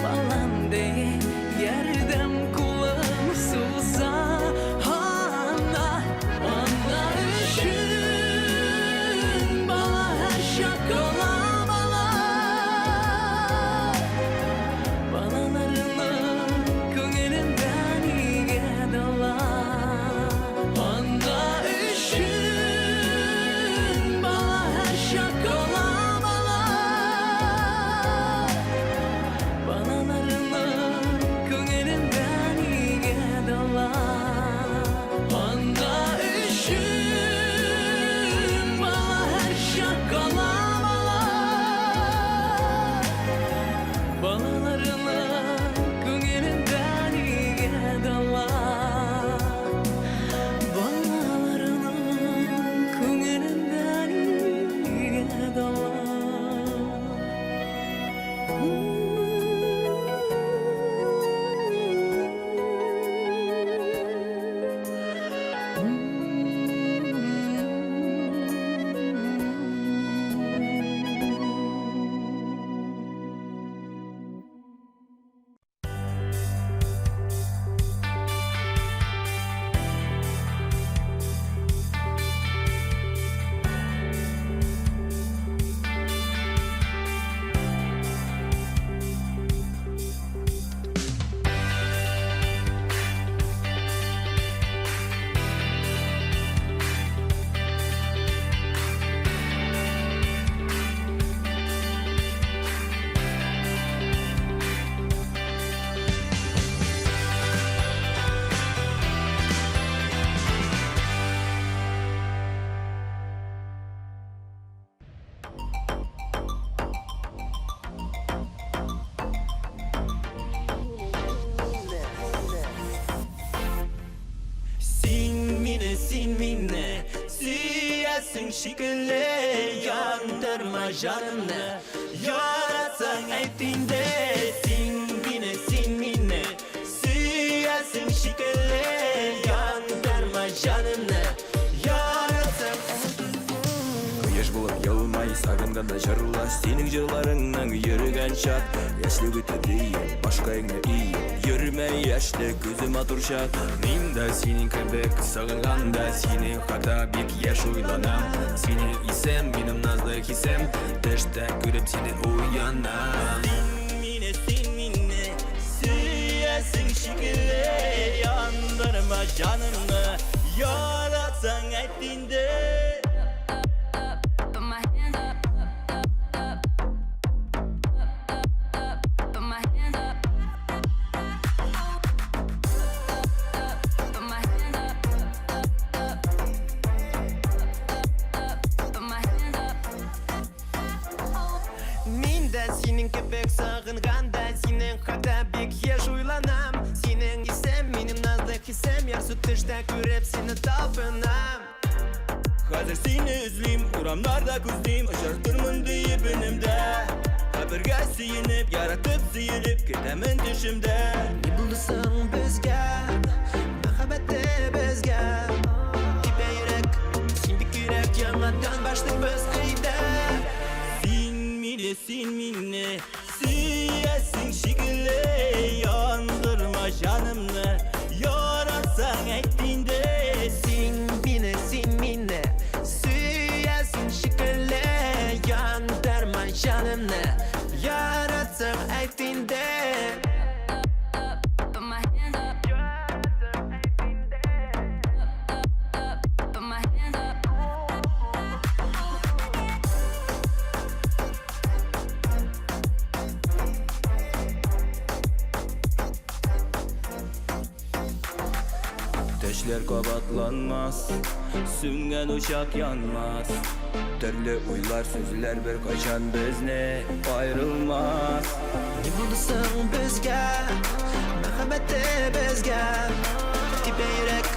Балам диеп ярдәм кулын суза ана. Ана өчен бала һәрчак кала бала. Балаларының күңелендә нигә дала? Ана өчен бала һәрчак кала бала. Балаларының күңелендә нигә дала? Ана өчен бала һәрчак кала бала. Балаларының күңелендә нигә дала? Балаларының күңелендә нигә дала? Син мине, син мине сөясең шикелле, яндырма җанымны, яратсаң әйт инде. Син мине, син мине сөясең шикелле, яндырма җанымны, яратсаң. Кояш булып елмай, сагынганда җырла, синең җырларыңның йөргән чак. Яшьлек үтә диеп, башкаеңны иеп, йөрмә яшьлек үзе матур чак. Мин дә синең кебек сагынганда синең хакта бик еш уйланам. Синең исем минем назлы хисем, төштә күреп сине уянам. Син мине, син мине сөясең шикелле, яндырма җанымны, яратсаң әйт инде. Put my hands up, up, up, put my hands up. Put my hands up, up, put my hands up. Мин дә синең кебек сагынганда синең хакта бик еш уйланам. Синең исем минем назлы хисем, ярсу төштә күреп сине талпынам. Хәзер сине эзлим, урамнарда күзлим, очратырмын диеп өнемдә. Хәбәргә сөенеп, яратып сөелеп кетәмен төшемдә. Ни булды соң безгә, мәхәббәтебезгә? Тибә йөрәк, син бик кирәк, яңадан башлыйбыз әйдә. Син мине, син мине сөясең шикелле, яндырма җанымны, яратсаң әйт инде. Син мине, син мине сөясең шикелле, яндырма җанымны, яратсаң әйт инде. Put my hands up. Put my hands up. Төшләр кабатланмас, сүнгән учак янмас. Төрле уйлар, сүзләр беркайчан безне аерылмас. Ни булды соң безгә, мәхәббәтебезгә? Тибә йөрәк,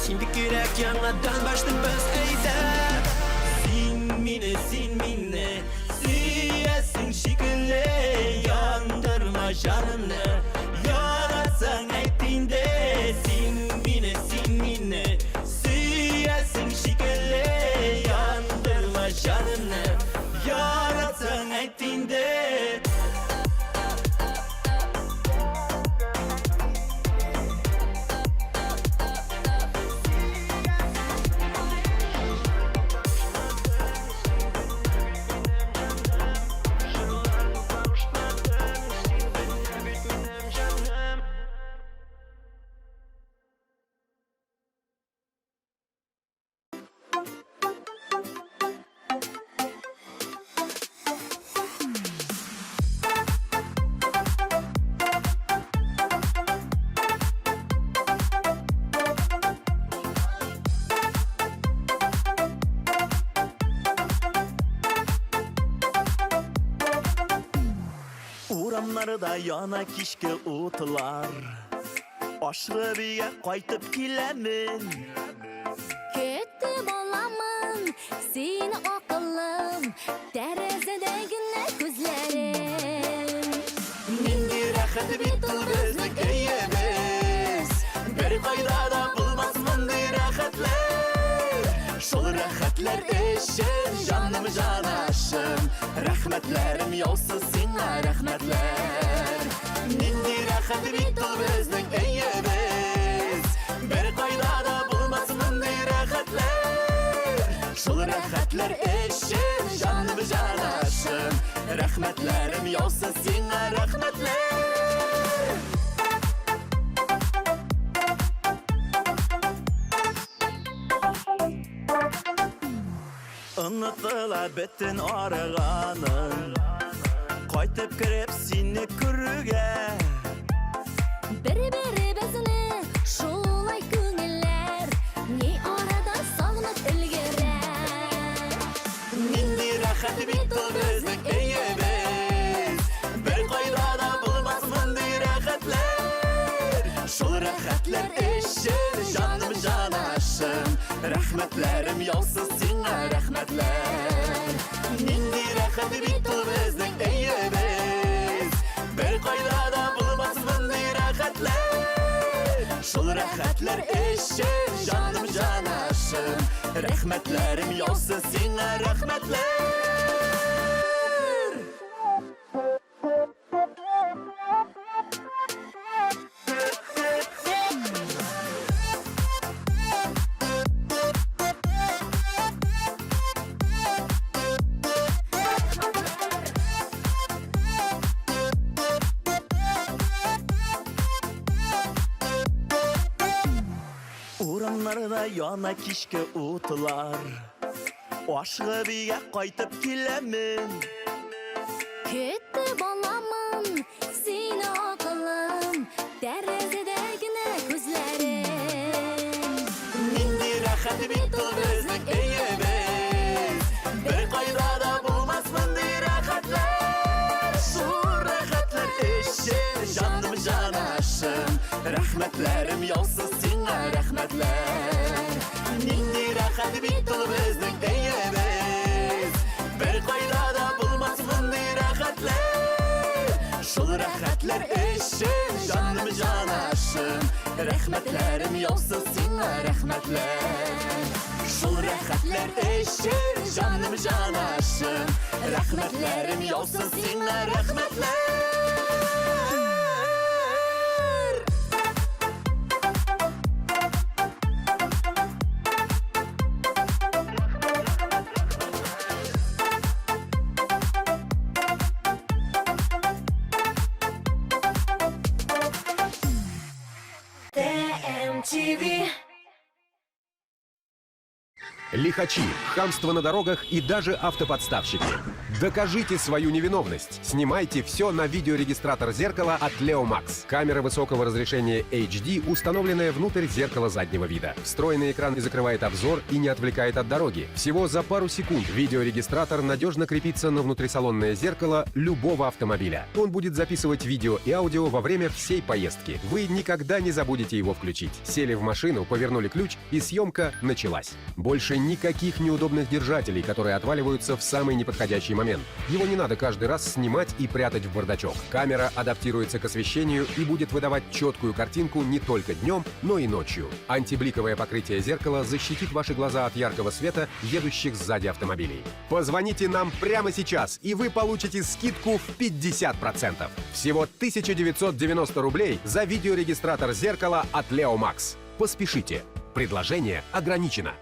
син бик кирәк, яңадан башлыйбыз әйдә. Син Урамнарда яна кичке утлар. Ашыгып өйгә кайтып киләмен. Көтеп аламын сине, акыллым, тәрәзәдә генә күзләрең. Нинди рәхәт бит ул безнең өебез. Бер кайда да булмас мондый рәхәтләр. Шул рәхәтләр өчен җаным җанашым, рәхмәтләрем яусын сиңа, рәхмәтләр. Нинди рәхәт бит ул безнең өебез. Бер кайда да булмас мондый рәхәтләр. Шул рәхәтләр өчен җаным җанашым, рәхмәтләрем яусын сиңа, рәхмәтләр. Онытыла бөтен арыганым, кайтып кереп сине күрүгә. Бер-беребезне шулай күңелләр ни арада сагынып өлгерә. Нинди рәхәт бит ул безнең өебез. Бер кайда да булмас мондый рәхәтләр. Шул рәхәтләр өчен җаным җанашым, рәхмәтләрем яусын сиңа, рәхмәтләр. Нинди рәхәт бит ул безнең өебез. Бер кайда да булмас мондый рәхәтләр. Шул рәхәтләр өчен җаным җанашым, рәхмәтләрем яусын сиңа, рәхмәтләр. Урамнарда яна кичке утлар. Ашыгып өйгә кайтып киләмен. Көтеп аламын сине, акыллым, тәрәзәдә генә күзләрең. Нинди рәхәт бит ул безнең өебез. Бер кайда да булмас мондый рәхәтләр. Шул рәхәтләр өчен җаным җанашым, рәхмәтләрем яусын сиңа, рәхмәтләр. Нинди рәхәт бит ул безнең өебез. Бер кайда да булмас мондый рәхәтләр. Шул рәхәтләр өчен җаным җанашым, рәхмәтләрем яусын сиңа, рәхмәтләр. Шул рәхәтләр өчен җаным җанашым, рәхмәтләрем яусын сиңа, рәхмәтләр. ТМТВ. Лихачи, хамство на дорогах и даже автоподставщики. Докажите свою невиновность. Снимайте все на видеорегистратор зеркала от Leo Max. Камера высокого разрешения HD, установленная внутрь зеркала заднего вида. Встроенный экран закрывает обзор и не отвлекает от дороги. Всего за пару секунд видеорегистратор надежно крепится на внутрисалонное зеркало любого автомобиля. Он будет записывать видео и аудио во время всей поездки. Вы никогда не забудете его включить. Сели в машину, повернули ключ, и съемка началась. Больше никаких неудобных держателей, которые отваливаются в самый неподходящий момент. Его не надо каждый раз снимать и прятать в бардачок. Камера адаптируется к освещению и будет выдавать четкую картинку не только днем, но и ночью. Антибликовое покрытие зеркала защитит ваши глаза от яркого света, едущих сзади автомобилей. Позвоните нам прямо сейчас, и вы получите скидку в 50%. Всего 1990 рублей за видеорегистратор зеркала от Leo Max. Поспешите. Предложение ограничено.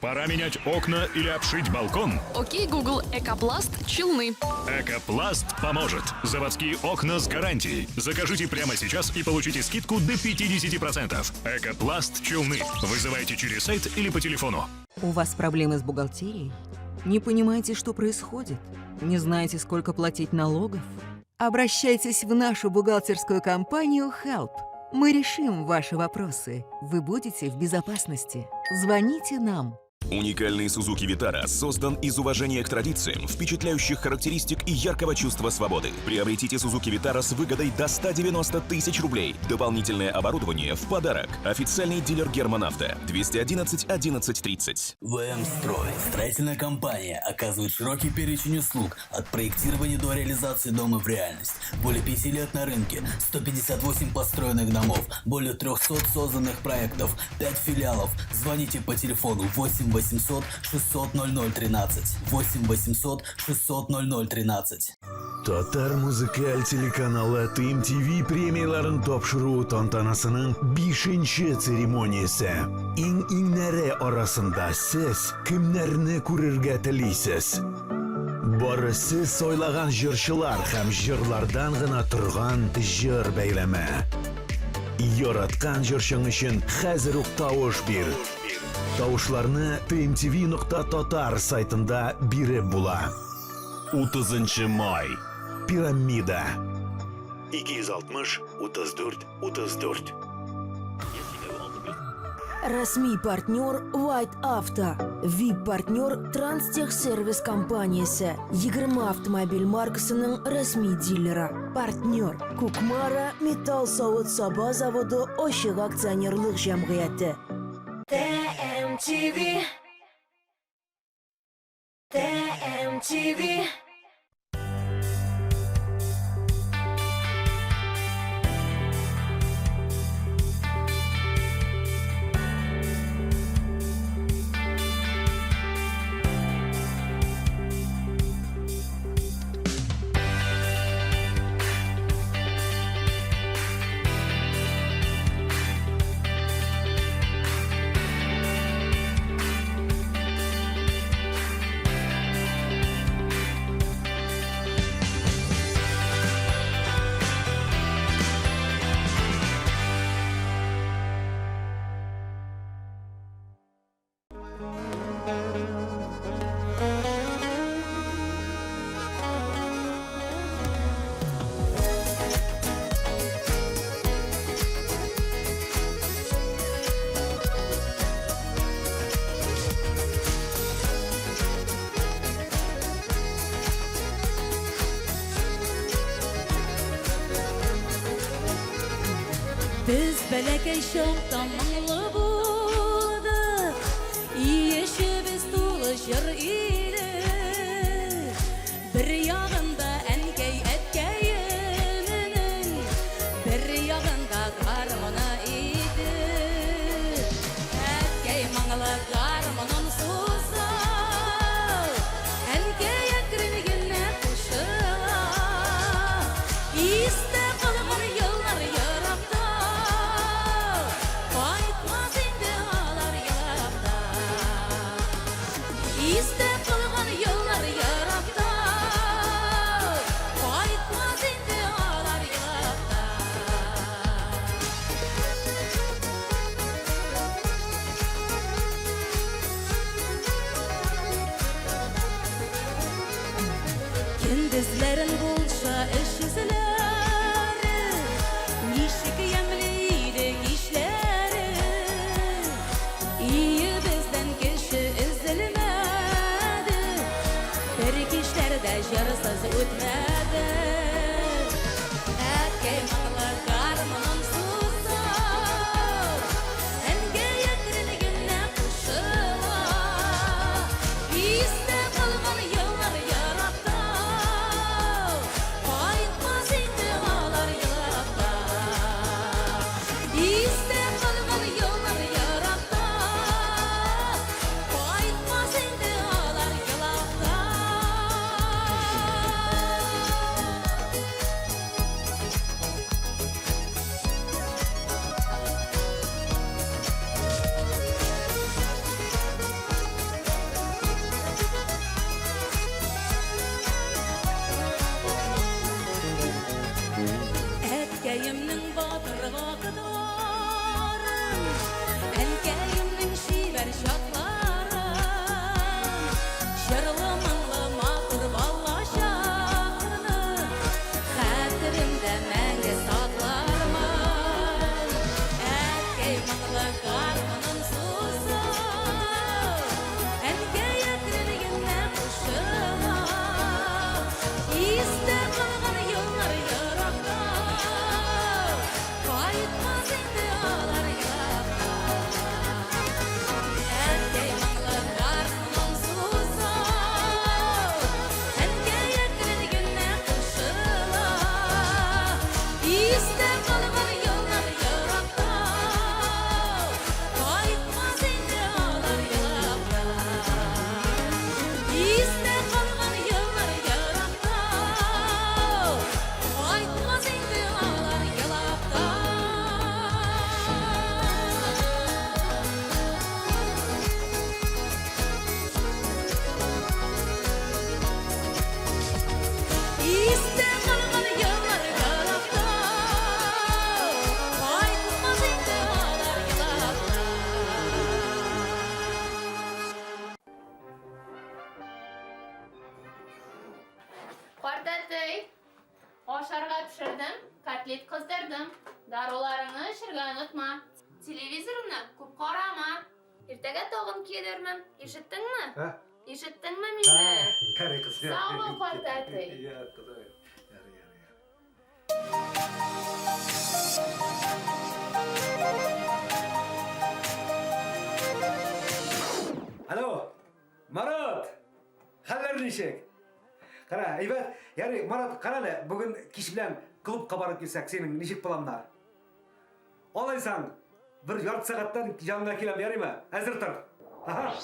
Пора менять окна или обшить балкон? Окей, Google, Экопласт, Челны. Экопласт поможет. Заводские окна с гарантией. Закажите прямо сейчас и получите скидку до 50%. Экопласт Челны. Вызывайте через сайт или по телефону. У вас проблемы с бухгалтерией? Не понимаете, что происходит? Не знаете, сколько платить налогов? Обращайтесь в нашу бухгалтерскую компанию Help. Мы решим ваши вопросы. Вы будете в безопасности. Звоните нам. Уникальный Suzuki Vitara создан из уважения к традициям, впечатляющих характеристик и яркого чувства свободы. Приобретите Suzuki Vitara с выгодой до 190 тысяч рублей. Дополнительное оборудование в подарок. Официальный дилер Герман Авто 211 11 30. ВМ Строй. Строительная компания оказывает широкий перечень услуг от проектирования до реализации дома в реальность. Более 5 лет на рынке, 158 построенных домов, более 300 созданных проектов, 5 филиалов. Звоните по телефону 8 800 600 00 13. 8 800 600 00 13. Татар музыкаль телеканалы TMTV премияларын тапшыру тантанасының 5 церемониясе. Иң-иңнәре арасында сез кемнәрне күрергә телисез? Бары сез сайлаган җырчылар һәм җырлардан гына торган җыр бәйләме. Яраткан җырчың өчен хәзер үк тавыш бир. Тавышларны tmtv.tatar сайтында биреп була. 30 май. Пирамида. 260 34 34. Рәсми партнер White Auto, VIP-партнер Транстехсервис компаниясе, 20 автомобиль маркасының рәсми дилеры. Партнер Кукмара металл савыт-саба заводы ачык акционерлык җәмгыяте. ТМТВ ТМТВ Без бәләкәй чакта моңлы булдык, Өй эчебез тулы җыр иде. Бер ягында әнкәй әткәемнең, Бер ягында гармуны иде. Әткәй моңлы гармунын суза, Әнкәй әкрен генә кушыла. Истә калган еллар еракта, Кайтмас инде алар елап та. Истә калган еллар еракта, Кайтмас инде алар елап та. Көндезләрен булса эш эзләре, Ничек ямьле иде кичләре. Өебездән кеше өзелмәде, Бер кичләр дә җырсыз үтмәде. Әткәй моңлы гармунын суза, Әнкәй әкрен генә кушыла. Истә калган еллар еракта, Кайтмас инде алар елап та. Истә калган еллар еракта, Кайтмас инде алар елап та. Картәтей, ашарга пешердем, котлет кыздырдым. Даруларыңны эчергә онытма. Телевизорны күп карама. Иртәгә тагын килермен. Ишеттеңме? Ә? Ишеттеңме мине? Ярый, кыз. Сау бул, картәтей. Я, Ходай. Ярый, ярый. Алло, Марат! Хәлләр ничек? Кара, әйбәт. Ярый, Марат, кара әле, бүген кич белән клубка барып килсәк, синең ничек планнар? Алайсаң, бер ярты сәгатьтән яныңа киләм, ярыймы? Әзер тор. Ага.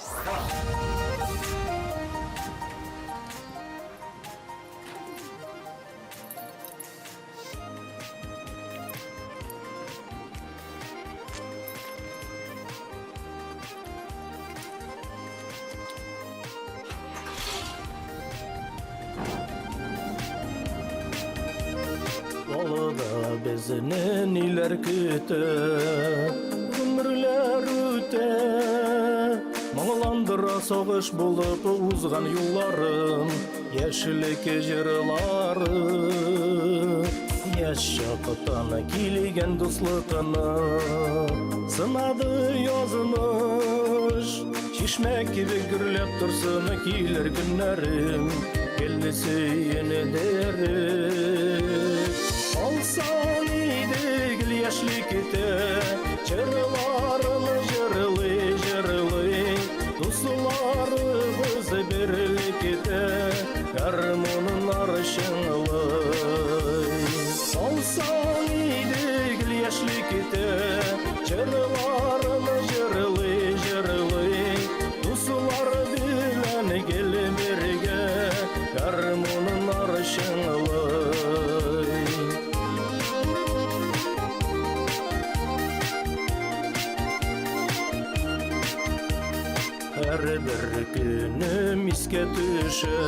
Алда безне ниләр көтә, гомерләр үтә. Моңландыра сагыш булып узган юлларым, яшьлек җырлары. Яшь чактан килгән дуслыкны сынады язмыш. Чишмә кебек гөрләп торсын килер көннәрем, Гел сөенедереп. Алсан иде гел яшьлектә, Җырларын җырлый, җырлый, Дусларыбыз берлектә, Гармуннар чыңлый. Алсан иде гел яшьлектә, Җырларын җырлый, җырлый, Дуслар белән гел бергә, Гармуннар чыңлый. Һәрбер көнем искә төшә,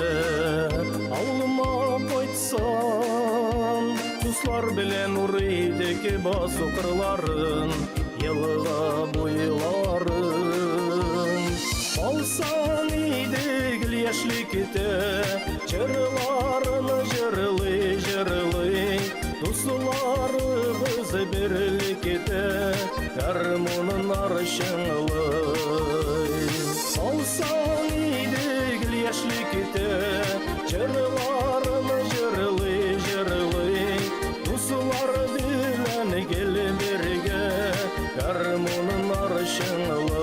Авылыма кайтсам, Дуслар белән урый идек басу кырларын, Елга буйларын. Алсан иде гел яшьлектә, Җырларын җырлый, җырлый, Дусларыбыз берлектә, Гармуннар чыңлый. Алсан иде гел яшьлектә, Җырларын җырлый, җырлый, Дуслар белән гел бергә, Гармуннар чыңлый.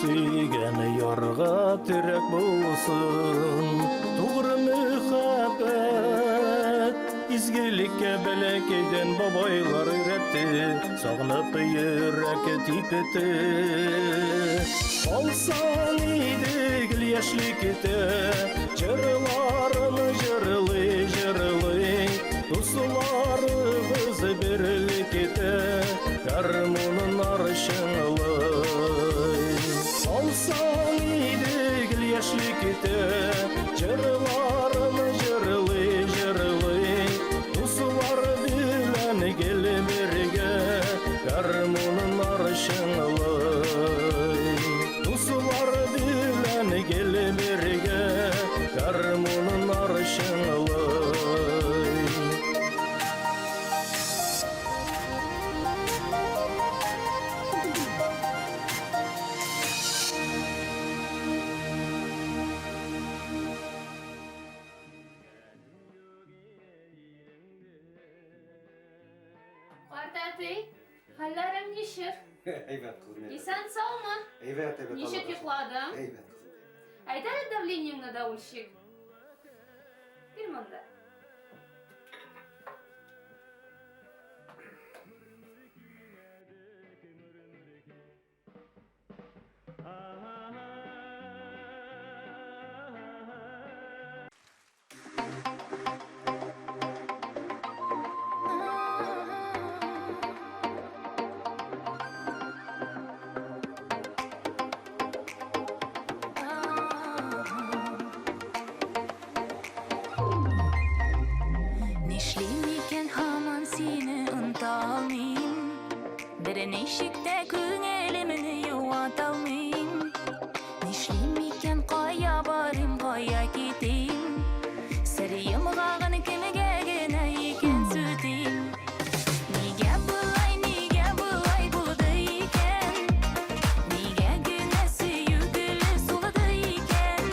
Сөйгән ярга терәк булсын, Тугры мөхәббәт. Изгелеккә бәләкәйдән бабайлар өйрәтте, Сагынып йөрәк типте. Алсан иде гел яшьлектә, Җырларын җырлый, җырлый, Дусларыбыз берлектә, Гармуннар чыңлый. Алсан иде гел яшьлектә, Җырларын җырлый, җырлый, Дуслар белән гел бергә, Гармуннар чыңлый. Дуслар белән гел бергә, Гармуннар чыңлый. Картәти, хәлләрең ничек? Әйбәт, кызым. әйбәт. Исән саумы? Әйбәт, әйбәт. Ничек Аллага шөкер. йокладың? Әйбәт, кызым. Әйдә әле давлениеңне дә үлчик. Кил монда. Ничек тә күңелемне юата алмыйм. Нишлим икән, кая барыйм, кая китим? Сер йомгагын кемгә генә икән сүтим? Нигә болай, нигә болай булды икән? Нигә генә сөю гөле сулды икән?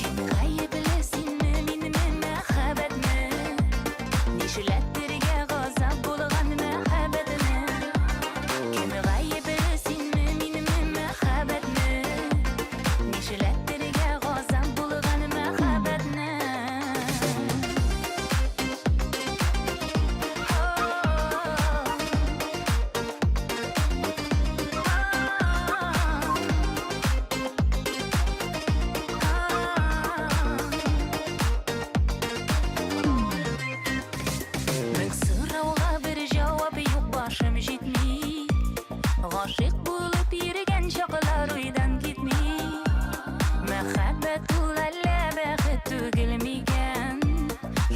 Кем гаепле, синме, минме, мәхәббәтме? Нишләтергә газап булган мәхәббәтне? Кем гаепле, синме, минме, мәхәббәтме? Нишләтергә газап булган мәхәббәтне? Мең сорауга бер җавап юк, башым җитми. Гашыйк булып йөргән чаклар уйдан китми. Мәхәббәт ул әллә бәхет түгел микән?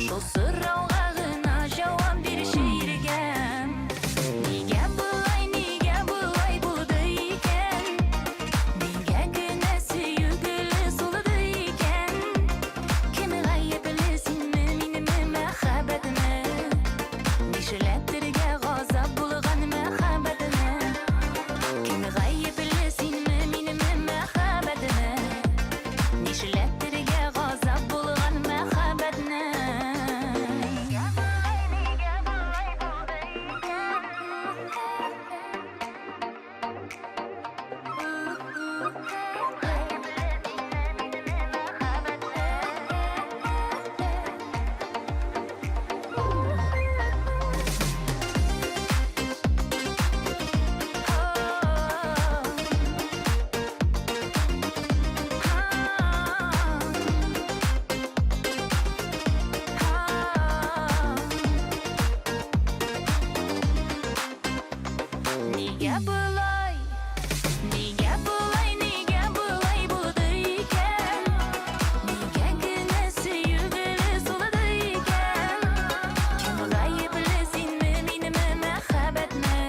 Шул сорауга гына җавап бирче иргәм. Нигә болай, нигә болай булды икән? Нигә генә сөю гөле сулды икән? Кем гаепле, синме, минме, мәхәббәтме? Нишләтергә газап булган мәхәббәтне? Кем гаепле, синме, минме, мәхәббәтме? Нишләтергә газап булган мәхәббәтне? Нигә болай, нигә болай, нигә болай булды икән? Нигә генә сөю гөле сулды икән? Кем гаепле, синме, минме, мәхәббәтме?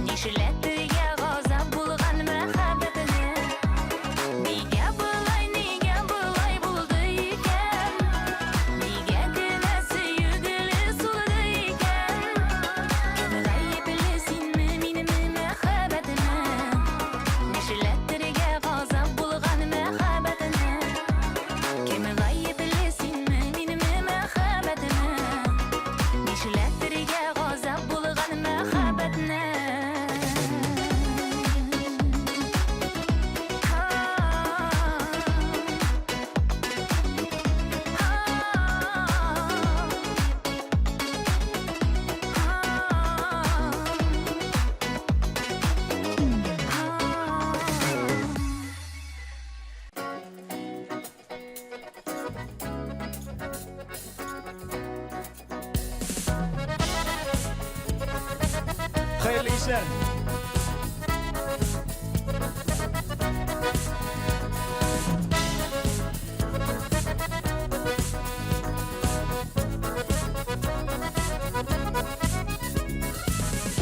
Нишләтергә газап булган мәхәббәтне? Нигә болай, нигә болай булды икән? Нигә генә сөю гөле сулды икән? Кем гаепле, синме, минме, мәхәббәтме? Нишләтергә газап булган мәхәббәтне? Кем гаепле, синме, минме, мәхәббәтме? Нишләтергә газап булган мәхәббәтне? Хәерле кичләр!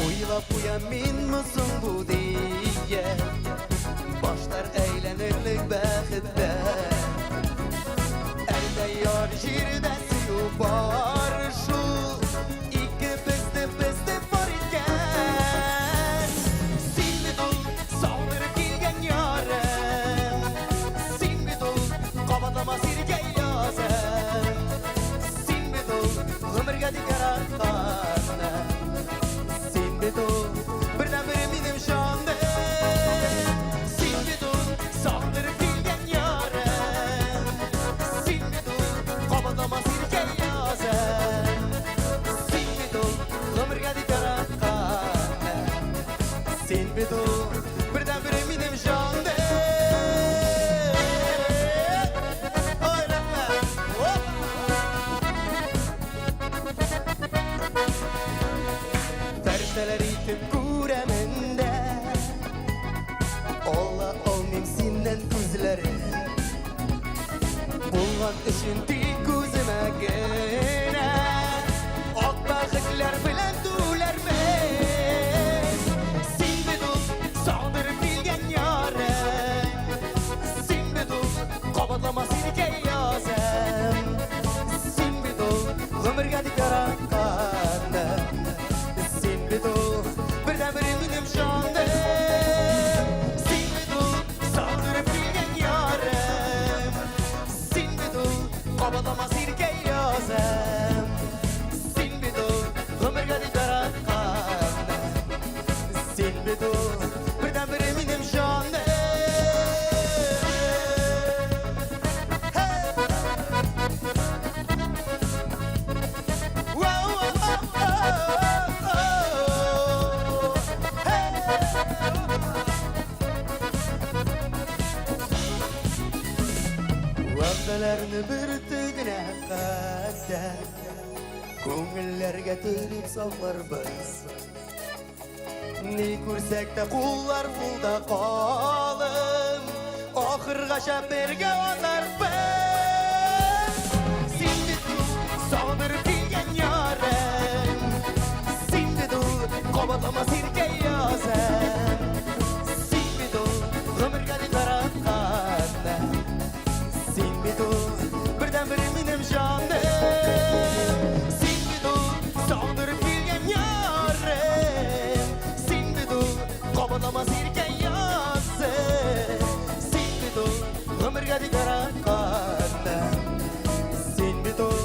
Уйлап куям минме соң бу дия Башлар әйләнерлек бәхеттән Әлдә яр җирдә сөю бар шул Икебезне безне бар иткән Син бит ул сагындырып килгән ярым Син бит ул кабатламас иркә язым Син бит ул гомергә дип яратканым Син бит ул бердәнбер минем җаным Син бит ул сагындырып килгән ярым Син бит ул кабатламас иркә язым Син бит ул гомергә дип яратканым Син бит ул бердәнбер минем җаным Ой, рәхмәт! Оп! Фәрештәләр итеп күрәмен дә Ала алмыйм синнән күзләрен Булган өчен тик үземә генә Ак бәхетләр белән түләрмен. Вәгъдәләрне бөртегенә кадәр Күңелләргә төреп сакларбыз. Ни күрсәк тә куллар кулда калып, Ахыргача бергә атарбыз. Син бит ул сагындырып килгән ярым, Син бит ул кабатламас иркә язым, Син бит ул гомергә дип яратканым, Син бит ул бердәнбер минем җаным. Син бит ул сагындырып килгән ярым, Син бит ул кабатламас иркә язым, Син бит ул гомергә дип яратканым, Син бит ул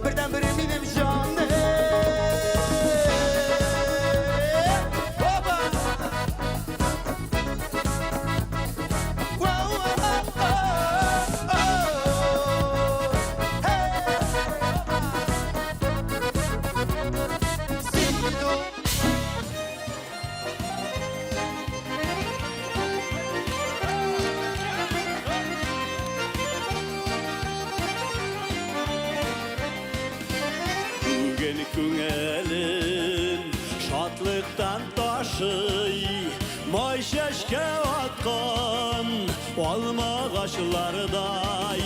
бердәнбер минем җаным. Опа! Вау, вау, о, о, Хей! Син бит ул. Бүген күңелем шатлыктан ташый, Май чәчкә аткан алмагачлардай.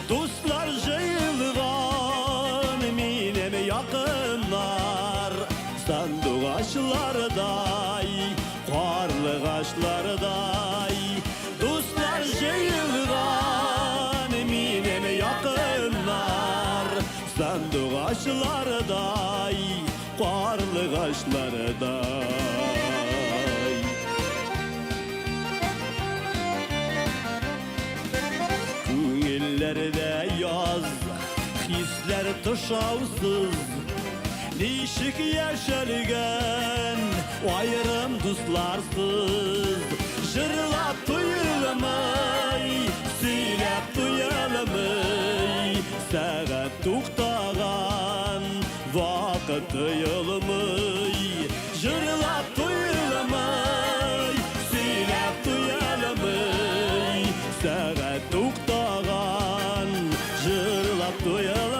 Дуслар җыелган минем якыннар, Сандугачлардай, карлыгачлардай. Дуслар җыелган минем якыннар, Сандугачлардай, карлыгачлардай. Күңелләрдә яз, хисләр тышаусыз, Ничек яшәлгән аерым дусларсыз. Җырлап туелмый, сөйләп туялмый, Сәгать туктаган вакыт тоелмый. Җырлап туелмый, сөйләп туялмый, Сәгать туктаган, җырлап туялмый.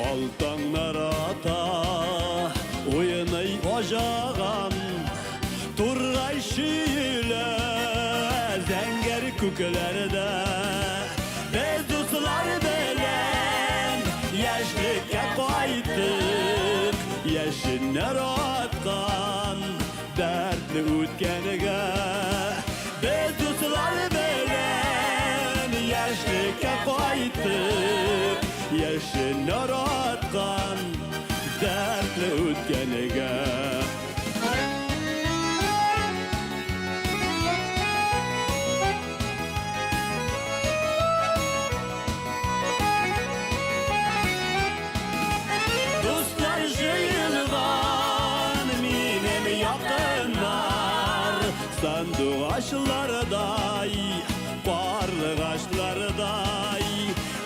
Ал таңнар ата, уйный аҗаган, Тургай чөелә зәңгәр күкләрдә. Без дуслар белән яшьлеккә кайттык, Яшеннәр аткан дәртле үткәнгә. Без дуслар белән яшьлеккә кайттык, Яшеннәр аткан дәртле үткәнгә. Дуслар җыелган минем якыннар, Сандугачлардай, карлыгачлардай.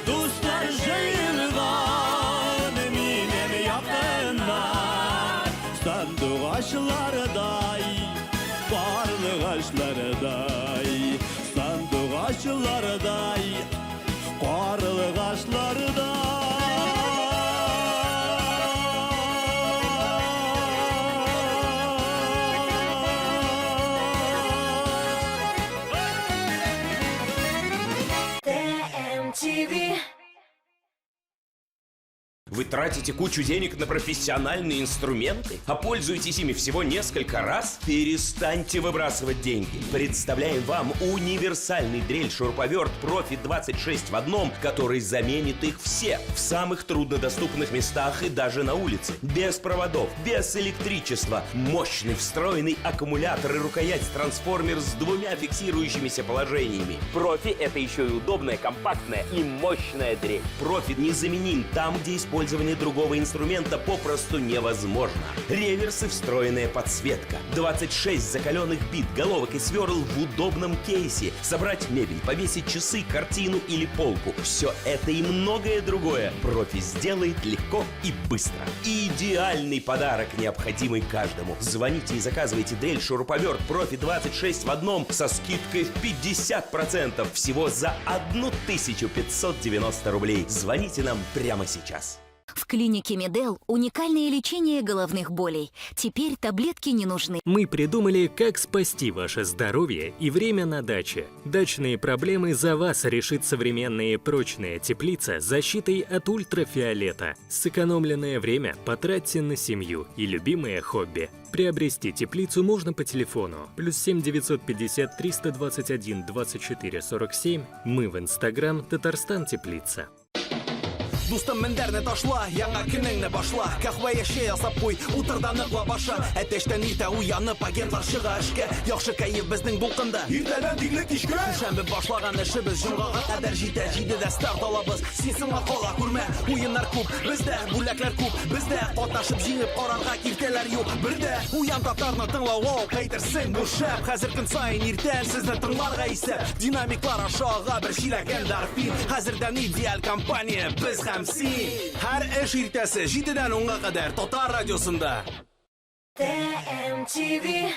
Дуслар җыелган минем якыннар, Сандугачлардай, карлыгачлардай. Сандугачлардай, карлыгачлардай. ТМТВ. Вы тратите кучу денег на профессиональные инструменты, а пользуетесь ими всего несколько раз? Перестаньте выбрасывать деньги. Представляем вам универсальный дрель-шуруповерт Профи 26 в одном, который заменит их все в самых труднодоступных местах и даже на улице. Без проводов, без электричества. Мощный встроенный аккумулятор и рукоять-трансформер с двумя фиксирующимися положениями. Профи — это еще и удобная, компактная и мощная дрель. Профи незаменим там, где используют использование другого инструмента попросту невозможно. Реверсы, встроенная подсветка. 26 закаленных бит, головок и сверл в удобном кейсе. Собрать мебель, повесить часы, картину или полку. Все это и многое другое профи сделает легко и быстро. Идеальный подарок, необходимый каждому. Звоните и заказывайте дрель шуруповерт профи 26 в одном со скидкой в 50% всего за 1590 рублей. Звоните нам прямо сейчас. В клинике Медел уникальное лечение головных болей. Теперь таблетки не нужны. Мы придумали, как спасти ваше здоровье и время на даче. Дачные проблемы за вас решит современная прочная теплица с защитой от ультрафиолета. Сэкономленное время потратьте на семью и любимое хобби. Приобрести теплицу можно по телефону +7 950 321 24 47. Мы в Инстаграм Татарстан Теплица. Дустым, мендәрне ташла, яңа көнеңне башла. Каһвә я чәй ясап куй, утыр да ныклап аша. Әтәчтән иртә уянып, агентлар чыга эшкә. Яхшы кәеф безнең дулкында. Иртәдән тикле кичкә. Шәмбе башлаган эшебез җомгага кадәр җитә. Җидедә старт алабыз. Син соңга кала күрмә. Уеннар күп, бездә бүләкләр күп. Бездә катнашып җиңеп карарга киртәләр юк. Бердә Уян татарны тыңлау, вау, әйтерсең бу шәп. Хәзер көн саен иртән сезне тыңларга исәп. Динамиклар аша ага бер чиләк эндорфин. Хәзердән идеаль компания без һәм син. Һәр эш иртәсе 7-дән 10-га кадәр Татар радиосында. ТМТВ.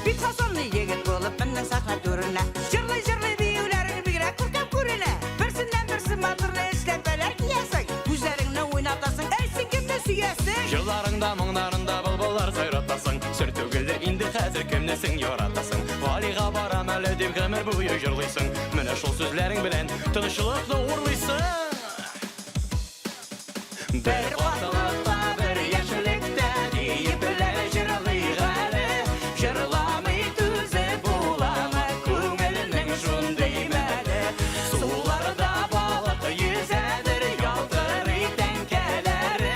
Бик фасонный егет булып меннең сәхнә түренә. Җырлый-җырлый биюләрең бигрәк күркәм күренә. Берсеннән-берсе матурлы эшләпәләр киясең. Күзләреңне уйнатасың, әй син кемне сөясең? Җырларыңда, моңнарында былбыллар сайратасың. Сер түгелдер инде хәзер кемне син яратасың. Галига барам әле дип гомер буе җырлыйсың. Менә шул сүзләрең белән тынычлыкны урлыйсың. Бер ватылыкта, бер яшьлектә диепләр җырлыйк әле. Җырламый түзеп буламы күңелнең шундый мәле. Суларда балык йөзәдер, ялтырый тәңкәләре.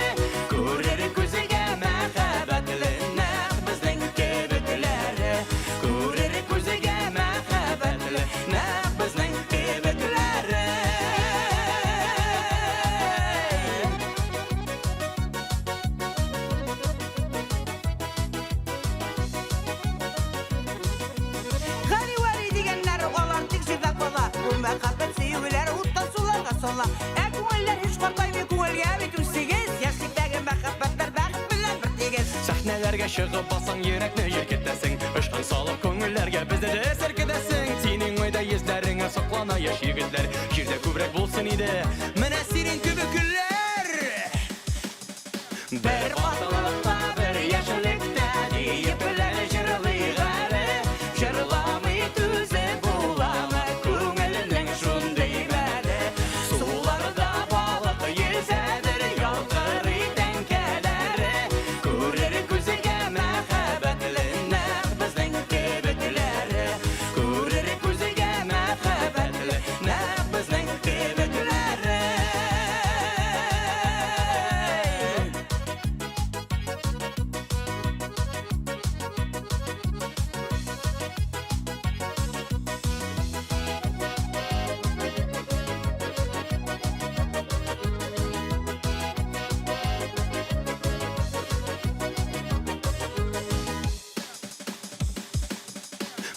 Күрер күзгә мәхәббәтле нәкъ безнең кебекләре. Күрер күзгә мәхәббәтле нәкъ безнең кебекләре. Гали Вәли дигәннәр алар тик җырда кала. Бу мәхәббәт сөюләр уттан суларга сала. Ә күңелләр һич картаймый, күңелгә бит 18. Яшьлектәге мәхәббәтләр бәхет белән бер тигез. Сәхнәләргә чыгып бассаң, йөрәкне җилкетәсең. Очкын салып күңелләргә безне дә селкетәсең. Синең майда йөзләреңә соклана яшь егетләр. Җирдә күбрәк булсын иде менә синең кебек көннәр. Бер ватылыкта, бер яшьлектә диепләр җырлыйк әле. Җырламый түзеп буламы күңелнең шундый мәле. Суларда балык йөзәдер, ялтырый тәңкәләре. Күрер күзгә мәхәббәтле нәкъ безнең кебекләре. Күрер күзгә мәхәббәтле нәкъ безнең кебекләре.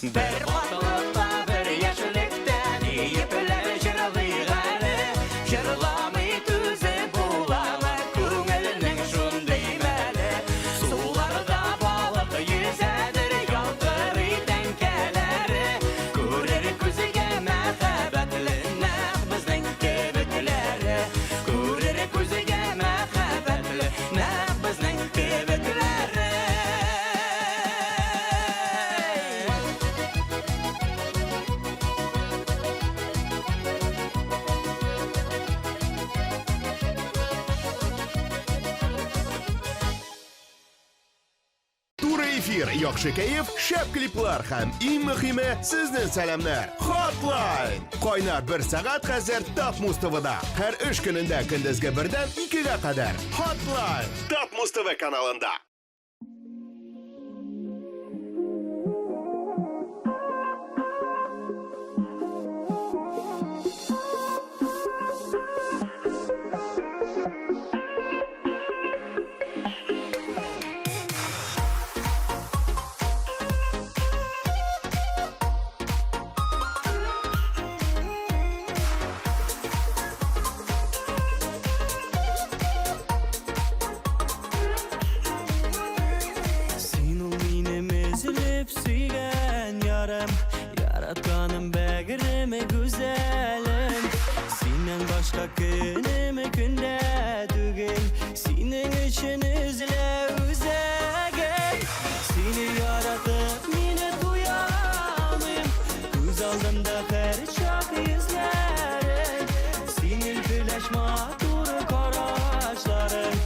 Бер ватылыкта, бер яшьлектә диепләр җырлыйк әле. Җырламый түзеп буламы күңелнең шундый мәле. Суларда балык йөзәдер, ялтырый тәңкәләре. Күрер күзгә мәхәббәтле нәкъ безнең кебекләре. Күрер күзгә мәхәббәтле нәкъ безнең кебекләре. Туры эфир, яхшы кәеф, шәп клиплар һәм иң мөһиме сезнең сәламнәр. Hotline! Кайнар бер сәгать хәзер Татмуз ТВда. Һәр эш көнендә көндезге бердән икегә кадәр. Hotline! Татмуз ТВ каналында. Син ул минем өзелеп сөйгән ярым, Яратканым бәгырем гүзәлем. Синнән башка көнем көндә түгел, Синең өчен өзелә үзәгем. Сине яратып мине туя алмыйм, Күз алдымда һәрчак йөзләрең. Синең көләч матур карашларың,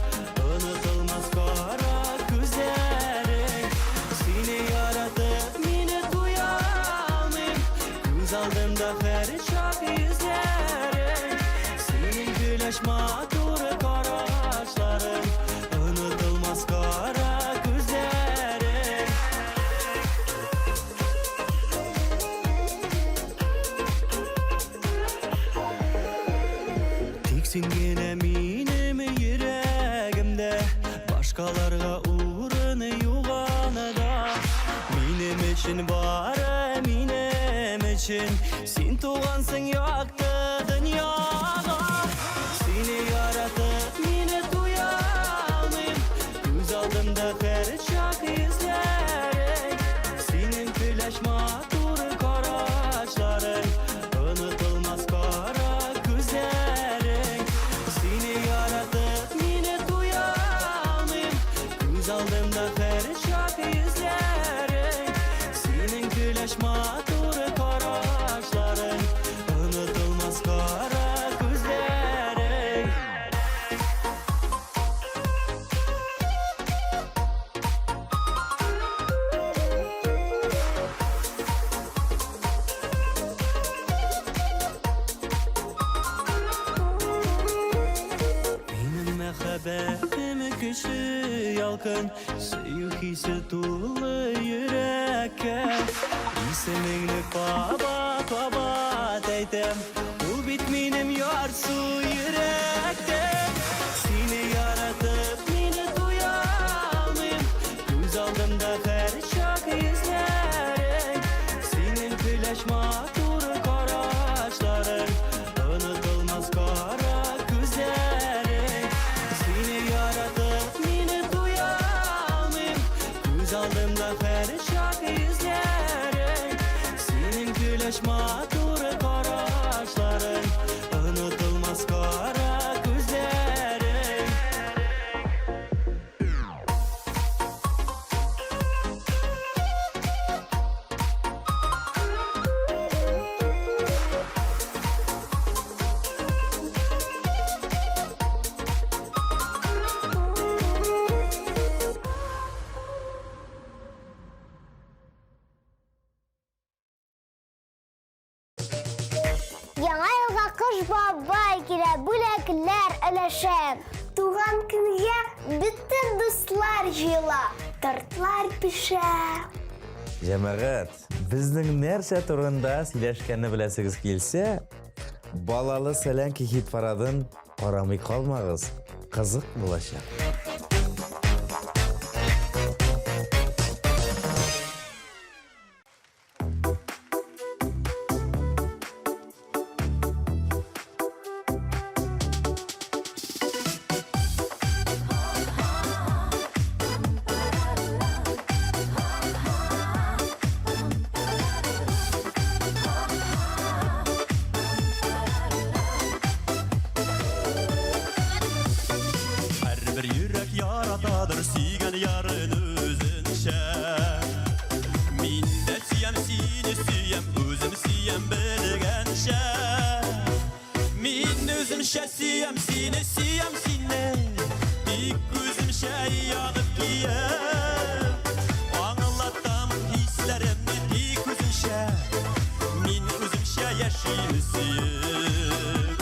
Онытылмас кара күзләрең. Сине яратып мине туя алмыйм, Күз алдымда һәрчак йөзләрең. Синең көләч матур карашларың, Онытылмас кара күзләрең. Тик син генә минем йөрәгемдә, Башкаларга урын юк анда. Минем өчен бары минем өчен Син тугансың якты дөньяга. Сине яратып мине туя алмыйм, Күз алдымда һәрчак йөзләрең. Синең көләч матур карашларың, Онытылмас кара күзләрең. Сине яратып мине туя алмыйм, Күз алдымда һәрчак йөзләрең. Синең көләч матур карашларың, Онытылмас кара күзләрең. Минем мәхәббәтем көчле ялкын, Сөю хисе тулы йөрәккә. Исемеңне кабат-кабат әйтәм, Ул бит минем ярсу йөрәктә. Сине яратып мине туя алмыйм, Күз алдымда һәрчак йөзләрең. Синең көләч матур карашларың, Онытылмас кара күзләрең. Сине яратып мине туя алмыйм, Күз алдымда һәрчак йөзләрең. Синең көләч матур карашларың, Онытылмас кара күзләрең. Яңа елга Кыш бабай килә, бүләкләр өләшә. Туган көнгә бөтен дуслар җыела, тортлар пешә. Җәмәгать, безнең нәрсә турында сөйләшкәнне беләсегез килсә, Балалы сәләнки хит-парадын карамый калмагыз, кызык булачак. Һәрбер йөрәк яратадыр сөйгән ярын үзенчә. Мин дә сөям сине сөям, үзем сөям белгәнчә. Мин үземчә сөям сине, сөям сине, тик үземчә янып көям. сөеп.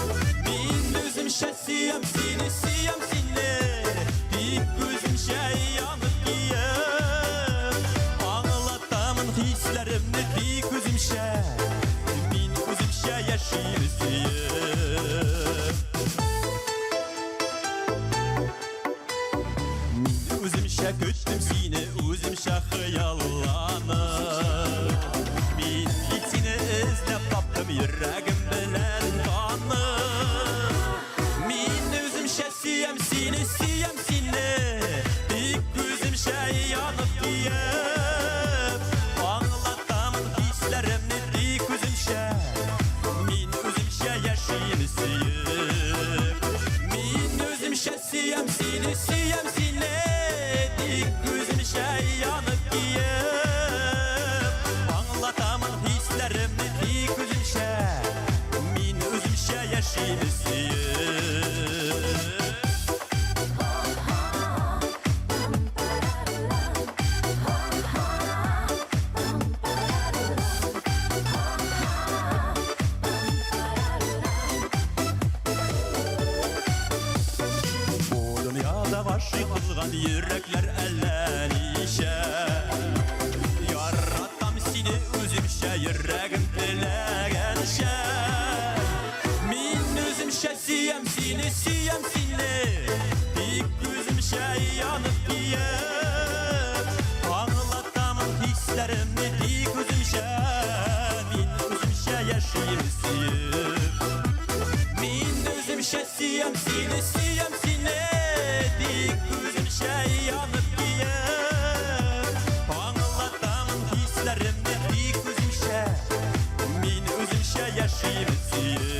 Мин үземчә сөям сине, сөям сине, тик үземчә янып көеп. Аңлатамын хисләремне тик үземчә, мин үземчә яшим сөеп. Мин үземчә көттем сине, үземчә хыялланып. Мин бит сине эзләп таптым, йөрәгем белән танып. Мин үземчә сөям сине, сөям сине, тик үземчә янып көеп. Аңлатамын хисләремне тик үземчә, мин үземчә яшим сөеп. Мин үземчә сөям сине, сөям сине, тик үземчә янып көеп. Аңлатамын хисләремне тик үземчә, мин үземчә яшим сөеп. Бу дөньяда гашыйк булган йөрәкләр әллә ничә. Яратам сине үземчә, йөрәгем теләгәнчә. Мин үземчә сөям сине, сөям сине, тик үземчә янып көеп. Аңлатамын хисләремне тик үземчә, мин үземчә яшим сөеп. Мин үземчә сөям сине, сөям сине, тик үземчә янып көеп. Аңлатамын хисләремне тик үземчә, мин үземчә яшим сөеп.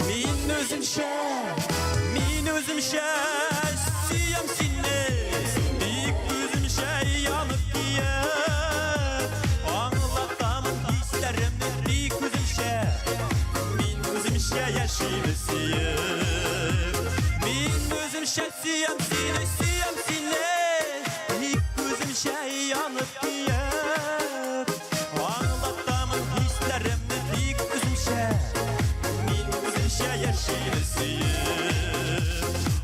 Мин үземчә, мин үземчә сөям сине, тик үземчә янып көеп. Аңлатамын хисләремне тик үземчә, мин үземчә яшим сөеп. Мин үземчә сөям сине, сөям сине, тик үземчә янып көеп. Аңлатамын хисләремне тик үземчә, мин үземчә яшим сөеп.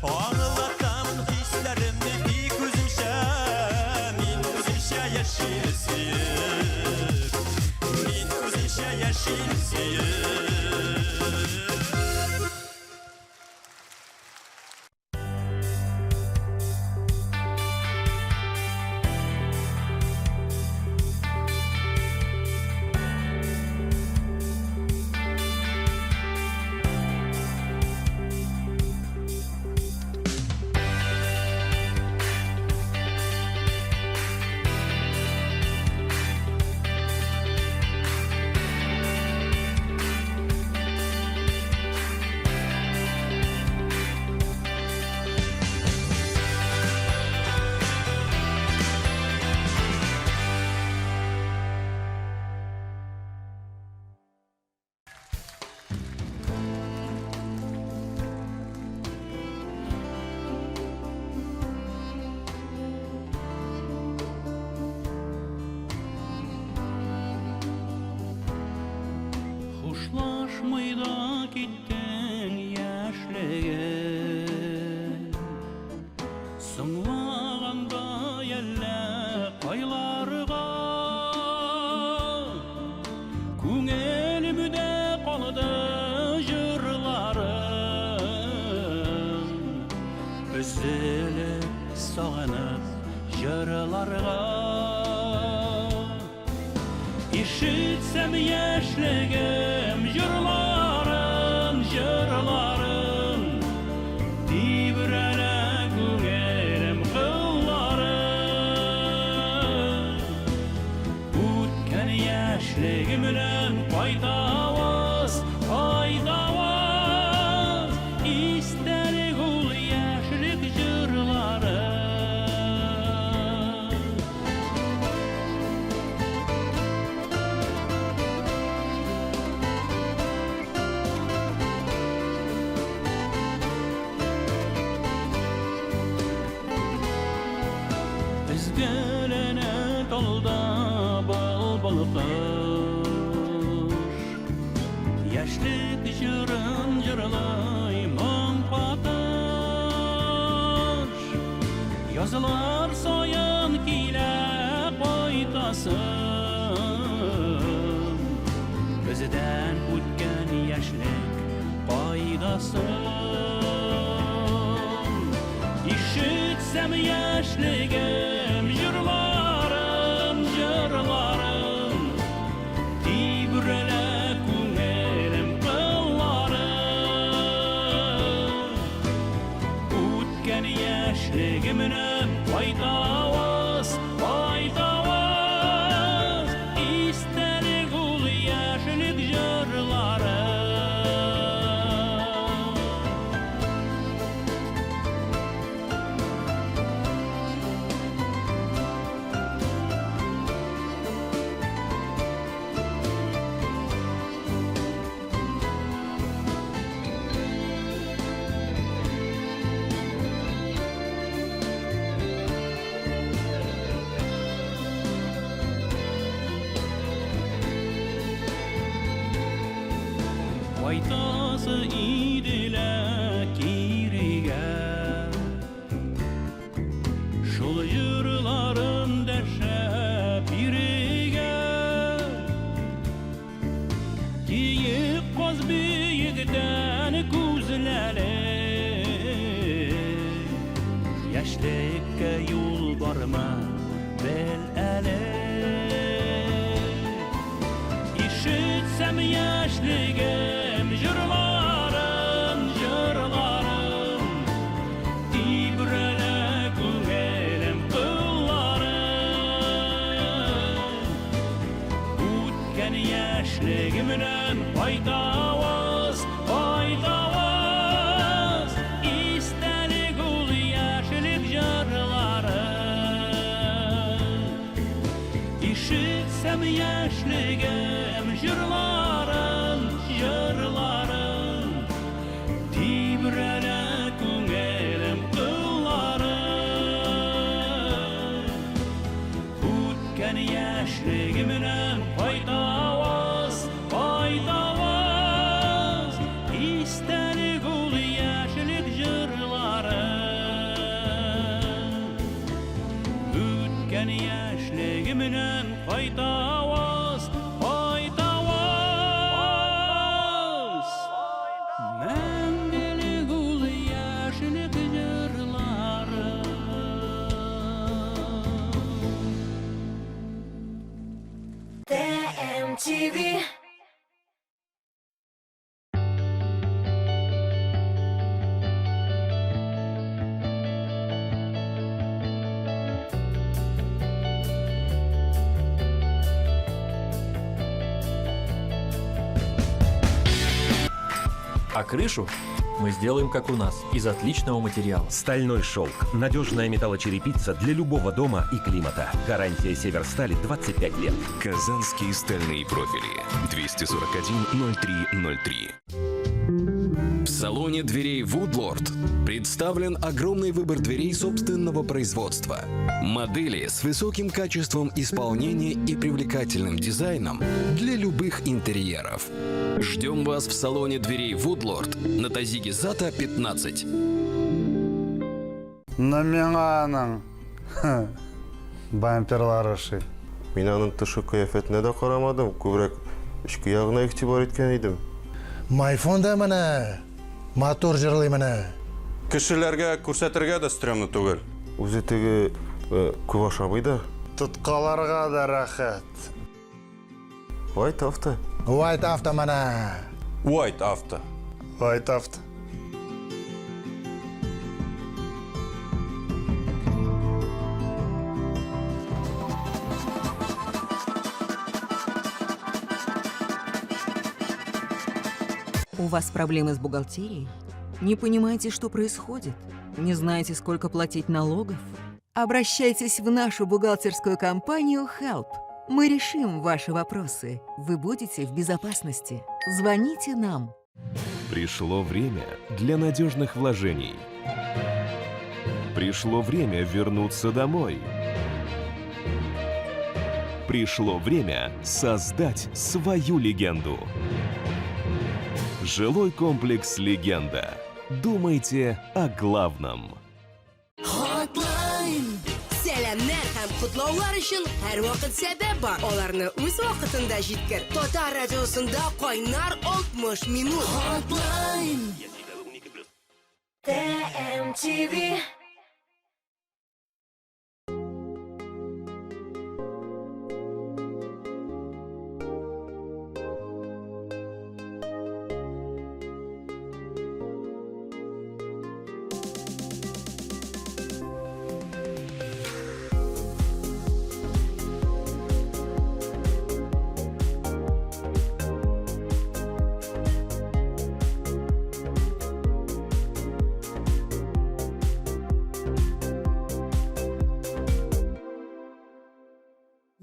Аңлатамын хисләремне тик үземчә, мин үземчә яшим сөеп. Мин үземчә яшим сөеп. Хушлашмый да киттең, яшьлегем, Соңлаганда әллә кайларга. Күңелемдә калды җырларың, Өзелеп, сагынып җырларга. Ишетсәм яшьлегем җырларын, җырларын, Тибрәнә күңелем кыллары. Үткән яшьлегемнән кайтаваз, кайтаваз, Истәлек ул яшьлек җырлары. Өзгәләнә талда былбыл кош. Яшьлек җырын җырлый моң катыш. Язлар саен килә кайтасым. Бездән үткән яшьлек кайда соң? Ишетсәм яшьлегем җырларын, җырларын, Тибрәлә күңелем кыллары. Үткән яшьлегемнең кайтаваз, кайтаваз, Истәлек ул яшьлек җырлары. Кайтасы иде лә кирегә. Шул җырларым дәшә бирегә. Киек каз биектән күзләре. Яшьлеккә юл бармы, бел әле. Ишетсәм яшьлегем җырларын, җырларын, Тибрәлә күңелем кыллары. Үткән яшьлегемнән кайтаваз, кайтаваз, Истәлек ул яшьлек җырлары. Ишетсәм яшьлегем җырларын, җырларын, Тибрәлә күңелем кыллары. Үткән яшьлегемнән кайтаваз, кайтаваз, Истәлек ул яшьлек җырлары. Үткән яшьлегемнән кайтаваз, кайтаваз, Мәңгелек ул яшьлек җырлары. ТМТВ. А крышу мы сделаем как у нас, из отличного материала. Стальной шелк. Надежная металлочерепица для любого дома и климата. Гарантия Северстали 25 лет. Казанские стальные профили. 241 03 03. В салоне дверей Woodlord представлен огромный выбор дверей собственного производства. Модели с высоким качеством исполнения и привлекательным дизайном для любых интерьеров. Ждем вас в салоне дверей Woodlord на Тазиге Зата 15. Но миңа аның бамперлары ошый. Мин аның тышкы кыяфәтенә дә карамадым, күбрәк эчке ягына игътибар иткән идем. Майфон да менә матур җырлый менә. Кешеләргә күрсәтергә дә стрёмно түгел. Үзе теге күп ашамый да. Тоткаларга да рәхәт. White Auto. White Auto менә. White Auto. White Auto. У вас проблемы с бухгалтерией? Не понимаете, что происходит? Не знаете, сколько платить налогов? Обращайтесь в нашу бухгалтерскую компанию Help. Мы решим ваши вопросы. Вы будете в безопасности. Звоните нам. Пришло время для надежных вложений. Пришло время вернуться домой. Пришло время создать свою легенду. Жилой комплекс «Легенда». Думайте о главном. Hotline! Сәламнәр һәм котлаулар өчен һәрвакыт сәбәп бар. Аларны үз вакытында җиткер. Татар радиосында кайнар 60 минут. Hotline! ТМТВ.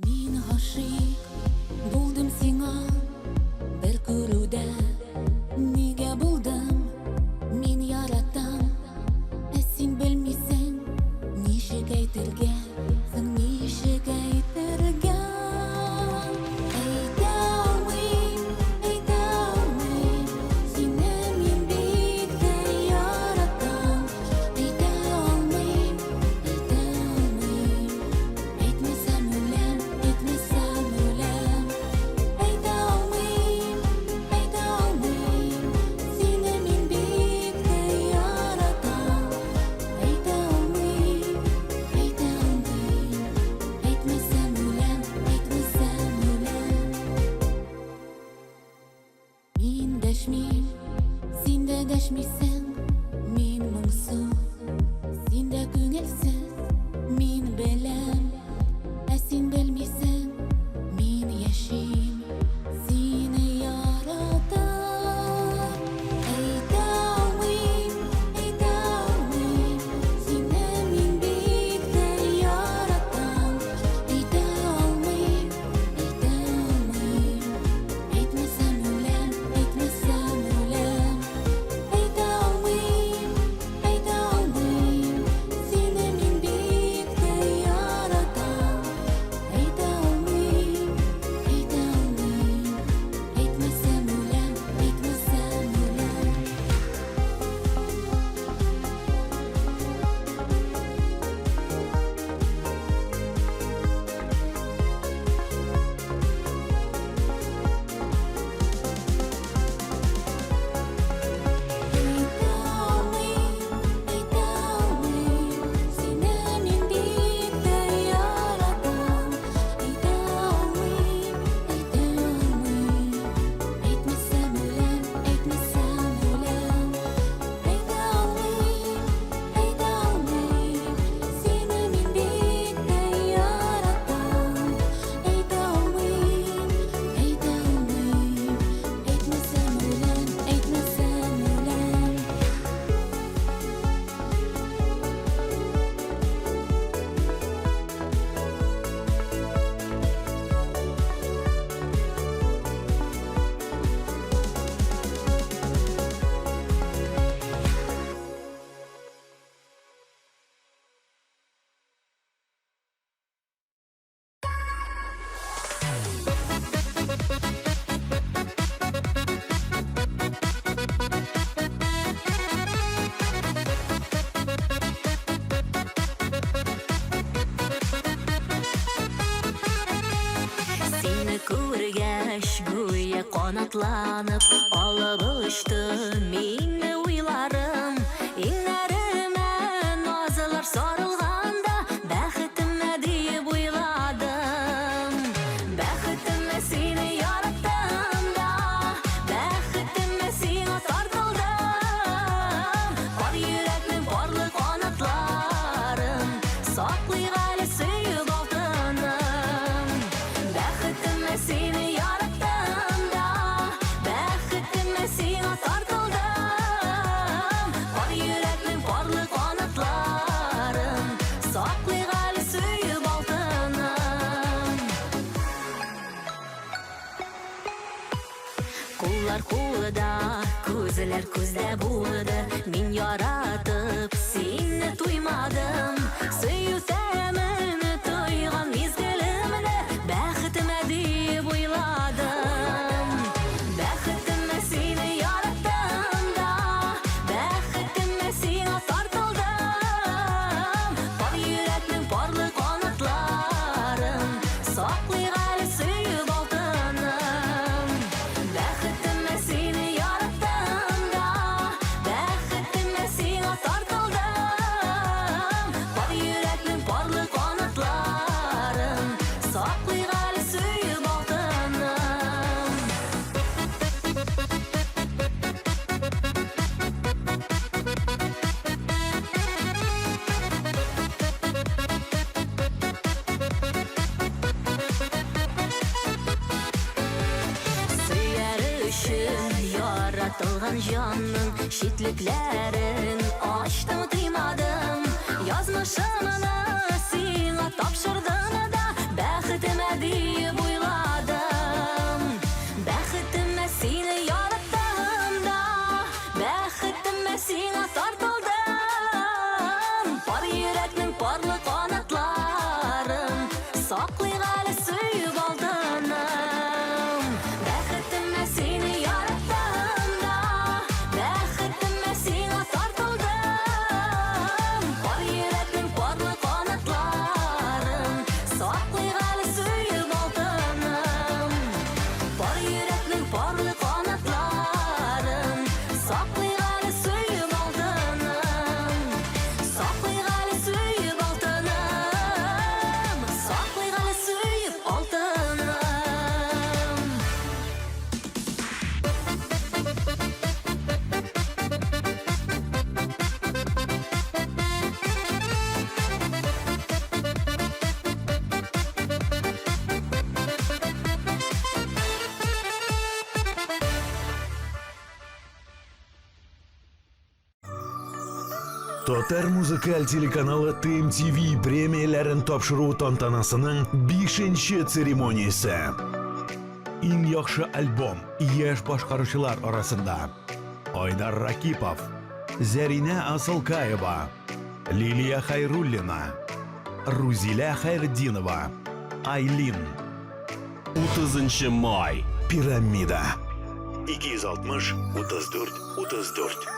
Мин гашыйк булдым сиңа бер күрүдә. Нигә булдым? Мин яратам, ә син белмисең. Ничек әйтергә, соң ничек әйтергә? Әйтә алмыйм, әйтә алмыйм, сине мин бик тә яратам. Әйтә алмыйм, әйтә алмыйм. Әйтмәсәм үләм, әйтмәсәм үләм. Әйтә алмыйм, әйтә алмыйм. Сине мин бик тә яратам. Әйтә алмыйм, әйтә алмыйм. Әйтмәсәм үләм, әйтмәсәм үләм. Мин дәшмим, син дә дәшмисең. Мин моңсу, син дә күңелсез. Мин беләм, ә син белмисең. Мин яшим, сине яратам. Әйтә алмыйм, әйтә алмыйм. Сине мин бик тә яратам. Әйтә алмыйм, әйтә алмыйм. Әйтмәсәм үләм, әйтмәсәм үләм. Әйтә алмыйм, әйтә алмыйм. Сине мин бик тә яратам. Әйтә алмыйм, әйтә алмыйм. Әйтмәсәм үләм, әйтмәсәм үләм. Әйтә алмыйм, әйтә алмыйм. Сине мин бик тә яратам. Әйтә алмыйм, әйтә алмыйм. Әйтмәсәм үләм, әйтмәсәм үләм. Әйтә алмыйм, әйтә алмыйм. Сине мин бик тә яратам. Әйтә алмыйм, әйтә алмыйм. Әйтмәсәм үләм, әйтмәсәм үләм. Сине күргәч, гүя канатланып, алып очты мине уйларым. Иңнәремә назлар сарылганда, бәхетемә диеп уйладым. Бәхетемә сине яраттым да, бәхетемә сиңа тартылдым. Пар йөрәкнең парлы канатларын саклыйк әле сөеп алтыным. Бәхетемә сине яраттым да, бәхетемә сиңа тартылдым. Пар йөрәкнең парлы канатларын саклыйк әле сөеп алтыным. Куллар кулда, күзләр күздә булды. Мин яратып сине туймадым. Сөю тәмен тойган мизгелемдә бәхет Яратылган җанның читлекләрен ачтым, тыймадым. Язмышымны сиңа тапшырдым да, бәхетемә диеп уйладым. Бәхетемә сине яраттым да, бәхетемә сиңа тартылдым. Пар йөрәкнең парлы канатларын саклыйк әле сөеп алтыным. Бәхетемә сине яраттым да, бәхетемә сиңа тартылдым. Пар йөрәкнең парлы канатларын саклыйк әле сөеп алтыным. Пар йөрәкнең парлы канатларын саклыйк әле сөеп алтыным. Саклыйк әле сөеп алтыным. Саклыйк әле сөеп алтыным. Татар музыкаль телеканалы ТМТВ премияләрен тапшыру тантанасының 5 церемониясе. Иң яхшы альбом яшь башкаручылар арасында Айдар Ракипов, Зәринә Асылкаева, Лилия Хайруллина, Рузилә Хайретдинова, Айлин. 30 май. Пирамида. 260 34 34.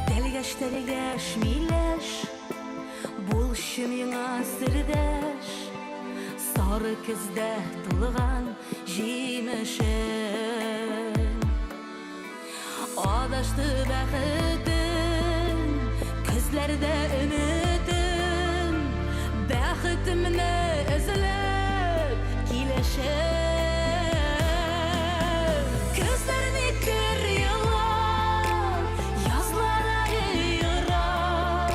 Тәлгәш, тәлгәш, миләш, булчы миңа сердәш, сары көздә тулган җимешем. Адашты бәхетем, көзләрдә өметем, бәхетемне эзләп килешем. Көзләр никтер елар, язлар ае ерак,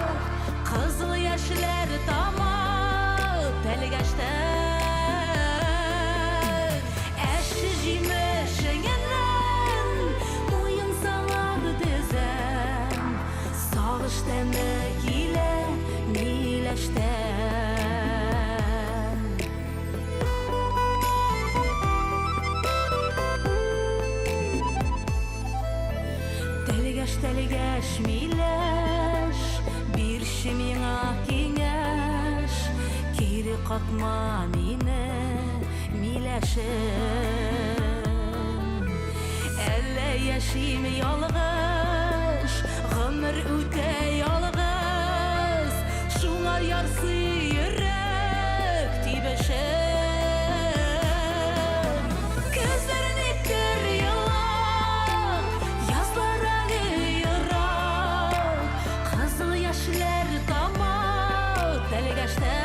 кызыл яшьләр тама тәлгәштән. Әче җимешеңнән муенсалар тезәм, сагыш тәме килә миләштән. Тәлгәш, тәлгәш, миләш, бирче миңа киңәш, кире какма мине, миләшем. Әллә яшим ялгыш, гомер үтә ялгыз, шуңа ярсый йөрәк тибешем. Көзләр никтер елак, язлар ае ерак, кызыл яшьләр тама тәлгәштән.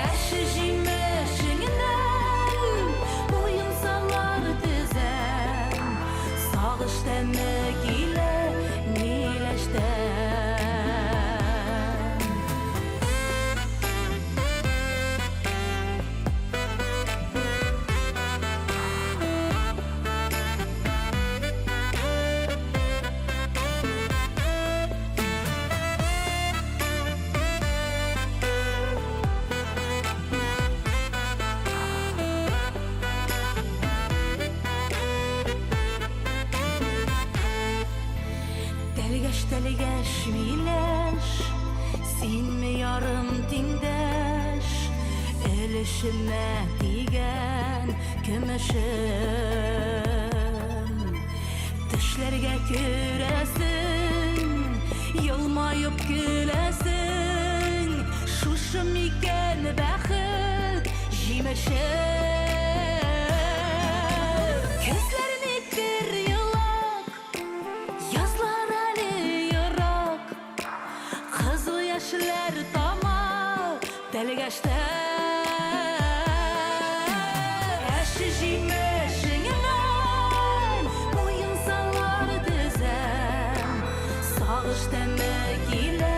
Әче җимешеңнән муенсалар тезәм, сагыш тәме килә миләштән. Тәлгәш, тәлгәш, миләш, синме ярым тиңдәш, өлешемә тигән көмешем. Төшләргә керәсең, елмаеп көләсең, шушы Шушы микән бәхет җимеше? Көзләр никтер елак, язлар әле ерак. Кызыл яшьләр тама тәлгәштән. Әче җимешеңнән муенсалар төзәм. Сагыш тәме килә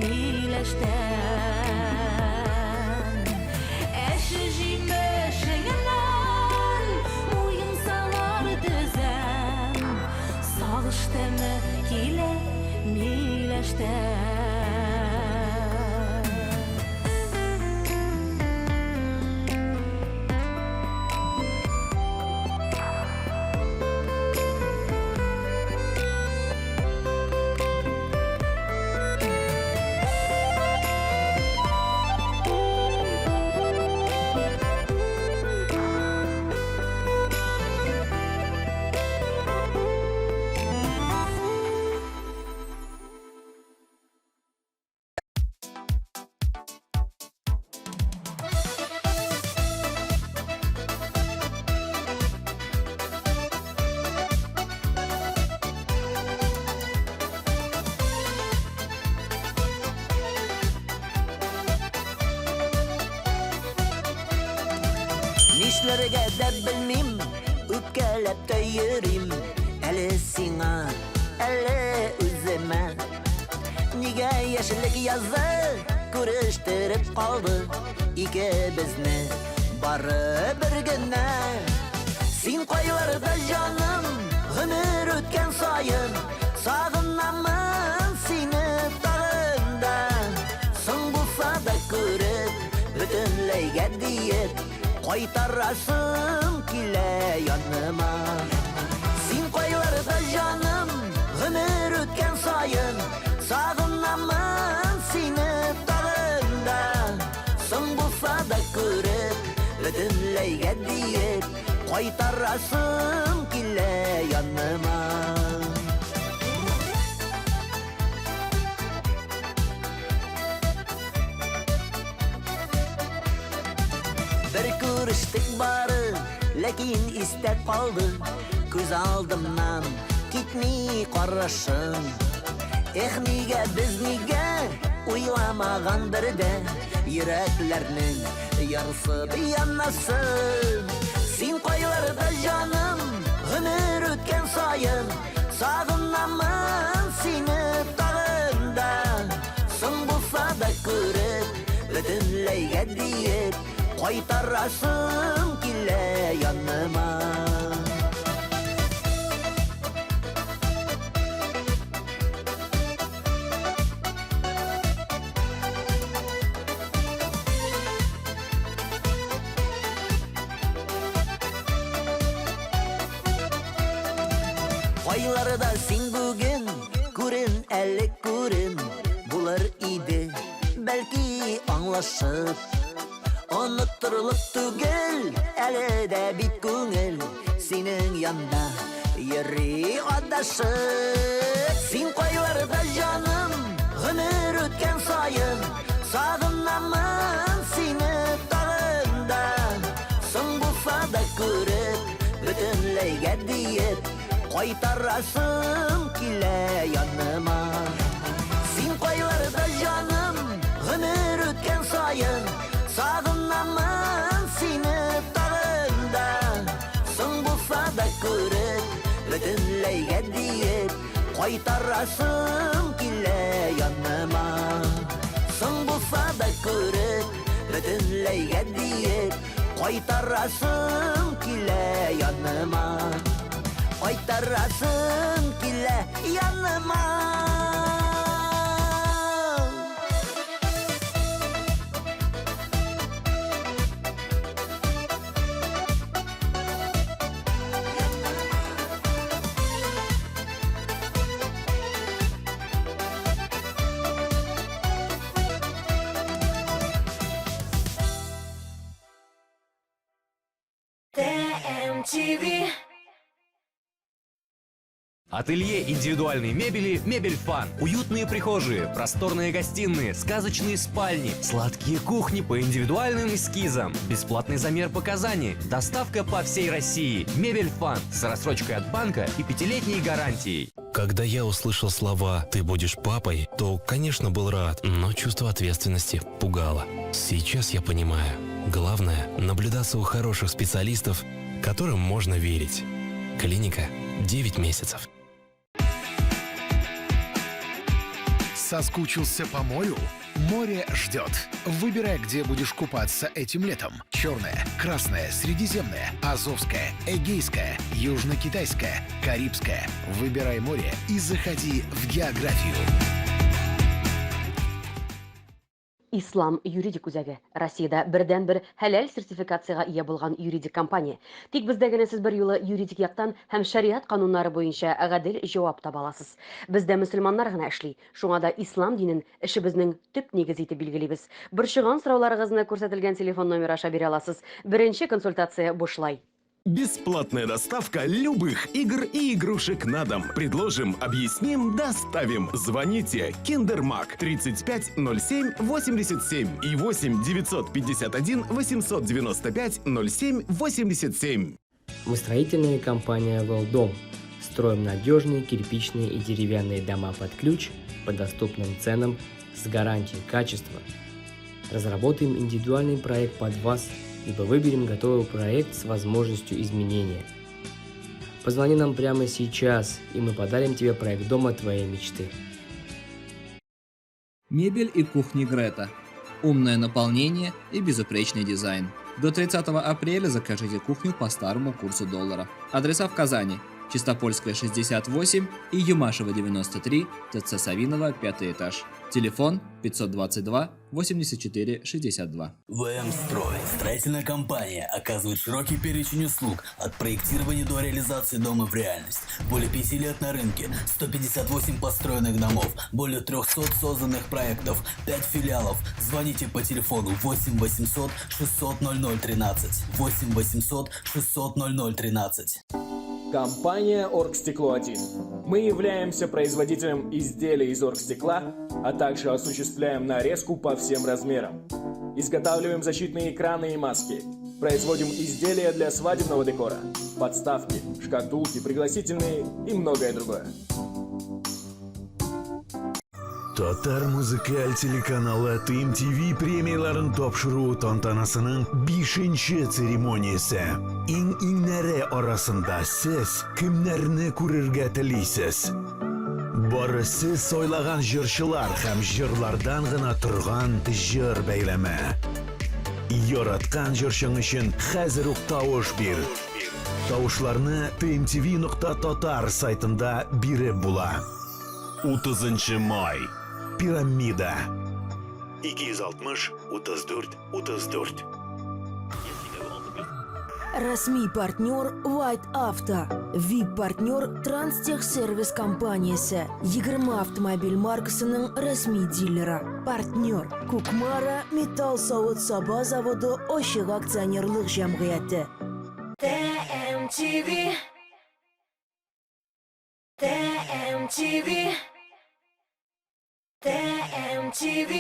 миләштән. Әче җимешеңнән муенсалар төзәм. Сагыш тәме килә миләштән. Нишләргә дә белмим, үпкәләп тә йөрим. Әле сиңа, әле үземә. Нигә яшьлек язы күрештереп калды икебезне бары бер генә. Син кайларда, җаным, гомер үткән саен сагынамын сине тагын да. Соң булса да күреп, бөтенләйгә диеп, кайтарасым килә яныма. Син кайларда, җаным, гомер үткән саен сагынамын сине тагын да. Соң булса да күреп, бөтенләйгә диеп, кайтарасым килә яныма. Бер күрештек бары, ләкин истә калды. Күз алдымнан китми карашың. Эх, нигә без нигә уйламаган бердә йөрәкләрнең ярсып янасын. Син кайларда, җаным, гомер үткән саен сагынамын сине тагын да. Соң булса да күреп, бөтенләйгә диеп, кайтарасым килә яныма. Кайларда син бүген, күрен әле күрен, булыр иде, бәлки аңлашып. Оныттырылып түгел, әле дә бит күңел синең янда йөри адашып. Син кайларда, җаным, гомер үткән саен сагынамын сине тагын да. Соң булса да күреп, бөтенләйгә диеп, кайтарасым килә яныма. Син кайларда, җаным, гомер үткән саен сагынамын сине тагын да. Соң булса да күреп, бөтенләйгә диеп, кайтарасым килә яныма. Соң булса да күреп, бөтенләйгә диеп, кайтарасым килә яныма. Кайтарасым килә яныма. TMTV. Ателье индивидуальной мебели «Мебель Фан». Уютные прихожие, просторные гостиные, сказочные спальни, сладкие кухни по индивидуальным эскизам, бесплатный замер показаний, доставка по всей России. «Мебель Фан» с рассрочкой от банка и пятилетней гарантией. Когда я услышал слова «ты будешь папой», то, конечно, был рад, но чувство ответственности пугало. Сейчас я понимаю. Главное – наблюдаться у хороших специалистов, которым можно верить. Клиника 9 месяцев. Соскучился по морю? Море ждет. Выбирай, где будешь купаться этим летом. Черное, красное, средиземное, азовское, эгейское, южно-китайское, карибское. Выбирай море и заходи в географию. Ислам юридик үзәге Россиядә бердәнбер хәләл сертификациягә ия булган юридик компания. Тик бездә генә сез берьюлы юридик яктан һәм шәриат кануннары буенча гадел җавап таба аласыз. Бездә мөселманнар гына эшли. Шуңа да ислам динен эшебезнең төп нигезе итеп билгелибез. Борчыган сорауларыгызны күрсәтелгән телефон номеры аша бирә аласыз. Беренче консультация бушлай. Бесплатная доставка любых игр и игрушек на дом. Предложим, объясним, доставим. Звоните Киндермаг 35 07 87 и 8 951 895 07 87. Мы строительная компания «Велдом». Строим надежные кирпичные и деревянные дома под ключ по доступным ценам с гарантией качества. Разработаем индивидуальный проект под вас, либо выберем готовый проект с возможностью изменения. Позвони нам прямо сейчас, и мы подарим тебе проект дома твоей мечты. Мебель и кухни Грета. Умное наполнение и безупречный дизайн. До 30 апреля закажите кухню по старому курсу доллара. Адреса в Казани. Чистопольская, 68 и Юмашева, 93, ТЦ Савинова, 5 этаж. Телефон 522 84 62. ВМ Строй. Строительная компания оказывает широкий перечень услуг от проектирования до реализации дома в реальность. Более 5 лет на рынке, 158 построенных домов, более 300 созданных проектов, 5 филиалов. Звоните по телефону 8 800 600 0013. 8 800 600 0013. Компания «Оргстекло-1». Мы являемся производителем изделий из оргстекла, а также осуществляем нарезку по всем размерам. Изготавливаем защитные экраны и маски. Производим изделия для свадебного декора, подставки, шкатулки, пригласительные и многое другое. Татар музыкаль телеканалы TMTV премияларын тапшыру тантанасының бишенче церемониясе. Иң-иңнәре арасында сез кемнәрне күрергә телисез? Бары сез сайлаган җырчылар һәм җырлардан гына торган җыр бәйләме. Яраткан җырчың өчен хәзер үк тавыш бир. Тавышларны tmtv.tatar сайтында биреп була. 30 май. Пирамида. 260 34 34. Рәсми партнер White Auto, VIP-партнер Транстехсервис компаниясе, 20 автомобиль маркасының рәсми дилеры. Партнер Кукмара металл савыт-саба заводы ачык акционерлык җәмгыяте. ТМТВ ТМТВ ТМТВ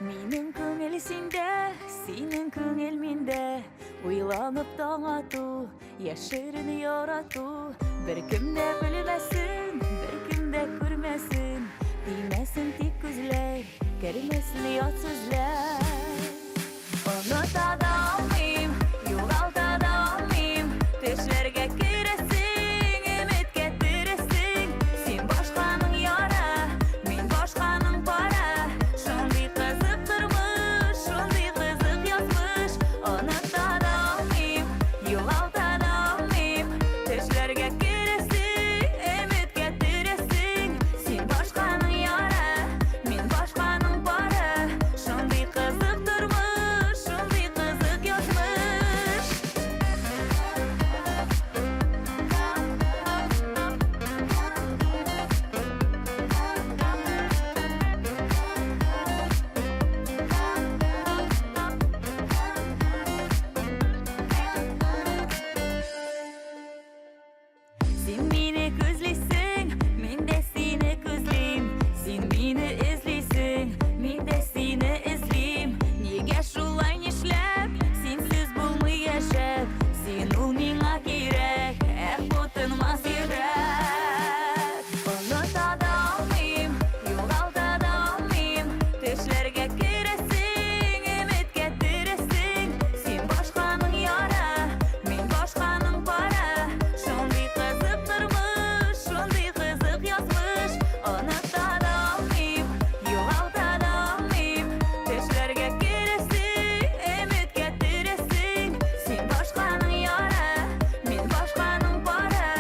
Минем күңел синдә, синең күңел миндә. Уйланып таң ату, яшерен ярату. Беркем дә белмәсен, беркем дә күрмәсен. Тимәсен тик күзләр, кермәсен ят сүзләр. Оныта да алмыйм, югалта да алмыйм. Төшләргә керәсең, өметкә тересең. Син башканың яры, мин башканың пары. Шундый кызык тормыш, шундый кызык язмыш. Оныта да алмыйм, югалта да алмыйм. Төшләргә керәсең, өметкә тересең. Син башканың яры, мин башканың пары. Шундый кызык тормыш, шундый кызык язмыш. Син мине күзлисең, мин дә сине күзлим. Син мине эзлисең, мин дә сине эзлим. Нигә шулай нишләп, синсез булмый яшәп. Син ул миңа кирәк, эх, бу тынмас йөрәк. Оныта да алмыйм, югалта да алмыйм. Төшләргә керәсең, өметкә тересең. Син башканың яры, мин башканың пары. Шундый кызык тормыш, шундый кызык язмыш. Оныта да алмыйм, югалта да алмыйм. Төшләргә керәсең, өметкә тересең. Син башканың яры, мин башканың пары.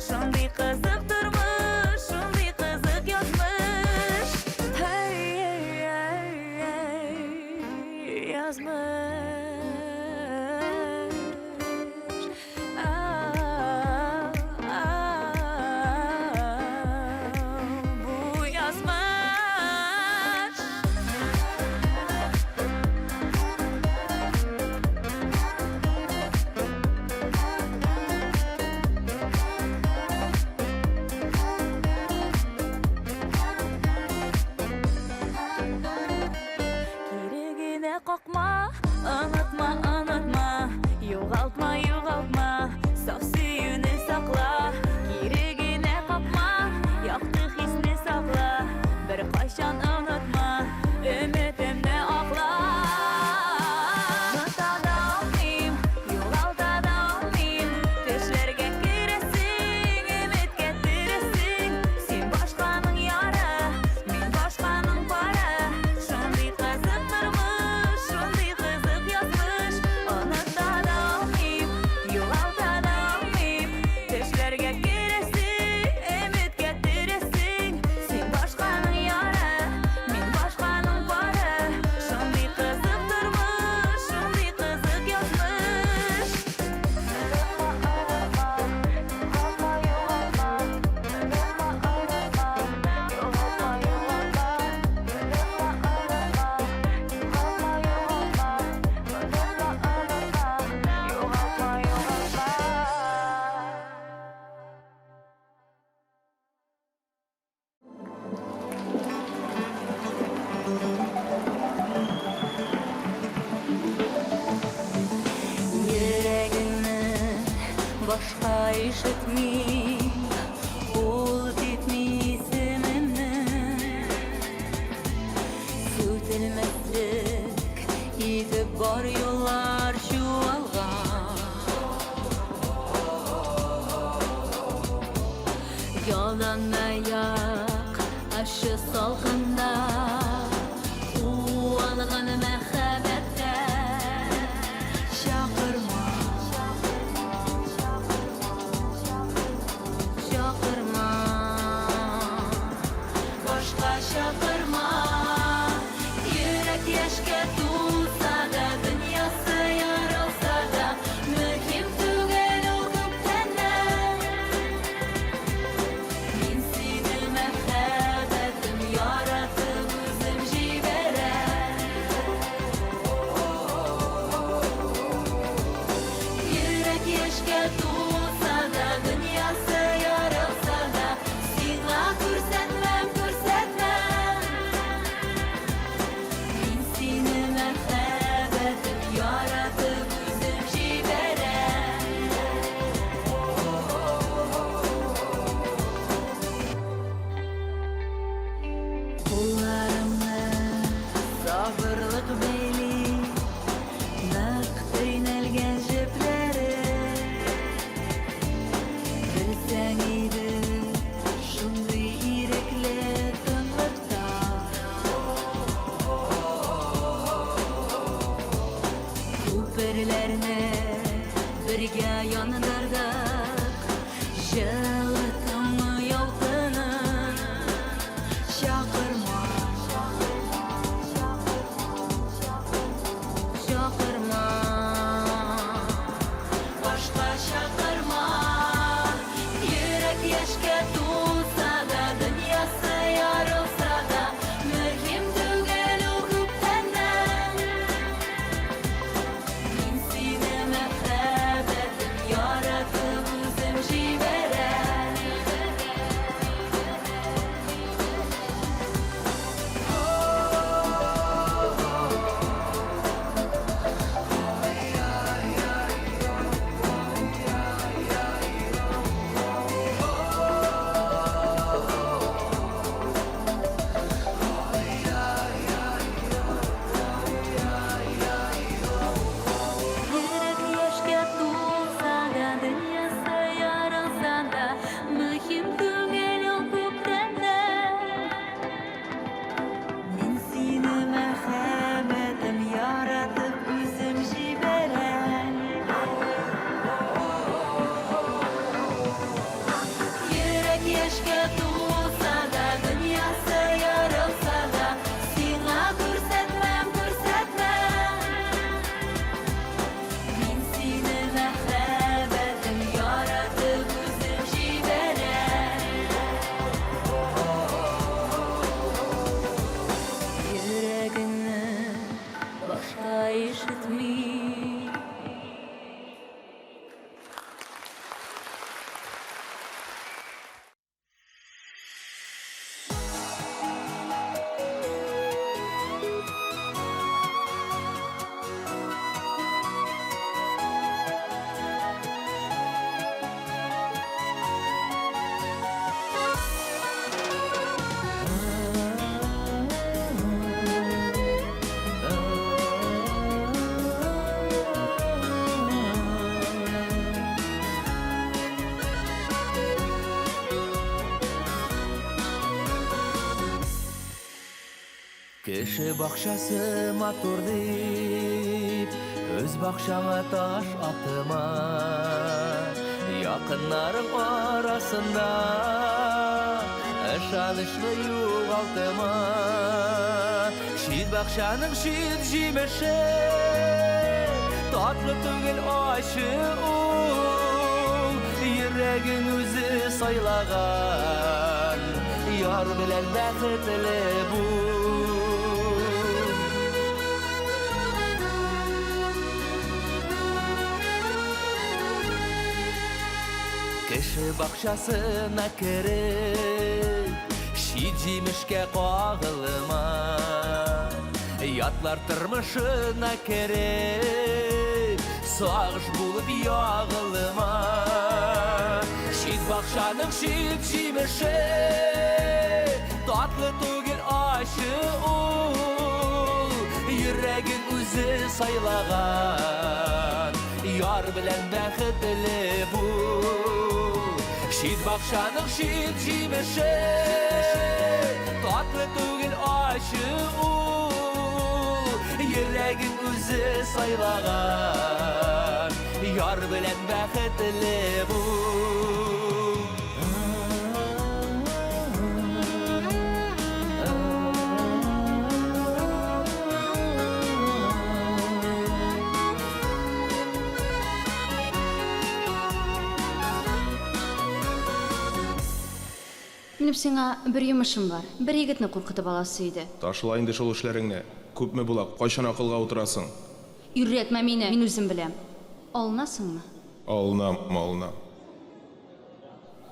Шундый кызык тормыш, шундый кызык язмыш. Һәй, һәй, язмыш. Бу язмыш. Кире генә какма, онытма, онытма, югалтма, югалтма, саф сөюне сакла. Кире генә какма, якты хисне сакла, беркайчан онытма, өметемне акла. Оныта да алмыйм, югалта да алмыйм, төшләргә керәсең, өметкә тересең. Син башканың яры, мин башканың пары. Шундый кызык тормыш, шундый кызык язмыш. Оныта да алмыйм, югалта да алмыйм. Төшләргә керәсең, өметкә тересең. Син башканың яры, мин башканың пары. Шундый кызык тормыш, шундый кызык язмыш. Йөрәгеңне башка ишетмим, ул типми исемемне. Сүтелмәслек итеп бар юллар чуалган. Ялан аяк ашы салкында Уалган мәхәббәттә Чакырма, чакырма, башка чакырма. Йөрәк яшькә тулса да, дөньясы ярылса да, мөһим түгел ул күптәннән. Мин сине мәхәббәтем яры Гомерләрне бергә яндырдык, җылы таңы ялкынын чакырма, чакырма, башка чакырма. Йөрәк яшькә тулса да, дөньясы ярылса да, мөһим түгел ул күптәннән. Мин сине мәхәббәтем яратып үзем җибәрәм. Йөрәк яшькә тулса да, дөньясы ярылса да, мөһим түгел ул күптәннән. Мин сине мәхәббәтем яратып үзем җибәрәм. Йөрәк яшькә тулса да, дөньясы ярылса да, сиңа күрсәтмәм, күрсәтмәм. Мин сине мәхәббәтем яратып үзем җибәрәм. Йөрәгеңне башка ишетми. Кеше бакчасы матур дип, үз бакчаңа таш атма. Якыннарың арасында ышанычлы югалтма. Чит бакчаның чит җимеше татлы түгел ачы ул. Йөрәгең үзе сайлаган яр белән бәхетле бул. Кеше бакчасына кереп, чит җимешкә кагылма. Ятлар тормышына кереп, сагыш булып ягылма. Чит бакчаның чит җимеше татлы түгел ачы ул. Йөрәгең үзе сайлаган яр белән бәхетле бул. Чит бакчаның чит җимеше татлы түгел ачы ул. Йөрәгең үзе сайлаган яр белән бәхетле бул. Минем сиңа бер йомышым бар. Бер егетне куркытып аласы иде. Ташла инде шул эшләреңне. Күпме була, кайчан акылга утырасың? Өйрәтмә мине, мин үзем беләм. Алынасыңмы? Алынам, алынам.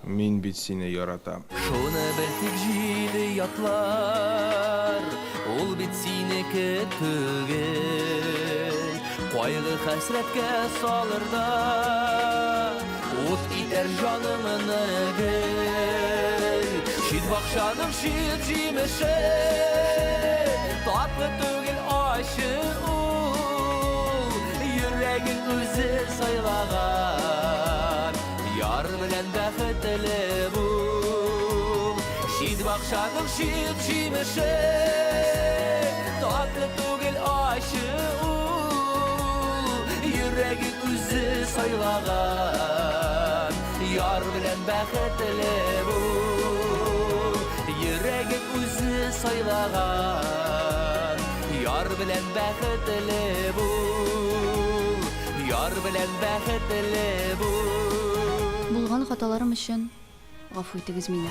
Мин бит сине яратам. Шуны бел тик җиде ятлар, ул бит синеке түгел. Кайгы хәсрәткә салыр да, ут итәр җаныңны гел. Чит бакчаның чит җимеше, татлы түгел ачы ул. Йөрәгең үзе сайлаган яр белән бәхетле бул. Чит бакчаның чит җимеше, татлы түгел ачы ул. сайлаган Яр белән бәхетле бул. Йөрәгең үзе сайлаган Яр белән бәхетле бул. Яр белән бәхетле бул. Булган хаталарым өчен гафу итегез мине.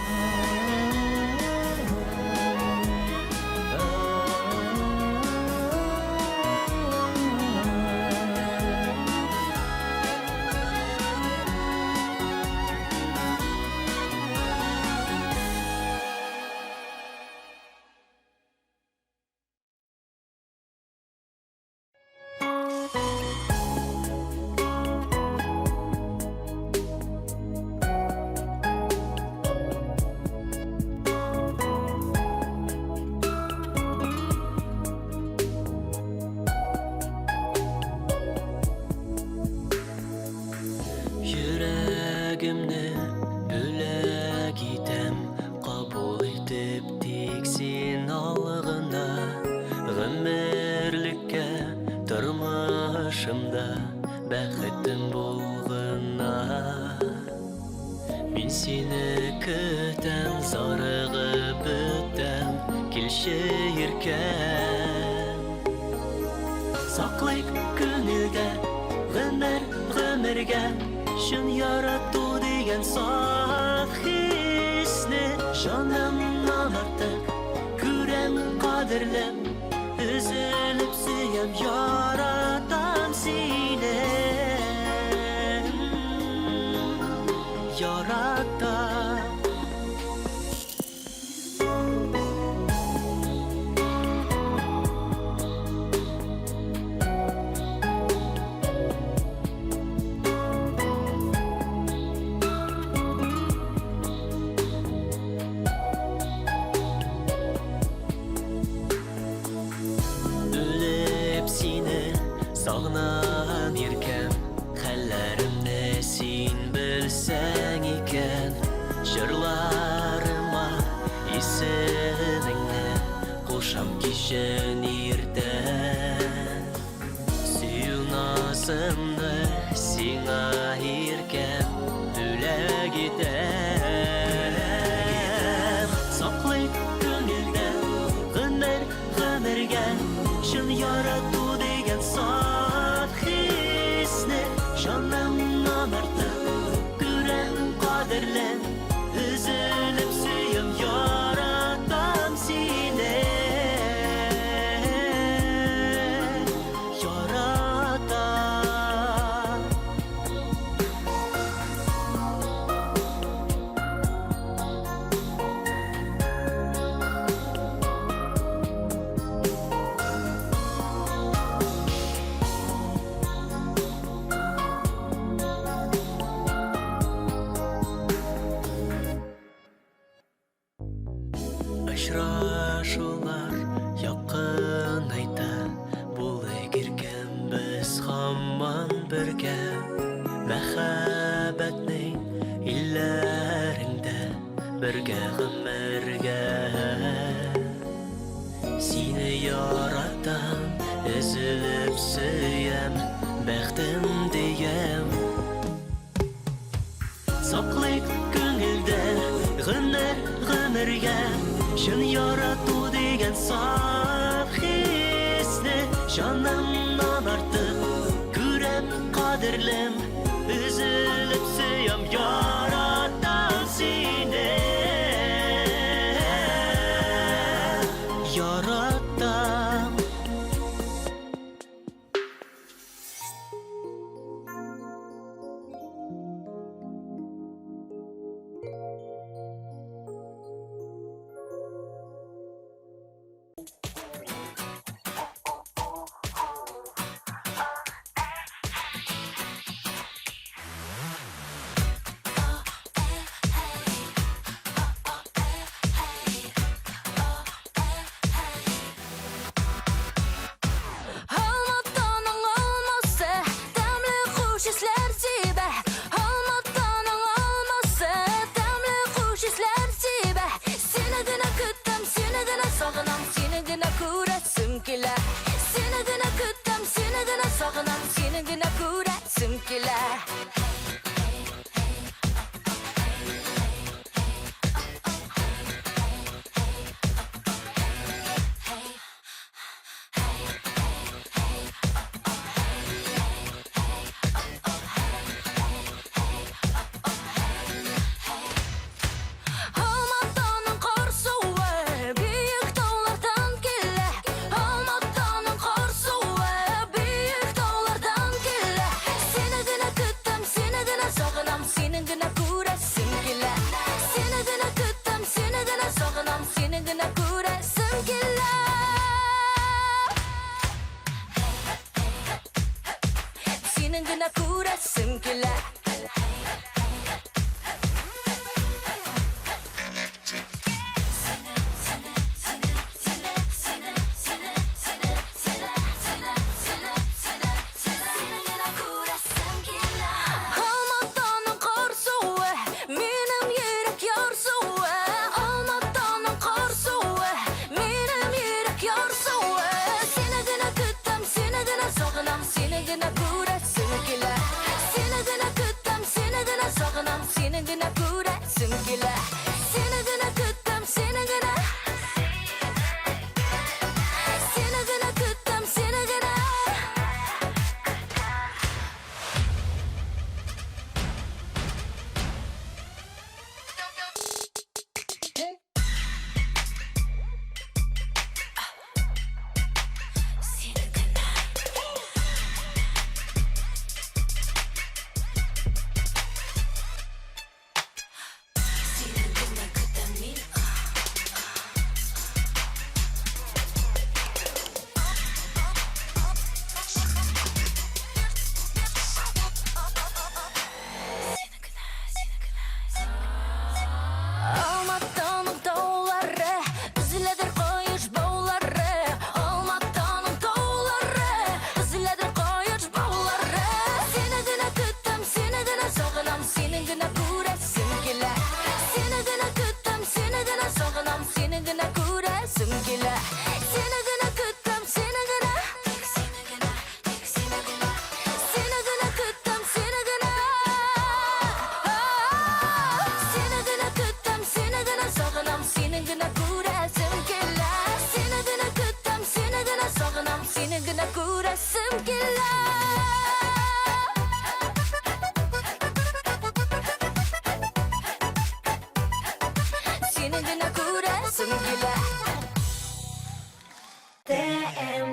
Йөрәгемне бүләк итәм, кабул итеп тик син ал гына. Гомерлеккә тормышымда бәхетем бул гына. Мин сине көтәм, зарыгып бетәм, килче иркәм. Саклыйк күңелдә гомер гомергә чын ярату дигән саф хисне. Җанымнан артык күрәм кадерлем, өзелеп сөям, яратам сине. Яратам. Үлеп сине сагынам, иркәм, хәлләремне син белсәң икән. Җырларыма исемеңне кушам кичен иртән. Сөю назымны сиңа, иркәм, бүләк итәм. Саклыйк күңелдә гомер гомергә чын ярату дигән саф хисне. Җанымнан артык күрәм кадерлем, өзелеп сөям, яратам сине. Яратам. Очрашулар якынайта, булыйк, иркәм, без һаман бергә. Мәхәббәтнең илләрендә бергә гомергә. Сине яратам, өзелеп сөям, бәхтем диям. Саклыйк күңелдә гомер гомергә чын ярату дигән саф хисне. Җанымнан артык күрәм кадерлем, өзелеп сөям, яратам сине. Яратам. Алматының алмасы, тәмле хуш исләр сибә. Алматының алмасы, тәмле хуш исләр сибә. Сине генә көтәм, сине генә сагынам, сине генә күрәсем килә. Сине генә көтәм, сине генә сагынам, сине генә күрәсем килә.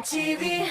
ТМТВ.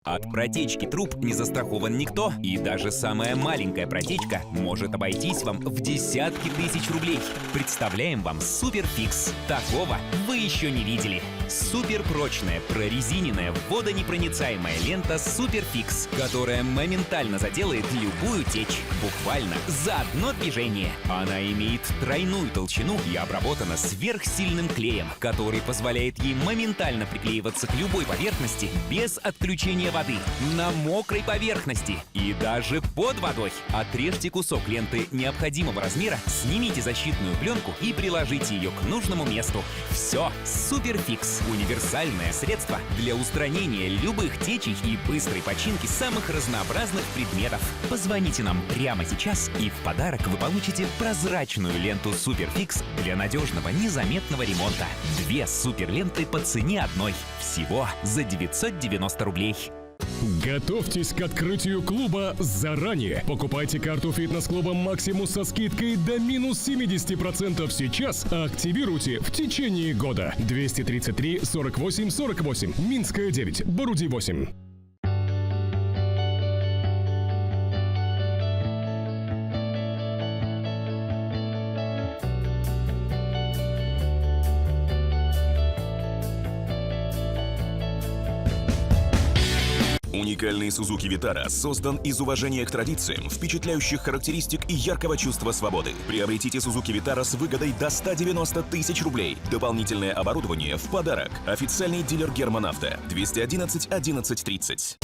От протечки труб не застрахован никто. И даже самая маленькая протечка может обойтись вам в десятки тысяч рублей. Представляем вам Суперфикс. Такого вы еще не видели. Суперпрочная, прорезиненная, водонепроницаемая лента Суперфикс, которая моментально заделает любую течь. Буквально за одно движение. Она имеет тройную толщину и обработана сверхсильным клеем, который позволяет ей моментально приклеиваться к любой поверхности без отключения воды, на мокрой поверхности и даже под водой. Отрежьте кусок ленты необходимого размера, снимите защитную пленку и приложите ее к нужному месту. Все, Суперфикс – универсальное средство для устранения любых течей и быстрой починки самых разнообразных предметов. Позвоните нам прямо сейчас, и в подарок вы получите прозрачную ленту Суперфикс для надежного незаметного ремонта. Две суперленты по цене одной. Всего за 990 рублей. Готовьтесь к открытию клуба заранее. Покупайте карту фитнес-клуба «Максимус» со скидкой до минус 70% сейчас, а активируйте в течение года. 233 48 48, Минская 9, Баруди 8. Уникальный Suzuki Vitara создан из уважения к традициям, впечатляющих характеристик и яркого чувства свободы. Приобретите Suzuki Vitara с выгодой до 190 тысяч рублей. Дополнительное оборудование в подарок. Официальный дилер Герман Авто. 211 11 30.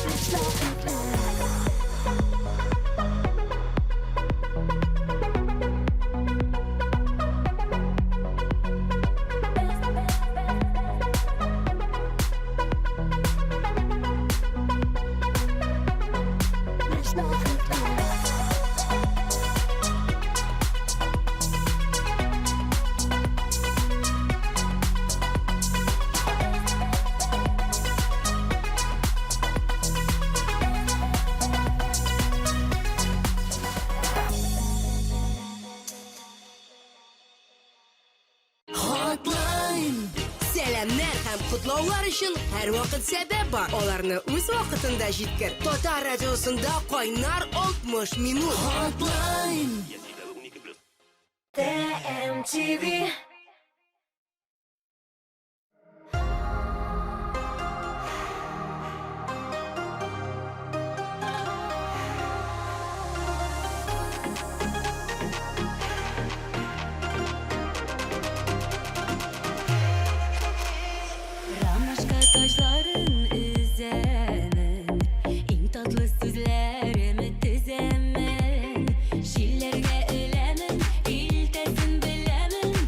Hotline. Сәламнәр һәм котлаулар өчен һәрвакыт сәбәп бар. Аларны үз вакытында җиткер. Татар радиосында кайнар 60 минут. Hotline. ТМТВ. Ромашка таҗларын өзәмен, иң татлы сүзләремне тезәмен, җилләргә эләмен, илтәсен беләмен,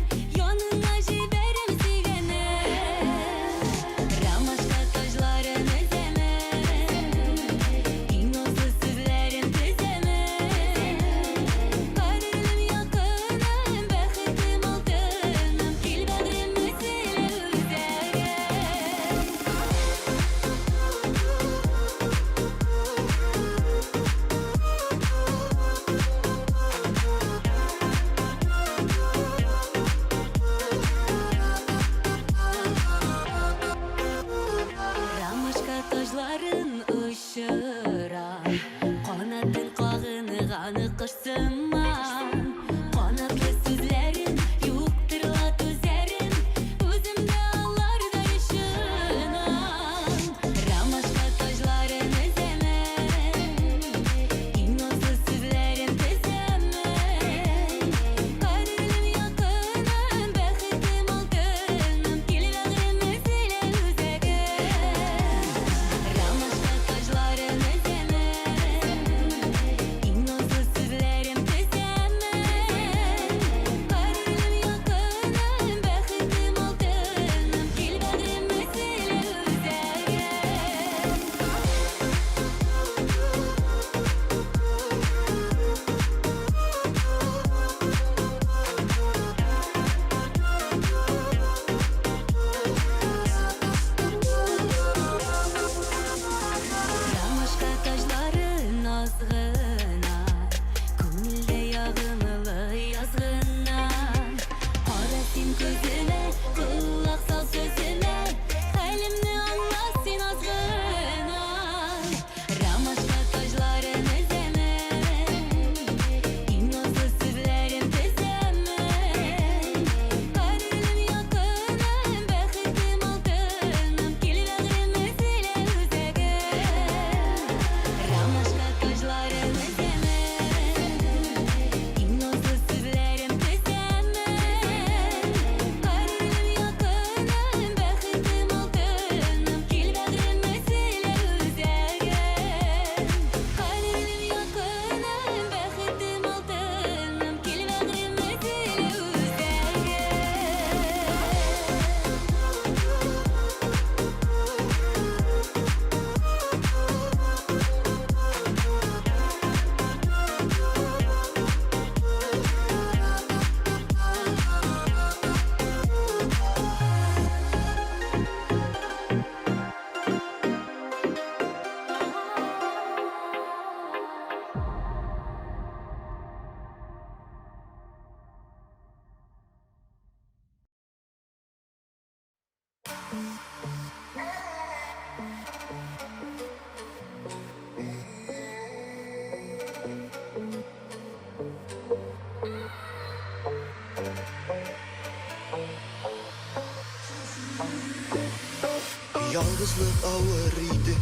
Ялгызлык авыр иде,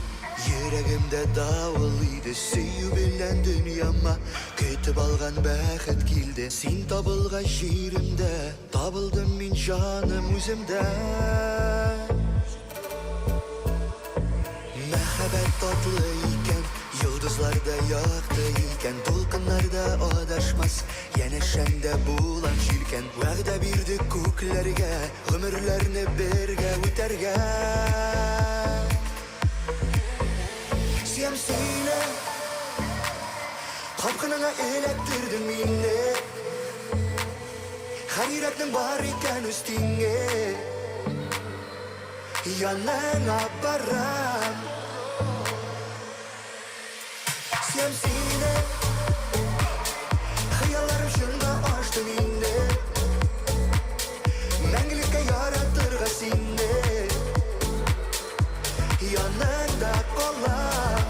йөрәгемдә давыл иде. Сөю белән дөньяма көтеп алган бәхет килде. Син табылгач җиремдә, табылдым мин җаным үземдә. Мәхәббәт татлы икән, йолдызлар да якты икән, дулкыннар да адашмас, янәшәңдә булам җилкән. Вәгъдә бирдек күкләргә, гомерләрне бергә үтәргә. Сөям сине, капкыныңа эләктердең мине. Һәр йөрәкнең бар икән үз тиңе. Яныңа барам. Сөям сине, хыялларым чынга ашты мине. Мәңгелеккә яратырга сине. Яныңда калам.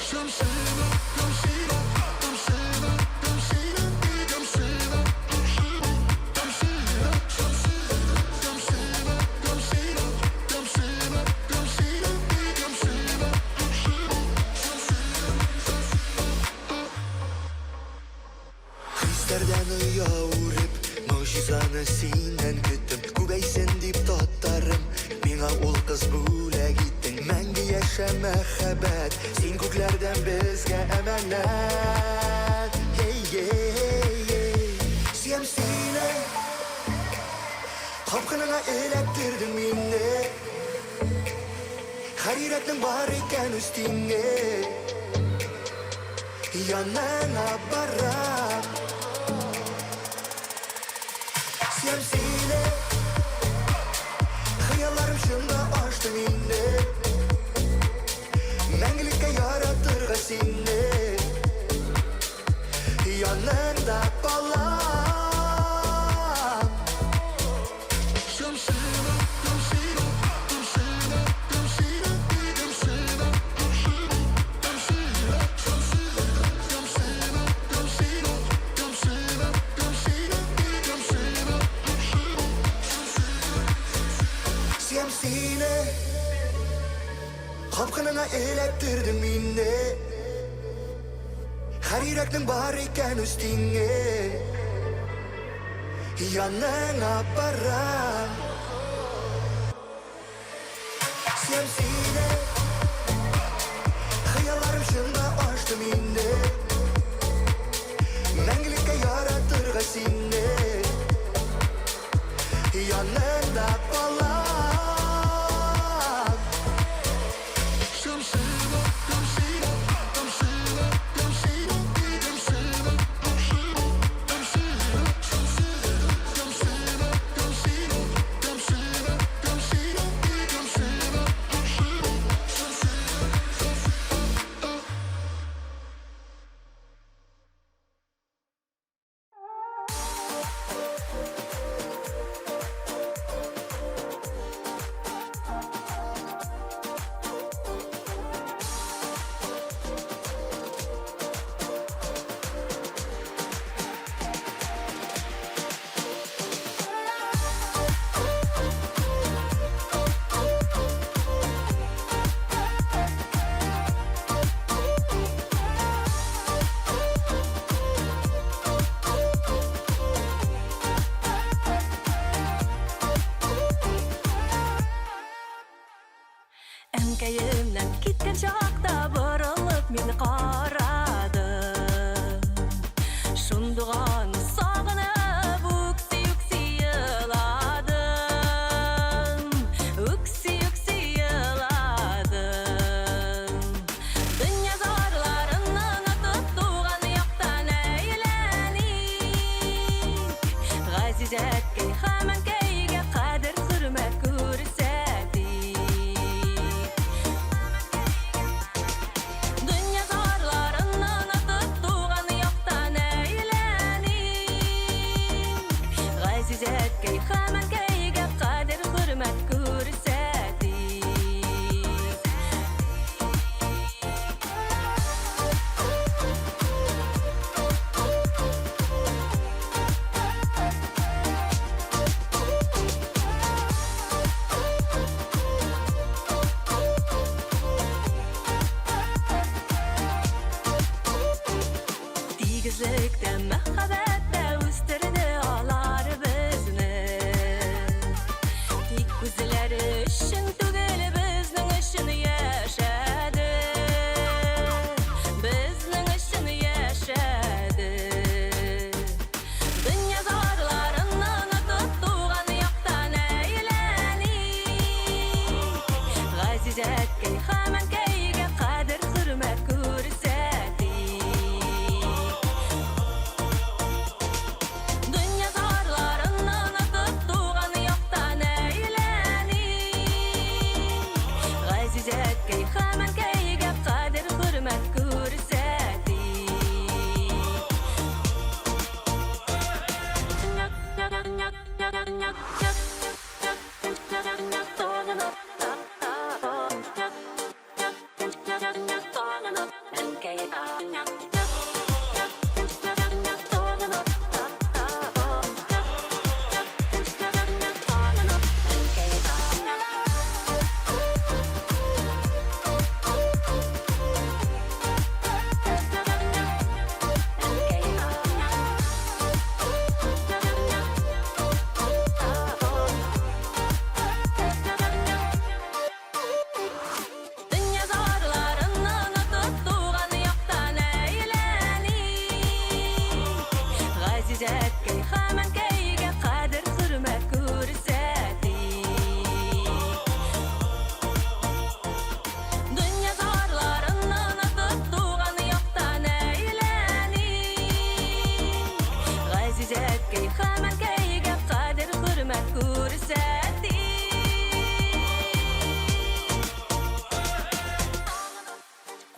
Сөям сине, сөям сине, сөям сине, сөям сине, сөям сине, сөям сине, сөям сине, сөям сине, сөям сине, сөям сине, сөям сине, Хисләрдән оя үреп, могҗизаны синнән көттем. Күбәйсен дип татарым, миңа ул кыз бүләк иттең. Мәңге яшә мәхәббәт, син күкләрдән безгә әманәт. Ей, ей, ей. Сөям сине, капкыныңа эләктердең мине. Һәр йөрәкнең бар икән үз тиңе. Яныңа барам. Сөям сине, хыялларым чынга ашты мине. Мәңгелеккә яратырга сине. Яныңда калам. Сөям сине, сөям сине, сөям сине, сөям сине, сөям сине, сөям сине, сөям сине, сөям сине, сөям сине, сөям сине, сөям сине, сөям сине. Сөям сине, капкыныңа эләктердең мине. Һәр йөрәкнең бар икән үз тиңе. Яныңа барам. Сөям сине, хыялларым чынга ашты мине. Мәңгелеккә яратырга сине. Яныңда калам. Сөям сине, сөям сине, сөям сине, сөям сине, сөям сине, сөям сине, сөям сине, сөям сине, сөям сине, сөям сине, сөям сине, сөям сине. Әнкәемнән киткән чакта борылып мин карадым. Шундуган сагынып үкси-үкси еладым. Үкси-үкси еладым. Дөнья зарларын онытып туган яктан әйләник. Газиз әткәй һәм әнкәйгә кадер хөрмәт күрсәтик. Дөнья зарларын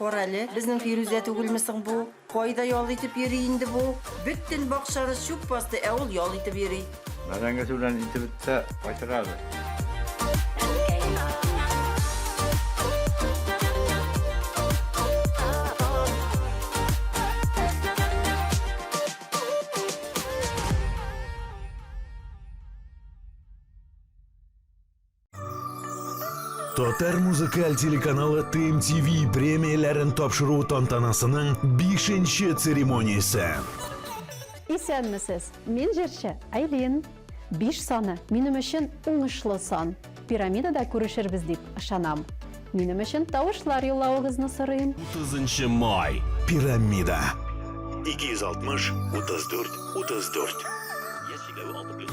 Кара әле, безнең Фирүзә түгелме соң бу? Кайда ял итеп йөри инде бу? Бөтен бакчаны чүп басты, ә ул ял итеп йөри. Бәрәңгесе белән ите бетсә, кайтыр әле. Татар музыкаль телеканалы ТМТВ премияләрен тапшыру тантанасының бишенче церемониясе. Исәнмесез! Мин җырчы Айлин. Биш саны минем өчен уңышлы сан. Пирамидада күрешербез дип ышанам. Минем өчен тавышлар юллавыгызны сорыйм. 30 май. Пирамида. 260 34 34. Яшь чикләве 6 плюс.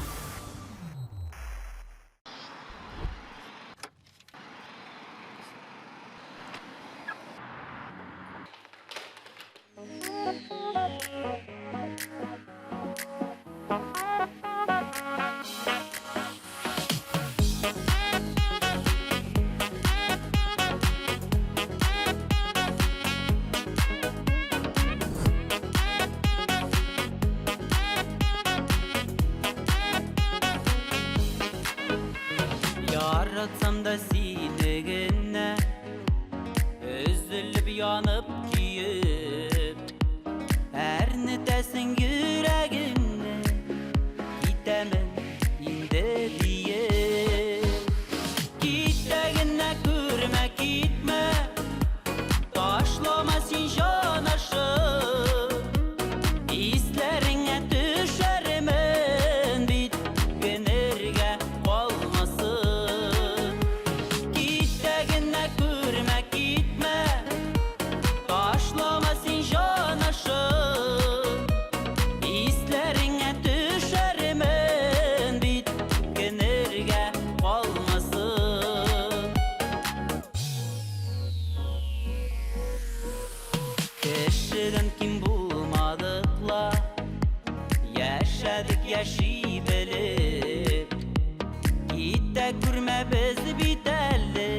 Яратсам да сине генә Өзелеп янып көеп Әрнетәсең йөрәгемне Китәмен инде диеп Китә генә күрмә китмә Ташлама син җанашым Исләреңә төшәрмен бит Үкенергә калмасын Китә генә күрмә китмә Ташлама син җанашым Исләреңә төшәрмен бит Үкенергә калмасын Кешедән ким булмадык ла Яшәдек яши белеп Китә күрмәбез бит әле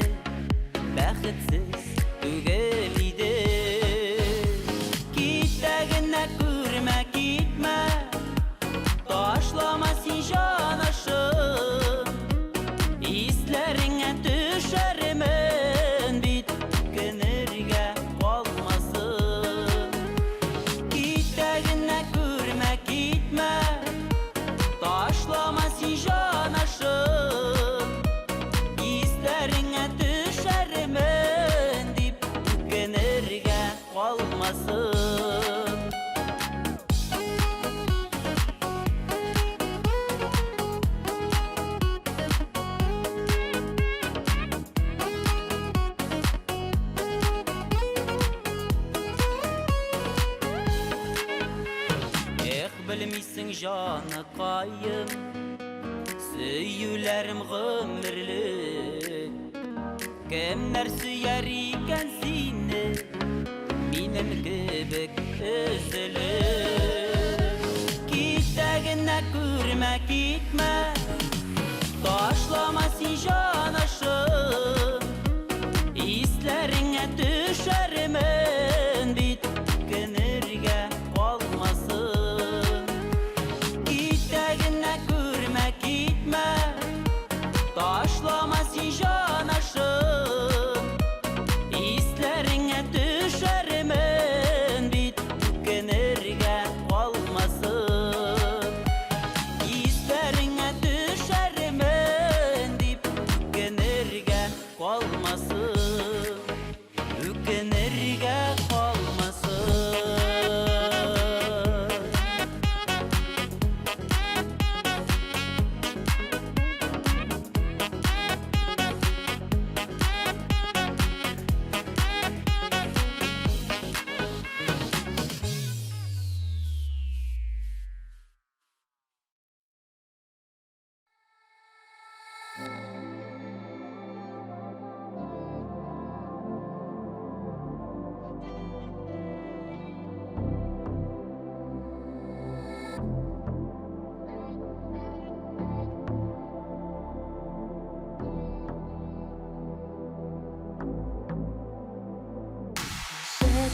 Бәхетсез түгел идек Китә генә күрмә китмә Ташлама син җанашым Исләреңә төшәрмен бит Үкенергә калмасын Китә генә күрмә китмә Ташлама син җанашым Исләреңә төшәрмен дип Үкенергә калмасын Эх, белмисең җаныкаем, Сөюләрем гомерлек. Кемнәр сөяр икән сине, Минем кебек өзелеп. Китә генә күрмә, китмә, Ташлама син җанашым. Исләреңә төшәрмен бит, Үкенергә калмасын. Китә генә күрмә, китмә, Ташлама син җанашым. Исләреңә төшәрмен бит, Үкенергә калмасын. Исләреңә төшәрмен дип, Үкенергә калмасын. Үкенергә калмасын.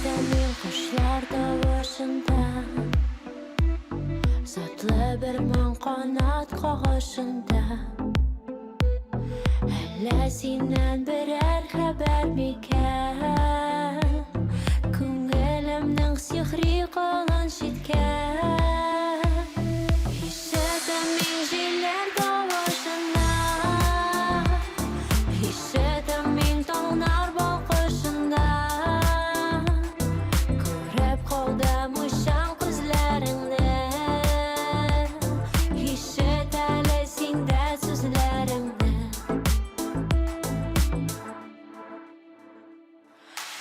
Ишетәм мин кошлар тавышында, Затлы бер моң канат кагышында. Әллә синнән берәр хәбәр микән? Күңелемнең сихри колын читкән. Ишетәм мин җилләр тавышында, Ишетәм мин таңнар балкышында. Күреп калдым уйчан күзләреңне, Ишет әле син дә сүзләремне.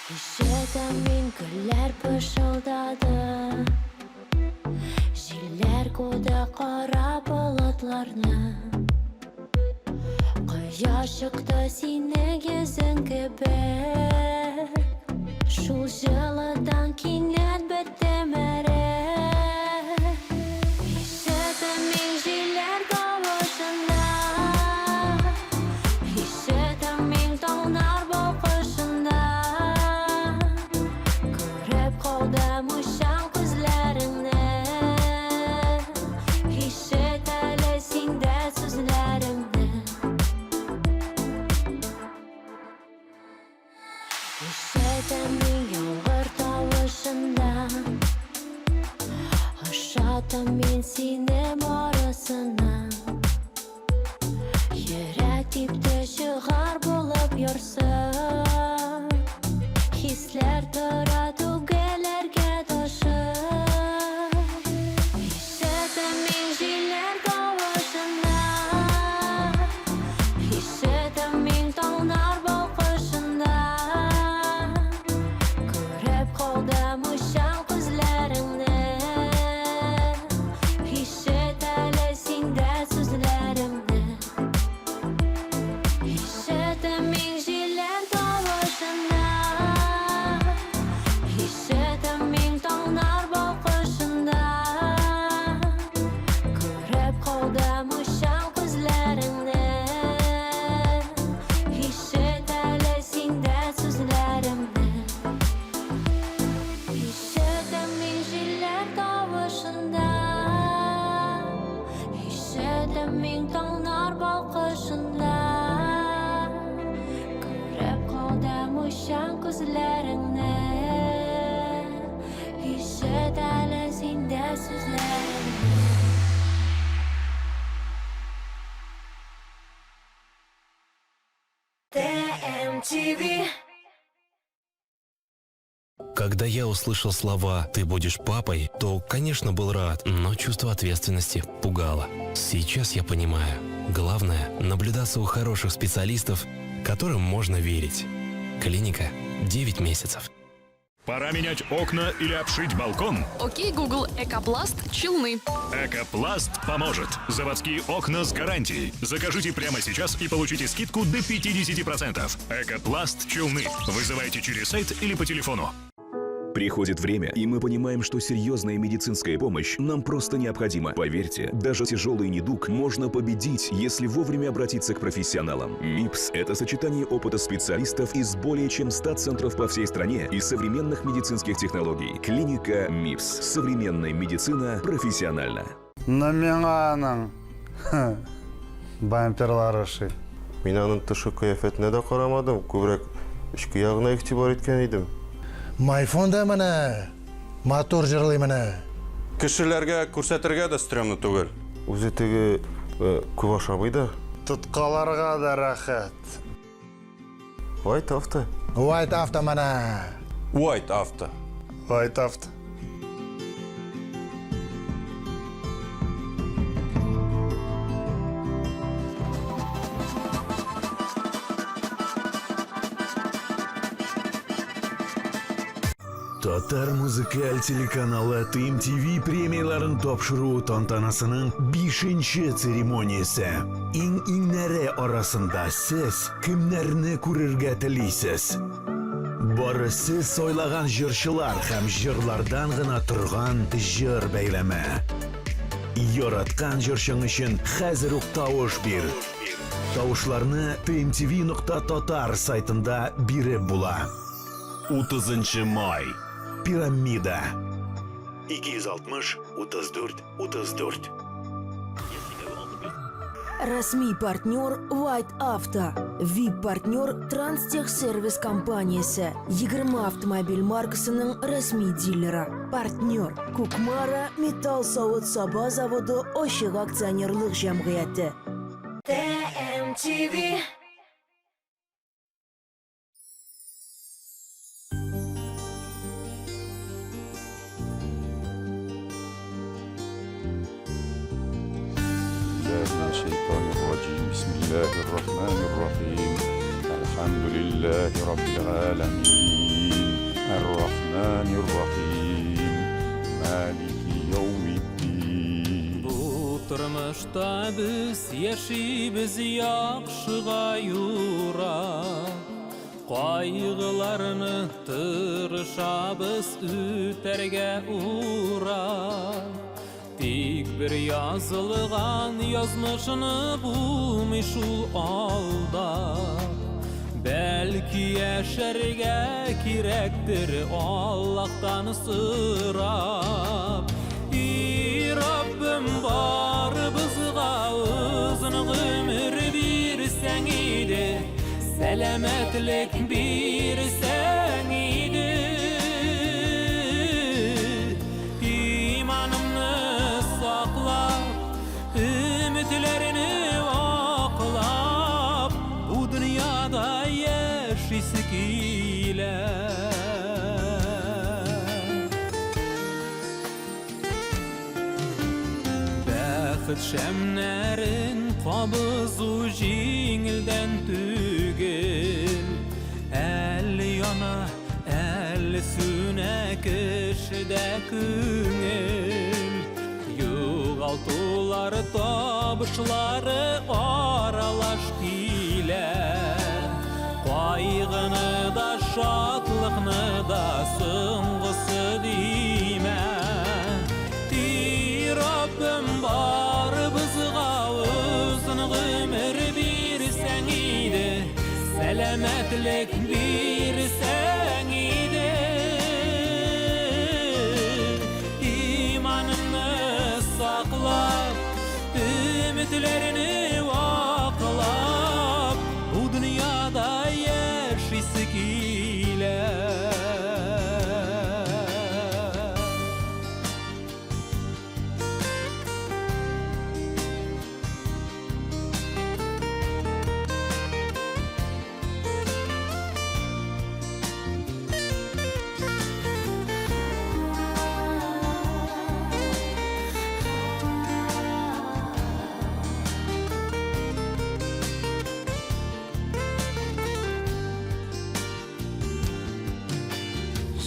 Ишетәм мин гөлләр пышылдады, Җилләр куды кара болытларны. Кояш чыкты синең йөзең кебек, Шул җылыдан кинәт беттем эреп. Ишетәм мин җилләр тавышында, Ишетәм мин таңнар балкышында. Күреп калдым уйчан күзләреңне, Ишет әле син дә сүзләремне. Ишетәм мин яңгыр тавышында, Ошатам мин сине барысына. Йөрәк типте чыгар булып ярсып, Хисләр тора түгеләргә ташып. Ишетәм мин җилләр тавышында, Ишетәм мин таңнар балкышында. Күреп калдым уйчан күзләреңне, Ишет әле син дә сүзләремне. Ишетәм мин җилләр тавышында, Ишетәм мин таңнар балкышында. Күреп калдым уйчан күзләреңне, Ишет әле син дә сүзләремне. Ишетәм мин җилләр тавышында, Ишетәм мин таңнар балкышында. Күреп калдым уйчан күзләреңне, Ишет әле син дә сүзләремне. ТМТВ. Когда я услышал слова «ты будешь папой», то, конечно, был рад, но чувство ответственности пугало. Сейчас я понимаю. Главное – наблюдаться у хороших специалистов, которым можно верить. Клиника 9 месяцев. Пора менять окна или обшить балкон? Окей, Google, Экопласт, Челны. Экопласт поможет. Заводские окна с гарантией. Закажите прямо сейчас и получите скидку до 50%. Экопласт Челны. Вызывайте через сайт или по телефону. Приходит время, и мы понимаем, что серьезная медицинская помощь нам просто необходима. Поверьте, даже тяжелый недуг можно победить, если вовремя обратиться к профессионалам. МИПС – это сочетание опыта специалистов из более чем 100 центров по всей стране и современных медицинских технологий. Клиника МИПС. Современная медицина профессионально. Но миңа аның бамперлары ошый. Мин аның тышкы кыяфәтенә дә карамадым, күбрәк эчке ягына игътибар иткән идем. Майфон да менә матур җырлый менә. Кешеләргә күрсәтергә дә стрёмно түгел. Үзе теге күп ашамый да. Тоткаларга да рәхәт. White Авто. White Авто менә. White Авто. White Авто. Татар музыкаль телеканалы ТМТВ премияләрен тапшыру тантанасының бишенче церемониясе. Иң-иңнәре арасында сез кемнәрне күрергә телисез? Бары сез сайлаган җырчылар һәм җырлардан гына торган җыр бәйләме. Яраткан җырчың өчен хәзер үк тавыш бир. Тавышларны tmtv.tatar сайтында биреп була. 30 май. Пирамида. 260 34 34. Рәсми партнер White Auto, VIP-партнер Транстехсервис компаниясе, 20 автомобиль маркасының рәсми дилеры. Партнер Кукмара металл савыт-саба заводы ачык акционерлык җәмгыяте. ТМТВ. بالله من الشيطان الرجيم بسم الله الرحمن الرحيم الحمد لله رب العالمين الرحمن الرحيم مالك يوم الدين Бу тормышта без яшибез яхшыга юрап. Кайгыларны тырышабыз үтәргә урап. Тик бер язылган язмышны булмый шул алдап. Бәлки яшәргә кирәктер Аллаһтан сорап. И Раббым, барыбызга озын гомер бирсәң иде, сәламәтлек бирсәң иде. Иманымны саклап, өметләрне аклап, бу дөньяда яшисе килә. Бәхет шәмнәрен кабызу җиңелдән түгел. Әле яна, әле сүнә кешедә күңел. Югалтулары, табышлары аралаш килә. Кайгыны да, шатлыкны да соңгысы димә. И Раббым, барыбызга озын гомер бирсәң иде, сәламәтлек бирсәң иде. Иманымны саклап, өметләрне аклап, бу дөньяда яшисе килә.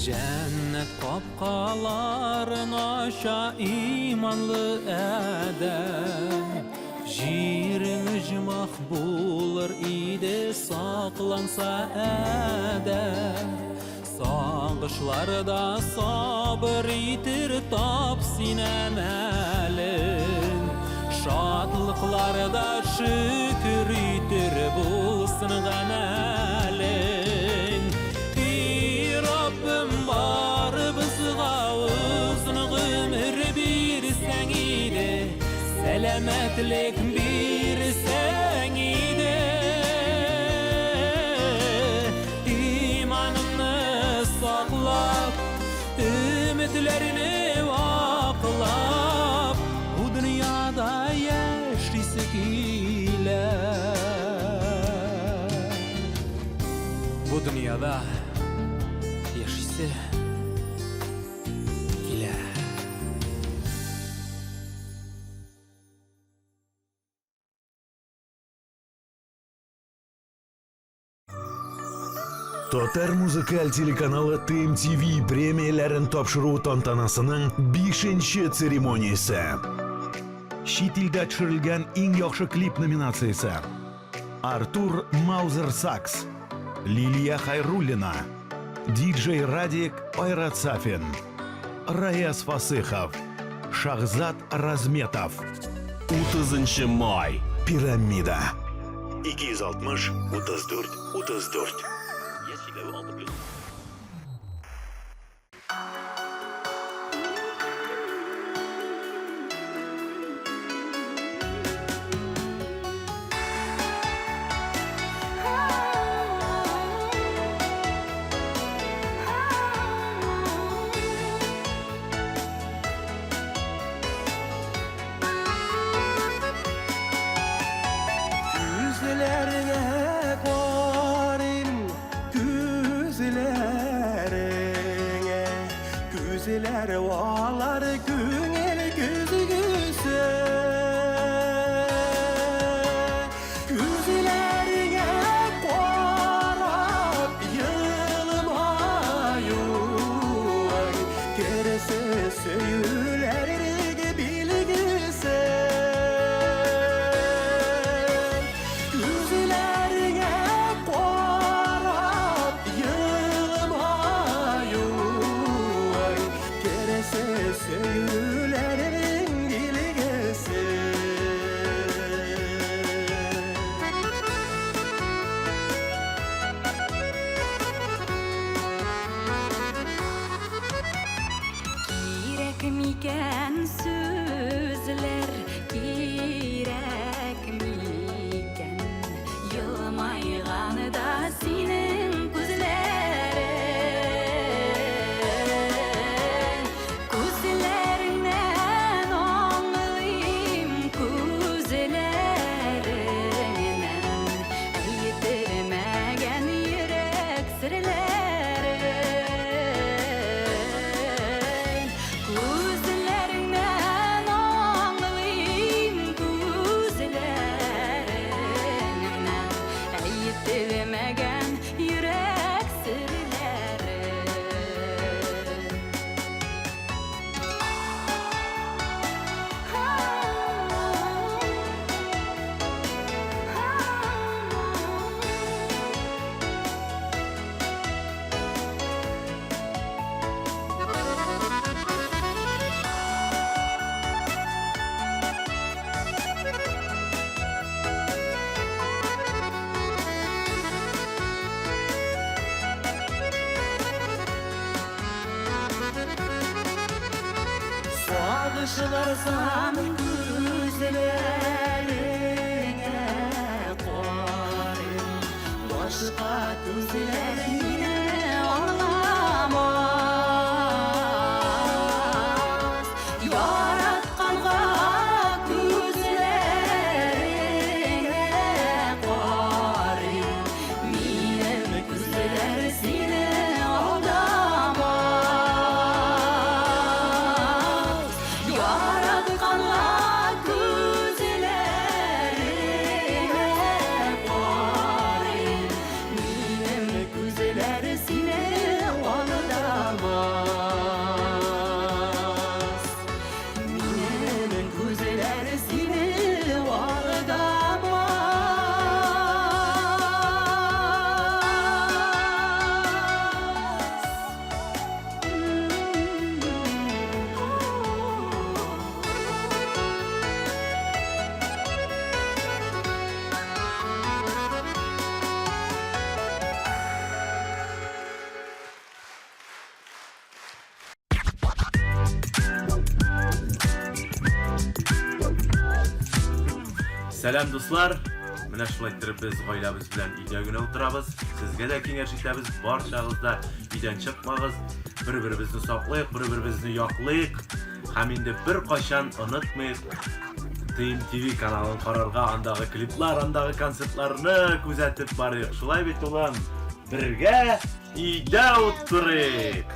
Җәннәт капкаларын ача иманлы адәм. Җирең оҗмах булыр иде сакланса адәм. Сагышларда сабыр итер тап син әмәлен. Шатлыкларда шөкер итер булсын гамәлең. И Раббым, барыбызга озын гомер бирсәң иде, сәламәтлек бирсәң иде. Иманымны саклап, өметләрне аклап, бу дөньяда яшисе килә. Бу дөньяда яшисе килә. Татар музыкаль телеканалы ТМТВ премияләрен тапшыру тантанасының бишенче церемониясе. Чит илдә төшерелгән иң яхшы клип номинациясе. Артур Маузер Сакс, Лилия Хайруллина, Диджей Радик Айрат Сафин, Раяз Фасыхов, Шахзат Разметов. 30 май. Пирамида. 260 34 34. Күзләр алар күңел көзгесе. Күзләреңә карап елмаю, ай, керсез сөюләрнең билгесе. Күзләреңә карап елмаю, ай, керсез сөюләрнең билгесе. Кирәк микән сүзләр, кирәк микән? Елмайганда синең күзләрең. Күзләреңнән аңлыйм, күзләреңнән әйтелмәгән йөрәк серләрен. Күзләреңнән аңлыйм, күзләреңнән әйтелмәгән йөрәк серләрен. Сагышларсам күзләреңә карыйм, башка күзләр мине аңламас. Яратканга күзләреңә карыйм, минем күзләр сине алдамас. Яратканга күзләреңә карыйм, минем күзләр сине алдамас. Минем күзләр сине алдамас. Сәлам, дуслар! Менә шулай иттереп без гаиләбез белән өйдә генә утырабыз. Сезгә дә киңәш итәбез, барчагыз да өйдән чыкмагыз. Бер-беребезне саклыйк, бер-беребезне яклыйк. Һәм инде беркайчан онытмыйк TMTV каналын карарга, андагы клиплар, андагы концертларны күзәтеп барыйк. Шулай бит, улым? Бергә өйдә утырыйк!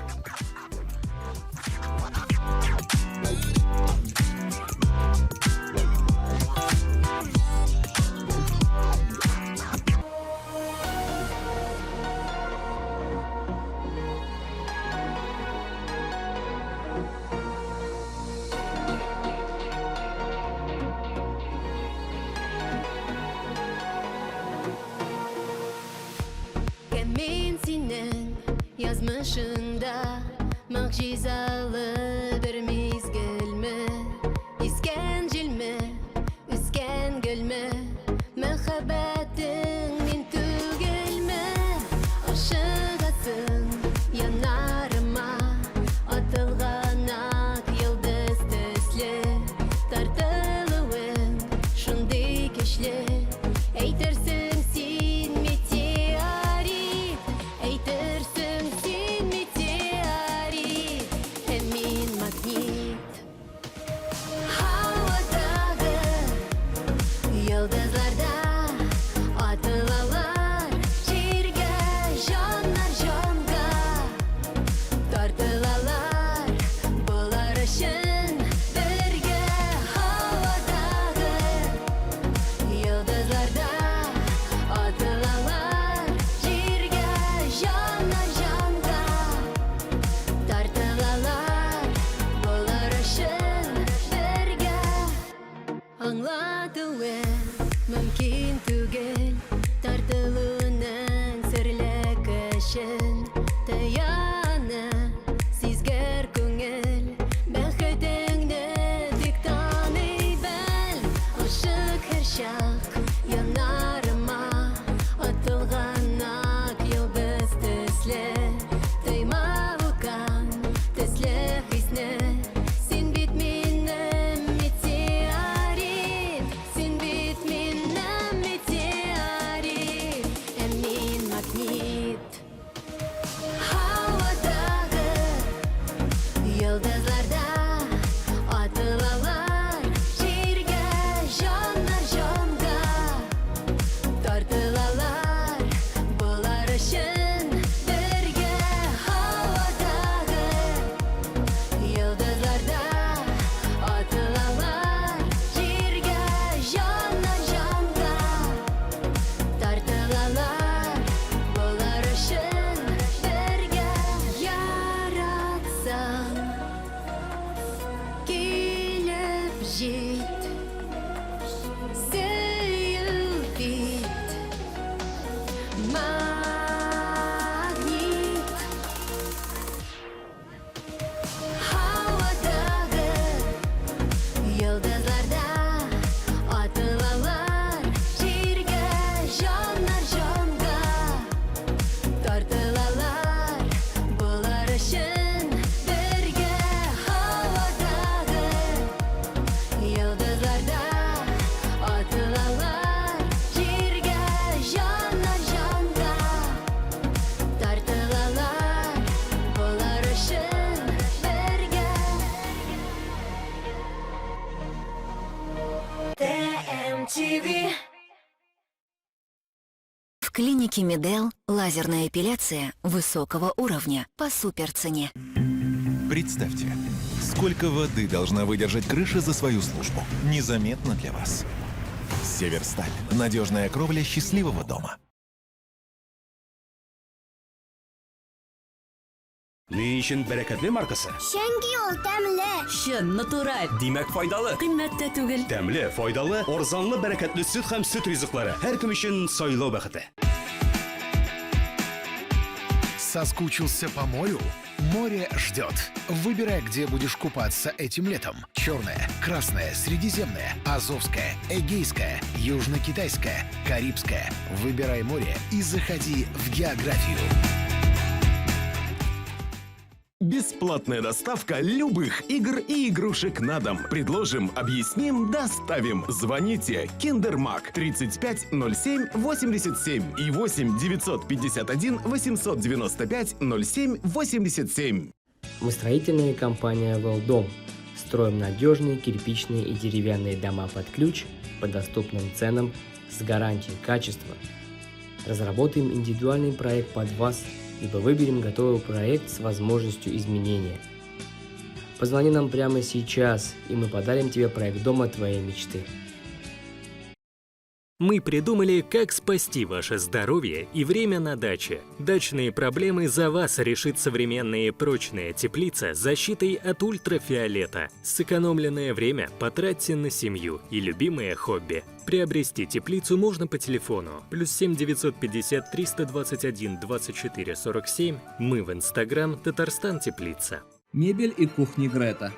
Кем мин синең язмышыңда могҗизалы бер мизгелме? Искән җилме, үскән гөлме? Мәхәббәтең мин түгелме? Ашыгасың яннарыма, атылган ак йолдыз төсле. Тартылуың шундый көчле, әйтерсең син метеорит, әйтерсең син метеорит. Һәм мин Мөмкин түгел тартылуның серле көчен тоя аны сизгер күңел. Бәхетеңне тик таный бел, Ышык һәрчак янарыма атылган ак йолдыз төсле. Тойма вулкан төсле хисне, син бит минем метеорит, син бит минем метеорит, ә мин магнит. Һавадагы йолдызларда атылалар җиргә, җаннар җанга тартылалар, болар өчен бергә. Һавадагы йолдызларда атылалар җиргә, җаннар җанга тартылалар, болар өчен бергә. Яратсаң, килеп җит, сөю бит магнит. Һавадагы йолдызларда атылалар җиргә, җаннар җанга тартылалар, болар өчен бергә. Һавадагы йолдызларда атылалар җиргә, җаннар җанга тартылалар, болар өчен бергә. ТМТВ. В клинике Медел лазерная эпиляция высокого уровня по суперцене. Представьте, сколько воды должна выдержать крыша за свою службу. Незаметно для вас. Северсталь. Надежная кровля счастливого дома. Ни өчен бәрәкәтле маркасы? Чөнки ул тәмле. Чын, натураль. Димәк, файдалы. Кыйммәт тә түгел. Тәмле, файдалы, арзанлы бәрәкәтле сөт һәм сөт ризыклары. Һәркем өчен сайлау бәхете. Соскучился по морю? Море ждет. Выбирай, где будешь купаться этим летом. Черное, красное, средиземное, азовское, эгейское, южно-китайское, карибское. Выбирай море и заходи в географию. Бесплатная доставка любых игр и игрушек на дом. Предложим, объясним, доставим. Звоните Киндермаг 35 07 87 и 8 951 895 07 87. Мы строительная компания «Велдом». Строим надежные кирпичные и деревянные дома под ключ по доступным ценам с гарантией качества. Разработаем индивидуальный проект под вас, либо выберем готовый проект с возможностью изменения. Позвони нам прямо сейчас, и мы подарим тебе проект дома твоей мечты. Мы придумали, как спасти ваше здоровье и время на даче. Дачные проблемы за вас решит современная прочная теплица с защитой от ультрафиолета. Сэкономленное время потратьте на семью и любимое хобби. Приобрести теплицу можно по телефону +7 950 321 24 47. Мы в Инстаграм Татарстан Теплица. Мебель и кухни Грета.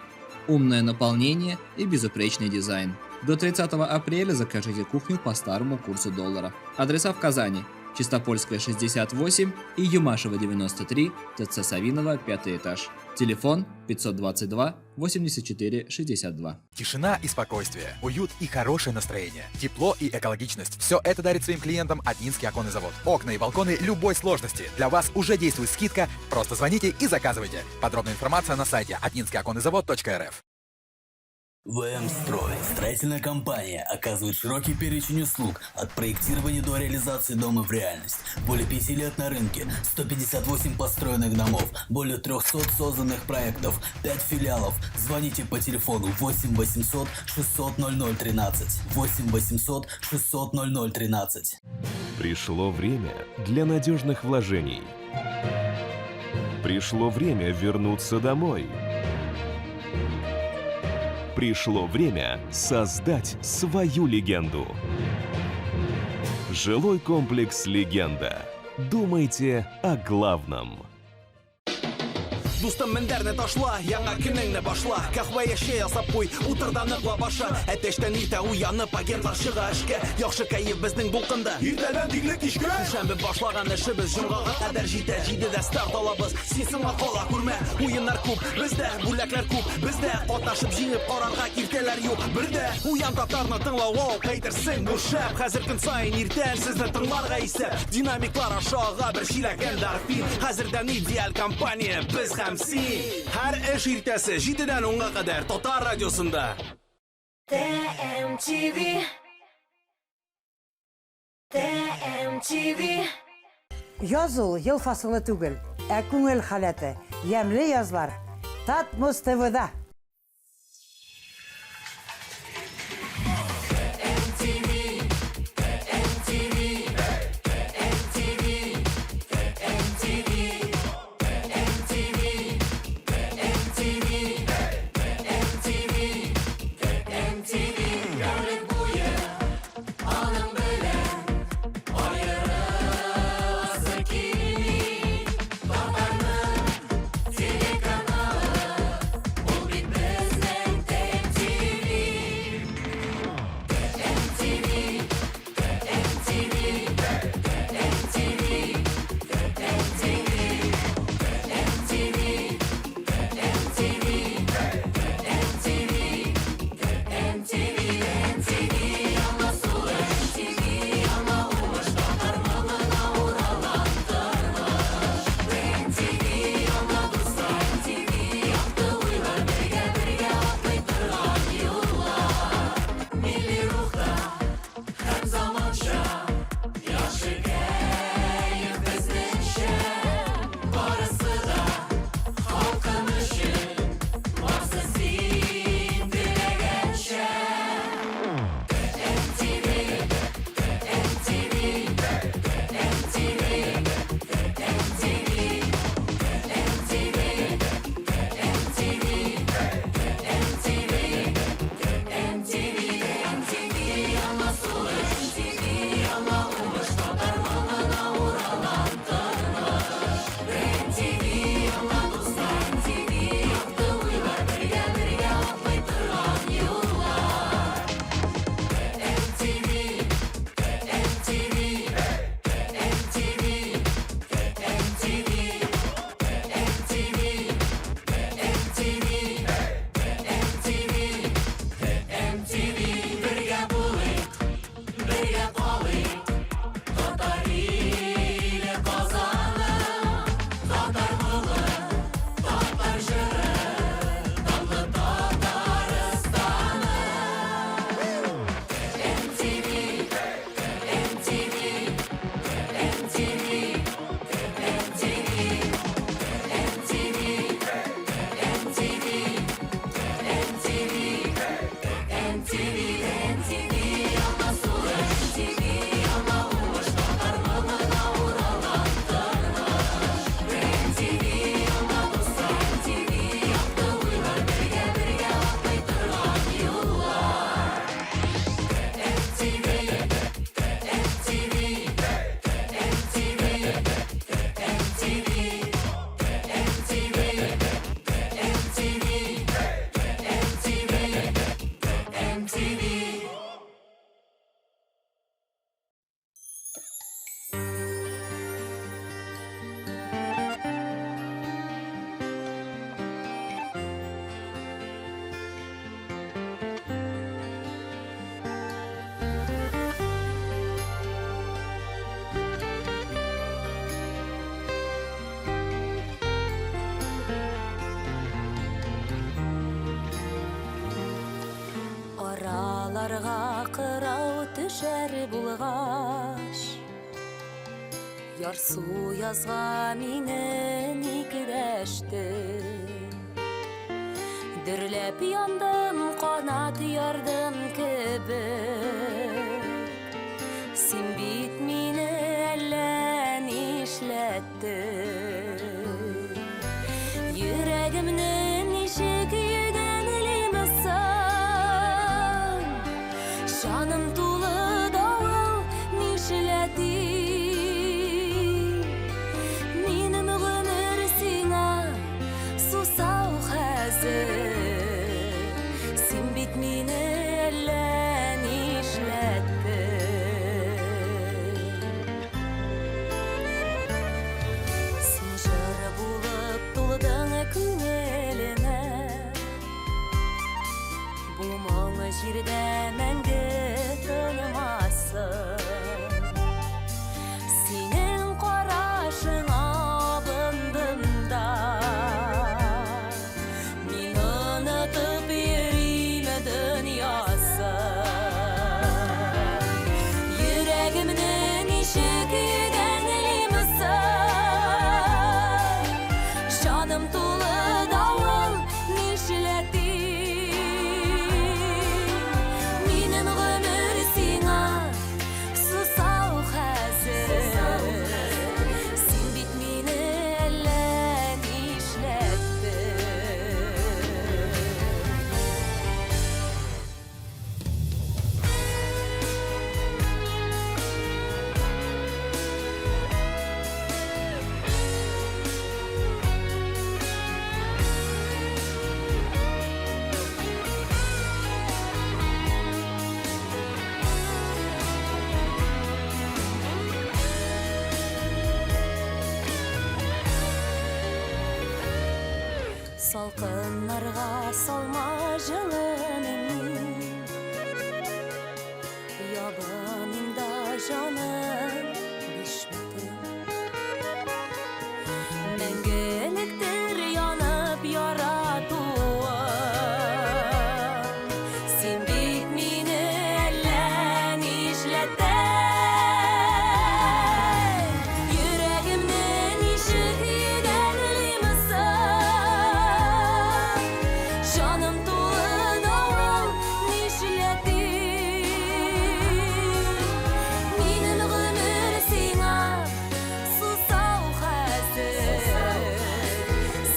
Умное наполнение и безупречный дизайн. До 30 апреля закажите кухню по старому курсу доллара. Адреса в Казани: Чистопольская, 68 и Юмашева, 93, ТЦ Савинова, 5 этаж. Телефон 522 84 62. Тишина и спокойствие, уют и хорошее настроение, тепло и экологичность. Все это дарит своим клиентам Атнинский оконный завод. Окна и балконы любой сложности. Для вас уже действует скидка. Просто звоните и заказывайте. Подробная информация на сайте атнинскийоконныйзавод.рф. ВМ-Строй. Строительная компания оказывает широкий перечень услуг от проектирования до реализации дома в реальность. Более 5 лет на рынке, 158 построенных домов, более 300 созданных проектов, 5 филиалов. Звоните по телефону 8 800 600 0013. 8 800 600 0013. Пришло время для надежных вложений. Пришло время вернуться домой. Пришло время создать свою легенду. Жилой комплекс «Легенда». Думайте о главном. Дустым, мендәрне ташла, яңа көнеңне башла. Каһвә я чәй ясап куй, утыр да ныклап аша. Әтәчтән иртә уянып, агентлар чыга эшкә. Яхшы кәеф безнең дулкында. Иртәдән тикле кичкә. Шәмбе башлаган эшебез җомгага кадәр җитә. Җидедә старт алабыз. Син соңга кала күрмә. Уеннар күп, бездә бүләкләр күп. Бездә катнашып җиңеп карарга киртәләр юк. Бердә уян татарны тыңлау, вау, әйтерсең бу шәп. Хәзер көн саен иртән сезне тыңларга исәп. Динамиклар аша ага бер чиләк эндорфин. Хәзердән идеаль компания без һәм син. Һәр эш иртәсе 7-дән 10-га кадәр Татар радиосында. ТМТВ ТМТВ Яз ул ел фасылы түгел, ә күңел халәте. Ямьле язлар Татмус ТВда. Араларга кырау төшәр булгач, Ярсу язга мине ник дәштең? Дөрләп яндым, канат ярдым кебек. Син бит мине әллә нишләттең? Йөрәгемне ничек йөгәнлим соң? Җаным тулы давыл, нишләрмен? Салкыннарга салма җылыным мин. Ябыным да җаным бишмәтем. Мәңгелектер янып яратуым. Син бит мине әллә нишләттең. Йөрәгемне ничек йөгәнлим соң? Җаным тулы давыл нишләтим? Минем гомер сиңа сусау хәзер.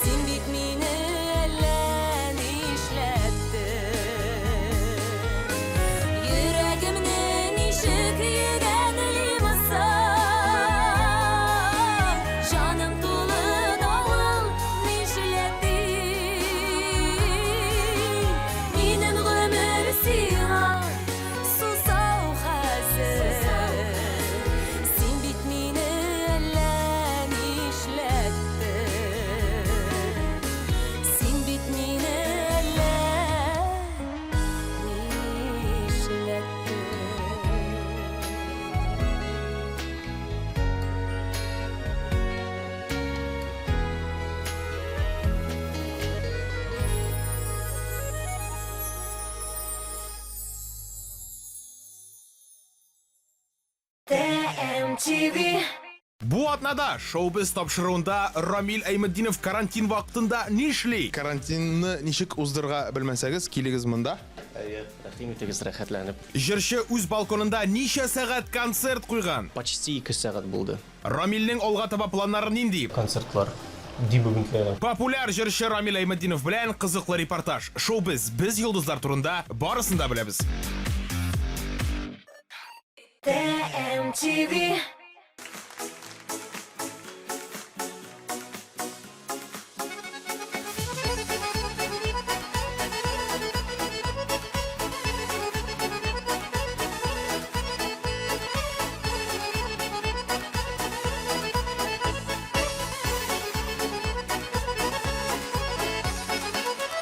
Син бит мине әллә нишләттең. Йөрәгемне ничек йөгәнлим соң? Җаным тулы давыл нишләтим? Минем гомер сиңа сусау хәзер. Син бит мине әллә нишләттең. Син бит мине әллә нишләттең. ТМТВ. Бу атнада шоу-біз тапшыруында Рамил Әйметдинов карантин вакытында нишли? Карантинны ничек уздырырга белмәсәгез, килегез монда. Әйе, рәхим итегез рәхәтләнеп. Җырчы үз балконында ничә сәгать концерт куйган? Почти 2 сәгать булды. Рамилнең алга таба планнары нинди? Концертлар. Ди бүгенге. Популяр җырчы Рамил Әйметдинов белән кызыклы репортаж. Шоу-біз без йолдызлар турында барысын да беләбез. ТМТВ.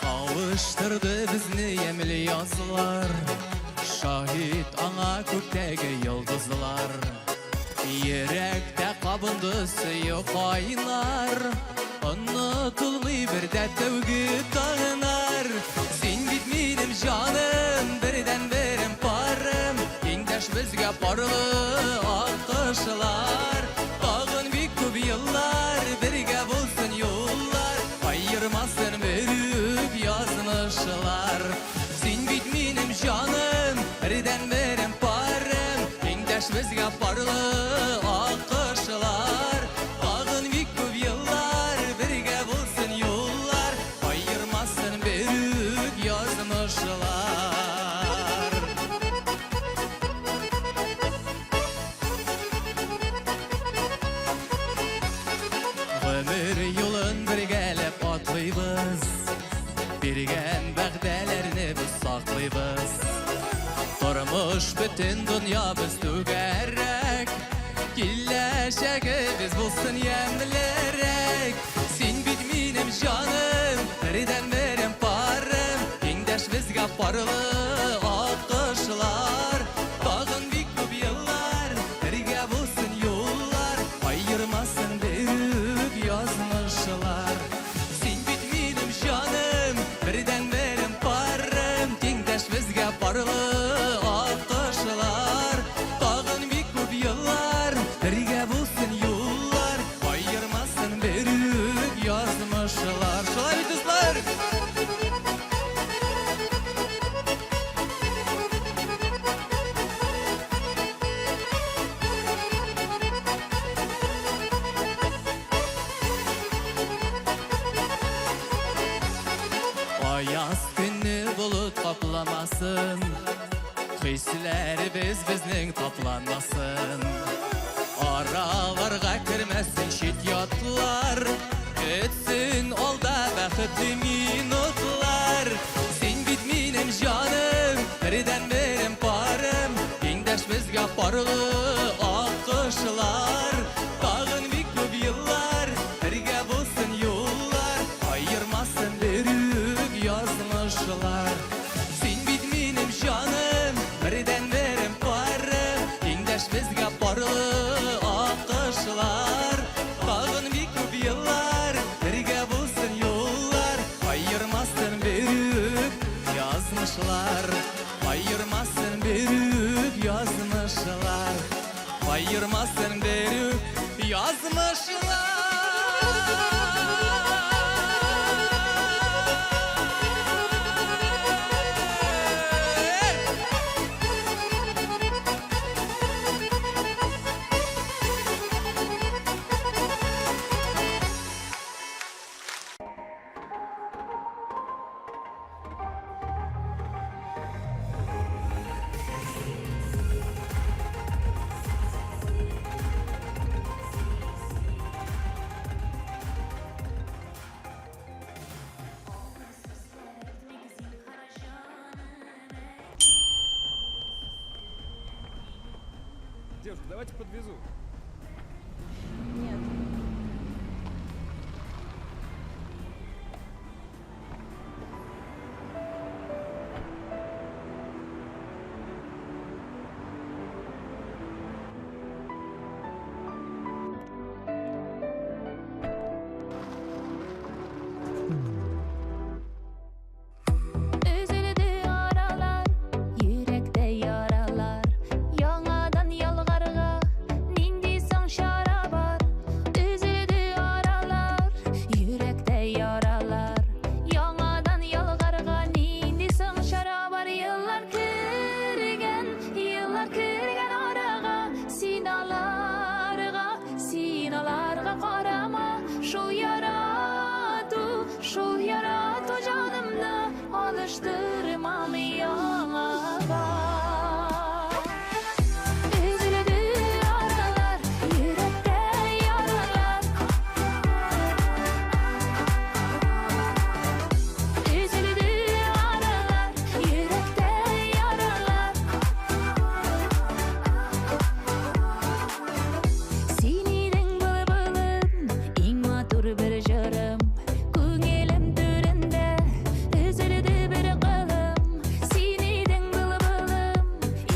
Кавыштырды безне ямьле язлар, Шаһит аңа күктәге йолдызлар. Йөрәктә кабынды сөю кайнар, Онытылмый бер дә тәүге таңнар. Син бит минем җаным, бердәнберем парым, Тиңдәш безгә парлы аккошлар. Тагын бик күп еллар бергә булсын юллар, Аермасын берүк язмышлар. Син бит минем җаным, бердәнберем парым, Тиңдәш безгә парлы аккошлар. Тагын бик күп еллар бергә булсын юллар, Аермасын берүк язмышлар. Гомер юлын бергәләп атлыйбыз, Биргән вәгъдәләрне без саклыйбыз. Тормыш бөтен дөньябыз түгәрәк, Киләчәгебез булсын ямьлерәк. Син бит минем җаным, бердәнберем парым, Тиңдәш безгә парлы аккошлар. Тагын бик күп еллар бергә булсын юллар, Аермасын берүк язмышлар. Син бит минем җаным, бердәнберем парым, Тиңдәш безгә парлы аккошлар. Тагын бик күп еллар бергә булсын юллар, Аермасын берүк язмышлар. Шулай бит, дуслар? Аяз көнне болыт капламасын, Хисләребез безнең тапланмасын. Араларга кермәсен чит ятлар, Көтсен алда бәхетле минутлар. Син бит минем җаным, бердәнберем парым, Тиңдәш безгә парлы аккошлар. Тагын бик күп еллар бергә булсын юллар, Аермасын Аермасын берүк язмышлар. Девушка, давайте подвезу. Нет. Өзелде аралар, йөрәктә яралар. Яңадан ялгарга нинди соң чара бар? Өзелде аралар, йөрәктә яралар. Яңадан ялгарга нинди соң чара бар? Еллар кергән, еллар кергән арага, син аларга, син аларга карама. Шул ярату, шул ярату җанымны алыштырмам яңага. Өзелде аралар, йөрәктә яралар. Өзелде аралар, йөрәктә яралар. Син идең былбылым, иң матур бер җырым. Күңелем түрендә өзелде бер кылым. Син идең былбылым,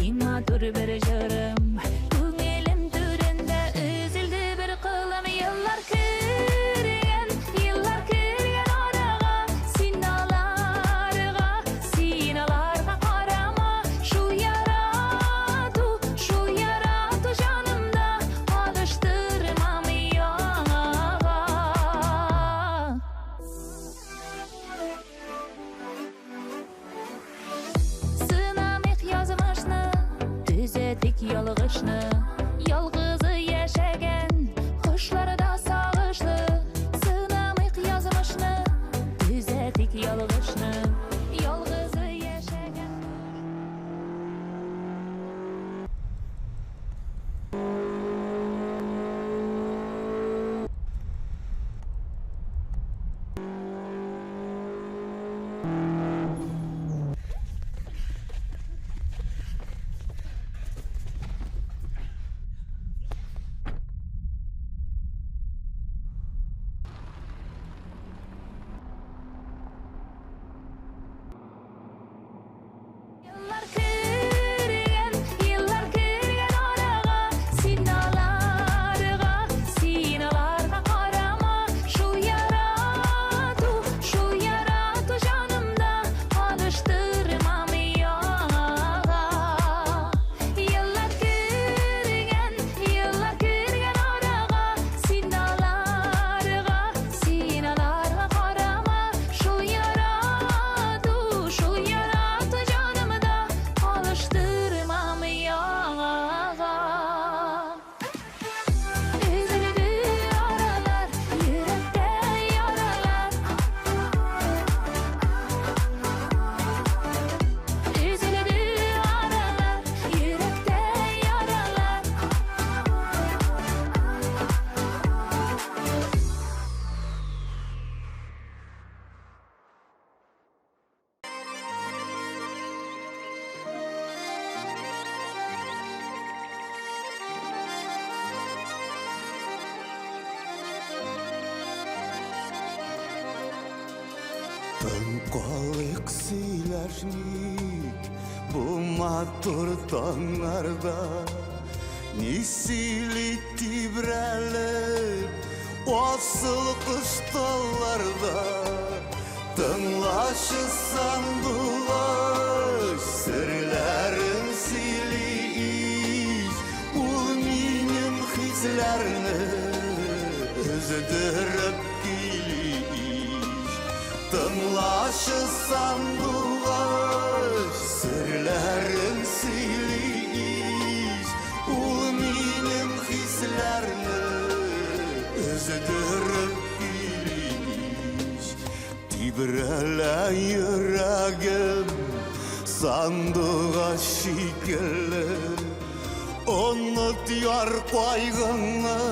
иң матур бер җырым. Күңелем түрендә өзелде бер кылым. Еллар кергән, еллар кергән арага, син аларга, син аларга карама. Шул ярату, шул ярату җанымда алыштырмам яңага. Сынамыйк язмышны, төзәтик ялгышны. Ялгызы яшәгән кошлар да сагышлы. Сынамыйк язмышны, төзәтик ялгышны. Ялгызы яшәгән. Еллар кергән, еллар кергән арага, син аларга, син аларга карама. Шул ярату, шул ярату җанымда алыштырмам яңага. Еллар кергән, еллар кергән арага, син аларга, син аларга карама. Шул ярату, шул ярату җанымда алыштырмам яңага. Өзелде аралар, йөрәктә яралар. Өзелде аралар, йөрәктә яралар. Тын калыйк сөйләшмик бу матур таңнарда. Ни сөйли тибрәлеп асыл кош талларда. Тыңлашы сандугач, серләрен сөйли ич, ул минем хисләрне өздереп көйли ич. Тыңлашы сандугач, серләрен сөйли ич. Ул минем хисләрне өздереп көйли ич. Тибрәлә йөрәгем сандугач шикелле. Оныт яр кайгыңны.